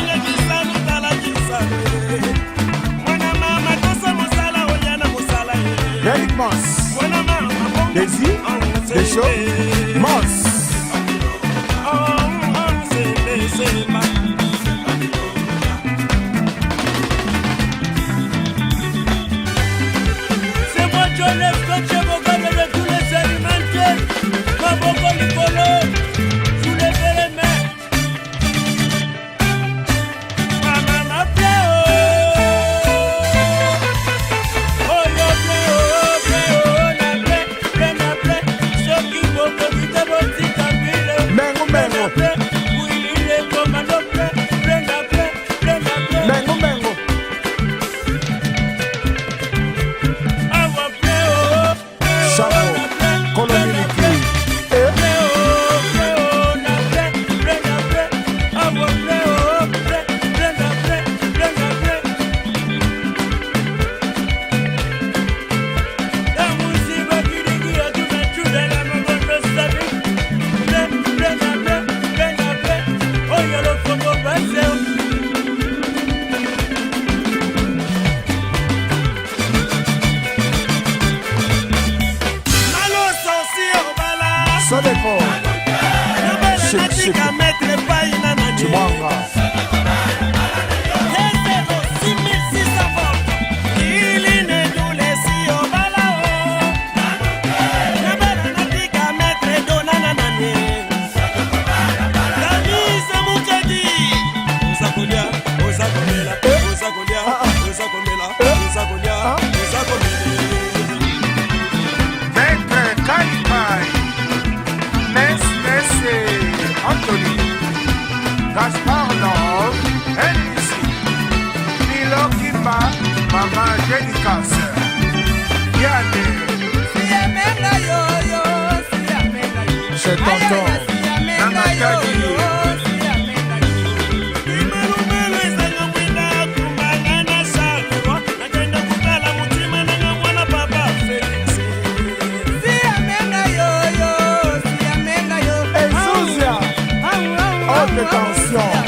[SPEAKER 18] Eric Moss. Desi. Deschaux. Moss.
[SPEAKER 19] C'est moi John F. Coach Bogard de tous les alimentaires. Maboko likolo, soulevez les mains. Mama ma plaît, oh. Oh, yo, plaît, oh, plaît, oh, na plaît, plaît, na plaît. Soki boko kita botika bile.
[SPEAKER 18] Mengo, mengo.
[SPEAKER 19] Plaît, oui, il est commando, plaît, plaît, na plaît, plaît, na plaît.
[SPEAKER 18] Mengo, mengo.
[SPEAKER 19] Awa, plaît, oh,
[SPEAKER 18] Chapeau. Kolomiliki. Eh. Sodeko. Shik, shik. Chimwanga.
[SPEAKER 21] Maître Kaikai, Ness Ness Anthony, Gaspard Love, NBC, Milo Kimba, Mama Jenicas, Yann,
[SPEAKER 18] Chez Tonton.
[SPEAKER 21] Namatadi,
[SPEAKER 18] Ezuzia. Haute tension.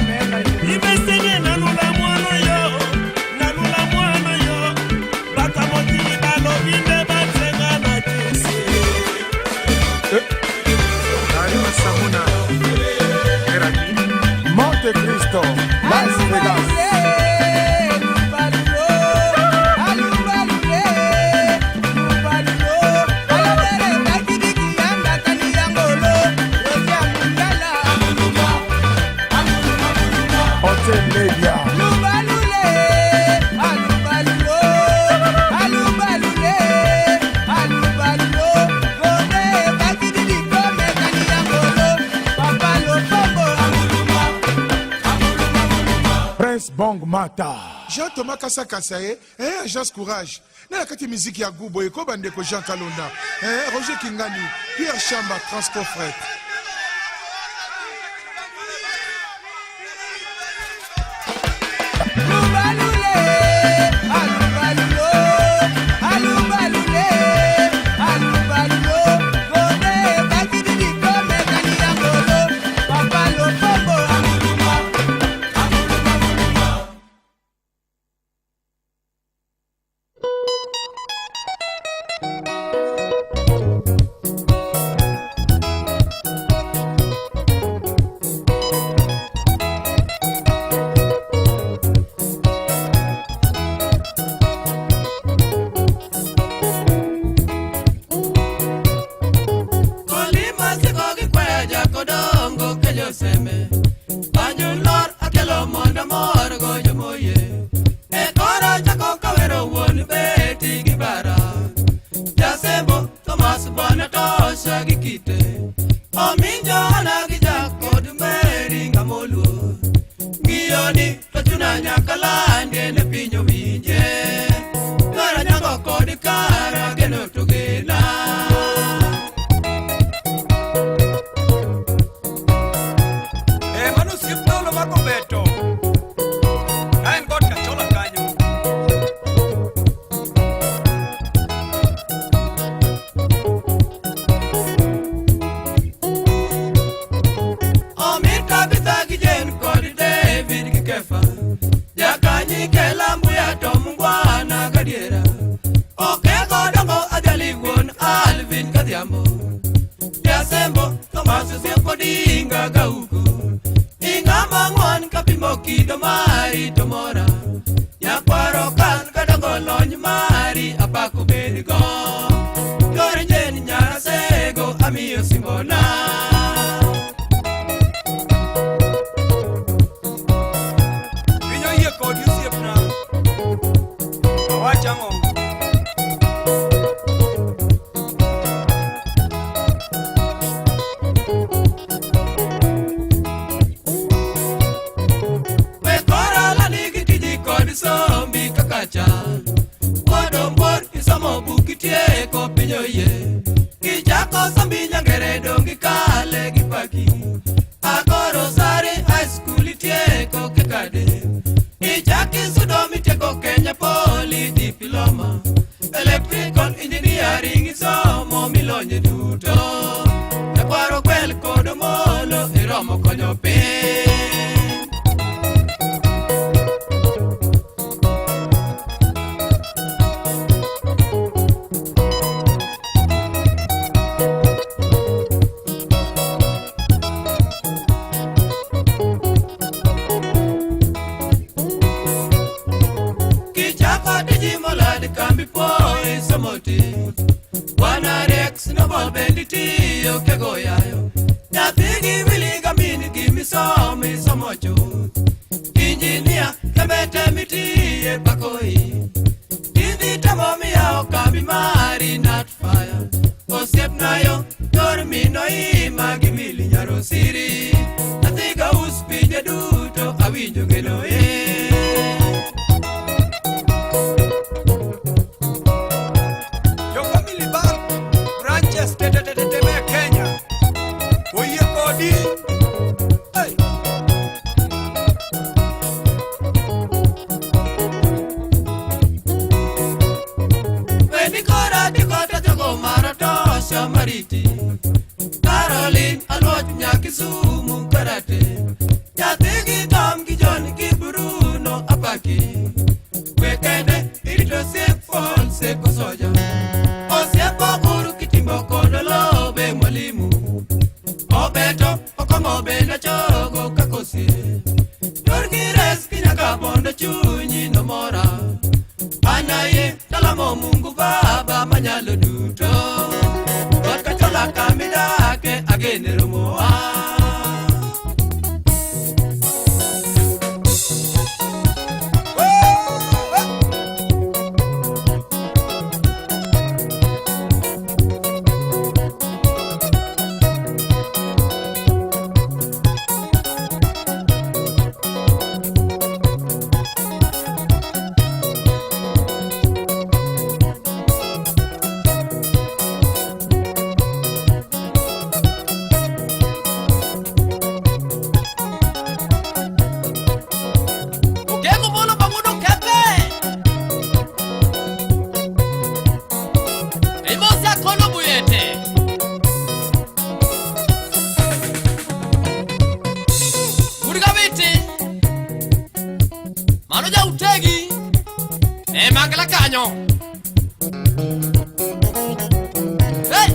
[SPEAKER 21] Mata.
[SPEAKER 10] Jean Thomas Kasakasa ye, eh, agence Courage. Na kati musique ya Gubo eko bandeko Jean Kalonda. Eh, Roger Kingani, Pierre Chamba, Transport Fret.
[SPEAKER 9] Kolima siko gi kwaya jakodongo kelyo seme. Banjo lor akelo mondo mor go jomoyie. E koro chako kawero wuon beti gi bara. Jasembo Thomas Bwana tosha gi kite. Ominjo ana gi Jack kod Mary ng'amoluor. Ng'iyo ni to chuna nyaka lande ne piny owinje. Kara nyango kod kara geno to gena.
[SPEAKER 11] E mano osiep Paulo Makobeto. Ka en got Kachola kanyo.
[SPEAKER 9] Omi Tabitha gi Jane kod David gi Kefa. Jakanyi kela mbuya to mungwana gadiera. Okego dongo adhali wuon Alvin Kadhiambo. Jasembo Thomas Osiep Odinga Gauko. Ing'ama ng'won kapimo kido mari to mora. Nyakwaro kan kadongo lony mari apako bedgo. Yor Jane nyarasego amiyo simbona.
[SPEAKER 11] Piny oyie kodi osiepna. Awach ang'o?
[SPEAKER 9] We koro lani gi tiji kod sombi kaka chal. Wuod ombor isomo buk itieko piny oyie. Kichako sombi nyangere dong' ikale gi paki. Agoro sare high school itieko kekade. Ichak isudo mitieko Kenya Poly diploma. Electrical engineering isomo milonye duto. Nyakwaro kwel kod Omolo iromo konyo piny. Kichako tiji molad kambi poi somoti. Bwana Rex Noble bendi tiyo kego yayo. Nyathigi wili gamin gi misomo isomo chuth. Injinia kembete mitiye pakoi. Idhi tamo miyawo kambi mari nat fire. Osiepnayo yor mino ima gi mili nyarosiri. Nyathi gaus pinje duto awinjo geno e.
[SPEAKER 11] Jo Family Bank branches te te te te te me Kenya. Oyie kodi. Hey.
[SPEAKER 9] Wendi kora tikota jogo maratosha mariti. Caroline Aluoch Nyakisumu karate. Nyathigi Tom gi John gi Bruno apaki. We kende irito siep Paul seko soja. Osiep Oburu kitimbo kod Olobe mwalimu. Obeto okong'o bende chogo kakosi. Yorgi res gi nyaka bondo chunyi nomora. Anaye talamo Mungu Baba manyalo duto. Got Kachola kamidake agene romowa.
[SPEAKER 3] E magla kanyo. Hey!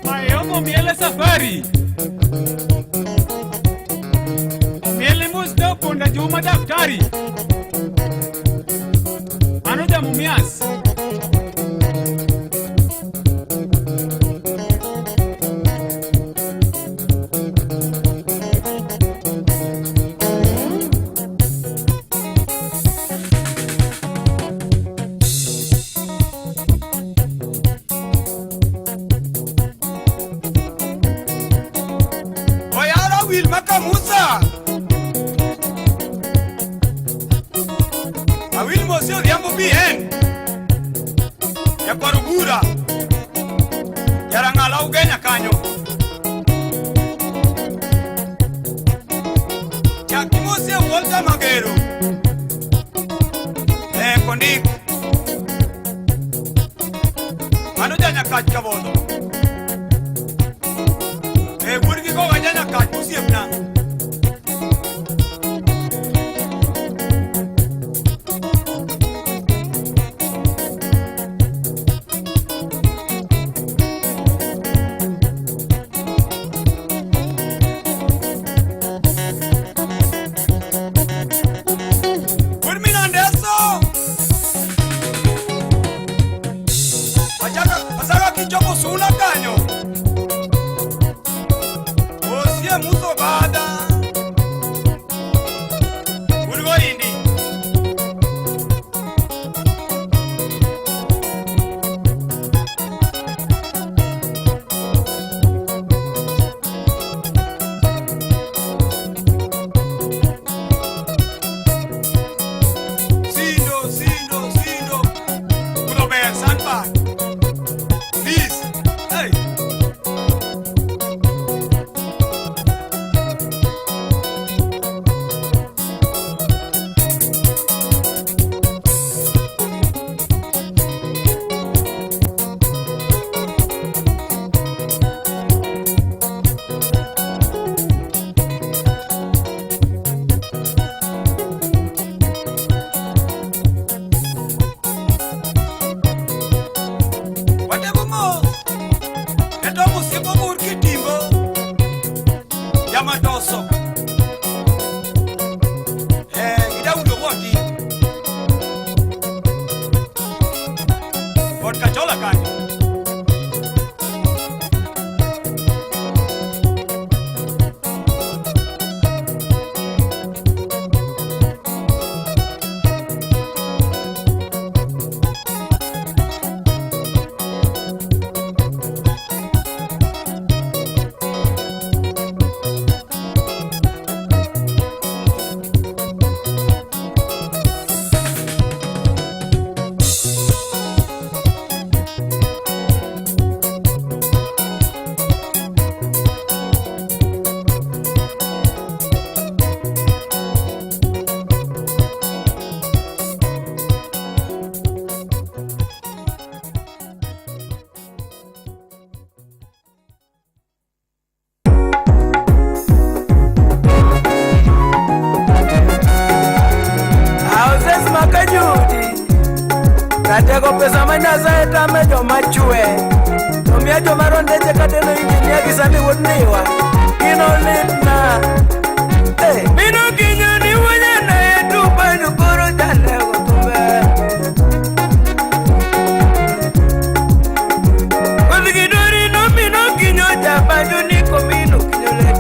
[SPEAKER 2] Mayomo miele safari. Miele musdo ponda juma daktari. Mano jamumias.
[SPEAKER 11] Oyara wil makamusa. Awil mose odhiambo BN. Nyakwar Bura. Jarang'ala Ugenya kanyo. Chak mose Walter Magero. Kondik. Mano janyakach Kabodho. Wuod gi goga janyakach osiepna. Wuod Minandeso. Pasaka kichopo Suna kanyo. Osie muso bada. Wuod Goindi. Sindo, sindo, sindo. Kulo ber sandbag. Please. Hey. Watebo mos. Neto musiepo mur kitimbo. Jamatoso. Gidaudo woti. Bot kachola kanyo.
[SPEAKER 9] Houses makajudi Katego pesa ma Nyasaye tame joma chwe To miya joma rondeche kateno injinia gi sani wuod Ndiwa Gino litna. Hey. Mino kinyo ni wuonyana e tupanyo koro jalego thumbe. Kodh gidori no mino kinyo jabanjo ni komino kinyo lit.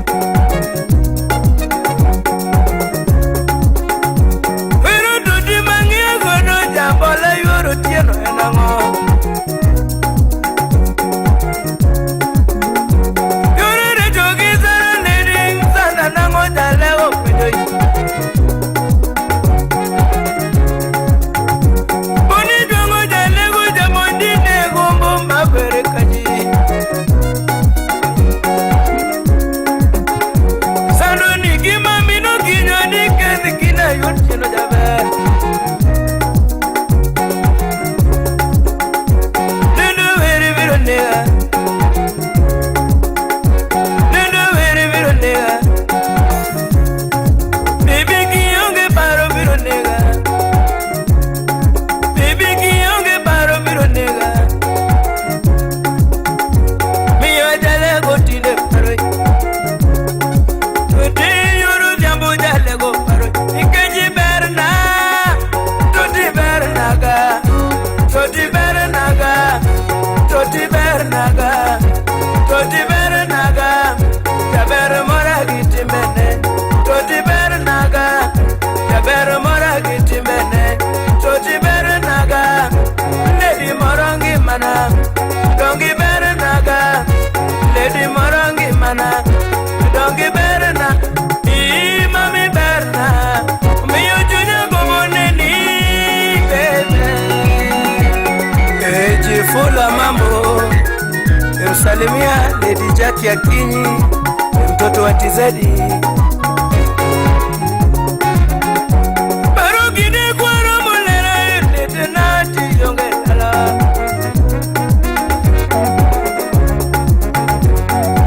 [SPEAKER 9] Wero dudi mang'iyo godo jambola yuoro tieno en ang'o? Yore rejo gi sara ne ding sana nang'o jalego penjo yi. Toti bernaga, toti bernaga, jaber mora gi timbene. Toti bernaga, jaber mora gi timbene. Toti bernaga, lady moro ngimana. Dongi bernaga, lady moro ngimana. Dongi berna, ii mami berna. Miyo chunya gombo neni, baby. Ejifula mambo, Emsalimia Lady Jackie Akinyi, mtoto wa Tizedi. Barugide kwa romolera, lete nati yonge dala.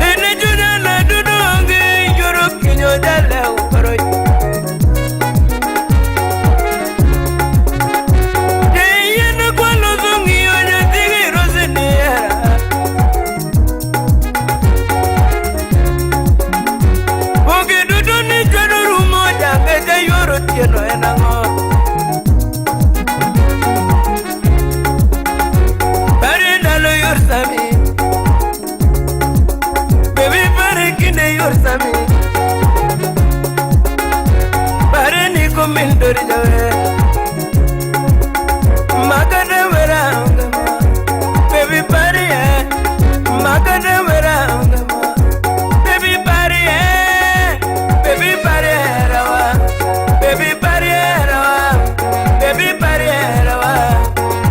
[SPEAKER 9] Lene junya na dudu onge, yoro kinyo dala uparoi. Tieno en ang'o? Pare ndalo yor sami, baby pare kinde yor sami, pare ni komindori jawe, makade wera onge mo, baby pare makade wera onge mo, baby pare baby pare rawa. Baby pariera, baby pariera,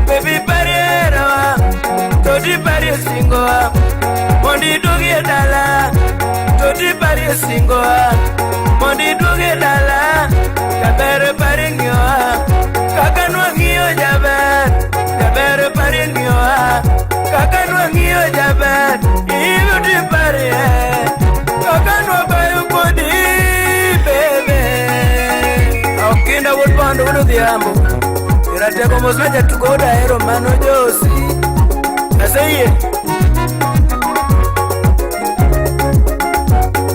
[SPEAKER 9] baby pariera, toti parie singoa, mondi duogi e dala, toti parie singoa, mondi duogi e dala, jaber parie ng'iyoa, kaka nwang'iyo jaber, jaber parie ng'iyoa, kaka nwang'iyo jaber, ibuti parie, kaka nwabayo kodi, baby. Okinda wuod Bondo wuod Odhiambo, Iratego mos ma jatugo wuod Ahero mano Josi. Aseyie.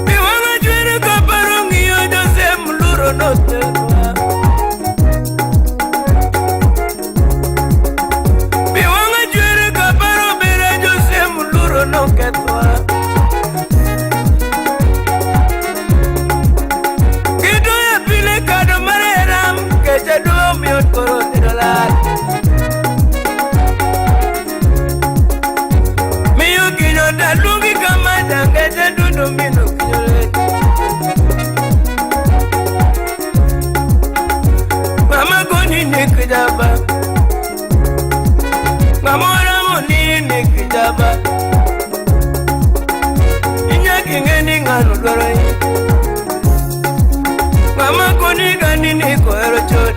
[SPEAKER 9] Pi wang'a chwer kaparo ng'iyo Jose Mluro noterwa. Pi wang'a chwer kaparo bera Jose Mluro nokethwa. Miyo kinyo daluongi kama jangeche dundo mino kinyore. Mama goni ni kijaba, mama oramo ni ni kijaba. Inyaki ng'eni ng'ano dwaro yi. Mama goni gani ni kohero chot.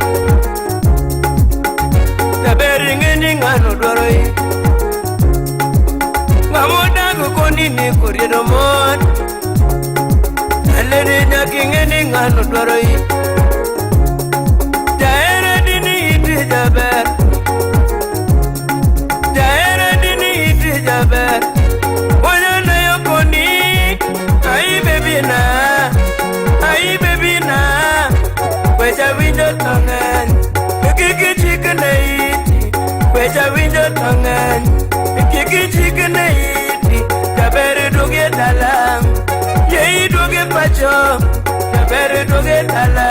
[SPEAKER 9] Jaber ing'e ni ng'ano dwaro yi. Ng'ama odago koni ni koriedo mon. Aledi nyaka ing'e ni ng'ano dwaro yi. Jahera dini iti jaber, jahera dini iti jaber. Wanyana yo koni, ai baby na, ai baby na. Wecha winjo to ng'eny, kik ichikne iti. Wecha winjo to ng'eny, kik ichikne iti. Jaber duogi e dala, yie iduogi e pacho. Jaber duogi e dala,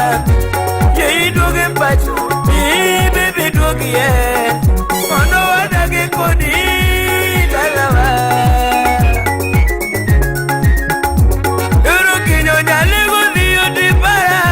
[SPEAKER 9] yie iduogi e pacho. Ii baby duogi e, mondo wadagi kodi dalawa. Yoro kinyo jalego dhiyo tipara.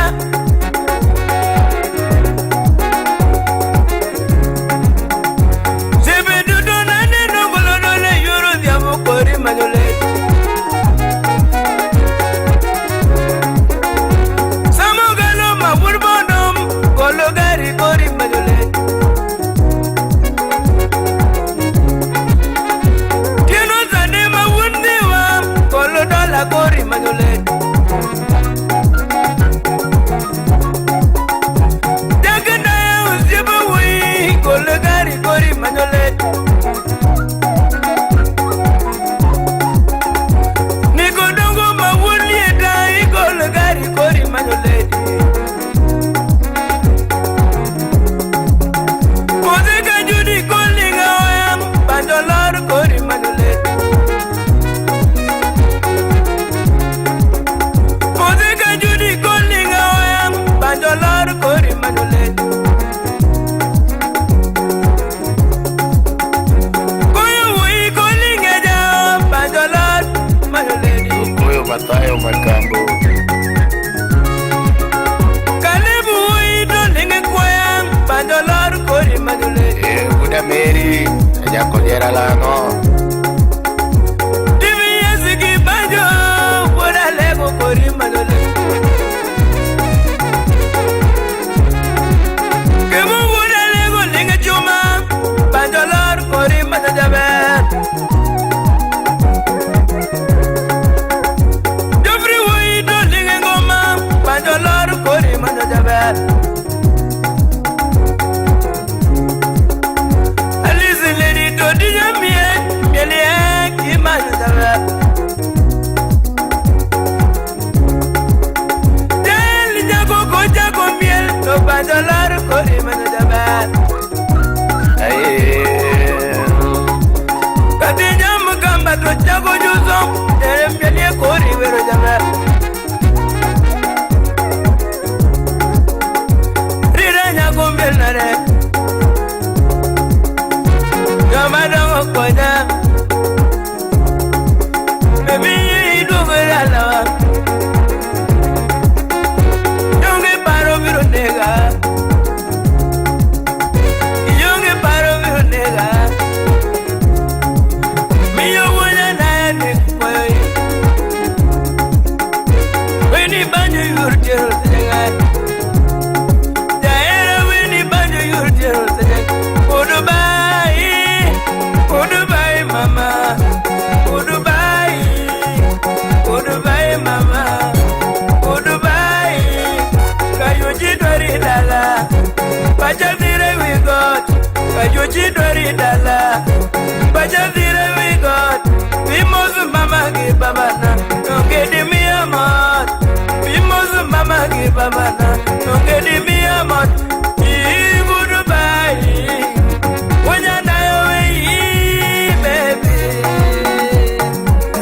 [SPEAKER 9] Samogalo ma wuod Bondo golo gari kori manyo le.
[SPEAKER 6] Jakodiera lang'o.
[SPEAKER 9] DVS gi banjo wuod Alego kori manyo le. Kemo wuod Alego ling' chuma banjo lor kori manyo jaber. Jofri wuoyi to ling' ngoma banjo lor kori manyo jaber. Alice lady to dinya miel mielie kimanyo jaber. Del jago ko jago miel to banjo lor kori manyo jaber. Kadija mkamba to jago juzo tere mielie kori wero jaber. Rira nyago miel nare. Joma dongo konya. Baby iduogo dalawa. Donge paro biro nega. Donge paro biro nega. Miyo wuoya naye ne kwayo. Weni banjo yor tero sejenga. Jaera weni banjo yor tero sejenga. Goodbye, goodbye mama. Goodbye, goodbye mama. Goodbye. Kayuji dwari dala. Pacha dhire we got. Kayuji dwari dala. Pacha dhire we got. Bimozu mama gi babana. Onge di miya mot. Bimozu mama gi babana. Onge di miya mot. Goodbye. Wonya nayo we baby.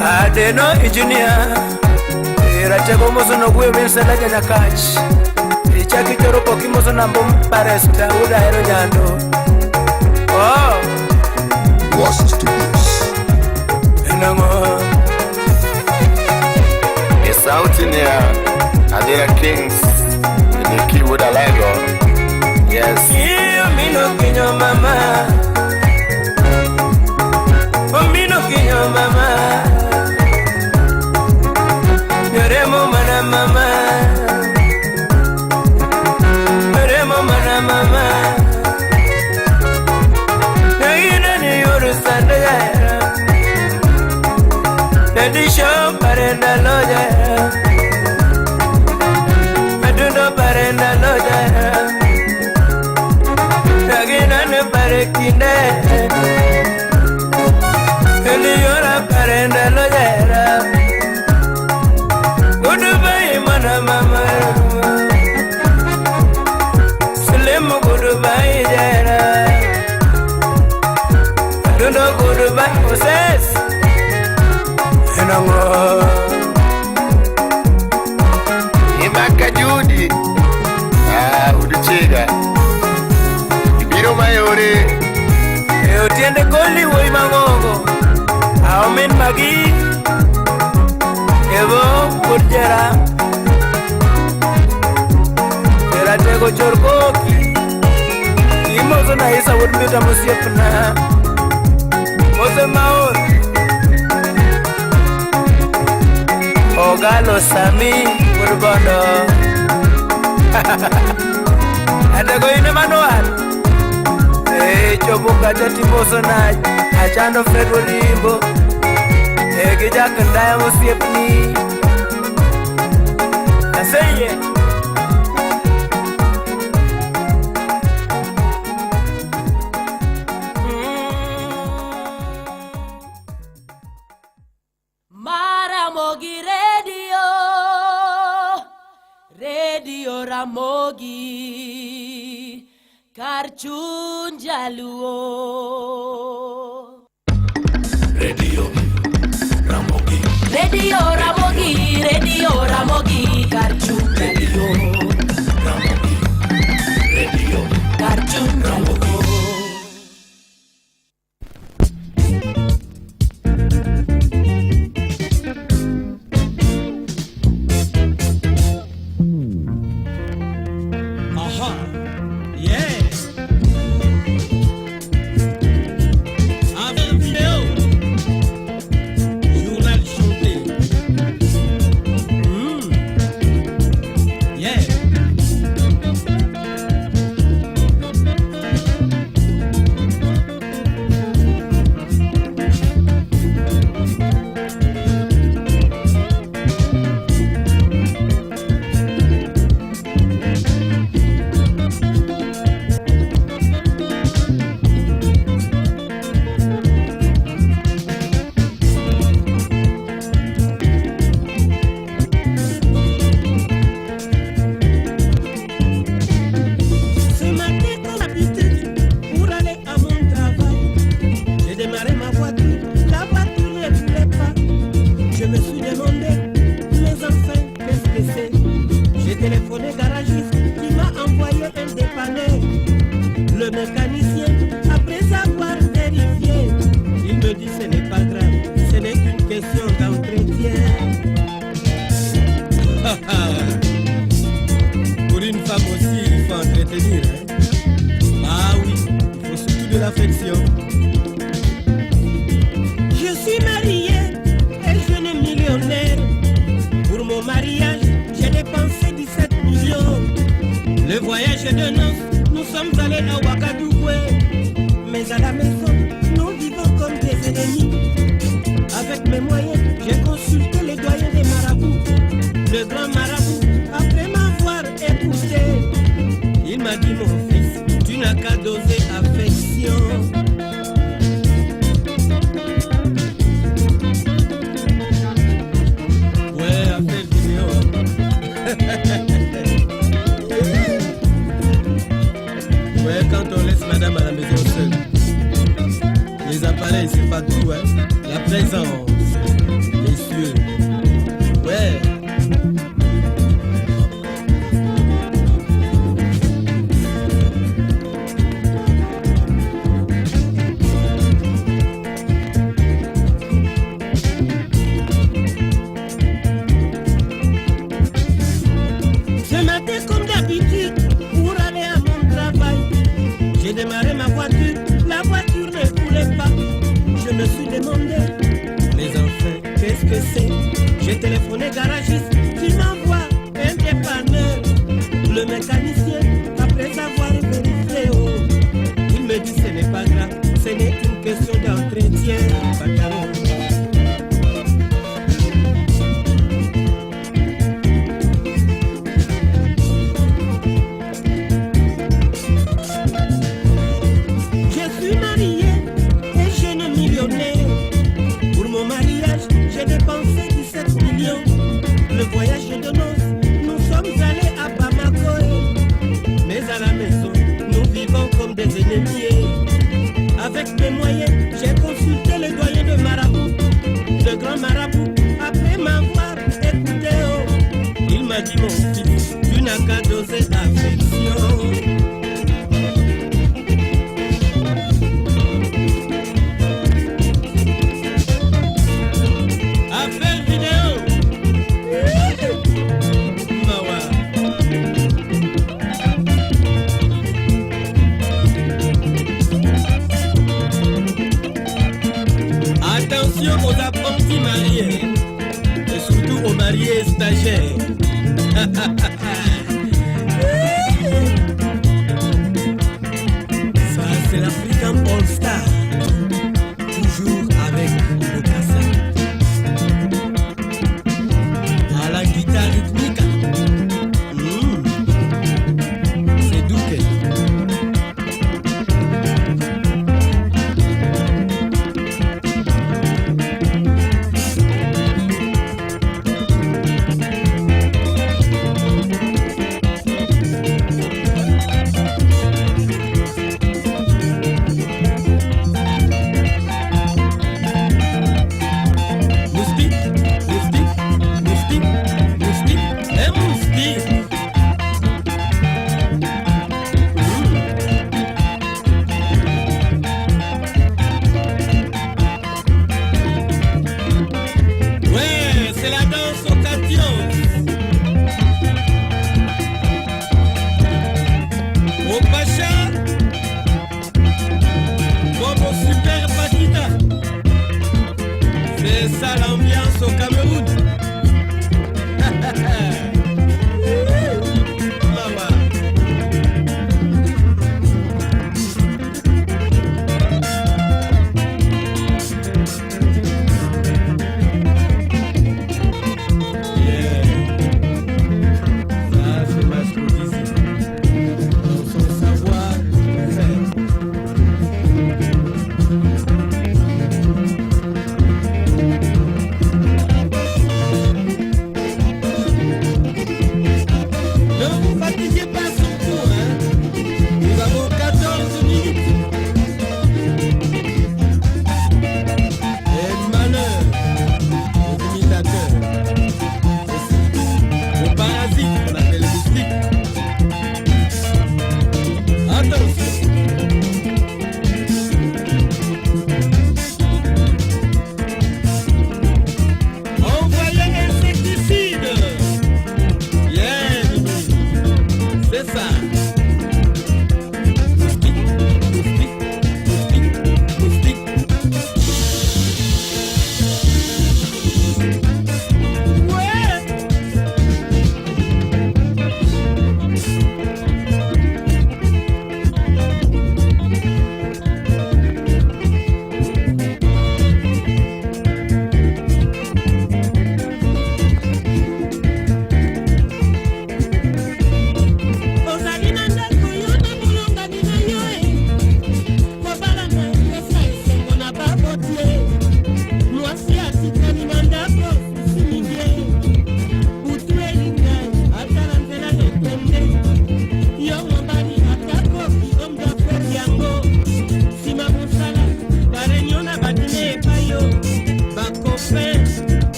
[SPEAKER 9] Adeno engineer. Ratego mozo no gwe min sela janyakach. Ichaki choro poki mozo na mbom paresta uda hero nyando. Oh.
[SPEAKER 5] Wasa Studios.
[SPEAKER 9] Enango.
[SPEAKER 6] Ni sauti ni ya Adira Kings. Ni Kiwood Alego. Yes.
[SPEAKER 9] Iyo mino kinyo mama. Omino kinyo mama. Yoremo mana mama. Yoremo mana mama. Nagina ni yoru sanda jaera. Nadisho parenda lo jaera. Adundo parenda lo jaera. Nagina ni pare kinde. Eliora parenda lo jaera. Goodbye mana mama. Slim goodbye jaera. Adundo goodbye Moses. Enango.
[SPEAKER 6] Imaka Judy. Ah, udichega. Ibiro mayore.
[SPEAKER 9] E otiende koli wuoyi mang'ongo. Aomin magi. Evo wuod jera. Jera tego chor koki. Imozo na isa wuod mita mosiepna. Mose maor. Ogalo Sami wuod Bondo. Atego in Emmanuel. E chopo kacha timoso na achando Fred Olimbo. E gi Jack Ndaya mosiepni. Aseye.
[SPEAKER 16] Maramogi Radio, Radio Ramogi, kar chuny jaluo.
[SPEAKER 1] Radio Ramogi.
[SPEAKER 16] Radio Ramogi, Radio Ramogi, kar chuny jaluo.
[SPEAKER 1] Ramogi. Radio
[SPEAKER 16] Kar chuny jaluo.
[SPEAKER 2] Aha. Yeah.
[SPEAKER 13] palais, c'est pas tout, hein. La présence, messieurs. Ouais.
[SPEAKER 15] Ce matin, comme d'habitude, pour aller à mon travail, j'ai démarré ma voiture, la voiture ne roulait pas. Je me suis demandé, mes enfants, qu'est-ce que c'est? J'ai téléphoné garagiste qui m'envoie un dépanneur. Le mécanicien, après avoir vérifié, oh, il me dit ce n'est pas grave, ce n'est qu'une question d'entretien. Bataron. Je suis marié et jeune millionnaire. Pour mon mariage, j'ai dépensé 17 millions. Le voyage de noces, nous sommes allés à Bamako. Mais à la maison, nous vivons comme des ennemis. Avec mes moyens, j'ai consulté le doyen de marabout, le grand marabout. Après m'avoir écouté, oh, il m'a dit mon fils, tu n'as qu'à doser affection. Appel vidéo. Mawa. Attention aux apprentis mariés et surtout aux mariés stagiaires. Ça, c'est l'African All Star. Toujours avec le Kassa. À la guitare rythmique. C'est Douké. Moustique, moustique, moustique, moustique et moustique. Ouais, c'est la danse au cation. Au Pacha, comme au Super Paquita. C'est ça l'ambiance au Cameroun. Maman. Yeah. Ça, c'est Masco Dizzy. Dans son savoir-faire.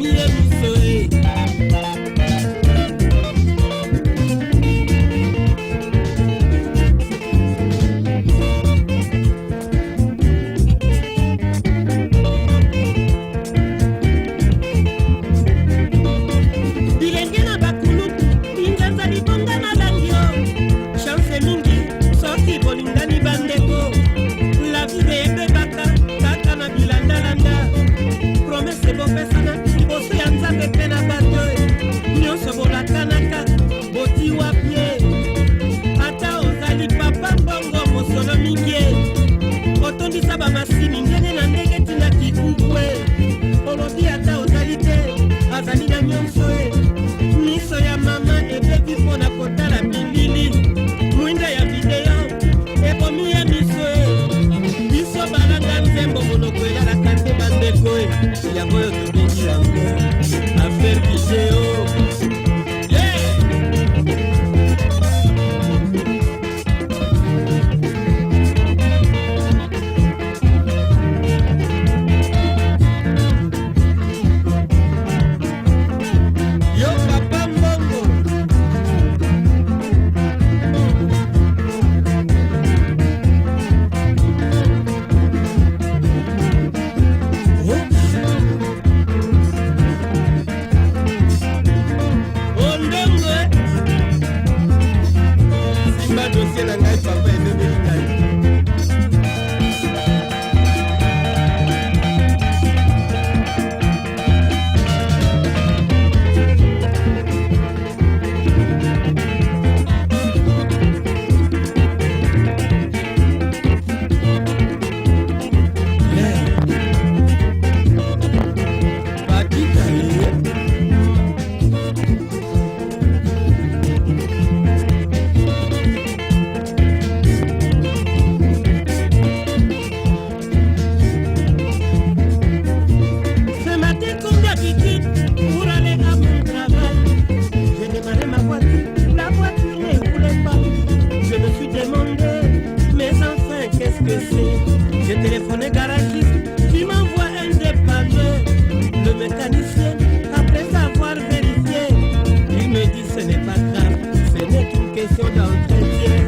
[SPEAKER 15] ebomi ye miso e. Bilenge na bakulutu binganza libonga na langio chance mingi soki bolingani bandeko la vie ebebaka kaka na bilandalanda promese bopesana liboso ya nzambe mpe na bato nyonso bolakanaka botiwa pie ata ozali papa mbongo mosolo mingi otondisa bamasini ndenge na ndenge ntina kikukwe olobi ata ozali te azali na nyonso e miso ya mama ebebi mpo na kotala bilili mwinda ya video ebomi ye miso e biso balanga nzembo monoko elalaka nde bandeko e yango oyo tobengi yango affaire video. Yo papa mbongo ondongo simba dossier na ngai papa ebebeli ngai. Bakita ye. Ce matin, comme d'habitude, pour aller à mon travail, j'ai démarré ma voiture, la voiture ne roulait pas. Je me suis demandé, mais enfin, qu'est-ce que c'est? J'ai téléphoné garagiste qui m'envoie un dépanneur. Le mécanicien, après avoir vérifié, il me dit ce n'est pas grave, ce n'est qu'une question d'entretien.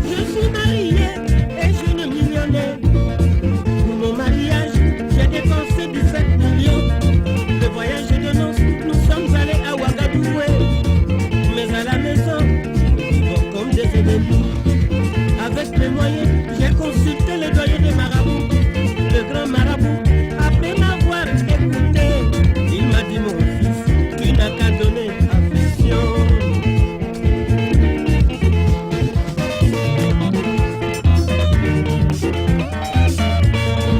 [SPEAKER 15] Je suis marié et jeune millionnaire. Pour mon mariage, j'ai dépensé 17 millions. Le voyage de noces, nous sommes allés à Ouagadougou. Mais à la maison, nous vivons comme des ennemis. Avec mes moyens, j'ai consulté le doyen des marabouts, le grand marabout. Après m'avoir écouté, il m'a dit mon fils, tu n'as qu'à donner affection.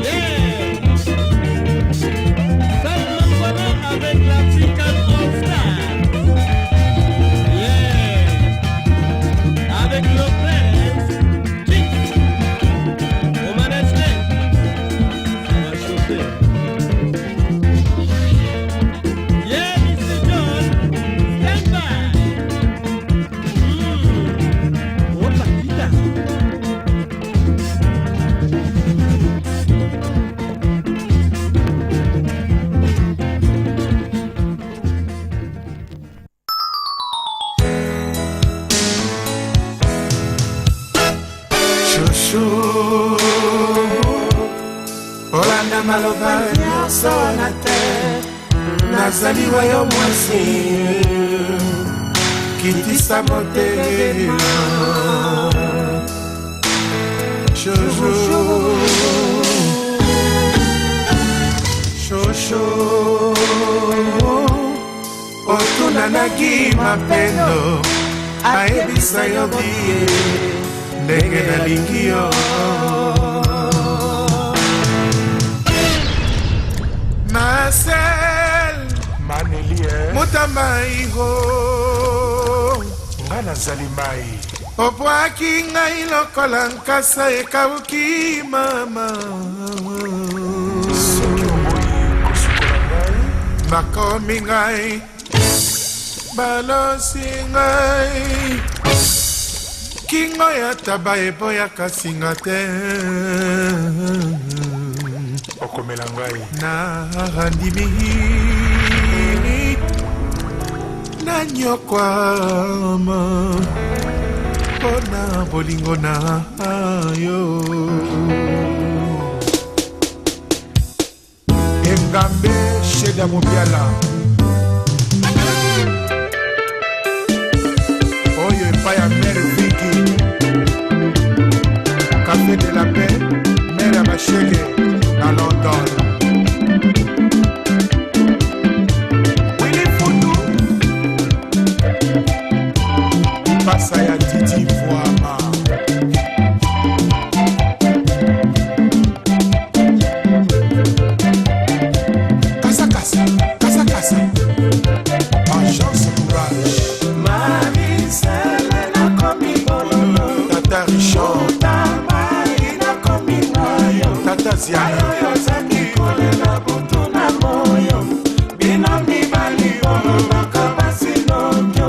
[SPEAKER 15] Yeah. Salman Kwana avec l'African All Star. Yeah. Avec le prince Kicks. Au management. Ça va chauffer. Yeah, Mr. John. Stand by. Oh, Paquita.
[SPEAKER 21] Shushu olanda maloba nyonso wana te nazali wa yo mwasi kitisa motema Shushu Shushu otunanaki mapendo ayebisa yo bie ndenge nalingi yo Marcel
[SPEAKER 18] Maneli
[SPEAKER 21] Mutamba igo
[SPEAKER 18] nga nazali mai
[SPEAKER 21] obwaki ngai lokola nkasa ekauki mama
[SPEAKER 18] soki oboyi kosukola ngai
[SPEAKER 21] bakomi ngai balosi ngai
[SPEAKER 10] Kingo ya taba eboyaka singa te.
[SPEAKER 18] Okomela ngai.
[SPEAKER 10] Narandimi nanyokwama mpona bolingo na yo.
[SPEAKER 18] Engambe Sheda Mobiala.
[SPEAKER 10] Oyo epai ya mere Viki, Café de la Paix, mere ya bashege na London. Willy Futu, lipasa ya Titi Voama. Kasa kasa, kasa kasa, agence courage.
[SPEAKER 21] Marisele nakomi bololo.
[SPEAKER 10] Tata Richard,
[SPEAKER 21] Otamai nakomi nayo.
[SPEAKER 10] Tata Ziana,
[SPEAKER 21] Ayo ozaki kolela butu na moyo. Bino mibali bolobaka basi nokio.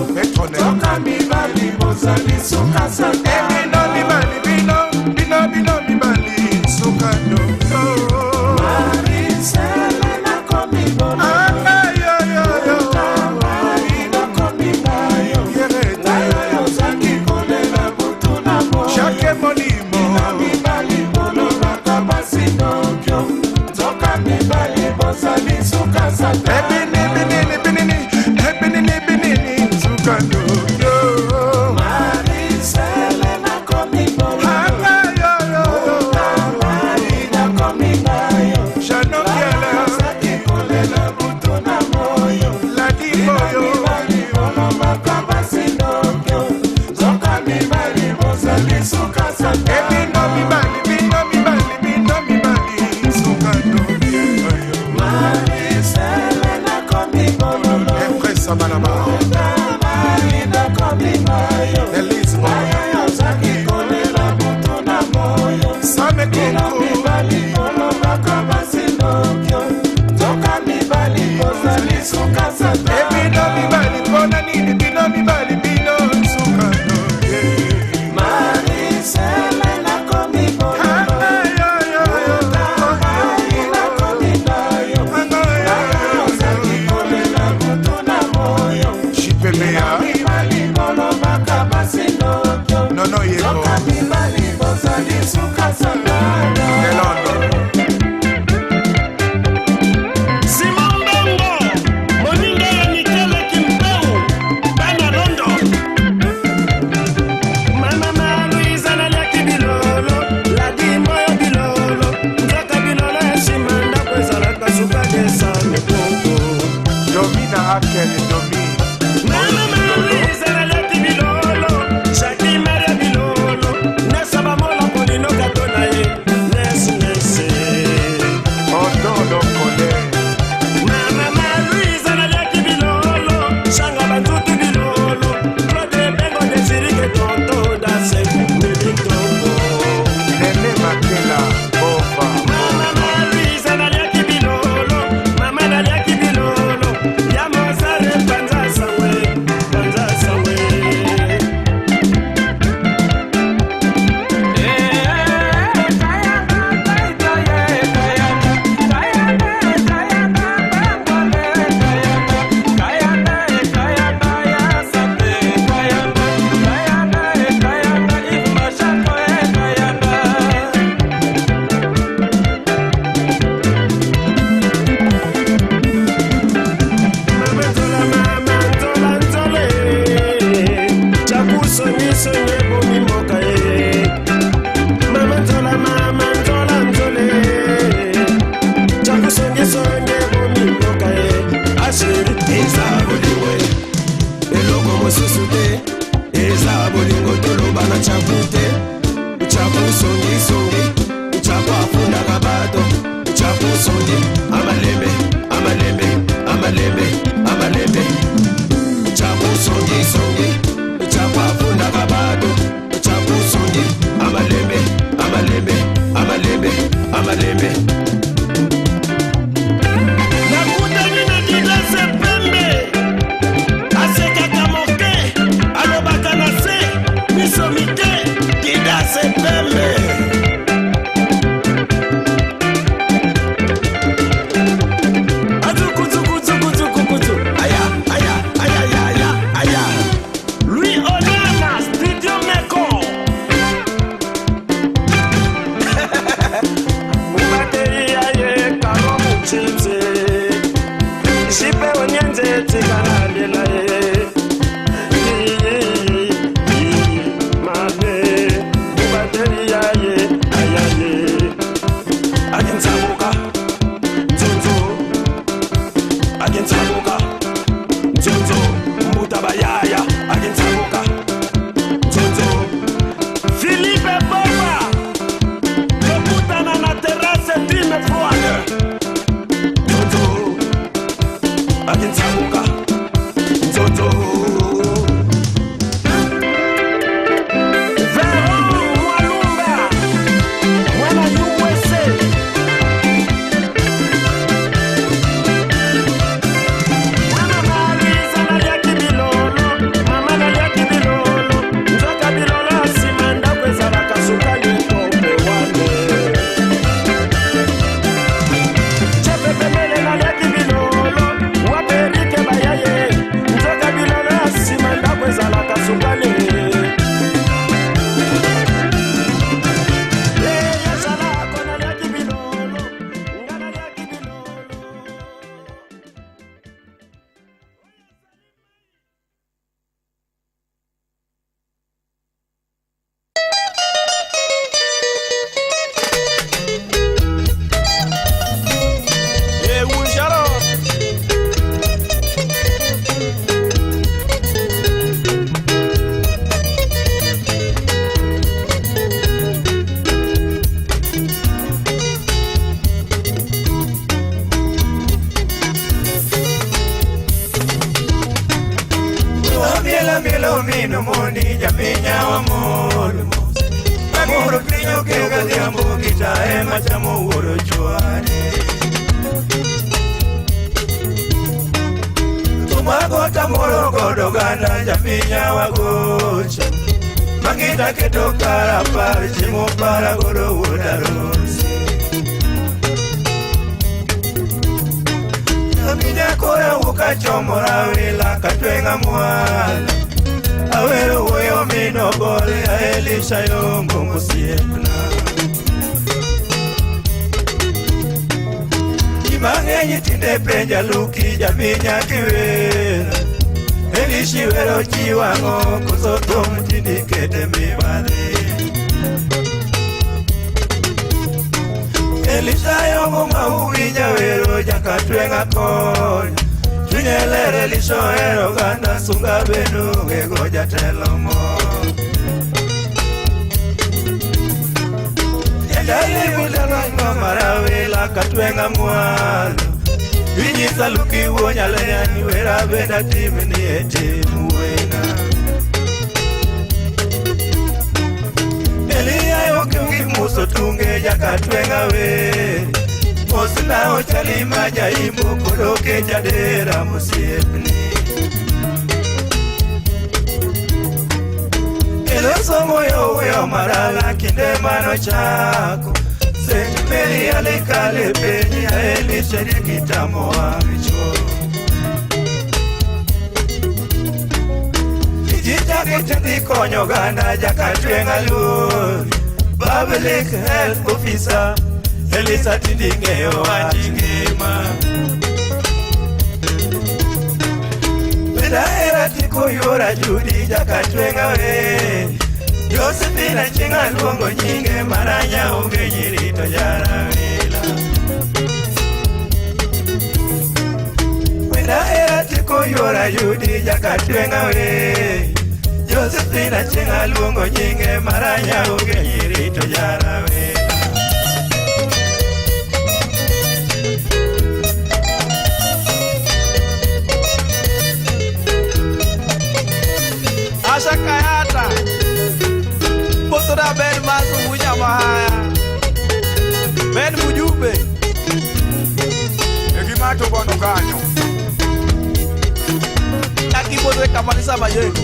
[SPEAKER 21] Toka mibali bozali suka sata.
[SPEAKER 10] Bino mibali, bino, bino, bino mibali, suka ndoto.
[SPEAKER 21] Marisele nakomi bololo. Otamai nakomi nayo. Ayo ozaki kolela butu na moyo.
[SPEAKER 10] Jacques Molimo,
[SPEAKER 21] Bino mibali bolobaka basi nokio. Toka mibali bozali suka sata.
[SPEAKER 10] Ebini, binini, binini, ebinini, binini, suka ndoto.
[SPEAKER 21] Marisele nakomi bololo. Otamai nakomi nayo.
[SPEAKER 10] Jano Kiala,
[SPEAKER 21] Ozaki kolela butu na moyo.
[SPEAKER 10] Ladi
[SPEAKER 21] Bino
[SPEAKER 10] Boyo,
[SPEAKER 21] mibali bolobaka basi nokio. Nzoka mibali bozali suka sata.
[SPEAKER 6] mino mondi jaminya wa mol mos. Amoro pinyo ke gadhiambo gitae machamo wuoro chwade. Tumago tamoro godo ganda jaminya wagocha. Magita keto karapar chiemo para godo wuoda rosi. Jaminya kora wuka chomo rawila katwenga mwala. Awero wuoyo mino gole Elisha Yongo mosiepna. Ji mang'eny tinde penja luki jaminya kiwera. Elishi wero chiwang'o koso thum tinde ikete mibadhi. Elisha Yongo ma uwinja wero jakatwenga konyo. Chunye ler Elisha ohero oganda sunga bende onge go jatelo moro. Jadali mudalo marawila katwenga mwalo. Inyisa luki wuo nyalenya ni wera benda timni e tim wena. Elia yoke muso tunge jakatwenga we. Mosna ochali majaimbo kodoke jadera mosiepni. Kendo somo yo marala kinde mano chako. Saint Mary alikale penyi Elisha kitamo wang'cho. Tijitake tindi konyo ganda jakatwenga luori. Public health officer Elisa tindi ng'eyo wach ngima. Benda tiko yora Judi jakatwenga we. Josephine chieng' aluongo nyinge maranya onge nyiri to jarawila. Benda tiko yora Judi jakatwenga we. Josephine chieng' aluongo nyinge maranya onge nyiri to jarawila.
[SPEAKER 3] Asha Kayata Potora Ben Masu Munya Mahaya Ben Mujube
[SPEAKER 18] Egimato bono kanyo
[SPEAKER 3] Akibodwe kamanisa majengo.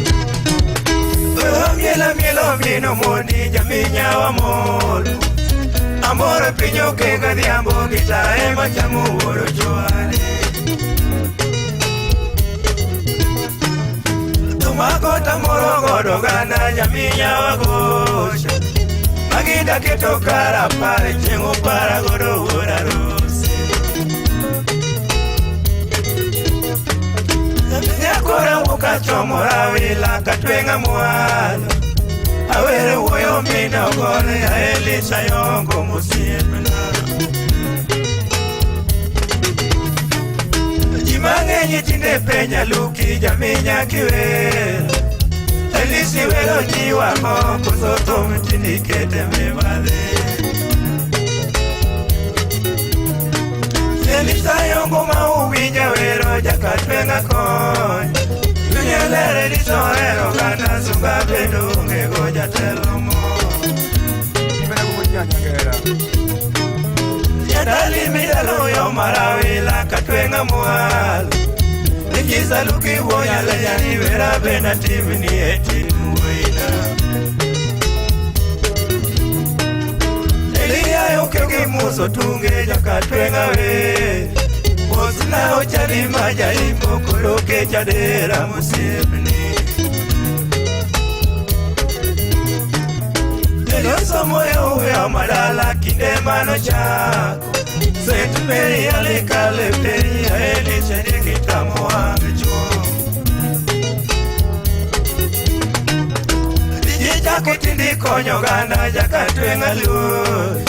[SPEAKER 6] Miela mielo mino mondi jaminya wa mol. Amoro pinyo ke gadhiambo gitae machamo wuoro chwade. Tumako tamoro godo ganda jaminya wagocha. Magida keto karapar chieng' opara godo wuora rosi. Nyakora wuka chomo rawila katwenga mwalo. Awere wuoyo mino gole Elisha Yongo mosiepna. Ji mang'eny tinde penja luki jaminya kiwero. Elisi wero jiwang'o koso thum tinde ikete mibadhi. Elisha Yongo ma uwinja wero jakatwenga konyo. Chunye ler Elisha ohero oganda sunga bende onge go jatelo moro. Jadali midalo yo marawila katwenga mwalo. Inyisa luki wuo nyalenya ni wera benda timni e tim wena. Elia yoke muso tunge jakatwenga we. Mosna ochali majaimbo koroke jadera mosiepni. Eloso moyo weyo madala kinde mano chako. Saint Mary alikale penyi Elisha kitamo wang'cho. Tije chako tindi konyo oganda jakatwenga luori.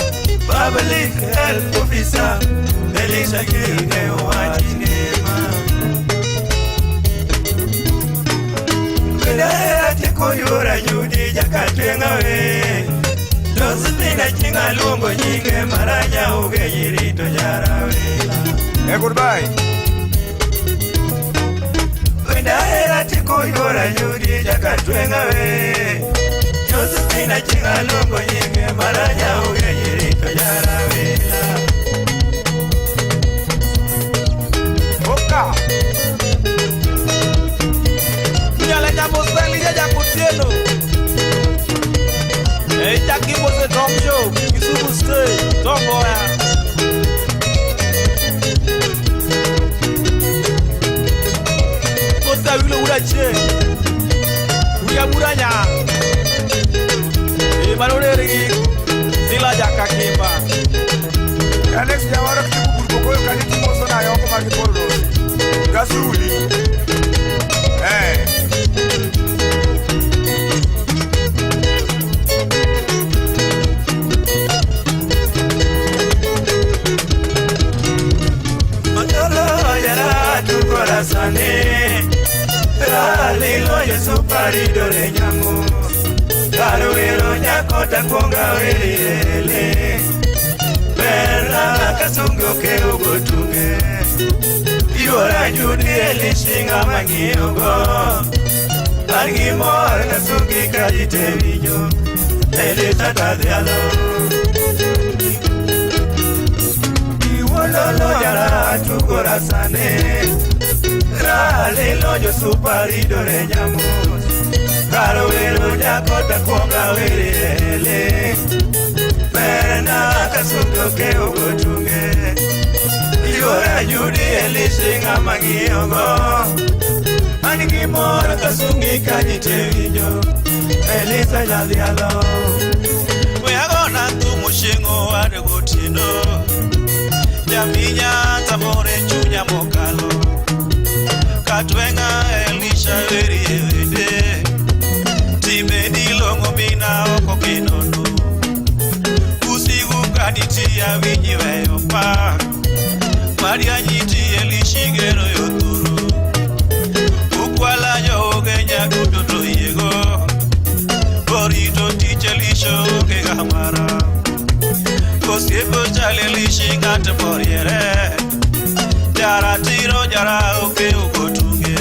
[SPEAKER 6] Public health officer Elisha king'eyo wach ngima. Benda tiko yora Judi jakatwenga we. Josephine chieng' aluongo nyinge maranya onge nyiri to jarawila.
[SPEAKER 18] Goodbye.
[SPEAKER 6] Daera tiko yora yudi jakatwenga we Josephina chinga longo nyinge maranya uge nyirito jarawela
[SPEAKER 11] Oka Nyale jamoseli ya kutieno Jackie was a drum show Kisumu State Tomboya Kota wilo urache Uya muranya Emanore Sila jakakimba
[SPEAKER 18] Alex Jawara kikuburko kaniti moso na yoko magiporro Gasuli
[SPEAKER 6] Sane Ralilo Yesu paridore nyamu Karuero nyakota konga weliele Berra kasungo ke ugotunge Yora judi elishinga mangiogo Angi mor kasungi kajite vinyo Elisa tadhialo Iwololo yara tugora sane Ralilo Yesu paridore nyamu Karuero nyakota konga weliele Berna kasungo ke ugotunge Yora judi elishinga mangiogo Angi mor kasungi kajite vinyo Elisa jadhialo
[SPEAKER 1] We agona tumushingo wadegotino Jaminya tamore chunya mokalo Katwenga Elisha weri ewede Time dilongo mina oko kinono Usiku kanitia winyi weyo pa Maria nyiti Elishigero yoturu Ukwala yo ogenya kutoto yego Borito tiche Elisha oke gamara Kosiepo chale Elishi ngate moriere Jara tiro jara oke ugotunge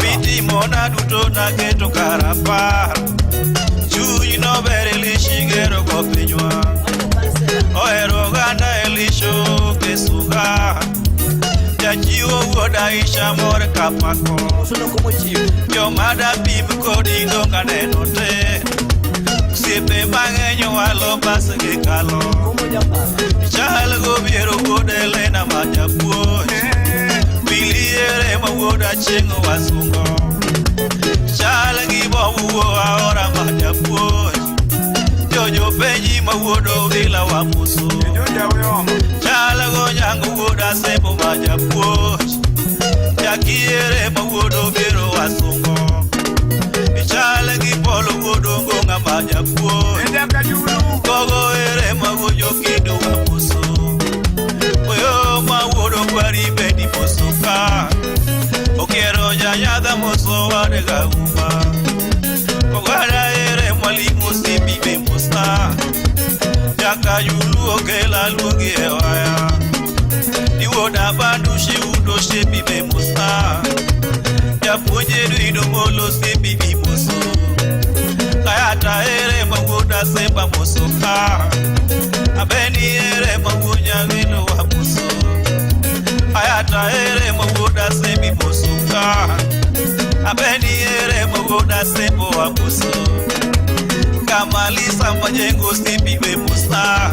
[SPEAKER 1] Miti mona duto na keto karapa Chuny no ber Elishi gero go pinywa Ohero oganda Elisha kesunga Jachiwo wuod Aisha mor kapako Joma dapim kodi dong aneno te Osiepe mang'eny owalo bas gikalo Chal gobiero wuod Elena ma japuonj Wiliere ma wuod Achieng' wasungo Chal gi Bob wuo aora ma japuonj Jojo penji ma wuod Owila wa muso Chal go nyango wuod Asembo ma japuonj Jakiere ma wuod Obiero wasungo Chal gi Polo wuod Ongonga ma japuonj Gogo ere ma wuod Jokido wa muso Oyo ma wuod Okwari bedi mosoka Okiero janyadha moso wadega uma Ogada ere mwalimu sibi be mosa Jakayulu okela luongi e waya Iwoda bandushi udo shebi be mosa Japuonje duido molo sibi bi moso Kayata ere ma wuod Asemba mosoka Abeni ere ma wuod Nyawino wa moso Ayata ere ma wuod Asembi mosoka Abeni ere ma wuod Asembo wa moso Kamalisa majengo sibi we mosa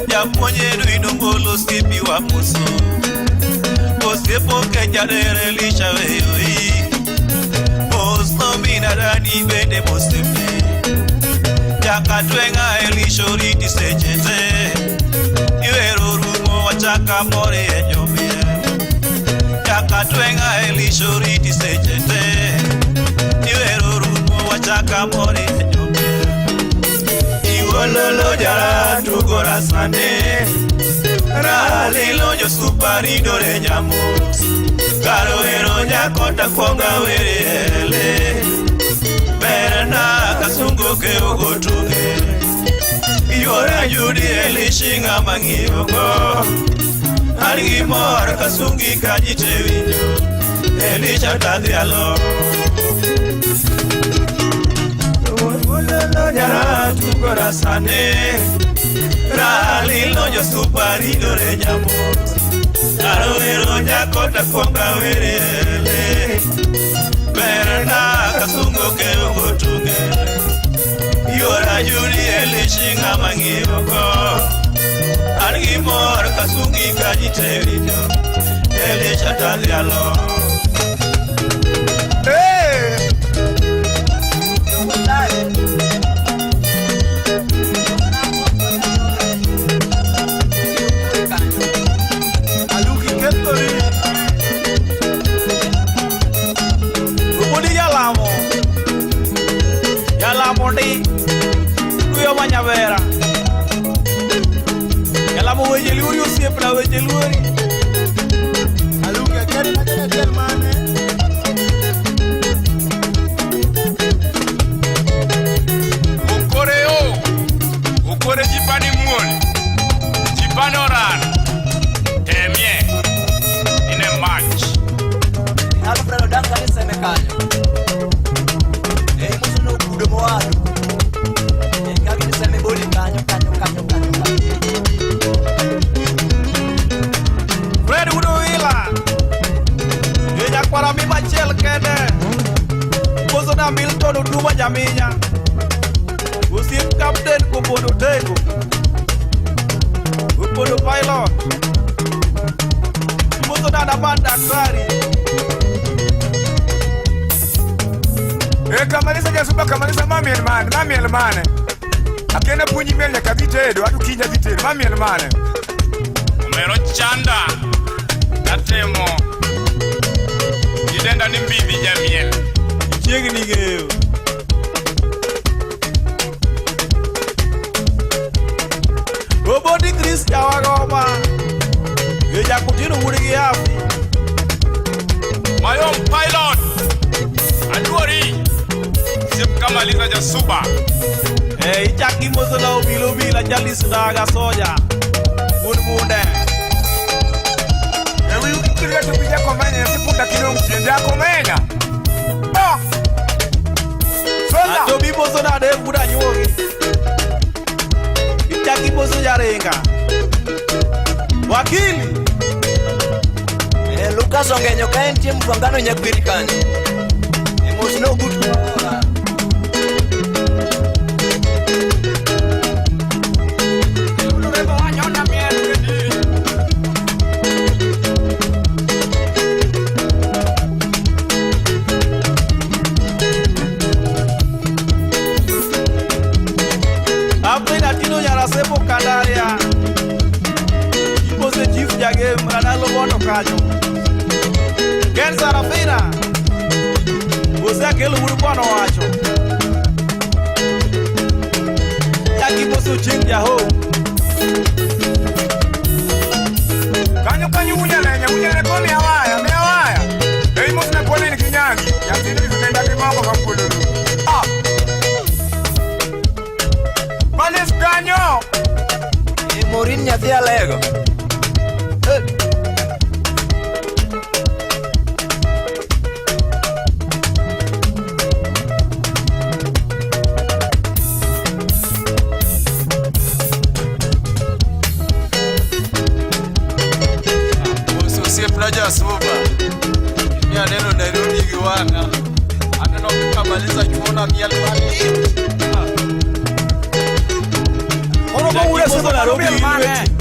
[SPEAKER 1] Japuonje duido molo sibi wa moso Osiepo kejarere Elisha weyoi Moso minadani bende mosepe Jakatwenga Elisha oriti sechete Iwero rumo wachaka more e jomie Jakatwenga Elisha oriti sechete Iwero rumo wachaka more e jomie Iwololo jara tugora sane Ralilo Yesu paridore nyamos Karuero nyakota kuonga weriele Berna kasungu ke ugotunge Yora yudi elishinga mangiogo Angi mor kasungi kajite winjo Elisha Tadhialo Nyara tugora sane Ralilo josupari dore nyamo Arawero nyakota kuonga werele Berna kasungo ke ogotunge Yora juri elishinga mangiyoko An gi mor kasungi kajite winjo Elisha Tadhialo.
[SPEAKER 18] Hey! Aluki kethori
[SPEAKER 4] Obodi jalamo Jalamo ndi Duyo manyavera Jalamo weche luori osiepna weche luori
[SPEAKER 18] Aluki akeri majael mane
[SPEAKER 11] Okore o Okore jipani muol Jipani oran Temie Ine match
[SPEAKER 22] Alfredo Duncan iseme kanyo. E imoso no kudo mowadu. E kagi iseme boli kanyo kanyo kanyo kanyo kanyo.
[SPEAKER 4] Fred Wudo Wila E nyakwara mi machiel kende Koso na Milton Oduma Jaminya Osiep Captain Kopondo Tego Opondo Pilot Imoso dada ban daktari
[SPEAKER 18] E kamalisa jasuba kamalisa mamiel mane mamiel mane Akena puonji miel nyaka dhi tedo adu kinya dhi tedo mamiel mane
[SPEAKER 11] Omero chanda Natemo Idenda ni mbidhi jamiel
[SPEAKER 4] Chiegni ng'eyo Obodi Chris Jawagoma E jakutino wuod gi Afi
[SPEAKER 11] Mayom Pilot Aduori Siep kamalisa jasuba
[SPEAKER 4] E ichak imoso na obilo obila Charles Daga Soja Wuod Bunde
[SPEAKER 18] E wi ukiriya to bija komenya nyathi punda kidong' chien jakomenya Ah! Soja
[SPEAKER 4] Ato bimoso nade wuod anyuogi Ichak imoso jaringa Wakili
[SPEAKER 22] E Lucas Ongenyo ka entie mfwangano nyakwiri kanyo. E mos no but ora.
[SPEAKER 4] Afrina Tino Nyarasepo Kandaria Ipose Chief Jagem Ranalo Bondo kanyo Ken Sarafina Ose akelo wuod bwana owacho Chak imoso Chieng' Jaho
[SPEAKER 18] Kanyo kanyo unyalenya unyalenya ko miya waya miya waya E imos na pone ni kinyangi nyathini nenda gi moko ka puodho Ah! Malis kanyo
[SPEAKER 22] E Morin nyathi Alego.
[SPEAKER 11] Koso osiepna jasuba Mi aneno Nairobi gi wang'a Aneno kamaliza chuona miel malit
[SPEAKER 18] Koro
[SPEAKER 4] Chak
[SPEAKER 18] wuod
[SPEAKER 4] imoso
[SPEAKER 18] Suba
[SPEAKER 4] Nairobi
[SPEAKER 18] miel
[SPEAKER 4] gi
[SPEAKER 18] mane
[SPEAKER 4] lweti.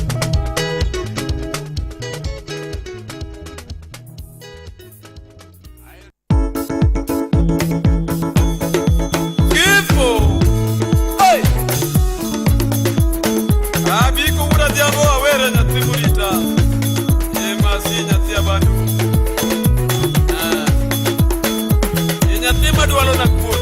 [SPEAKER 11] Kifo
[SPEAKER 4] Hey!
[SPEAKER 11] Abiko wuod adhiambo awere nyathi Murita E masi nyathi abandu Ah. E nyathi madwalo na kuon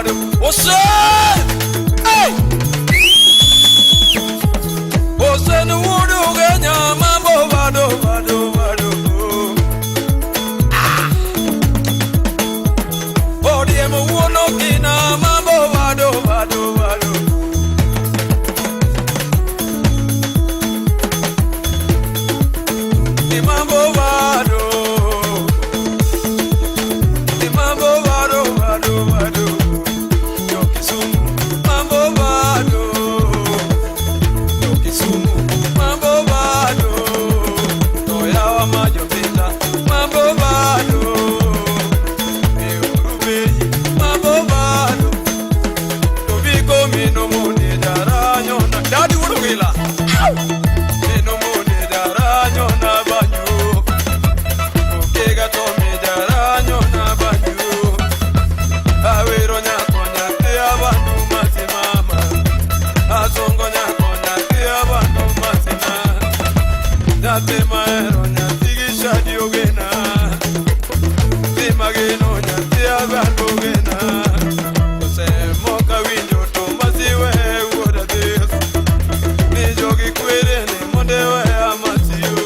[SPEAKER 9] bado. Ose! Hey! Ose ni wudu genya mambo bado bado bado. Ah! Odiemo wuono kina mambo bado bado bado. Ni mambo bado. Ni mambo bado bado bado. Yo Kisumu mambo bado. Yo Kisumu mambo bado. Toyawa majopita mambo bado. Eurubeyi mambo bado. Tobiko mino mone daranyo na dadi wurugila. Mino mone daranyo na banyu. Okega to me daranyo na banyu. Awero nyako nyathi abandu masi mama. Asongo nyako nyathi abandu masi na. Nyathi mahero nyathi gi shadi ogena. Nyathi mageno nyathi abandu ogena. Osemo kawinjo to masiwe wuod adhis. Ni jogi kwere ni monde weya masiyo.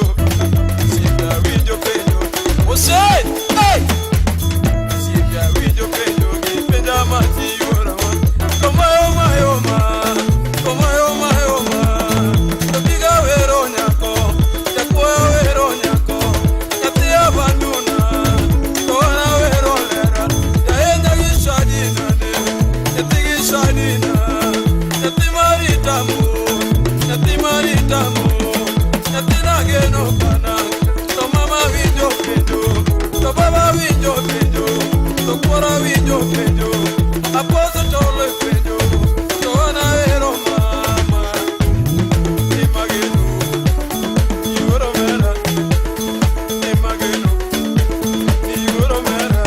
[SPEAKER 9] Osiepe awinjo penjo. Ose! Hey! Osiepe awinjo penjo gi penja masiyo rawa. Komayo mayo ma, komayo mayo ma. Tobiga wero nyako, jakuoyo wero nyako. Nyathi abanduna, to an awero lera. Jahenya gi shadi nane, nyathi gi shadi na. Nyathi marita mo, nyathi marita mo. Nyathi nageno kana, to mama winjo penjo, to baba winjo penjo, to kwara winjo penjo. Aposo tolo penjo, to an ahero mama. Imageno, yuoro mera. Imageno, yuoro mera.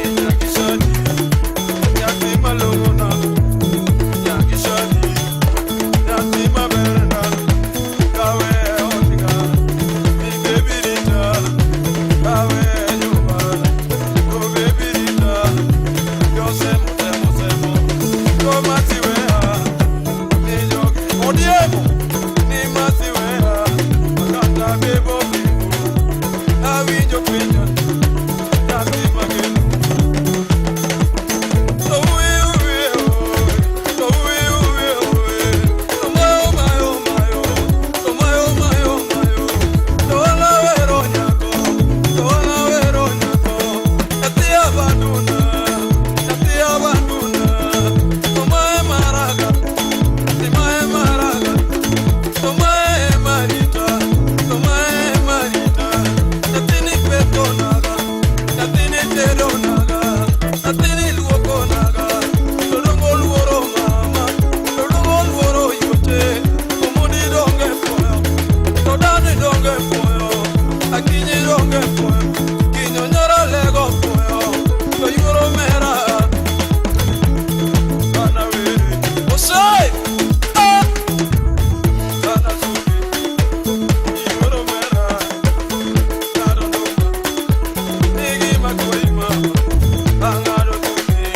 [SPEAKER 9] Inyaki shadi, nyathi malong'o na. Nyaki shadi, nyathi maberna. Kawe otika, mi baby rita. Kawe nyumba, oh baby rita. Yo semo semo semo, yo matiwea. Ni jogi odiemo, ni matiwea. Makata bebo bebo, awinjo penja, nyathi mageno. So we so we so mayo mayo mayo, so mayo mayo mayo. To ala wero nyako, to ala wero nyako. Nyathi abanduna, nyathi abanduna. To mae maraga, ti mae maraga. To mae marita, to mae marita. Nyathi ni peto naga, nyathi ni tedo naga. Nyathi ni luoko naga. To dongo luoro mama, to dongo luoro yuoche. Omondi donge puoyo, to dani donge puoyo. Akinyi donge puoyo, kinyo nyoro lego puoyo. To yuoro mera, ana were. Osai! Ah! Ana sugi, yuoro mera. Naro nduma, nigi makoi mama. Ang'ado tumi,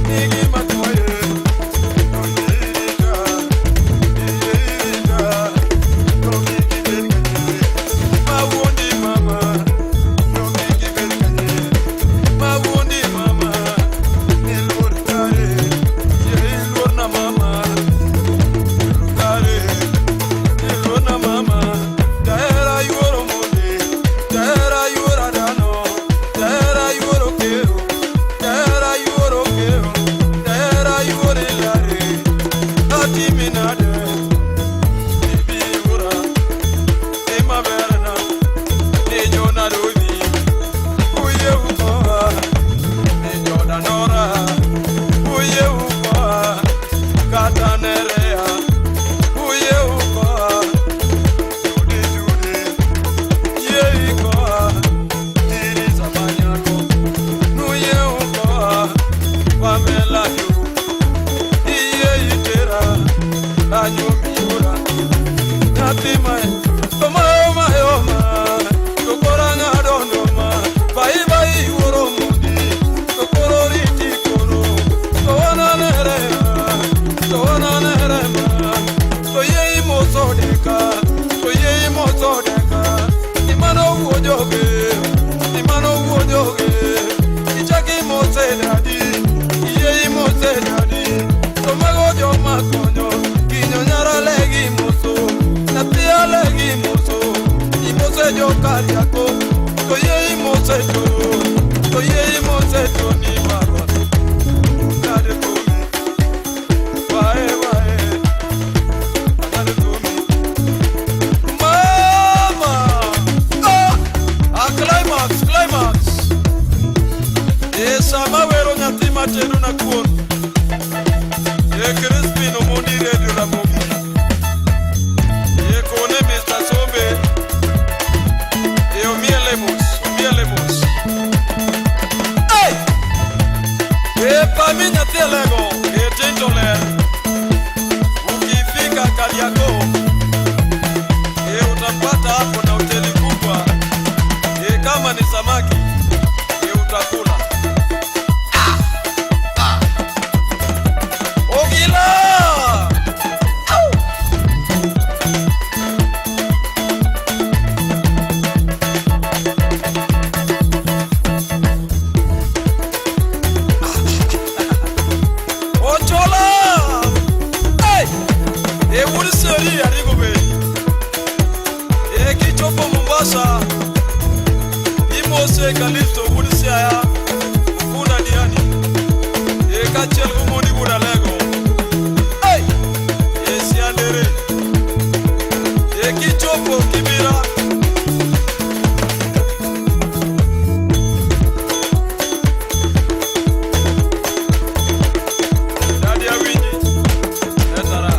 [SPEAKER 9] nigi makoye. To yirita, yirita. To kiki bed kanye. Mawuondi mama, to kiki bed kanye. Mawuondi mama, iluor kare. Ye iluor na mama, iluor kare. Iluor na mama. Jahera yuoro monde, jahera yuoro adano, jahera yuoro kero, jahera yuoro kero, jahera yuoro ilare. Atimi nade, ibi yuora, imaberna, ni jona dodhi, uye ukoa, ni joda nora, uye ukoa, kata nerea, uye ukoa, jude jude, ye ikoa, tiri sabanyako, nuye ukoa, wamela yu, iye itera, anyomiura, nyathi mae, to mayo mayo ma, to kora ng'ado nduma, bai bai yuoro mundi, to koro riti koro.
[SPEAKER 6] dadi, iye imose dadi. To mago joma konyo, kinyo nyara legi moso, nyathi alegi moso, imose jo Kariako, to ye imose to, to ye imose to ni marwa. Nade kumi, wae wae, nade kumi. Mama, ah, a climax, climax. E sama wero nyathi matedo na kuon. E Crispin Omondi Radio Ramogi. E kone Mr. Sombe. E omiele mos, omiele mos. Hey! E pami nyathi alego, e tinto ler. Ukifika Kariakoo, e utapata hapo na hoteli kubwa. E kama ni samaki, e utakula. Ogila! Ochola! Hey! E wuri seri arigobe. E kichopo Mombasa. Imose Kalisto wuri siaya. Ukunda diani. E kachiel gumoni wuda lego. Hey! E siandere. E kichopo Kibira. Dadi awinji. Etara.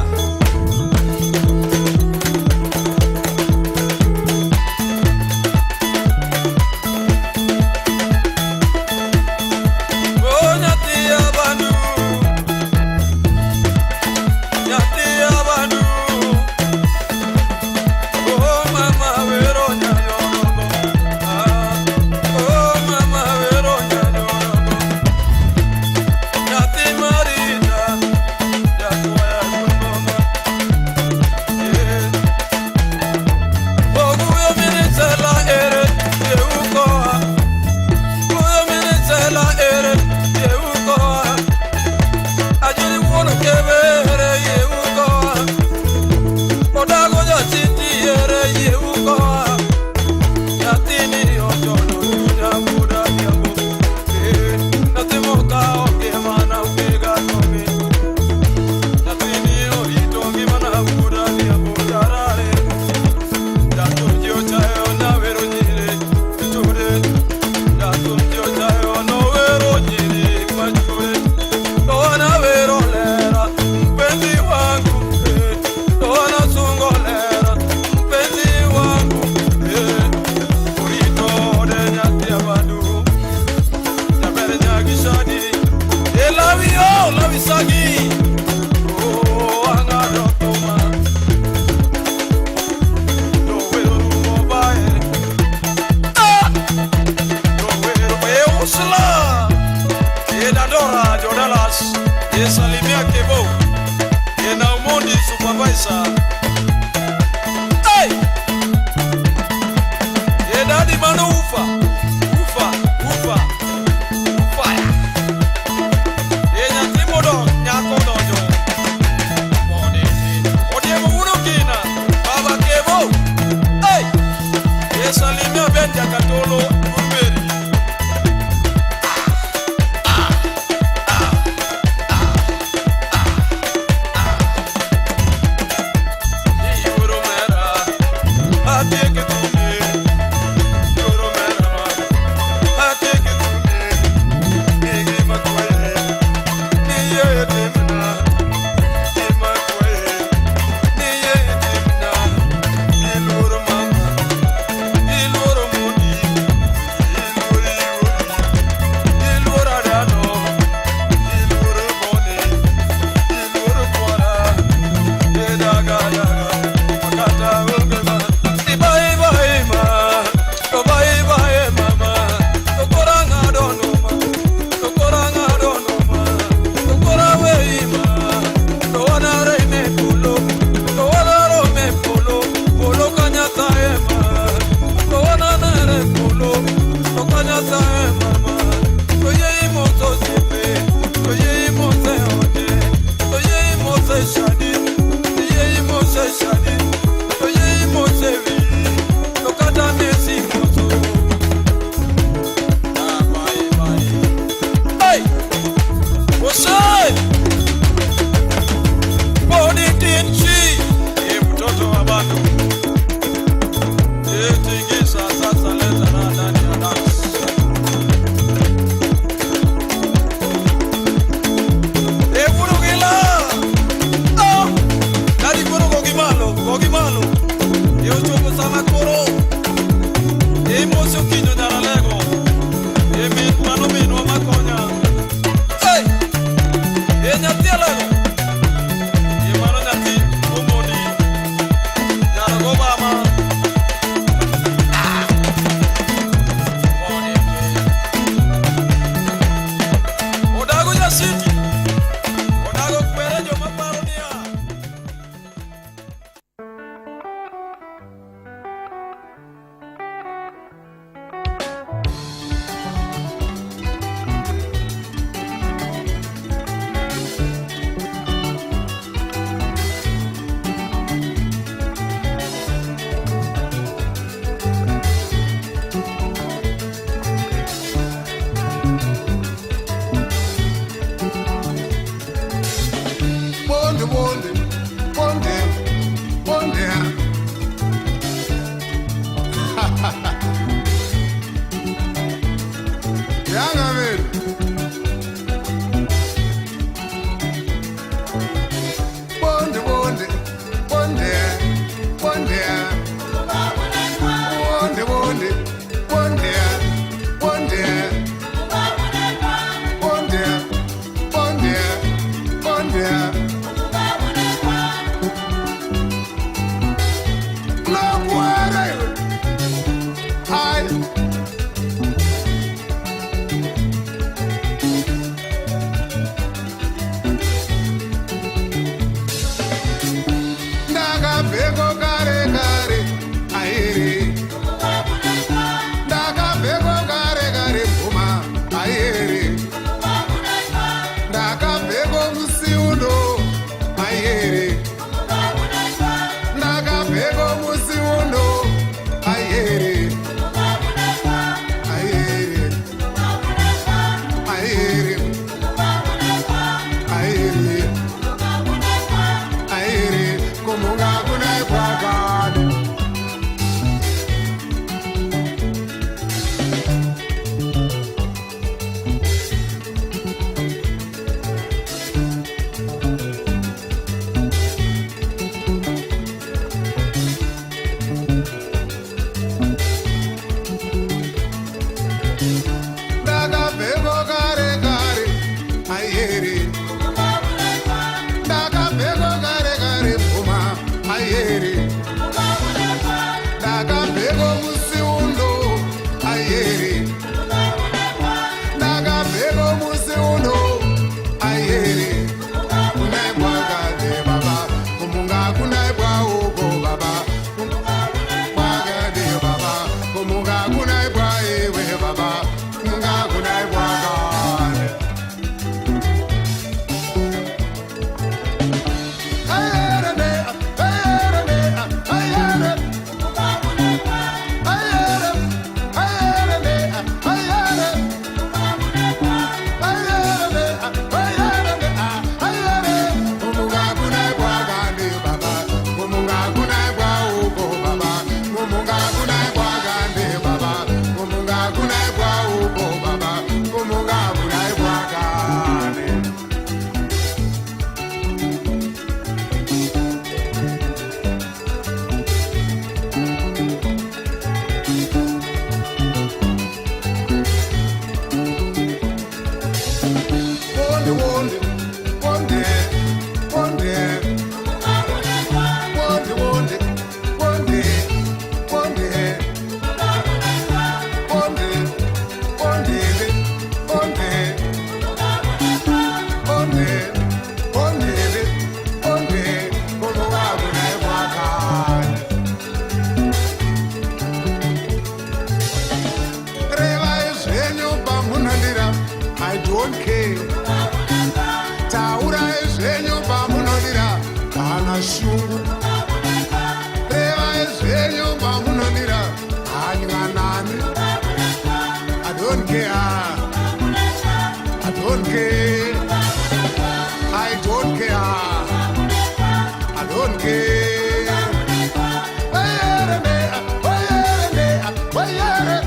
[SPEAKER 6] Oh, nyathi abandu. Nyathi abandu. Oh, mama wero nyanyorogo. Ah, oh, mama wero nyanyorogo. Nyathi marita, jakwaya gongoma. Yeah. Oguyo minisela ere, yeukoa. Oguyo minisela ere, yeukoa. Ajiri wuono kebe ere, yeukoa. Odago jachiti ere, yeukoa. Nyathini ochono chunya wuoda dhiambo. Eh, nyathi mokawo ngimana ukega tomi. Nyathini orito ngimana wuoda dhiambo jarare. Jathum ji ochayo nyawero nyiri chode. Jathum ji ochayo nowero nyiri machode. To an awero lera mpenzi wangu eh. To an asungo lera mpenzi wangu eh. Orito ode nyathi abandu. Jaber nyagishadi. Elawi o lawi sagi. Oh ang'ado thuma. Jowero rumo bae. Ah! Jowero e usla. E Dandora Jodalas. E salimia Kebo. E Naumondi supervisor. Hey! E dadi mano ufa. Ufa, ufa. Ufa. E nyathi modong' nyako donjo. Odiemo wuon Okina, Baba Kebo. Hey! E salimia Ben Jakatolo Buruberi.
[SPEAKER 10] Wonde, wonde, wonde, wonde, wonde, wonde, wonde, wonde, wonde, wonde, wonde, wonde, wonde, kumungabune kwakani. Revai zvenyu pamunondira, I don't care. Taurai zvenyu pamunodira kana shungu. Revai zvenyu pamunodira hanyanani. I don't care. I don't care. I don't care. I don't care. Wayere, wayere, wayere.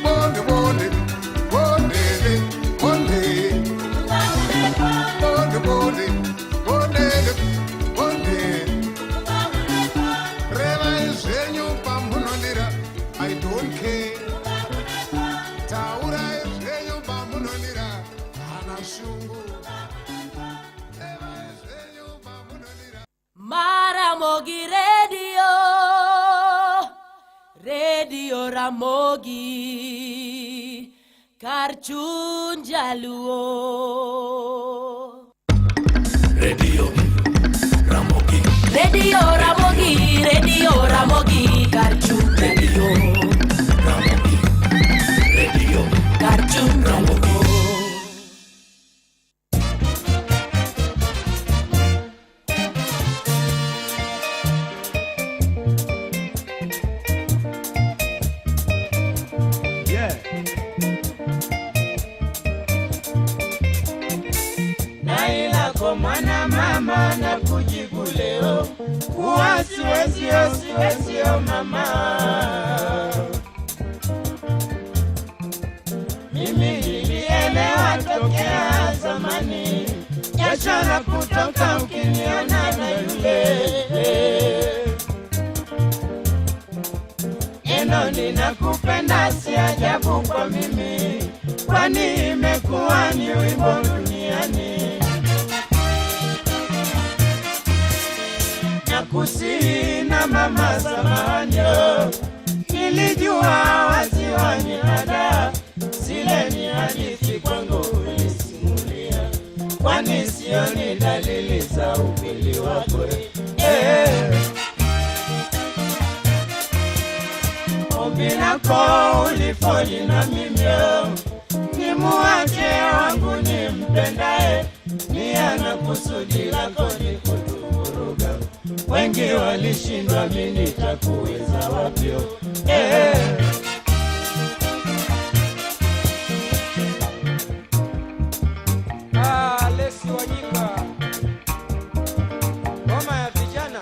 [SPEAKER 10] Bonde, bonde, bonde, bonde. Bonde, bonde, bonde, bonde. Revai zvenyu pamunondira, I don't care. Taurai zvenyu pamunondira, hana shungu. Revai zvenyu pamunondira.
[SPEAKER 16] Maramogi Radio, Radio Ramogi, kar chuny jaluo.
[SPEAKER 1] Radio Ramogi.
[SPEAKER 16] Radio Ramogi, Radio Ramogi, kar chuny jaluo.
[SPEAKER 1] Ramogi. Radio
[SPEAKER 16] Kar chuny jaluo.
[SPEAKER 2] Yeah.
[SPEAKER 21] Nailako mwana mama na kujibu leo kuwa siwezio, siwezio mama. Mimi nilielewa tokea zamani, jasho la kutoka ukiniona na yule neno ninakupenda si ajabu kwa mimi, kwani imekuwa ni wimbo duniani. Nakusihi na mama samahani, nilijua waziwani ada zile ni hadithi kwangu ulisimulia, kwani sioni dalili za upili wako eh. Ombi lako ulifoli na mimi ni muache wangu nimpendae, nia na kusudi lako ni kutuvuruga. Wengi walishindwa, mimi nitakuweza wapi? Eh.
[SPEAKER 3] Ah, Lesi Wanyika, ngoma ya vijana.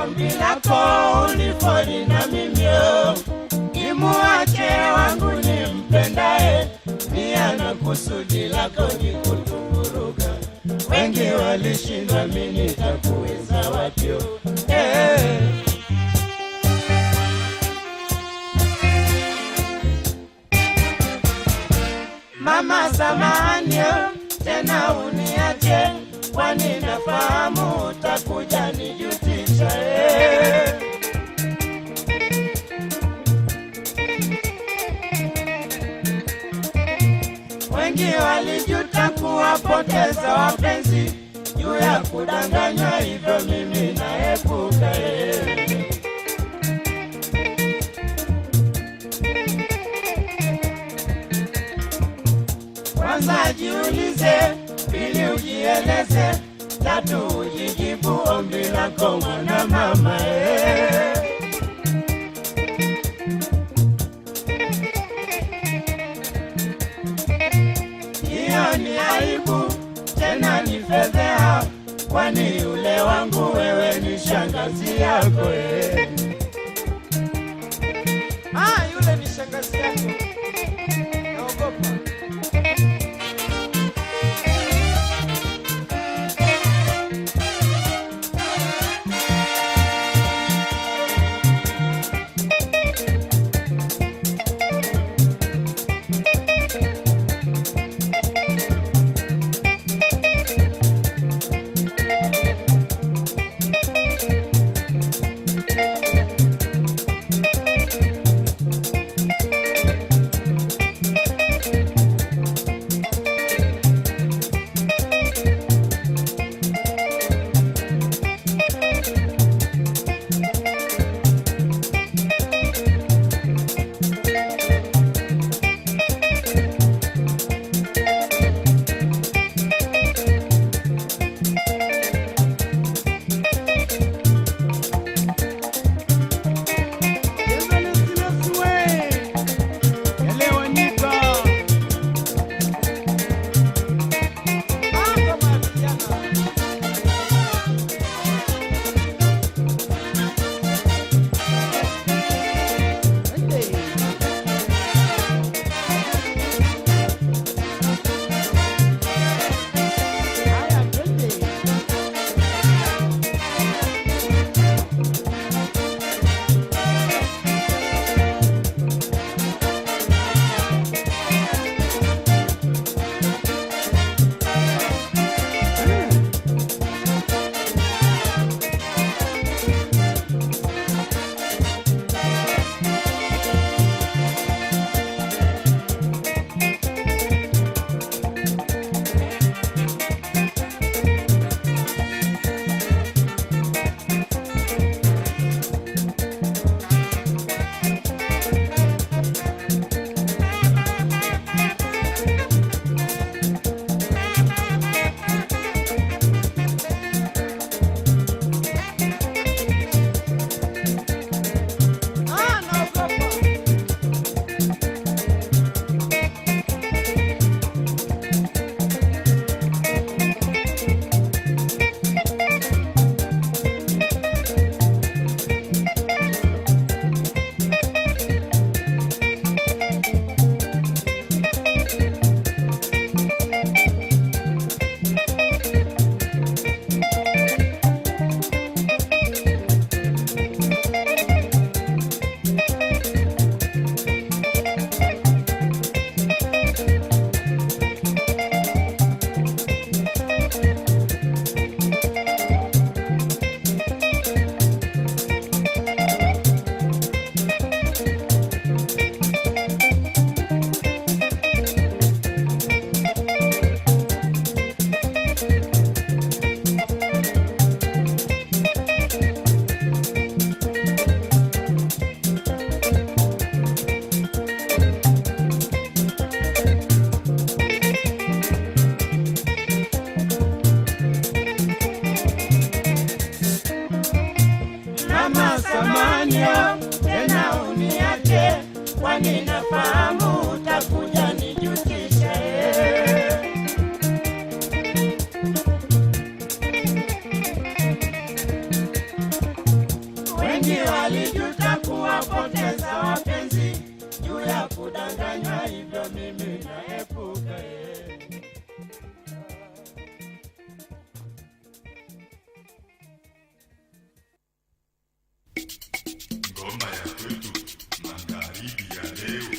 [SPEAKER 21] Ombi lako ulifoli na mimi nimuache wangu nimpendae, nia na kusudi lako ni kutuvuruga. Wengi walishindwa, mimi nitakuweza wapi? Eh. Mama samahani, tena uniache, kwani nafahamu utakuja nijutisha. Wengi walijuta kuwapoteza wapenzi juu ya kudanganywa, hivyo mimi naepuka. Kwanza jiulize, pili ujieleze, tatu ujijibu ombi lako mwana mama. Hiyo ni aibu tena ni fedheha, kwani yule wangu wewe ni shangazi yako.
[SPEAKER 3] Ah, yule ni shangazi yako. Naogopa. Samanio, tena uniache, kwani nafahamu utakuja nijutishe. Wengi walijuta kuwapoteza wapenzi juu ya kudanganywa, hivyo mimi naepuka.
[SPEAKER 8] Ngoma ya kwetu magharibi ya leo.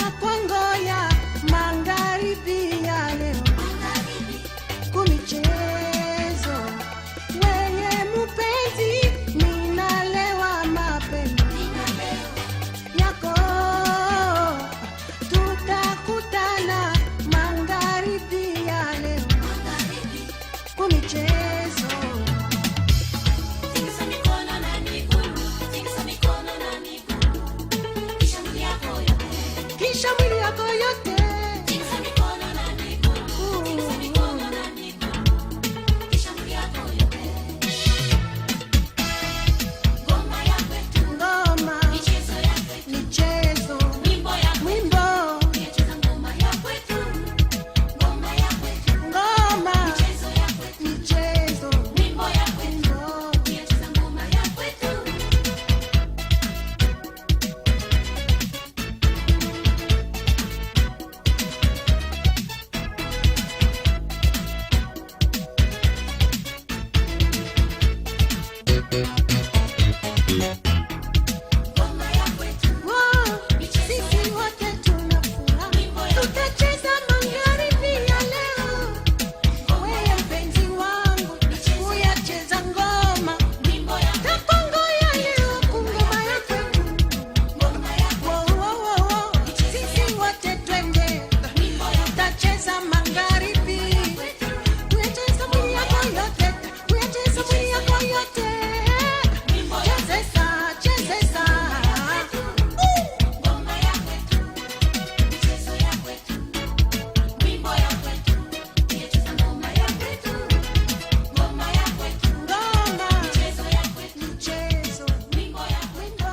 [SPEAKER 7] Takuangoya magharibi ya leo kumichezo wenye mupenzi ninalewa mapema yako tutakutana magharibi ya leo kumichezo.
[SPEAKER 14] Tikisa mikono na miguu, tikisa mikono na miguu, kisha mwili yako yote,
[SPEAKER 7] kisha mwili yako yote.
[SPEAKER 14] Tikisa mikono na miguu, tikisa mikono na miguu, kisha mwili yako yote. Ngoma ya kwetu,
[SPEAKER 7] ngoma,
[SPEAKER 14] michezo ya kwetu,
[SPEAKER 7] michezo,
[SPEAKER 14] wimbo ya kwetu,
[SPEAKER 7] wimbo,
[SPEAKER 14] tunacheza ngoma ya kwetu, ngoma ya kwetu,
[SPEAKER 7] ngoma,
[SPEAKER 14] michezo ya kwetu,
[SPEAKER 7] michezo,
[SPEAKER 14] wimbo ya kwetu, tunacheza ngoma ya kwetu.
[SPEAKER 7] Wow, sisi wote tunafuraha, tutacheza magharibi ya leo. Wewe mpenzi wangu, kuyacheza ngoma, takongoya leo kungoma ya kwetu. Wow, wow, wow, wow, sisi wote twende, tutacheza magharibi, tuyacheza mwili yako yote, tuyacheza mwili yako yote. Chezesa, chezesa.
[SPEAKER 14] Ngoma ya kwetu, michezo ya kwetu, wimbo ya kwetu, tunacheza ngoma ya kwetu, ngoma ya kwetu,
[SPEAKER 7] ngoma,
[SPEAKER 14] michezo ya kwetu,
[SPEAKER 7] michezo,
[SPEAKER 14] wimbo ya kwetu,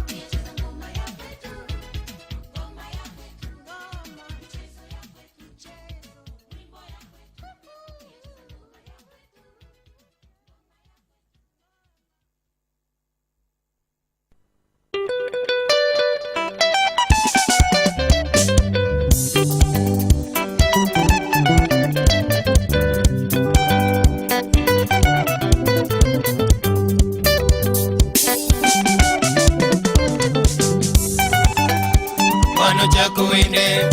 [SPEAKER 14] tunacheza ngoma ya kwetu, ngoma ya kwetu,
[SPEAKER 7] ngoma,
[SPEAKER 14] michezo ya kwetu, wimbo ya kwetu, tunacheza ngoma ya kwetu.
[SPEAKER 6] Wano chako wende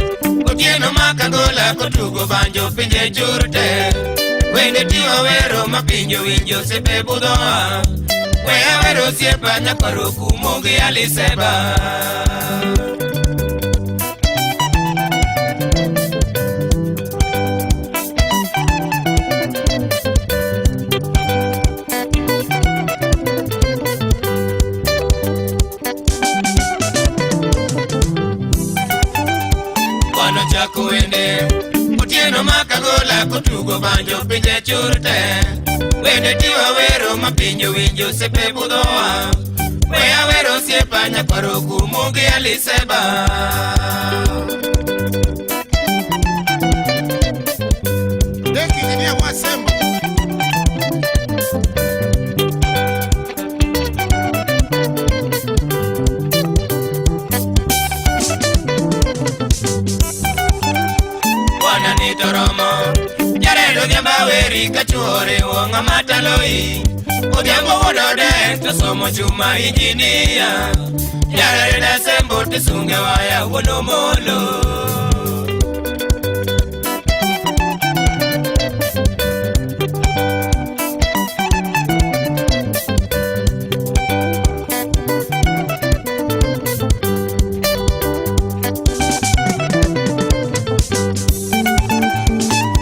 [SPEAKER 6] Otieno makagola kotugo banjo pinje chur te Wende tiwa wero ma pinjo winjo sepe budhoa Weya wero osiepa nyakwaro kumogi aliseba. Kono chako wende Otieno makagola kotugo banjo pinje chur te Wende tiwa wero ma pinjo winjo sepe budhoa Weya wero osiepa nyakwaro kumogi aliseba.
[SPEAKER 10] Deki Injinia Mwasembo.
[SPEAKER 6] Bwana ni toromo Jared Odhiambo aweri kachuore wong'a mataloi Odhiambo wuod Odek to somo chuma injinia Jared Asembo tisunge waya wuon Omolo.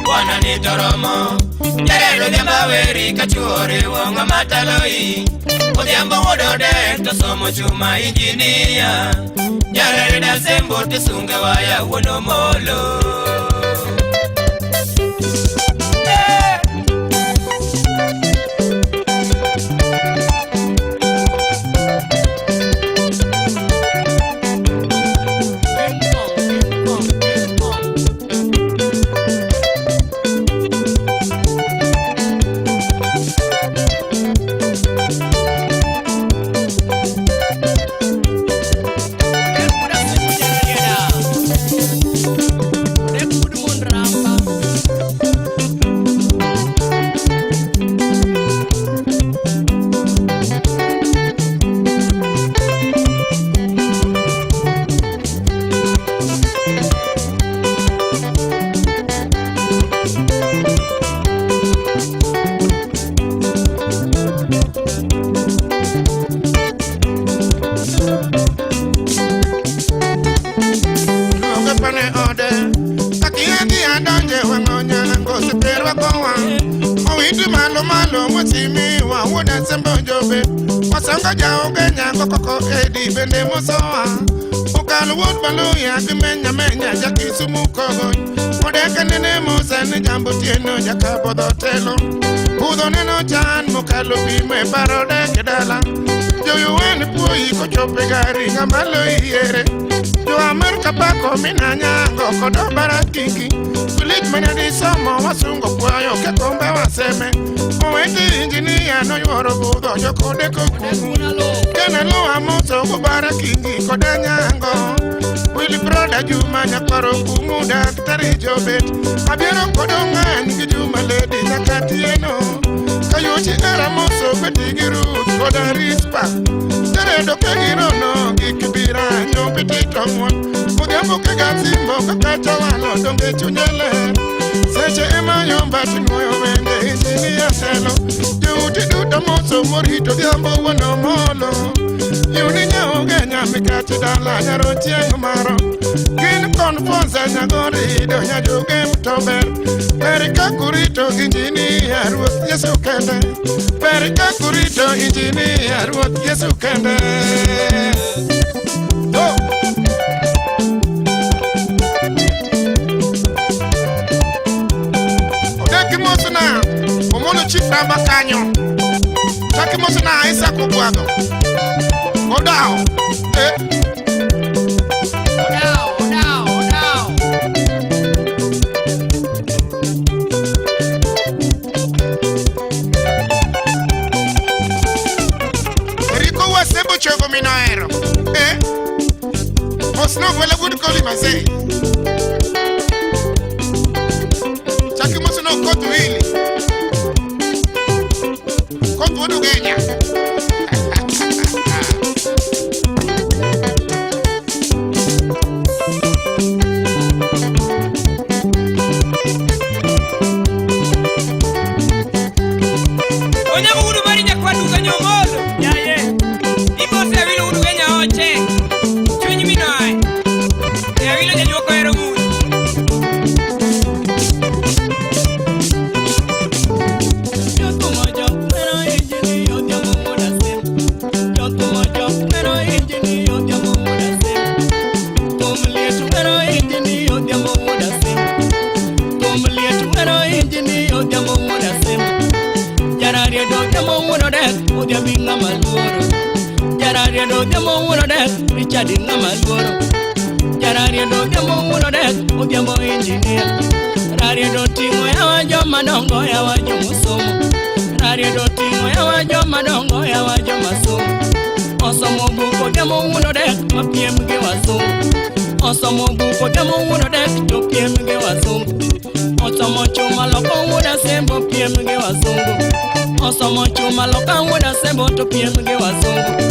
[SPEAKER 6] Bwana ni toromo Jared Odhiambo aweri kachuore wong'a mataloi Odhiambo wuod Odek to somo chuma injinia Jared Asembo tisunge waya wuon Omolo.
[SPEAKER 21] mane ode. Akiadhi adonje wang'o nyango seperwakowa. Owiti malo malo mosimiwa wuod Asembo Jobe. Wasongo jaoge nyango koko edi bende mosowa. Okalo wuod Baluya gi menya menya jakisumu kogony. Odeke nene Musa ni jambo tieno jakabodho telo. Budho neno chan mokalo pimo e paro deke dala. Jo-UN puoyi kochopo e gari ng'ama loyiere. Jo-Amerka pako mina nyango kod obara kingi. Kulich mane disomo wasungo kwayo kekombe waseme. Owete injinia noyuoro budho jokode kokumu. Kena luwa moso gobara kingi kod anyango. Willy Broda Juma nyakwaro kumu daktari Jobet. Abiero kod ong'any gi Juma Lady nyaka tieno. Kayuchi era moso beti gi Ruth kod Arispa. Teredo kegirono gi Kibira nyombi tito ng'won. Odhiambo kegasimbo kaka chawalo donge chunye ler. Seche ema yomba tinuoyo wende injinia telo. Jouti duto moso morito odhiambo wuon Omolo. Yuni nyaoge nyamikati dala nyaro chieng' maro. Gin konfonsa nyagori do nyajoge mtober. Ber ka kurito injinia ruoth Yesu kende. Ber ka kurito injinia ruoth Yesu kende. Oh! Odek mosna, Omolo chief ramba kanyo. Chak mosna Isaac Ogwadho. Odao. Eh.
[SPEAKER 3] Odao, odao, odao.
[SPEAKER 21] Eriko wasembo chogo minohero. Eh? Mosno gwelo wuod Koli Masei. Chak mosno Koth Wili. Koth wuod Ugenya.
[SPEAKER 9] Onyango wudu mari nyakwaduka nyomolo. Yaye. Imose awilo wudu genya oche. Chuny minoe. E awilo jajuok ohero ng'ut. Richard ng'ama luoro Jarariedo odhiambo wuon odek odhiambo injinia Rariedo ting'o yawa joma dongo yawa jomosomo Rariedo ting'o yawa joma dongo yawa joma somo Osomo buk odhiambo wuon odek mapiem gi wasungu Osomo buk odhiambo wuon odek to piem gi wasungu Osomo chuma loko wuod Asembo piem gi wasungu Osomo chuma loka wuod Asembo to piem gi wasungu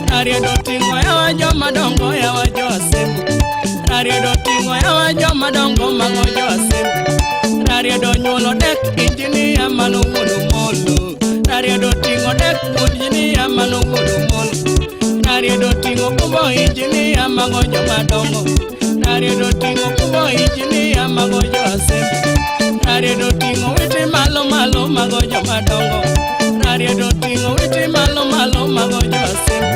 [SPEAKER 9] Rariedo ting'o yawa joma dongo yawa jo Asembo Rariedo ting'o yawa joma dongo mago jo Asembo Rariedo nyuolo dek injinia mano wuon Omolo Rariedo ting'o dek injinia mano wuon Omolo Rariedo ting'o kumbo injinia mago joma dongo Rariedo ting'o kumbo injinia mago jo Asembo Rariedo ting'o witi malo malo mago joma dongo Rariedo ting'o witi malo malo mago jo Asembo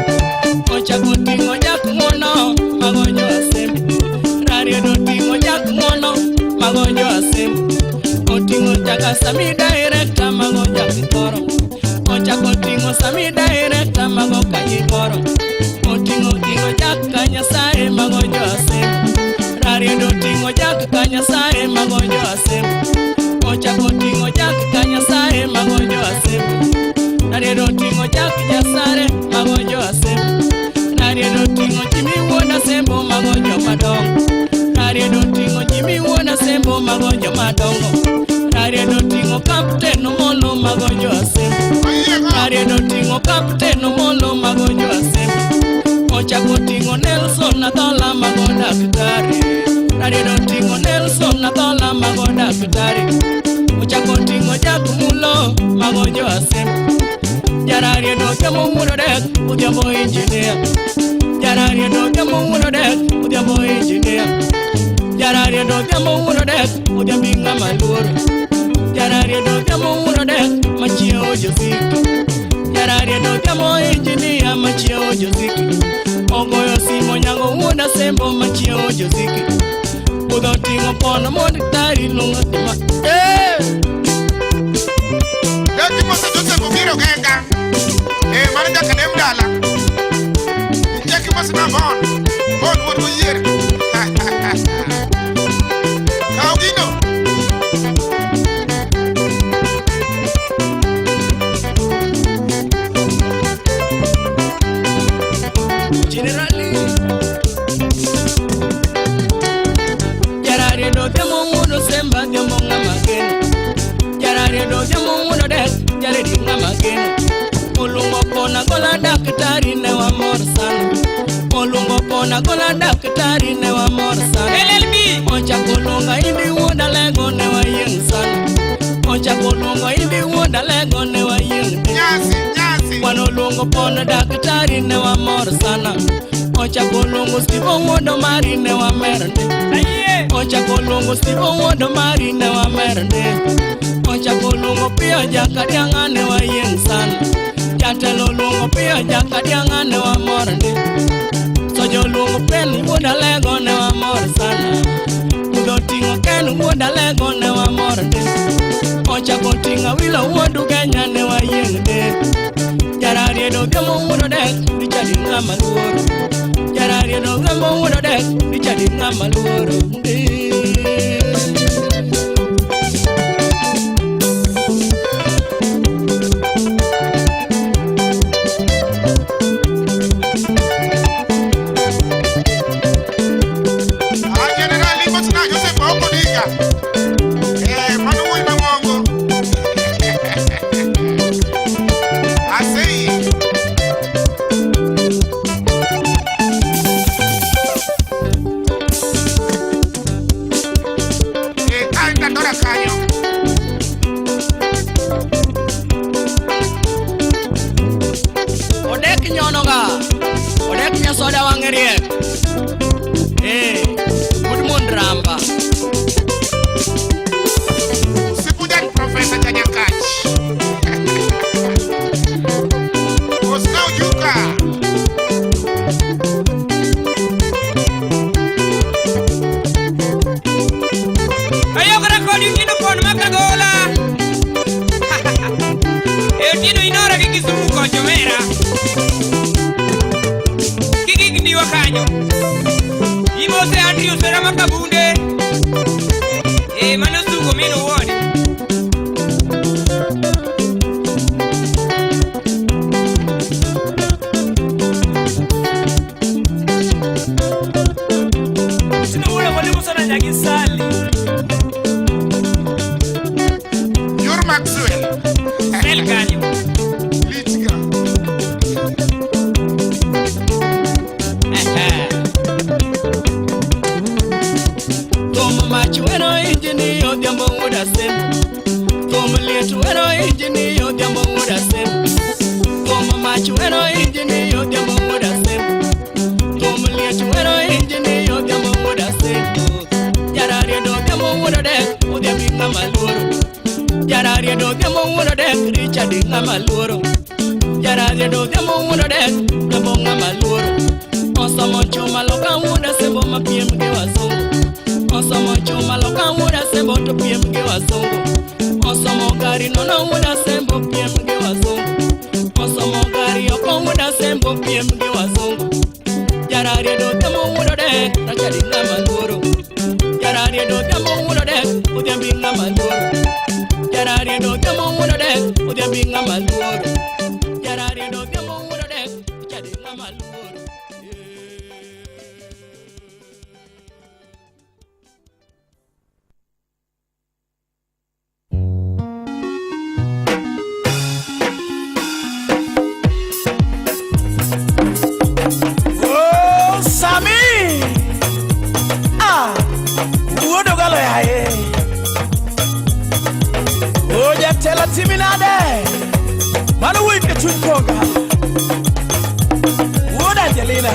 [SPEAKER 9] Ochako ting'o jak ng'wono mago jo Asembo Rariedo ting'o jak ng'wono mago jo Asembo Oting'o jaka Sami director mago jak Koro Ochako ting'o Sami director mago Kanyikoro Oting'o ting'o jak ka Nyasaye mago jo Asembo Rariedo ting'o jak ka Nyasaye mago jo Asembo Ochako ting'o jak ka Nyasaye mago jo Asembo Rariedo ting'o jak Jasare mago jo Asembo Rariedo ting'o Jimmy wuod Asembo mago joma dongo Rariedo ting'o Jimmy wuod Asembo mago joma dongo Rariedo ting'o Captain Omolo mago jo Asembo Rariedo ting'o Captain Omolo mago jo Asembo Ochako ting'o Nelson Adhola mago daktari Rariedo ting'o Nelson Adhola mago daktari Ochako ting'o Jack Mulo mago jo Asembo Jarariedo odhiambo wuon odek odhiambo injinia Jarariedo odhiambo wuon odek odhiambo injinia Jarariedo odhiambo wuon odek odhiambo ng'ama luoro. Jarariedo odhiambo wuon odek machiewo josiki. Jarariedo odhiambo injinia machiewo josiki. Ogoyo simo nyango wuod asembo machiewo josiki. Budho oting'o pono mondo tari luongo tima. Eh!
[SPEAKER 21] Jaki Mose Joseph obiro genga. Eh, mano jakadem dala. Jaki Mose na bon. Bon wuod oyier. Kaw gino.
[SPEAKER 9] Generali. Jarariedo odhiambo wuon osemba odhiambo ng'ama geno. Jarariedo odhiambo wuon odek jaredi ng'ama geno. Oluongo pona gola daktari ne wamor sana. Oluongo pona gola daktari ne wamor sana. LLB. Ochako luongo indi wuod alego ne wayieng' sana. Ochako luongo indi wuod alego ne wayieng'
[SPEAKER 21] Nyasi, nyasi.
[SPEAKER 9] Kwano luongo pona daktari ne wamor sana. Ochako luongo Steve wuod Omari ne wamer ndi. Ochako luongo Steve wuod Omari ne wamer ndi. Ochako luongo piyo jakadiang'a ne wayieng' sana. Jatelo luongo piyo jakadiang'a ne wamor ndi. Sojo luongo pen wuod alego ne wamor sana. Budho ting'o ken wuod alego ne wamor ndi. Ochako ting'o awilo wuod Ugenya ne wayieng' ndi. Jarariedo odhiambo wuod odek Richard ng'ama luoro. Jarariedo odhiambo wuod odek Richard ng'ama luoro.
[SPEAKER 21] Ah, General Mose na Joseph ok odinga. Eh, mano wuoyi mang'ongo. Asei. Eh, kae Dandora kanyo.
[SPEAKER 9] Odek nyonoga. Odek nyasoda wang'e riek. Eh, wuod mon ramba.
[SPEAKER 21] Sipujan Professor Chanyakach. Osna Ojuka.
[SPEAKER 12] Ayogora kodi otieno pon makagola. E otieno inora gi Kisumu kocho mera. Kigik ndiwa kanyo. Imose Andrew Sera makabunde. E mano sugo min owuon.
[SPEAKER 4] Sina ule mwalimu sana Nyagisali.
[SPEAKER 21] Yor Maxwell.
[SPEAKER 12] Sel kanyo.
[SPEAKER 21] Lichga.
[SPEAKER 9] Thum mach wero injini odhiambo wuod asembo. Thum liet wero injini odhiambo wuod asembo. Thum mach wero injini odhiambo wuod asembo. Thum liet wero injini odhiambo wuod asembo. Jarariedo odhiambo wuod odek odhiambo ng'ama luoro. Jarariedo odhiambo wuod odek Richard ng'ama luoro. Jarariedo odhiambo wuod odek odhiambo ng'ama luoro. Osomo chuma loka wuod asembo mapiem gi wasungu. Osomo chuma loka wuod asembo to piem gi wasungu. Osomo gari nono wuod asembo piem gi wasungu. Osomo gari oko wuod asembo piem gi wasungu. Jarariedo odhiambo wuod odek Richard ng'ama luoro. Jarariedo odhiambo wuod odek odhiambo ng'ama luoro. Jarariedo odhiambo wuod odek odhiambo ng'ama luoro. Jarariedo odhiambo wuod odek Richard ng'ama luoro.
[SPEAKER 4] Oh, Sami! Ah, wuod Ogalo yaye. Oh, jatelo timi nade? Mano wuoyi ka chuny koga. Wuod Angelina.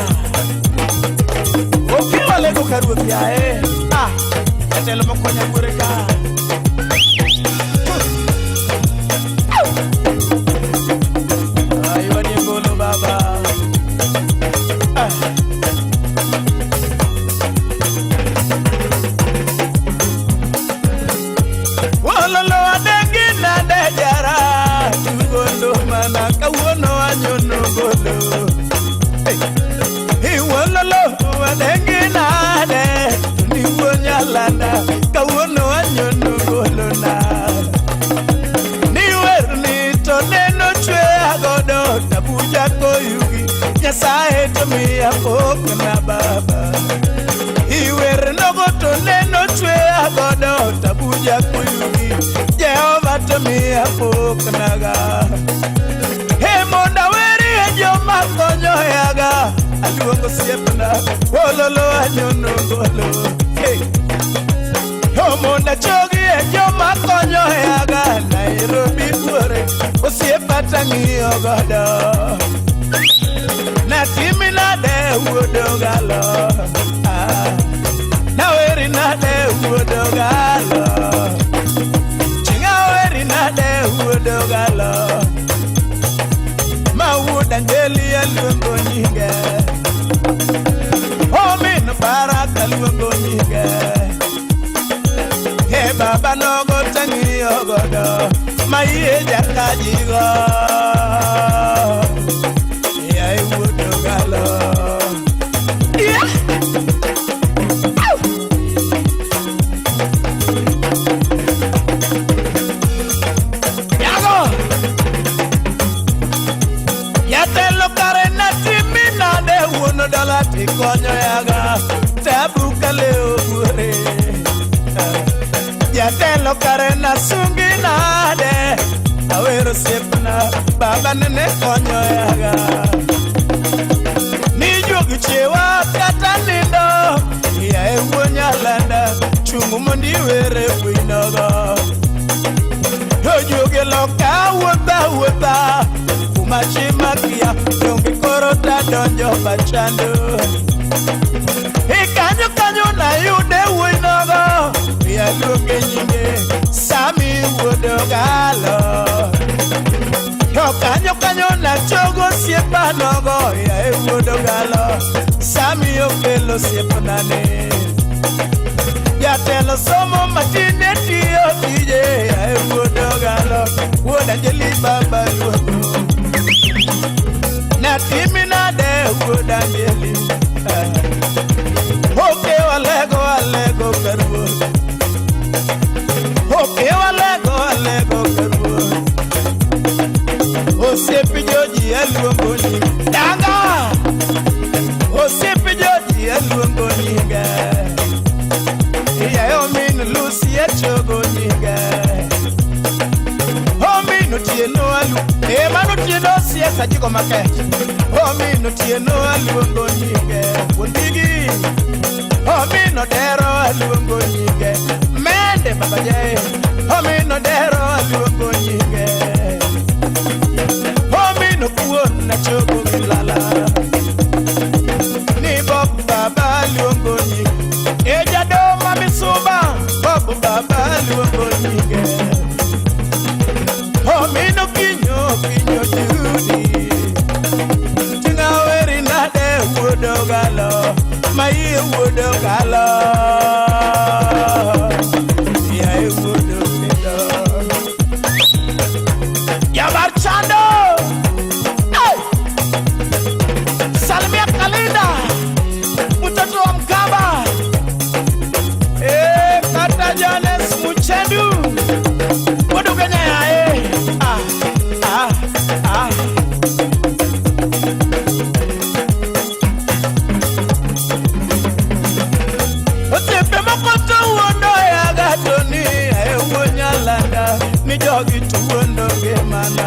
[SPEAKER 4] Okello lego ka ruoth yaye. Ah. Jatelo mokonya buore ka. Ai wanie golo baba. Ah. Wololo adegi nade jara tugondo mana kawuono anyono golo. Hey. Wololo adegi nade niwo nyalanda kawuono anyono golo na. Niwer ni to neno chwe agodo tabuja koyugi Nyasaye to miya pok na baba. Iwer nogo to neno chwe agodo tabuja koyugi Jehova to miya pok naga. He monda weri e joma konyo yaga aluongo siepna wololo anyono golo. Hey. Omonda chogi e joma konyo yaga Nairobi buore osiepa tang'iyo godo. Natimi nade wuod Ogalo. Ah. Naweri nade wuod Ogalo. Chieng' aweri nade wuod Ogalo. Ma wuod Anjeli aluongo nyinge. Omin Baraka aluongo nyinge. He baba nogo tang'iyo godo. Ma iye jakajigo. Yaye wuod Ogalo. Yeah. Yago. Jatelo kare natimi nade wuon dola tikonyo yaga. Tabu kaleo buore. Jatelo kare nasungi nade. Awero siepna baba nene konyo yaga. Ni juogi chiewa kata nindo. Yaye wuon Nyalenda chung' mondo iwere winogo. Ojuogi loka wuotha wuotha. Kuma chima kia donge koro tadonjo machando. Ikanyo kanyo nayude wuoinogo. Aluonge nyinge Sami wuod Ogalo. To kanyo kanyo nachogo osiepa nogo. Yaye wuod Ogalo. Sami okelo osiepnane. Jatelo somo matinde tiyo tije. Yaye wuod Ogalo. Wuod Anjeli baba luongo. Natimi nade wuod Anjeli. Oke walego alego karuoth. Oke walego alego karuoth. Osiepi joji aluongo nyinge. Danga! Osiepi joji aluongo nyinge. Iyaye omin Lucy achogo nyinge. Omin Otieno alu. E mano Otieno siasa jiko makech. Omin Otieno aluongo nyinge. Wuon Bigi. Omin Odero aluongo nyinge. Mende baba jae. Omin Odero aluongo nyinge. Omin Okuon nachogo gilala. Ni Bob baba aluongo nyinge. E jadoma misumba Bob baba aluongo nyinge. Omin Okinyo Okinyo Judy. Ting'aweri nade wuod Ogalo. Maiye wuod Ogalo. Yaye wuod Okedo. Yabar Chando. Hey! Salimia Kalinda. Mtoto wa Mkamba. Eh, kata Jones Muchendu. Wuod Ugenya yae. Ah, ah, ah. Osiepe moko to wuondo yaga to ni ae wuo Nyalanda ni jogi to wuondo ngimana.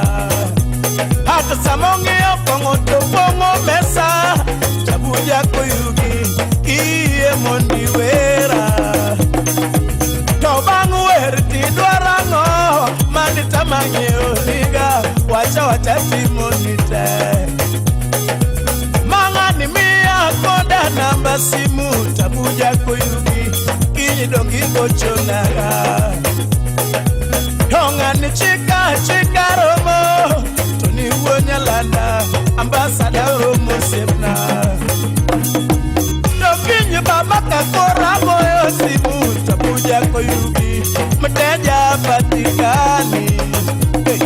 [SPEAKER 4] Hata sama ong'iyo kong'o to pong'o mesa tabuja koyugi kiyie mondo iwera. To bang' wer tidwaro ang'o manitama ng'iewo niga wacha wacha timoni te. Mang'ani miya koda namba simu tabuja koyugi Okinyi dongi gochonaga. Tong'ani chika chika romo to ni wuo Nyalanda ambasada romo osiepna. To kiny baba ka koro agoyo simu to buja koyugi mteja patikani. Hey.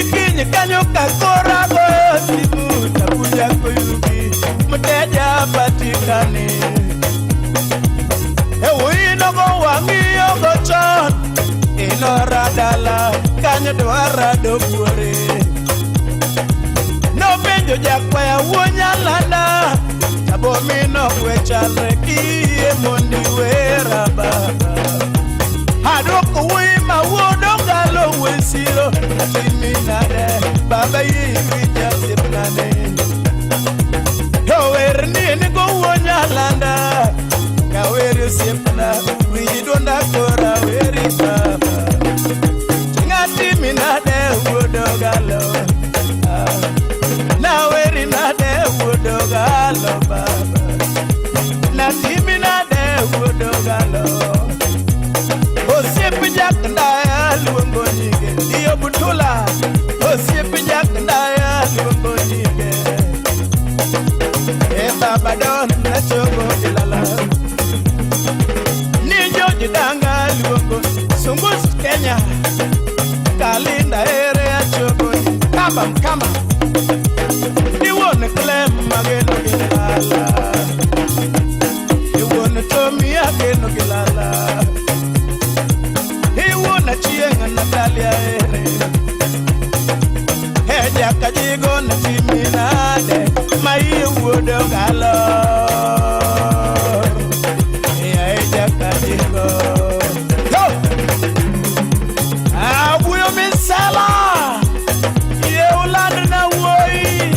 [SPEAKER 4] Ikinyi kanyo ka koro agoyo simu to buja koyugi mteja patikani. Ewinogo wang'iyogo chon inora dala kanyo dwara dobuore. Nopenjo jakwaya wuo Nyalanda tabomino kwe chalre kiye mondi wera baba. Adwoko wuoyi ma wuod Ogalo wuoyi siro atimi nade baba yie iwinja osiepnane. To wer ni nigo wuo Nyalanda kaweri osiepna winji duonda kora weri baba. Ng'atimi nade wuod Ogalo naweri nade wuod Ogalo baba. Natimi nade wuod Ogalo. Osiep Jack Ndaya luongo nyinge Dio Butula. Osiep Jack Ndaya luongo nyinge. E baba don nachogo gilala. Ni George Danga luongo Sungus Kenya. Kalinda ere achogo kamba mkamba. Ni wuon Clem mageno gilala. Ni wuon Tommy ageno gilala. Iwuon Achieng' Natalia ere. E jakajigo natimi nade ma iye wuod Ogalo. E jakajigo. Go! Abuyo misela. Ye uland na wuoyi.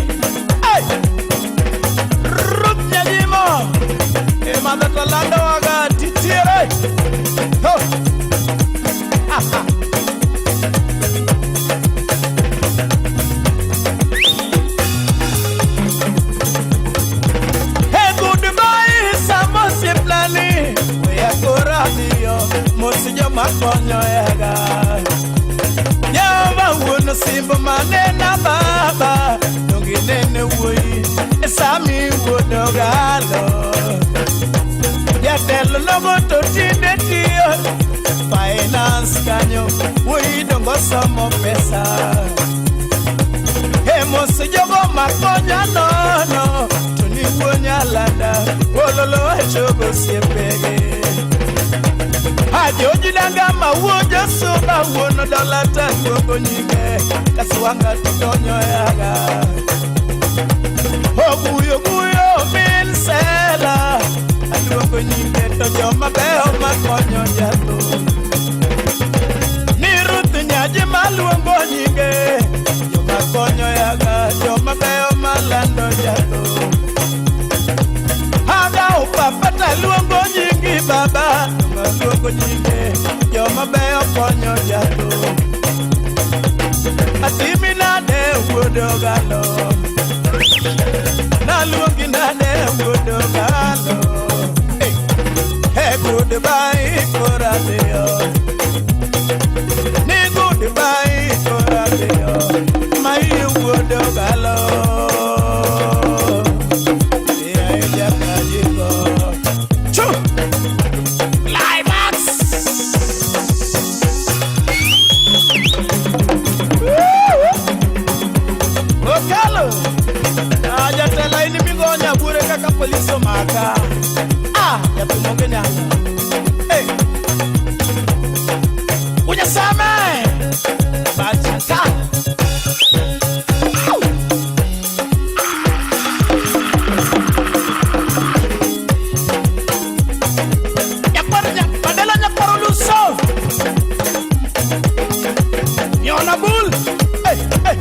[SPEAKER 4] Hey! Ruth Nyajimo. E madho to lando waga titiere. Ho! Hey, goodbye, sama osiepnani. Weya koro adhiyo, mos joma konyo hega. Jehova wuon osimbo manena baba, donge inene wuoyi, e sami wuod Ogalo. Jatelo nogo to tinde tiyo, finance kanyo, wuoyi dongo somo pesa. E mos jogo makonya nono, to ni wuo Nyalanda, ololo achogo osiepege. Ajoji danga ma wuo Josuba wuon dola taluongo nyinge, Kaswanga to yaga. Oguyo guyo min sela, aluongo nyinge to joma beyo makonyo jathum. Ni Ruth Nyaji maluongo nyinge, joma konyo yaga, joma beyo malando jathum. Aga upapa taluongo nyingi baba, maluongo nyinge, joma beyo konyo jathum. Atimi nade wuod Ogalo, naluongi nade wuod Ogalo. Hey, hey, goodbye koro adhiyo. Ni goodbye koro adhiyo, ma iye wuod Ogalo. Yeah, jakajigo. Chu! Climax! Woo! Okalo! Ah, jatelo in migonya bure kaka polis omaka. Ah, jathum onge nyalo. Hey! Unyasame! Bachata! Au! Nyakwaro Mandela nyakwaro Luso. Nyona bul. Hey, hey.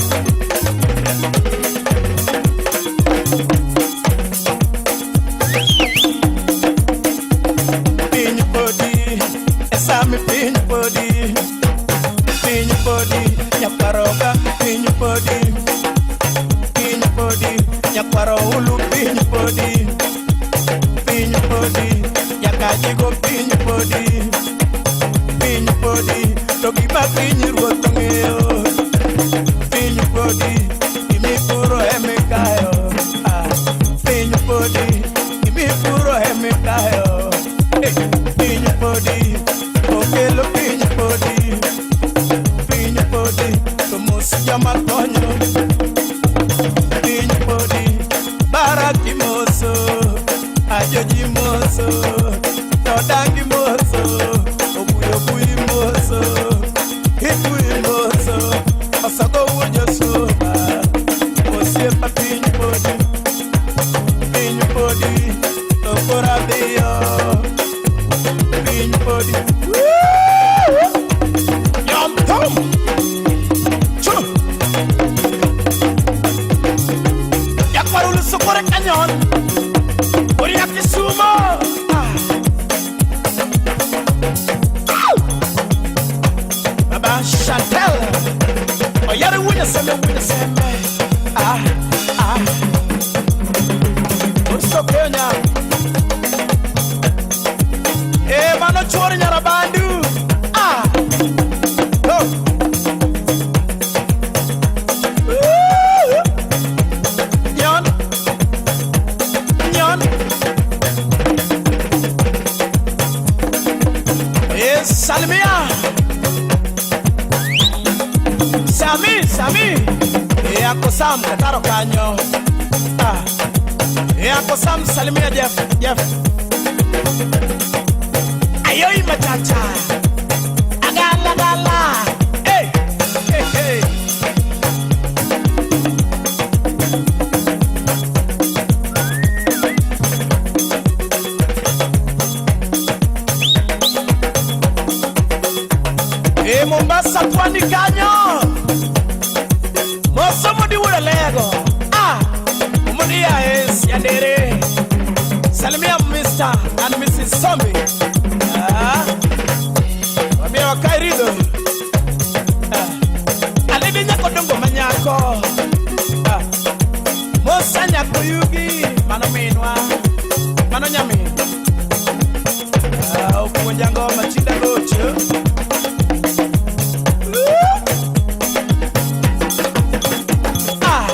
[SPEAKER 4] Piny podi, esami piny podi. Piny podi, nyakwaroga piny podi. Piny podi, nyakwaro ulu piny podi. Piny podi, nyakajigo piny podi. podi, piny podi, to gima piny ruoth ong'eyo. Piny podi, gimipuro emikayo. Ah, piny podi, gimipuro emikayo. Eh, piny podi, okelo piny podi, piny podi, to mos joma konyo. Piny podi, baraki moso, ajoji moso, todangi moso, obuyo buyi moso, ikui moso, osogo wuojo suba, osiepa piny podi, piny podi, to koro adhiyo, piny podi. Woo! Yom tom! Chu! Yakwarulu sokore kanyon, Oria Kisumo! Ah. Au! Baba Chantel, Oyere wunya seme wunya seme. Ah, ah. Usokenya. Eh, mano chuori nyarabandu. Ah. Oh. Woo! Nyon. Nyon. Eh, Salmia. Sami, Sami. Eh, ako Sam kataro kanyo. Ah. Eh, ako Sam salimia Jeff, Jeff. Ayoy machacha. Agala gala. Hey, hey, hey. Eh, Mombasa pwani kanyo. Moso mudi wuda lego. Ah, mudi ya es yandere. Salimia Mr. and Mrs. Sombi. Ah, wabia wakairido. Ah, alidi nyako dongo manyako. Ah, mosa nyako yugi. Mano minwa, mano nyami. Ah, opuonjango machinda gocho. Ah.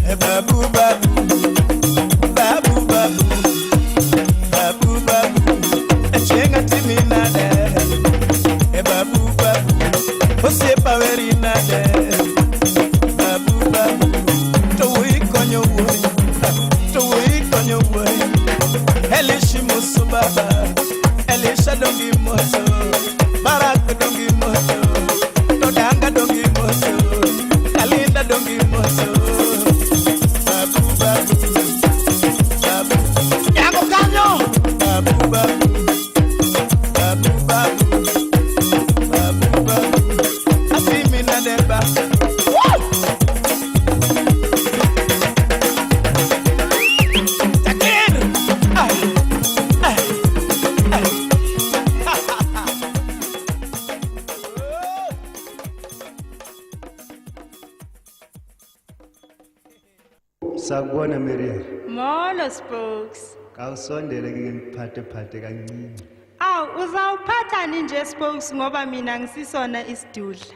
[SPEAKER 4] Eh, babu, babu, babu, babu, babu, babu, eh, chenga timi nade. Eh, babu, babu, osiepa weri nade. Babu, babu, to wuoyi konyo wuoyi, to wuoyi konyo wuoyi. Elishi moso baba, Elisha dongi moso, Barak dongi moso, Todanga dongi moso, Kalinda dongi moso. Babu, babu, babu, Yango kanyo. Babu, babu, babu, babu, babu, babu, Atimi na deba. Woo! Takir! Ah, ah, ah.
[SPEAKER 17] Sakubona Miriam.
[SPEAKER 20] Molo Spokes.
[SPEAKER 17] Kawusondele ke ngiphathe-phathe kancinci.
[SPEAKER 20] Awu uzawuphathani nje Spokes ngoba mina ngisisona isidudla.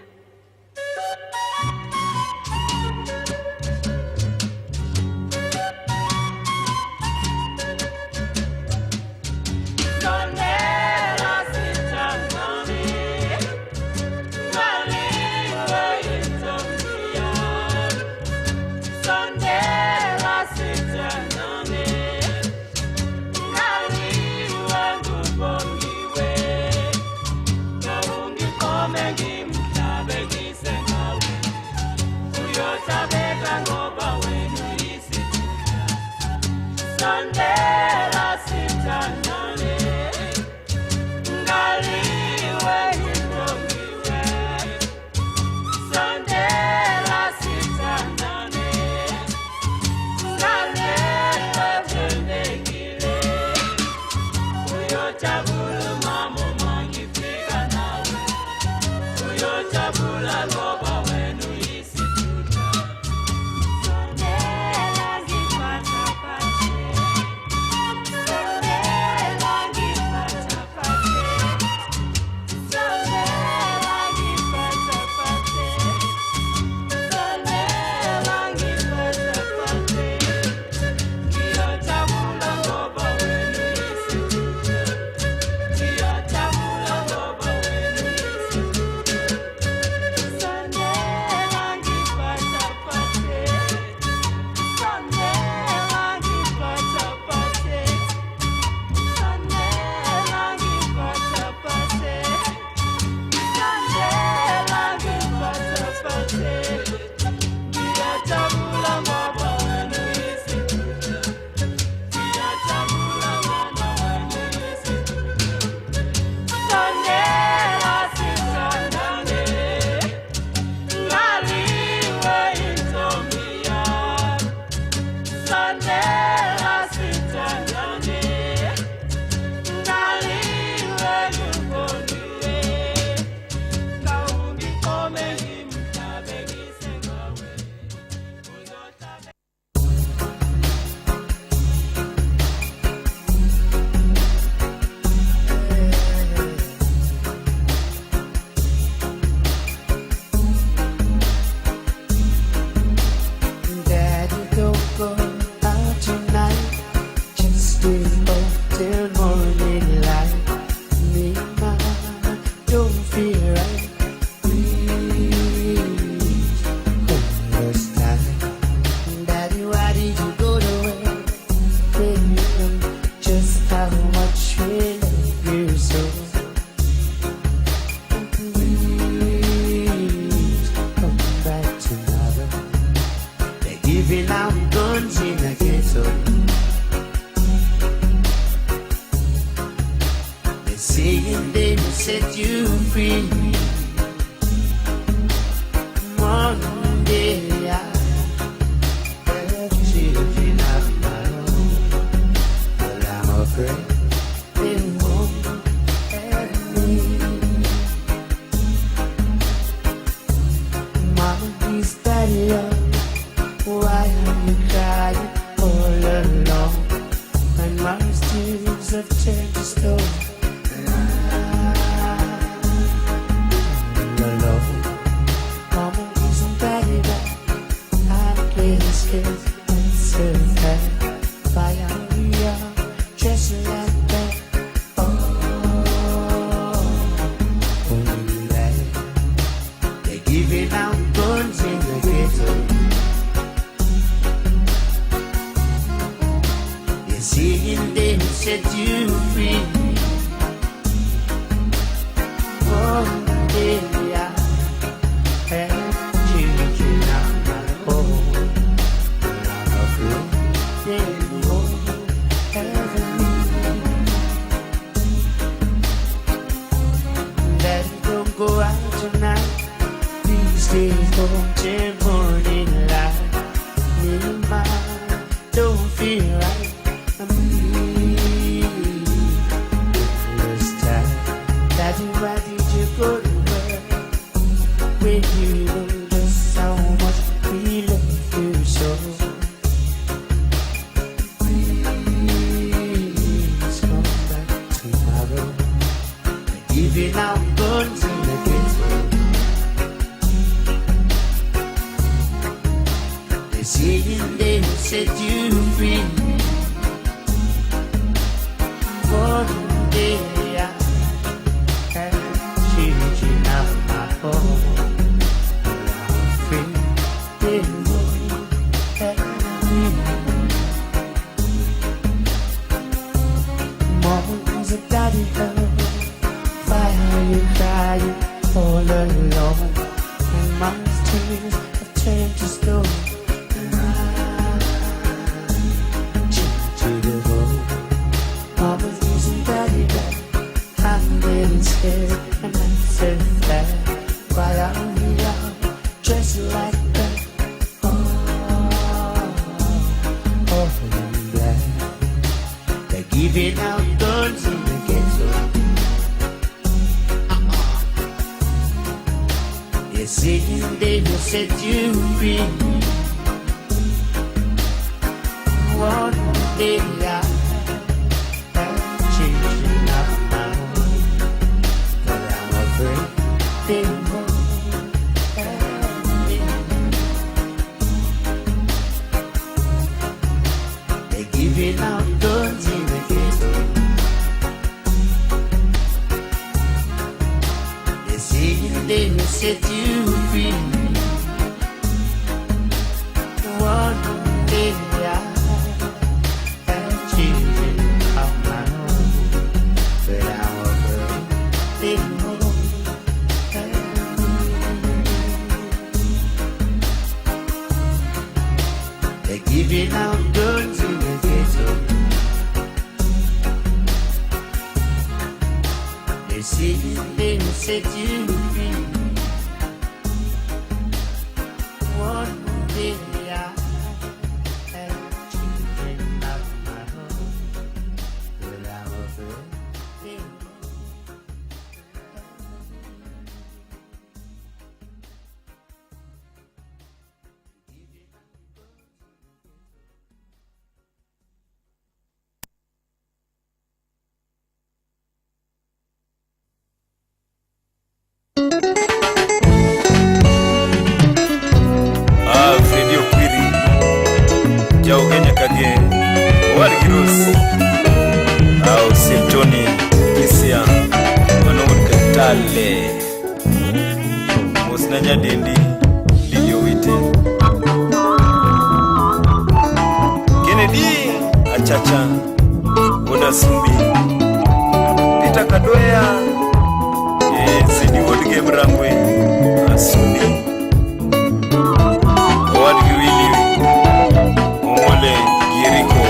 [SPEAKER 5] set you free. One day I have children of my own, but I'm afraid they won't have me. Mama, is that love? Why are you crying all alone? And my tears have turned to stone. I'm alone. Mama, isn't that enough? I'm getting scared and so sad. Why are we all dressed like that? Oh, only that they're giving out guns in the ghetto. They're saying they will set you free. One day I have children of my own, but I'm afraid they won't have me. Daddy, don't go out tonight. Please stay home till morning light. Me and mine don't feel right. I'm this time. Daddy, why did you go to work when you know just how much we love you so? Please come back tomorrow. They're giving out guns in the ghetto. They're saying they will set you free. One day I have children of my own, but I'm afraid they won't have me. Mama is a daddy girl. Why are you crying all alone? And my tears have turned to stone. And I'm chained to the bone. Mama's losing daddy back. I'm getting scared and I'm so fat. Why are we all dressed like that? Oh, all in black. They're giving out guns in the ghetto. They're saying they will set you free. One day I have children of my own, but I'm afraid they won't have me. They're giving out guns in the ghetto. They're saying they will set you free. One day I have children of my own, but I'm afraid they won't have me. They're giving out guns in the ghetto. They're saying they will set you free. One day I have children of my own, but I'm afraid they won't.
[SPEAKER 19] Ah, Fredi Okwiri, Jaugenya Kage, Owadgi Rose, ah, Osiep Tony, Kisia, Manowuod Katale, Mosna Nyadendi, Lily Owiti, Kennedy Achacha, Wuod Asumbi, Peter Kadoya, Zidi Wuod Gebrangwe, Asumbi, Owadgi Willy, Omole Gieriko.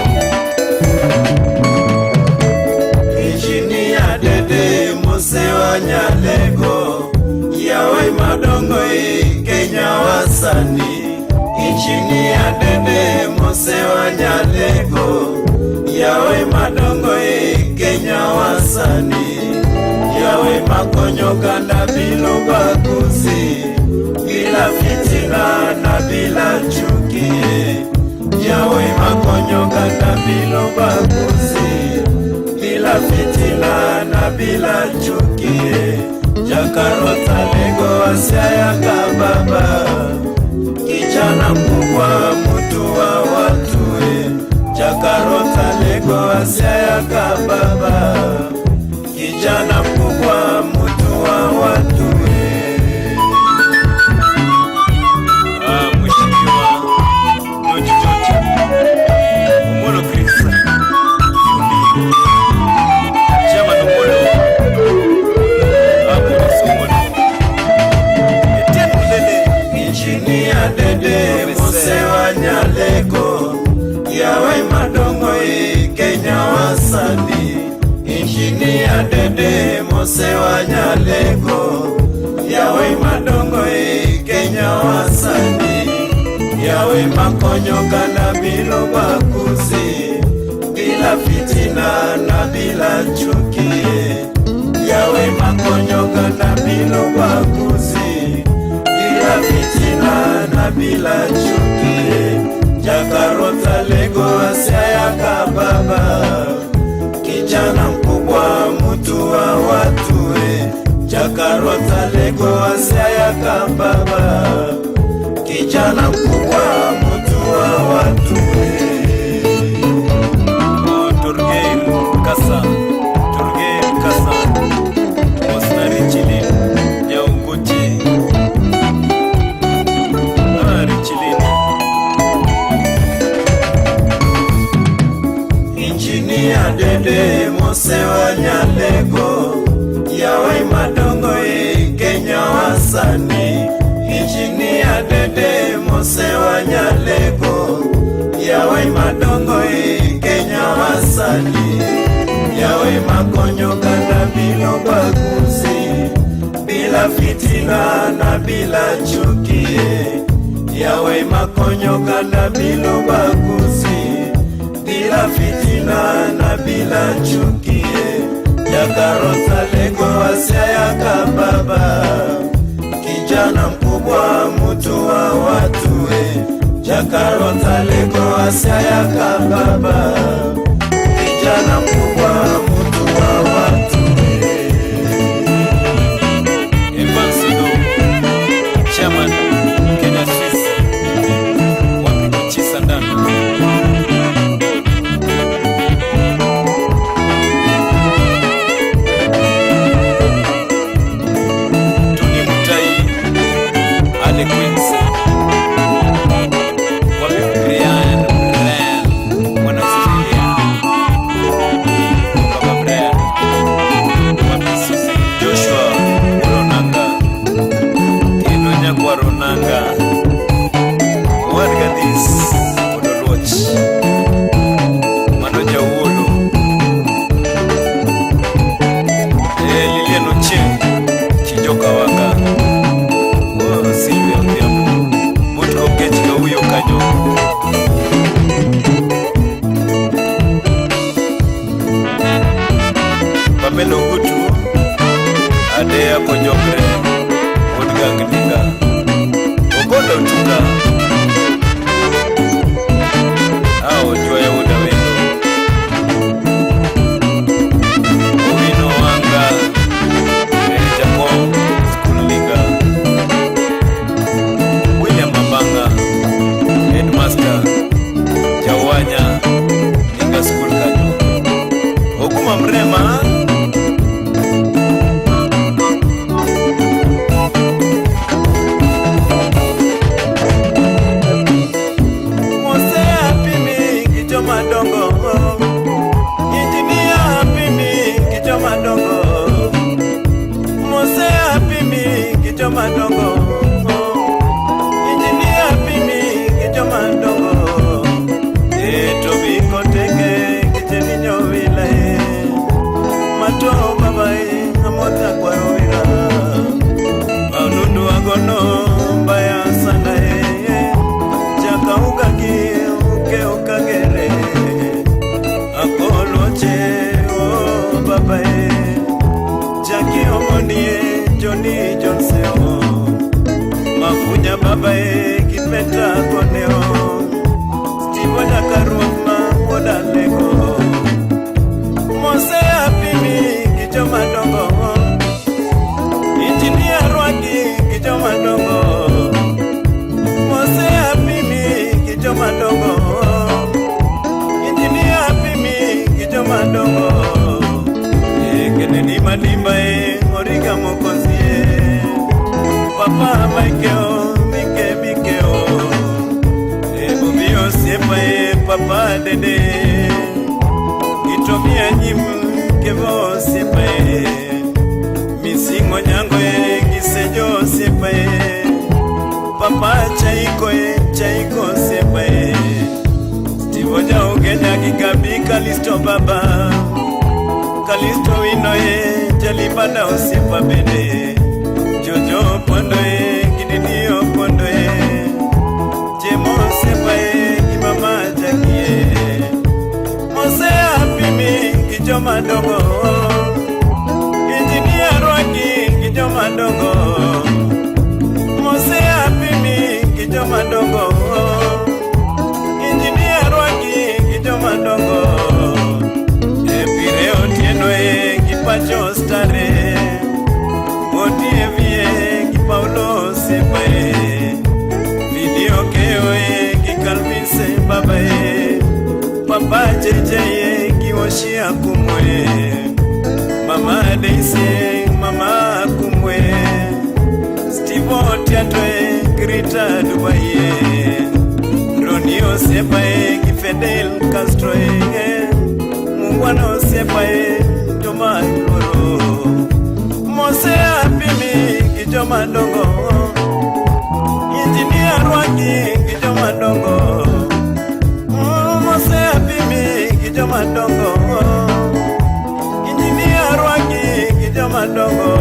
[SPEAKER 4] Injinia Dede Mose wa
[SPEAKER 19] Injinia Dede Mosewa Nyalego, yawe madongo e Kenya wasani, yawe makonyo kanda bila ubaguzi, bila fitina na bila chuki, yawe makonyo kanda bila ubaguzi, bila fitina na bila chuki. Jakarota Lego Asiaya kababa, kijana mkubwa mutu wa watu e. Jakarota Lego Asiaya kababa, kijana mkubwa mutu wa watu e.
[SPEAKER 13] Mheshimiwa George George Omolo Chris Fundi Chairman Omolo Abu Omolo
[SPEAKER 19] Etienne Mulele Injinia Dede Mosewa Nyalego, yawe madongo e Kenya wasani. Injinia Dede Mosewa Nyalego, yawe madongo e Kenya wasani, yawe makonyo kana bila ubaguzi, bila fitina na bila chuki, yawe makonyo kana bila ubaguzi, bila fitina na bila chuki. Jakarota Lego Asiaya kababa, kijana mkubwa mutu wa watu e. Jakarota Lego Asiaya kababa, kijana mkubwa mutu wa watu e.
[SPEAKER 13] Torgeir Kasa Torgeir Kasa Osnari Chilin Nyaunguchi Richilin
[SPEAKER 19] Injinia Dede Mosewa Nyalego, yawe madongo e Kenya wasani. Injinia Dede Mosewa Nyalego, yawe madongo e Kenya wasani, yawe makonyo kanda bila ubaguzi, bila fitina na bila chuki, yawe makonyo kanda bila ubaguzi, bila fitina na bila chuki. Jakarota Lego Asiaya kababa, kijana mkubwa mutu wa watu e. Jakarota Lego Asiaya kababa, kijana mkubwa mutu wa watu e.
[SPEAKER 13] Evans Odo Chairman Kenya Swiss Wapikuchi Sandano Tony Mutai Ale Queens Wapi Brian Brian Mwana Australia Baba Brian Wapi Susi Joshua Ronanga Kendo Nyakwa Ronanga Wadgadis Odoluoch Mano Jawuolo Lilian Ochieng Chijoka Wanga Oh, Sylvia Odhiambo Mutko Kech Gauyo kanyo Pamela Ogutu Adea Kojokre Wuod Gangninga Ogola Otuga Ojwaya Wuod Awendo Owino Wanga Jakom School Linga William Mabanga Headmaster Jawanya Linga School kanyo Oguma Mrema
[SPEAKER 19] baba e gi Peta Koneo Steve Jakaruoth ma wuod Alego Mose apimi gi joma dongo Injinia rwaki gi joma dongo Mose apimi gi joma dongo Injinia apimi gi joma dongo Kennedy Madimba e Origa Mokonzi e Papa Michael Mike Mikeo e Bobi Osiepa e Papa Dede Itomia Nyim Kevo Osiepa e Misingo Nyango e Gisejo Osiepa e Papa Chaiko e Chaiko Osiepa e Steve Oja Ugenya gi Gabi Kalisto Baba Kalisto wino e Jalibada osiepa bende Jojo Pondo e Gididio Pondo e Jemo osiepa e gi mama Jackie e Mose apimi gi joma dongo Injinia rwaki gi joma dongo Mose apimi gi joma dongo Injinia rwaki gi joma dongo Pire Otieno e gi Pacho Stare Otievie gi Paulo Osiepa e Video Keo e gi Calvin Baba e Papa JJ e gi Oshia Kumwe Mama Daisy Mama Kumwe Steve Otiato e Grita Dubai e Roni Osiepa e gi Fidel Castro e Mungwana osiepa e joma luoro Mose apimi gi joma dongo Injinia rwaki gi joma dongo Mose apimi gi joma dongo Injinia rwaki gi joma dongo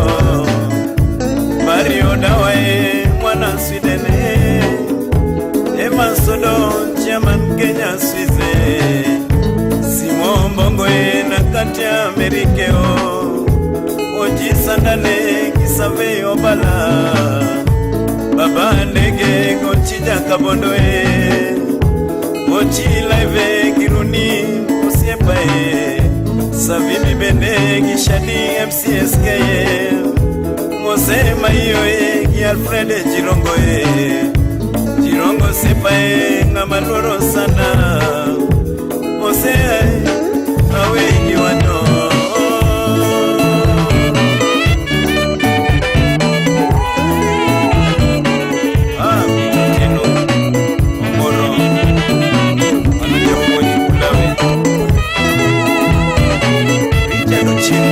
[SPEAKER 19] Mario Dawa e mwana Sweden e Evan Sodo chairman Kenya Swiss Simon Bongo e na kati ya Amerike o Oji Sandane Kisave Obala Baba Ndege Gochija Kabondo e Ochi Live Giruni Osiepa e Savimi Bende Gishadi MCSK e Mose Maiyo e gi Alfred Jirongo e Jirongo Osiepa e ng'ama luoro sana Mose awe giwano Ah, Otieno Omoro mano japuonj Ulawe Richard Ochieng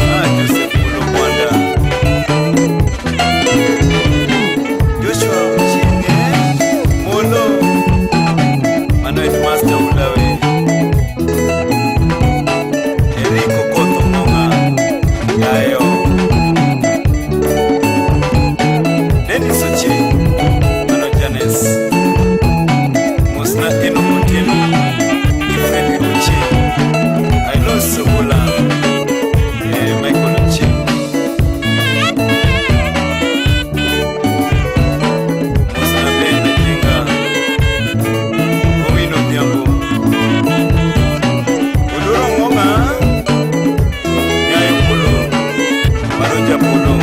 [SPEAKER 19] Ah, Joseph Mulo Mwanda Joshua Ochieng Molo mano headmaster Ulawe Eric Okoth Ong'ong'a Yayo Dennis Ochieng mano Janes Mosna Enoch Otieno gi Fredrick Ochieng Ailos Ogola Michael Ochieng Mosna Ben Jenga Owino Odhiambo Oduro Ong'ong'a Nyayo Polo mano Japolo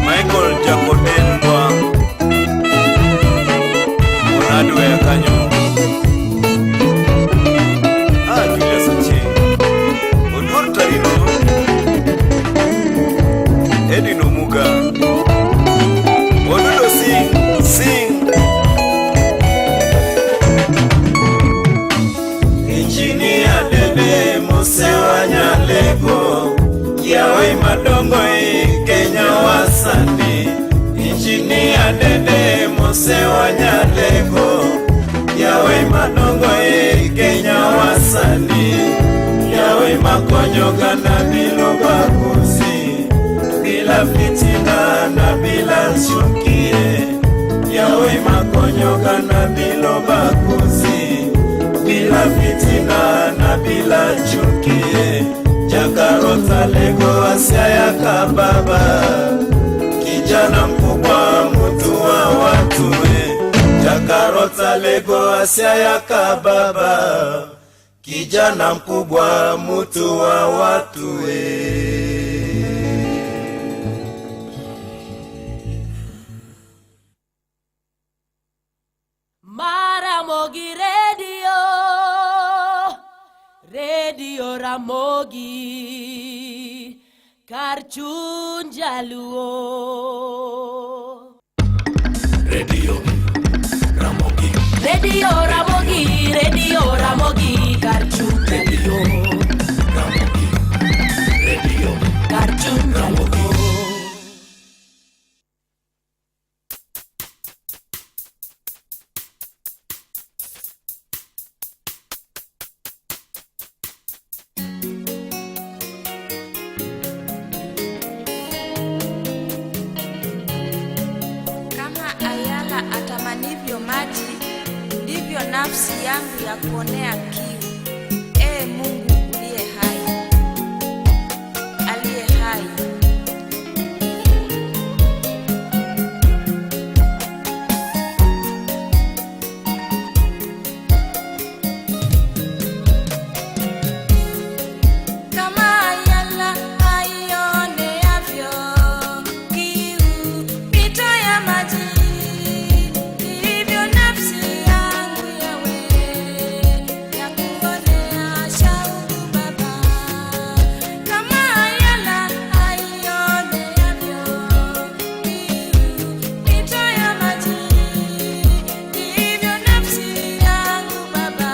[SPEAKER 19] Michael Jakodenwa wuon hardware kanyo Ah, Julius Ochieng Oduor Tarino Edwin Omuga Odudo sing sing Injinia Dede Mose Wanyalego Yawe madongo e Kenya wasani Injinia Dede Mose Wanyalego Yawe madongo e Kenya wasani Yawe makonyo gana bila ubaguzi Bila fitina na bila chukie Yawe makonyo gana bila ubaguzi Bila fitina na bila chukie. Jakarota lego asiaya ka baba, kijana mkubwa mtu wa watu we. Jakarota lego asiaya ka baba, kijana mkubwa mtu wa watu we.
[SPEAKER 16] Maramogi Radio, Radio Ramogi, kar chuny jaluo.
[SPEAKER 1] Radio Ramogi,
[SPEAKER 16] Radio Ramogi, Radio Ramogi, kar chuny jaluo.
[SPEAKER 1] Ramogi, Radio
[SPEAKER 16] kar chuny jaluo.
[SPEAKER 15] Kama ayala atamanivyo maji, ndivyo nafsi yangu ya kuonea kiu. Ee Mungu uliye hai, aliye hai. Kama ayala aioneavyo kiu mito ya maji, ndivyo nafsi yangu yawe ya kuonea shauku Baba. Kama ayala aioneavyo kiu mito ya maji, ndivyo nafsi yangu Baba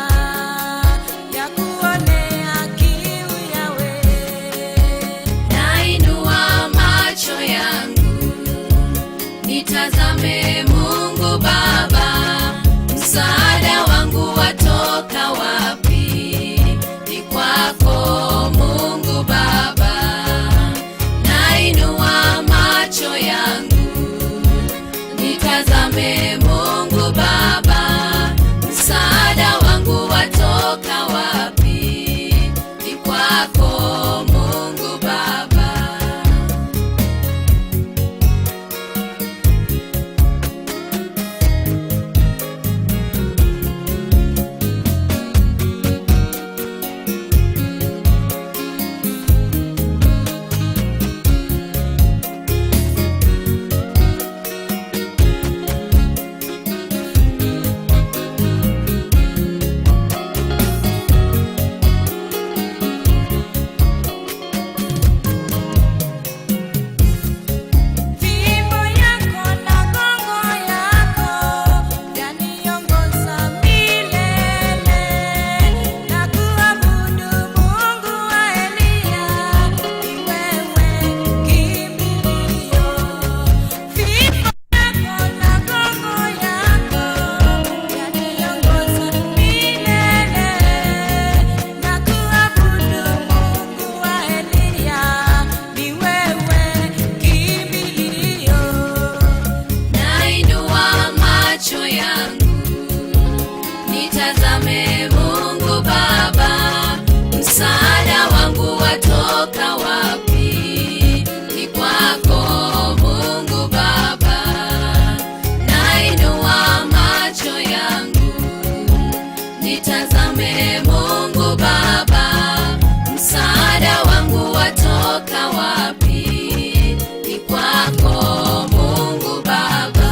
[SPEAKER 15] ya kuonea kiu yawe.
[SPEAKER 22] Nainua macho yangu nitazame Mungu Baba, msaada wangu watoka wapi? Ni kwako Mungu Baba. Nainua macho yangu nitazame Mungu Baba, msaada wangu watoka wapi? Ni kwako Mungu Baba.
[SPEAKER 15] Fimbo yako na gongo yako yaniongoza milele, na kuabudu Mungu wa Eliya, ni wewe kimbilio. Fimbo yako na gongo yako yaniongoza milele, na kuabudu Mungu wa Eliya, ni wewe kimbilio.
[SPEAKER 22] Nainua macho yangu nitazame Mungu Baba, msaada wangu watoka wapi? Ni kwako Mungu Baba. Nainua macho yangu nitazame Mungu Baba, msaada wangu watoka wapi? Ni kwako Mungu Baba.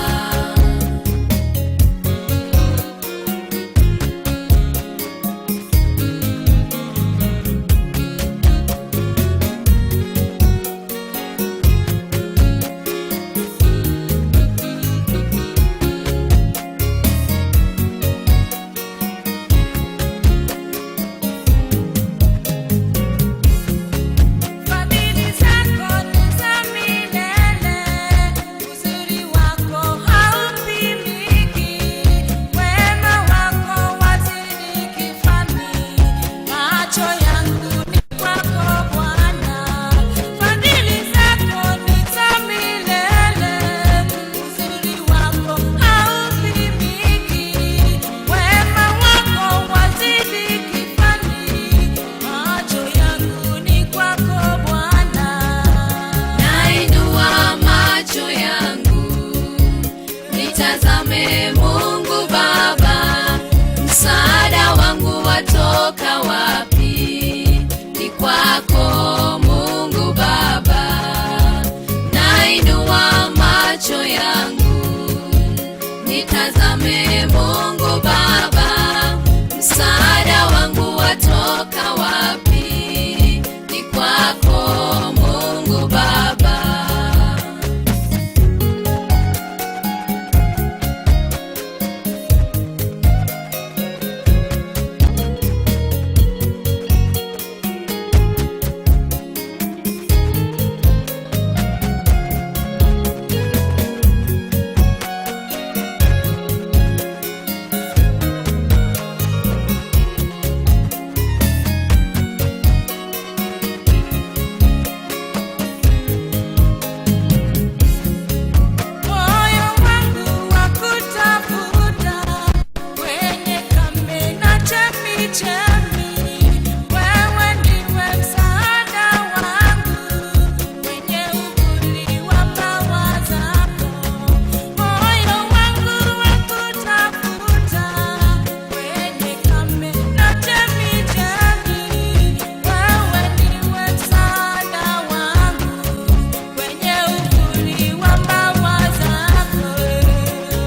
[SPEAKER 22] Nitazame Mungu Baba, msaada wangu watoka wapi? Ni kwako Mungu Baba.
[SPEAKER 7] Moyo wangu wakutafuta kwenye kame na chemichemi, wewe ndiwe msaada wangu kwenye uvuli wa mbawa zako. Moyo wangu wakutafuta kwenye kame na chemichemi, wewe ndiwe msaada wangu kwenye uvuli wa mbawa zako.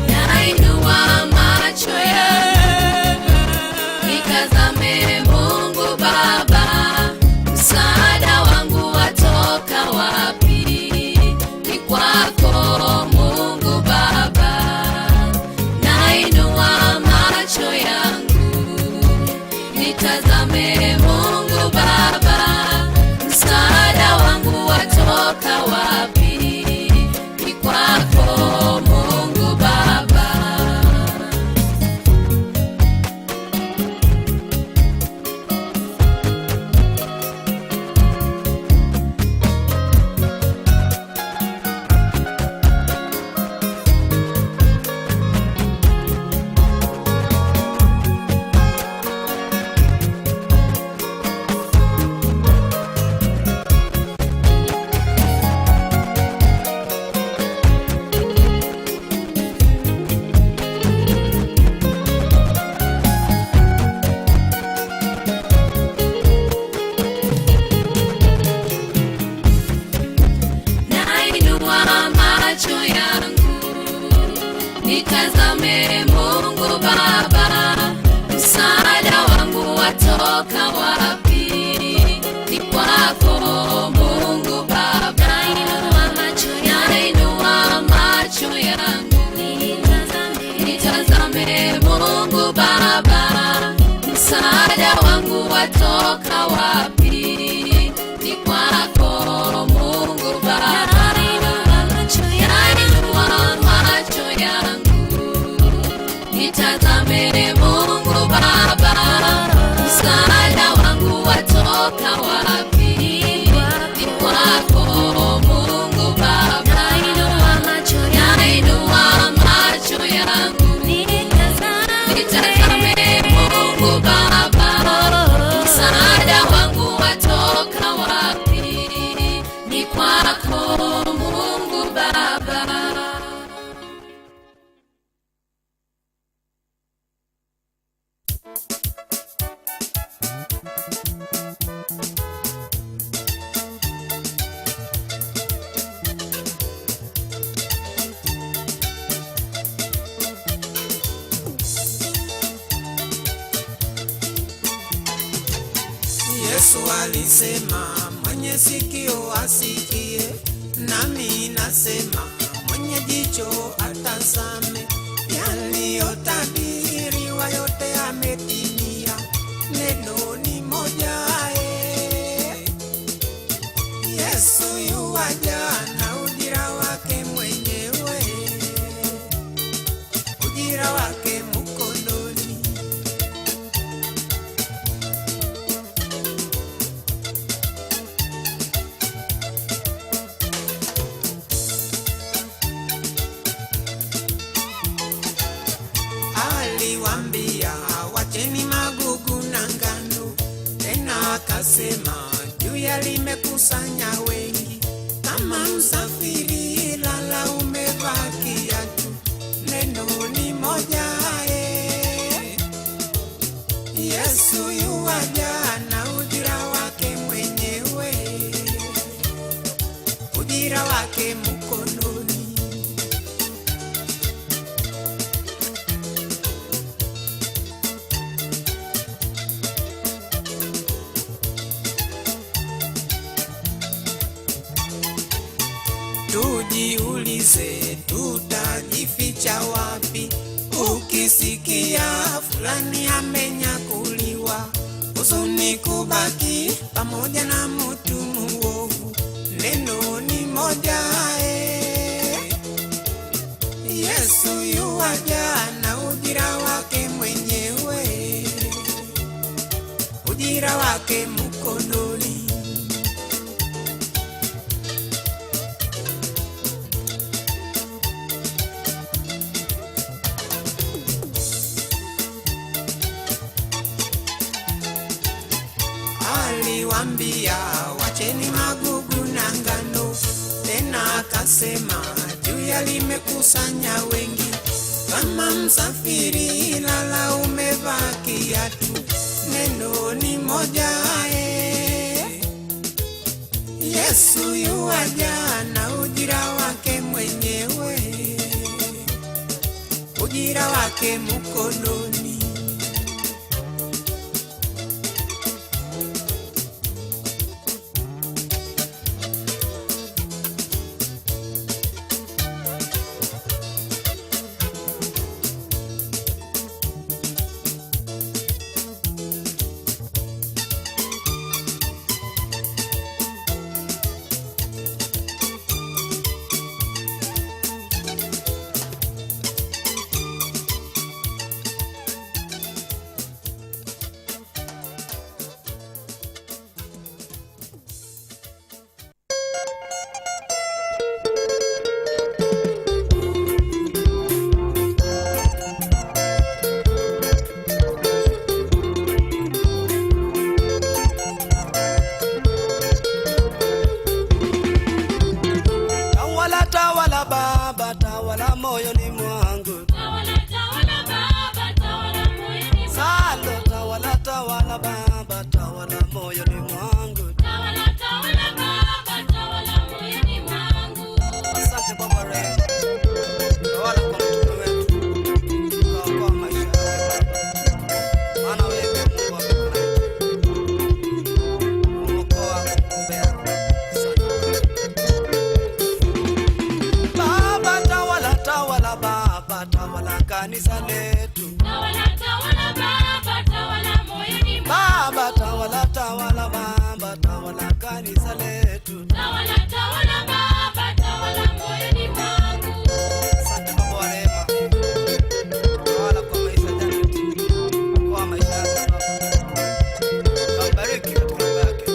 [SPEAKER 22] Nainua macho yangu nitazame Mungu Baba, msaada wangu watoka wapi? Ni kwako Mungu Baba. Nainua macho yangu nitazame Mungu Baba, msaada wangu watoka wapi? Ni kwako Mungu Baba. Nainua macho yangu nitazame Mungu Baba, msaada wangu watoka wapi? Ni kwako Mungu Baba. Nainua macho yangu nitazame Mungu Baba, msaada wangu watoka wapi? Ni kwako Mungu Baba. Nainua macho yangu nitazame Mungu Baba, msaada wangu watoka wapi? Ni kwako Mungu Baba. Nainua macho yangu nitazame Mungu Baba, msaada wangu watoka wapi? Ni kwako Mungu Baba.
[SPEAKER 11] Yesu alisema mwenye sikio asikie, nami nasema mwenye jicho atazame. Yaliyotabiriwa yote yametimia, neno ni moja. Yesu yuwaja na ujira wake mwenyewe, ujira wake mkononi. Aliwambia wacheni magugu na ngano, tena akasema juya limekusanya wengi. Kama msafiri lala umevaa kiatu, neno ni moja. Yesu yuwaja na ujira wake mwenyewe, ujira wake mkononi. ni kubaki pamoja na mtu muovu. Neno ni moja eh. Yesu yuwaja na ujira wake mwenyewe, ujira wake mkononi. Aliwambia wacheni magugu na ngano, tena akasema juya limekusanya wengi. Kama msafiri lala umevaa kiatu, neno ni moja eh. Yesu yuwaja na ujira wake mwenyewe, ujira wake mkononi.
[SPEAKER 2] Tawala, tawala Baba, tawala moyoni mwangu.
[SPEAKER 14] Tawala, tawala Baba, tawala moyoni mwangu.
[SPEAKER 2] Salo, tawala, tawala Baba, tawala moyoni mwangu.
[SPEAKER 14] Tawala, tawala Baba, tawala moyoni mwangu.
[SPEAKER 2] Asante Baba Rehema, tawala kwa mtume wetu, ukaokoa maisha yake Baba, maana wewe ndiye Mungu wa baba yetu, umeokoa kumwombea. Baba tawala, tawala Baba, tawala kanisa letu.
[SPEAKER 14] Tawala, tawala Baba, tawala moyoni mwangu.
[SPEAKER 2] Baba tawala, tawala Baba, tawala kanisa letu.
[SPEAKER 14] Tawala, tawala Baba, tawala moyoni mwangu.
[SPEAKER 2] Asante Baba wa rehema, tawala kwa maisha ya Janet, kwa maisha yake Baba, kambariki katika nyumba yake.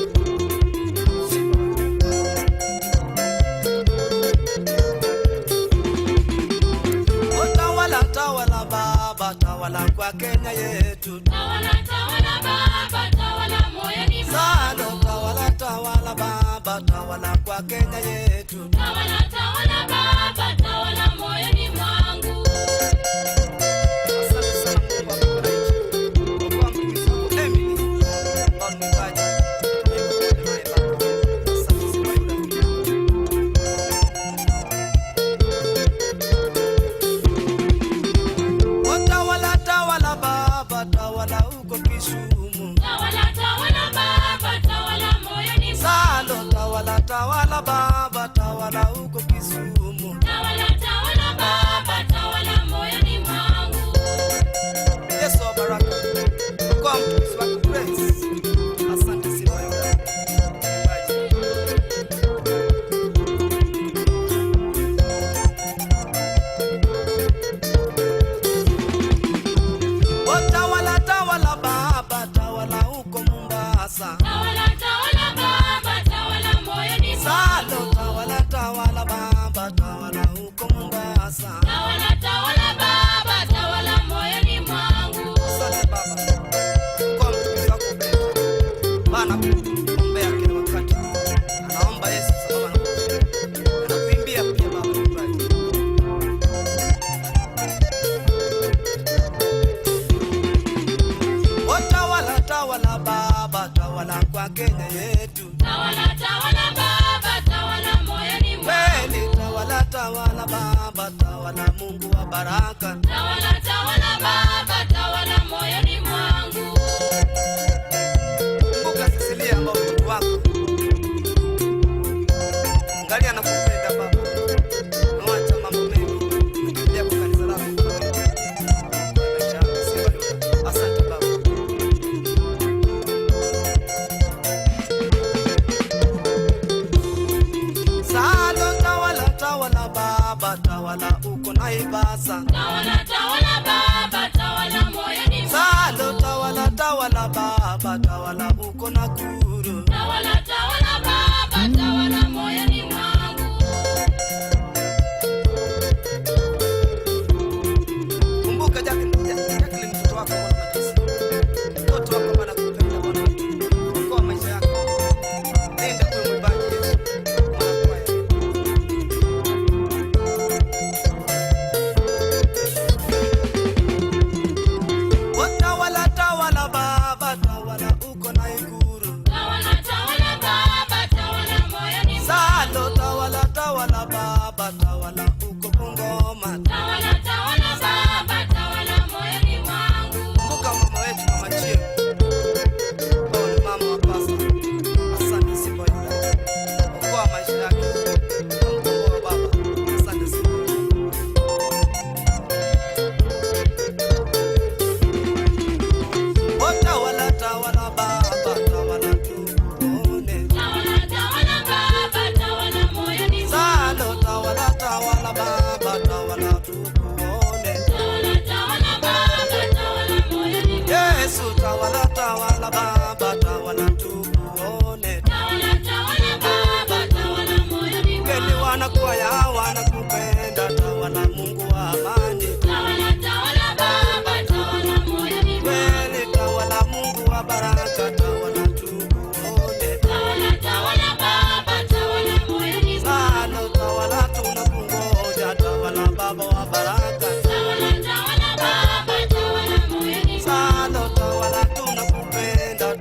[SPEAKER 2] Oh, tawala, tawala Baba, tawala kwa Kenya yetu.
[SPEAKER 14] Tawala, tawala Baba, tawala moyoni
[SPEAKER 2] Salo,
[SPEAKER 14] mwangu.
[SPEAKER 2] tawala, tawala Baba, tawala kwa Kenya yetu.
[SPEAKER 14] Tawala, tawala Baba, tawala moyoni mwangu.
[SPEAKER 2] Asante sana Mungu wa baba yetu. Okoa mtumishi wako Emily, ambao ni mwimbaji. Mungu pamoja naye Baba. Asante sana yule Oh, tawala, tawala Baba, tawala huko Kisumu.
[SPEAKER 14] Tawala, tawala Baba, tawala moyoni
[SPEAKER 2] Salo,
[SPEAKER 14] mwangu.
[SPEAKER 2] tawala, tawala Baba, tawala huko Kisumu.
[SPEAKER 14] Tawala, tawala Baba, tawala moyoni mwangu.
[SPEAKER 2] Yesu wa baraka, okoa mtumishi wako Grace. Asante Simba Yuda, mwimbaji. Oh, tawala, tawala Baba, tawala huko Mombasa.
[SPEAKER 14] Tawala, tawala Baba, tawala moyoni
[SPEAKER 2] Salo,
[SPEAKER 14] mwangu.
[SPEAKER 2] tawala, tawala Baba, tawala huko Mombasa.
[SPEAKER 14] Tawala, tawala Baba, tawala moyoni mwangu.
[SPEAKER 2] Asante Baba, kwa mtumishi wako Petro, maana kuombea kila wakati anaomba Yesu sababu anakupenda, anakuimbia pia Baba nyumbani. Oh, tawala, tawala Baba, tawala kwa Kenya yetu.
[SPEAKER 14] Tawala, tawala Baba, tawala moyoni
[SPEAKER 2] Kweli
[SPEAKER 14] mwangu.
[SPEAKER 2] tawala, tawala Baba, tawala Mungu wa baraka.
[SPEAKER 14] Tawala, tawala Baba, tawala moyoni mwangu.
[SPEAKER 2] Kumbuka Cecilia ambao mtoto wako angalia anakupenda Baba, unawacha mambo mengi, umetulia kwa kanisa lako kwa maisha yako. Sifa Yuda. Asante Baba. O tawala tawala baba tawala tukuone.
[SPEAKER 14] Tawala, tawala Baba, tawala moyoni mwangu.
[SPEAKER 2] Salo tawala tawala baba tawala tukuone.
[SPEAKER 14] Tawala, tawala Baba, tawala moyoni mwangu.
[SPEAKER 2] Yesu tawala tawala baba tawala tukuone.
[SPEAKER 14] Tawala, tawala Baba, tawala moyoni mwangu.
[SPEAKER 2] Kweli wanakwaya wanakupenda tawala Mungu wa amani.
[SPEAKER 14] Tawala, tawala Baba, tawala moyoni mwangu.
[SPEAKER 2] Kweli tawala Mungu wa baraka tawala tukuone.
[SPEAKER 14] Tawala, tawala Baba, tawala moyoni mwangu.
[SPEAKER 2] Salo tawala tunakungoja tawala baba wa baraka.
[SPEAKER 14] Tawala, tawala Baba, tawala moyoni mwangu.
[SPEAKER 2] Salo tawala tunakupenda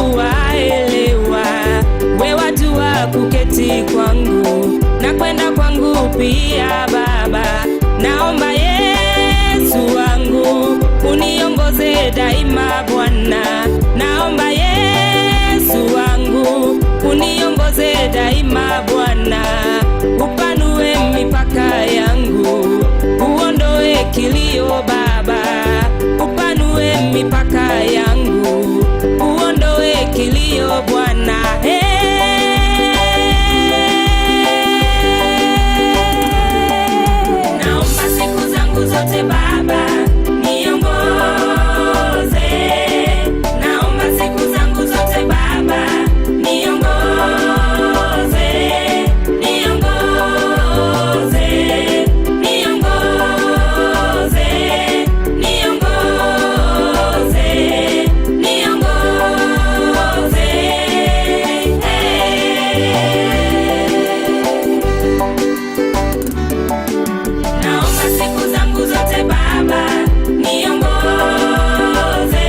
[SPEAKER 7] wangu waelewa, we wajua kuketi kwangu na kwenda kwangu pia Baba. Naomba Yesu wangu uniongoze daima Bwana, naomba Yesu wangu uniongoze daima Bwana, upanue mipaka yangu, uondoe kilio Baba, upanue mipaka yangu, uondoe kilio Bwana. Naomba siku zangu zote Baba niongoze, naomba siku zangu zote Baba niongoze, niongoze, niongoze, niongoze, niongoze. Naomba siku zangu zote Baba niongoze,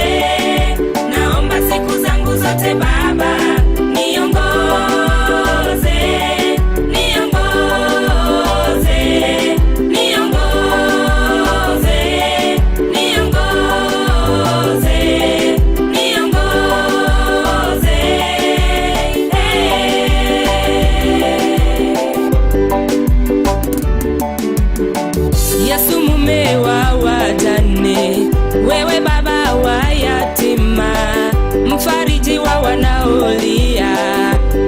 [SPEAKER 7] naomba siku zangu zote Baba niongoze, niongoze, niongoze, niongoze, niongoze. Yesu mume wa wajane, wewe baba wa yatima, mfariji wa wanaolia,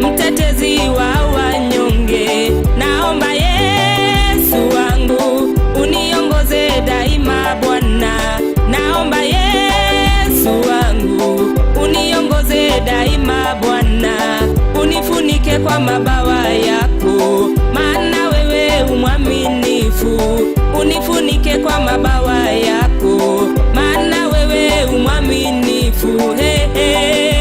[SPEAKER 7] mtetezi wa wanyonge. Naomba Yesu wangu uniongoze daima Bwana, naomba Yesu wangu uniongoze daima Bwana, unifunike kwa mabawa yako, maana wewe umwaminifu, unifunike kwa mabawa yako, maana wewe umwaminifu. Hey, hey.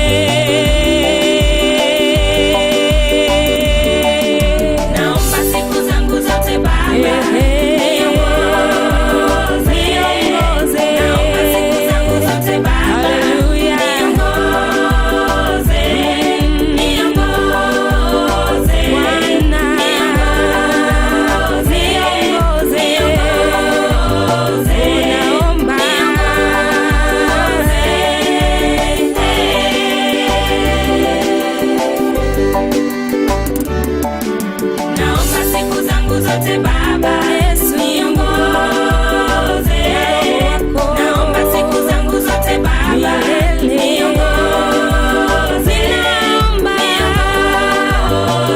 [SPEAKER 7] Naomba siku zangu zote Baba niongoze, naomba siku zangu zote Baba niongoze, niongoze, niongoze, niongoze, naomba Naomba siku zangu zote Baba niongoze, naomba siku zangu zote Baba niongoze,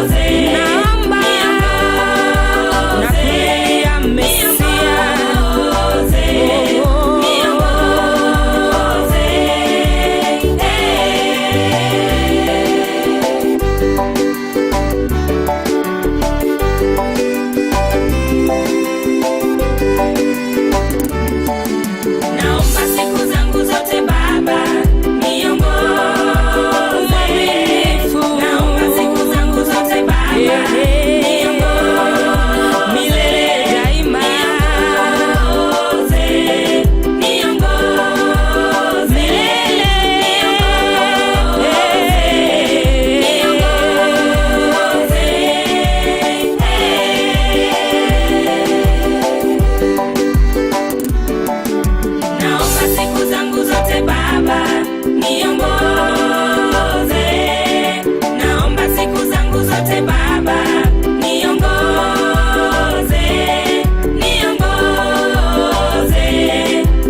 [SPEAKER 7] niongoze, niongoze, niongoze, Naomba siku zangu zote Baba niongoze, naomba siku zangu zote Baba niongoze, milele daima niongoze, niongoze, niongoze, Naomba siku zangu zote Baba niongoze, naomba siku zangu zote Baba niongoze, niongoze,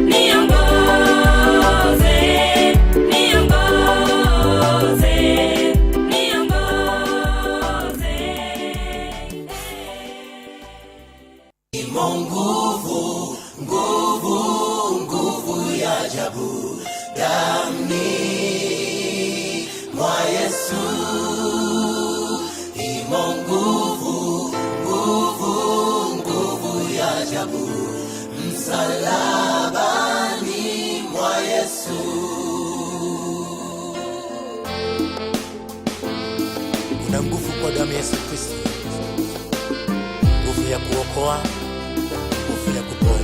[SPEAKER 7] niongoze, niongoze, niongoze.
[SPEAKER 1] Imo nguvu, nguvu, nguvu ya ajabu damni mwa Yesu. Imo nguvu, nguvu, nguvu ya ajabu msalabani mwa Yesu.
[SPEAKER 8] Kuna nguvu kwa damu ya Yesu Kristo, nguvu ya kuokoa, nguvu ya kuponya.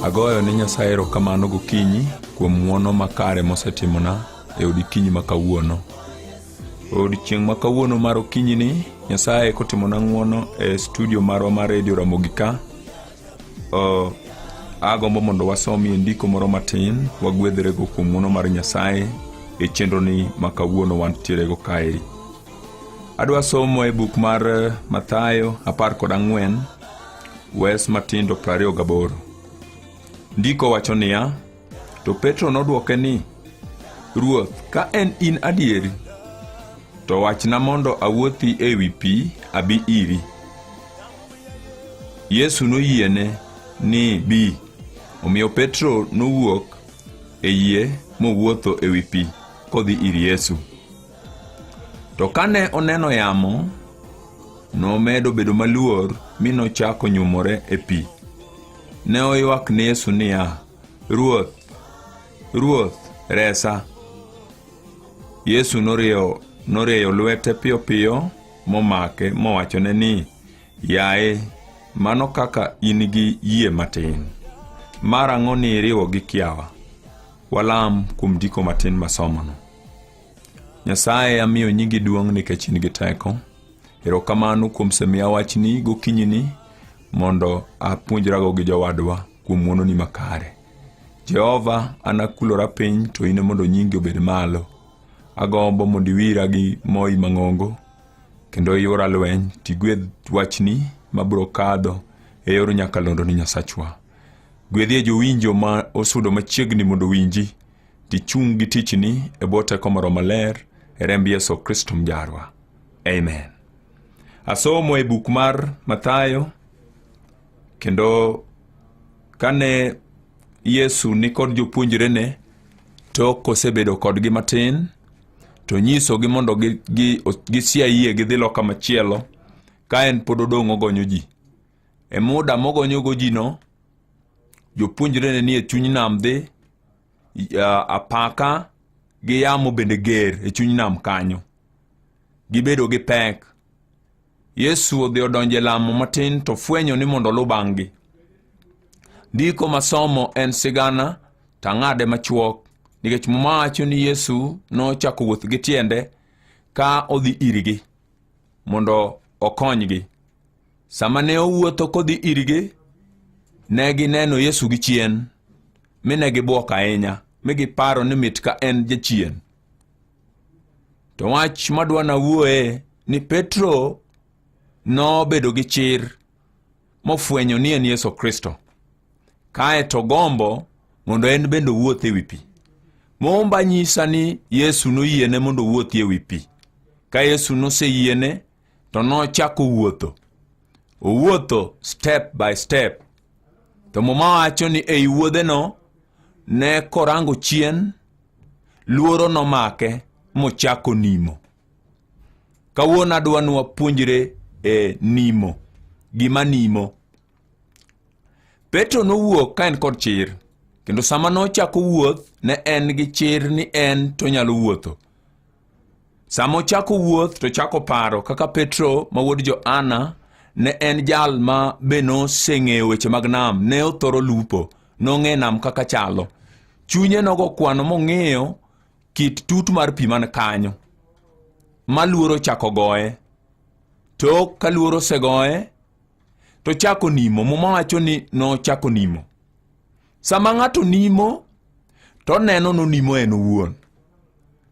[SPEAKER 13] Agoyo ne Nyasaye erokamano gokinyi kuom ng'wono makare mosetimona e odikinyi ma kawuono. E odiechieng' ma kawuono mar okinyini, Nyasaye kotimona ng'wono e studio marwa mar Radio Ramogi ka. Agombo mondo wasomie ndiko moro matin wagwedhrego kuom ng'wono mar Nyasaye e chenroni ma kawuono wantierego kaeri. Adwa somo e buk mar Mathayo 14 wes matindo 28. Ndiko wacho niya, to Petro nodwoke ni, Ruoth, ka en in adieri, to wachna mondo awuothi e wi pi abi iri. Yesu noyiene ni bi. Omiyo Petro nowuok e yie mowuotho e wi pi kodhi ir Yesu. To kane oneno yamo, nomedo bedo maluor mi nochako nyumore e pi. Ne oywak ne Yesu niya, Ruoth, Ruoth, resa! Yesu norieyo lwete piyo piyo momake mowachone ni, Yaye, mano kaka in gi yie matin! Mar ang'o ni iriwo gi kiawa? Walam kuom ndiko matin masomono. Nyasaye, amiyo nyingi duong' nikech in gi teko. Erokamano kuom semiya wachni gokinyini mondo apuonjrago gi jowadwa kuom ng'wononi makare. Jehova, an akulora piny to in mondo nyingi obed malo. Agombo mondo iwira gi moi mang'ongo kendo iyura lweny tigwedh wachni mabiro kadho e yor nyakalondo ni Nyasachwa. Gwedhie jowinjo ma osudo machiegni mondo owinji tichung' gi tichni e bwo teko mar Roho Maler e remb Yesu Kristo mjarwa. Amen. Asomo e buk mar Mathayo kendo kane Yesu ni kod jopuonjrene tok kosebedo kodgi matin to nyisogi mondo gisia yie gidhi loka machielo ka en pod odong' ogonyo ji. E muda mogonyogo ji no, jopuonjrene nie chuny nam dhi, apaka gi yamo bende ger e chuny nam kanyo. Gibedo gi pek. Yesu odhi odonjo e lamo matin to fwenyo ni mondo oluw bang'gi. Ndiko masomo en sigana to ang'ade machuok nikech Muma wacho ni Yesu nochako wuoth gi tiende ka odhi irgi mondo okonygi. Sama ne owuotho kodhi irgi, ne gineno Yesu gi chien, mi ne gibuok ahinya, mi giparo ni mit ka en jachien. To wach madwa nawuoye ni Petro nobedo gi chir mofwenyo ni en Yesu Kristo. Kae to gombo mondo en bende owuoth e wi pi. Mumba nyisa ni Yesu noyiene mondo owuothi e wi pi. Ka Yesu noseyiene to nochako wuotho. Owuotho step by step. To Muma wacho ni ei wuodheno ne korango chien, luoro nomake mochako nimo. Kawuono adwa ni wapuonjre e nimo, gima nimo. Petro nowuok ka en kod chir, kendo sama nochako wuoth ne en gi chir ni en to onyalo wuotho. Sama ochako wuoth to chako paro kaka Petro ma wuod Johana ne en jal ma be noseng'eyo weche mag nam, ne othoro lupo, nong'e nam kaka chalo. Chunye nogo kwano mong'eyo kit tut mar pi man kanyo, ma luoro chako goye. Tok ka luoro osegoye, to chako nimo. Muma wacho ni nochako nimo. Sama ng'ato nimo, to oneno nonimo en owuon.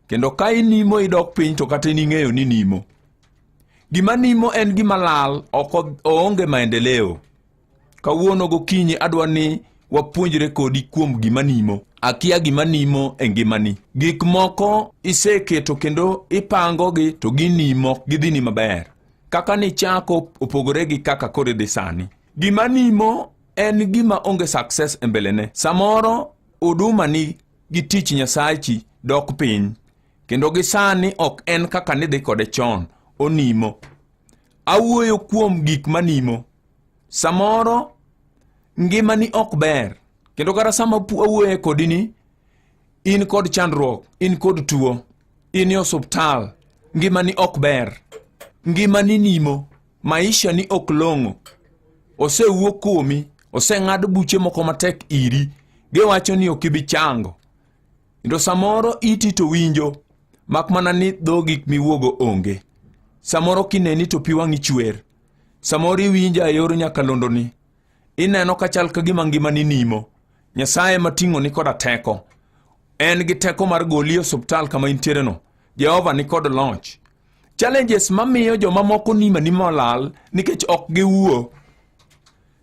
[SPEAKER 13] Kendo ka inimo idok piny to kata in ing'eyo ni nimo. Gima nimo en gima lal, ok oonge maendeleo. Kawuono gokinyi adwa ni wapuonjre kodi kuom gima nimo. Akia gima nimo e ngimani. Gik moko iseketo kendo ipangogi to ginimo, gidhini maber. Kaka nichako opogore gi kaka koro idhi sani. Gima nimo en gima onge success e mbelene. Samoro huduma ni gi tich Nyasachi dok piny kendo gi sani ok en kaka nidhi kode chon, onimo. Awuoyo kuom gik manimo. Samoro ngimani ok ber kendo kata sama awuoye kodi ni in kod chandruok, in kod tuo, in e osuptal, ngimani ok ber, ngimani nimo, maisha ni ok long'o, osewuo kuomi, Oseng'ad buche moko matek iri. Giwacho ni ok ibi chango. Kendo samoro iti to winjo, mak mana ni dho gik miwuogo onge. Samoro kineni to pi wang'i chwer. Samoro iwinja e yor nyakalondoni. Ineno ka chal ka gima ngimani nimo. Nyasaye mating'o ni koda teko. En gi teko mar goli e osuptal kama intiereno. Jehova ni kod loch. Challenges mamiyo jomamoko nimo anima olal nikech ok giwuo.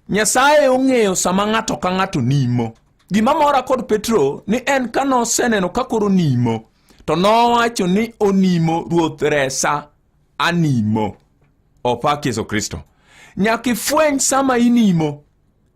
[SPEAKER 13] Nyasaye ong'eyo sama ng'ato ka ng'ato nimo. Gima mora kod Petro ni en ka noseneno ka koro nimo, to nowacho ni onimo Ruoth resa animo. Opak Yesu Kristo. Nyaka ifweny sama inimo.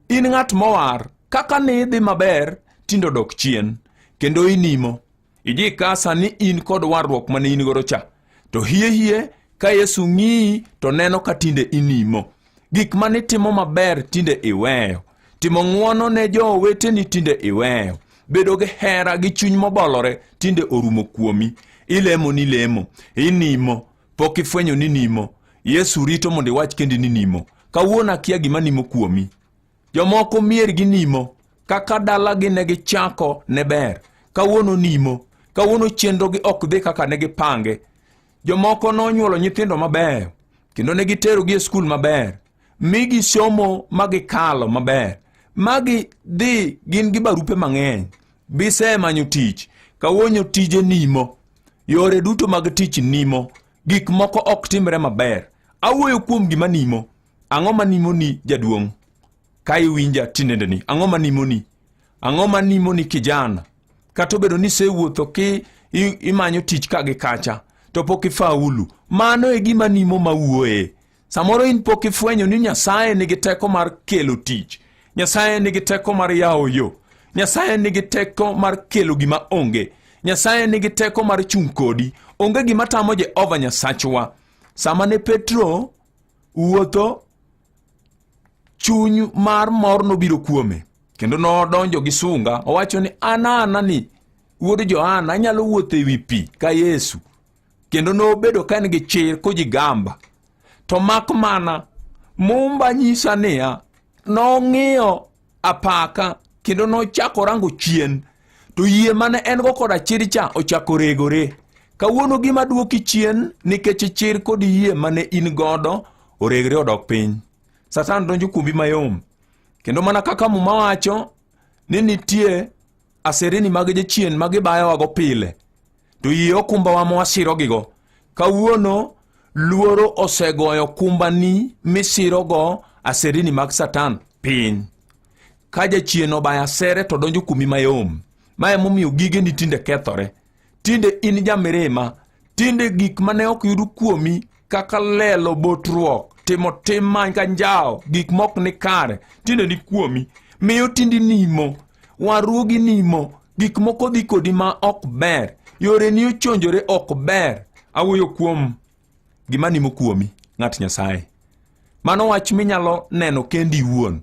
[SPEAKER 13] In ng'at mowar, kaka ne idhi maber, tinde odok chien, kendo inimo. Ijikasa ni in kod warruok mane in godo cha. To hie hie ka Yesu ng'iyi to neno ka tinde inimo. Gik mane itimo maber tinde iweyo. Timo ng'wono ne joweteni tinde iweyo. Bedo gi hera gi chuny mobolore tinde orumo kuomi. Ilemo ni lemo, inimo, pok ifwenyo ni nimo. Yesu rito mondo iwach kendi ni nimo. Kawuono akia gima nimo kuomi. Jomoko miergi nimo, kaka dalagi ne gichako ne ber. Kawuono nimo, kawuono chenrogi ok dhi kaka ne gipange. Jomoko nonyuolo nyithindo mabeyo, kendo ne giterogi e skul maber, mi gisomo ma gikalo maber, ma gidhi gin gi barupe mang'eny. Bisemanyo tich, kawuono tije nimo, yore duto mag tich nimo, gik moko ok timre maber. Awuoyo kuom gima nimo. Ang'o ma nimoni jaduong'? Ka iwinja tinendeni, ang'o ma nimoni? Ang'o ma nimoni kijana? Kata obedo ni isewuotho ki imanyo tich ka gi kacha, to pok ifaulu. Mano e gima nimo ma wuoye. Samoro in pok ifwenyo ni Nyasaye nigi teko mar kelo tich. Nyasaye nigi teko mar yawo yo. Nyasaye nigi teko mar kelo gima onge. Nyasaye nigi teko mar chung' kodi. Onge gima tamo Jehova Nyasachwa. Sama ne Petro wuotho, chuny mar mor nobiro kuome kendo nodonjo gi sunga. Owacho ni an ana ni wuod Johana anyalo wuotho e wi pi ka Yesu. Kendo nobedo ka en gi chir kojigamba. To mak mana Mumba nyisa niya, nong'iyo apaka kendo nochako rango chien to yie mane en go koda chir cha ochako regore. Kawuono gima duoki chien nikech chir kod yie mane in godo oregre odok piny. Satan donjo kuomi mayom. Kendo mana kaka Muma wacho ni nitie aserini mag jachien ma gibayowago pile, to yie okumbawa ma wasirogigo. Kawuono luoro osegoyo okumbani misirogo aserini mag Satan piny. Ka jachien obayo asere to donjo kuomi mayom. Ma emomiyo gigeni tinde kethore. Tinde in jamirima. Tinde gik mane ok yud kuomi kaka lelo, botruok, timo tim ma kanjawo, gik mok ni kare, tinde ni kuomi. Miyo tinde nimo, warruogi nimo, gik moko dhi kodi ma ok ber, yoreni ochonjore ok ber. Awuoyo kuom gima nimo kuomi, ng'at Nyasaye. Mano wach minyalo neno kendi iwuon.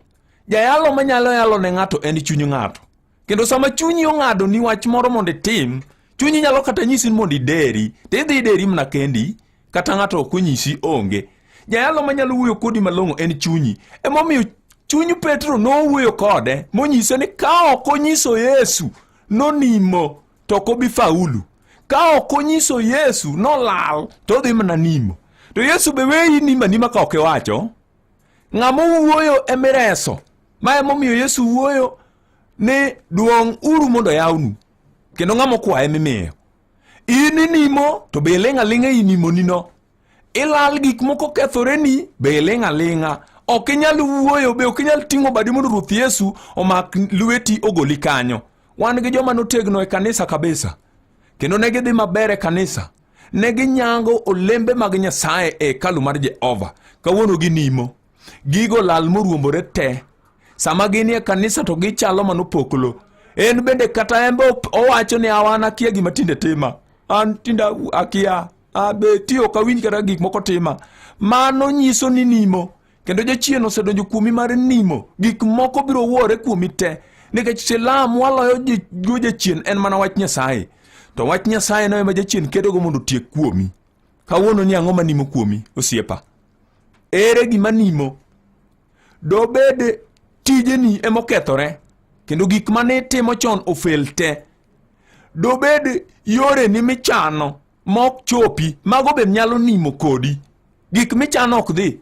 [SPEAKER 13] Jayalo manyalo yalo ne ng'ato en chuny ng'ato. Kendo sama chunyi ong'ado ni wach moro mondo itim, chunyi nyalo kata nyisi ni mondo ideri, to idhi ideri mana kendi, kata ng'ato ok onyisi onge. Jayalo manyalo wuoyo kodi malong'o en chunyi. Emomiyo chuny Petro nowuoyo kode, monyise ni ka ok onyiso Yesu, nonimo to ok obi faulu. Ka ok onyiso Yesu, nolal to odhi mana nimo. To Yesu be weyi nimo anima ka ok iwacho. Ng'ama owuoyo emireso. Ma emomiyo Yesu wuoyo ni duong' uru mondo yawnu. Kendo ng'ama okwaye mimiyo. In inimo to be iling' aling'a e nimonino. Ilal gik moko kethoreni be iling' aling'a. Ok inyal wuoyo be ok inyal ting'o badi mondo Ruoth Yesu omak lweti ogoli kanyo. Wan gi joma notegno e kanisa kabisa. Kendo ne gidhi maber e kanisa. Ne ginyango olembe mag Nyasaye e hekalu mar Jehova. Kawuono ginimo. Gigo lal moruombore te. Sama ginie kanisa to gichalo manopoklo. En bende kata en be owacho ni awan akia gima tinde tima. An tinde akia. Abe ti ok awinj kata gik moko tima. Mano nyiso ni nimo. Kendo jachien osedonjo kuomi mar nimo. Gik moko biro wuore kuomi te. Nikech silam waloyo go jachien en mana wach Nyasaye. To wach Nyasaye no ema jachien kedogo mondo otiek kuomi. Kawuono ni ang'o manimo kuomi osiepa? Ere gima nimo? Dobed tijeni emokethore kendo gik mane itimo chon ofel te. Dobed yoreni michano mok chopi, mago be nyalo nimo kodi. Gik michano ok dhi.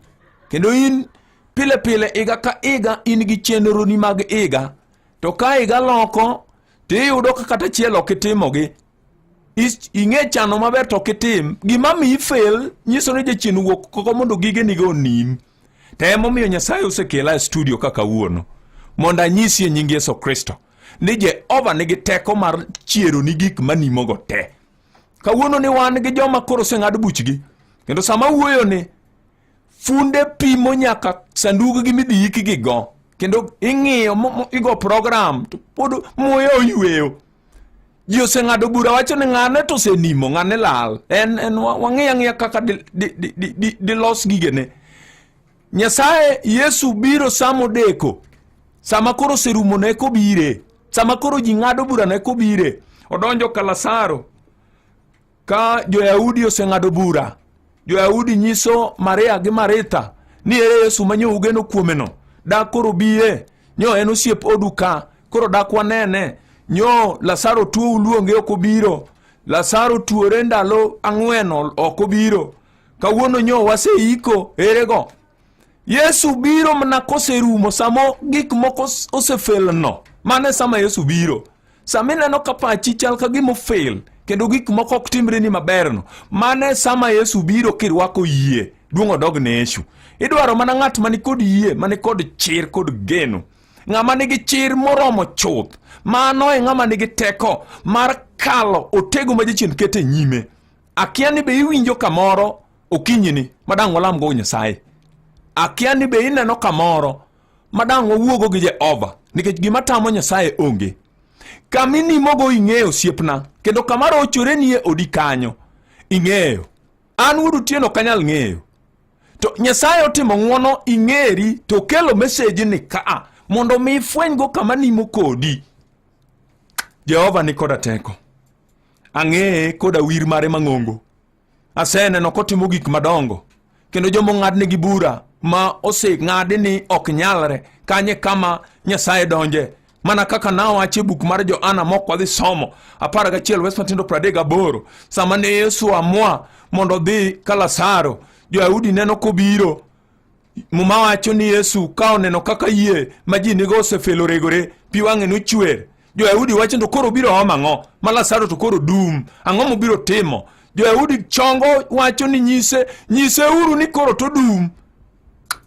[SPEAKER 13] Kendo in pile pile higa ka higa in gi chenroni mag higa. To ka higa loko to iyudo ka kata achiel ok itimogi. Ing'e chano maber to ok itim. Gima miyi fail nyiso ni jachien owuok oko mondo gigenigo onim. To emomiyo Nyasaye osekela e studio ka kawuono mondo anyisi e nying Yesu Kristo ni Jehova nigi teko mar chieroni gik manimogo te. Kawuono ni wan gi joma koro oseng'ad buchgi kendo sama wuoyo ni funde pimo nyaka sanduggi midhi ikgi go kendo ing'iyo igo program to pod muya oyweyo. Ji oseng'ado bura wacho ni ng'ane to osenimo, ng'ane lal. En, en wang'iyo ang'iya kaka dilos gigene. Nyasaye Yesu biro sama odeko. Sama koro oserumo ne kobire. Sama koro ji ng'ado bura ne kobire. Odonjo ka Lazaro. Ka Jo-Yahudi oseng'ado bura, Jo-Yahudi nyiso Maria gi Maritha ni ere Yesu ma nyo ugeno kuomeno, dak koro biye, nyo en osiep odu ka, koro dak wanene, nyo Lazaro tuo uluonge ok obiro, Lazaro tuore ndalo ang'wen ok obiro, kawuono nyo waseiko, erego? Yesu biro mana koserumo, sama gik moko osefelno, mano e sama Yesu biro. Sama ineno ka pachi chal ka gima ofel kendo gik moko ok timreni maberno, mano e sama Yesu biro kirwako yie. Duong' odog ne Yesu. Idwaro mana ng'at mani kod yie, mani kod chir kod geno. Ng'ama nigi chir moromo chuth, mano e ng'ama nigi teko mar kalo otego ma jachien keto e nyime. Akia ni be iwinjo kamoro okinyini ma dang' walamgo Nyasaye. Akia ni be ineno kamoro ma dang' wawuogo gi Jehova nikech gima tamo Nyasaye onge. Kama inimogo ing'eyo osiepna kendo kama rochoreni e odi kanyo ing'eyo. An wuod Otieno ok anyal ng'eyo. To Nyasaye otimo ng'wono ing'eri to okelo message ni kaa mondo mi ifwenygo kama nimo kodi. Jehova ni koda teko. Ang'eye koda wir mare mang'ongo. Aseneno kotimo gik madongo kendo joma ong'adnegi bura ma oseng'adi ni ok nyalre kanye kama Nyasaye donje mana kaka nawacho e buk mar Johana mok wadhi somo 11 wes matindo 38 sama ne Yesu amua mondo odhi ka Lazaro Jo-Yahudi neno kobiro Muma wacho ni Yesu ka oneno kaka yie ma ji nigo osefelo regore, pi wang'e nochwer. Jo-Yahudi wacho to koro obiro omo ang'o? Ma Lazaro to koro dum. Ang'o mobiro timo? Jo-Yahudi chongo wacho ni nyise, nyiseuru ni koro to dum.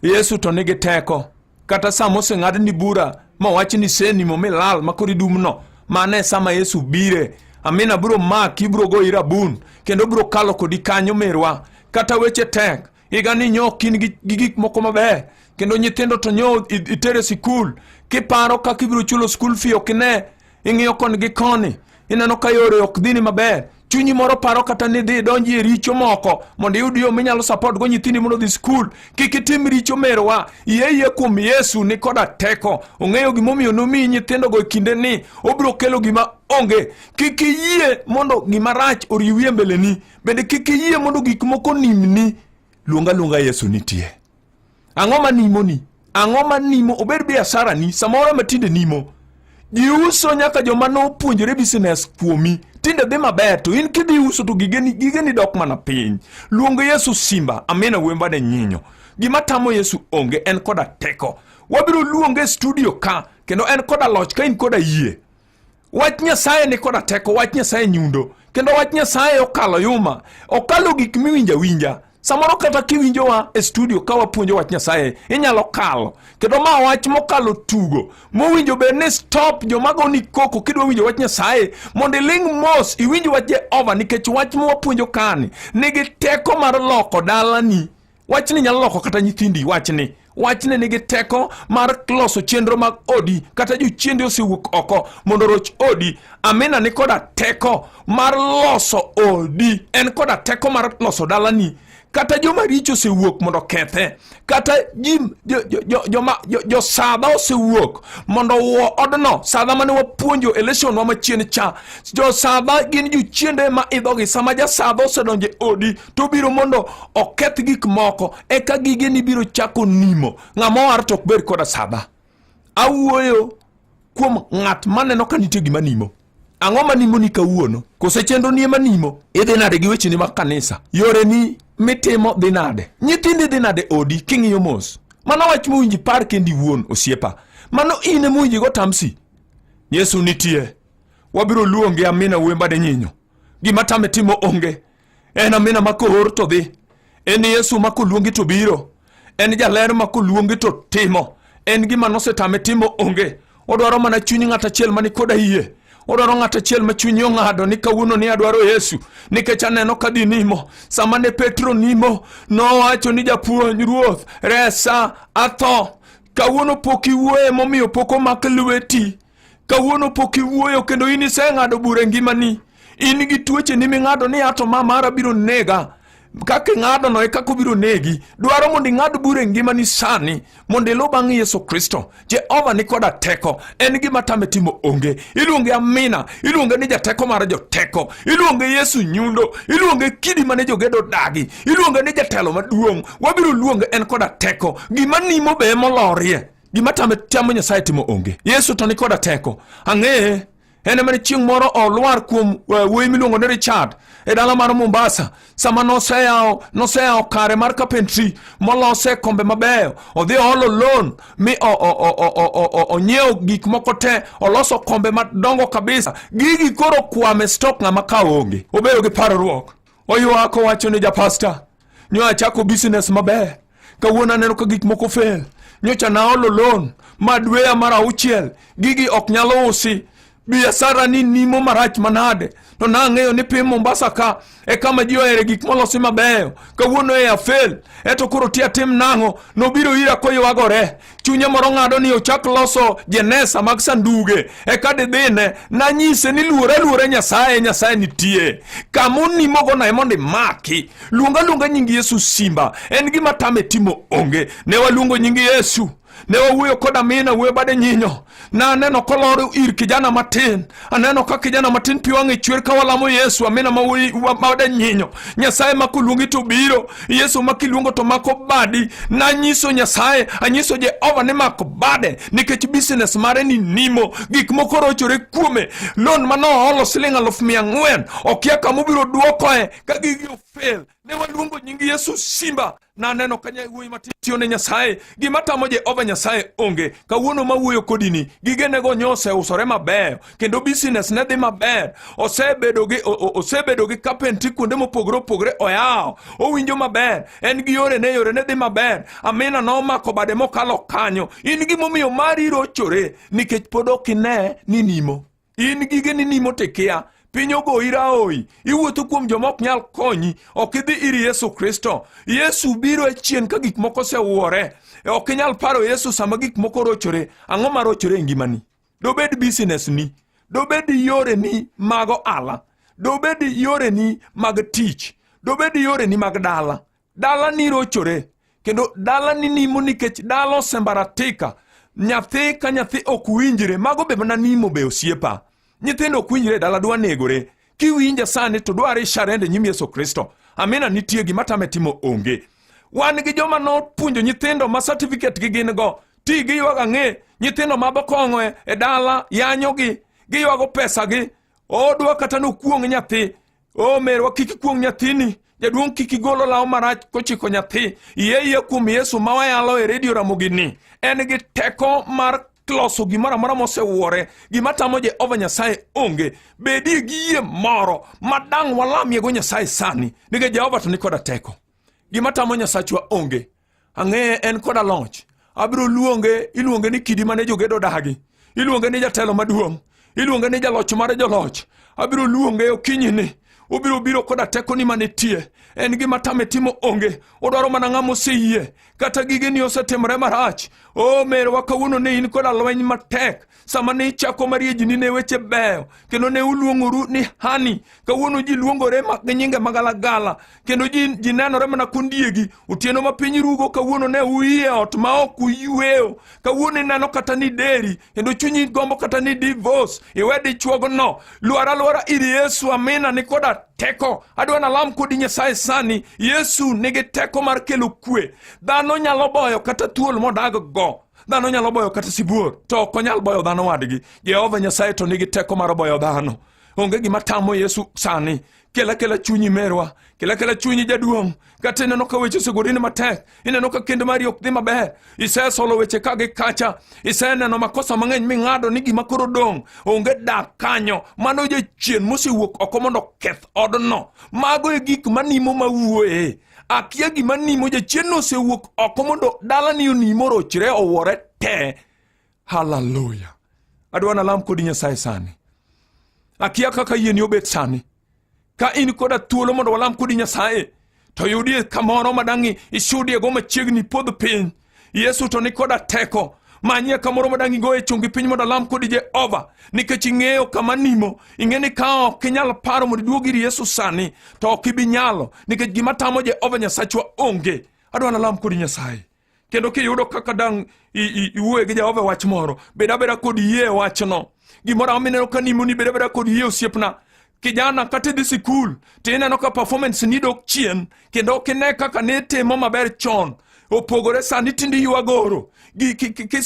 [SPEAKER 13] Yesu to nigi teko. Kata sama oseng'adni bura ma wach ni isenimo milal ma koro idumno, mano e sama Yesu bire. Amina biro maki, biro goyi rabun, kendo biro kalo kodi kanyo merwa. Kata weche tek, higa ni nyo ok in gi gik moko maber kendo nyithindo to nyo itere sikul kiparo kaka ibiro chulo skul fee ok ine ing'iyo koni gi koni ineno ka yore ok dhini maber chunyi moro paro kata ni dhi idonji e richo moko mondo iyud yo minyalo support go nyithindi mondo odhi skul kik itim richo merwa yie yie kuom Yesu ni koda teko ong'eyo gimomiyo nomiyi nyithindogo e kinde ni obiro kelo gima onge kik iyie mondo gima rach oriwi e mbeleni Bende kik iyie mondo gik moko nimni. Luong aluonga Yesu nitie. Ang'o ma nimoni? Ang'o ma nimo? Obed biashara ni, samoro ma tinde nimo. Ji uso nyaka joma nopuonjore business kuomi. Tinde dhi maber to in kidhi uso to gigeni, gigeni dok mana piny. Luong Yesu simba, amina wemba ne nyinyo. Gima tamo Yesu onge, en koda teko. Wabiro luonge e studio ka, kendo en koda loch ka in koda yie. Wach Nyasaye ni koda teko, wach Nyasaye nyundo, kendo wach Nyasaye okalo yuma, okalo gik miwinjo awinja. Samoro kata kiwinjowa e studio ka wapuonjo wach Nyasaye, inyalo kalo. Kendo ma wach mokalo tugo, mowinjo bed ni stop joma goni koko kidwa winjo wach Nyasaye, mondo iling' mos iwinj wach Jehova nikech wach ma wapuonjo kani nigi teko mar loko dalani. Wachni nyalo loko kata nyithindi wachni. Wachni nigi teko mar loso chenro mag odi kata jochiende osewuok oko mondo oroch odi. Amina ni koda teko mar loso odi, en koda teko mar loso dalani. Kata joma richo osewuok mondo okethe, kata ji josadha osewuok mondo owuo odno, sadha mane wapuonjo e lesson wa machien cha. Josadha gin jochiende ma idhogi. Sama jasadha osedonjo e odi to obiro mondo oketh gik moko, eka gigeni biro chako nimo. Ng'ama owar to ok bed koda sadha. Awuoyo kuom ng'at maneno ka nitie gima nimo. Ang'o ma nimoni kawuono? Kose chenroni ema nimo? Idhi nade gi wecheni mag kanisa? Yoreni mitimo dhi nade? Nyithindi dhi nade odi king'iyo mos? Mano wach mowinji ipar kendi iwuon osiepa. Mano in ema owinjo igo tamsi. Yesu nitie. Wabiro luonge amina wuoyi mbade nyinyo. Gima tame timo onge. En amina ma koor to dhi. En Yesu ma koluongi to biro. En jaler ma koluongi to timo. En gima nosetame timo onge. Odwaro mana chuny ng'at achiel mani koda yie. Odwaro ng'at achiel ma chunye ong'ado ni kawuono ni adwaro Yesu nikech aneno ka dhi nimo. Sama ne Petro nimo, nowacho ni japuonj Ruoth, resa, atho. Kawuono pok iwuoye momiyo pok omak lweti. Kawuono pok iwuoyo kendo in iseng'ado bura e ngimani. In gi tuocheni ming'ado ni ato ma mara biro nega. Kaka ing'adono e kaka obiro negi. Dwaro mondo ing'ad bura e ngimani sani mondo iluw bang' Yesu Kristo. Jehova ni koda teko. En gima tame timo onge. Iluonge Amina. Iluonge ni jateko mar joteko. Iluonge Yesu nyundo. Iluonge kidi mane jogedo dagi. Iluonge ni jatelo maduong'. Wabiro luonge en koda teko. Gima nimo be emolorie. Gima tame tamo Nyasaye timo onge. Yesu to ni koda teko. Ang'eye en ema ne chieng' moro olwar kuom wuoyi miluongo ni Richard e dala mar Mombasa sama noseyawo noseyawo kare mar carpentry molose kombe mabeyo odhi oolo loan mi onyiewo gik moko te oloso kombe madongo kabisa gigi koro kwame stock ng'ama ka onge obedo gi parruok oywak owacho ni japasta nyo achako business maber kawuono aneno ka gik moko fail nyocha naolo loan ma dweya mar auchiel gigi ok nyal usi biashara ni nimo marach manade to nang'eyo ni piny Mombasa ka e kama ji ohere gik molosi mabeyo kawuono e afel eto koro ti atim nang'o nobiro ira koywagore chunye moro ng'ado ni ochak loso jenesa mag sanduge eka didhine nanyise ni luor aluora Nyasaye Nyasaye nitie kama onimogono ema mondo imaki luong aluonga nying Yesu simba en gima tame timo onge ne waluongo nying Yesu ne wawuoyo kod amina wuoyo bade nyinyo naneno kolor ir kijana matin aneno ka kijana matin pi wang'e chwer ka walamo Yesu amina made nyinyo Nyasaye ma koluongi to biro Yesu ma kiluongo to mako badi nanyiso Nyasaye anyiso Jehova ni mako bade nikech business mare ni nimo gik moko rochore kuome loan manoholo siling 400,000 okia kama obiro duokoe ka gigi ofel ne waluongo nying Yesu simba naneno ka wuoyi matin tiyo ne Nyasaye gima tamo Jehova Nyasaye onge kawuono mawuoyo kodini gigenego nyo oseusore maber kendo business ne dhi maber osebedo gi osebedo gi carpentry kuonde mopogore opogore oyawo owinjo maber en gi yorene yorene dhi maber amina nomako bade mokalo kanyo in gimomiyo mari rochore nikech pod ok ine ni nimo in gige ni nimo tikia piny ogoyi raoyi iwuotho kuom joma ok nyal konyi ok idhi ir Yesu Kristo Yesu biro e chien ka gik moko osewuore ok inyal paro Yesu sama gik moko rochore ang'o ma rochore e ngimani dobed business ni dobed yoreni mag ohala dobed yoreni mag tich dobed yoreni mag dala dalani rochore kendo dalani nimo nikech dala osembaratika nyathi ka nyathi ok winjre mago be mana nimo be osiepa nyithindo ok winjre e dala dwa negore kiwinja sani to dwaro isharende nyim Yesu Kristo amina nitie gima tame timo onge wan gi joma nopuonjo nyithindo ma certificate gi gin go ti giywago ang'e nyithindo ma bokong'o e dala yanyogi giywago pesa gi odwa kata nokuong' nyathi O merwa kik ikuong' nyathini jaduong' kik igol olawo marach kochiko nyathi yie yie kuom Yesu ma wayalo e redio Ramogi ni en gi teko mar loso gimoro amora mosewuore gima tamo Jehova Nyasaye onge bedie gi yie moro ma dang' walamiego Nyasaye sani nikech Jehova to ni koda teko gima tamo Nyasachwa onge ang'eye en koda loch abiro luonge iluonge ni kidi mane jogedo dagi iluonge ni jatelo maduong' iluonge ni jaloch mar joloch abiro luonge okinyini obiro biro koda tekoni manitie en gima tame timo onge odwaro mana ng'ama oseyie kata gigeni osetimore marach o merwa kawuono ne in koda lweny matek sama ne ichako mariejini ne weche beyo kendo ne uluongoru ni hani kawuono ji luongore gi nyinge magalagala kendo ji, ji nenore mana kondiegi otieno ma piny rugo kawuono ne uyie ot ma ok uyweyo kawuono ineno kata ni deri kendo chunyi gombo kata ni divorce iwe dichuogno lwar alwara ir Yesu amina ni koda teko adwa nalam kodi Nyasaye sani Yesu nigi teko mar kelo kwe dhano nyalo boyo kata thuol modag go Dhano nyalo boyo kata sibuor, to ok onyal boyo dhano wadgi. Jehova Nyasaye to nigi teko mar boyo dhano. Onge gima tamo Yesu sani. Kela kela chunyi merwa, kela kela chunyi jaduong'. Kata ineno ka weche osegorini matek, ineno ka kend mari ok dhi maber, isesolo weche ka gi kacha, iseneno makosa mang'eny ming'ado ni gima koro dong' onge dak kanyo. Mano jachien mosewuok oko mondo oketh odno. Mago e gik manimo mawuoye. Akia gima nimo jachien osewuok oko mondo dalani onim orochre owuore te. Haleluya. Adwa nalam kodi Nyasaye sani. Akia kaka yieni obet sani. Ka in koda thuolo mondo walam kodi Nyasaye, to yudie kamoro madang' isudie go machiegni podh piny. Yesu to ni koda teko. Manyie kamoro madang' igoye chongi piny mondo alam kodi Jehova, nikech ing'eyo kama nimo. Ing'e ni ka ok inyal paro mondo iduog ir Yesu sani, to ok ibi nyalo, nikech gima tamo Jehova Nyasachwa onge. Adwa nalam kodi Nyasaye. Kendo kiyudo kaka dang' iwuoye gi Jehova e wach moro, bed abeda kod yie e wachno. Gimoro amora mineno ka nimoni, bed abeda kod yie osiepna. Kijana, kata idhi sikul, to ineno ka performance ni dok chien, kendo ok ine kaka nitimo maber chon. Opogore sani tinde ywagoro.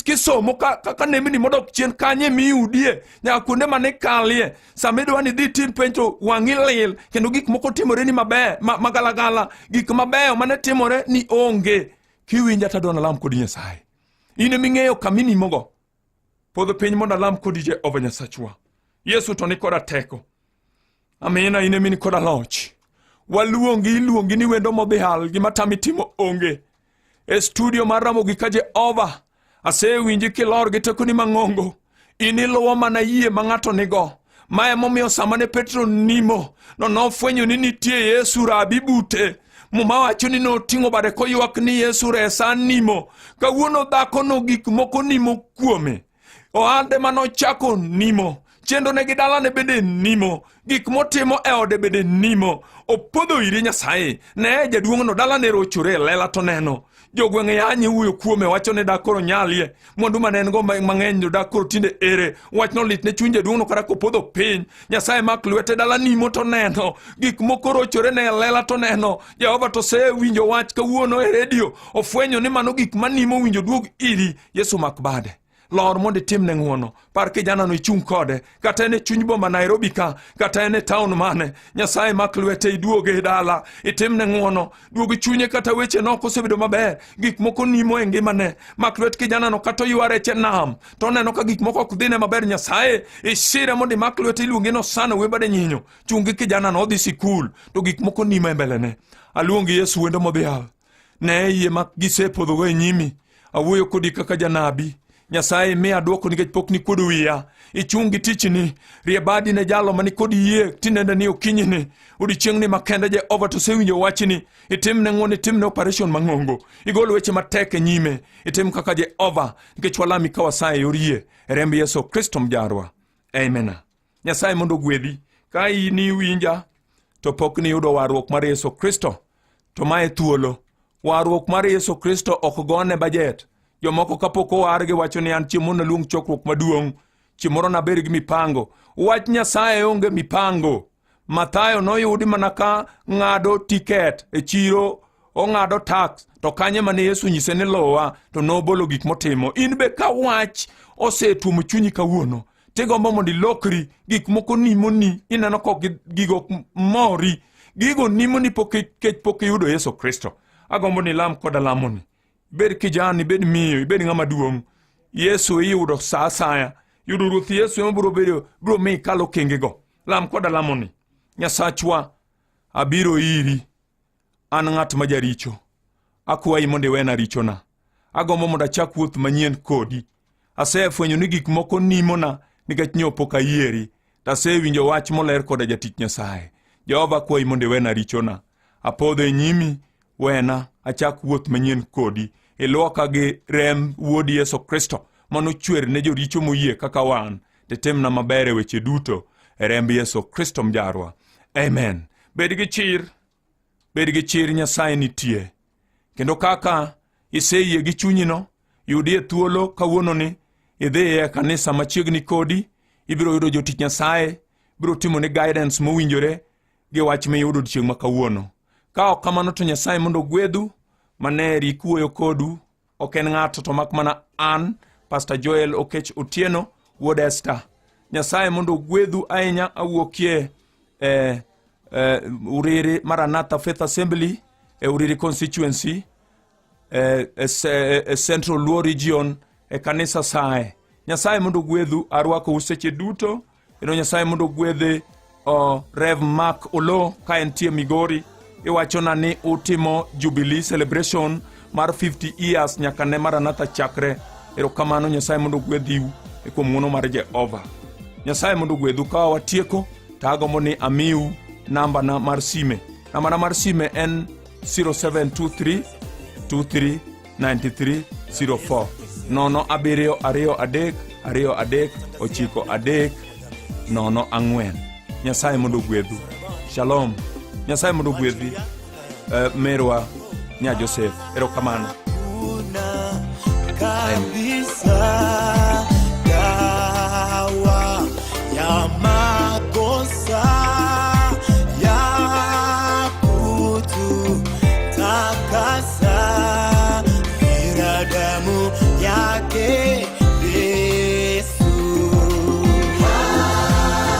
[SPEAKER 13] Kisomo kaka nembni modok chien kanye miyudie, nyaka kuonde mane ikalie. Sama idwa ni idhi itim penj to wang'i lil, kendo gik moko timore ni maber, magalagala, gik mabeyo mane timore ni onge. Kiwinja to adwa nalam kodi Nyasaye. In ema ing'eyo kama inimogo. Podho piny mondo alam kodi Jehova Nyasachwa. Yesu to ni koda teko. Amina, in ema in koda loch. Waluongi, iluongi ni wendo modhial, gima tami timo onge. E studio mar Ramogi ka Jehova, asewinji kilor gi tekoni mang'ongo. In iluwo mana yie ma ng'ato nigo. Ma emomiyo sama ne Petro nimo, no nofwenyo ni nitie Yesu rabi bute. Muma wacho ni noting'o bade koywak ni Yesu resa nimo. Kawuono dhakono gik moko nimo kuome. Ohande mane ochako nimo, chenrone gi dalane bende nimo, gik motimo e ode bende nimo. Opodho ire Nyasaye. Ne jaduong'no dalane rochore e lela to neno. Jogweng' yanye wuoyo kuome wacho ni dak koro nyalie. Mwandu mane en go mang'eny to dak koro tinde ere. Wachno lit ne chuny jaduong'no kata kopodho piny. Nyasaye mak lwete dala nimo to neno. Gik moko rochore ne e lela to neno. Jehova to osewinjo wach kawuono e redio. Ofwenyo ni mano gik manimo winjo duog iri. Yesu mak bade. Lor mondo itimne ng'wono. Par kijanano ichung' kode. Kata en e chuny boma Nairobi ka, kata en e taon mane. Nyasaye mak lwete iduoge e dala. Itimne ng'wono. Duog chunye kata weche nok osebedo maber. Gik moko nimo e ngimane. Mak lwet kijanano kata oywa rech e nam. To oneno ka gik moko ok dhine maber. Nyasaye isire mondo imak lwete iluonge ni Osana we bade nyinyo. Chung' gi kijanano odhi sikul. To gik moko nimo e mbelene. Aluongi Yesu wendo modhial. Ne yie ma gisepodhogo e nyimi. Awuoyo kodi kaka janabi. Nyasaye miya dwoko nikech pok nikuodo wiya. Ichung' gi tichni. Rie badi ne jalo mani kod yie tinende ni okinyini. Odiechieng'ni makende Jehova to osewinjo wachni. Itimne ng'wono, itimne operation mang'ongo. Igol weche matek e nyime. Itim kaka Jehova nikech walami ka wasaye e yor yie. E remb Yesu Kristo mjarwa. Amen. Nyasaye mondo ogwedhi. Ka in iwinja to pok niyudo warruok mar Yesu Kristo, to mae thuolo. Warruok mar Yesu Kristo ok gone bajet. Jomoko kapok owar giwacho ni an chieng' moro naluong chokruok maduong', chieng' moro nabed gi mipango. Wach Nyasaye onge mipango. Mathayo noyudi mana ka ng'ado tiket e chiro, ong'ado tax, to kanye mane Yesu nyise ni luwa, to nobolo gik motimo. In be ka wach osetuomo chunyi kawuono, tigombo mondo ilokri, gik moko nimoni, ineno ka ok gigo mori, gigo nimoni kech pok iyudo Yesu Kristo. Agombo ni ilam koda lamoni. Ibed kijana, ibed miyo, ibed ng'ama duong'. Yesu iyudo sa asaya. Yudo Ruoth Yesu ema biro bedo, biro miyi ikal okengego. Lam koda lamoni. Nyasachwa, abiro iri. An ng'at ma jaricho. Akwayi mondo iwena richona. Agombo mondo achak wuoth manyien kodi. Asefwenyo ni gik moko nimona nikech nyo pok ayieri. To asewinjo wach moler koda jatich Nyasaye. Jehova akwayi mondo iwena richona. Apodho e nyimi, wena achak wuoth manyien kodi. Ilwoka gi remb wuodi Yesu Kristo manochwer ne joricho moyie kaka wan. Titimna maber e weche duto e remb Yesu Kristo mjarwa. Amen. Bed gi chir. Bed gi chir, Nyasaye nitie. Kendo kaka iseyie gi chunyino, yudie thuolo kawuononi, idhi e kanisa machiegni kodi, ibiro yudo jotich Nyasaye, biro timoni guidance mowinjore gi wach miyudo odiechieng' ma kawuono. Ka ok kamano to Nyasaye mondo ogwedhu, maneri kuoyo kodu. Ok en ng'ato to mak mana an, Pastor Joel Okech Otieno, wuod Esther. Nyasaye mondo ogwedhu ahinya awuokie eh, eh, Uriri Maranatha Faith Assembly e Uriri constituency e Central Luo Region e kanisa Sae. Nyasaye mondo ogwedhu, arwakou seche duto kendo Nyasaye mondo ogwedhe Rev Mark Olo ka entie Migori. Iwachona ni utimo Jubilee celebration mar 50 years nyaka ne Maranatha chakre. Erokamano, Nyasaye mondo ogwedhiu e kuom ng'wono mar Jehova. Nyasaye mondo ogwedhu. Ka watieko to agombo ni amiu nambana mar sime. Nambana mar sime en 0723 23 93 04 0 7 2 3 2 9 3 0 4. Nyasaye mondo ogwedhu. Shalom. Nyasaye mondo ogwedhi merwa nya Joseph. Erokamano.
[SPEAKER 4] Kabisa dawa ya makosa ya kututakasa ila damu yake Yesu.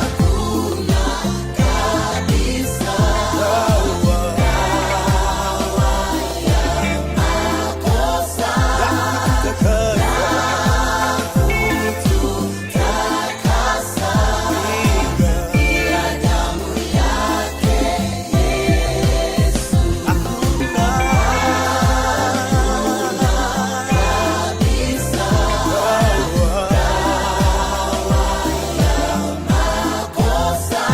[SPEAKER 5] Hakuna kabisa dawa ya makosa ya kututakasa ila damu yake Yesu. Hakuna kabisa dawa ya makosa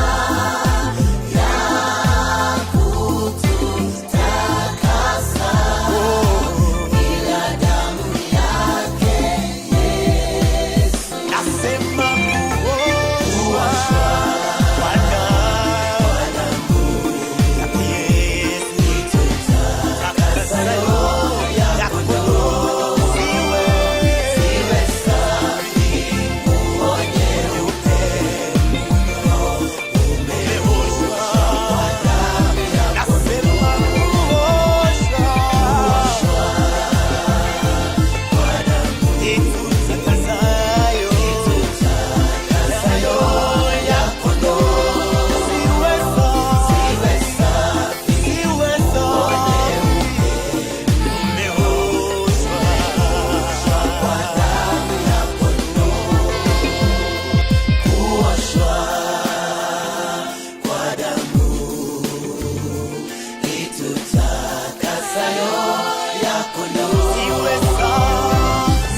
[SPEAKER 5] ya kututakasa ila damu yake Yesu.
[SPEAKER 4] Nasema kuoshwa kwa damu ya Yesu itutakasayo ya kondoo siwe safi nguo nyeupe umeoshwa kwa damu ya Nasema kuoshwa kwa damu itutakasayo ya kondoo siwe safi nguo nyeupe umeoshwa
[SPEAKER 5] kwa damu ya kondoo. Kuoshwa kwa damu itutakasayo ya kondoo.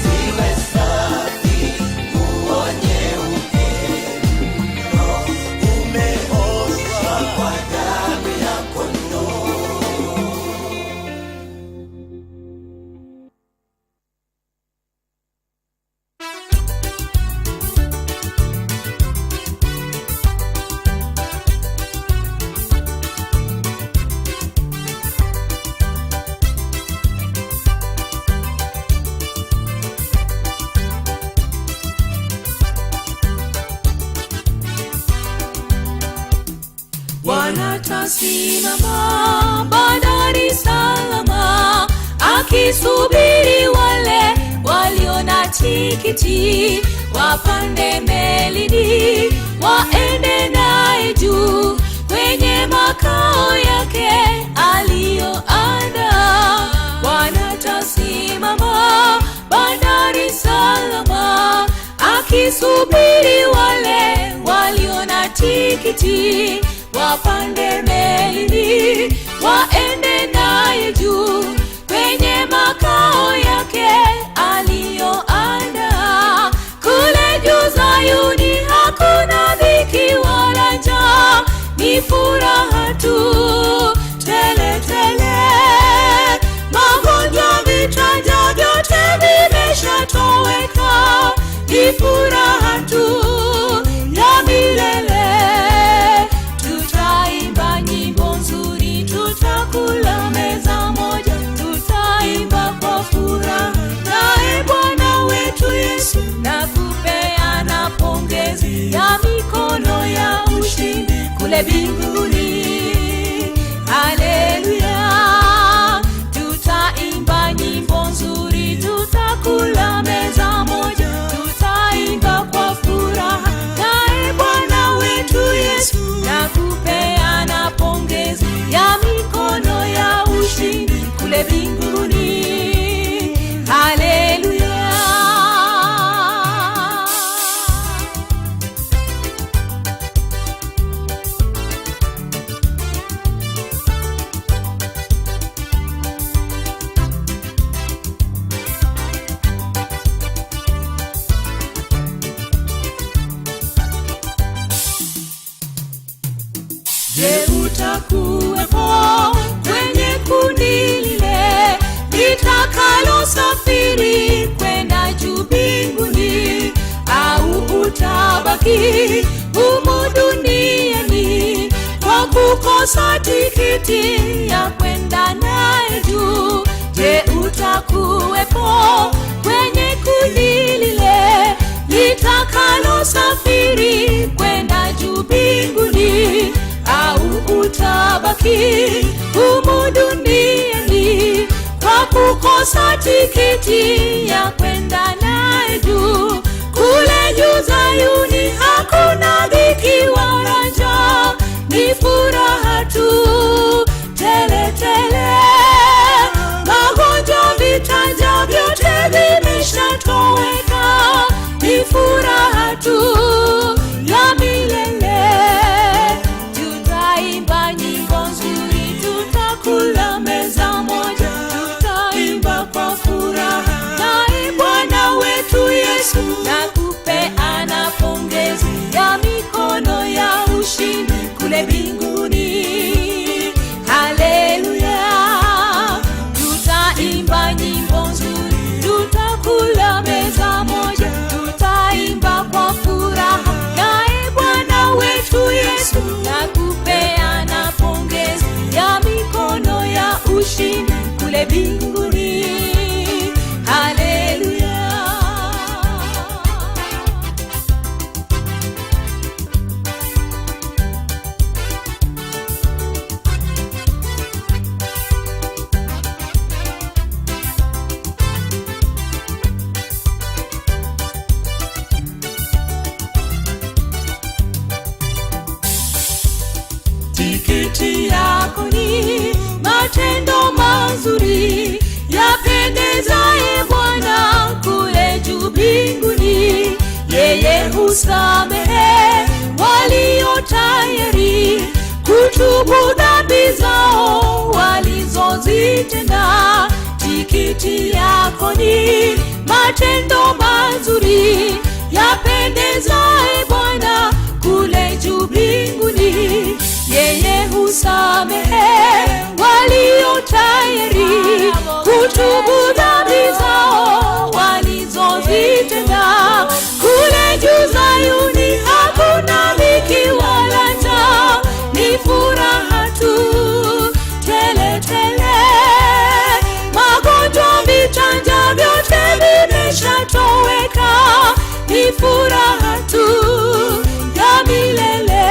[SPEAKER 5] Siwe safi nguo nyeupe umeoshwa kwa damu ya kondoo.
[SPEAKER 22] Wanatasimama bandari salama, akisubiri wale walio na tikiti wapande melini waende naye juu kwenye makao yake aliyoandaa. Wanatasimama bandari salama, akisubiri wale walio na tikiti wapande melini waende naye juu kwenye makao yake aliyoandaa. Kule juu Zayuni hakuna dhiki wala njaa, ni furaha tu tele tele. Magonjwa, vita, njaa vyote vimeshatoweka, ni furaha tu ya milele. Tutaimba nyimbo nzuri, tutakula meza moja, tutaimba kwa furaha naye Bwana wetu Yesu, na kupeana pongezi ya mikono ya ushindi kule mbinguni. Haleluya, tutaimba nyimbo nzuri. utakuwepo kwenye kundi lile litakalo safiri kwenda juu mbinguni, au utabaki humu duniani kwa kukosa tikiti ya kwenda naye juu? Je, utakuwepo kwenye kundi lile litakalo safiri kwenda juu mbinguni, au utabaki humu duniani kwa kukosa tikiti ya kwenda naye juu? Kule juu Zayuni hakuna dhiki wala njaa, ni furaha tu tele tele. Magonjwa, vita, njaa vyote vimeshatoweka, ni furaha tu ya milele. Tutaimba nyimbo nzuri, tutakula meza moja, tutaimba kwa furaha naye Bwana wetu Yesu, na kupeana pongezi ya mikono ya ushindi kule mbinguni. Haleluya, tutaimba nyimbo nzuri, tutakula meza moja, tutaimba kwa furaha naye Bwana wetu Yesu, na kupeana pongezi ya mikono ya ushindi kule mbinguni. Haleluya. Tikiti yako ni matendo mazuri yapendezaye Bwana kule juu mbinguni. Yeye husamehe walio tayari kutubu dhambi zao walizozitenda. Tikiti yako ni matendo mazuri yapendezaye Bwana kule juu mbinguni. Yeye husamehe walio tayari kutubu dhambi zao walizozitenda. Kule juu Zayuni hakuna dhiki wala njaa, ni furaha tu tele tele. Magonjwa, vita, njaa vyote vimeshatoweka, ni furaha tu ya milele.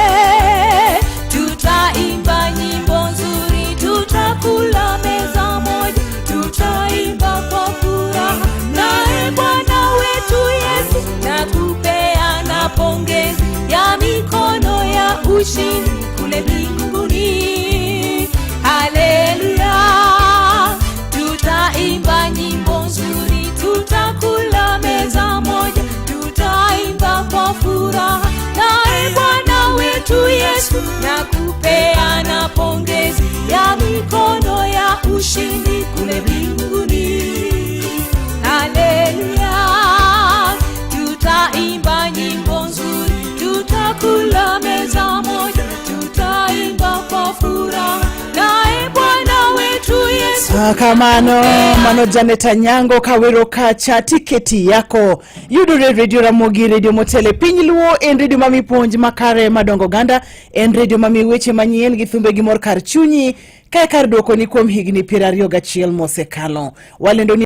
[SPEAKER 22] Tutaimba nyimbo nzuri, tutakula meza moja, tutaimba kwa furaha naye Bwana wetu Yesu, na kupeana pongezi ya mikono ya ushindi kule mbinguni. Haleluya, tutaimba nyimbo nzuri, tutakula meza moja, tutaimba kwa furaha naye Bwana wetu Yesu, na kupeana pongezi ya mikono ya ushindi kule mbinguni. Haleluya, tutaimba nyimbo nzuri, tutakula meza moja, tutaimba kwa furaha naye Bwana wetu Yesu.
[SPEAKER 10] Kamano mano Janet Anyango kawero kacha tiketi yako yudore redio Ramogi redio motele piny luo en redio mami puonj makare madongo oganda en redio mami weche manyien gi thumbe gi mor kar chunyi kae kar duokoni kuom higni 21 mosekalo walendo ni.